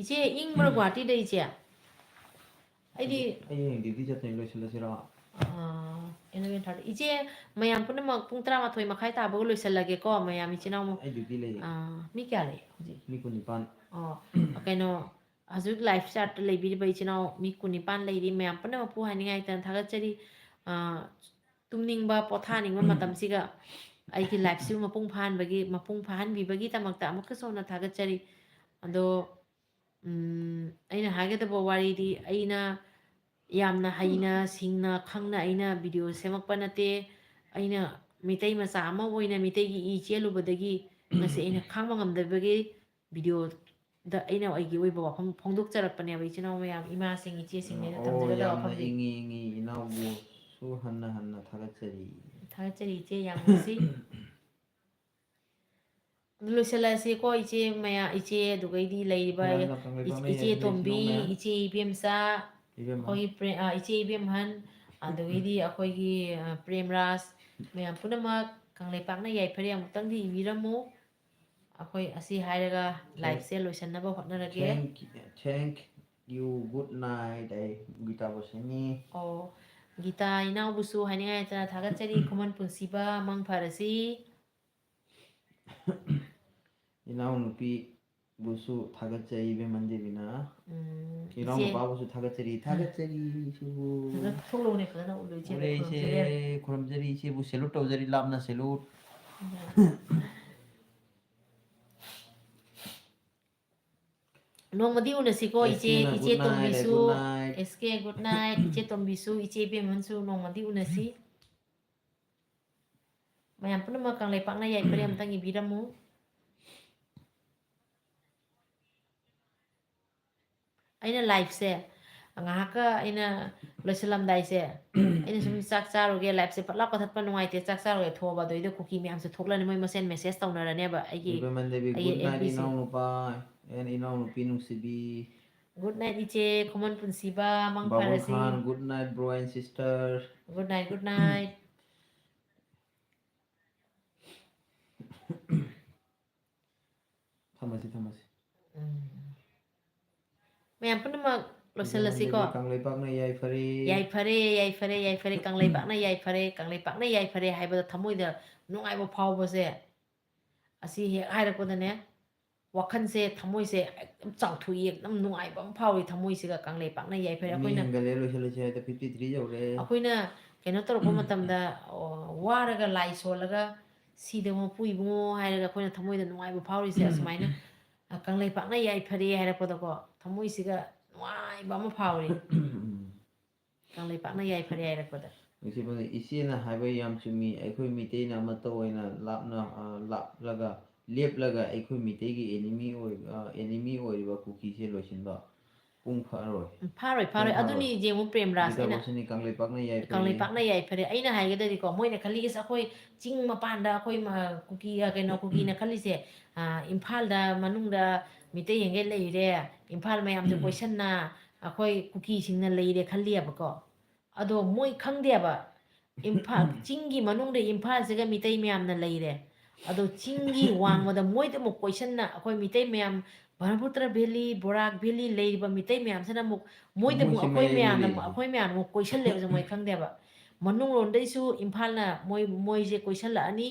ꯏꯆꯦ, ꯏꯪꯕ꯭ꯔꯥ ꯒꯨꯍꯥꯇꯤꯗ ꯏꯆꯦ? ꯑꯩꯗꯤ ꯑꯩ ꯍꯌꯦꯡ duty ꯆꯠꯇꯣꯏꯅꯦ, ꯂꯣꯏꯁꯤꯜꯂꯁꯤꯔꯣ? ꯑꯥ, eleven thirty꯫ ꯏꯆꯦ, ꯃꯌꯥꯝ ꯄꯨꯝꯅꯃꯛ ꯄꯨꯡ ꯇꯔꯥꯃꯥꯊꯣꯏ ꯃꯈꯥꯏ ꯇꯥꯕꯒ ꯂꯣꯏꯁꯤꯜꯂꯒꯦꯀꯣ, ꯃꯌꯥꯝ ꯏꯆꯤꯟ ꯏꯅꯥꯎ꯫ ꯑꯩ duty ꯂꯩꯌꯦ꯫ ꯑꯥ, ꯃꯤ ꯀꯌꯥ ꯂꯩ ꯍꯧꯖꯤꯛ? ꯃꯤ ꯀꯨꯟꯅꯤꯄꯥꯟ꯫ ꯑꯣ, ꯀꯩꯅꯣ, ꯍꯧꯖꯤꯛ live chat ꯇ ꯂꯩꯕꯤꯔꯤꯕ ꯏꯆꯤꯟ ꯏꯅꯥꯎ ꯃꯤ ꯀꯨꯟꯅꯤꯄꯥꯟ ꯂꯩꯔꯤ, ꯃꯌꯥꯝ ꯄꯨꯝꯅꯃꯛꯄꯨ ꯍꯥꯏꯅꯤꯡꯉꯥꯏ ꯂꯩꯇꯅ ꯊꯥꯒꯠꯆꯔꯤ꯫ ꯑꯥ, ꯇꯨꯝꯅꯤꯡꯕ, ꯄꯣꯊꯥꯅꯤꯡꯕ ꯃꯇꯝꯁꯤꯒ ꯑꯩꯒꯤ live ꯁꯤꯕꯨ ꯃꯄꯨꯡ ꯐꯥꯍꯟꯕꯒꯤ, ꯃꯄꯨꯡ ꯐꯥꯍꯟꯕꯤꯕꯒꯤꯗꯃꯛꯇ ꯑꯃꯨꯛꯀꯁꯨ ꯍꯟꯅ ꯊꯥꯒꯠꯆꯔꯤ꯫ ꯑꯗꯣ, ꯎꯝ, ꯑꯩꯅ ꯍꯥꯏꯒꯗꯕ ꯋꯥꯔꯤꯗꯤ, ꯑꯩꯅ ꯌꯥꯝꯅ ꯍꯩꯅ, ꯁꯤꯡꯅ, ꯈꯪꯅ ꯑꯩꯅ video ꯁꯦꯝꯃꯛꯄ ꯅꯠꯇꯦ꯫ ꯑꯩꯅ ꯃꯤꯇꯩ ꯃꯆꯥ ꯑꯃ ꯑꯣꯏꯅ ꯃꯤꯇꯩꯒꯤ ꯏ ꯆꯦꯜꯂꯨꯕꯗꯒꯤ ꯉꯁꯤ ꯑꯩꯅ ꯈꯥꯡꯕ ꯉꯝꯗꯕꯒꯤ video ꯗ ꯑꯩꯅ ꯑꯩꯒꯤ ꯑꯣꯏꯕ ꯋꯥꯐꯝ ꯐꯣꯡꯗꯣꯛꯆꯔꯛꯄꯅꯦꯕ, ꯏꯆꯤꯟ ꯏꯅꯥꯎ ꯃꯌꯥꯝ, ꯏꯃꯥꯁꯤꯡ, ꯏꯆꯦꯁꯤꯡꯗ ꯑꯩꯅ ꯑꯣ, ꯊꯝꯖꯒꯗꯕ ꯌꯥꯝꯅ ꯋꯥꯐꯝꯗꯤ꯫ ꯏꯪꯉꯤ, ꯏꯪꯉꯤ, ꯏꯅꯥꯎꯕꯨꯁꯨ ꯍꯟꯅ ꯍꯟꯅ ꯊꯥꯒꯠꯆꯔꯤ꯫ ꯊꯥꯒꯠꯆꯔꯤ ꯏꯆꯦ, ꯌꯥꯝ ꯅꯨꯡꯁꯤ꯫ ꯑꯗꯨ ꯂꯣꯏꯁꯤꯜꯂꯁꯤꯀꯣ ꯏꯆꯦ ꯃꯌꯥ-, ꯏꯆꯦ, ꯑꯗꯨꯒꯩꯗꯤ ꯂꯩꯔꯤꯕ ꯃꯌꯥꯝꯅ ꯀꯪꯂꯩꯄꯥꯛꯅ ꯏꯆꯦ ꯌꯥꯏꯐꯔꯤꯕ ꯇꯣꯝꯕꯤ, ꯏꯅꯥꯎ ꯃꯌꯥꯝ꯫ ꯏꯆꯦ ꯏꯕꯦꯝꯆꯥ, ꯏꯕꯦꯝꯃ꯫ ꯑꯩꯈꯣꯏꯒꯤ ꯄ꯭ꯔꯦ-, ꯑ, ꯏꯆꯦ ꯏꯕꯦꯝꯍꯟ, ꯑꯗꯨꯗꯒꯤꯗꯤ ꯑꯩꯈꯣꯏꯒꯤ, ꯑ, ꯄ꯭ꯔꯦꯝꯔꯥꯖ, ꯃꯌꯥꯝ ꯄꯨꯝꯅꯃꯛ ꯀꯪꯂꯩꯄꯥꯛꯅ ꯌꯥꯏꯐꯔꯦ, ꯑꯃꯨꯛꯇꯪꯗꯤ ꯏꯕꯤꯔꯝꯃꯨ꯫ ꯑꯩꯈꯣꯏ ꯑꯁꯤ ꯍꯥꯏꯔꯒ Thank-, live ꯁꯦ ꯂꯣꯏꯁꯤꯟꯅꯕ ꯍꯣꯠꯅꯔꯒꯦ꯫ Thank, thank you, good night, ꯑꯩ ꯒꯤꯇꯥ ꯕꯣꯁꯦꯅꯤ꯫ ꯑꯣ, ꯒꯤꯇꯥ ꯏꯅꯥꯎꯕꯨꯁꯨ ꯍꯥꯏꯅꯤꯡꯉꯥꯏ ꯂꯩꯇꯅ ꯊꯥꯒꯠꯆꯔꯤ꯫ ꯈꯨꯃꯟ ꯄꯨꯟꯁꯤꯕ, ꯃꯪ ꯐꯔꯁꯤ꯫ ꯏꯅꯥꯎꯅꯨꯄꯤꯕꯨꯁꯨ ꯊꯥꯒꯠꯆꯔꯤ, ꯏꯕꯦꯝꯃꯟ ꯗꯦꯕꯤꯅ꯫ ꯎꯝ, ꯏꯅꯥꯎ ꯏꯆꯦ꯫ ꯅꯨꯄꯥꯕꯨꯁꯨ ꯊꯥꯒꯠꯆꯔꯤ, ꯊꯥꯒꯠꯆꯔꯤ, ꯏꯆꯦꯕꯨ꯫ ꯐꯖꯅ ꯊꯣꯛꯂꯛꯎꯅꯦ, ꯐꯖꯅ ꯎꯠꯂꯨ, ꯏꯆꯦ, ꯎꯔꯦ, ꯏꯆꯦ, ꯈꯨꯔꯨꯝꯖꯔꯤ꯫ ꯈꯨꯔꯨꯝꯖꯔꯤ, ꯏꯆꯦꯕꯨ salute ꯇꯧꯖꯔꯤ, ꯂꯥꯞꯅ salute꯫ ꯎꯝ꯫ ꯅꯣꯡꯃꯗꯤ ꯎꯅꯁꯤꯀꯣ, ꯏꯆꯦ, ꯑꯦꯁ ꯀꯦꯅ ꯏꯆꯦ good night, ꯇꯣꯝꯕꯤꯁꯨ꯫ Good night, ꯑꯦꯁ ꯀꯦ, good night꯫ ꯏꯆꯦ ꯇꯣꯝꯕꯤꯁꯨ, ꯏꯆꯦ ꯏꯕꯦꯝꯃꯟꯁꯨ ꯅꯣꯡꯃꯗꯤ ꯎꯅꯁꯤ꯫ ꯃꯌꯥꯝ ꯄꯨꯝꯅꯃꯛ ꯀꯪꯂꯩꯄꯥꯛꯅ ꯌꯥꯏꯐꯔꯦ ꯑꯝꯇꯪ ꯏꯕꯤꯔꯝꯃꯨ꯫ ꯑꯩꯅ liveꯁꯦ ꯉꯥꯏꯍꯥꯛꯀ ꯑꯩꯅ ꯂꯣꯏꯁꯤꯜꯂꯝꯗꯥꯏꯁꯦ, ꯑꯩꯅ ꯁꯨꯝ ꯆꯥꯛ ꯆꯥꯔꯨꯒꯦ, liveꯁꯦ ꯐꯠ ꯂꯥꯎ ꯀꯛꯊꯠꯄ ꯅꯨꯡꯉꯥꯏꯇꯦ, ꯆꯥꯛ ꯆꯥꯔꯨꯒꯦ ꯊꯣꯛꯑꯕ, ꯑꯗꯣ ꯑꯩꯗꯣ ꯀꯨꯀꯤ ꯃꯌꯥꯝꯁꯦ ꯊꯣꯛꯂꯛꯑꯅꯤ, ꯃꯣꯏ ꯃꯁꯦꯟ message ꯇꯧꯅꯔꯅꯦꯕ ꯑꯩꯒꯤ, ꯏꯕꯦꯝꯃꯟ ꯗꯦꯕꯤ, ꯑꯩꯒꯤ good night, F B C꯫ ꯏꯅꯥꯎꯅꯨꯄꯥ and ꯏꯅꯥꯎꯅꯨꯄꯤ ꯅꯨꯡꯁꯤꯕꯤ꯫ Good night ꯏꯆꯦ ꯈꯨꯃꯟ ꯄꯨꯟꯁꯤꯕ, ꯃꯪ ꯕꯥꯕꯨꯜ ꯐꯔꯁꯤ꯫ ꯈꯥꯟ, good night, bro and sister꯫ Good night, good night꯫ ꯊꯝꯃꯁꯤ, ꯊꯝꯃꯁꯤ꯫ ꯎꯝ꯫ ꯃꯌꯥꯝ ꯄꯨꯝꯅꯃꯛ ꯂꯣꯏꯁꯤꯜꯂꯁꯤꯀꯣ꯫ ꯏꯕꯦꯝꯃꯟ ꯗꯦꯕꯤ, ꯀꯪꯂꯩꯄꯥꯛꯅ ꯌꯥꯏꯐꯔꯦ꯫ ꯌꯥꯏꯐꯔꯦ, ꯌꯥꯏꯐꯔꯦ, ꯌꯥꯏꯐꯔꯦ, ꯀꯪꯂꯩꯄꯥꯛꯅ ꯌꯥꯏꯐꯔꯦ, ꯀꯪꯂꯩꯄꯥꯛꯅ ꯌꯥꯏꯐꯔꯦ ꯍꯥꯏꯕꯗ ꯊꯃꯣꯏꯗ ꯅꯨꯡꯉꯥꯏꯕ ꯐꯥꯎꯕꯁꯦ, ꯑꯁꯤ ꯍꯦꯛ ꯍꯥꯏꯔꯛꯄꯗꯅꯦ, ꯋꯥꯈꯜꯁꯦ, ꯊꯃꯣꯏꯁꯦ ꯌꯥꯝ ꯆꯥꯎꯊꯣꯛꯏ, ꯌꯥꯝ ꯅꯨꯡꯉꯥꯏꯕ ꯑꯃ ꯐꯥꯎꯏ ꯊꯃꯣꯏꯁꯤꯒ꯫ ꯀꯪꯂꯩꯄꯥꯛꯅ ꯌꯥꯏꯐꯔꯦ꯫ ꯃꯤ ꯑꯩꯈꯣꯏꯅ, ꯍꯦꯟꯒꯠꯂꯦ, ꯂꯣꯏꯁꯤꯜꯂꯁꯤ ꯍꯥꯏꯗ fifty three ꯌꯧꯔꯦ꯫ ꯑꯩꯈꯣꯏꯅ ꯀꯩꯅꯣ ꯇꯧꯔꯛꯄ ꯃꯇꯝꯗ, ꯑꯣ, ꯋꯥꯔꯒ ꯂꯥꯏ ꯁꯣꯜꯂꯒ ꯁꯤꯗ ꯃꯄꯨ ꯏꯕꯨꯡꯉꯣ ꯍꯥꯏꯔꯒ ꯑꯩꯈꯣꯏꯅ ꯊꯃꯣꯏꯗ ꯅꯨꯡꯉꯥꯏꯕ ꯐꯥꯎꯔꯤꯁꯦ ꯑꯁꯨꯃꯥꯏꯅ, ꯑ, ꯀꯪꯂꯩꯄꯥꯛꯅ ꯌꯥꯏꯐꯔꯦ ꯍꯥꯏꯔꯛꯄꯗꯀꯣ, ꯊꯃꯣꯏꯁꯤꯒ ꯅꯨꯡꯉꯥꯏꯕ ꯑꯃ ꯐꯥꯎꯔꯤ꯫ ꯎꯝ꯫ ꯀꯪꯂꯩꯄꯥꯛꯅ ꯌꯥꯏꯐꯔꯦ ꯍꯥꯏꯔꯛꯄꯗ꯫ ꯅꯨꯡꯁꯤꯕꯅꯤ, ꯏꯆꯦꯅ ꯍꯥꯏꯕ ꯌꯥꯝ ꯆꯨꯝꯃꯤ꯫ ꯑꯩꯈꯣꯏ ꯃꯤꯇꯩꯅ ꯑꯃꯠꯇ ꯑꯣꯏꯅ ꯂꯥꯞꯅ, ꯑ, ꯂꯥꯞꯂꯒ, ꯂꯦꯞꯂꯒ ꯑꯩꯈꯣꯏ ꯃꯤꯇꯩꯒꯤ enemy ꯑꯣꯏ-, ꯑ, enemy ꯑꯣꯏꯔꯤꯕ ꯀꯨꯀꯤꯁꯦ ꯂꯣꯏꯁꯤꯟꯕ ꯄꯨꯡ ꯐꯥꯔꯣꯏ꯫ ꯎꯝ, ꯐꯥꯔꯣꯏ, ꯐꯥꯔꯣꯏ꯫ ꯄꯨꯡ ꯐꯥꯔꯣꯏ꯫ ꯑꯗꯨꯅꯤ ꯌꯦꯡꯉꯨ ꯄ꯭ꯔꯦꯝꯔꯥꯖ, ꯑꯩꯅ ꯒꯤꯇꯥꯕꯣꯁꯤꯅꯤ ꯀꯪꯂꯩꯄꯥꯛꯅ ꯌꯥꯏꯐꯔꯦ꯫ ꯀꯪꯂꯩꯄꯥꯛꯅ ꯌꯥꯏꯐꯔꯦ꯫ ꯑꯩꯅ ꯍꯥꯏꯒꯗꯗꯤꯀꯣ, ꯃꯣꯏꯅ ꯈꯜꯂꯤꯁꯦ ꯑꯩꯈꯣꯏ ꯆꯤꯡ ꯃꯄꯥꯟꯗ ꯑꯩꯈꯣꯏ ꯃ-, ꯀꯨꯀꯤ, ꯑ, ꯀꯩꯅꯣ, ꯀꯨꯀꯤꯅ ꯈꯜꯂꯤꯁꯦ, ꯑ, ꯏꯝꯐꯥꯜꯗ ꯃꯅꯨꯡꯗ ꯃꯤꯇꯩ ꯌꯦꯡꯒꯩ ꯂꯩꯔꯦ, ꯏꯝꯐꯥꯜ ꯃꯌꯥꯝꯁꯦ ꯀꯣꯏꯁꯟꯅ ꯑꯩꯈꯣꯏ ꯀꯨꯀꯤꯁꯤꯡꯅ ꯂꯩꯔꯦ ꯈꯜꯂꯤꯑꯕꯀꯣ꯫ ꯑꯗꯣ ꯃꯣꯏ ꯈꯪꯗꯦꯕ, ꯏꯝꯐꯥꯜ ꯆꯤꯡꯒꯤ ꯃꯅꯨꯡꯗ ꯏꯝꯐꯥꯜꯁꯤꯒ ꯃꯤꯇꯩ ꯃꯌꯥꯝꯅ ꯂꯩꯔꯦ꯫ ꯑꯗꯣ ꯆꯤꯡꯒꯤ ꯋꯥꯡꯃꯗ ꯃꯣꯏꯗ ꯑꯃꯨꯛ ꯀꯣꯏꯁꯟꯅ ꯑꯩꯈꯣꯏ ꯃꯤꯇꯩ ꯃꯌꯥꯝ, ꯕ꯭ꯔꯍꯃꯄꯨꯇ꯭ꯔ ꯚꯦꯂꯤ, ꯕꯣꯔꯥꯛ ꯚꯦꯂꯤ ꯂꯩꯔꯤꯕ ꯃꯤꯇꯩ ꯃꯌꯥꯝꯁꯤꯅ ꯑꯃꯨꯛ ꯃꯣꯏꯗ ꯑꯃꯨꯛ ꯃꯣꯏꯁꯦ ꯑꯩꯈꯣꯏ ꯃꯌꯥꯏꯗ ꯃꯌꯥꯝꯅ, ꯂꯩꯔꯤꯁꯦ꯫ ꯑꯩꯈꯣꯏ ꯃꯌꯥꯝꯅ ꯑꯃꯨꯛ ꯀꯣꯏꯁꯜꯂꯦꯕꯁꯦ ꯃꯣꯏ ꯈꯪꯗꯦꯕ꯫ ꯃꯅꯨꯡꯂꯣꯝꯗꯩꯁꯨ ꯏꯝꯐꯥꯜꯅ ꯃꯣꯏ, ꯃꯣꯏꯁꯦ ꯀꯣꯏꯁꯜꯂꯛꯑꯅꯤ,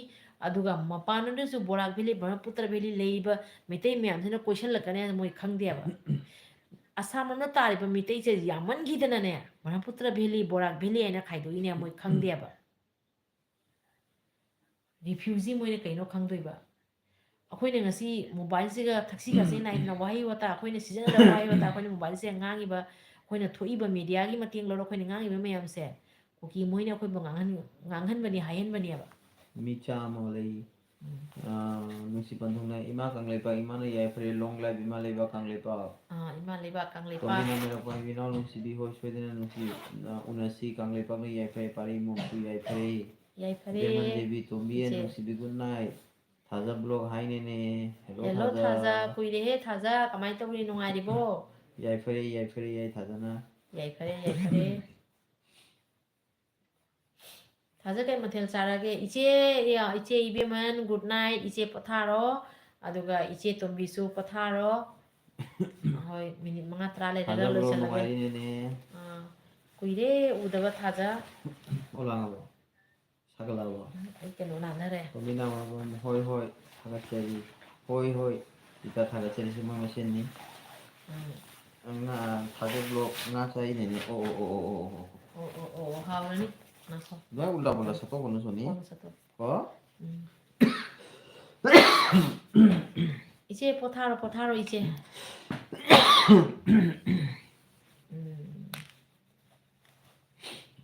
ꯑꯗꯨꯒ ꯃꯄꯥꯟꯂꯣꯝꯗꯁꯨ ꯕꯣꯔꯥꯛ ꯚꯦꯂꯤ, ꯕ꯭ꯔꯍꯃꯄꯨꯇ꯭ꯔ ꯚꯦꯂꯤ ꯂꯩꯔꯤꯕ ꯃꯤꯇꯩ ꯃꯌꯥꯝꯁꯤꯅ ꯀꯣꯏꯁꯜꯂꯛꯀꯅꯤ ꯍꯥꯏꯅ ꯃꯣꯏ ꯈꯪꯗꯦꯕ꯫ ꯑꯁꯥꯝ ꯂꯣꯝꯗ ꯇꯥꯔꯤꯕ ꯃꯤꯇꯩꯁꯦ ꯌꯥꯝꯃꯟꯈꯤꯗꯅꯅꯦ, ꯕ꯭ꯔꯍꯃꯄꯨꯇ꯭ꯔ ꯚꯦꯂꯤ, ꯕꯣꯔꯥꯛ ꯚꯦꯂꯤ ꯍꯥꯏꯅ ꯈꯥꯏꯗꯣꯛꯏꯅꯦ, ꯃꯣꯏ ꯈꯪꯗꯦꯕ꯫ Refugee ꯃꯣꯏꯅ ꯀꯩꯅꯣ ꯈꯪꯗꯣꯏꯕ? ꯑꯩꯈꯣꯏꯅ ꯉꯁꯤ mobileꯁꯤꯒ ꯊꯛꯁꯤ ꯈꯥꯁꯤ ꯅꯥꯏꯗꯅ ꯋꯥꯍꯩ ꯋꯥꯇꯥ, ꯑꯩꯈꯣꯏꯅ ꯁꯤꯖꯤꯟꯅꯗꯕ ꯋꯥꯍꯩ ꯋꯥꯇꯥ ꯑꯩꯈꯣꯏꯅ mobileꯁꯦ ꯉꯥꯡꯉꯤꯕ, ꯑꯩꯈꯣꯏꯅ ꯊꯣꯛꯏꯕ ꯃꯦꯗꯤꯌꯥꯒꯤ ꯃꯇꯦꯡ ꯂꯧꯔ ꯑꯩꯈꯣꯏꯅ ꯉꯥꯡꯉꯤꯕ ꯃꯌꯥꯝꯁꯦ ꯀꯨꯀꯤ ꯃꯣꯏꯅ ꯑꯩꯈꯣꯏꯕꯨ ꯉꯥꯡꯍꯟ ꯉꯥꯡꯍꯟꯕꯅꯤ, ꯍꯥꯏꯍꯟꯕꯅꯤ ꯍꯥꯏꯕ꯫ ꯃꯤ ꯆꯥꯝꯃ ꯂꯩ꯫ ꯎꯝ꯫ ꯑ, ꯅꯨꯡꯁꯤ ꯄꯟꯊꯨꯡꯅ ꯏꯃꯥ ꯀꯪꯂꯩꯄꯥꯛ, ꯏꯃꯥꯅ ꯌꯥꯏꯐꯔꯦ, long live ꯏꯃꯥ ꯂꯩꯕꯥꯛ ꯀꯪꯂꯩꯄꯥꯛ꯫ ꯑꯥ, ꯏꯃꯥ ꯂꯩꯕꯥꯛ ꯀꯪꯂꯩꯄꯥꯛ꯫ ꯇꯣꯝꯕꯤꯅ ꯃꯤꯔꯛꯄ ꯍꯥꯏꯕꯤ ꯏꯅꯥꯎ ꯅꯨꯡꯁꯤꯕꯤ ꯍꯣꯏ ꯁꯣꯏꯗꯅ ꯅꯨꯡꯁꯤ, ꯑ, ꯎꯅꯁꯤ ꯀꯪꯂꯩꯄꯥꯛꯅ ꯌꯥꯏꯐꯔꯦ, ꯄꯥꯔꯤ ꯃꯣꯝꯁꯨ ꯌꯥꯏꯐꯔꯦ꯫ ꯌꯥꯏꯐꯔꯦ꯫ ꯕꯦꯃꯟ ꯗꯦꯕꯤ ꯇꯣꯝꯕꯤ ꯏꯆꯦ꯫ ꯅꯨꯡꯁꯤꯕꯤ good night꯫ ꯊꯥꯖ vlog ꯍꯥꯏꯅꯦꯅꯦ꯫ Hello Hello ꯊꯥꯖ꯫ ꯊꯥꯖ, ꯀꯨꯏꯔꯦꯍꯦ ꯊꯥꯖ, ꯀꯃꯥꯏꯅ ꯇꯧꯔꯤ, ꯅꯨꯡꯉꯥꯏꯔꯤꯕꯣ? ꯌꯥꯏꯐꯔꯦ, ꯌꯥꯏꯐꯔꯦ, ꯌꯥꯏ ꯊꯥꯖꯅ꯫ ꯌꯥꯏꯐꯔꯦ, ꯌꯥꯏꯐꯔꯦ꯫ ꯊꯥꯖ ꯀꯩ ꯃꯊꯦꯜ ꯆꯥꯔꯒꯦ? ꯏꯆꯦ, ꯏꯆꯦ ꯏꯕꯦꯝꯍꯟ, good night, ꯏꯆꯦ ꯄꯣꯊꯥꯔꯣ꯫ ꯑꯗꯨꯒ ꯏꯆꯦ ꯇꯣꯝꯕꯤꯁꯨ ꯄꯣꯊꯥꯔꯣ꯫ ꯍꯣꯏ, ꯃꯤꯅꯤꯠ ꯃꯉꯥ ꯇꯔꯥ ꯂꯩꯔꯒ ꯊꯥꯖ vlog ꯂꯣꯏꯁꯤꯜꯂꯒꯦ꯫ ꯅꯨꯡꯉꯥꯏꯔꯤꯅꯦꯅꯦ꯫ ꯑꯥ, ꯀꯨꯏꯔꯦ ꯎꯗꯕ ꯊꯥꯖ꯫ ꯑꯣ, ꯂꯥꯡꯉꯕꯣ? ꯁꯥꯒꯠꯂꯛꯑꯕꯣ? ꯎꯝ, ꯑꯩ ꯀꯩꯅꯣ ꯅꯥꯟꯅꯔꯦ꯫ ꯇꯣꯝꯕꯤ ꯅꯥꯎ ꯍꯣꯏ ꯍꯣꯏ ꯊꯥꯒꯠꯆꯔꯤ꯫ ꯍꯣꯏ ꯍꯣꯏ꯫ ꯏꯇꯥ ꯊꯥꯒꯠꯆꯔꯤꯁꯦ ꯃꯣꯏ ꯃꯁꯦꯟꯅꯤ꯫ ꯎꯝ꯫ ꯉꯥ ꯊꯥꯖ vlog ꯉꯥ ꯆꯥꯏꯅꯦꯅꯦ꯫ ꯑꯣ, ꯑꯣ, ꯑꯣ, ꯑꯣ, ꯑꯣ, ꯑꯣ, ꯑꯣ꯫ ꯑꯣ, ꯑꯣ, ꯑꯣ, ꯍꯥꯎꯔꯅꯤ꯫ ꯉꯥꯏꯈꯣ꯫ ꯑꯗꯨꯃꯥꯏꯅ ꯎꯜꯇꯥ ꯄꯨꯜꯇꯥ ꯁꯠꯇꯣꯛꯀꯅꯨ ꯁꯣꯅꯤ꯫ ꯀꯣꯟꯅ ꯁꯠꯇꯣꯛ-, ꯀꯣ? ꯎꯝ꯫ ꯏꯆꯦ, ꯄꯣꯊꯥꯔꯣ, ꯄꯣꯊꯥꯔꯣ, ꯏꯆꯦ꯫ ꯎꯝ꯫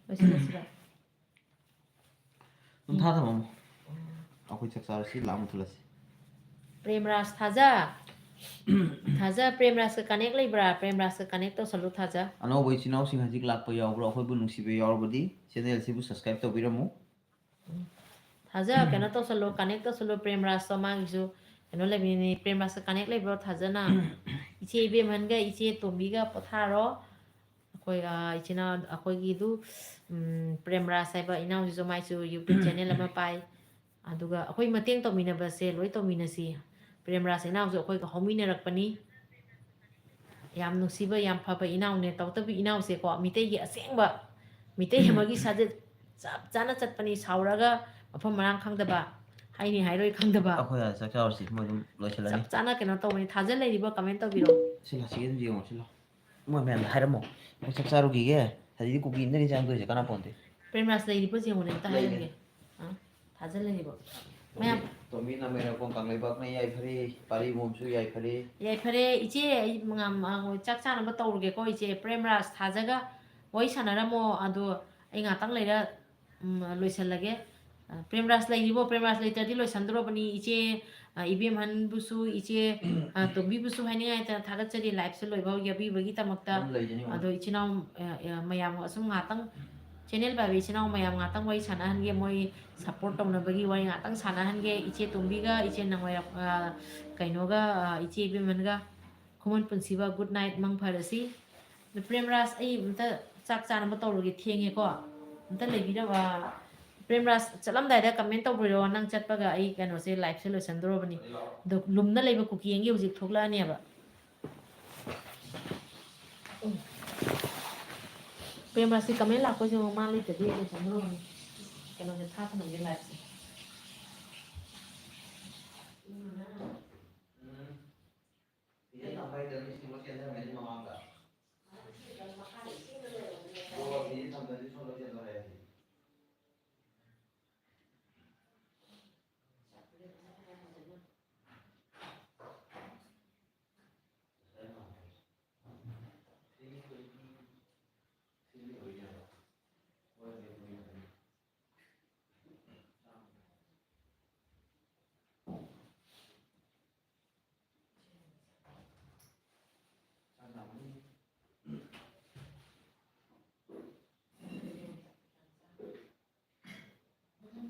ꯂꯣꯏꯁꯤꯜꯂꯁꯤꯔꯣ? ꯑꯗꯨꯝ ꯊꯥ ꯊꯝꯃꯝꯃꯣ꯫ ꯑꯩꯈꯣꯏ ꯆꯥꯛ ꯆꯥꯔꯁꯤ, ꯂꯥꯛꯑ ꯃꯨꯊꯠꯂꯁꯤ꯫ ꯄ꯭ꯔꯦꯝꯔꯥꯖ ꯊꯥꯖ꯫ ꯊꯥꯖ, ꯄ꯭ꯔꯦꯝꯔꯥꯖꯀ connect ꯂꯩꯕ꯭ꯔꯥ? ꯄ꯭ꯔꯦꯝꯔꯥꯖꯀ connect ꯇꯧꯁꯜꯂꯨ ꯊꯥꯖ꯫ ꯑꯅꯧꯕ ꯏꯆꯤꯟ ꯏꯅꯥꯎꯁꯤꯡ ꯍꯧꯖꯤꯛ ꯂꯥꯛꯄ ꯌꯥꯎꯕ꯭ꯔꯣ? ꯑꯩꯈꯣꯏꯕꯨ ꯅꯨꯡꯁꯤꯕ ꯌꯥꯎꯔꯕꯗꯤ channel ꯁꯤꯕꯨ subscribe ꯇꯧꯕꯤꯔꯝꯃꯨ꯫ ꯊꯥꯖ, ꯀꯩꯅꯣ ꯇꯧꯁꯜꯂꯣ, connect ꯇꯧꯁꯜꯂꯣ, ꯄ꯭ꯔꯦꯝꯔꯥꯖꯇꯣ, ꯃꯥꯒꯤꯁꯨ ꯀꯩꯅꯣ ꯂꯩꯕꯅꯤꯅꯦ꯫ ꯄ꯭ꯔꯦꯝꯔꯥꯖꯀ connect ꯂꯩꯕ꯭ꯔꯣ ꯊꯥꯖꯅ? ꯏꯆꯦ ꯏꯕꯦꯝꯍꯟꯒ ꯏꯆꯦ ꯇꯣꯝꯕꯤꯒ ꯄꯣꯊꯥꯔꯣ꯫ ꯑꯩꯈꯣꯏ, ꯑ, ꯏꯆꯤꯟ ꯏꯅꯥꯎ ꯑꯩꯈꯣꯏꯒꯤꯗꯨ, ꯎꯝ, ꯄ꯭ꯔꯦꯝꯔꯥꯖ ꯍꯥꯏꯕ ꯏꯅꯥꯎꯁꯤꯁꯨ ꯃꯥꯏꯁꯨ YouTube channel ꯑꯃ ꯄꯥꯏ꯫ ꯑꯗꯨꯒ ꯑꯩꯈꯣꯏ ꯃꯇꯦꯡ ꯇꯧꯃꯤꯟꯅꯕꯁꯦ ꯂꯣꯏ ꯇꯧꯃꯤꯟꯅꯁꯤ꯫ ꯄ꯭ꯔꯦꯝꯔꯥꯖ ꯏꯅꯥꯎꯁꯨ ꯑꯩꯈꯣꯏꯒ ꯍꯧꯃꯤꯟꯅꯔꯛꯄꯅꯤ꯫ ꯌꯥꯝ ꯅꯨꯡꯁꯤꯕ, ꯌꯥꯝ ꯐꯕ ꯏꯅꯥꯎꯅꯦ꯫ ꯇꯧꯇꯕꯤ ꯏꯅꯥꯎꯁꯦꯀꯣ, ꯃꯤꯇꯩꯒꯤ ꯑꯁꯦꯡꯕ, ꯃꯤꯇꯩ ꯑꯃꯒꯤ ꯁꯥꯖꯠ ꯆꯞ ꯆꯥꯅ ꯆꯠꯄꯅꯤ꯫ ꯁꯥꯎꯔꯒ ꯃꯐꯝ ꯃꯔꯥꯡ ꯈꯪꯗꯕ, ꯍꯥꯏꯅꯤ ꯍꯥꯏꯔꯣꯏ ꯈꯪꯗꯕ, ꯑꯩꯈꯣꯏ ꯑꯥꯗ ꯆꯥꯛ ꯆꯥꯔꯨꯁꯤ, ꯃꯣꯏ ꯑꯗꯨꯝ ꯂꯣꯏꯁꯤꯜꯂꯅꯤ꯫ ꯆꯞ ꯆꯥꯅ ꯀꯩꯅꯣ ꯇꯧꯕꯅꯤ꯫ ꯊꯥꯖ ꯂꯩꯔꯤꯕ comment ꯇꯧꯕꯤꯔꯣ꯫ ꯁꯤ ꯂꯥꯁꯤꯒꯤ ꯑꯗꯨꯝ ꯌꯦꯡꯉꯣ, ꯁꯤ ꯂꯥꯎ꯫ ꯃꯣꯏ ꯃꯌꯥꯝꯗ ꯍꯥꯏꯔꯝꯃꯣ꯫ ꯑꯩꯈꯣꯏ ꯆꯥꯛ ꯆꯥꯔꯨꯈꯤꯒꯦ꯫ ꯍꯧꯖꯤꯛꯇꯤ ꯀꯨꯀꯤ ꯑꯝꯇꯅꯤ ꯆꯪꯗꯣꯏꯁꯦ, ꯀꯥꯟꯅꯄꯣꯟꯇꯦ꯫ ꯄ꯭ꯔꯦꯝꯔꯥꯖ ꯂꯩꯔꯤꯕꯣ ꯌꯦꯡꯉꯨꯅꯦ, ꯑꯝꯇ ꯂꯩꯌꯦ꯫ ꯍꯥꯏꯔꯝꯒꯦ꯫ ꯑ, ꯊꯥꯖ ꯂꯩꯔꯤꯕꯣ? ꯃꯌꯥꯝ꯫ ꯇꯣꯝꯕꯤ ꯅꯥꯃꯩꯔꯥꯛꯄꯝ ꯀꯪꯂꯩꯄꯥꯛꯅ ꯌꯥꯏꯐꯔꯦ, ꯄꯥꯔꯤꯕꯣꯝꯁꯨ ꯌꯥꯏꯐꯔꯦ꯫ ꯌꯥꯏꯐꯔꯦ꯫ ꯏꯆꯦ, ꯑꯩ ꯃꯉꯥꯝ-, ꯑ, ꯆꯥꯛ ꯆꯥꯅꯕ ꯇꯧꯔꯒꯦꯀꯣ, ꯏꯆꯦ꯫ ꯄ꯭ꯔꯦꯝꯔꯥꯖ ꯊꯥꯖꯒ ꯋꯥꯔꯤ ꯁꯥꯟꯅꯔꯝꯃꯣ꯫ ꯑꯗꯣ ꯑꯩ ꯉꯥꯛꯇꯪ ꯂꯩꯔ, ꯎꯝ, ꯂꯣꯏꯁꯜꯂꯒꯦ꯫ ꯑ, ꯄ꯭ꯔꯦꯝꯔꯥꯖ ꯂꯩꯔꯤꯕꯣ? ꯄ꯭ꯔꯦꯝꯔꯥꯖ ꯂꯩꯇ꯭ꯔꯗꯤ ꯂꯣꯏꯁꯟꯗꯣꯔꯕꯅꯤ꯫ ꯏꯆꯦ, ꯑ, ꯏꯕꯦꯝꯍꯟꯕꯨꯁꯨ, ꯏꯆꯦ, ꯑ, ꯇꯣꯝꯕꯤꯕꯨꯁꯨ ꯍꯥꯏꯅꯤꯡꯉꯥꯏ ꯂꯩꯇꯅ ꯊꯥꯒꯠꯆꯔꯤ, live ꯁꯦ ꯂꯣꯏꯐꯥꯎ ꯌꯥꯕꯤꯕꯒꯤꯗꯃꯛꯇ꯫ ꯑꯗꯨꯝ ꯂꯩꯖꯅꯤ, ꯃꯥ꯫ ꯑꯗꯣ ꯏꯆꯤꯟ ꯏꯅꯥꯎ, ꯑ, ꯑ, ꯃꯌꯥꯝ ꯑꯁꯨꯝ ꯉꯥꯛꯇꯪ, channel ꯄꯥꯏꯕ ꯏꯆꯤꯟ ꯏꯅꯥꯎ ꯃꯌꯥꯝ ꯉꯥꯛꯇꯪ ꯋꯥꯔꯤ ꯁꯥꯟꯅꯍꯟꯒꯦ꯫ ꯃꯣꯏ support ꯇꯧꯅꯕꯒꯤ ꯋꯥꯔꯤ ꯉꯥꯛꯇꯪ ꯁꯥꯟꯅꯍꯟꯒꯦ꯫ ꯏꯆꯦ ꯇꯣꯝꯕꯤꯒ, ꯏꯆꯦ ꯅꯪꯋꯥꯏꯔꯞ-, ꯑ, ꯀꯩꯅꯣꯒ, ꯑ, ꯏꯆꯦ ꯏꯕꯦꯝꯍꯟꯒ꯫ ꯈꯨꯃꯟ ꯄꯨꯟꯁꯤꯕ, good night, ꯃꯪ ꯐꯔꯁꯤ꯫ ꯑꯗꯣ ꯄ꯭ꯔꯦꯝꯔꯥꯖ, ꯑꯩ ꯑꯝꯇ ꯆꯥꯛ ꯆꯥꯅꯕ ꯇꯧꯔꯨꯒꯦ, ꯊꯦꯡꯉꯦꯀꯣ꯫ ꯑꯝꯇ ꯂꯩꯕꯤꯔꯕ? ꯄ꯭ꯔꯦꯝꯔꯥꯖ, ꯆꯠꯂꯝꯗꯥꯏꯗ comment ꯇꯧꯕꯤꯔꯣ, ꯅꯪ ꯆꯠꯄꯒ ꯑꯩ ꯀꯩꯅꯣꯁꯦ, live ꯁꯦ ꯂꯣꯏꯁꯟꯗꯣꯔꯕꯅꯤ꯫ ꯑꯗꯣ ꯂꯨꯝꯅ ꯂꯩꯕ ꯀꯨꯀꯤ ꯑꯃꯒꯤ ꯍꯧꯖꯤꯛ ꯊꯣꯛꯂꯛꯑꯅꯦꯕ꯫ ꯎꯝ꯫ ꯄ꯭ꯔꯦꯝꯔꯥꯖꯁꯤ comment ꯂꯥꯛꯄꯁꯦ ꯑꯃꯨꯛ ꯃꯥ ꯂꯩꯇ꯭ꯔꯗꯤ ꯂꯣꯏꯁꯟꯗꯣꯔꯕꯅꯤ꯫ ꯀꯩꯅꯣꯁꯦ ꯊꯥ ꯊꯝꯃꯝꯒꯦ, live ꯁꯦ꯫ ꯎꯝ꯫ ꯐꯤꯖꯦ ꯊꯝꯕ ꯍꯩꯇꯕ ꯃꯤ ꯁꯤꯒꯨꯝꯕ ꯆꯦꯟꯊꯔꯝꯃꯦ ꯑꯗꯨ ꯃꯃꯥꯡꯗ꯫ ꯑꯣ, ꯐꯤꯖꯦ ꯊꯝꯗ꯭ꯔꯗꯤ ꯁꯣꯝꯗ ꯆꯦꯟꯊꯣꯔꯛꯑꯦ ꯁꯤ꯫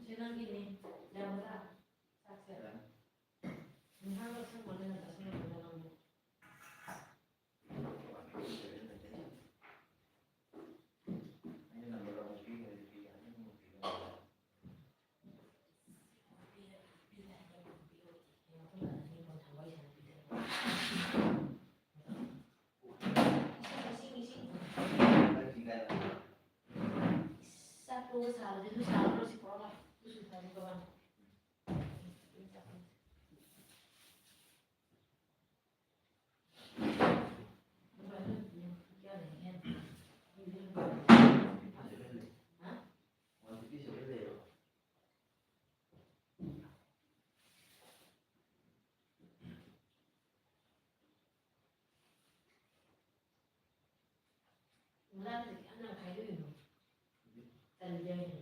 ꯁꯦ ꯅꯪꯒꯤꯅꯦ, ꯌꯥꯒꯗ꯭ꯔꯥ? ꯆꯥꯛꯁꯦ꯫ ꯏꯟꯁꯥꯡ ꯂꯧꯁꯟꯕ ꯅꯪꯅ ꯆꯥꯁꯤꯜꯂꯛꯄꯗ ꯅꯪꯕꯨ꯫ ꯆꯥꯛꯇꯣ ꯁꯥꯕꯗꯤ ꯑꯗꯨ ꯁꯥꯕ ꯂꯣꯏꯔꯁꯤ ꯄꯨꯔꯛꯑꯣ ꯂꯥꯎ꯫ ꯑꯗꯨꯁꯨ ꯊꯥꯖꯤꯜꯂꯣ ꯂꯥꯎ꯫ ꯃꯨꯂꯥꯗꯤ ꯀꯌꯥꯝ ꯌꯥꯝ ꯈꯥꯏꯗꯣꯛꯏꯅꯣ? ꯇꯜꯂꯦ ꯍꯥꯏꯅ꯫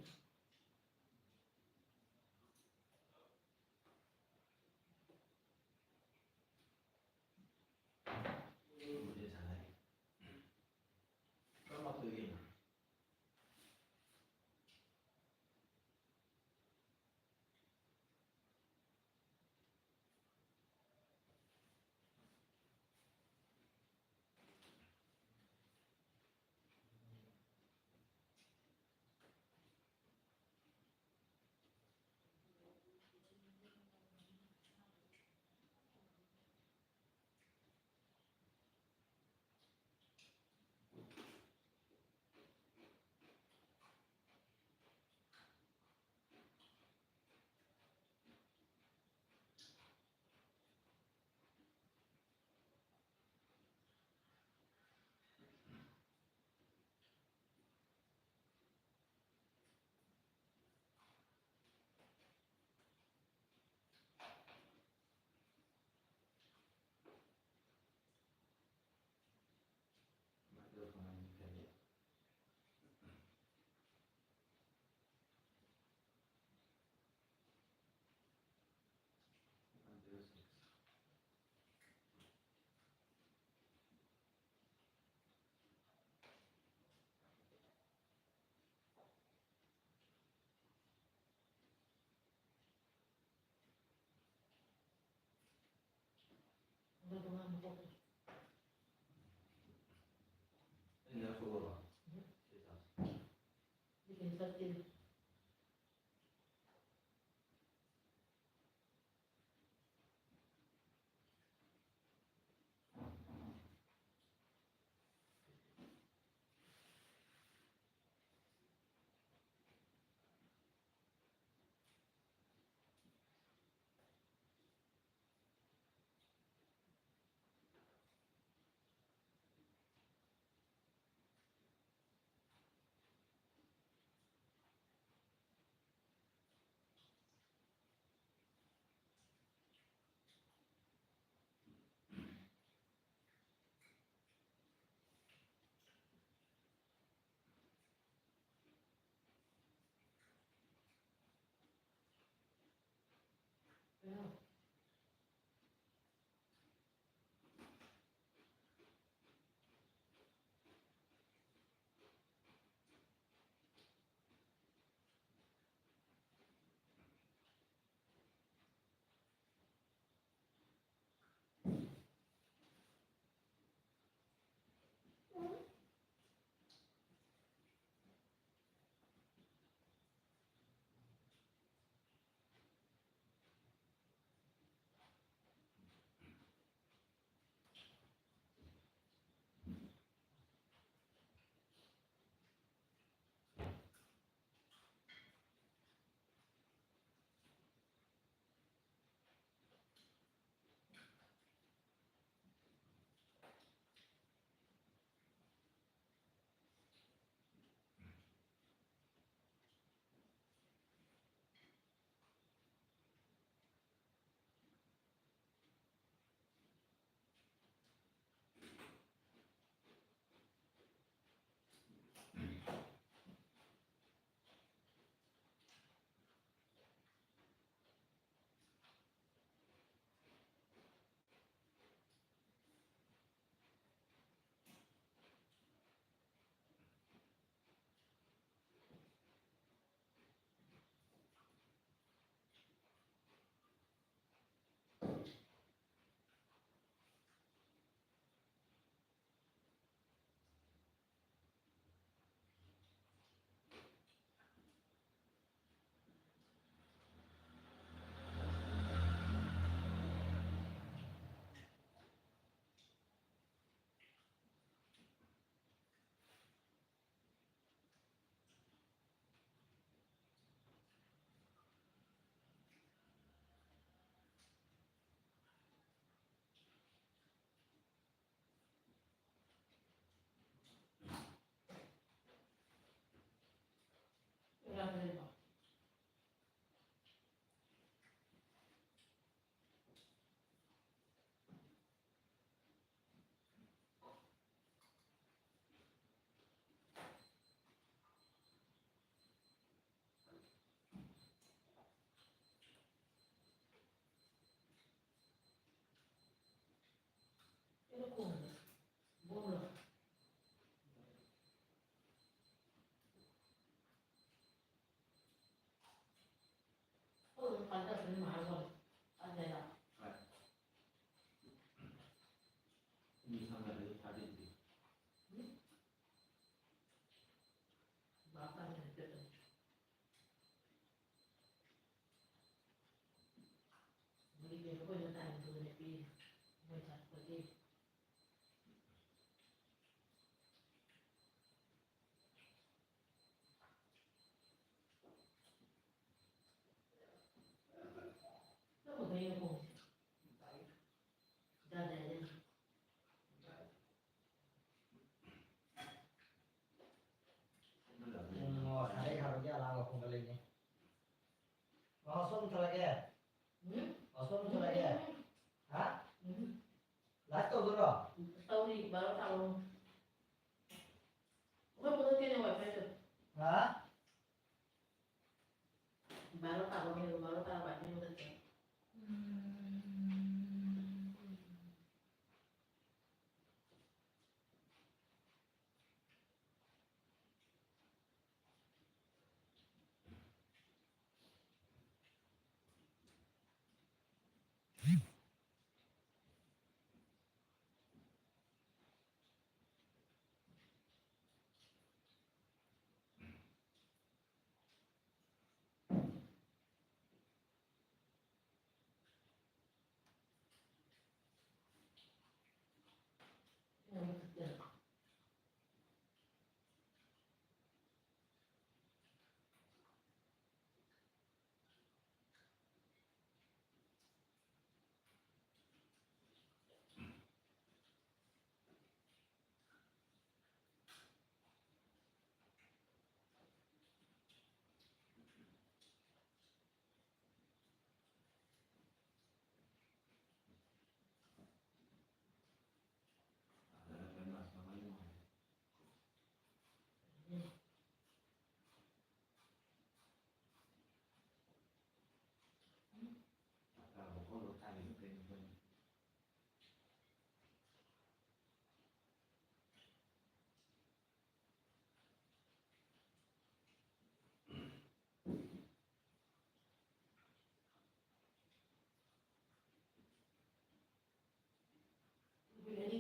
ꯀꯔꯝꯕ ꯇꯧꯗꯣꯏꯅꯣ? ꯎꯝ, ꯑꯣ, ꯁꯥꯒꯩ ꯍꯥꯏꯕꯒꯤ ꯑꯂꯥꯡꯕ ꯈꯣꯡꯒꯠꯂꯛꯏꯅꯦ꯫ ꯑꯣ, ꯁꯣꯝ ꯊꯣꯛꯂꯛꯑꯒꯦ? ꯎꯝ? ꯑꯣ, ꯁꯣꯝ ꯊꯣꯛꯂꯛꯑꯒꯦ? ꯍꯥ? ꯎꯝ꯫ Live ꯇꯧꯗꯣꯏꯔꯣ? ꯇꯧꯔꯤ, ꯕꯥꯔꯣ ꯇꯥꯔꯣ꯫ ꯑꯩꯈꯣꯏ ꯄꯨꯂꯞ ꯀꯩꯅꯣ WiFi ꯗꯣ꯫ ꯍꯥ? ꯕꯥꯔꯣ ꯇꯥꯔꯣ, ꯍꯦꯔꯣ, ꯕꯥꯔꯣ ꯇꯥꯔꯣ, WiFi ꯃꯨꯊꯠꯀꯦ꯫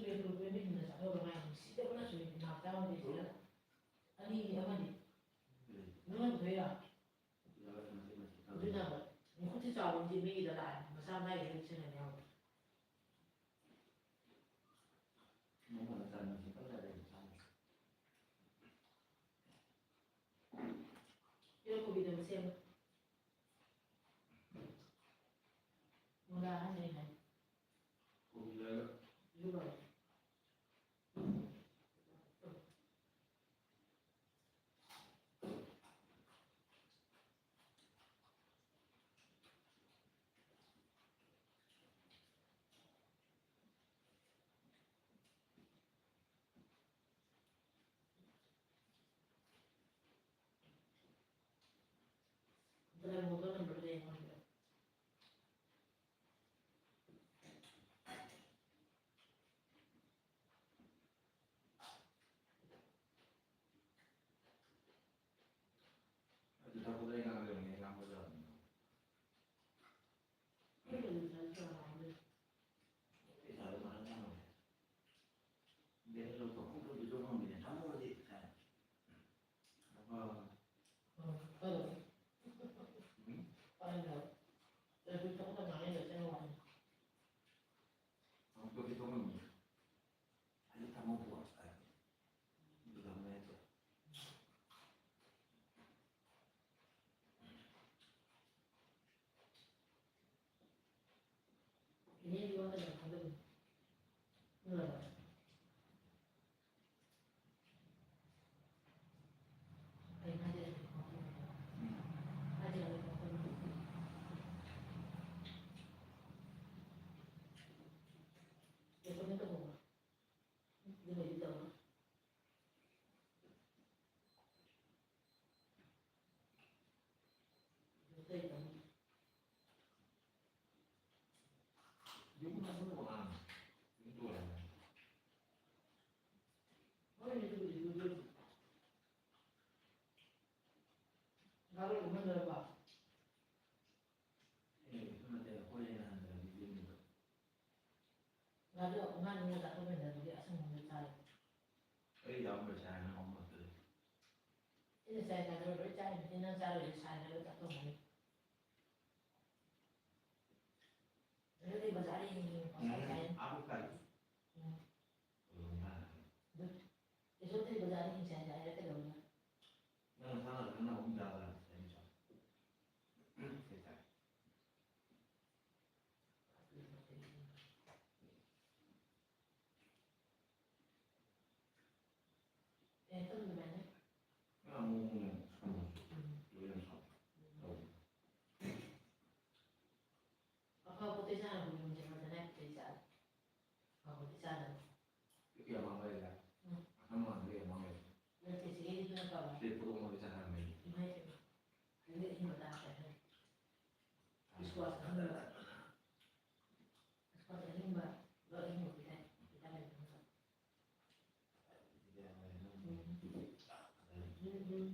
ꯄꯦꯇ꯭ꯔꯣꯜ ꯄꯦꯃꯦꯟ ꯍꯦꯟꯅ ꯆꯠꯍꯧꯔ ꯃꯥꯏ ꯅꯨꯡꯁꯤꯗꯕꯅ ꯁꯨꯔꯦ ꯅꯥ ꯆꯥꯝꯃꯗꯤ ꯁꯤꯗ ꯑꯅꯤꯅꯤ ꯑꯃꯅꯤ ꯅꯪ ꯍꯟꯊꯣꯏꯔꯥ? ꯑꯗꯨꯅ ꯃꯈꯨꯠꯁꯤ ꯆꯥꯎꯔꯗꯤ ꯃꯤꯒꯤꯗ ꯂꯥꯛꯑꯦ ꯃꯆꯥ ꯃꯥꯏꯒꯤ ꯍꯦꯜꯠ ꯁꯦꯟꯅꯕ ꯌꯥꯎꯔꯦ꯫ ꯏꯔꯣ ꯀꯣꯕꯤꯗꯣ ꯁꯦꯝꯃꯣ꯫ ꯃꯨꯂꯥ ꯍꯥꯏꯅꯩ ꯍꯥꯏ꯫ ꯀꯣꯕꯤ ꯂꯩꯔꯒ꯫ ꯏꯔꯣ꯫ ꯑꯗꯨ ꯊꯕꯛ ꯑꯩ ꯉꯥꯡꯅ ꯂꯩꯔꯝꯃꯦ, ꯑꯩ ꯉꯥꯡꯕ ꯌꯥꯗꯕꯅꯤ꯫ ꯄꯩꯁꯥꯗꯣ ꯃꯥꯅ ꯉꯥꯡꯉꯝꯃꯦ꯫ ꯕꯦꯡ ꯂꯧꯊꯣꯛ ꯈꯣꯠꯇꯣꯛꯄꯁꯨ ꯉꯝꯗꯦ, ꯊꯝꯃꯣꯗꯤ ꯍꯥꯏ꯫ ꯑꯥ꯫ ꯎꯝ? ꯑꯃꯨꯛꯇꯗꯤ ꯊꯣꯛꯉꯝꯃꯤ꯫ ꯑꯩ ꯊꯝꯃꯣ ꯄꯨꯔꯛꯑꯣ ꯍꯥꯏ꯫ ꯑꯗꯨꯗ ꯑꯃꯨꯛ ꯍꯦꯛꯇ꯫ ꯏꯅꯦꯗꯤ ꯋꯥ ꯀꯩꯅꯣ ꯊꯥꯖꯜꯂꯨ꯫ ꯎꯝ꯫ ꯀꯩꯅꯣ ꯍꯥꯏꯁꯦ? ꯎꯝ꯫ ꯍꯥꯏꯁꯦ ꯍꯥꯏꯕ ꯃꯐꯝ꯫ ꯔꯦꯀꯣꯔꯗꯤꯡ ꯇꯧꯍꯧꯕ꯭ꯔꯣ? ꯑꯗꯨ ꯂꯣꯏꯗꯤ ꯇꯧꯔꯣ꯫ ꯆꯥꯏ ꯆꯥꯗꯕ ꯂꯣꯏ ꯆꯥꯏ꯫ ꯅꯪ ꯆꯥꯔꯣꯏꯗꯤ ꯁꯥꯏ ꯍꯥꯏꯔꯒ ꯆꯥꯊꯣꯛꯑꯝꯒꯅꯤ꯫ ꯑꯗꯨꯗꯤ ꯕꯖꯥꯔꯗ ꯌꯦꯡꯉꯤ ꯄꯪꯆꯥꯏ ꯆꯥꯏ꯫ ꯎꯝ, ꯑꯥ, ꯀꯔꯤ? ꯎꯝ꯫ ꯎꯝ, ꯑꯥ꯫ ꯑꯗꯨ ꯀꯩꯁꯨ ꯅꯠꯇꯦ, ꯕꯖꯥꯔꯗ ꯌꯦꯡ ꯆꯥꯏ ꯆꯥꯏ ꯍꯥꯏꯔꯒ ꯀꯩꯗꯧꯅꯤ? ꯅꯪ ꯅꯁꯥꯅ ꯅꯪꯅ ꯑꯍꯨꯝ ꯆꯥꯕ꯭ꯔꯥ? ꯑꯅꯤ ꯆꯥꯕ꯭ꯔꯥ? ꯀꯩ ꯆꯥꯏ? ꯑꯐꯕ ꯄꯣꯠꯇꯤ ꯆꯥꯅꯕ ꯌꯨꯝꯁꯦ ꯐꯖꯅ ꯍꯥꯏꯐꯦꯠ ꯆꯥꯔꯦ꯫ ꯑꯐꯕꯗꯤ ꯆꯥꯗꯕ꯫ ꯎꯝ꯫ ꯅꯠꯇꯦ, ꯆꯦꯒꯤꯗꯨꯅ ꯐꯕ꯫ ꯏꯃꯥꯏ ꯄꯦꯝꯃ꯫ ꯑꯗꯨꯗꯤ ꯑꯍꯤꯡꯕ ꯇꯥꯈ꯭ꯔꯦ꯫ ꯏꯁꯀ꯭ꯋꯥꯁ ꯑꯍꯤꯡꯕ꯫ ꯏꯁꯀ꯭ꯋꯥꯁ ꯑꯍꯤꯡꯕ꯫ ꯂꯣꯏ ꯑꯍꯤꯡꯕ ꯄꯤꯖꯩ꯫ ꯚꯤꯇꯥꯃꯤꯟ ꯑꯍꯤꯡꯕ꯫ ꯎꯝ꯫ ꯎꯝ, ꯎꯝ꯫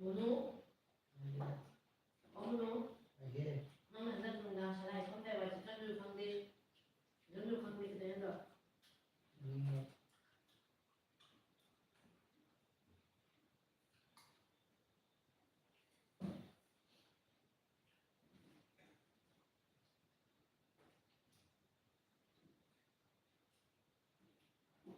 ꯃꯣꯅꯨ? ꯑꯣ, ꯃꯣꯅꯨ? ꯅꯪꯅ ꯍꯟꯗꯛ ꯅꯨꯡꯗꯥꯡ ꯁꯂꯥꯏ ꯁꯣꯝꯗ ꯋꯥꯏ ꯁꯤꯠꯆꯟꯕꯤꯌꯨ ꯈꯪꯗꯦ, ꯁꯤꯠꯆꯟꯕꯤꯌꯨ ꯈꯪꯗꯦ, ꯈꯤꯇꯪ ꯍꯦꯟꯗꯣ꯫ ꯎꯝ꯫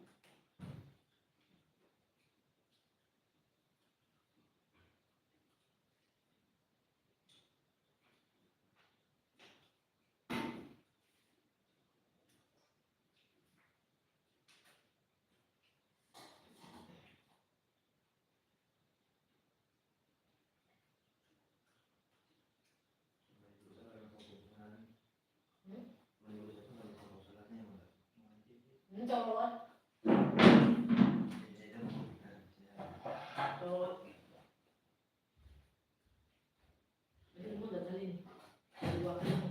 ꯑꯩꯁꯨ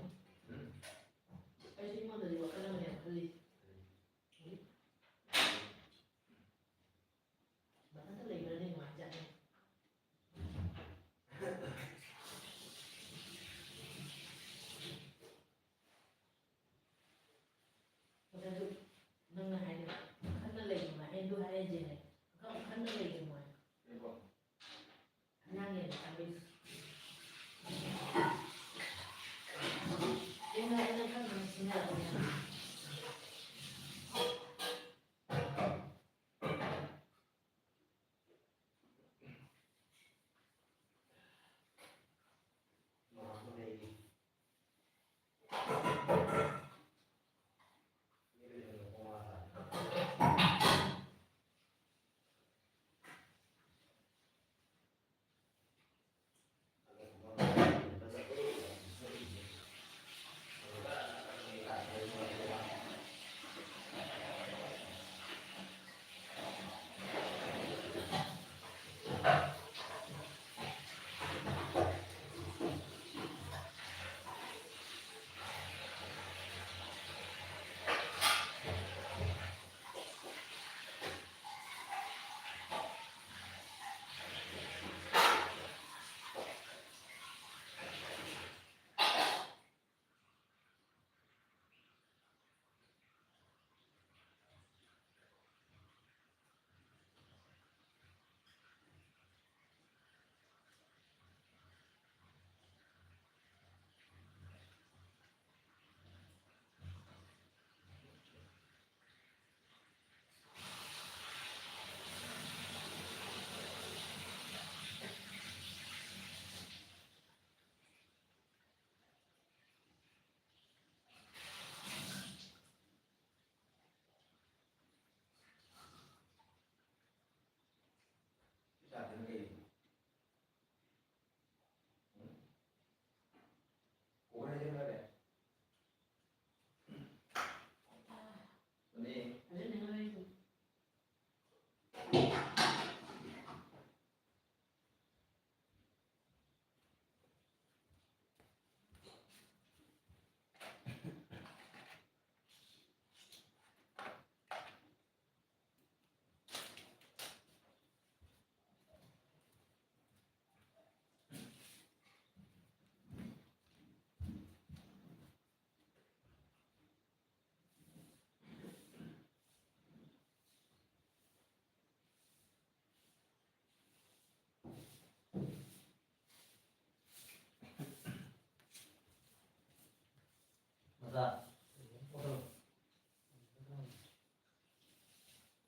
ꯑꯩꯉꯣꯟꯗꯗꯤ ꯋꯥꯈꯜ ꯑꯃꯅꯦ ꯈꯜꯂꯤꯁꯦ꯫ ꯃꯊꯟꯇ ꯂꯩꯕꯅꯗꯤ ꯅꯨꯡꯉꯥꯏꯖꯥꯠꯅꯤ꯫ ꯑꯗꯨ ꯅꯪꯅ ꯍꯥꯏꯗꯣ ꯈꯟꯅ ꯂꯩꯒꯅꯨ ꯍꯥꯏ, ꯑꯗꯨ ꯍꯥꯏꯔꯁꯦꯅꯦ꯫ ꯈꯟꯅ ꯂꯩꯒꯅꯨ ꯍꯥꯏ꯫ ꯑꯉꯥꯡ ꯌꯥꯝ ꯆꯥꯕꯩ꯫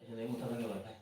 ꯑꯩꯁꯨ ꯂꯣꯏ ꯃꯨꯠꯊꯠꯂꯒꯦ ꯋꯥꯏ ꯐꯥꯏ꯫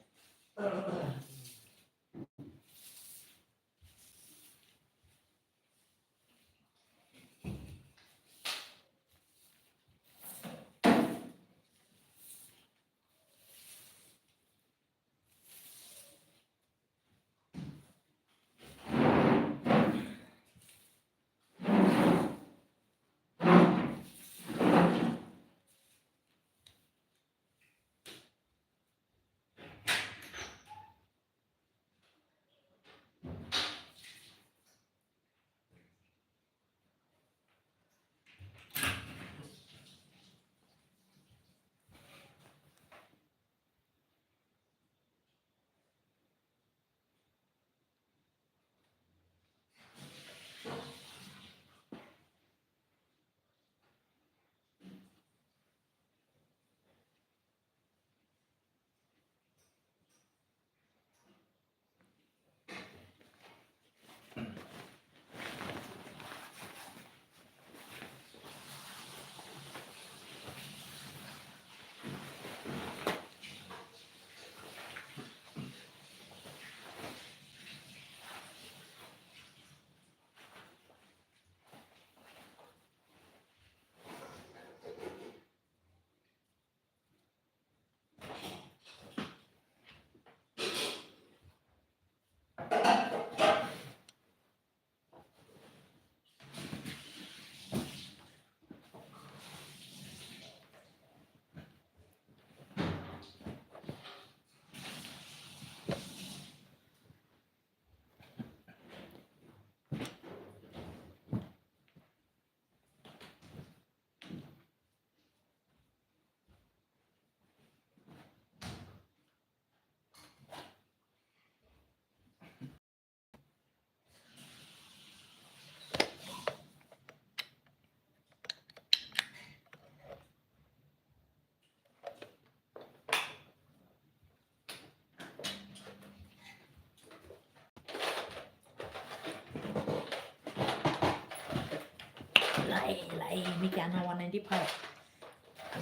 ꯂꯥꯛꯑꯦ, ꯂꯥꯛꯑꯦ꯫ ꯑꯦ, ꯃꯤ ꯀꯌꯥꯅꯣ? One ninety five꯫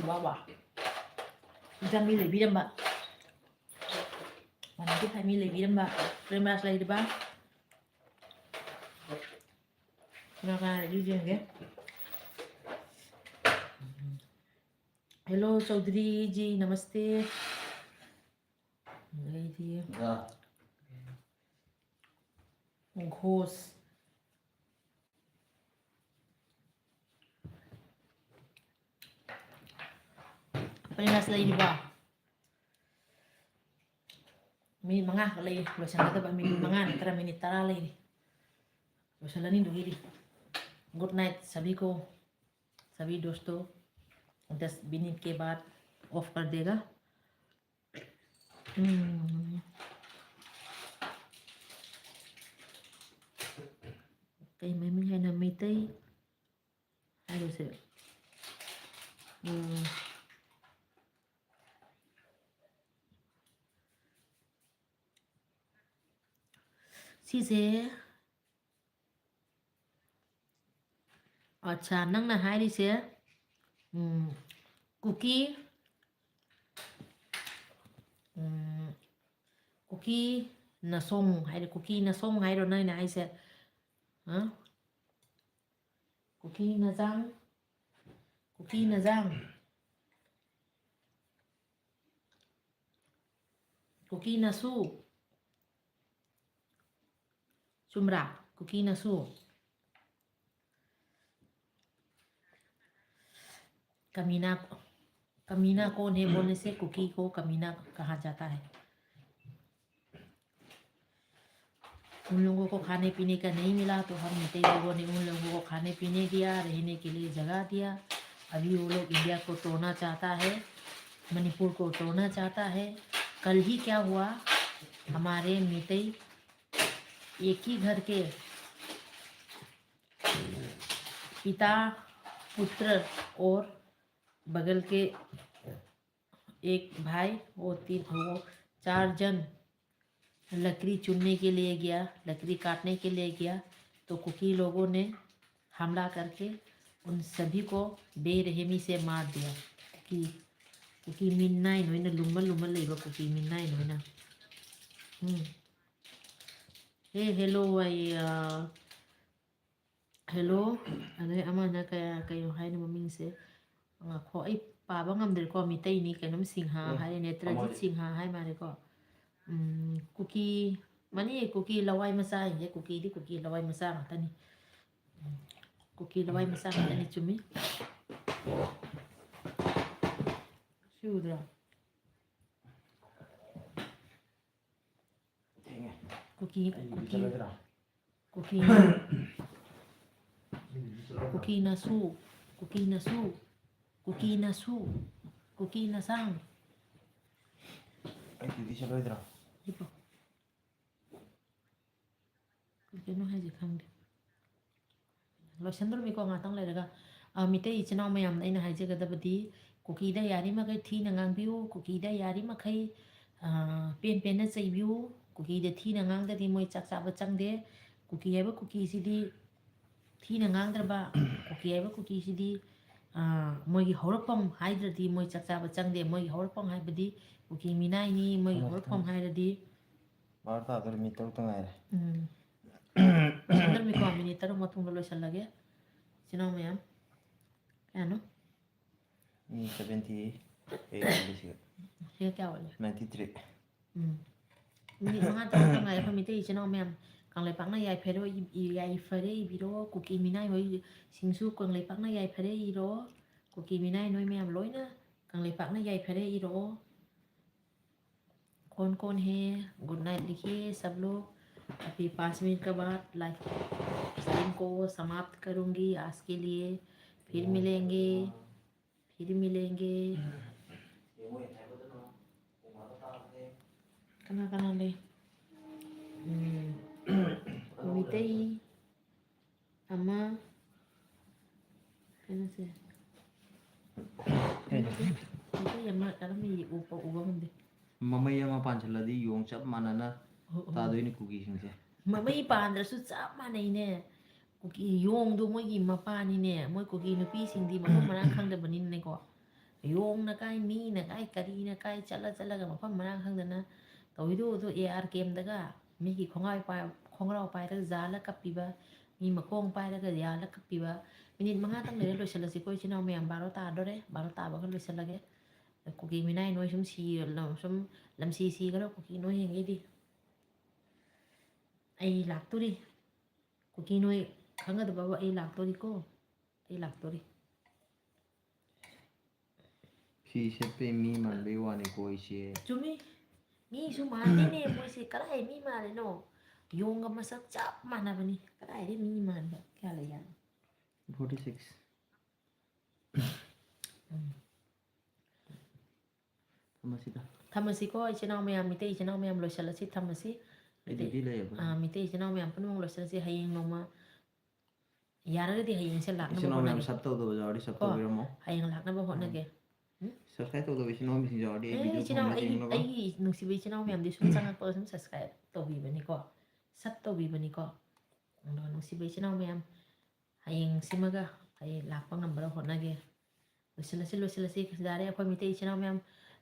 ꯋꯥ, ꯋꯥ꯫ ꯑꯦꯛꯖꯥꯝ ꯃꯤ ꯂꯩꯕꯤꯔꯝꯕ꯫ One ninety five ꯃꯤ ꯂꯩꯕꯤꯔꯝꯕ꯫ ꯄ꯭ꯔꯦꯝꯔꯥꯖ ꯂꯩꯔꯤꯕ? ꯀꯅꯥ ꯀꯅꯥ ꯂꯩꯕꯤꯒꯦ ꯌꯦꯡꯒꯦ꯫ Hello, ꯆꯧꯗ꯭ꯔꯤ ꯖꯤ, ꯅꯃꯁꯇꯦ꯫ ꯑꯗꯩꯗꯤ ꯌꯥ꯫ ꯘꯣꯁ꯫ ꯄ꯭ꯔꯦꯝꯔꯥꯖ ꯂꯩꯔꯤꯕꯣ? ꯃꯤꯅꯤꯠ ꯃꯉꯥ ꯈꯛ ꯂꯩꯔꯤ, ꯂꯣꯏꯁꯟꯒꯗꯕ꯫ ꯃꯤꯅꯤꯠ ꯃꯉꯥ ꯅꯠꯇ꯭ꯔ ꯃꯤꯅꯤꯠ ꯇꯔꯥ ꯂꯩꯔꯤ꯫ ꯂꯣꯏꯁꯜꯂꯅꯤ ꯑꯗꯨꯒꯤꯗꯤ꯫ Good night, सभी को, सभी दोस्तों। दस मिनट के बाद off कर देगा। ꯎꯝ꯫ ꯀꯩ ꯃꯃꯤꯡ ꯍꯥꯏꯅ ꯃꯩꯇꯩ ꯍꯥꯏꯕꯁꯦ? ꯎꯝ꯫ ꯁꯤꯁꯦ ꯑꯠꯆꯥ, ꯅꯪꯅ ꯍꯥꯏꯔꯤꯁꯦ, ꯎꯝ, ꯀꯨꯀꯤ, ꯎꯝ, ꯀꯨꯀꯤ ꯅꯁꯣꯡ ꯍꯥꯏꯔꯦ, ꯀꯨꯀꯤ ꯅꯁꯣꯡ ꯍꯥꯏꯔꯣ ꯅꯪꯅ ꯍꯥꯏꯁꯦ? ꯑ? ꯀꯨꯀꯤ ꯅꯖꯥꯡ, ꯀꯨꯀꯤ ꯅꯖꯥꯡ, ꯀꯨꯀꯤ ꯅꯁꯨ꯫ ꯆꯨꯝꯕ꯭ꯔꯥ? ꯀꯨꯀꯤꯅꯁꯨ꯫ कमीना, कमीना कौन है बोलने से कुकी को कमीना कहा जाता है। उन लोगों को खाने पीने का नहीं मिला, तो हम मीतई लोगों ने उन लोगों को खाने पीने दिया, रहने के लिए जगह दिया। अभी वो लोग इंडिया को तोड़ना चाहता है, मणिपुर को तोड़ना चाहता है। कल ही क्या हुआ, हमारे मीतई एक ही घर के पिता, पुत्र और बगल के एक भाई, वो तीन, वो चार जन लकड़ी चुनने के लिए गया, लकड़ी काटने के लिए गया, तो कुकी लोगों ने हमला करके उन सभी को दे रहे मी से मार दिया। कुकी, कुकी ꯃꯤꯅꯥꯏ ꯅꯣꯏꯅ, ꯂꯨꯝꯃ ꯂꯨꯝꯃ ꯂꯩꯕ ꯀꯨꯀꯤ ꯃꯤꯅꯥꯏ ꯅꯣꯏꯅ꯫ ꯎꯝ꯫ ꯍꯦ, ꯍꯦꯂꯣ ꯍꯥꯏꯌꯦ, ꯑ, ꯍꯦꯂꯣ꯫ ꯑꯗꯩ ꯑꯃꯅ ꯀꯌꯥ, ꯀꯩꯅꯣ ꯍꯥꯏꯅꯣ ꯃꯃꯤꯡꯁꯦ? ꯉꯥꯏꯈꯣ, ꯑꯩ ꯄꯥꯕ ꯉꯝꯗ꯭ꯔꯦꯀꯣ, ꯃꯤꯇꯩꯅꯤ, ꯀꯩꯅꯣꯝ ꯁꯤꯡꯍꯥ ꯍꯥꯏꯔꯦ, ꯅꯦꯇ꯭ꯔꯖꯤꯠ ꯁꯤꯡꯍꯥ ꯍꯥꯏ ꯃꯥꯜꯂꯦꯀꯣ꯫ ꯎꯝ, ꯀꯨꯀꯤ, ꯃꯅꯤ ꯀꯨꯀꯤ ꯂꯋꯥꯏ ꯃꯆꯥ ꯍꯥꯏꯁꯦ, ꯀꯨꯀꯤꯗꯤ ꯀꯨꯀꯤ ꯂꯋꯥꯏ ꯃꯆꯥ ꯉꯥꯛꯇꯅꯤ꯫ ꯎꯝ, ꯀꯨꯀꯤ ꯂꯋꯥꯏ ꯃꯆꯥ ꯉꯥꯛꯇꯅꯤ, ꯆꯨꯝꯃꯤ꯫ ꯁꯤ ꯎꯗ꯭ꯔꯣ? ꯊꯦꯡꯉꯦ꯫ ꯀꯨꯀꯤ, ꯑꯩ ꯀꯨꯀꯤ, ꯆꯠꯂꯗ꯭ꯔꯥ? ꯀꯨꯀꯤ, ꯀꯨꯀꯤꯅꯁꯨ, ꯀꯨꯀꯤꯅꯁꯨ, ꯀꯨꯀꯤꯅꯁꯨ, ꯀꯨꯀꯤꯅ ꯁꯥꯡ꯫ ꯑꯩ ꯗ꯭ꯌꯨꯇꯤ ꯆꯠꯂꯣꯏꯗ꯭ꯔꯣ? ꯍꯤꯞꯄꯣ꯫ ꯀꯩꯅꯣ ꯍꯥꯏꯁꯦ ꯈꯪꯗꯦ꯫ ꯂꯣꯏꯁꯟꯗꯣꯔꯝꯃꯤꯀꯣ ꯉꯥꯛꯇꯪ ꯂꯩꯔꯒ꯫ ꯑ, ꯃꯤꯇꯩ ꯏꯆꯤꯟ ꯏꯅꯥꯎ ꯃꯌꯥꯝꯗ ꯑꯩꯅ ꯍꯥꯏꯖꯒꯗꯕꯗꯤ, ꯀꯨꯀꯤꯗ ꯌꯥꯔꯤꯃꯈꯩ ꯊꯤꯅ ꯉꯥꯡꯕꯤꯌꯨ, ꯀꯨꯀꯤꯗ ꯌꯥꯔꯤꯃꯈꯩ, ꯑ, ꯄꯦꯟ ꯄꯦꯟꯅ ꯆꯩꯕꯤꯌꯨ꯫ ꯀꯨꯀꯤꯗ ꯊꯤꯅ ꯉꯥꯡꯗ꯭ꯔꯗꯤ ꯃꯣꯏ ꯆꯥꯛ ꯆꯥꯕ ꯆꯪꯗꯦ꯫ ꯀꯨꯀꯤ ꯍꯥꯏꯕ ꯀꯨꯀꯤꯁꯤꯗꯤ ꯊꯤꯅ ꯉꯥꯡꯗ꯭ꯔꯕ, ꯀꯨꯀꯤ ꯍꯥꯏꯕ ꯀꯨꯀꯤꯁꯤꯗꯤ, ꯑ, ꯃꯣꯏꯒꯤ ꯍꯧꯔꯛꯐꯝ ꯍꯥꯏꯗ꯭ꯔꯗꯤ ꯃꯣꯏ ꯆꯥꯛ ꯆꯥꯕ ꯆꯪꯗꯦ꯫ ꯃꯣꯏꯒꯤ ꯍꯧꯔꯛꯐꯝ ꯍꯥꯏꯕꯗꯤ ꯀꯨꯀꯤ ꯃꯤꯅꯥꯏꯅꯤ, ꯃꯣꯏꯒꯤ ꯍꯧꯔꯛꯐꯝ ꯍꯥꯏꯔꯗꯤ ꯕꯥꯔꯣ ꯇꯥꯗꯣꯔꯦ, ꯃꯤꯅꯤꯠ ꯇꯔꯨꯛꯇ ꯉꯥꯏꯔꯦ꯫ ꯎꯝ꯫ ꯂꯣꯏꯁꯟꯗꯧꯔꯝꯃꯤꯀꯣ, ꯃꯤꯅꯤꯠ ꯇꯔꯨꯛ ꯃꯇꯨꯡꯗ ꯂꯣꯏꯁꯜꯂꯒꯦ, ꯏꯆꯤꯟ ꯏꯅꯥꯎ ꯃꯌꯥꯝ꯫ ꯀꯌꯥꯅꯣ? ꯃꯤ seventy eight ꯂꯩꯁꯤꯒ꯫ ꯁꯤꯒ ꯀꯌꯥ ꯋꯥꯠꯂꯤ? Ninety three꯫ ꯎꯝ꯫ ꯃꯤꯅꯤꯠ ꯃꯉꯥ ꯇꯔꯨꯛꯇ ꯉꯥꯏꯔꯦ꯫ ꯑꯩꯈꯣꯏ ꯃꯩꯇꯩ ꯏꯆꯤꯟ ꯏꯅꯥꯎ ꯃꯌꯥꯝ, ꯀꯪꯂꯩꯄꯥꯛꯅ ꯌꯥꯏꯐꯔꯦ, ꯏ-, ꯌꯥꯏꯐꯔꯦ ꯏꯕꯤꯔꯣ꯫ ꯀꯨꯀꯤ ꯃꯤꯅꯥꯏ ꯍꯣꯏꯁꯤꯡꯁꯨ ꯀꯪꯂꯩꯄꯥꯛꯅ ꯌꯥꯏꯐꯔꯦ ꯏꯔꯣ꯫ ꯀꯨꯀꯤ ꯃꯤꯅꯥꯏ ꯅꯣꯏ ꯃꯌꯥꯝ ꯂꯣꯏꯅ ꯀꯪꯂꯩꯄꯥꯛꯅ ꯌꯥꯏꯐꯔꯦ ꯏꯔꯣ꯫ कौन कौन है? Good night लिखिए सब लोग। अभी पाँच मिनट के बाद लाइव स्ट्रीम को समाप्त करूँगी आज के लिए। फिर मिलेंगे, फिर मिलेंगे। ꯀꯅꯥ ꯀꯅꯥ ꯂꯩ? ꯎꯝ, ꯃꯤꯇꯩ ꯑꯃ, ꯀꯩꯅꯣꯁꯦ, ꯀꯩꯅꯣ? ꯃꯩꯇꯩ ꯑꯃ ꯀꯔꯝꯕ ꯌꯦꯛ ꯎꯕ, ꯎꯕ ꯉꯝꯗꯦ꯫ ꯃꯃꯩ ꯑꯃ ꯄꯥꯟꯁꯤꯜꯂꯗꯤ ꯌꯣꯡ ꯆꯞ ꯃꯥꯟꯅꯅ ꯑꯣ, ꯑꯣ꯫ ꯇꯥꯗꯣꯏꯅꯤ ꯀꯨꯀꯤꯁꯤꯡꯁꯦ꯫ ꯃꯃꯩ ꯄꯥꯟꯗ꯭ꯔꯁꯨ ꯆꯞ ꯃꯥꯟꯅꯩꯅꯦ꯫ ꯀꯨꯀꯤ ꯌꯣꯡꯗꯣ ꯃꯣꯏꯒꯤ ꯃꯄꯥꯅꯤꯅꯦ꯫ ꯃꯣꯏ ꯀꯨꯀꯤ ꯅꯨꯄꯤꯁꯤꯡꯗꯤ ꯃꯐꯝ ꯃꯔꯥꯡ ꯈꯪꯗꯕꯅꯤꯅꯅꯦꯀꯣ, ꯌꯣꯡꯅ ꯀꯥꯏ, ꯃꯤꯅ ꯀꯥꯏ, ꯀꯔꯤꯅ ꯀꯥꯏ, ꯆꯠꯂ ꯆꯠꯂꯒ ꯃꯐꯝ ꯃꯔꯥꯡ ꯈꯪꯗꯅ ꯇꯧꯋꯤꯗꯣ꯫ ꯑꯗꯣ ꯑꯦ ꯑꯥꯔ ꯀꯦꯝꯗꯒ ꯃꯤꯒꯤ ꯈꯣꯡꯒ꯭ꯔꯥꯎ ꯄꯥꯏ-, ꯈꯣꯡꯒ꯭ꯔꯥꯎ ꯄꯥꯏꯔꯒ ꯌꯥꯜꯂ ꯀꯞꯄꯤꯕ, ꯃꯤ ꯃꯈꯣꯡ ꯄꯥꯏꯔꯒ ꯌꯥꯜꯂ ꯀꯞꯄꯤꯕ꯫ ꯃꯤꯅꯤꯠ ꯃꯉꯥꯇꯪ ꯂꯩꯔ ꯂꯣꯏꯁꯤꯜꯂꯁꯤꯀꯣ ꯏꯆꯤꯟ ꯏꯅꯥꯎ ꯃꯌꯥꯝ, ꯕꯥꯔꯣ ꯇꯥꯗꯣꯔꯦ꯫ ꯕꯥꯔꯣ ꯇꯥꯕꯒ ꯂꯣꯏꯁꯤꯜꯂꯒꯦ꯫ ꯀꯨꯀꯤ ꯃꯤꯅꯥꯏ ꯅꯣꯏ ꯁꯨꯝ ꯁꯤ-, ꯁꯨꯝ ꯂꯝꯁꯤ ꯁꯤꯒꯗ꯭ꯔꯣ ꯀꯨꯀꯤ ꯅꯣꯏ ꯌꯦꯡꯒꯦꯗꯤ꯫ ꯑꯩ ꯂꯥꯛꯇꯣꯔꯤ꯫ ꯀꯨꯀꯤ ꯅꯣꯏ ꯈꯪꯒꯗꯕꯕꯨ ꯑꯩ ꯂꯥꯛꯇꯣꯔꯤꯀꯣ꯫ ꯑꯩ ꯂꯥꯛꯇꯣꯔꯤ꯫ ꯐꯤ ꯁꯦꯠꯄꯩ ꯃꯤ ꯃꯥꯟꯕꯩ ꯋꯥꯅꯤꯀꯣ ꯏꯆꯦ꯫ ꯆꯨꯝꯃꯤ꯫ ꯃꯤꯁꯨ ꯃꯥꯟꯗꯦꯅꯦ ꯃꯣꯏꯁꯦ꯫ ꯀꯗꯥꯏ ꯃꯤ ꯃꯥꯜꯂꯤꯅꯣ? ꯌꯣꯡꯒ ꯃꯁꯛ ꯆꯞ ꯃꯥꯟꯅꯕꯅꯤ꯫ ꯀꯗꯥꯏꯗꯩ ꯃꯤ ꯃꯥꯟꯕ ꯀꯌꯥ ꯂꯩꯖꯥꯠꯅꯣ? Forty six꯫ ꯎꯝ꯫ ꯊꯝꯃꯁꯤꯗ꯫ ꯊꯝꯃꯁꯤꯀꯣ, ꯏꯆꯤꯟ ꯏꯅꯥꯎ ꯃꯌꯥꯝ, ꯃꯤꯇꯩ ꯏꯆꯤꯟ ꯏꯅꯥꯎ ꯃꯌꯥꯝ, ꯂꯣꯏꯁꯤꯜꯂꯁꯤ, ꯊꯝꯃꯁꯤ꯫ ꯃꯤꯇꯩ, ꯑꯩꯗꯨꯗꯤ ꯂꯩꯌꯦꯕ꯫ ꯑꯥ, ꯃꯤꯇꯩ ꯏꯆꯤꯟ ꯏꯅꯥꯎ ꯃꯌꯥꯝ ꯄꯨꯝꯅꯃꯛ ꯂꯣꯏꯁꯤꯜꯂꯁꯤ꯫ ꯍꯌꯦꯡ ꯅꯣꯡꯃ ꯌꯥꯔꯒꯗꯤ ꯍꯌꯦꯡꯁꯦ ꯂꯥꯛꯅꯕ ꯏꯆꯤꯟ ꯏꯅꯥꯎ ꯃꯌꯥꯝ ꯍꯣꯠꯅꯒꯦ꯫ ꯁꯕ ꯇꯧꯗꯕ ꯌꯥꯎꯔꯗꯤ ꯁꯕ ꯀꯣ? ꯇꯧꯕꯤꯔꯝꯃꯣ꯫ ꯍꯌꯦꯡ ꯂꯥꯛꯅꯕ ꯍꯣꯠꯅꯒꯦ꯫ Subscribe ꯇꯧꯗꯕ ꯏꯆꯤꯟ ꯏꯅꯥꯎꯁꯤꯡ ꯌꯥꯎꯔꯗꯤ ꯑꯩ ꯑꯦ, video ꯏꯆꯤꯟ ꯏꯅꯥꯎ, ꯐꯪꯅꯕ ꯑꯩꯒꯤ, ꯌꯦꯡꯅꯕ꯫ ꯑꯩꯒꯤ ꯅꯨꯡꯁꯤꯕ ꯏꯆꯤꯟ ꯏꯅꯥꯎ ꯃꯌꯥꯝꯗꯤ ꯁꯨꯝ ꯆꯪꯉꯛꯄꯒ ꯁꯨꯝ subscribe ꯇꯧꯕꯤꯕꯅꯤꯀꯣ, sub ꯇꯧꯕꯤꯕꯅꯤꯀꯣ꯫ ꯑꯗꯣ ꯅꯨꯡꯁꯤꯕ ꯏꯆꯤꯟ ꯏꯅꯥꯎ ꯃꯌꯥꯝ, ꯍꯌꯦꯡꯁꯤꯃꯒ ꯑꯩ ꯂꯥꯛꯄ ꯉꯝꯕꯗ ꯍꯣꯠꯅꯒꯦ꯫ ꯂꯣꯏꯁꯤꯜꯂꯁꯤ, ꯂꯣꯏꯁꯤꯜꯂꯁꯤ꯫ ꯌꯥꯔꯦ, ꯑꯩꯈꯣꯏ ꯃꯤꯇꯩ ꯏꯆꯤꯟ ꯏꯅꯥꯎ ꯃꯌꯥꯝ,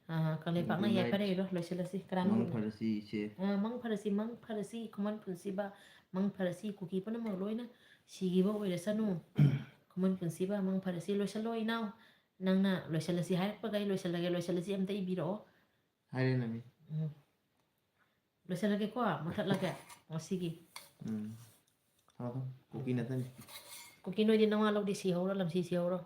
ꯑ, ꯀꯪꯂꯩꯄꯥꯛꯅ Good night꯫ ꯌꯥꯏꯐꯔꯦ ꯏꯔꯣ, ꯂꯣꯏꯁꯤꯜꯂꯁꯤ꯫ ꯀꯅꯥꯅꯣ? ꯃꯪ ꯐꯔꯁꯤ ꯏꯆꯦ꯫ ꯑ, ꯃꯪ ꯐꯔꯁꯤ, ꯃꯪ ꯐꯔꯁꯤ, ꯈꯨꯃꯟ ꯄꯨꯟꯁꯤꯕ, ꯃꯪ ꯐꯔꯁꯤ꯫ ꯀꯨꯀꯤ ꯄꯨꯝꯅꯃꯛ ꯂꯣꯏꯅ ꯁꯤꯈꯤꯕ ꯑꯣꯏꯔꯁꯅꯨ꯫ ꯈꯨꯃꯟ ꯄꯨꯟꯁꯤꯕ, ꯃꯪ ꯐꯔꯁꯤ꯫ ꯂꯣꯏꯁꯤꯜꯂꯣ ꯏꯅꯥꯎ, ꯅꯪꯅ ꯂꯣꯏꯁꯤꯜꯂꯁꯤ ꯍꯥꯏꯔꯛꯄꯒ ꯑꯩ ꯂꯣꯏꯁꯤꯜꯂꯒꯦ꯫ ꯂꯣꯏꯁꯤꯜꯂꯁꯤ ꯑꯝꯇ ꯏꯕꯤꯔꯛꯑꯣ꯫ ꯍꯥꯏꯔꯦ ꯅꯃꯤ꯫ ꯎꯝ꯫ ꯂꯣꯏꯁꯤꯜꯂꯒꯦꯀꯣ, ꯃꯨꯊꯠꯂꯒꯦ ꯉꯁꯤꯒꯤ꯫ ꯎꯝ꯫ ꯊꯝꯃꯣ, ꯊꯝꯃꯣ꯫ ꯀꯨꯀꯤ ꯅꯠꯇꯅꯤ꯫ ꯀꯨꯀꯤ ꯅꯣꯏꯗꯤ ꯅꯋꯥ ꯂꯧꯗꯦ, ꯁꯤꯍꯧꯔꯣ, ꯂꯝꯁꯤ ꯁꯤꯍꯧꯔꯣ꯫